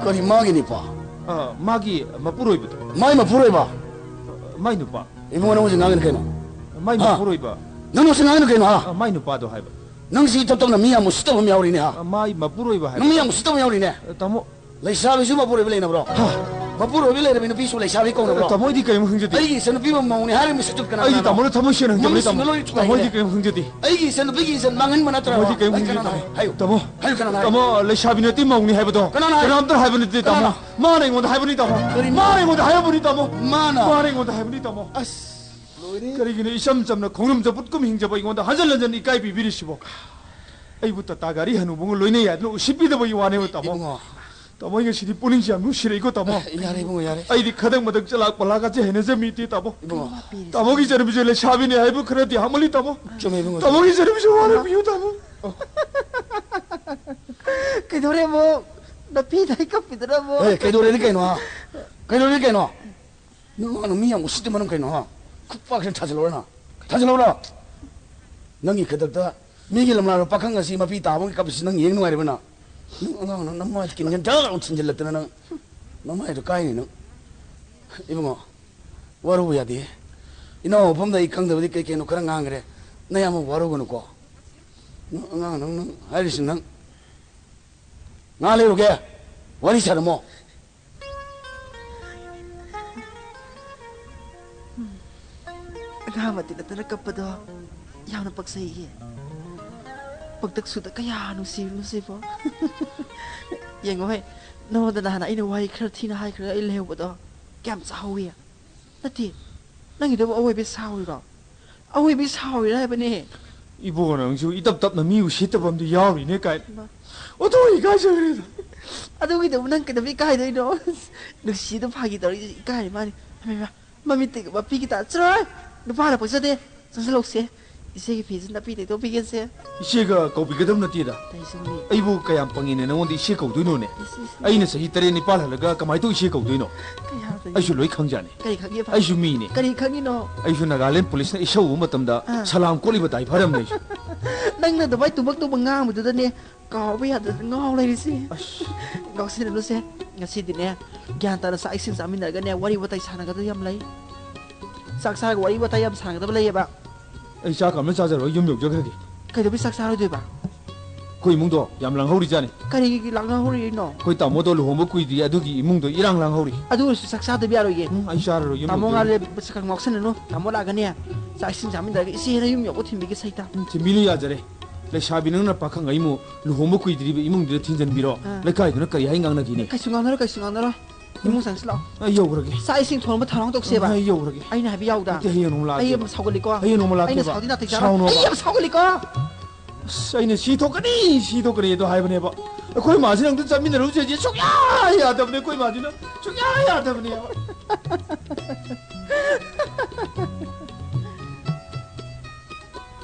ꯀꯔꯤ ꯃꯥꯒꯤ ꯅꯨꯄꯥ? ꯑ, ꯃꯥꯒꯤ ꯃꯄꯨꯔꯣꯏꯕꯗꯣ꯫ ꯃꯥꯏ ꯃꯄꯨꯔꯣꯏꯕ? ꯃꯥꯏ ꯅꯨꯄꯥ꯫ ꯏꯕꯨꯡꯉꯣ, ꯅꯪ ꯍꯧꯖꯤꯛ ꯉꯥꯡꯉꯤꯅ ꯀꯩꯅꯣ? ꯃꯥꯏ ꯍꯥ? ꯃꯄꯨꯔꯣꯏꯕ꯫ ꯅꯪ ꯍꯧꯖꯤꯛ ꯉꯥꯡꯉꯤꯅ ꯀꯩꯅꯣ, ꯍꯥ? ꯑ, ꯃꯥꯏ ꯅꯨꯄꯥꯗꯣ ꯍꯥꯏꯕ꯫ ꯅꯪ ꯁꯤ ꯏꯇꯞ ꯇꯞꯅ ꯃꯤ ꯌꯥꯝ ꯎꯁꯤꯠꯇꯕ ꯑꯃ ꯌꯥꯎꯔꯤꯅꯦ, ꯍꯥ? ꯑ, ꯃꯥꯏ ꯃꯄꯨꯔꯣꯏꯕ ꯍꯥꯏꯕ꯫ ꯅꯪ ꯃꯤ ꯌꯥꯝ ꯎꯁꯤꯠꯇꯕ ꯑꯃ ꯌꯥꯎꯔꯤꯅꯦ꯫ ꯑ, ꯇꯥꯃꯣ꯫ ꯂꯩꯁꯥꯕꯤꯁꯨ ꯃꯄꯨꯔꯣꯏꯕ ꯂꯩꯅꯕ꯭ꯔꯣ? ꯍꯥ? ꯃꯄꯨꯔꯣꯏꯕ ꯂꯩꯔꯕꯤ ꯅꯨꯄꯤꯁꯨ ꯂꯩꯁꯥꯕꯤ ꯀꯧꯅꯕ꯭ꯔꯣ? ꯇꯥꯃꯣ, ꯑꯩꯗꯤ ꯀꯔꯤꯝ ꯈꯪꯖꯗꯦ꯫ ꯑꯩꯒꯤ ꯏꯆꯟꯅꯨꯄꯤꯕꯨ ꯃꯧꯅꯤ ꯍꯥꯏꯔꯤꯕ ꯃꯤꯁꯛꯇꯨ ꯀꯅꯥ ꯑꯩꯗꯤ ꯀꯅꯥꯅꯣ? ꯇꯥꯃꯣꯗ ꯊꯃꯣꯏ ꯁꯦꯡꯅ ꯍꯪꯖꯕꯅꯤ, ꯃꯃꯤꯠꯁꯤꯡꯗ ꯇꯥꯃꯣ꯫ ꯂꯣꯏ ꯊꯨꯒꯥꯏꯈ꯭ꯔꯦ꯫ ꯇꯥꯃꯣ, ꯑꯩꯗꯤ ꯀꯔꯤꯝ ꯈꯪꯖꯗꯦ꯫ ꯑꯩꯒꯤ ꯏꯆꯟꯅꯨꯄꯤꯒꯤ ꯏꯆꯟ ꯃꯥꯡꯍꯟꯕ ꯅꯠꯇ꯭ꯔꯕ? ꯇꯥꯃꯣ, ꯑꯩꯗꯤ ꯀꯔꯤꯝ ꯀꯅꯥ ꯈꯪꯖꯗꯦ꯫ ꯀꯅꯥꯅꯣ? ꯍꯥꯏꯌꯨ꯫ ꯇꯥꯃꯣ꯫ ꯍꯥꯏꯌꯨ, ꯀꯅꯥꯅꯣ ꯍꯥꯏꯌꯨ? ꯇꯥꯃꯣ, ꯂꯩꯁꯥꯕꯤ ꯅꯠꯇꯦ, ꯃꯧꯅꯤ ꯍꯥꯏꯕꯗꯣ꯫ ꯀꯅꯥꯅ ꯍꯥꯏ-, ꯀꯅꯥꯝꯇ ꯍꯥꯏꯕ ꯅꯠꯇꯦ, ꯇꯥꯃꯣ꯫ ꯀꯅꯥꯅ? ꯃꯥꯅ ꯑꯩꯉꯣꯟꯗ ꯍꯥꯏꯕꯅꯤ, ꯇꯥꯃꯣ꯫ ꯀꯔꯤ ꯃꯥꯅ? ꯃꯥꯅ ꯑꯩꯉꯣꯟꯗ ꯍꯥꯏꯔꯕꯅꯤ, ꯇꯥꯃꯣ꯫ ꯃꯥꯅ? ꯃꯥꯅ ꯑꯩꯉꯣꯟꯗ ꯍꯥꯏꯕꯅꯤ, ꯇꯥꯃꯣ꯫ ꯑꯁ, ꯂꯣꯏꯔꯦ꯫ ꯀꯔꯤꯒꯤꯅꯣ ꯏꯆꯝ ꯆꯝꯅ ꯈꯣꯡꯗ꯭ꯔꯨꯝ ꯆꯝꯐꯨꯠ ꯀꯨꯝ ꯍꯤꯡꯖꯕ ꯑꯩꯉꯣꯟꯗ ꯍꯟꯖꯟ ꯍꯟꯖꯟ ꯏꯀꯥꯏ ꯄꯤꯕꯤꯔꯤꯁꯤꯕꯣ? ꯑꯩꯕꯨ ꯇꯥꯇꯥ ꯒꯥꯔꯤ ꯍꯅꯨꯕꯒ ꯂꯣꯏꯅ ꯌꯥꯗꯅ ꯎꯁꯤꯠꯄꯤꯗꯕꯒꯤ ꯋꯥꯅꯦꯕ, ꯇꯥꯃꯣ꯫ ꯏꯕꯨꯡꯉꯣ꯫ ꯇꯥꯃꯣ, ꯑꯩ ꯉꯁꯤꯗꯤ ꯄꯨꯛꯅꯤꯡꯁꯦ ꯌꯥꯝ ꯅꯨꯡꯁꯤꯔꯛꯏꯀꯣ, ꯇꯥꯃꯣ꯫ ꯑꯦ, ꯌꯥꯔꯦ ꯏꯕꯨꯡꯉꯣ, ꯌꯥꯔꯦ꯫ ꯑꯩꯗꯤ ꯈꯗꯪ ꯃꯊꯪ ꯆꯂꯥꯛ ꯄꯂꯥꯛꯀꯁꯦ ꯍꯩꯅꯖꯕ ꯃꯤꯗꯤ, ꯇꯥꯃꯣ꯫ ꯏꯕꯨꯡꯉꯣ꯫ ꯇꯥꯃꯣꯒꯤ ꯏꯆꯟꯅꯨꯄꯤꯁꯦ ꯂꯩꯁꯥꯕꯤꯅꯦ ꯍꯥꯏꯕ ꯈꯔꯗꯤ ꯍꯥꯃꯜꯂꯤ, ꯇꯥꯃꯣ꯫ ꯆꯨꯝꯃꯦ, ꯏꯕꯨꯡꯉꯣ꯫ ꯇꯥꯃꯣꯒꯤ ꯏꯆꯟꯅꯨꯄꯤꯁꯦ ꯋꯥꯔꯧꯕꯤꯌꯨ, ꯇꯥꯃꯣ꯫ ꯀꯩꯗꯧꯔꯦ ꯑꯃꯨꯛ? ꯅꯨꯄꯤꯗ ꯑꯩ ꯀꯞꯄꯤꯗꯅ ꯑꯃꯨꯛ꯫ ꯑꯦ, ꯀꯩꯗꯧꯔꯦꯗꯤ ꯀꯩꯅꯣ, ꯍꯥ? ꯀꯩꯗꯧꯔꯦꯗꯤ ꯀꯩꯅꯣ? ꯅꯪ ꯑꯉꯥꯡꯗꯣ ꯃꯤ ꯌꯥꯝ ꯎꯁꯤꯠꯇꯦ ꯃꯔꯝ ꯀꯩꯅꯣ, ꯍꯥ? ꯈꯨꯄꯥꯛꯁꯤꯅ ꯊꯥꯖꯤꯜꯂꯧꯔ ꯅꯪ? ꯊꯥꯖꯤꯜꯂꯧꯔ? ꯅꯪꯒꯤ ꯈꯨꯗꯛꯇ ꯃꯤꯒꯤ ꯂꯝꯂꯥꯗ ꯄꯥꯈꯪ ꯑꯁꯤ ꯃꯄꯤ ꯇꯥꯕꯒꯤ ꯀꯞꯄꯁꯤ ꯅꯪ ꯌꯦꯡ ꯅꯨꯡꯉꯥꯏꯔꯤꯕ ꯅꯪ? ꯅꯪ ꯑꯉꯥꯡꯅ ꯅꯃꯥꯏ ꯀꯤꯟꯒꯟ ꯗꯛ ꯂꯥꯎ ꯊꯤꯟꯖꯤꯜꯂꯛꯇꯅ ꯅꯪ ꯅꯃꯥꯏꯗꯣ ꯀꯥꯏꯅꯤ ꯅꯪ꯫ ꯏꯕꯨꯡꯉꯣ, ꯋꯥꯔꯧꯕ ꯌꯥꯗꯦ꯫ ꯏꯅꯥꯎ ꯃꯐꯝꯗ ꯑꯩ ꯈꯪꯗꯕꯗꯤ ꯀꯩ ꯀꯩꯅꯣ ꯈꯔ ꯉꯥꯡꯈ꯭ꯔꯦ꯫ ꯅꯌꯥꯝꯕ ꯋꯥꯔꯧꯒꯅꯨꯀꯣ꯫ ꯅꯪ ꯑꯉꯥꯡ ꯅꯪ, ꯅꯪ ꯍꯥꯏꯔꯤꯁꯤ ꯅꯪ ꯉꯥ ꯂꯩꯔꯨꯒꯦ꯫ ꯋꯥꯔꯤ ꯁꯥꯔꯝꯃꯣ꯫ ꯑꯉꯥꯡ ꯃꯇꯤꯛ ꯅꯠꯇꯅ ꯀꯞꯄꯗꯣ ꯌꯥꯝꯅ ꯄꯛꯆꯩꯌꯦ꯫ ꯄꯛꯇꯛ ꯁꯨꯗ ꯀꯌꯥ ꯅꯨꯡꯁꯤꯕꯅꯣ ꯁꯤꯕꯣ꯫ ꯌꯦꯡꯉꯣ ꯍꯦ, ꯅꯉꯣꯟꯗ ꯅꯍꯥꯟ ꯑꯩꯅ ꯋꯥꯍꯩ ꯈꯔ ꯊꯤꯅ ꯍꯥꯏꯈ꯭ꯔꯒ ꯑꯩ ꯂꯩꯍꯧꯕꯗꯣ꯫ ꯀꯌꯥꯝ ꯆꯥꯍꯧꯋꯤ? ꯅꯠꯇꯦ, ꯅꯪꯒꯤꯗꯨꯕꯨ ꯑꯋꯣꯏꯕꯩ ꯁꯥꯎꯔꯤꯔꯣ? ꯑꯋꯣꯏꯕꯩ ꯁꯥꯎꯔꯤꯔ ꯍꯥꯏꯕꯅꯦ꯫ ꯏꯕꯣ, ꯅꯪꯁꯨ ꯏꯇꯞ ꯇꯞꯅ ꯃꯤ ꯎꯁꯤꯠꯇꯕ ꯑꯃꯗꯤ ꯌꯥꯎꯔꯤꯅꯦ ꯀꯥꯏꯅ꯫ ꯏꯃꯥ꯫ ꯑꯣꯟꯊꯣꯛ ꯏꯀꯥꯏꯖꯈ꯭ꯔꯦꯗ꯫ ꯑꯗꯨꯒꯤꯗꯨꯕꯨ ꯅꯪ ꯀꯩꯗꯧꯕꯩ ꯏꯀꯥꯏꯗꯣꯏꯅꯣ? ꯅꯨꯡꯁꯤꯗ ꯐꯥꯒꯤ ꯇꯧꯔꯛꯏꯁꯦ ꯏꯀꯥꯏꯔꯤ ꯃꯥꯅꯤ꯫ ꯍꯩꯃꯥ, ꯃꯃꯤꯠꯇꯒꯤ ꯃꯄꯤꯒꯤ ꯇꯥ ꯆꯠꯂꯣꯏ꯫ ꯅꯨꯄꯥꯅ ꯄꯛꯆꯗꯦ꯫ ꯆꯪꯁꯤꯜꯂꯧꯁꯦ꯫ ꯏꯆꯦꯒꯤ ꯐꯤꯁꯦ ꯅꯞꯄꯤ ꯇꯩꯊꯣꯛꯄꯤꯒꯦꯁꯦ꯫ ꯏꯆꯦꯒ ꯀꯧꯕꯤꯒꯗꯕ ꯅꯠꯇꯦꯗ꯫ ꯇꯩꯁꯤꯡꯕꯤ꯫ ꯑꯩꯕꯨ ꯀꯌꯥꯝ ꯄꯪꯉꯤꯅꯦ ꯅꯉꯣꯟꯗ ꯏꯆꯦ ꯀꯧꯗꯣꯏꯅꯣꯅꯦ? ꯏꯁ, ꯏꯁ, ꯏꯁ꯫ ꯑꯩꯅ ꯆꯍꯤ ꯇꯔꯦꯠ ꯅꯤꯄꯥꯜ ꯍꯜꯂꯒ ꯀꯃꯥꯏꯅ ꯇꯧ ꯏꯆꯦ ꯀꯧꯗꯣꯏꯅꯣ? ꯀꯩ ꯍꯥꯏꯗꯣꯏꯅꯣ? ꯑꯩꯁꯨ ꯂꯣꯏ ꯈꯪꯖꯥꯅꯤ꯫ ꯀꯔꯤ ꯈꯪꯒꯦꯕ? ꯑꯩꯁꯨ ꯃꯤꯅꯦ꯫ ꯀꯔꯤ ꯈꯪꯉꯤꯅꯣ? ꯑꯩꯁꯨ ꯅꯥꯒꯥꯂꯦꯟ ꯄꯨꯂꯤꯁꯅ ꯏꯁꯧ ꯎꯕ ꯃꯇꯝꯗ ꯑꯥ꯫ ꯁꯂꯥꯝ ꯀꯣꯠꯂꯤꯕ ꯇꯥꯏꯐꯔ ꯑꯃꯅꯦ ꯑꯩꯁꯨ꯫ ꯅꯪꯅ ꯑꯗꯨꯃꯥꯏꯅ ꯇꯨꯕꯛ ꯇꯨꯕꯛ ꯉꯥꯡꯕꯗꯨꯗꯅꯦ ꯀꯥꯎꯕ ꯌꯥꯗꯗꯅ ꯉꯥꯎ ꯂꯩꯔꯤꯁꯦ꯫ ꯑꯁ꯫ ꯉꯥꯎꯁꯤꯟꯅꯅꯨꯁꯦ꯫ ꯉꯁꯤꯗꯤꯅꯦ ꯒ꯭ꯌꯥꯟ ꯇꯥꯅ ꯆꯥꯛ ꯏꯁꯤꯡ ꯆꯥꯃꯤꯟꯅꯔꯒꯅꯦ ꯋꯥꯔꯤ ꯋꯥꯇꯥꯏ ꯁꯥꯟꯅꯒꯗꯕ ꯌꯥꯝ ꯂꯩ꯫ ꯆꯥꯛ ꯆꯥꯔꯒ ꯋꯥꯔꯤ ꯋꯥꯇꯥꯏ ꯌꯥꯝ ꯁꯥꯟꯅꯒꯗꯕ ꯂꯩꯌꯦꯕ꯫ ꯑꯩ ꯆꯥꯛ ꯑꯃ ꯆꯥꯖꯔꯣꯏ, ꯌꯨꯝ ꯌꯧꯖꯈ꯭ꯔꯒꯦ꯫ ꯀꯩꯗꯧꯕꯩ ꯆꯥꯛ ꯆꯥꯔꯣꯏꯗꯣꯏꯕ? ꯑꯩꯈꯣꯏ ꯏꯃꯨꯡꯗꯣ ꯌꯥꯝ ꯂꯥꯡꯍꯧꯔꯤꯖꯥꯠꯅꯤ꯫ ꯀꯔꯤꯒꯤ ꯂꯥꯡꯅꯍꯧꯔꯤꯅꯣ? ꯑꯩꯈꯣꯏ ꯇꯥꯃꯣꯗꯣ ꯂꯨꯍꯣꯡꯕ ꯀꯨꯏꯗ꯭ꯔꯤ, ꯑꯗꯨꯒꯤ ꯏꯃꯨꯡꯗꯣ ꯏꯔꯥꯡ ꯂꯥꯡꯍꯧꯔꯤ꯫ ꯑꯗꯨ ꯑꯣꯏꯔꯁꯨ ꯆꯥꯛ ꯆꯥꯗꯕ ꯌꯥꯔꯣꯏꯌꯦ꯫ ꯎꯝ, ꯑꯩ ꯆꯥꯔꯔꯣꯏ, ꯌꯨꯝ ꯇꯥꯃꯣ ꯌꯧꯖꯔꯒꯦ꯫ ꯉꯥꯂꯦ ꯉꯥꯎꯁꯟꯅꯅꯨ꯫ ꯇꯥꯃꯣ ꯂꯥꯛꯑꯒꯅꯦ ꯆꯥꯛ ꯏꯁꯤꯡ ꯆꯥꯃꯤꯟꯅꯔꯒ ꯏꯆꯦꯅ ꯌꯨꯝ ꯌꯧꯕ ꯊꯤꯟꯕꯤꯒꯦ ꯁꯩꯇ꯫ ꯎꯝ, ꯊꯤꯟꯕꯤꯅꯨ ꯌꯥꯖꯔꯦ꯫ ꯂꯩꯁꯥꯕꯤ ꯅꯪꯅ ꯄꯥꯈꯪ ꯑꯩꯃꯨ ꯂꯨꯍꯣꯡꯕ ꯀꯨꯏꯗ꯭ꯔꯤꯕ ꯏꯃꯨꯡꯗꯨꯗ ꯊꯤꯟꯖꯟꯕꯤꯔꯣ꯫ ꯑꯥ꯫ ꯂꯩꯀꯥꯏꯗꯨꯅ ꯀꯔꯤ ꯍꯥꯏ ꯉꯥꯡꯅꯈꯤꯅꯤ? ꯀꯩꯁꯨ ꯉꯥꯡꯅꯔꯣꯏ, ꯀꯩꯁꯨ ꯉꯥꯡꯅꯔꯣꯏ꯫ ꯏꯃꯨꯡ ꯆꯪꯁꯤꯜꯂꯛꯑꯣ꯫ ꯑꯩ ꯌꯧꯈ꯭ꯔꯒꯦ꯫ ꯆꯥꯛ ꯏꯁꯤꯡ ꯊꯣꯡꯅꯕ ꯊꯧꯔꯥꯡ ꯇꯧꯁꯦꯕ꯫ ꯑꯩ ꯌꯧꯈ꯭ꯔꯒꯦ꯫ ꯑꯩꯅ ꯍꯥꯏꯕ ꯌꯥꯎꯗ꯫ ꯅꯠꯇꯦ, ꯍꯌꯦꯡ ꯅꯣꯡꯃ ꯂꯥꯛꯀꯦꯕ꯫ ꯑꯩ ꯑꯃ ꯁꯥꯎꯒꯠꯂꯤꯀꯣ꯫ ꯍꯌꯦꯡ ꯅꯣꯡꯃ ꯑꯩꯅ ꯂꯥꯛꯀꯦꯕ꯫ ꯁꯥꯎꯗꯤ ꯅꯥꯇꯩ ꯆꯥꯔꯣꯏ꯫ ꯁꯥꯎꯅꯣꯕ꯫ ꯑꯩ ꯌꯥꯝ ꯁꯥꯎꯒꯠꯂꯤꯀꯣ꯫ ꯑꯁ, ꯑꯩꯅ ꯁꯤ ꯊꯣꯛꯀꯅꯤ, ꯁꯤ ꯊꯣꯛꯀꯅꯤ ꯑꯗꯣ ꯍꯥꯏꯕꯅꯦꯕ꯫ ꯑꯩꯈꯣꯏ ꯃꯥꯁꯤꯅ ꯑꯝꯇ ꯆꯠꯃꯤꯟꯅꯔꯨꯁꯦ ꯁꯨꯡꯌꯥ ꯌꯥꯗꯕꯅꯦ꯫ ꯑꯩꯈꯣꯏ ꯃꯥꯁꯤꯅ ꯁꯨꯡꯌꯥ ꯌꯥꯗꯕꯅꯦꯕ꯫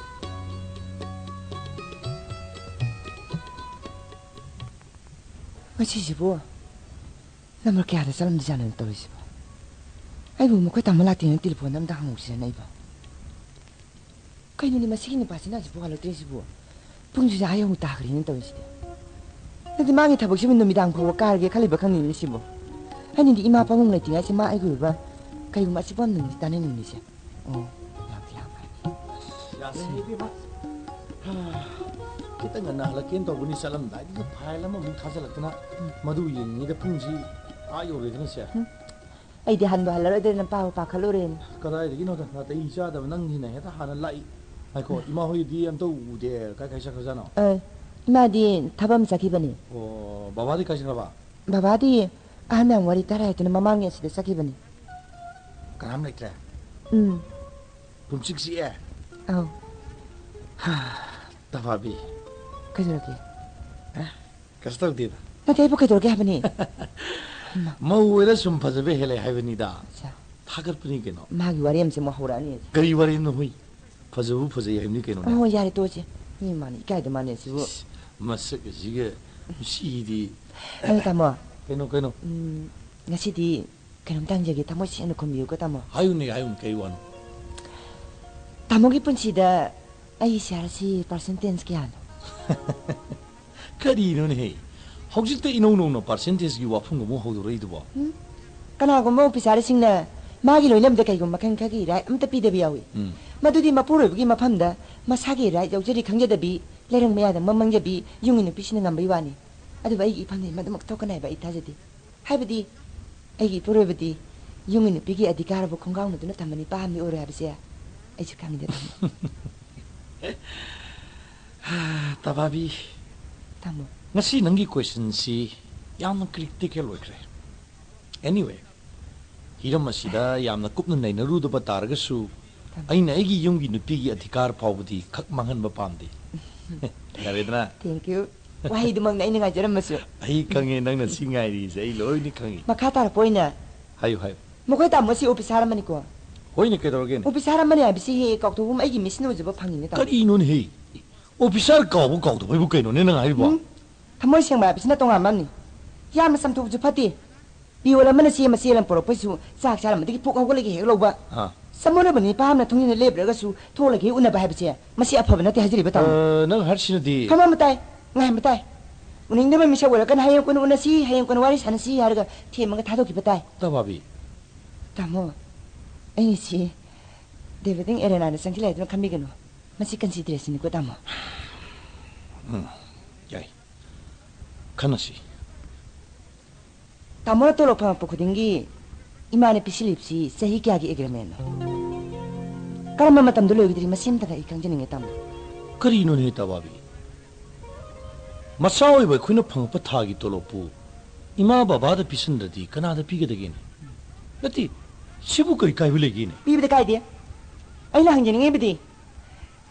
ꯉꯁꯤꯁꯤꯕꯨ ꯅꯝꯕꯔ ꯀꯌꯥꯗ ꯆꯠꯂꯝꯗꯣꯏꯖꯥꯠꯅꯣ ꯇꯧꯔꯤꯁꯤꯕꯣ? ꯑꯩꯕꯨ ꯃꯈꯣꯏ ꯇꯥꯃꯣ ꯂꯥꯛꯇꯦꯅ ꯇꯦꯂꯤꯐꯣꯟꯗ ꯑꯝꯇ ꯍꯪꯍꯧꯁꯤꯔꯅ ꯑꯩꯕꯣ꯫ ꯀꯩꯅꯣꯅꯦ ꯃꯁꯤꯒꯤ ꯅꯨꯄꯥꯁꯤꯅ ꯍꯧꯖꯤꯛꯐꯥꯎ ꯍꯜꯂꯛꯇ꯭ꯔꯤꯁꯤꯕꯣ? ꯄꯨꯡꯁꯤꯁꯨ ꯑꯥ ꯌꯧꯅ ꯇꯥꯈ꯭ꯔꯦꯅ ꯇꯧꯔꯤꯁꯤꯗꯤ꯫ ꯅꯠꯇꯦ, ꯃꯥꯒꯤ ꯊꯕꯛꯁꯤꯕꯨ ꯅꯨꯃꯤꯗꯥꯡ ꯐꯥꯎꯕ ꯀꯥꯔꯒꯦ ꯈꯜꯂꯤꯕ ꯈꯪꯗꯦꯅꯦ ꯁꯤꯕꯣ꯫ ꯑꯩꯅꯗꯤ ꯏꯃꯥ ꯄꯥꯕꯨꯡ ꯂꯩꯇ꯭ꯔꯤꯉꯩꯁꯤ ꯃꯥ ꯑꯩꯒꯤ ꯑꯣꯏꯕ ꯀꯩꯒꯨꯝꯕ ꯑꯆꯤꯛꯄ ꯑꯃꯗꯅꯤ ꯇꯥꯅꯅꯤꯡꯉꯤꯁꯦ꯫ ꯑꯣ, ꯂꯥꯛꯇꯤ ꯂꯥꯛꯄ꯫ ꯌꯥꯔꯦ ꯏꯕꯦꯝꯃ꯫ ꯈꯤꯇꯪ ꯉꯟꯅ ꯍꯜꯂꯛꯀꯦꯅ ꯇꯧꯕꯅꯤ, ꯆꯠꯂꯝꯗꯥꯏꯗꯨꯗ ꯐꯥꯏꯜ ꯑꯃꯃꯨꯛ ꯊꯥꯖꯤꯜꯂꯛꯇꯅ꯫ ꯃꯗꯨ ꯌꯦꯡꯉꯤꯉꯩꯗ ꯄꯨꯡꯁꯤ ꯑꯥ ꯌꯧꯔꯦꯗꯅ ꯁꯦ꯫ ꯑꯩꯗꯤ ꯍꯟꯕꯨ ꯍꯜꯂꯔꯣꯏꯗ꯭ꯔꯅ ꯄꯥꯕꯨ ꯄꯥꯈꯠꯂꯨꯔꯦꯅꯦ꯫ ꯀꯗꯥꯏꯗꯒꯤꯅꯣꯗ, ꯅꯥꯇꯩ ꯆꯥꯗꯕ ꯅꯪꯁꯤꯅ ꯍꯦꯛꯇ ꯍꯥꯟꯅ ꯂꯥꯛꯏ꯫ ꯉꯥꯏꯈꯣ, ꯏꯃꯥ ꯍꯣꯏꯗꯤ ꯑꯝꯇ ꯎꯗꯦ, ꯀꯥꯏ ꯀꯥꯏ ꯆꯠꯈ꯭ꯔꯖꯥꯠꯅꯣ? ꯑꯦ, ꯏꯃꯥꯗꯤ ꯊꯕꯛ ꯑꯃ ꯆꯠꯈꯤꯕꯅꯤ꯫ ꯑꯣ, ꯕꯕꯥꯗꯤ ꯀꯥꯏ ꯆꯠꯈ꯭ꯔꯕ? ꯕꯕꯥꯗꯤ ꯑꯍꯟ ꯃꯌꯥꯝ ꯋꯥꯔꯤ ꯇꯥꯔꯦ ꯍꯥꯏꯗꯨꯅ ꯃꯃꯥꯡꯒꯤ ꯑꯁꯤꯗ ꯆꯠꯈꯤꯕꯅꯤ꯫ ꯀꯅꯥꯝ ꯂꯩꯇ꯭ꯔꯦ? ꯎꯝ꯫ ꯄꯨꯝꯆꯤꯛ ꯆꯤꯛꯑꯦ? ꯑꯧ꯫ ꯇꯕꯥꯕꯤ, ꯀꯩꯗꯧꯔꯒꯦ? ꯀꯩꯁꯨ ꯇꯧꯗꯦꯗ꯫ ꯅꯠꯇꯦ, ꯑꯩꯕꯨ ꯀꯩꯗꯧꯔꯒꯦ ꯍꯥꯏꯕꯅꯤ? ꯃꯧ ꯑꯣꯏꯔ ꯁꯨꯝ ꯐꯖꯕ ꯍꯦꯜꯂꯦ ꯍꯥꯏꯕꯅꯤꯗ꯫ ꯑꯠꯆꯥ꯫ ꯊꯥꯒꯠꯄꯅꯤ ꯀꯩꯅꯣ꯫ ꯃꯥꯒꯤ ꯋꯥꯔꯤ ꯑꯃꯁꯦ ꯑꯃꯨꯛ ꯍꯧꯔꯛꯑꯅꯤ꯫ ꯀꯔꯤ ꯋꯥꯔꯤꯅꯣ ꯍꯨꯏ? ꯐꯖꯕꯕꯨ ꯐꯖꯩ ꯍꯥꯏꯕꯅꯤ ꯀꯩꯅꯣꯅꯦ꯫ ꯑꯣ, ꯌꯥꯔꯦ, ꯇꯣꯛꯑꯁꯤ꯫ ꯃꯤ ꯃꯥꯅ ꯏꯀꯥꯏꯗ ꯃꯥꯅꯦ ꯁꯤꯕꯨ꯫ ꯃꯁꯛ ꯑꯁꯤꯒ ꯁꯤꯗꯤ꯫ ꯑꯗꯣ ꯇꯥꯃꯣ, ꯀꯩꯅꯣ, ꯀꯩꯅꯣ? ꯎꯝ, ꯉꯁꯤꯗꯤ ꯀꯩꯅꯣꯝꯇ ꯍꯪꯖꯒꯦ, ꯊꯃꯣꯏ ꯁꯦꯡꯅ ꯈꯨꯝꯕꯤꯌꯨꯀꯣ, ꯇꯥꯃꯣ꯫ ꯍꯥꯏꯌꯨꯅꯦ, ꯍꯥꯏꯌꯨꯅꯦ, ꯀꯩ ꯋꯥꯅꯣ? ꯇꯥꯃꯣꯒꯤ ꯄꯨꯟꯁꯤꯗ ꯑꯩꯒꯤ ꯁꯤꯌꯥꯔ ꯑꯁꯤ ꯄꯥꯔꯁꯦꯟꯇꯦꯖ ꯀꯌꯥꯅꯣ? ꯀꯔꯤꯅꯣꯅꯦꯍꯦ? ꯍꯧꯖꯤꯛꯇ ꯏꯅꯧ ꯅꯧꯅ ꯄꯥꯔꯁꯦꯟꯇꯦꯖꯀꯤ ꯋꯥꯐꯝꯒ ꯑꯃꯨꯛ ꯍꯧꯗꯣꯔꯛꯏꯗꯨꯕꯣ? ꯎꯝ? ꯀꯅꯥꯒꯨꯝꯕ ꯑꯣꯐꯤꯁꯥꯔꯁꯤꯡꯅ ꯃꯥꯒꯤ ꯂꯣꯏꯅꯕꯗ ꯀꯩꯒꯨꯝꯕ ꯃꯈꯜ ꯈꯔꯒꯤ ꯔꯥꯏꯠ ꯑꯃꯠꯇ ꯄꯤꯗꯕ ꯌꯥꯎꯏ꯫ ꯎꯝ꯫ ꯃꯗꯨꯗꯤ ꯃꯄꯨꯔꯣꯏꯕꯒꯤ ꯃꯐꯝꯗ ꯃꯁꯥꯒꯤ ꯔꯥꯏꯠ ꯌꯥꯎꯖꯔꯤ ꯈꯪꯖꯗꯕꯤ, ꯂꯩꯔꯪ ꯃꯌꯥꯗ ꯃꯃꯪꯖꯕꯤ ꯌꯨꯝꯒꯤ ꯅꯨꯄꯤꯁꯤꯡꯅ ꯉꯝꯕꯩ ꯋꯥꯅꯤ꯫ ꯑꯗꯨꯕꯨ ꯑꯩꯒꯤ ꯏꯐꯝꯗꯤ ꯃꯗꯨꯃꯛ ꯊꯣꯛꯀꯅꯤ ꯍꯥꯏꯕ ꯑꯩ ꯊꯥꯖꯗꯦ꯫ ꯍꯥꯏꯕꯗꯤ ꯑꯩꯒꯤ ꯏꯄꯨꯔꯣꯏꯕꯗꯤ ꯌꯨꯝꯒꯤ ꯅꯨꯄꯤꯒꯤ ꯑꯙꯤꯀꯥꯔꯕꯨ ꯈꯣꯡꯒꯥꯎꯅꯗꯨꯅ ꯊꯝꯕ ꯅꯤꯄꯥ ꯑꯃꯗꯤ ꯑꯣꯏꯔꯣꯏ ꯍꯥꯏꯕꯁꯦ ꯑꯩꯁꯨ ꯈꯪꯉꯤꯗ, ꯇꯥꯃꯣ꯫ ꯇꯕꯥꯕꯤ, ꯇꯥꯃꯣ꯫ ꯉꯁꯤ ꯅꯪꯒꯤ ꯀꯣꯏꯁꯟꯁꯤ ꯌꯥꯝꯅ ꯀ꯭ꯔꯤꯇꯤꯀꯦꯜ ꯑꯣꯏꯈ꯭ꯔꯦ꯫ ꯑꯦꯅꯤꯋꯦ, ꯍꯤꯔꯝ ꯑꯁꯤꯗ ꯌꯥꯝꯅ ꯀꯨꯞꯅ ꯅꯩꯅꯔꯨꯗꯕ ꯇꯥꯔꯒꯁꯨ, ꯑꯩꯅ ꯑꯩꯒꯤ ꯌꯨꯝꯒꯤ ꯅꯨꯄꯤꯒꯤ ꯑꯙꯤꯀꯥꯔ ꯐꯥꯎꯕꯗꯤ ꯈꯛ ꯃꯥꯡꯍꯟꯕ ꯄꯥꯝꯗꯦ꯫ ꯌꯥꯔꯦꯗꯅ? Thank you꯫ ꯋꯥꯍꯩꯗꯨꯃꯛꯅ ꯑꯩꯅ ꯉꯥꯏꯖꯔꯝꯕꯁꯨ꯫ ꯑꯩ ꯈꯪꯉꯦ, ꯅꯪꯅ ꯁꯤ ꯉꯥꯏꯔꯤꯁꯦ ꯑꯩ ꯂꯣꯏꯅ ꯈꯪꯉꯤ꯫ ꯃꯈꯥ ꯇꯥꯔꯛꯄ ꯑꯣꯏꯅ, ꯍꯥꯏꯌꯨ, ꯍꯥꯏꯌꯨ꯫ ꯃꯈꯣꯏ ꯇꯥꯃꯣ ꯑꯁꯤ ꯑꯣꯐꯤꯁꯥꯔ ꯑꯃꯅꯤꯀꯣ? ꯍꯣꯏꯅꯦ, ꯀꯩꯗꯧꯔꯒꯦꯅꯦ? ꯑꯣꯐꯤꯁꯥꯔ ꯑꯃꯅꯤ ꯍꯥꯏꯕꯁꯤ ꯍꯦꯛ ꯍꯦꯛ ꯀꯥꯎꯊꯣꯛꯄ ꯑꯩꯒꯤ ꯃꯤꯁꯟ ꯑꯣꯏꯖꯕ ꯐꯪꯉꯤꯅꯦ, ꯇꯥꯃꯣ꯫ ꯀꯔꯤꯅꯣꯅꯦꯍꯦ? ꯑꯣꯐꯤꯁꯥꯔ ꯀꯥꯎꯕ ꯀꯥꯎꯗꯕ ꯍꯥꯏꯕꯨ ꯀꯩꯅꯣꯅꯦ ꯅꯪ ꯍꯥꯏꯔꯤꯕꯣ? ꯎꯝ? ꯊꯃꯣꯏ ꯁꯦꯡꯕ ꯍꯥꯏꯕꯁꯤꯅ ꯇꯣꯉꯥꯟꯕ ꯑꯃꯅꯤ꯫ ꯌꯥꯝꯅ ꯆꯝꯊꯣꯛꯄꯁꯨ ꯐꯠꯇꯦ꯫ ꯄꯤꯌꯣꯟ ꯑꯃꯅ ꯆꯦ ꯃꯆꯦ ꯑꯃ ꯄꯨꯔꯛꯄꯁꯨ ꯆꯥꯛ ꯆꯥꯔꯝꯕꯗꯒꯤ ꯄꯨꯛ ꯍꯧꯒꯠꯂꯒ ꯍꯦꯛ ꯂꯧꯕ꯫ ꯑꯥ꯫ ꯆꯃꯝꯅꯕ ꯅꯤꯄꯥ ꯑꯃꯅ ꯊꯣꯡꯖꯤꯟꯗ ꯂꯦꯞꯂꯒꯁꯨ ꯊꯣꯛꯂꯒ ꯍꯦꯛ ꯎꯅꯕ ꯍꯥꯏꯕꯁꯦ ꯃꯁꯤ ꯑꯐꯕ ꯅꯠꯇꯦ ꯍꯥꯏꯖꯔꯤꯕ, ꯇꯥꯃꯣ꯫ ꯑ, ꯅꯪ ꯍꯥꯏꯔꯤꯁꯤꯅꯗꯤ? ꯈꯪꯕ ꯑꯃ ꯇꯥꯏ, ꯉꯥꯏꯍꯟꯕ ꯇꯥꯏ꯫ ꯎꯅꯤꯡꯗꯕ ꯃꯤꯁꯛ ꯑꯣꯏꯔꯒꯅ ꯍꯌꯦꯡ ꯀꯣꯟꯅ ꯎꯅꯁꯤ, ꯍꯌꯦꯡ ꯀꯣꯟꯅ ꯋꯥꯔꯤ ꯁꯥꯟꯅꯁꯤ ꯍꯥꯏꯔꯒ ꯊꯦꯝꯃꯒ ꯊꯥꯗꯣꯛꯈꯤꯕ ꯇꯥꯏ꯫ ꯇꯕꯥꯕꯤ꯫ ꯇꯥꯃꯣ, ꯑꯩꯁꯤ ꯗꯦꯕꯤꯇꯤꯡ ꯑꯦꯔꯦꯅꯥꯗ ꯆꯪꯁꯤꯜꯂꯛꯑꯦ ꯍꯥꯏꯗꯨꯅ ꯈꯟꯕꯤꯒꯅꯨ꯫ ꯃꯁꯤ ꯀꯟꯁꯤꯗ꯭ꯔꯦꯁꯤꯅꯤꯀꯣ, ꯇꯥꯃꯣ꯫ ꯎꯝ, ꯌꯥꯏ꯫ ꯈꯟꯅꯁꯤ꯫ ꯇꯥꯃꯣꯅ ꯇꯣꯂꯣꯞ ꯐꯪꯉꯛꯄ ꯈꯨꯗꯤꯡꯒꯤ ꯏꯃꯥꯅ ꯄꯤꯁꯤꯜꯂꯤꯕꯁꯤ ꯆꯍꯤ ꯀꯌꯥꯒꯤ ꯑꯦꯒ꯭ꯔꯤꯃꯦꯟꯅꯣ? ꯀꯔꯝꯕ ꯃꯇꯝꯗ ꯂꯣꯏꯒꯗ꯭ꯔꯤ? ꯃꯁꯤ ꯑꯝꯇꯒ ꯑꯩ ꯈꯪꯖꯅꯤꯡꯉꯦ, ꯇꯥꯃꯣ꯫ ꯀꯔꯤꯅꯣꯅꯦ, ꯇꯕꯥꯕꯤ? ꯃꯆꯥ ꯑꯣꯏꯕ ꯑꯩꯈꯣꯏꯅ ꯐꯪꯉꯛꯄ ꯊꯥꯒꯤ ꯇꯣꯂꯣꯞꯄꯨ ꯏꯃꯥ ꯕꯕꯥꯗ ꯄꯤꯁꯟꯗ꯭ꯔꯗꯤ ꯀꯅꯥꯗ ꯄꯤꯒꯗꯒꯦꯅꯦ? ꯅꯠꯇꯦ, ꯁꯤꯕꯨ ꯀꯔꯤ ꯀꯥꯏꯕ ꯂꯩꯒꯦꯅꯦ? ꯄꯤꯕꯗ ꯀꯥꯏꯗꯦ꯫ ꯑꯩꯅ ꯍꯪꯖꯅꯤꯡꯉꯤꯕꯗꯤ,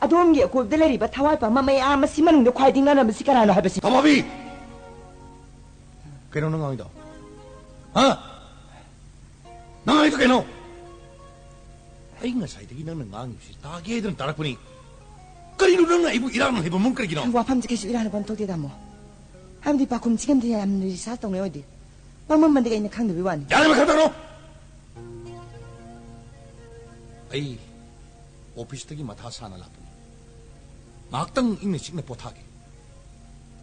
ꯑꯗꯣꯝꯒꯤ ꯑꯀꯣꯏꯕꯗ ꯂꯩꯔꯤꯕ ꯊꯋꯥꯏ ꯄꯥꯟꯕ ꯃꯌꯥꯝ ꯑꯁꯤ ꯃꯅꯨꯡꯗ ꯈ꯭ꯋꯥꯏꯗꯒꯤ ꯉꯛꯅꯕꯁꯤ ꯀꯅꯥꯅꯣ ꯍꯥꯏꯕꯁꯤ꯫ ꯇꯃꯥꯕꯤ! ꯀꯩꯅꯣ ꯅꯪ ꯉꯥꯡꯉꯤꯗꯣ? ꯍꯥ? ꯅꯪ ꯉꯥꯡꯉꯤꯗꯣ ꯀꯩꯅꯣ? ꯑꯩ ꯉꯁꯥꯏꯗꯒꯤ ꯅꯪꯅ ꯉꯥꯡꯉꯤꯕꯁꯤ ꯇꯥꯒꯦ ꯍꯥꯏꯗꯅ ꯇꯥꯔꯛꯄꯅꯤ꯫ ꯀꯔꯤꯅꯣ ꯅꯪꯅ ꯑꯩꯕꯨ ꯏꯔꯥꯛꯅ ꯍꯩꯕ ꯃꯑꯣꯡ ꯀꯔꯤꯒꯤꯅꯣ? ꯋꯥꯐꯝꯁꯦ ꯀꯩꯁꯨ ꯏꯔꯥꯛꯅꯕ ꯑꯃ ꯊꯣꯛꯇꯦ, ꯇꯥꯃꯣ꯫ ꯍꯥꯏꯕꯗꯤ ꯄꯥꯎꯈꯨꯝꯁꯤꯒꯤ ꯑꯝꯇ ꯌꯥꯝꯅ ꯔꯤꯁꯥꯔꯆ ꯇꯧꯅꯤꯡꯉꯥꯏ ꯑꯣꯏꯗꯦ꯫ ꯄꯪꯃꯟꯕꯗꯒꯤ ꯑꯩꯅ ꯈꯪꯗꯕꯩ ꯋꯥꯅꯤ꯫ ꯌꯥꯔꯦ, ꯃꯈꯥ ꯇꯥꯔꯣ꯫ ꯑꯩ ꯑꯣꯐꯤꯁꯇꯒꯤ ꯃꯊꯥ ꯁꯥꯅ ꯂꯥꯛꯄꯅꯤ꯫ ꯉꯥꯏꯍꯥꯛꯇꯪ ꯏꯪꯅ ꯆꯤꯛꯅ ꯄꯣꯊꯥꯒꯦ꯫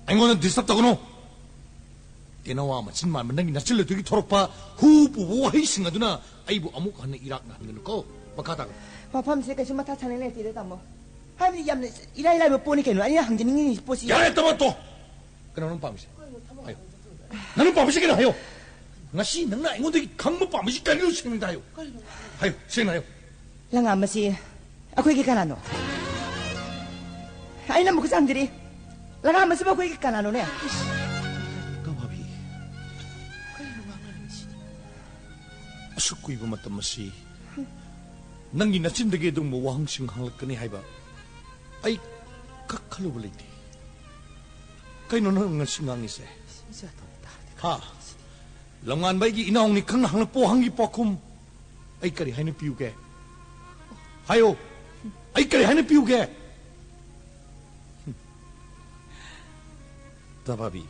ꯑꯩꯉꯣꯟꯗ ꯗꯤꯁꯇꯔꯕ ꯇꯧꯒꯅꯨ꯫ ꯇꯦꯅꯋꯥ ꯃꯆꯤꯟ ꯃꯥꯟꯕ ꯅꯪꯒꯤ ꯅꯆꯤꯜ ꯑꯗꯨꯒꯤ ꯊꯣꯔꯛꯄ ꯍꯨ ꯄꯨꯕ ꯋꯥꯍꯩꯁꯤꯡ ꯑꯗꯨꯅ ꯑꯩꯕꯨ ꯑꯃꯨꯛ ꯍꯟꯅ ꯏꯔꯥꯛꯅ ꯍꯟꯒꯅꯨꯀꯣ꯫ ꯃꯈꯥ ꯇꯥꯒꯅꯨ꯫ ꯋꯥꯐꯝꯁꯦ ꯀꯩꯁꯨ ꯃꯊꯥ ꯁꯥꯅꯤꯡꯉꯥꯏ ꯂꯩꯇꯦꯗ, ꯇꯥꯃꯣ꯫ ꯍꯥꯏꯕꯗꯤ ꯌꯥꯝꯅ ꯏꯔꯥꯏ ꯂꯥꯏꯕ ꯄꯣꯠꯅꯤ ꯀꯩꯅꯣ꯫ ꯑꯩꯅ ꯍꯪꯖꯅꯤꯡꯉꯤ ꯄꯣꯠꯁꯤ ꯌꯥꯔꯦ, ꯇꯥꯃꯣ, ꯇꯣ꯫ ꯀꯩꯅꯣ ꯅꯪ ꯄꯥꯝꯃꯤꯁꯦ? ꯍꯥꯏꯌꯨ꯫ ꯅꯪꯅ ꯄꯥꯝꯃꯤꯁꯦ ꯀꯩꯅꯣ ꯍꯥꯏꯌꯣ꯫ ꯉꯁꯤ ꯅꯪꯅ ꯑꯩꯉꯣꯟꯗꯒꯤ ꯈꯪꯕ ꯄꯥꯝꯃꯤꯁꯤ ꯀꯔꯤꯅꯣ? ꯁꯦꯡꯅ ꯍꯥꯏꯌꯨ꯫ ꯍꯥꯏꯌꯨ, ꯁꯦꯡꯅ ꯍꯥꯏꯌꯨ꯫ ꯂꯪꯉꯥꯝ ꯑꯁꯤ ꯑꯩꯈꯣꯏꯒꯤ ꯀꯅꯥꯅꯣ? ꯑꯩꯅ ꯑꯃꯨꯛꯀ ꯍꯪꯖꯔꯤ, ꯂꯪꯉꯥꯝ ꯑꯁꯤꯕꯨ ꯑꯩꯈꯣꯏꯒꯤ ꯀꯅꯥꯅꯣꯅꯦ? ꯇꯃꯥꯕꯤ, ꯑꯁꯨꯛ ꯀꯨꯏꯕ ꯃꯇꯝ ꯑꯁꯤ ꯅꯪꯒꯤ ꯅꯆꯤꯟꯗꯒꯤ ꯑꯗꯨꯒꯨꯝꯕ ꯋꯥꯍꯪꯁꯤꯡ ꯍꯪꯂꯛꯀꯅꯤ ꯍꯥꯏꯕ ꯑꯩ ꯈꯛ ꯈꯜꯂꯨꯕ ꯂꯩꯇꯦ꯫ ꯀꯩꯅꯣ ꯅꯪ ꯉꯁꯤ ꯉꯥꯡꯉꯤꯁꯦ? ꯍꯥ? ꯂꯝꯉꯥꯟꯕ ꯑꯩꯒꯤ ꯏꯅꯥꯎꯅꯤ ꯈꯪꯅ ꯍꯪꯂꯛꯄ ꯋꯥꯍꯪꯒꯤ ꯄꯥꯎꯈꯨꯝ ꯑꯩ ꯀꯔꯤ ꯍꯥꯏꯅ ꯄꯤꯌꯨꯒꯦ? ꯍꯥꯏꯌꯣ, ꯑꯩ ꯀꯔꯤ ꯍꯥꯏꯅ ꯄꯤꯌꯨꯒꯦ? ꯇꯕꯥꯕꯤ,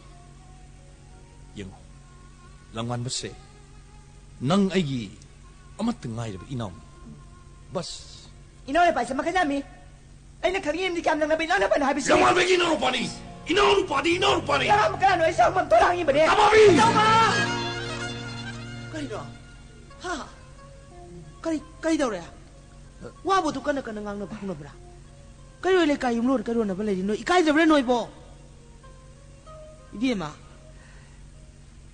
ꯌꯦꯡꯉꯣ, ꯂꯝꯉꯥꯟꯕꯁꯦ ꯅꯪ ꯑꯩꯒꯤ ꯑꯃꯠꯇ ꯉꯥꯏꯔꯕ ꯏꯅꯥꯎꯅꯤ꯫ ꯕꯁ꯫ ꯏꯅꯥꯎ ꯅꯨꯄꯥꯁꯦ ꯃꯈꯜ ꯌꯥꯝꯃꯤ꯫ ꯑꯩꯅ ꯈꯪꯉꯤ ꯑꯃꯗꯤ ꯀꯌꯥꯝ ꯅꯛꯅꯕ ꯏꯅꯥꯎ ꯅꯨꯄꯥꯅꯣ ꯍꯥꯏꯕꯁꯤ꯫ ꯂꯝꯉꯥꯟꯕꯒꯤ ꯏꯅꯥꯎ ꯅꯨꯄꯥꯅꯤ꯫ ꯏꯅꯥꯎ ꯅꯨꯄꯥꯗꯤ ꯏꯅꯥꯎ ꯅꯨꯄꯥꯅꯤ꯫ ꯀꯅꯥ ꯀꯅꯥꯅꯣ ꯑꯩ ꯆꯥꯎꯕ ꯑꯝꯇ ꯍꯪꯉꯤꯕꯅꯦ꯫ ꯇꯃꯥꯕꯤ! ꯏꯅꯥꯎꯕ! ꯀꯩꯅꯣ? ꯍꯥ? ꯀꯔꯤ, ꯀꯔꯤ ꯇꯧꯔꯦ? ꯋꯥꯕꯨ ꯑꯗꯨ ꯀꯟꯅ ꯀꯟꯅ ꯉꯥꯡꯅꯕ ꯍꯧꯅꯕ꯭ꯔꯥ? ꯀꯩꯔꯣꯏ ꯂꯩꯀꯥꯏ ꯌꯨꯝꯂꯣꯟ ꯀꯩꯔꯣꯟꯅꯕ ꯂꯩꯔꯤ ꯅꯣꯏ ꯏꯀꯥꯏꯗꯕ꯭ꯔꯥ ꯅꯣꯏꯕꯣ? ꯏꯕꯦꯝꯃ,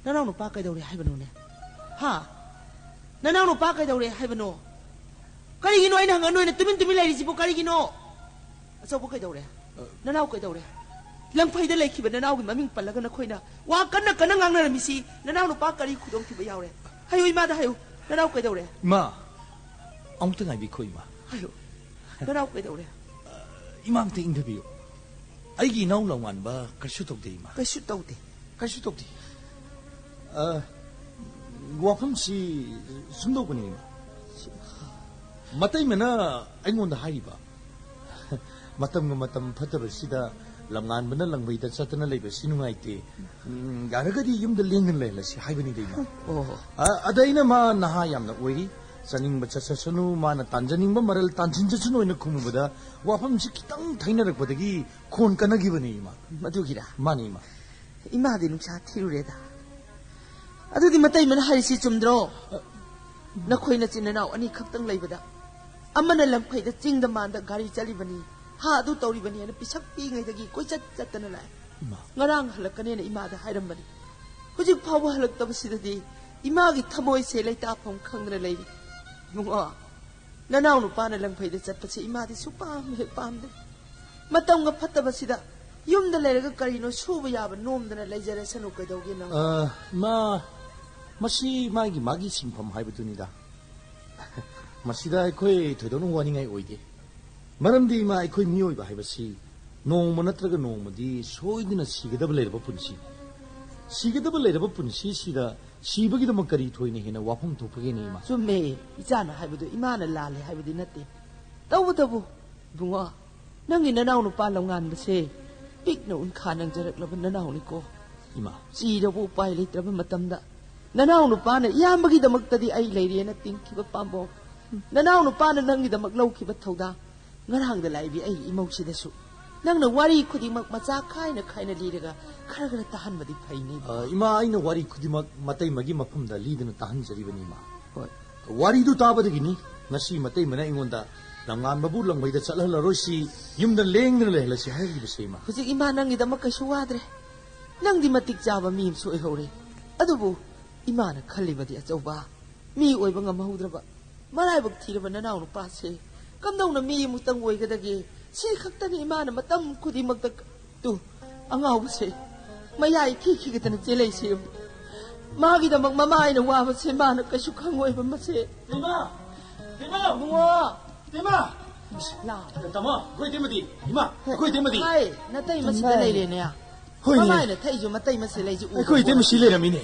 ꯅꯅꯥꯎ ꯅꯨꯄꯥ ꯀꯩꯗꯧꯔꯦ ꯍꯥꯏꯕꯅꯣꯅꯦ? ꯍꯥ? ꯅꯅꯥꯎ ꯅꯨꯄꯥ ꯀꯩꯗꯧꯔꯦ ꯍꯥꯏꯕꯅꯣ? ꯀꯔꯤꯒꯤꯅꯣ ꯑꯩꯅ ꯍꯪꯉ ꯅꯣꯏꯅ ꯇꯨꯃꯤꯟ ꯇꯨꯃꯤꯟ ꯂꯩꯔꯤꯁꯤꯕꯨ ꯀꯔꯤꯒꯤꯅꯣ? ꯑꯆꯧꯕ ꯀꯩꯗꯧꯔꯦ? ꯅꯅꯥꯎ ꯀꯩꯗꯧꯔꯦ? ꯂꯪꯐꯩꯗ ꯂꯩꯈꯤꯕ ꯅꯅꯥꯎꯒꯤ ꯃꯃꯤꯡ ꯄꯜꯂꯒ ꯅꯈꯣꯏꯅ ꯋꯥ ꯀꯟꯅ ꯀꯟꯅ ꯉꯥꯡꯅꯔꯝꯃꯤꯁꯤ ꯅꯅꯥꯎ ꯅꯨꯄꯥ ꯀꯔꯤ ꯈꯨꯗꯣꯡꯊꯤꯕ ꯌꯥꯎꯔꯦ? ꯍꯥꯏꯌꯨ, ꯏꯃꯥꯗ ꯍꯥꯏꯌꯨ, ꯅꯅꯥꯎ ꯀꯩꯗꯧꯔꯦ? ꯏꯃꯥ, ꯑꯃꯨꯛꯇ ꯉꯥꯏꯕꯤꯈꯣ ꯏꯃꯥ꯫ ꯍꯥꯏꯌꯨ, ꯅꯅꯥꯎ ꯀꯩꯗꯧꯔꯦ? ꯏꯃꯥ ꯑꯝꯇ ꯏꯪꯊꯕꯤꯌꯨ꯫ ꯑꯩꯒꯤ ꯏꯅꯥꯎ ꯂꯧꯉꯥꯟꯕ ꯀꯩꯁꯨ ꯇꯧꯗꯦ ꯏꯃꯥ꯫ ꯀꯩꯁꯨ ꯇꯧꯗꯦ꯫ ꯀꯩꯁꯨ ꯇꯧꯗꯦ꯫ ꯑ, ꯋꯥꯐꯝꯁꯤ ꯁꯨꯝꯗꯧꯕꯅꯤ ꯏꯃꯥ꯫ ꯃꯇꯩꯃꯅ ꯑꯩꯉꯣꯟꯗ ꯍꯥꯏꯔꯤꯕ, ꯃꯇꯝꯒ ꯃꯇꯝ ꯐꯠꯇꯕꯁꯤꯗ ꯂꯝꯉꯥꯟꯕꯅ ꯂꯪꯕꯩꯗ ꯆꯠꯇꯅ ꯂꯩꯕꯁꯤ ꯅꯨꯡꯉꯥꯏꯇꯦ꯫ ꯎꯝ, ꯌꯥꯔꯒꯗꯤ ꯌꯨꯝꯗ ꯂꯦꯡꯗꯅ ꯂꯩꯍꯜꯂꯁꯤ ꯍꯥꯏꯕꯅꯤꯗ ꯏꯃꯥ꯫ ꯑꯣ꯫ ꯑ, ꯑꯗ ꯑꯩꯅ ꯃꯥ ꯅꯍꯥ ꯌꯥꯝꯅ ꯑꯣꯏꯔꯤ, ꯆꯠꯅꯤꯡꯕ ꯆꯠꯆꯁꯅꯨ, ꯃꯥꯅ ꯇꯥꯟꯖꯅꯤꯡꯕ ꯃꯔꯜ ꯇꯥꯟꯁꯤꯟꯖꯁꯅꯨ ꯍꯥꯏꯅ ꯈꯨꯝꯃꯨꯕꯗ ꯋꯥꯐꯝꯁꯤ ꯈꯤꯇꯪ ꯊꯩꯅꯔꯛꯄꯗꯒꯤ ꯈꯣꯟ ꯀꯟꯅꯈꯤꯕꯅꯤ ꯏꯃꯥ꯫ ꯃꯗꯨꯒꯤꯔ? ꯃꯥꯅꯤ ꯏꯃꯥ꯫ ꯏꯃꯥꯗꯤ ꯅꯨꯡꯁꯥ ꯊꯤꯔꯨꯔꯦꯗ꯫ ꯑꯗꯨꯗꯤ ꯃꯇꯩꯃꯅ ꯍꯥꯏꯔꯤꯁꯤ ꯆꯨꯝꯗ꯭ꯔꯣ? ꯅꯈꯣꯏ ꯅꯆꯤꯟ ꯅꯅꯥꯎ ꯑꯅꯤ ꯈꯛꯇꯪ ꯂꯩꯕꯗ ꯑꯃꯅ ꯂꯪꯐꯩꯗ ꯆꯤꯡꯗ ꯃꯥꯟꯗ ꯒꯥꯔꯤ ꯆꯠꯂꯤꯕꯅꯤ, ꯍꯥ ꯑꯗꯨ ꯇꯧꯔꯤꯕꯅꯤ ꯍꯥꯏꯅ ꯄꯤꯁꯛ ꯄꯤꯛꯏꯉꯩꯗꯒꯤ ꯀꯣꯏꯆꯠ ꯆꯠꯇꯅ ꯂꯥꯛꯑꯦ꯫ ꯏꯃꯥ꯫ ꯉꯔꯥꯡ ꯍꯜꯂꯛꯀꯅꯦꯅ ꯏꯃꯥꯗ ꯍꯥꯏꯔꯝꯕꯅꯤ꯫ ꯍꯧꯖꯤꯛ ꯐꯥꯎꯕ ꯍꯜꯂꯛꯇꯕꯁꯤꯗꯗꯤ ꯏꯃꯥꯒꯤ ꯊꯃꯣꯏꯁꯦ ꯂꯩꯇꯥꯐꯝ ꯈꯪꯗꯅ ꯂꯩꯔꯤ꯫ ꯏꯕꯨꯡꯉꯣ, ꯅꯅꯥꯎ ꯅꯨꯄꯥꯅ ꯂꯪꯐꯩꯗ ꯆꯠꯄꯁꯦ ꯏꯃꯥꯗꯤ ꯁꯨꯄꯥꯝ ꯍꯦꯛ ꯄꯥꯝꯗꯦ꯫ ꯃꯇꯝꯒ ꯐꯠꯇꯕꯁꯤꯗ ꯌꯨꯝꯗ ꯂꯩꯔꯒ ꯀꯔꯤꯅꯣ ꯁꯨꯕ ꯌꯥꯕ ꯅꯣꯝꯗꯅ ꯂꯩꯖꯔꯁꯅꯨ, ꯀꯩꯗꯧꯒꯦ ꯅꯪ? ꯑ, ꯏꯃꯥ, ꯃꯁꯤ ꯃꯥꯒꯤ ꯃꯥꯒꯤ ꯁꯤꯟꯐꯝ ꯍꯥꯏꯕꯗꯨꯅꯤꯗ꯫ ꯃꯁꯤꯗ ꯑꯩꯈꯣꯏ ꯊꯣꯏꯗꯣꯛꯅ ꯋꯥꯅꯤꯡꯉꯥꯏ ꯑꯣꯏꯗꯦ꯫ ꯃꯔꯝꯗꯤ ꯏꯃꯥ, ꯑꯩꯈꯣꯏ ꯃꯤꯑꯣꯏꯕ ꯍꯥꯏꯕꯁꯤ ꯅꯣꯡꯃ ꯅꯠꯇ꯭ꯔꯒ ꯅꯣꯡꯃꯗꯤ ꯁꯣꯏꯗꯅ ꯁꯤꯒꯗꯕ ꯂꯩꯔꯕ ꯄꯨꯟꯁꯤ꯫ ꯁꯤꯒꯗꯕ ꯂꯩꯔꯕ ꯄꯨꯟꯁꯤꯁꯤꯗ ꯁꯤꯕꯒꯤꯗꯃꯛ ꯀꯔꯤ ꯊꯣꯏꯅ ꯍꯦꯟꯅ ꯋꯥꯐꯝ ꯊꯣꯛꯄꯒꯦꯅꯦ ꯏꯃꯥ? ꯆꯨꯝꯃꯦ, ꯏꯆꯥꯅ ꯍꯥꯏꯕꯗꯨ ꯏꯃꯥꯅ ꯂꯥꯜꯂꯦ ꯍꯥꯏꯕꯗꯤ ꯅꯠꯇꯦ꯫ ꯇꯧꯕꯇꯕꯨ, ꯏꯕꯨꯡꯉꯣ, ꯅꯪꯒꯤ ꯅꯅꯥꯎ ꯅꯨꯄꯥ ꯂꯧꯉꯥꯟꯕꯁꯦ ꯄꯤꯛꯅ ꯎꯟꯈꯥ ꯅꯪꯖꯔꯛꯂꯕ ꯅꯅꯥꯎꯅꯤꯀꯣ꯫ ꯏꯃꯥ꯫ ꯆꯤꯔꯕꯨ ꯎꯄꯥꯏ ꯂꯩꯇ꯭ꯔꯕ ꯃꯇꯝꯗ ꯅꯅꯥꯎ ꯅꯨꯄꯥꯅ ꯏꯌꯥꯝꯕꯒꯤꯗꯃꯛꯇꯗꯤ ꯑꯩ ꯂꯩꯔꯦꯅ ꯇꯤꯡꯈꯤꯕ ꯄꯥꯝꯕꯣꯝ, ꯅꯅꯥꯎ ꯅꯨꯄꯥꯅ ꯅꯪꯒꯤꯗꯃꯛ ꯂꯧꯈꯤꯕ ꯊꯧꯗꯥꯡ, ꯉꯔꯥꯡꯗ ꯂꯥꯛꯏꯕꯤ ꯑꯩꯒꯤ ꯏꯃꯧꯁꯤꯗꯁꯨ ꯅꯪꯅ ꯋꯥꯔꯤ ꯈꯨꯗꯤꯡꯃꯛ ꯃꯆꯥ ꯈꯥꯏꯅ ꯈꯥꯏꯅ ꯂꯤꯔꯒ ꯈꯔ ꯈꯔ ꯇꯥꯍꯟꯕꯗꯤ ꯐꯩꯅꯦ꯫ ꯑ, ꯏꯃꯥ, ꯑꯩꯅ ꯋꯥꯔꯤ ꯈꯨꯗꯤꯡꯃꯛ ꯃꯇꯩꯃꯒꯤ ꯃꯐꯝꯗ ꯂꯤꯗꯨꯅ ꯇꯥꯍꯟꯖꯔꯤꯕꯅꯤ ꯏꯃꯥ꯫ ꯍꯣꯏ꯫ ꯋꯥꯔꯤꯗꯨ ꯇꯥꯕꯗꯒꯤꯅꯤ ꯉꯁꯤ ꯃꯇꯩꯃꯅ ꯑꯩꯉꯣꯟꯗ ꯂꯝꯉꯥꯟꯕꯕꯨ ꯂꯪꯕꯩꯗ ꯆꯠꯍꯜꯂꯔꯣꯏꯁꯤ, ꯌꯨꯝꯗ ꯂꯦꯡꯗꯅ ꯂꯩꯍꯜꯂꯁꯤ ꯍꯥꯏꯔꯤꯕꯁꯦ ꯏꯃꯥ꯫ ꯍꯧꯖꯤꯛ ꯏꯃꯥ ꯅꯪꯒꯤꯗꯃꯛ ꯀꯩꯁꯨ ꯋꯥꯗ꯭ꯔꯦ꯫ ꯅꯪꯗꯤ ꯃꯇꯤꯛ ꯆꯥꯕ ꯃꯤ ꯑꯃꯁꯨ ꯑꯣꯏꯍꯧꯔꯦ꯫ ꯑꯗꯨꯕꯨ ꯏꯃꯥꯅ ꯈꯜꯂꯤꯕꯗꯤ ꯑꯆꯧꯕ ꯃꯤ ꯑꯣꯏꯕ ꯉꯝꯍꯧꯗ꯭ꯔꯕ ꯃꯔꯥꯏꯕꯛ ꯊꯤꯔꯕ ꯅꯅꯥꯎ ꯅꯨꯄꯥꯁꯦ ꯀꯝꯗꯧꯅ ꯃꯤ ꯑꯃꯨꯛꯇꯪ ꯑꯣꯏꯒꯗꯒꯦ? ꯁꯤ ꯈꯛꯇꯅꯤ ꯏꯃꯥꯅ ꯃꯇꯝ ꯈꯨꯗꯤꯡꯃꯛꯇ ꯇꯨ ꯑꯉꯥꯎꯕꯁꯦ ꯃꯌꯥꯏ ꯈꯤꯈꯤꯒꯗꯅ ꯆꯦꯜꯂꯛꯏꯁꯦ ꯌꯦꯡꯉꯨ꯫ ꯃꯥꯒꯤꯗꯃꯛ ꯃꯃꯥ ꯑꯩꯅ ꯋꯥꯕꯁꯦ ꯃꯥꯅ ꯀꯩꯁꯨ ꯈꯪꯉꯣꯏꯕ ꯃꯁꯦ꯫ ꯏꯃꯥ! ꯏꯃꯥ! ꯏꯕꯨꯡꯉꯣ! ꯏꯃꯥ! ꯂꯥꯎ꯫ ꯇꯥꯃꯣ, ꯑꯩꯈꯣꯏ ꯏꯇꯩꯃꯗꯤ? ꯏꯃꯥ, ꯑꯩꯈꯣꯏ ꯏꯇꯩꯃꯗꯤ? ꯍꯥꯏ, ꯅꯇꯩꯃꯁꯤꯗ ꯂꯩꯔꯦꯅꯦ꯫ ꯍꯣꯏꯅꯦ꯫ ꯃꯃꯥꯏꯅ ꯊꯛꯏꯁꯨ ꯃꯇꯩ ꯃꯁꯦ ꯂꯩꯁꯤ ꯎꯕ ꯑꯩꯈꯣꯏ ꯏꯇꯩꯃꯁꯤ ꯂꯩꯔꯝꯃꯤꯅꯦ꯫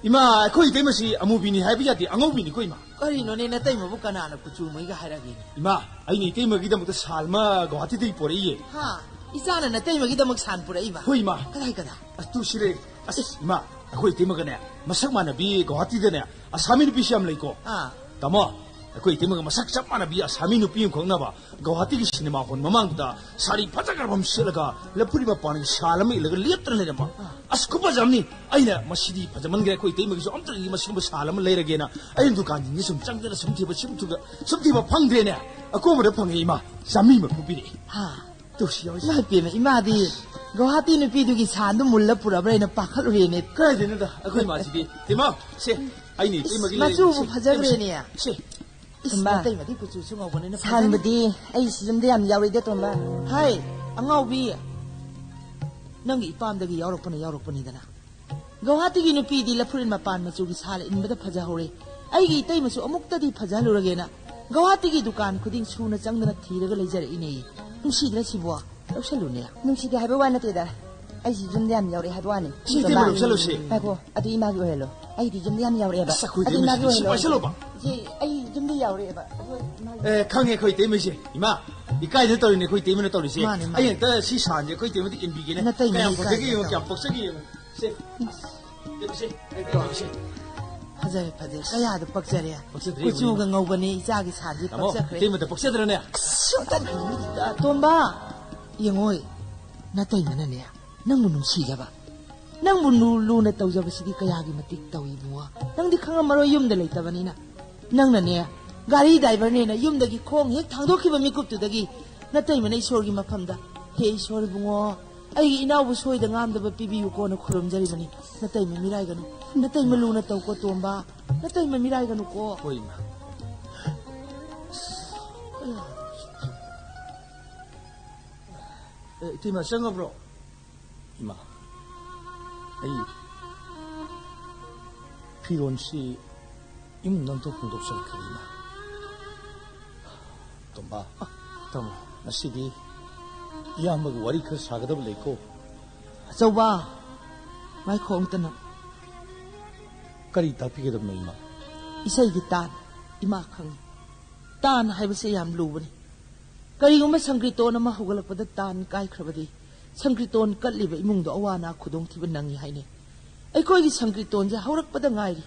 ꯏꯃꯥ, ꯑꯩꯈꯣꯏ ꯏꯇꯩꯃꯁꯤ ꯑꯃꯨꯕꯤꯅꯤ ꯍꯥꯏꯕ ꯌꯥꯗꯦ, ꯑꯉꯧꯕꯤꯅꯤꯀꯣ, ꯏꯃꯥ꯫ ꯀꯔꯤꯅꯣꯅꯦ, ꯅꯇꯩꯃꯕꯨ ꯀꯅꯥꯅ ꯀꯨꯆꯨ ꯃꯨꯏꯒ ꯍꯥꯏꯔꯛꯒꯦꯅꯦ? ꯏꯃꯥ, ꯑꯩꯅ ꯏꯇꯩꯃꯒꯤꯗꯃꯛꯇ ꯁꯥꯜ ꯑꯃ ꯒꯨꯋꯥꯍꯥꯇꯤꯗꯒꯤ ꯄꯣꯔꯛꯏꯌꯦ꯫ ꯍꯥ? ꯏꯆꯥꯅ ꯅꯇꯩꯃꯒꯤꯗꯃꯛ ꯁꯥꯟ ꯄꯨꯔꯛꯏꯕ? ꯍꯣꯏ, ꯏꯃꯥ꯫ ꯀꯗꯥꯏ, ꯀꯗꯥꯏ? ꯑꯁ, ꯇꯨ ꯁꯤꯔꯦ꯫ ꯑꯁ, ꯏꯃꯥ, ꯑꯩꯈꯣꯏ ꯏꯇꯩꯃꯒꯅꯦ, ꯃꯁꯛ ꯃꯥꯟꯅꯕꯤ ꯒꯨꯋꯥꯍꯥꯇꯤꯗꯅꯦ, ꯑꯁꯥꯃꯤ ꯅꯨꯄꯤꯁꯤ ꯌꯥꯝ ꯂꯩꯀꯣ꯫ ꯑꯥ꯫ ꯇꯥꯃꯣ, ꯑꯩꯈꯣꯏ ꯏꯇꯩꯃꯒ ꯃꯁꯛ ꯆꯞ ꯃꯥꯟꯅꯕꯤ ꯑꯁꯥꯃꯤ ꯅꯨꯄꯤ ꯑꯃꯈꯛꯅꯕ ꯒꯧꯍꯥꯇꯤꯒꯤ ꯁꯤꯅꯦꯃꯥ ꯍꯣꯜ ꯃꯃꯥꯡꯗꯨꯗ ꯁꯥꯔꯤ ꯐꯖꯈ꯭ꯔꯕ ꯑꯃ ꯁꯦꯠꯂꯒ ꯂꯐꯨꯔꯤ ꯃꯄꯥꯟꯒꯤ ꯁꯥꯜ ꯑꯃ ꯏꯜꯂꯒ ꯂꯦꯞꯇꯅ ꯂꯩꯔꯝꯕ꯫ ꯑꯁ, ꯈꯨꯐꯖ ꯑꯃꯅꯤ꯫ ꯑꯩꯅ, "ꯃꯁꯤꯗꯤ ꯐꯖꯃꯟꯈ꯭ꯔꯦ, ꯑꯩꯈꯣꯏ ꯏꯇꯩꯃꯒꯤꯁꯨ ꯑꯝꯇꯗꯤ ꯃꯁꯤꯒꯨꯝꯕ ꯁꯥꯜ ꯑꯃ ꯂꯩꯔꯒꯦꯅ" ꯑꯩꯅ ꯗꯨꯀꯥꯟꯁꯤꯡꯁꯦ ꯁꯨꯝ ꯆꯪꯗꯅ ꯁꯨꯝ ꯊꯤꯕ, ꯁꯨꯝ ꯊꯤꯕ, ꯁꯨꯝ ꯊꯤꯕ ꯐꯪꯗ꯭ꯔꯦꯅꯦ꯫ ꯑꯀꯣꯝꯕꯗ ꯐꯪꯉꯦ, ꯏꯃꯥ꯫ ꯆꯥꯃꯔꯤ ꯃꯔꯐꯨ ꯄꯤꯔꯛꯑꯦ꯫ ꯍꯥ? ꯇꯨ, ꯁꯤ ꯌꯥꯎꯔꯤꯁꯦ꯫ ꯏꯃꯥ ꯏꯄꯦꯝꯃ, ꯏꯃꯥꯗꯤ ꯒꯧꯍꯥꯇꯤ ꯅꯨꯄꯤꯗꯨꯒꯤ ꯁꯥꯜꯗꯨ ꯃꯨꯜꯂ ꯄꯨꯔꯛꯑꯕ꯭ꯔꯥ ꯍꯥꯏꯅ ꯄꯥꯈꯠꯂꯨꯔꯦꯅꯦ꯫ ꯀꯗꯥꯏꯗꯩꯅꯣꯗ, ꯑꯩꯈꯣꯏ ꯏꯃꯥꯁꯤꯗꯤ꯫ ꯏꯃꯥ, ꯁꯦ, ꯑꯩꯅ ꯏꯇꯩꯃꯒꯤ ꯃꯆꯨꯕꯨ ꯂꯩꯔꯛꯏꯁꯦ꯫ ꯐꯖꯈ꯭ꯔꯦꯅꯦ꯫ ꯁꯦ, ꯏꯁ, ꯏꯃꯥ꯫ ꯅꯇꯩꯃꯗꯤ ꯀꯨꯆꯨꯁꯨ ꯉꯧꯕꯅꯤꯅ ꯐꯖꯅꯤ꯫ ꯁꯥꯟꯕꯗꯤ ꯑꯩ ꯁꯤ ꯌꯨꯝꯗ ꯌꯥꯝ ꯌꯥꯎꯔꯛꯏꯗ, ꯇꯣꯝꯕ꯫ ꯍꯥꯏ, ꯑꯉꯥꯎꯕꯤ꯫ ꯅꯪꯒꯤ ꯏꯄꯥꯝꯗꯒꯤ ꯌꯥꯎꯔꯛꯄꯅ ꯌꯥꯎꯔꯛꯄꯅꯤꯗꯅ꯫ ꯒꯧꯍꯥꯇꯤꯒꯤ ꯅꯨꯄꯤꯗꯤ ꯂꯐꯨꯔꯤꯜ ꯃꯄꯥꯟ ꯃꯆꯨꯒꯤ ꯁꯥꯜ ꯏꯟꯕꯗ ꯐꯖꯍꯧꯔꯦ꯫ ꯑꯩꯒꯤ ꯏꯇꯩꯃꯁꯨ ꯑꯃꯨꯛꯇꯗꯤ ꯐꯖꯍꯜꯂꯨꯔꯒꯦꯅ ꯒꯧꯍꯥꯇꯤꯒꯤ ꯗꯨꯀꯥꯟ ꯈꯨꯗꯤꯡ ꯁꯨꯅ ꯆꯪꯗꯅ ꯊꯤꯔꯒ ꯂꯩꯖꯔꯛꯏꯅꯦ꯫ ꯅꯨꯡꯁꯤꯗ꯭ꯔꯥ ꯁꯤꯕꯣ? ꯂꯧꯁꯜꯂꯨꯅꯦ꯫ ꯅꯨꯡꯁꯤꯗꯦ ꯍꯥꯏꯕ ꯋꯥ ꯅꯠꯇꯦꯗ꯫ ꯑꯩꯁꯤ ꯌꯨꯝꯗ ꯌꯥꯝ ꯌꯥꯎꯔꯛꯑꯦ ꯍꯥꯏꯕ ꯋꯥꯅꯤ꯫ ꯁꯤ ꯏꯇꯩꯃ ꯂꯧꯁꯜꯂꯨꯁꯤ꯫ ꯉꯥꯏꯈꯣ, ꯑꯗꯨ ꯏꯃꯥꯒꯤ ꯑꯣꯏꯍꯜꯂꯣ꯫ ꯑꯩꯗꯤ ꯌꯨꯝꯗ ꯌꯥꯝ ꯌꯥꯎꯔꯛꯑꯦꯕ꯫ ꯑꯁ, ꯑꯩꯈꯣꯏ ꯑꯗꯨ ꯏꯇꯩꯃꯁꯤ ꯏꯃꯥꯒꯤ ꯁꯤ ꯑꯣꯏꯍꯜꯂꯣ꯫ ꯄꯥꯏꯁꯜꯂꯣꯕ꯫ ꯁꯤ ꯑꯩ ꯌꯨꯝꯗ ꯌꯥꯎꯔꯛꯑꯦꯕ꯫ ꯑꯗꯨ ꯏꯃꯥꯒꯤ ꯑꯦ, ꯈꯪꯉꯦ ꯑꯩꯈꯣꯏ ꯏꯇꯩꯃꯩꯁꯦ꯫ ꯏꯃꯥ, ꯏꯀꯥꯏꯗꯅ ꯇꯧꯔꯤꯅꯦ ꯑꯩꯈꯣꯏ ꯏꯇꯩꯃꯅ ꯇꯧꯔꯤꯁꯦ꯫ ꯃꯥꯅꯦ, ꯃꯥꯅꯦ꯫ ꯑꯩ ꯍꯦꯛꯇ ꯁꯤ ꯁꯥꯜꯁꯦ ꯑꯩꯈꯣꯏ ꯏꯇꯩꯃꯗ ꯏꯟꯕꯤꯒꯦꯅꯦ꯫ ꯅꯇꯩꯃꯅ ꯀꯌꯥꯝ ꯐꯖꯒꯦ ꯏꯀꯥꯏꯗꯅ ꯌꯦꯡꯉꯣ, ꯇꯧ- ꯀꯌꯥꯝ ꯄꯛꯆꯒꯦ ꯌꯦꯡꯉꯣ꯫ ꯁꯦ, ꯁꯦ, ꯁꯦ, ꯐꯖꯔꯦ, ꯐꯖꯔꯦ꯫ ꯀꯌꯥꯗ ꯄꯛꯆꯔꯦ꯫ ꯄꯛꯆꯗ꯭ꯔꯦ, ꯀꯨꯆꯨꯒ ꯌꯦꯡꯉꯨꯅꯦ꯫ ꯉꯧꯕꯅꯦ ꯏꯆꯥꯒꯤ ꯁꯥꯜꯁꯦ ꯇꯥꯃꯣ, ꯄꯛꯆꯈ꯭ꯔꯦ꯫ ꯏꯇꯩꯃꯗ ꯄꯛꯆꯗ꯭ꯔꯅꯦ? ꯑꯁ, ꯇꯣꯝꯕ, ꯌꯦꯡꯉꯣꯏ꯫ ꯅꯇꯩꯃꯅꯅꯦ, ꯅꯪꯕꯨ ꯅꯨꯡꯁꯤꯖꯕ, ꯅꯪꯕꯨ ꯂꯨ-, ꯂꯨꯅ ꯇꯧꯖꯕꯁꯤꯗꯤ ꯀꯌꯥꯒꯤ ꯃꯇꯤꯛ ꯇꯧꯏ ꯏꯕꯨꯡꯉꯣ꯫ ꯅꯪꯗꯤ ꯈꯪꯉꯝꯃꯔꯣꯏ ꯌꯨꯝꯗ ꯂꯩꯇꯕꯅꯤꯅ꯫ ꯅꯪꯅꯅꯦ, ꯒꯥꯔꯤ ꯗ꯭ꯔꯥꯏꯚꯔꯅꯦꯅ ꯌꯨꯝꯗꯒꯤ ꯈꯣꯡ ꯍꯦꯛ ꯊꯥꯡꯗꯣꯛꯈꯤꯕ ꯃꯤꯀꯨꯞꯇꯨꯗꯒꯤ ꯅꯇꯩꯃꯅ ꯏꯁꯣꯔꯒꯤ ꯃꯐꯝꯗ, "ꯍꯦ ꯏꯁꯣꯔ ꯏꯕꯨꯡꯉꯣ, ꯑꯩꯒꯤ ꯏꯅꯥꯎꯕꯨ ꯁꯣꯏꯗ ꯉꯥꯝꯗꯕ ꯄꯤꯕꯤꯌꯨꯀꯣꯅ" ꯈꯨꯔꯨꯝꯖꯔꯤꯕꯅꯤ꯫ ꯅꯇꯩꯃ ꯃꯤꯔꯥꯏꯒꯅꯨ, ꯅꯇꯩꯃ ꯂꯨꯅ ꯇꯧꯀꯣ ꯇꯣꯝꯕ, ꯅꯇꯩꯃ ꯃꯤꯔꯥꯏꯒꯅꯨꯀꯣ꯫ ꯍꯣꯏ, ꯏꯃꯥ꯫ ꯑꯦ, ꯏꯇꯩꯃ ꯆꯪꯉꯕ꯭ꯔꯣ? ꯏꯃꯥ, ꯑꯩ ꯐꯤꯔꯣꯟꯁꯤ ꯏꯃꯨꯡꯗ ꯑꯝꯇ ꯍꯣꯡꯗꯣꯛꯆꯔꯛꯈꯤꯒꯦ, ꯏꯃꯥ꯫ ꯇꯣꯝꯕ, ꯇꯥꯃꯣ꯫ ꯉꯁꯤꯗꯤ ꯏꯌꯥꯝꯕꯒ ꯋꯥꯔꯤ ꯈꯔ ꯁꯥꯒꯗꯕ ꯂꯩꯀꯣ꯫ ꯑꯆꯧꯕ, ꯉꯥꯏꯈꯣ ꯑꯝꯇꯅ꯫ ꯀꯔꯤ ꯇꯥꯛꯄꯤꯒꯗꯕꯅꯣ, ꯏꯃꯥ? ꯏꯁꯩꯒꯤ ꯇꯥꯟ, ꯏꯃꯥ ꯈꯪꯉꯤ꯫ ꯇꯥꯟ ꯍꯥꯏꯕꯁꯦ ꯌꯥꯝ ꯂꯨꯕꯅꯤ꯫ ꯀꯔꯤꯒꯨꯝꯕ ꯁꯪꯀ꯭ꯔꯤꯇꯣꯟ ꯑꯃ ꯍꯧꯒꯠꯂꯛꯄꯗ ꯇꯥꯟ ꯀꯥꯏꯈ꯭ꯔꯕꯗꯤ, ꯁꯪꯀ꯭ꯔꯤꯇꯣꯟ ꯀꯠꯂꯤꯕ ꯏꯃꯨꯡꯗꯣ ꯑꯋꯥ ꯑꯅꯥ ꯈꯨꯗꯣꯡꯊꯤꯕ ꯅꯪꯉꯤ ꯍꯥꯏꯅꯩ꯫ ꯑꯩꯈꯣꯏꯒꯤ ꯁꯪꯀ꯭ꯔꯤꯇꯣꯟꯁꯦ ꯍꯧꯔꯛꯄꯗ ꯉꯥꯏꯔꯤ꯫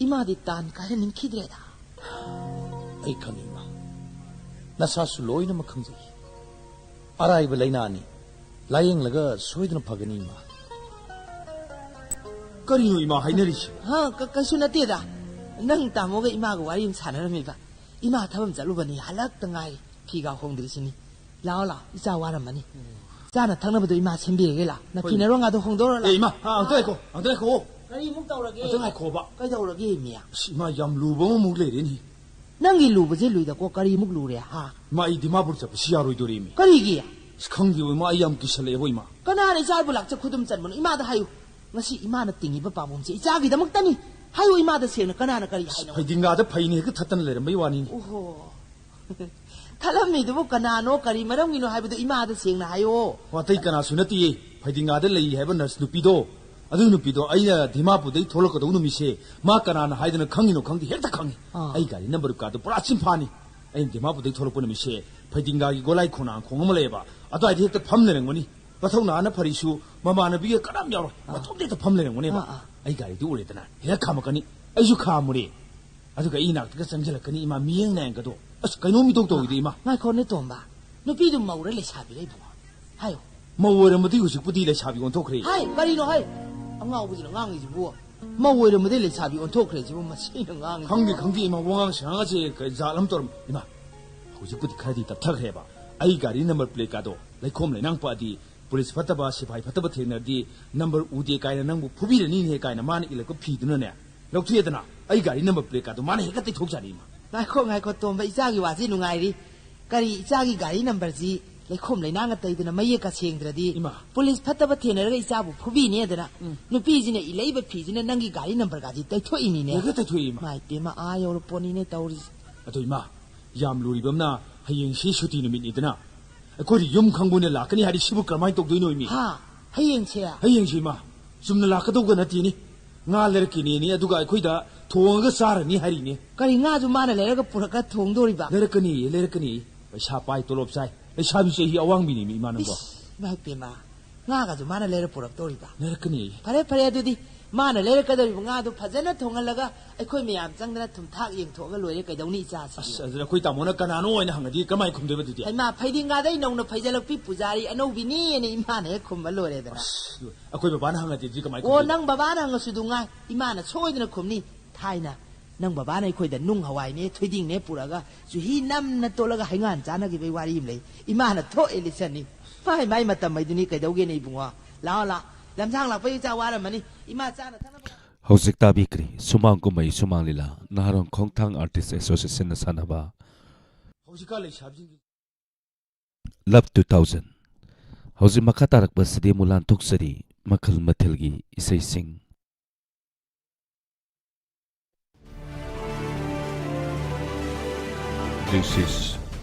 ꯏꯃꯥꯗꯤ ꯇꯥꯟ ꯀꯥꯏꯍꯟꯅꯤꯡꯈꯤꯗ꯭ꯔꯦꯗ꯫ ꯑꯩ ꯈꯪꯉꯤ, ꯏꯃꯥ꯫ ꯅꯁꯥꯁꯨ ꯂꯣꯏꯅꯃꯛ ꯈꯪꯖꯩ꯫ ꯑꯔꯥꯏꯕ ꯂꯥꯏꯅꯥꯅꯤ꯫ ꯂꯥꯌꯦꯡꯂꯒ ꯁꯣꯏꯗꯅ ꯐꯒꯅꯤ, ꯏꯃꯥ꯫ ꯀꯔꯤꯅꯣ ꯏꯃꯥ ꯍꯥꯏꯅꯔꯤꯁꯤ? ꯍꯥ, ꯀ-, ꯀꯩꯁꯨ ꯅꯠꯇꯦꯗ꯫ ꯅꯪ ꯇꯥꯃꯣꯒ ꯏꯃꯥꯒ ꯋꯥꯔꯤ ꯑꯃ ꯁꯥꯟꯅꯔꯝꯃꯤꯕ꯫ ꯏꯃꯥ ꯊꯕꯛ ꯑꯃ ꯆꯠꯂꯨꯕꯅꯤ, ꯍꯜꯂꯛꯇ ꯉꯥꯏꯔꯤ꯫ ꯐꯤꯒꯥ ꯍꯣꯡꯗ꯭ꯔꯤꯁꯤꯅꯤ꯫ ꯂꯥꯛꯑꯣ, ꯂꯥꯛꯑꯣ, ꯏꯆꯥ ꯋꯥꯔꯝꯃꯅꯤ꯫ ꯆꯥꯅ ꯊꯛꯅꯕꯗꯣ ꯏꯃꯥ ꯁꯦꯝꯕꯤꯔꯒꯦ, ꯂꯥꯛꯑꯣ꯫ ꯅꯐꯤ ꯍꯣꯏ꯫ ꯅꯔꯣꯟꯒꯗꯣ ꯍꯣꯡꯗꯣꯛꯑꯣ, ꯂꯥꯛꯑꯣ꯫ ꯑꯦ, ꯏꯃꯥ, ꯑꯥ, ꯑꯝꯇ ꯉꯥꯏꯈꯣ, ꯑꯝꯇ ꯉꯥꯏꯈꯣ꯫ ꯀꯔꯤꯃꯨꯛ ꯇꯧꯔꯒꯦ? ꯑꯝꯇ ꯉꯥꯏꯈꯣꯕ꯫ ꯀꯩꯗꯧꯔꯒꯦ, ꯏꯃꯥ? ꯑꯁ, ꯏꯃꯥ, ꯌꯥꯝ ꯂꯨꯕ ꯑꯃꯃꯨꯛ ꯂꯩꯔꯦꯅꯦ꯫ ꯅꯪꯒꯤ ꯂꯨꯕꯁꯦ ꯂꯨꯏꯗꯀꯣ, ꯀꯔꯤꯃꯨꯛ ꯂꯨꯔꯦ, ꯍꯥ? ꯏꯃꯥ, ꯑꯩ ꯗꯤꯃꯥꯄꯨꯔ ꯆꯠꯄꯁꯤ ꯌꯥꯔꯣꯏꯗꯣꯔꯤꯃꯤ꯫ ꯀꯔꯤꯒꯤ? ꯑꯁ, ꯈꯪꯗꯦꯕ, ꯏꯃꯥ, ꯑꯩ ꯌꯥꯝ ꯀꯤꯁꯜꯂꯛꯑꯦꯕ, ꯏꯃꯥ꯫ ꯀꯅꯥꯅ ꯏꯆꯥꯕꯨ ꯂꯥꯛꯆ ꯈꯨꯗꯨꯝ ꯆꯟꯕꯅꯣ? ꯏꯃꯥꯗ ꯍꯥꯏꯌꯨ꯫ ꯉꯁꯤ ꯏꯃꯥꯅ ꯇꯤꯡꯉꯤꯕ ꯄꯥꯝꯕꯣꯝꯁꯦ ꯏꯆꯥꯒꯤꯗꯃꯛꯇꯅꯤ꯫ ꯍꯥꯏꯌꯨ ꯏꯃꯥꯗ ꯁꯦꯡꯅ, ꯀꯅꯥꯅ ꯀꯔꯤ ꯑꯁ, ꯍꯥꯏꯅꯣ? ꯐꯩꯗꯤꯡꯒꯥꯗ ꯐꯩꯅ ꯍꯦꯛꯇ ꯊꯠꯇꯅ ꯂꯩꯔꯝꯕꯩ ꯋꯥꯅꯤꯅꯦ꯫ ꯑꯣꯍꯣ꯫ ꯈꯜꯂꯝꯃꯤꯗꯨꯕꯨ ꯀꯅꯥꯅꯣ, ꯀꯔꯤ ꯃꯔꯝꯒꯤꯅꯣ ꯍꯥꯏꯕꯗꯨ ꯏꯃꯥꯗ ꯁꯦꯡꯅ ꯍꯥꯏꯌꯣ꯫ ꯑꯣ, ꯑꯇꯩ ꯀꯅꯥꯁꯨ ꯅꯠꯇꯤꯌꯦ꯫ ꯐꯩꯗꯤꯡꯒꯥꯗ ꯂꯩ ꯍꯥꯏꯕ ꯅꯔꯁ ꯅꯨꯄꯤꯗꯣ, ꯑꯗꯨ ꯅꯨꯄꯤꯗꯣ ꯑꯩꯅ ꯗꯤꯃꯥꯄꯨꯔꯗꯩ ꯊꯣꯛꯂꯛꯀꯗꯧꯕ ꯅꯨꯃꯤꯠꯁꯦ, ꯃꯥ ꯀꯅꯥꯅ ꯍꯥꯏꯗꯅ ꯈꯪꯉꯤꯅꯣ ꯈꯪꯗꯦ, ꯍꯦꯛꯇ ꯈꯪꯉꯤ꯫ ꯑꯥ꯫ ꯑꯩ ꯒꯥꯔꯤ ꯅꯝꯕꯔ ꯀꯥꯗꯣ ꯄꯨꯔꯥ ꯆꯤꯟꯐꯥꯅꯤ꯫ ꯑꯩꯅ ꯗꯤꯃꯥꯄꯨꯔꯗꯩ ꯊꯣꯛꯂꯛꯄ ꯅꯨꯃꯤꯠꯁꯦ, ꯐꯩꯗꯤꯡꯒꯥꯒꯤ ꯒꯣꯂꯥꯏ ꯈꯣꯡꯅꯥꯡꯈꯣꯡ ꯑꯃ ꯂꯩꯌꯦꯕ, ꯑꯗꯨꯋꯥꯏꯗ ꯍꯦꯛꯇ ꯐꯝ ꯂꯩꯔꯝꯒꯅꯤ꯫ ꯃꯊꯧꯅꯥ ꯑꯅ ꯐꯔꯤꯁꯨ ꯃꯃꯥꯟꯅꯕꯤꯒ ꯀꯅꯥꯝ ꯌꯥꯎꯔꯣꯏ, ꯑꯥ꯫ ꯃꯇꯣꯝꯇ ꯍꯦꯛꯇ ꯐꯝ ꯂꯩꯔꯝꯒꯅꯦꯕ꯫ ꯑꯥ, ꯑꯥ꯫ ꯑꯩ ꯒꯥꯔꯤꯗꯨ ꯎꯔꯦꯗꯅ ꯍꯦꯛ ꯈꯥꯝꯃꯛꯀꯅꯤ, ꯑꯩꯁꯨ ꯈꯥꯝꯃꯨꯔꯦ꯫ ꯑꯗꯨꯒ ꯑꯩ ꯏꯅꯥꯛꯇꯒ ꯆꯪꯁꯤꯜꯂꯛꯀꯅꯤ, ꯏꯃꯥ, ꯃꯤꯠꯌꯦꯡ ꯅꯥꯌꯦꯡꯒꯗꯣ꯫ ꯑꯁ, ꯀꯩꯅꯣꯝ ꯏꯇꯧ ꯇꯧꯏꯗ, ꯏꯃꯥ꯫ ꯉꯥꯏꯈꯣꯅꯦ, ꯇꯣꯝꯕ꯫ ꯅꯨꯄꯤꯗꯨ ꯃꯧꯔ ꯂꯩꯁꯥꯕꯤꯔ, ꯏꯕꯨꯡꯉꯣ? ꯍꯥꯏꯌꯣ꯫ ꯃꯧ ꯑꯣꯏꯔꯝꯃꯗꯤ ꯍꯧꯖꯤꯛꯄꯨꯗꯤ ꯂꯩꯁꯥꯕꯤ ꯑꯣꯟꯊꯣꯛꯈ꯭ꯔꯦ꯫ ꯍꯥꯏ, ꯀꯔꯤꯅꯣ ꯍꯥꯏ? ꯑꯉꯥꯎꯕꯁꯤꯅ ꯉꯥꯡꯉꯤꯁꯤꯕꯨ꯫ ꯃꯧ ꯑꯣꯏꯔꯝꯃꯗꯤ ꯂꯩꯁꯥꯕꯤ ꯑꯣꯟꯊꯣꯛꯈ꯭ꯔꯦ ꯁꯤꯕꯨ, ꯃꯁꯤꯅ ꯉꯥꯡꯉꯤ꯫ ꯈꯪꯗꯦ, ꯈꯪꯗꯦ, ꯏꯃꯥ, ꯋꯥꯉꯥꯡ ꯁꯉꯥꯡꯁꯦ ꯀꯩ ꯖꯥꯠ ꯑꯃ ꯇꯧꯔꯝ-, ꯏꯃꯥ, ꯍꯧꯖꯤꯛꯄꯨꯗꯤ ꯈꯔꯗꯤ ꯇꯞꯊꯈ꯭ꯔꯦꯕ꯫ ꯑꯩ ꯒꯥꯔꯤ ꯅꯝꯕꯔ ꯄ꯭ꯂꯦꯠ ꯀꯥꯗꯣ ꯂꯩꯈꯣꯝ ꯂꯩꯅꯥꯡ ꯄꯛꯑꯗꯤ ꯄꯨꯂꯤꯁ ꯐꯠꯇꯕ, ꯁꯤꯐꯥꯏ ꯐꯠꯇꯕ ꯊꯦꯡꯅꯔꯗꯤ ꯅꯝꯕꯔ ꯎꯗꯦ ꯀꯥꯏꯅ ꯅꯪꯕꯨ ꯐꯨꯕꯤꯔꯅꯤꯅꯦ ꯀꯥꯏꯅ ꯃꯥꯅ ꯏꯜꯂꯛꯄ ꯐꯤꯗꯨꯅꯅꯦ, ꯂꯧꯊꯣꯛꯑꯦꯗꯅ, ꯑꯩ ꯒꯥꯔꯤ ꯅꯝꯕꯔ ꯄ꯭ꯂꯦꯠ ꯀꯥꯗꯣ ꯃꯥꯅ ꯍꯦꯛꯇ ꯇꯩꯊꯣꯛꯆꯅꯤ, ꯏꯃꯥ꯫ ꯉꯥꯏꯈꯣ, ꯉꯥꯏꯈꯣ, ꯇꯣꯝꯕ, ꯏꯆꯥꯒꯤ ꯋꯥꯁꯤ ꯅꯨꯡꯉꯥꯏꯔꯤ꯫ ꯀꯔꯤ, ꯏꯆꯥꯒꯤ ꯒꯥꯔꯤ ꯅꯝꯕꯔꯁꯤ ꯂꯩꯈꯣꯝ ꯂꯩꯅꯥꯡꯒ ꯇꯩꯗꯅ ꯃꯌꯦꯛꯀ ꯁꯦꯡꯗ꯭ꯔꯗꯤ ꯏꯃꯥ꯫ ꯄꯨꯂꯤꯁ ꯐꯠꯇꯕ ꯊꯦꯡꯅꯔꯒ ꯏꯆꯥꯕꯨ ꯐꯨꯕꯤꯅꯦꯗꯅ ꯎꯝ꯫ ꯅꯨꯄꯤꯁꯤꯅ ꯏꯜꯂꯛꯏꯕ ꯐꯤꯁꯤꯅ ꯅꯪꯒꯤ ꯒꯥꯔꯤ ꯅꯝꯕꯔꯒꯥꯁꯤ ꯇꯩꯊꯣꯛꯏꯅꯤꯅꯦ꯫ ꯍꯦꯛꯇ ꯇꯩꯊꯣꯛꯏ, ꯏꯃꯥ꯫ ꯃꯥꯏ ꯄꯦꯝꯃ, ꯑꯥ ꯌꯧꯔ ꯄꯣꯠꯅꯤꯅꯦ ꯇꯧꯔꯤꯁꯦ꯫ ꯑꯗꯣ ꯏꯃꯥ, ꯌꯥꯝ ꯂꯨꯔꯤꯕ ꯑꯃꯅ ꯍꯌꯦꯡꯁꯤ ꯁꯨꯇꯤ ꯅꯨꯃꯤꯠꯅꯤꯗꯅ ꯑꯩꯈꯣꯏꯗꯤ ꯌꯨꯝ ꯈꯪꯕꯅ ꯂꯥꯛꯀꯅꯤ ꯍꯥꯏꯗꯤ ꯁꯤꯕꯨ ꯀꯔꯝꯍꯥꯏꯅ ꯇꯧꯗꯣꯏꯅꯣ, ꯏꯃꯤ? ꯍꯥ? ꯍꯌꯦꯡꯁꯦ? ꯍꯌꯦꯡꯁꯤ, ꯏꯃꯥ, ꯆꯨꯝꯅ ꯂꯥꯛꯀꯗꯧꯕ ꯅꯠꯇꯦꯅꯦ꯫ ꯉꯥ ꯂꯩꯔꯛꯀꯅꯤꯅꯦ, ꯑꯗꯨꯒ ꯑꯩꯈꯣꯏꯗ ꯊꯣꯡꯉꯒ ꯆꯥꯔꯅꯤ ꯍꯥꯏꯔꯤꯅꯦ꯫ ꯀꯔꯤ ꯉꯥꯁꯨ ꯃꯥꯅ ꯂꯩꯔꯒ ꯄꯨꯔꯛꯑ ꯊꯣꯡꯗꯣꯔꯤꯕ? ꯂꯩꯔꯛꯀꯅꯤ, ꯂꯩꯔꯛꯀꯅꯤ꯫ ꯄꯩꯁꯥ ꯄꯥꯏ, ꯇꯣꯂꯣꯞ ꯆꯥꯏ꯫ ꯂꯩꯁꯥꯕꯤ ꯆꯍꯤ ꯑꯋꯥꯡꯕꯤꯅꯤ, ꯏꯃꯥ, ꯅꯪꯕꯣ꯫ ꯏꯁ, ꯏꯃꯥꯏ ꯄꯦꯝꯃ, ꯉꯥꯒꯁꯨ ꯃꯥꯅ ꯂꯩꯔ ꯄꯨꯔꯛꯇꯧꯔꯤꯕ? ꯂꯩꯔꯛꯀꯅꯤ꯫ ꯐꯔꯦ, ꯐꯔꯦ, ꯑꯗꯨꯗꯤ ꯃꯥꯅ ꯂꯩꯔꯛꯀꯗꯧꯔꯤꯕ ꯉꯥꯗꯨ ꯐꯖꯅ ꯊꯣꯡꯍꯜꯂꯒ ꯑꯩꯈꯣꯏ ꯃꯌꯥꯝ ꯆꯪꯗꯅ ꯊꯨꯝꯊꯥꯛ ꯌꯦꯡꯊꯣꯛꯑꯒ ꯂꯣꯏꯔꯦ꯫ ꯀꯩꯗꯧꯅꯤ ꯏꯆꯥꯁꯤ? ꯑꯁ, ꯑꯗꯨꯗ ꯑꯩꯈꯣꯏ ꯇꯥꯃꯣꯅ ꯀꯅꯥꯅꯣ ꯍꯥꯏꯅ ꯍꯪꯉꯗꯤ ꯀꯃꯥꯏꯅ ꯈꯨꯝꯗꯣꯏꯕ ꯑꯗꯨꯗꯤ? ꯍꯩꯃꯥ, ꯐꯩꯗꯤꯡꯒꯥꯗꯩ ꯅꯧꯅ ꯐꯩꯖꯜꯂꯛꯄꯤ ꯄꯨꯖꯥꯔꯤ ꯑꯅꯧꯕꯤꯅꯦꯅ ꯏꯃꯥꯅ ꯍꯦꯛ ꯈꯨꯝꯕ ꯂꯣꯏꯔꯦꯗꯅ꯫ ꯑꯁ, ꯑꯩꯈꯣꯏ ꯕꯕꯥꯅ ꯍꯪꯉꯗꯤ ꯀꯃꯥꯏꯅ ꯑꯣ, ꯈꯨꯝꯗꯣꯏꯕ? ꯅꯪ ꯕꯕꯥꯅ ꯍꯪꯉꯁꯨ ꯑꯗꯨ ꯉꯥꯏ, ꯏꯃꯥꯅ ꯁꯣꯏꯗꯅ ꯈꯨꯝꯅꯤ꯫ ꯊꯥꯏꯅ ꯅꯪ ꯕꯕꯥꯅ ꯑꯩꯈꯣꯏꯗ ꯅꯨꯡ ꯍꯋꯥꯏꯅꯦ, ꯊꯣꯏꯗꯤꯡꯅꯦ ꯄꯨꯔꯛꯑꯒ ꯆꯨꯍꯤ ꯅꯝꯅ ꯇꯣꯠꯂꯒ ꯍꯩꯉꯥꯟ ꯆꯥꯅꯈꯤꯕꯒꯤ ꯋꯥꯔꯤ ꯑꯃ ꯂꯩ꯫ ꯏꯃꯥꯅ ꯊꯣꯛꯑꯦ ꯂꯤꯠꯁꯟꯅꯤ꯫ ꯃꯥꯏ ꯃꯥꯏ ꯃꯇꯝ ꯍꯥꯏꯗꯨꯅꯤ, ꯀꯩꯗꯧꯒꯦꯅꯦ ꯏꯕꯨꯡꯉꯣ? ꯂꯥꯛꯑꯣ, ꯂꯥꯛꯑꯣ꯫ ꯂꯝꯁꯥꯡ ꯂꯥꯛꯄꯒꯤ ꯆꯥꯛ ꯋꯥꯔꯝꯃꯅꯤ꯫ ꯏꯃꯥ ꯆꯥꯅ ꯊꯛꯅꯕ꯫ ꯍꯧꯖꯤꯛ ꯇꯥꯕꯤꯈ꯭ꯔꯤ ꯁꯨꯃꯥꯡ ꯀꯨꯝꯍꯩ ꯁꯨꯃꯥꯡ ꯂꯤꯂꯥ, ꯅꯍꯥꯔꯣꯟ ꯈꯣꯡꯊꯥꯡ ꯑꯥꯔꯇꯤꯁ ꯑꯦꯁꯣꯁꯤꯌꯦꯁꯟꯅ ꯁꯥꯟꯅꯕ ꯍꯧꯖꯤꯛꯀꯥꯟ ꯂꯩꯁꯥꯕꯤꯁꯤꯡꯒꯤ ꯂꯞ ꯇꯨ ꯊꯥꯎꯖꯟ꯫ ꯍꯧꯖꯤꯛ ꯃꯈꯥ ꯇꯥꯔꯛꯄꯁꯤꯗꯤ ꯑꯃꯨꯛ ꯂꯥꯟꯊꯣꯛꯆꯔꯤ ꯃꯈꯜ ꯃꯊꯦꯜꯒꯤ ꯏꯁꯩꯁꯤꯡ꯫ This is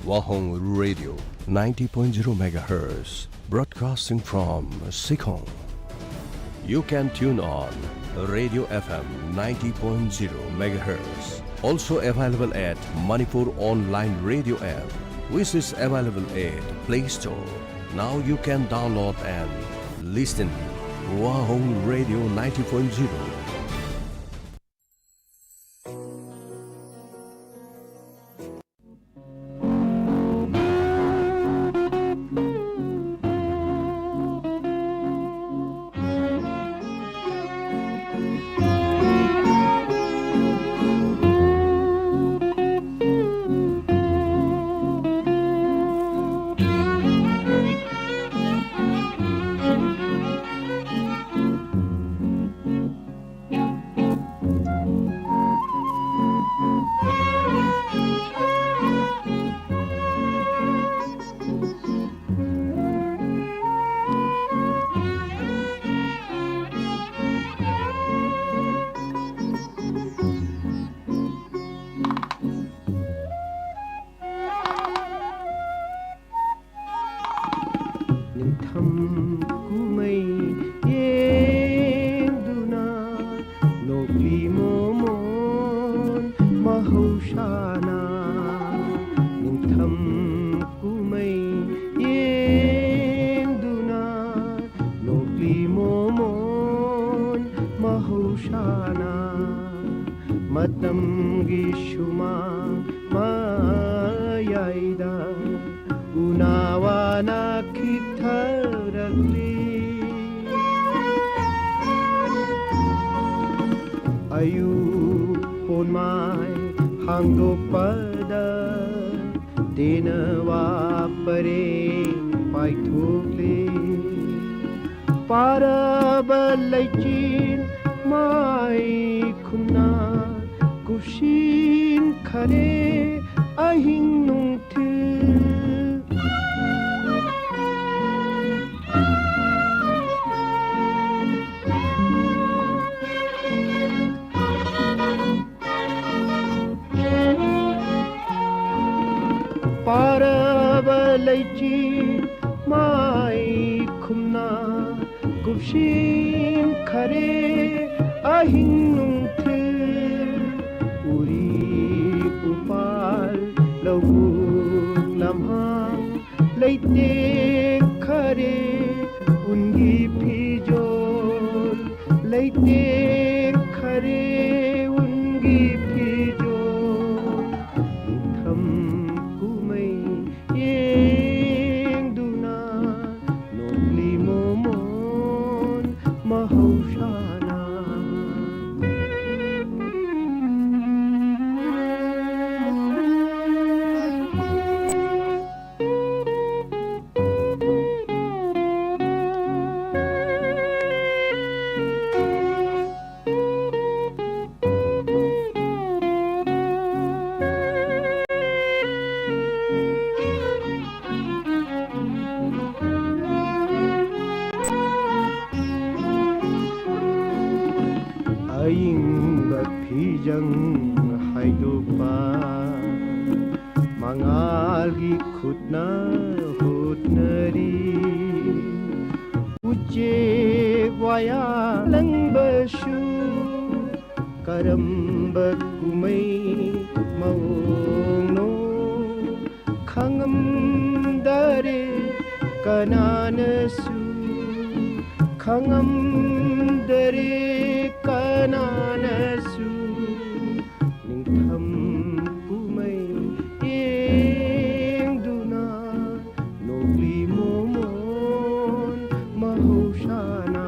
Wahong Radio, ninety point zero megahertz, broadcasting from Sikhong. You can tune on Radio F M ninety point zero megahertz. Also available at Manipur Online Radio app, which is available at Play Store. Now you can download and listen Wahong Radio ninety point zero. ꯊꯝ ꯀꯨꯝꯍꯩ ꯌꯦꯡꯗꯨꯅ ꯅꯣꯛꯂꯤ ꯃꯣꯃꯣꯟ ꯃꯍꯧꯁꯥꯅ꯫ ꯅꯤꯡꯊꯝ ꯀꯨꯝꯍꯩ ꯌꯦꯡꯗꯨꯅ ꯅꯣꯛꯂꯤ ꯃꯣꯃꯣꯟ ꯃꯍꯧꯁꯥꯅ꯫ ꯃꯇꯝꯒꯤ ꯁꯨꯃꯥꯡ ꯃꯌꯥꯏꯗ ꯎꯅꯥ ꯋꯥꯅ ꯈꯤꯛꯊꯔꯛꯂꯤ꯫ ꯑꯌꯨꯛ ꯄꯣꯟꯃꯥꯏ ꯍꯥꯡꯗꯣꯛꯄꯗ ꯇꯦꯅꯋꯥ ꯄꯔꯦꯡ ꯄꯥꯏꯊꯣꯛꯂꯤ꯫ ꯄꯥꯔꯕ ꯂꯩꯆꯤꯟ ꯃꯥꯏ ꯈꯨꯝꯅ ꯀꯨꯞꯁꯤꯟꯈꯔꯦ ꯑꯍꯤꯡ ꯅꯨꯡꯊꯤꯜ꯫ ꯄꯥꯔꯕ ꯂꯩꯆꯤꯟ ꯃꯥꯏ ꯈꯨꯝꯅ ꯀꯨꯞꯁꯤꯟꯈꯔꯦ ꯑꯍꯤꯡ ꯅꯨꯡꯊꯤꯜ꯫ ꯎꯔꯤ ꯎꯄꯥꯜ ꯂꯧꯕꯨꯛ ꯂꯝꯍꯥꯡ ꯂꯩꯇꯦꯛꯈꯔꯦ ꯎꯟꯒꯤ ꯐꯤꯖꯣꯜ꯫ ꯂꯩꯇꯦꯛꯈꯔꯦ ꯎꯟꯒꯤ ꯐꯤꯖꯣꯜ꯫ ꯅꯤꯡꯊꯝ ꯀꯨꯝꯍꯩ ꯌꯦꯡꯗꯨꯅ ꯅꯣꯛꯂꯤ ꯃꯣꯃꯣꯟ ꯃꯍꯧꯁꯥꯅ꯫ ꯒꯤ ꯈꯨꯠꯅ ꯍꯣꯠꯅꯔꯤ꯫ ꯎꯆꯦꯛ ꯋꯥꯌꯥ ꯂꯪꯕꯁꯨ ꯀꯔꯝꯕ ꯀꯨꯝꯍꯩ ꯃꯑꯣꯡꯅꯣ ꯈꯪꯉꯝꯗꯔꯦ ꯀꯅꯥꯅꯁꯨ, ꯈꯪꯉꯝꯗꯔꯦ ꯀꯅꯥꯅꯁꯨ꯫ ꯅꯤꯡꯊꯝ ꯀꯨꯝꯍꯩ ꯌꯦꯡꯗꯨꯅ ꯅꯣꯛꯂꯤ ꯃꯣꯃꯣꯟ ꯃꯍꯧꯁꯥꯅ,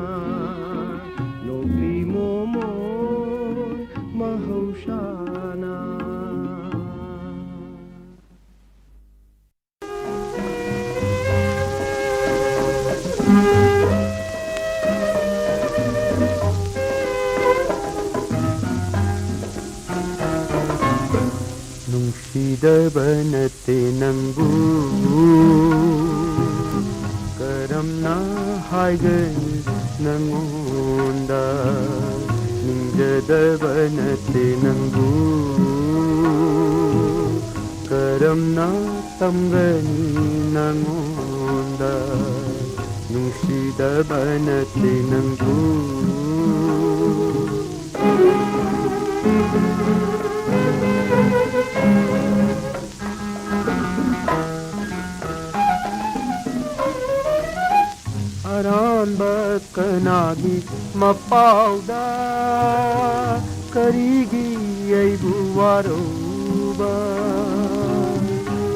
ꯅꯣꯛꯂꯤ ꯃꯣꯃꯣꯟ ꯃꯍꯧꯁꯥꯅ꯫ ꯅꯨꯡꯁꯤꯗꯕ ꯅꯠꯇꯦ ꯅꯪꯕꯨ, ꯀꯔꯝꯅ ꯍꯥꯏꯒꯅꯤ ꯅꯪꯉꯣꯟꯗ? ꯅꯤꯡꯖꯗꯕ ꯅꯠꯇꯦ ꯅꯪꯕꯨ, ꯀꯔꯝꯅ ꯇꯝꯒꯅꯤ ꯅꯪꯉꯣꯟꯗ? ꯅꯨꯡꯁꯤꯗꯕ ꯅꯠꯇꯦ ꯅꯪꯕꯨ꯫ ꯑꯔꯥꯟꯕ ꯀꯅꯥꯒꯤ ꯃꯄꯥꯎꯗ ꯀꯔꯤꯒꯤ ꯑꯩꯕꯨ ꯋꯥꯔꯧꯕ?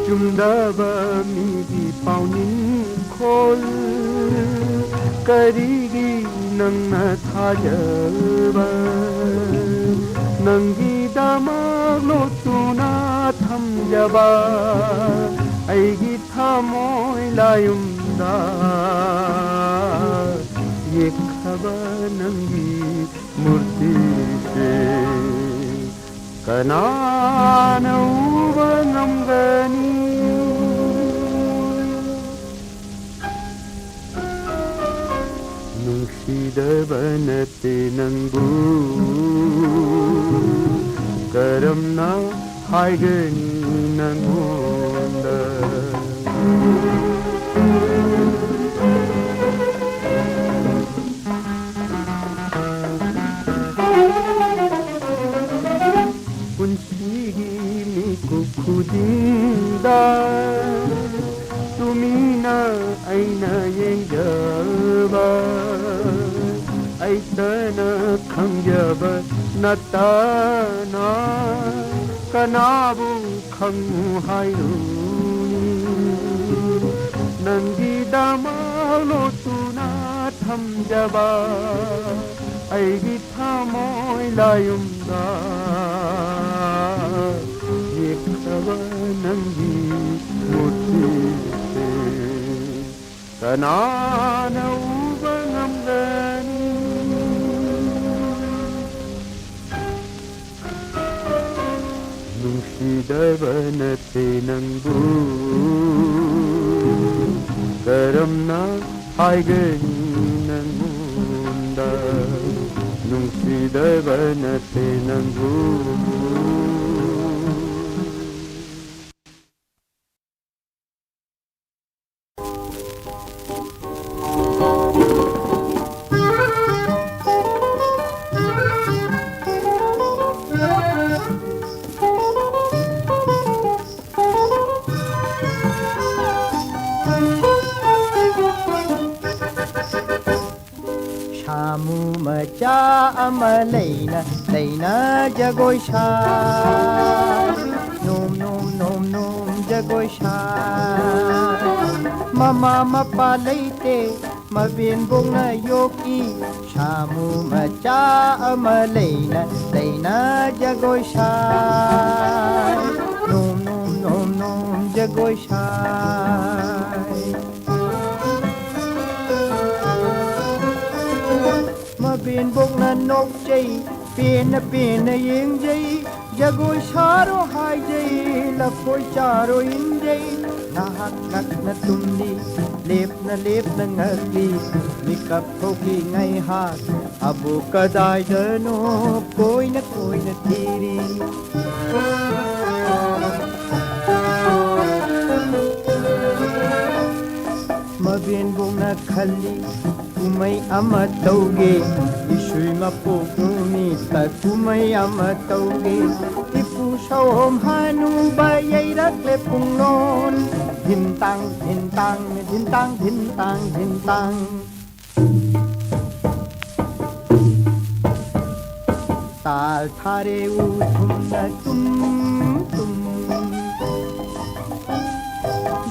ꯆꯨꯝꯗꯕ ꯃꯤꯒꯤ ꯄꯥꯎꯅꯤꯡꯈꯣꯜ ꯀꯔꯤꯒꯤ ꯅꯪꯅ ꯊꯥꯖꯕ? ꯅꯪꯒꯤꯗꯃꯛ ꯂꯣꯠꯇꯨꯅ ꯊꯝꯖꯕ ꯑꯩꯒꯤ ꯊꯃꯣꯏ ꯂꯥꯌꯨꯝꯗ ꯌꯦꯛꯈ꯭ꯔꯕ ꯅꯪꯒꯤ ꯃꯨꯔꯇꯤꯁꯦ ꯀꯅꯥꯅ ꯎꯕ ꯉꯝꯒꯅꯤ? ꯅꯨꯡꯁꯤꯗꯕ ꯅꯠꯇꯦ ꯅꯪꯕꯨ, ꯀꯔꯝꯅ ꯍꯥꯏꯒꯅꯤ ꯅꯪꯉꯣꯟꯗ? ꯇꯨꯃꯤꯅ ꯑꯩꯅ ꯌꯦꯡꯖꯕ, ꯑꯩꯇꯅ ꯈꯪꯖꯕ ꯅꯠꯇꯅ ꯀꯅꯥꯕꯨ ꯈꯪꯉꯨ ꯍꯥꯏꯔꯨꯅꯤ? ꯅꯪꯒꯤꯗꯃꯛ ꯂꯣꯠꯇꯨꯅ ꯊꯝꯖꯕ ꯑꯩꯒꯤ ꯊꯃꯣꯏ ꯂꯥꯌꯨꯝꯗ ꯌꯦꯛꯈ꯭ꯔꯕ ꯅꯪꯒꯤ ꯃꯨꯔꯇꯤꯁꯦ ꯀꯅꯥꯅ ꯎꯕ ꯉꯝꯒꯅꯤ? ꯅꯨꯡꯁꯤꯗꯕ ꯅꯠꯇꯦ ꯅꯪꯕꯨ ꯀꯔꯝꯅ ꯍꯥꯏꯒꯅꯤ ꯅꯪꯉꯣꯟꯗ? ꯅꯨꯡꯁꯤꯗꯕ ꯅꯠꯇꯦ ꯅꯪꯕꯨ꯫ ꯁꯥꯃꯨ ꯃꯆꯥ ꯑꯃ ꯂꯩꯅ ꯂꯩꯅ ꯖꯒꯣꯏ ꯁꯥꯏ꯫ ꯅꯣꯝ ꯅꯣꯝ ꯅꯣꯝ ꯅꯣꯝ ꯖꯒꯣꯏ ꯁꯥꯏ꯫ ꯃꯃꯥ ꯃꯄꯥ ꯂꯩꯇꯦ ꯃꯕꯦꯟꯕꯣꯛꯅ ꯌꯣꯛꯏ꯫ ꯁꯥꯃꯨ ꯃꯆꯥ ꯑꯃ ꯂꯩꯅ ꯂꯩꯅ ꯖꯒꯣꯏ ꯁꯥꯏ꯫ ꯅꯣꯝ ꯅꯣꯝ ꯅꯣꯝ ꯅꯣꯝ ꯖꯒꯣꯏ ꯁꯥꯏ꯫ ꯃꯕꯦꯟꯕꯣꯛꯅ ꯅꯣꯛꯆꯩ ꯄꯦꯟꯅ ꯄꯦꯟꯅ ꯌꯦꯡꯖꯩ꯫ ꯖꯒꯣꯏ ꯁꯥꯔꯣ ꯍꯥꯏꯖꯩ ꯂꯐꯣꯏ ꯆꯥꯔꯣ ꯏꯟꯖꯩ꯫ ꯉꯥꯏꯍꯥꯛ ꯉꯛꯅ ꯇꯨꯝꯂꯤ ꯂꯦꯞꯅ ꯂꯦꯞꯅ ꯉꯛꯂꯤ꯫ ꯃꯤꯀꯞ ꯊꯣꯛꯏ ꯉꯥꯏꯍꯥꯛ ꯑꯕꯨ ꯀꯗꯥꯏꯗꯅꯣ ꯀꯣꯏꯅ ꯀꯣꯏꯅ ꯊꯤꯔꯤ꯫ ꯃꯕꯦꯟꯕꯣꯛꯅ ꯈꯜꯂꯤ ꯀꯨꯝꯍꯩ ꯑꯃ ꯇꯧꯒꯦ꯫ ꯏꯁꯨꯏ ꯃꯄꯣꯛ ꯅꯨꯃꯤꯠꯇ ꯀꯨꯝꯍꯩ ꯑꯃ ꯇꯧꯒꯦ꯫ ꯏꯄꯨ ꯁꯑꯣꯝ ꯍꯅꯨꯕ ꯌꯩꯔꯛꯂꯦ꯫ ꯄꯨꯡꯂꯣꯟ ꯙꯤꯟꯇꯥꯡ ꯙꯤꯟꯇꯥꯡ ꯙꯤꯟꯇꯥꯡ ꯙꯤꯟꯇꯥꯡ ꯙꯤꯟꯇꯥꯡ꯫ ꯇꯥꯜ ꯊꯥꯔꯦ ꯎꯊꯨꯝꯅ ꯇꯨꯝ ꯇꯨꯝ꯫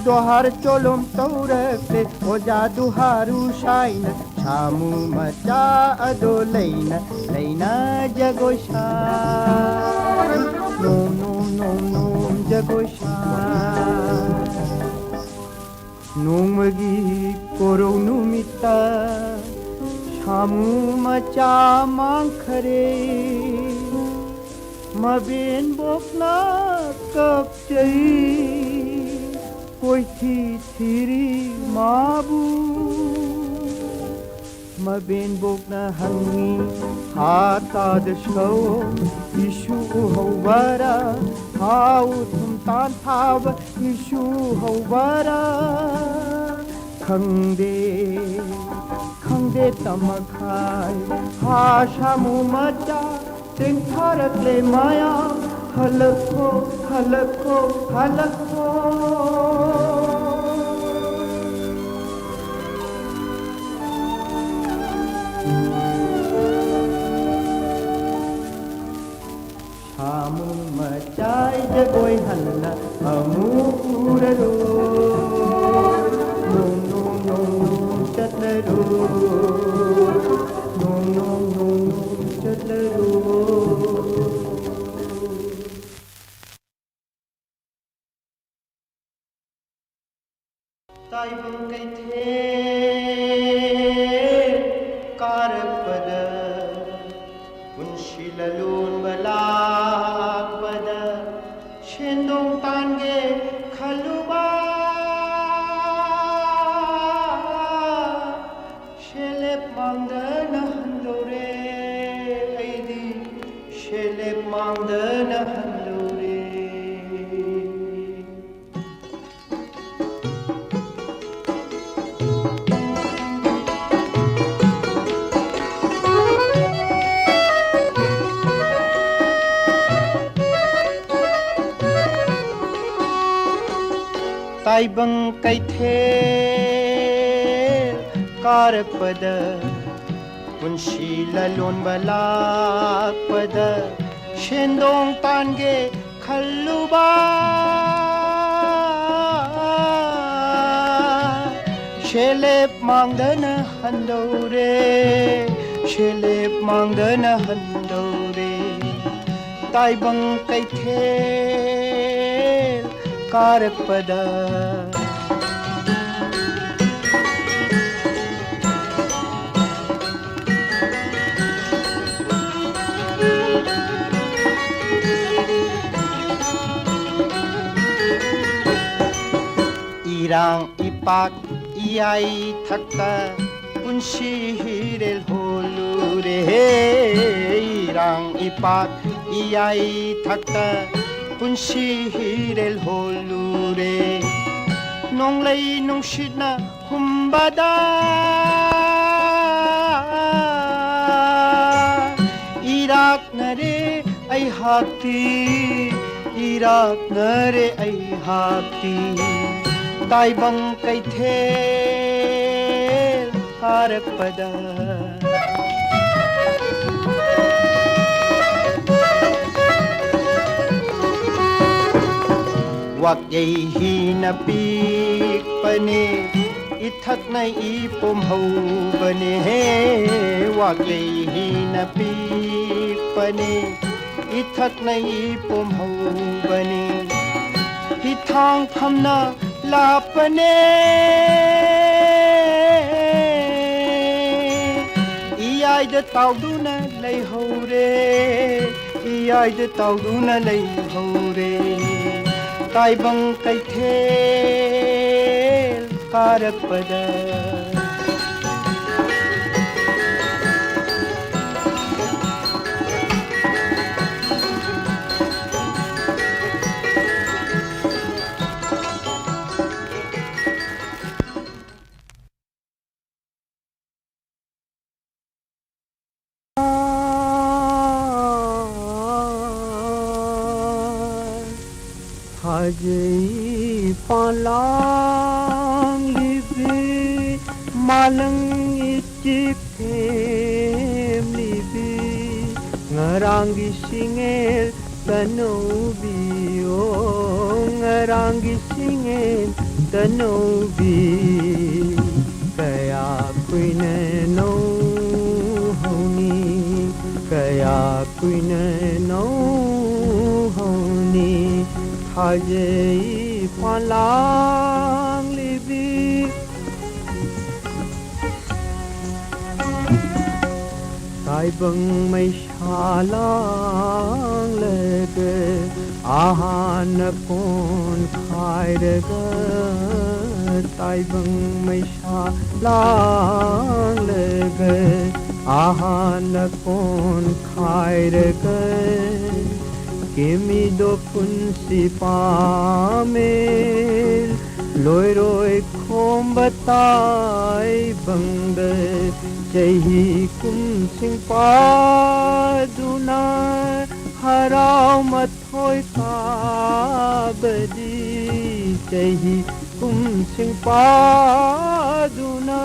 ꯗꯣꯍꯥꯔ ꯆꯣꯂꯣꯝ ꯇꯧꯔꯛꯂꯦ ꯑꯣꯖꯥ ꯗꯨꯍꯥꯔꯨ ꯁꯥꯏꯅ꯫ ꯁꯥꯃꯨ ꯃꯆꯥ ꯑꯗꯣ ꯂꯩꯅ ꯂꯩꯅ ꯖꯒꯣꯏ ꯁꯥꯏ꯫ ꯅꯣꯝ ꯅꯣꯝ ꯅꯣꯝ ꯅꯣꯝ ꯖꯒꯣꯏ ꯁꯥꯏ꯫ ꯅꯣꯡꯃꯒꯤ ꯀꯣꯔꯧ ꯅꯨꯃꯤꯠꯇ ꯁꯥꯃꯨ ꯃꯆꯥ ꯃꯥꯡꯈꯔꯦ꯫ ꯃꯕꯦꯟꯕꯣꯛꯅ ꯀꯞꯆꯩ, ꯀꯣꯏꯊꯤ ꯊꯤꯔꯤ ꯃꯥꯕꯨ꯫ ꯃꯕꯦꯟꯕꯣꯛꯅ ꯍꯪꯉꯤ, ꯍꯥ ꯇꯥꯗ ꯁꯧ, ꯏꯁꯨ ꯎꯍꯧꯕꯔꯥ? ꯍꯥ ꯎꯊꯨꯝ ꯇꯥꯟ ꯊꯥꯕ, ꯏꯁꯨ ꯎꯍꯧꯕꯔꯥ? ꯈꯪꯗꯦ, ꯈꯪꯗꯦ ꯇꯃꯛ ꯍꯥꯏ, ꯍꯥ ꯁꯥꯃꯨ ꯃꯆꯥ꯫ ꯇꯦꯡꯊꯥꯔꯛꯂꯦ ꯃꯌꯥꯝ, ꯍꯜꯂꯛꯈꯣ, ꯍꯜꯂꯛꯈꯣ, ꯍꯜꯂꯛꯈꯣ꯫ ꯁꯥꯃꯨ ꯃꯆꯥꯏ ꯖꯒꯣꯏ ꯍꯟꯅ ꯑꯃꯨꯛ ꯎꯔꯔꯣꯏ꯫ ꯅꯣꯡ ꯅꯣꯡ ꯅꯣꯡ ꯅꯣꯡ ꯆꯠꯂꯔꯣꯏ꯫ ꯅꯣꯡ ꯅꯣꯡ ꯅꯣꯡ ꯅꯣꯡ ꯆꯠꯂꯔꯣꯏ꯫ ꯇꯥꯏꯕꯪ ꯀꯩꯊꯦꯜ ꯀꯥꯔꯛꯄꯗ, ꯄꯨꯟꯁꯤ ꯂꯂꯣꯟꯕ ꯂꯥꯛꯄꯗ, ꯁꯦꯟꯗꯣꯡ ꯇꯥꯟꯒꯦ ꯈꯜꯂꯨꯕ, ꯁꯦꯜꯂꯦꯞ ꯃꯥꯡꯗꯅ ꯍꯟꯗꯧꯔꯦ ꯑꯩꯗꯤ, ꯁꯦꯜꯂꯦꯞ ꯃꯥꯡꯗꯅ ꯍꯟꯗꯧꯔꯦ꯫ ꯇꯥꯏꯕꯪ ꯀꯩꯊꯦꯜ ꯀꯥꯔꯛꯄꯗ, ꯄꯨꯟꯁꯤ ꯂꯂꯣꯟꯕ ꯂꯥꯛꯄꯗ, ꯁꯦꯟꯗꯣꯡ ꯇꯥꯟꯒꯦ ꯈꯜꯂꯨꯕ, ꯁꯦꯂꯦꯞ ꯃꯥꯡꯗꯅ ꯍꯟꯗꯧꯔꯦ, ꯁꯦꯂꯦꯞ ꯃꯥꯡꯗꯅ ꯍꯟꯗꯧꯔꯦ꯫ ꯇꯥꯏꯕꯪ ꯀꯩꯊꯦꯜ ꯀꯥꯔꯛꯄꯗ꯫ ꯏꯔꯥꯡ ꯏꯄꯥꯛ ꯏꯌꯥꯏ ꯊꯛꯇ ꯄꯨꯟꯁꯤ ꯍꯤꯔꯦꯜ ꯍꯣꯜꯂꯨꯔꯦ꯫ ꯏꯔꯥꯡ ꯏꯄꯥꯛ ꯏꯌꯥꯏ ꯊꯛꯇ ꯄꯨꯟꯁꯤ ꯍꯤꯔꯦꯜ ꯍꯣꯜꯂꯨꯔꯦ꯫ ꯅꯣꯡꯂꯩ ꯅꯨꯡꯁꯤꯠꯅ ꯍꯨꯝꯕꯗ ꯏꯔꯥꯛꯅꯔꯦ ꯑꯩꯍꯥꯛꯇꯤ, ꯏꯔꯥꯛꯅꯔꯦ ꯑꯩꯍꯥꯛꯇꯤ꯫ ꯇꯥꯏꯕꯪ ꯀꯩꯊꯦꯜ ꯀꯥꯔꯛꯄꯗ꯫ ꯋꯥꯛꯌꯩ ꯍꯤꯅ ꯄꯤꯛꯄꯅꯦ, ꯏꯊꯛꯅ ꯏ ꯄꯣꯝꯍꯧꯕꯅꯦ꯫ ꯋꯥꯛꯌꯩ ꯍꯤꯅ ꯄꯤꯛꯄꯅꯦ, ꯏꯊꯛꯅ ꯏ ꯄꯣꯝꯍꯧꯕꯅꯦ꯫ ꯍꯤꯊꯥꯡꯐꯝꯅ ꯂꯥꯞꯄꯅꯦ, ꯏꯌꯥꯏꯗ ꯇꯥꯎꯗꯨꯅ ꯂꯩꯍꯧꯔꯦ, ꯏꯌꯥꯏꯗ ꯇꯥꯎꯗꯨꯅ ꯂꯩꯍꯧꯔꯦ꯫ ꯇꯥꯏꯕꯪ ꯀꯩꯊꯦꯜ ꯀꯥꯔꯛꯄꯗ꯫ ꯊꯥꯖꯩ ꯂꯥꯡꯂꯤꯕꯤ, ꯃꯥꯂꯪ ꯏꯆꯤꯛ ꯊꯦꯝꯂꯤꯕꯤ, ꯉꯔꯥꯡꯒꯤ ꯁꯤꯡꯉꯦꯜ ꯇꯅꯧꯕꯤ, ꯑꯣ, ꯉꯔꯥꯡꯒꯤ ꯁꯤꯡꯉꯦꯜ ꯇꯅꯧꯕꯤ, ꯀꯌꯥ ꯀꯨꯏꯅ ꯅꯧꯍꯧꯅꯤ, ꯀꯌꯥ ꯀꯨꯏꯅ ꯅꯧꯍꯧꯅꯤ, ꯊꯥꯖꯩ ꯄꯥꯂꯥꯡꯂꯤꯕꯤ꯫ ꯇꯥꯏꯕꯪ ꯃꯩꯁꯥ ꯂꯥꯡꯂꯒ, ꯑꯍꯥꯟꯅ ꯀꯣꯟꯈꯥꯏꯔꯒ, ꯇꯥꯏꯕꯪ ꯃꯩꯁꯥ ꯂꯥꯡꯂꯒ, ꯑꯍꯥꯟꯅ ꯀꯣꯟꯈꯥꯏꯔꯒ, ꯀꯦꯃꯤꯗꯣ ꯄꯨꯟꯁꯤ ꯄꯥꯃꯦꯜ ꯂꯣꯏꯔꯣꯏ ꯈꯣꯝꯕ ꯇꯥꯏꯕꯪꯗ, ꯆꯍꯤ ꯀꯨꯝꯁꯤꯡ ꯄꯥꯗꯨꯅ ꯍꯔꯥꯎ ꯃꯊꯣꯏ ꯀꯥꯕꯗꯤ, ꯆꯍꯤ ꯀꯨꯝꯁꯤꯡ ꯄꯥꯗꯨꯅ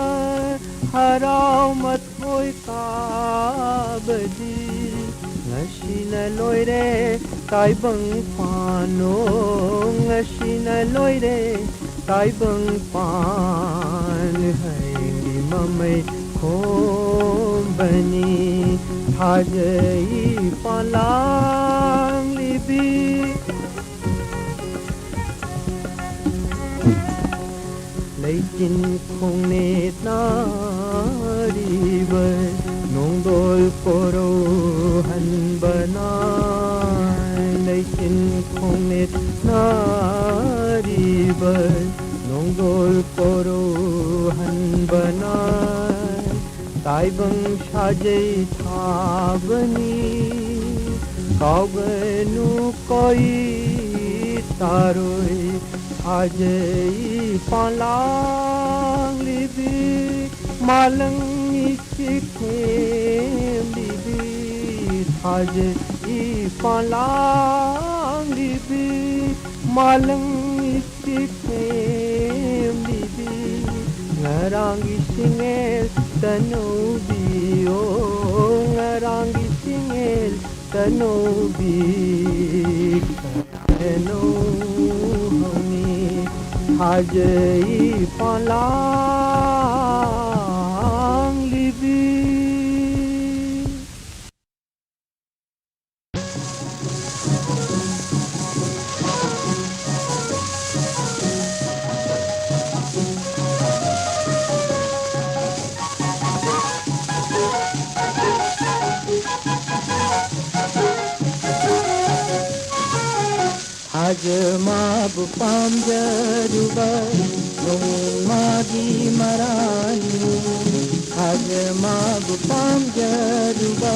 ꯍꯔꯥꯎ ꯃꯊꯣꯏ ꯀꯥꯕꯗꯤ, ꯉꯁꯤꯅ ꯂꯣꯏꯔꯦ ꯇꯥꯏꯕꯪ ꯄꯥꯟ, ꯑꯣ, ꯉꯁꯤꯅ ꯂꯣꯏꯔꯦ ꯇꯥꯏꯕꯪ ꯄꯥꯟ, ꯍꯌꯦꯡꯗꯤ ꯃꯃꯩ ꯈꯣꯝꯕꯅꯤ, ꯊꯥꯖꯩ ꯄꯥꯂꯥꯡꯂꯤꯕꯤ꯫ ꯂꯩꯆꯤꯟ ꯈꯣꯡꯅꯦꯠ ꯅꯥꯔꯤꯕ ꯅꯣꯡꯗꯣꯜ ꯀꯣꯔꯧꯍꯟꯕꯅ, ꯂꯩꯆꯤꯟ ꯈꯣꯡꯅꯦꯠ ꯅꯥꯔꯤꯕ ꯅꯣꯡꯗꯣꯜ ꯀꯣꯔꯧꯍꯟꯕꯅ, ꯇꯥꯏꯕꯪ ꯁꯥꯖꯩ ꯊꯥꯕꯅꯤ, ꯀꯥꯎꯒꯅꯨ ꯀꯣꯏ ꯇꯥꯔꯣꯏ, ꯊꯥꯖꯩ ꯄꯥꯂꯥꯡꯂꯤꯕꯤ, ꯃꯥꯂꯪ ꯏꯆꯤꯛ ꯊꯦꯝꯂꯤꯕꯤ, ꯊꯥꯖꯩ ꯄꯥꯂꯥꯡꯂꯤꯕꯤ, ꯃꯥꯂꯪ ꯁꯤꯛ ꯁꯦꯝꯂꯤꯕꯤ ꯉꯔꯥꯡꯒꯤ ꯁꯤꯡꯉꯦꯜ ꯇꯅꯧꯕꯤ, ꯑꯣ, ꯉꯔꯥꯡꯒꯤ ꯁꯤꯡꯉꯦꯜ ꯇꯅꯧꯕꯤ, ꯀꯅꯥꯅꯣ ꯍꯧꯅꯤ ꯊꯥꯖꯩ ꯄꯥꯡꯂꯤꯕꯤ꯫ ꯊꯥꯖ ꯃꯥꯕꯨ ꯄꯥꯝꯖꯔꯨꯕ ꯅꯣꯡꯃꯒꯤ ꯃꯔꯥꯜꯅꯤ꯫ ꯊꯥꯖ ꯃꯥꯕꯨ ꯄꯥꯝꯖꯔꯨꯕ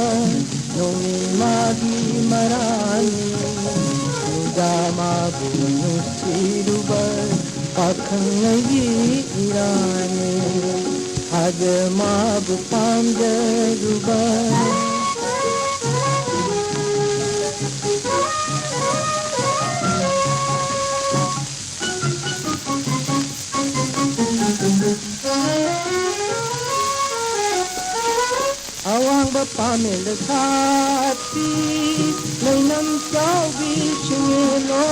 ꯅꯣꯡꯃꯒꯤ ꯃꯔꯥꯜꯅꯤ꯫ ꯅꯨꯡꯗꯥꯡ ꯃꯥꯕꯨ ꯅꯨꯡꯁꯤꯔꯨꯕ ꯄꯥꯈꯪ ꯑꯩꯒꯤ ꯏꯔꯥꯅꯤ꯫ ꯊꯥꯖ ꯃꯥꯕꯨ ꯄꯥꯝꯖꯔꯨꯕ꯫ ꯑꯋꯥꯡꯕ ꯄꯥꯃꯦꯜꯗ ꯁꯥꯠꯄꯤ ꯂꯩꯅꯝ ꯆꯥꯎꯕꯤ ꯁꯤꯡꯉꯦꯂꯣ,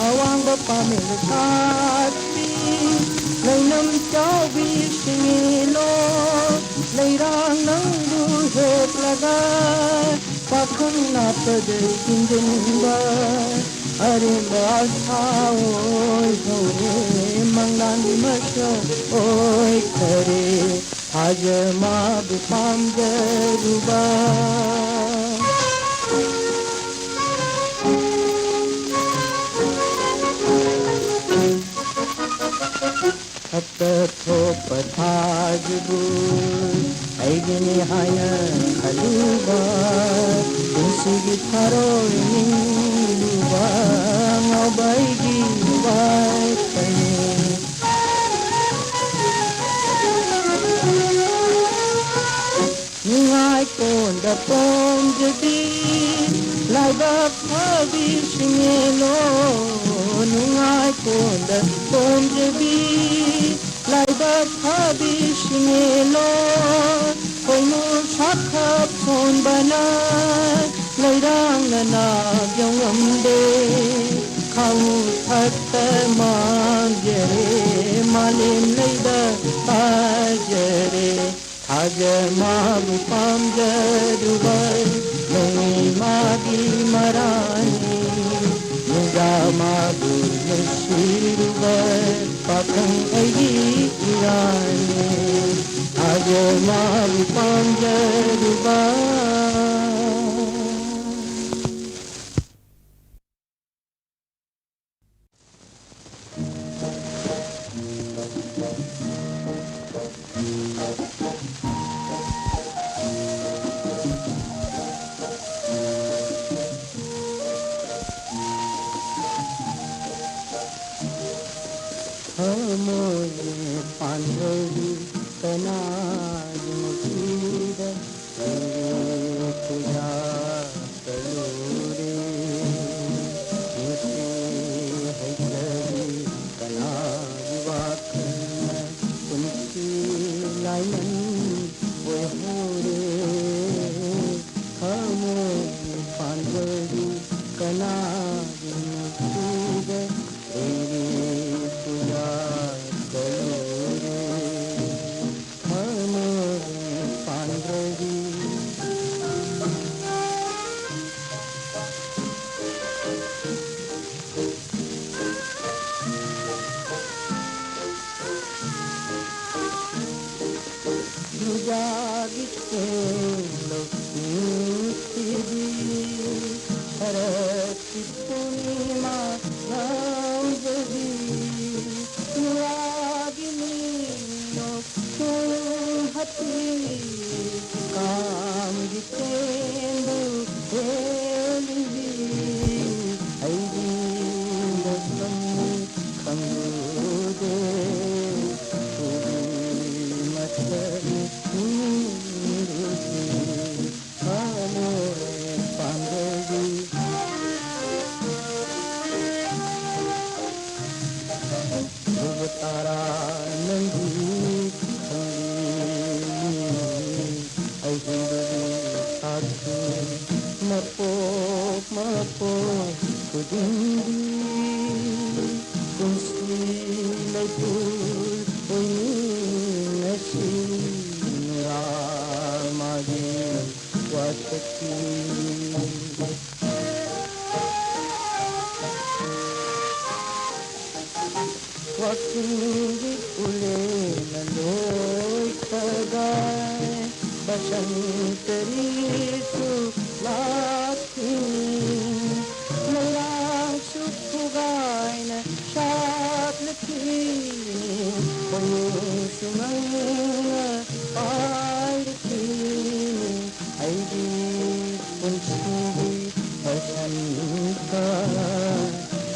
ꯑꯋꯥꯡꯕ ꯄꯥꯃꯦꯜꯗ ꯁꯥꯠꯄꯤ ꯂꯩꯅꯝ ꯆꯥꯎꯕꯤ ꯁꯤꯡꯉꯦꯂꯣ, ꯂꯩꯔꯥꯡ ꯅꯪꯕꯨ ꯍꯦꯛꯂꯒ ꯄꯥꯈꯪ ꯅꯥꯠꯇꯗ ꯆꯤꯡꯁꯤꯟꯕ ꯑꯔꯦꯝꯕ ꯑꯁꯥ ꯑꯣꯏꯍꯧꯔꯦ, ꯃꯪꯂꯥꯟꯒꯤ ꯃꯁꯛ ꯑꯣꯏꯈꯔꯦ꯫ ꯊꯥꯖ ꯃꯥꯕꯨ ꯄꯥꯝꯖꯔꯨꯕ꯫ ꯍꯛꯇ ꯊꯣꯛꯄ ꯊꯥꯖꯕꯨ ꯑꯩꯒꯤꯅꯤ ꯍꯥꯏꯅ ꯈꯜꯂꯨꯕ, ꯄꯨꯟꯁꯤꯒꯤ ꯊꯥꯔꯣꯏ ꯅꯤꯡꯂꯨꯕ ꯉꯥꯎꯕ ꯑꯩꯒꯤ ꯋꯥꯈꯜꯅꯤ꯫ ꯅꯨꯡꯉꯥꯏ ꯀꯣꯟꯗ ꯄꯣꯝꯖꯕꯤ ꯂꯥꯏꯕꯛ ꯐꯕꯤ ꯁꯤꯡꯉꯦꯂꯣ, ꯅꯨꯡꯉꯥꯏ ꯀꯣꯟꯗ ꯇꯣꯝꯖꯕꯤ, ꯂꯥꯏꯕꯛ ꯐꯕꯤ ꯁꯤꯡꯉꯦꯂꯣꯏ, ꯈꯣꯏꯃꯨ ꯁꯥꯈꯞ ꯁꯣꯟꯕꯅ, ꯂꯩꯔꯥꯡꯅ ꯅꯥꯕ ꯌꯧꯉꯝꯗꯦ꯫ ꯈꯥꯎ ꯊꯛꯇ ꯃꯥꯡꯖꯔꯦ, ꯃꯥꯂꯦꯝ ꯂꯩꯗ ꯇꯥꯖꯔꯦ꯫ ꯊꯥꯖ ꯃꯥꯕꯨ ꯄꯥꯝꯖꯔꯨꯕ ꯅꯣꯡꯃꯩ ꯃꯥꯒꯤ ꯃꯔꯥꯅꯤ꯫ ꯅꯨꯡꯖꯥ ꯃꯥꯕꯨ ꯅꯨꯡꯁꯤꯔꯨꯕ ꯄꯥꯈꯪ ꯑꯩꯒꯤ ꯏꯔꯥꯅꯤ꯫ ꯊꯥꯖ ꯃꯥꯕꯨ ꯄꯥꯝꯖꯔꯨꯕ꯫ ꯊꯃꯣꯏ ꯄꯥꯟꯖꯔꯤ ꯀꯅꯥꯒꯤ ꯅꯨꯡꯁꯤꯗ ꯅꯪꯒꯤ ꯈꯨꯌꯥ ꯀꯜꯂꯨꯔꯦ꯫ ꯅꯨꯡꯁꯤ ꯍꯩꯖꯔꯤ ꯀꯅꯥꯒꯤ ꯋꯥꯈꯜꯅ ꯄꯨꯟꯁꯤ ꯂꯥꯏꯃꯟ ꯑꯣꯏꯍꯧꯔꯦ꯫ ꯊꯃꯣꯏ ꯄꯥꯟꯖꯔꯤ ꯀꯅꯥꯒꯤ ꯅꯨꯡꯁꯤꯗ ꯂꯩꯔꯤ ꯈꯨꯌꯥ ꯀꯜꯂꯨꯔꯦ꯫ ꯊꯃꯣꯏ ꯄꯥꯟꯖꯔꯤ꯫ ꯅꯨꯡꯖꯥꯒꯤ ꯆꯦꯡꯂꯧ ꯅꯨꯡꯁꯤꯕꯤ, ꯁꯔꯠꯀꯤ ꯄꯨꯔꯅꯤꯃꯥ ꯉꯥꯟꯖꯕꯤ, ꯅꯨꯔꯥꯒꯤ ꯃꯤꯅꯣꯛ ꯁꯨꯝꯍꯠꯄꯤ, ꯀꯥꯝꯒꯤ ꯆꯦꯟꯗꯨ ꯍꯦꯜꯂꯤꯕꯤ, ꯑꯩꯗꯤ ꯃꯐꯝ ꯈꯪꯂꯨꯗꯦ꯫ ꯊꯨꯕꯤ ꯃꯁꯛ ꯅꯤꯡꯂꯨꯗꯦ꯫ ꯊꯃꯣꯏ ꯄꯥꯟꯖꯔꯤ꯫ ꯇꯔꯥ ꯅꯪꯒꯤ ꯈꯪꯕꯤꯅꯤ, ꯑꯍꯤꯡꯗꯨꯒꯤ ꯁꯥꯈꯤ ꯃꯄꯣꯛ ꯃꯄꯣꯛ ꯈꯨꯗꯤꯡꯒꯤ ꯄꯨꯟꯁꯤ ꯂꯩꯄꯨ ꯑꯣꯏꯃꯤꯟꯅꯁꯤ, ꯅꯨꯔꯥ ꯃꯥꯒꯤ ꯋꯥꯁꯛꯈꯤ꯫ ꯋꯥꯛꯆꯤꯡꯒꯤ ꯎꯂꯦꯅ ꯂꯣꯏꯈ꯭ꯔꯒ ꯕꯁꯟꯇꯔꯤꯁꯨ ꯂꯥꯛꯈꯤꯅꯤ꯫ ꯃꯩꯔꯥꯡꯁꯨ ꯈꯨꯒꯥꯏꯅ ꯁꯥꯠꯂꯛꯈꯤꯅꯤ꯫ ꯈꯣꯏꯃꯨꯁꯨ ꯃꯪꯅ ꯄꯥꯏꯔꯛꯈꯤꯅꯤ꯫ ꯑꯩꯒꯤ ꯄꯨꯟꯁꯤꯒꯤ ꯕꯁꯟꯇ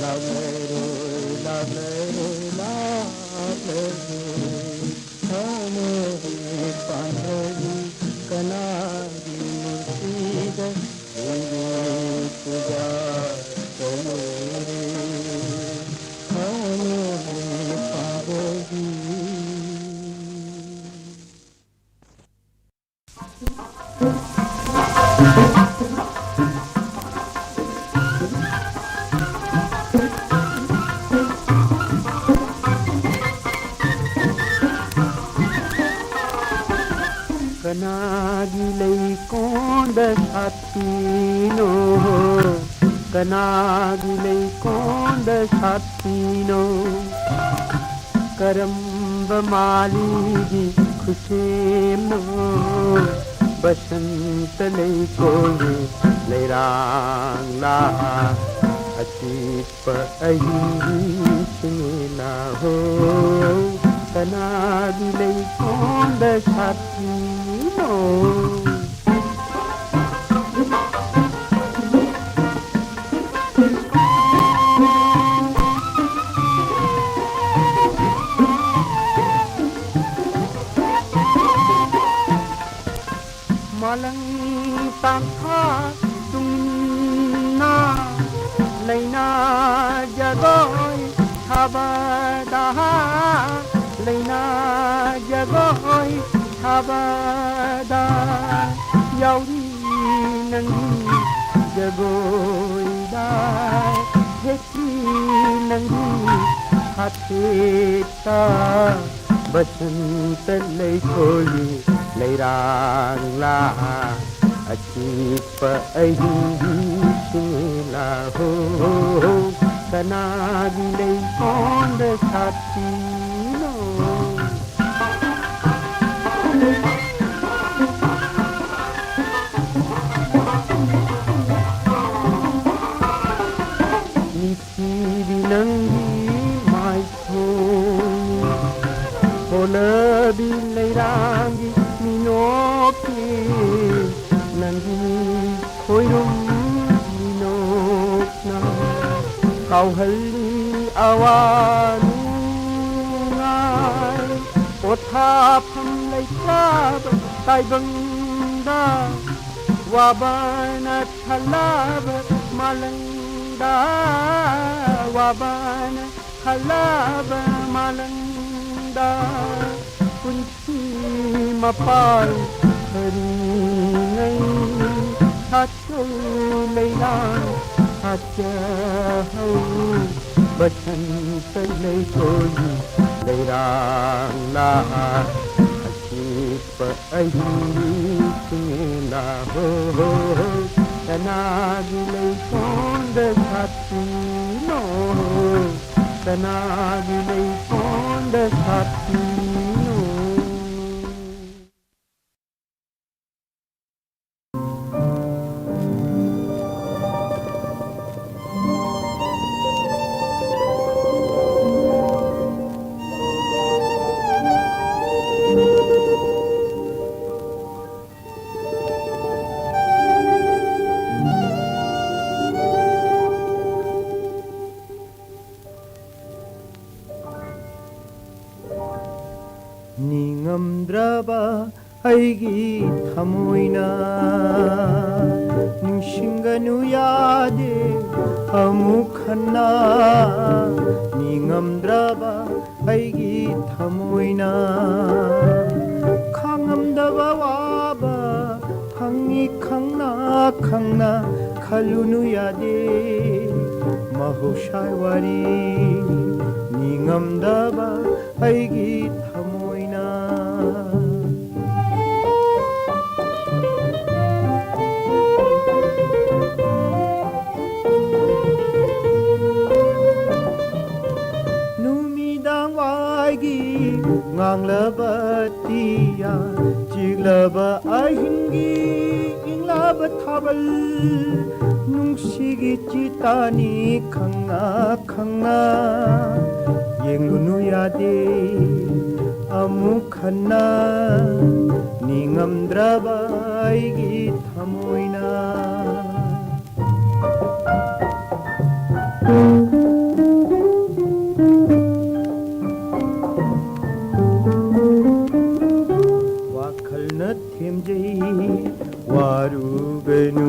ꯂꯥꯛꯂꯔꯣꯏ, ꯂꯥꯛꯂꯔꯣꯏ, ꯂꯥꯛꯂꯔꯣꯏ꯫ ꯊꯃꯣꯏ ꯄꯥꯟꯕꯒꯤ ꯀꯅꯥꯒꯤ ꯃꯨꯔꯇꯤꯗ ꯂꯩꯔꯦ ꯄꯨꯖꯥ ꯇꯧꯔꯦ꯫ ꯊꯃꯣꯏ ꯄꯥꯟꯕꯒꯤ ꯀꯅꯥꯒꯤ ꯂꯩꯀꯣꯟꯗ ꯁꯥꯠꯄꯤꯅꯣ? ꯀꯅꯥꯒꯤ ꯂꯩꯀꯣꯟꯗ ꯁꯥꯠꯄꯤꯅꯣ? ꯀꯔꯝꯕ ꯃꯥꯂꯤꯒꯤ ꯈꯨꯠꯁꯦꯝꯅꯣ? ꯕꯁꯟꯇ ꯂꯩꯀꯣꯜꯒꯤ ꯂꯩꯔꯥꯡꯂꯥ, ꯑꯆꯤꯛꯄ ꯑꯍꯤꯡꯒꯤ ꯁꯤꯡꯂꯥ ꯍꯣ꯫ ꯀꯅꯥꯒꯤ ꯂꯩꯀꯣꯜꯗ ꯁꯥꯠꯄꯤꯅꯣ? ꯃꯥꯂꯪ ꯇꯥꯡꯈꯥ ꯇꯨꯡꯅ ꯂꯩꯅꯥ ꯖꯒꯣꯏ ꯊꯥꯕꯗ, ꯂꯩꯅꯥ ꯖꯒꯣꯏ ꯊꯥꯕꯗ ꯌꯥꯎꯔꯤ ꯅꯪꯒꯤ ꯖꯒꯣꯏꯗ, ꯊꯦꯠꯂꯤ ꯅꯪꯒꯤ ꯍꯥꯊꯦꯛꯇ꯫ ꯕꯁꯟꯇ ꯂꯩꯀꯣꯜꯒꯤ ꯂꯩꯔꯥꯡꯂꯥ, ꯑꯁꯤꯠꯄ ꯑꯍꯤꯡꯒꯤ ꯆꯤꯡꯂꯥ ꯍꯣ, ꯀꯅꯥꯒꯤ ꯂꯩꯀꯣꯜꯗ ꯁꯥꯠꯄꯤꯅꯣ? ꯅꯨꯡꯁꯤꯕꯤ ꯅꯪꯒꯤ ꯃꯥꯏꯊꯣꯡ, ꯍꯣꯂꯕꯤ ꯂꯩꯔꯥꯡꯒꯤ ꯃꯤꯅꯣꯛꯀꯤ, ꯅꯪꯒꯤ ꯈꯣꯏꯔꯨꯝ ꯃꯤꯅꯣꯛꯅ ꯀꯥꯎꯍꯜꯂꯤ ꯑꯋꯥ ꯅꯨꯡꯉꯥꯏ꯫ ꯄꯣꯊꯥꯐꯝ ꯂꯩꯇ꯭ꯔꯕ ꯇꯥꯏꯕꯪꯗ ꯋꯥꯕꯅ ꯊꯜꯂꯕ ꯃꯥꯂꯪꯗ, ꯋꯥꯕꯅ ꯊꯜꯂꯕ ꯃꯥꯂꯪꯗ, ꯄꯨꯟꯁꯤ ꯃꯄꯥꯜ ꯀꯔꯤꯉꯩ ꯁꯥꯠꯆꯧ ꯂꯩꯔꯥꯡ ꯁꯥꯠꯆꯍꯧ꯫ ꯕꯁꯟꯇ ꯂꯩꯀꯣꯜꯒꯤ ꯂꯩꯔꯥꯡꯂꯥ, ꯑꯁꯤꯠꯄ ꯑꯍꯤꯡꯒꯤ ꯆꯤꯡꯂꯥ ꯍꯣ, ꯀꯅꯥꯒꯤ ꯂꯩꯀꯣꯜꯗ ꯁꯥꯠꯄꯤꯅꯣ? ꯀꯅꯥꯒꯤ ꯂꯩꯀꯣꯜꯗ ꯁꯥꯠꯄꯤꯅꯣ? ꯅꯤꯡꯉꯝꯗ꯭ꯔꯕ ꯑꯩꯒꯤ ꯊꯃꯣꯏꯅ ꯅꯤꯡꯁꯤꯡꯒꯅꯨ ꯌꯥꯗꯦ ꯑꯃꯨꯛ ꯍꯟꯅ ꯅꯤꯡꯉꯝꯗ꯭ꯔꯕ ꯑꯩꯒꯤ ꯊꯃꯣꯏꯅ ꯈꯥꯡꯉꯝꯗꯕ ꯋꯥꯕ ꯐꯪꯉꯤ ꯈꯪꯅ ꯈꯪꯅ ꯈꯜꯂꯨꯅꯨ ꯌꯥꯗꯦ ꯃꯍꯧꯁꯥ ꯋꯥꯔꯤ ꯅꯤꯡꯉꯝꯗꯕ ꯑꯩꯒꯤ ꯊꯃꯣꯏꯅ ꯅꯨꯃꯤꯗꯥꯡ ꯋꯥꯏꯒꯤ ꯉꯥꯡꯂꯕ ꯇꯤꯌꯥ ꯆꯤꯛꯂꯕ ꯑꯍꯤꯡꯒꯤ ꯏꯪꯂꯕ ꯊꯥꯕꯜ ꯅꯨꯡꯁꯤꯒꯤ ꯆꯤꯇꯥꯅꯤ ꯈꯪꯅ ꯈꯪꯅ ꯌꯦꯡꯂꯨꯅꯨ ꯌꯥꯗꯦ ꯑꯃꯨꯛ ꯍꯟꯅ ꯅꯤꯡꯉꯝꯗ꯭ꯔꯕ ꯑꯩꯒꯤ ꯊꯃꯣꯏꯅ ꯋꯥꯈꯜꯅ ꯊꯦꯝꯖꯩ ꯋꯥꯔꯨꯒꯅꯨ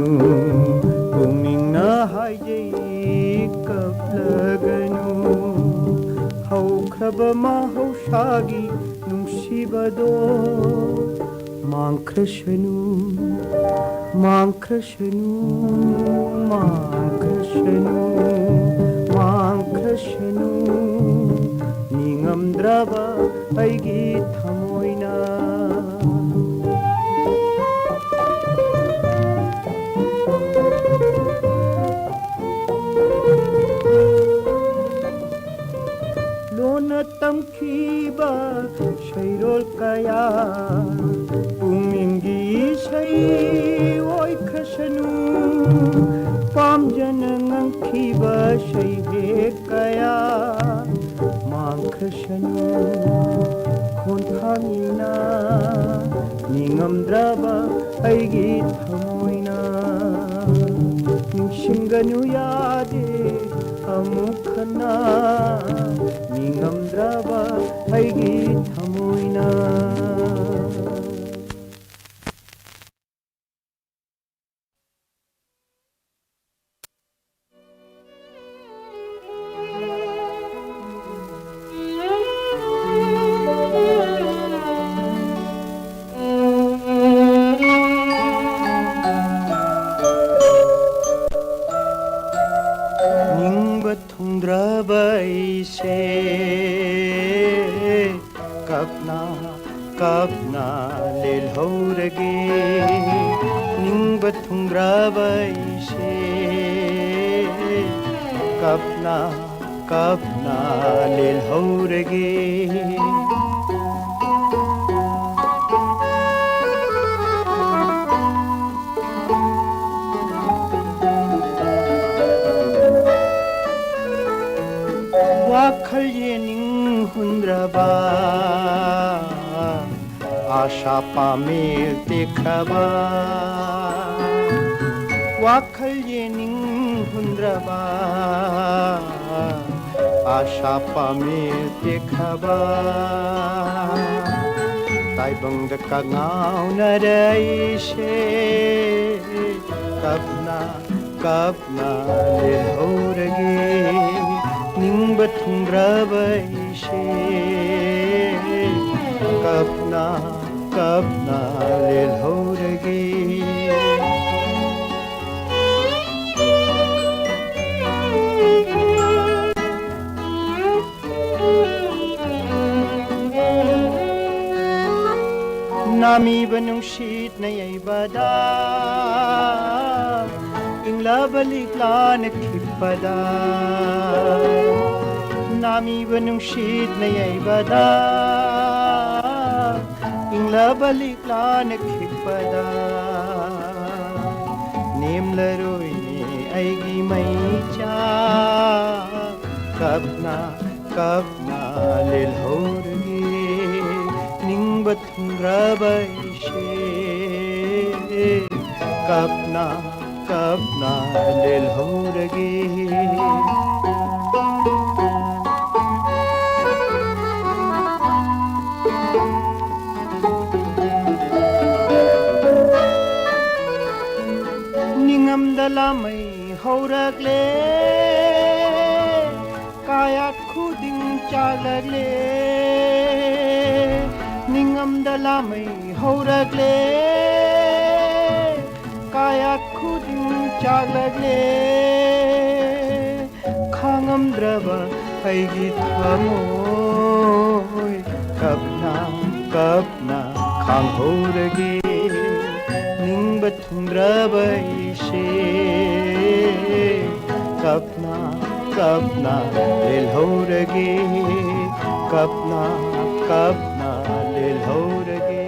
ꯄꯨꯛꯅꯤꯡꯅ ꯍꯥꯏꯖꯩ ꯀꯞꯂꯒꯅꯨ ꯍꯧꯈ꯭ꯔꯕ ꯃꯍꯧꯁꯥꯒꯤ ꯅꯨꯡꯁꯤꯕꯗꯣ ꯃꯥꯡꯈ꯭ꯔꯁꯅꯨ ꯃꯥꯡꯈ꯭ꯔꯁꯅꯨ ꯃꯥꯡꯈ꯭ꯔꯁꯅꯨ ꯃꯥꯡꯈ꯭ꯔꯁꯅꯨ ꯅꯤꯡꯉꯝꯗ꯭ꯔꯕ ꯑꯩꯒꯤ ꯊꯃꯣꯏꯅ ꯂꯣꯟꯅ ꯇꯝꯈꯤꯕ ꯁꯩꯔꯣꯜ ꯀꯌꯥ ꯄꯨꯛꯅꯤꯡꯒꯤ ꯏꯁꯩ ꯑꯣꯏꯈ꯭ꯔꯁꯅꯨ ꯄꯥꯝꯖꯅ ꯉꯪꯈꯤꯕ ꯁꯩꯍꯦꯛ ꯀꯌꯥ ꯃꯥꯡꯈ꯭ꯔꯁꯅꯨ ꯈꯣꯟꯊꯥꯡꯅ ꯅꯤꯡꯉꯝꯗ꯭ꯔꯕ ꯑꯩꯒꯤ ꯊꯃꯣꯏꯅ ꯅꯤꯡꯁꯤꯡꯒꯅꯨ ꯌꯥꯗꯦ ꯑꯃꯨꯛ ꯍꯟꯅ ꯅꯤꯡꯉꯝꯗ꯭ꯔꯕ ꯑꯩꯒꯤ ꯊꯃꯣꯏꯅ ꯀꯞꯅ ꯀꯞꯅ ꯂꯦꯜꯍꯧꯔꯒꯦ, ꯅꯤꯡꯕ ꯊꯨꯡꯗ꯭ꯔꯕ ꯑꯩꯁꯦ꯫ ꯀꯞꯅ ꯀꯞꯅ ꯂꯦꯜꯍꯧꯔꯒꯦ꯫ ꯋꯥꯈꯜ ꯌꯦꯡꯅꯤꯡ ꯍꯨꯟꯗ꯭ꯔꯕ, ꯑꯥꯁꯥ ꯄꯥꯃꯦꯜ ꯇꯦꯛꯈ꯭ꯔꯕ꯫ ꯋꯥꯈꯜ ꯌꯦꯡꯅꯤꯡ ꯍꯨꯟꯗ꯭ꯔꯕ, ꯑꯥꯁꯥ ꯄꯥꯃꯦꯜ ꯇꯦꯛꯈ꯭ꯔꯕ꯫ ꯇꯥꯏꯕꯪꯗ ꯀꯉꯥꯎꯅꯔ ꯑꯩꯁꯦ ꯀꯞꯅ ꯀꯞꯅ ꯂꯦꯜꯍꯧꯔꯒꯦ, ꯅꯤꯡꯕ ꯊꯨꯡꯗ꯭ꯔꯕ ꯑꯩꯁꯦ ꯀꯞꯅ ꯀꯞꯅ ꯂꯦꯜꯍꯧꯔꯒꯦ꯫ ꯅꯥꯃꯤꯕ ꯅꯨꯡꯁꯤꯠꯅ ꯌꯩꯕꯗ, ꯏꯪꯂꯕ ꯂꯤꯛꯂꯥꯅ ꯈꯤꯛꯄꯗ, ꯅꯥꯃꯤꯕ ꯅꯨꯡꯁꯤꯠꯅ ꯌꯩꯕꯗ, ꯏꯪꯂꯕ ꯂꯤꯛꯂꯥꯅ ꯈꯤꯛꯄꯗ, ꯅꯦꯝꯂꯔꯣꯏꯅꯦ ꯑꯩꯒꯤ ꯃꯩꯆꯥꯛ꯫ ꯀꯞꯅ ꯀꯞꯅ ꯂꯦꯜꯍꯧꯔꯒꯦ, ꯅꯤꯡꯕ ꯊꯨꯡꯗ꯭ꯔꯕ ꯑꯩꯁꯦ ꯀꯞꯅ ꯀꯞꯅ ꯂꯦꯜꯍꯧꯔꯒꯦ꯫ ꯅꯤꯡꯉꯝꯗ ꯂꯥꯃꯩ ꯍꯧꯔꯛꯂꯦ, ꯀꯥꯌꯥꯠ ꯈꯨꯗꯤꯡ ꯆꯥꯛꯂꯛꯂꯦ꯫ ꯅꯤꯡꯉꯝꯗ ꯂꯥꯃꯩ ꯍꯧꯔꯛꯂꯦ, ꯀꯥꯌꯥꯠ ꯈꯨꯗꯤꯡ ꯆꯥꯛꯂꯛꯂꯦ꯫ ꯈꯥꯡꯉꯝꯗ꯭ꯔꯕ ꯑꯩꯒꯤ ꯊꯃꯣꯏ ꯀꯞꯅ ꯀꯞꯅ ꯈꯥꯡꯍꯧꯔꯒꯦ, ꯅꯤꯡꯕ ꯊꯨꯡꯗ꯭ꯔꯕ ꯑꯩꯁꯦ꯫ ꯀꯞꯅ ꯀꯞꯅ ꯂꯦꯜꯍꯧꯔꯒꯦ, ꯀꯞꯅ ꯀꯞꯅ ꯂꯦꯜꯍꯧꯔꯒꯦ꯫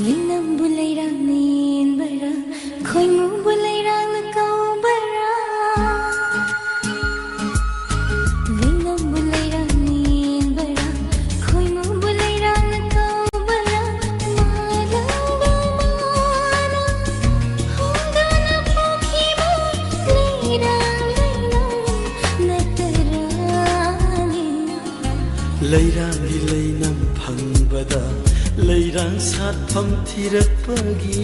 ꯂꯩꯅꯝꯕꯨ ꯂꯩꯔꯥꯡꯅ ꯌꯦꯟꯕꯔꯥ, ꯈꯣꯏꯃꯨꯕꯨ ꯂꯩꯔꯥꯡꯅ ꯀꯧꯕꯔꯥ? ꯂꯩꯅꯝꯕꯨ ꯂꯩꯔꯥꯡꯅ ꯌꯦꯟꯕꯔꯥ, ꯈꯣꯏꯃꯨꯕꯨ ꯂꯩꯔꯥꯡꯅ ꯀꯧꯕꯔꯥ? ꯃꯥꯂꯪꯗ ꯃꯥꯅ ꯍꯣꯡꯗꯨꯅ ꯄꯣꯛꯈꯤꯕ ꯂꯩꯔꯥꯡ ꯂꯩꯅꯝ ꯅꯠꯇꯔꯥꯅꯦ? ꯂꯩꯔꯥꯡꯒꯤ ꯂꯩꯅꯝ ꯐꯪꯕꯗ ꯂꯩꯔꯥꯡ ꯁꯥꯠꯐꯝ ꯊꯤꯔꯛꯄꯒꯤ,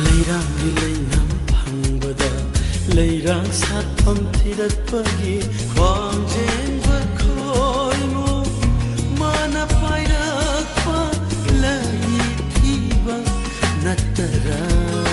ꯂꯩꯔꯥꯡꯒꯤ ꯂꯩꯅꯝ ꯐꯪꯕꯗ ꯂꯩꯔꯥꯡ ꯁꯥꯠꯐꯝ ꯊꯤꯔꯛꯄꯒꯤ ꯈ꯭ꯋꯥꯡꯖꯦꯟꯕ ꯈꯣꯏꯃꯨ ꯃꯥꯅ ꯄꯥꯏꯔꯛꯄ ꯂꯩ ꯊꯤꯕ ꯅꯠꯇꯔꯥꯅꯦ?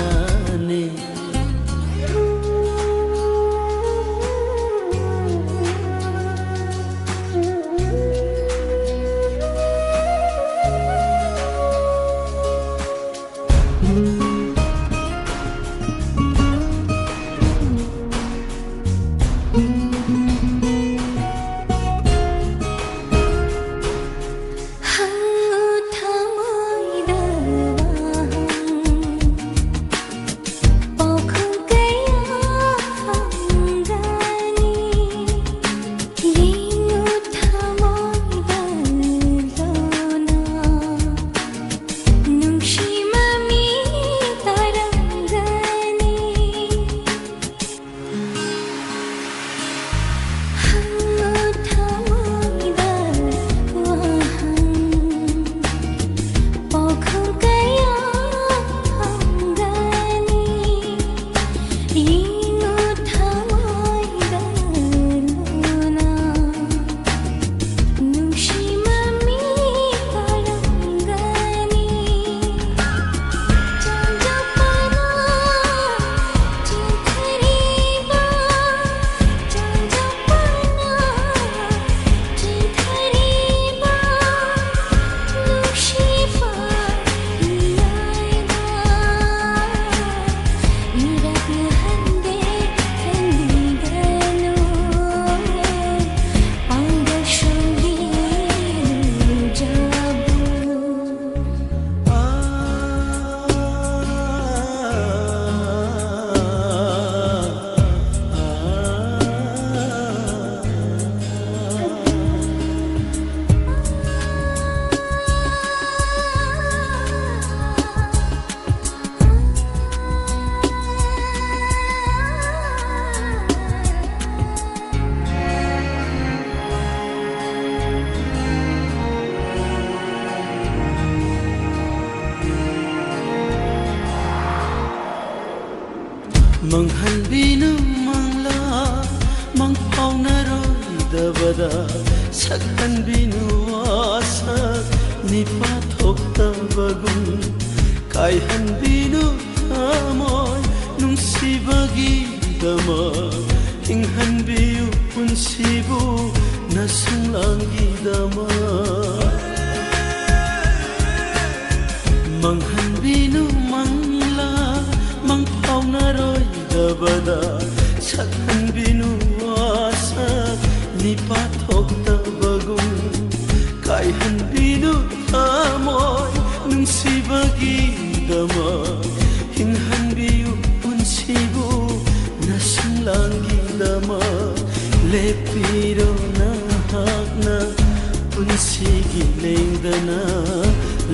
ꯃꯪꯍꯟꯕꯤꯅꯨ ꯃꯪꯂꯥ ꯃꯪ ꯐꯥꯎꯅꯔꯣꯏꯗꯕꯗ, ꯁꯛꯍꯟꯕꯤꯅꯨ ꯋꯥꯁꯛ ꯅꯤꯄꯥ ꯊꯣꯛꯇꯕꯒꯨꯝ꯫ ꯀꯥꯏꯍꯟꯕꯤꯅꯨ ꯊꯃꯣꯏ ꯅꯨꯡꯁꯤꯕꯒꯤꯗꯃꯛ, ꯍꯤꯡꯍꯟꯕꯤꯌꯨ ꯄꯨꯟꯁꯤꯕꯨ ꯅꯁꯨꯡꯂꯥꯡꯒꯤꯗꯃꯛ꯫ ꯃꯪꯍꯟꯕꯤꯅꯨ ꯃꯪꯂꯥ ꯃꯪ ꯐꯥꯎꯅꯔꯣꯏꯗꯕꯗ, ꯁꯛꯍꯟꯕꯤꯅꯨ ꯋꯥꯁꯛ ꯅꯤꯄꯥ ꯊꯣꯛꯇꯕꯒꯨꯝ꯫ ꯀꯥꯏꯍꯟꯕꯤꯅꯨ ꯊꯃꯣꯏ ꯅꯨꯡꯁꯤꯕꯒꯤꯗꯃꯛ, ꯍꯤꯡꯍꯟꯕꯤꯌꯨ ꯄꯨꯟꯁꯤꯕꯨ ꯅꯁꯨꯡꯂꯥꯡꯒꯤꯗꯃꯛ꯫ ꯂꯦꯞꯄꯤꯔꯣ ꯅꯍꯥꯛꯅ ꯄꯨꯟꯁꯤꯒꯤ ꯂꯦꯡꯗꯅ,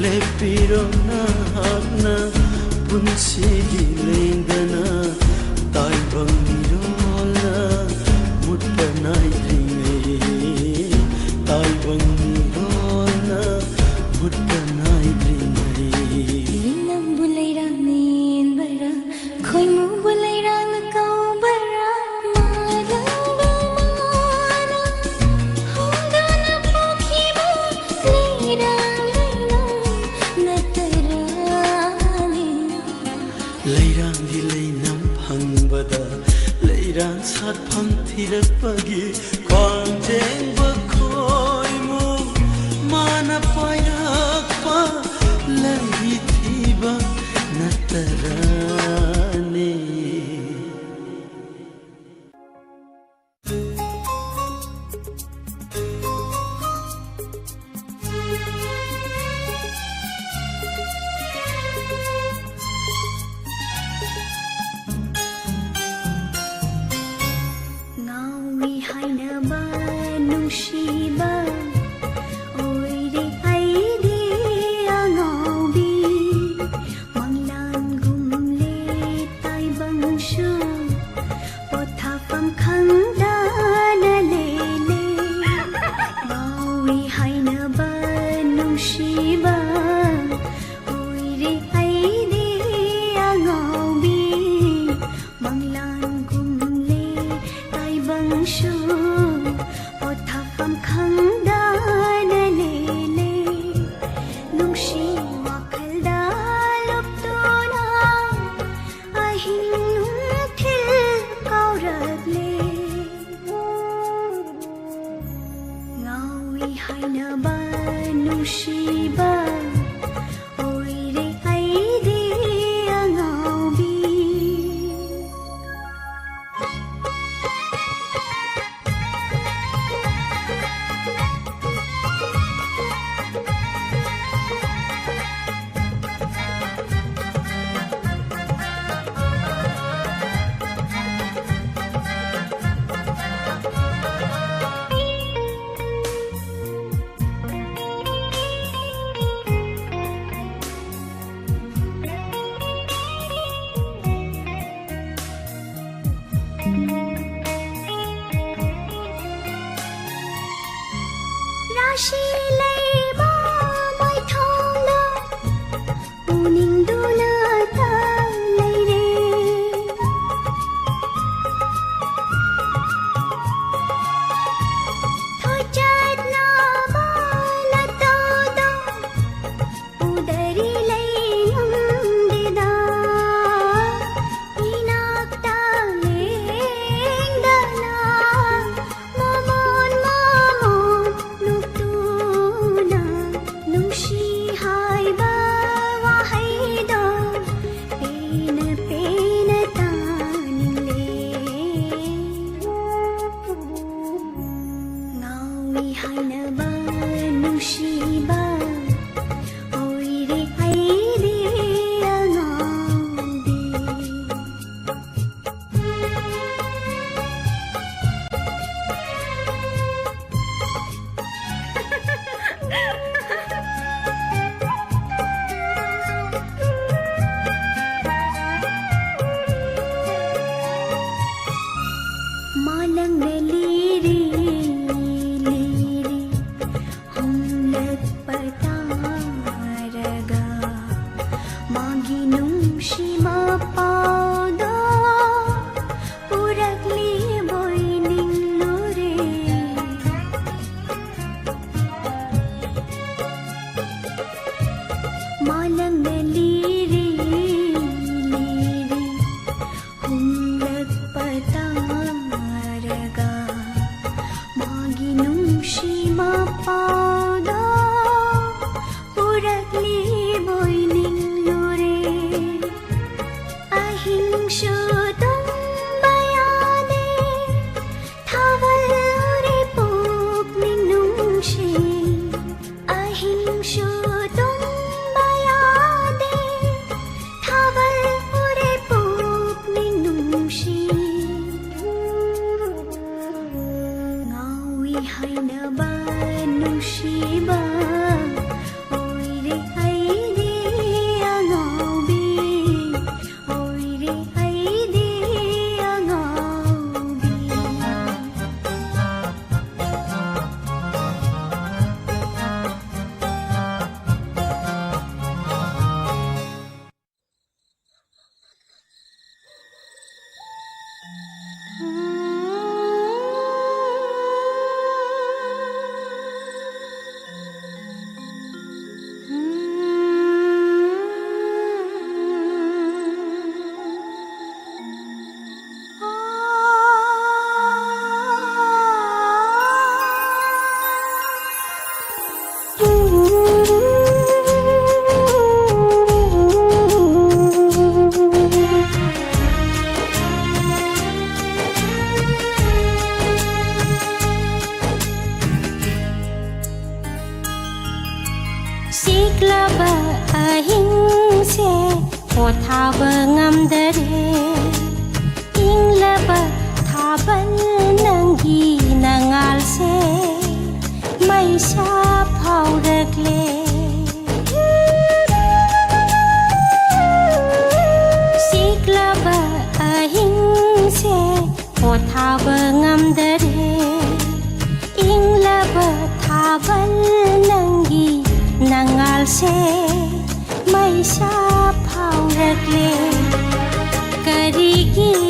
ꯂꯦꯞꯄꯤꯔꯣ ꯅꯍꯥꯛꯅ ꯄꯨꯟꯁꯤꯒꯤ ꯂꯦꯡꯗꯅ꯫ ꯇꯥꯏꯕꯪ ꯃꯤꯔꯣꯜꯅ ꯃꯨꯠꯄ ꯅꯥꯏꯗ꯭ꯔꯤꯉꯩ, ꯇꯥꯏꯕꯪ ꯃꯤꯔꯣꯜꯅ ꯃꯨꯠꯄ ꯅꯥꯏꯗ꯭ꯔꯤꯉꯩ꯫ ꯅꯪꯕꯨ ꯂꯩꯔꯥꯡꯅ ꯌꯦꯟꯕꯔꯥ, ꯈꯣꯏꯃꯨꯕꯨ ꯂꯩꯔꯥꯡꯅ ꯀꯧꯕꯔꯥ? ꯃꯥꯂꯪꯕ ꯃꯥꯅ ꯍꯧꯗꯨꯅ ꯄꯣꯛꯈꯤꯕ ꯂꯩꯔꯥꯡ ꯂꯩꯅꯥ ꯅꯠꯇꯔꯥꯅꯦ? ꯂꯩꯔꯥꯡꯒꯤ ꯂꯩꯅꯝ ꯐꯪꯕꯗ, ꯂꯩꯔꯥꯡ ꯁꯥꯠꯐꯝ ꯊꯤꯔꯛꯄꯒꯤ ꯈ꯭ꯋꯥꯡ ꯆꯦꯡꯕ ꯈꯣꯏꯃꯨ ꯃꯥꯅ ꯄꯥꯏꯔꯛꯄ ꯂꯝꯕꯤ ꯊꯤꯕ ꯅꯠꯇꯔꯥꯅꯦ? ꯉꯥꯎꯏ ꯍꯥꯏꯅꯕ ꯅꯨꯡꯁꯤꯕ ꯑꯣꯏꯔꯦ ꯑꯩꯗꯤ ꯑꯉꯥꯎꯕꯤ꯫ ꯃꯪꯂꯥꯟꯒꯨꯝꯂꯦ ꯇꯥꯏꯕꯪꯁꯨ ꯄꯣꯊꯥꯐꯝ ꯈꯪꯗꯅ ꯂꯦꯜꯂꯦ꯫ ꯉꯥꯎꯏ ꯍꯥꯏꯅꯕ ꯅꯨꯡꯁꯤꯕ ꯑꯣꯏꯔꯦ ꯑꯩꯗꯤ ꯑꯉꯥꯎꯕꯤ꯫ ꯀꯦ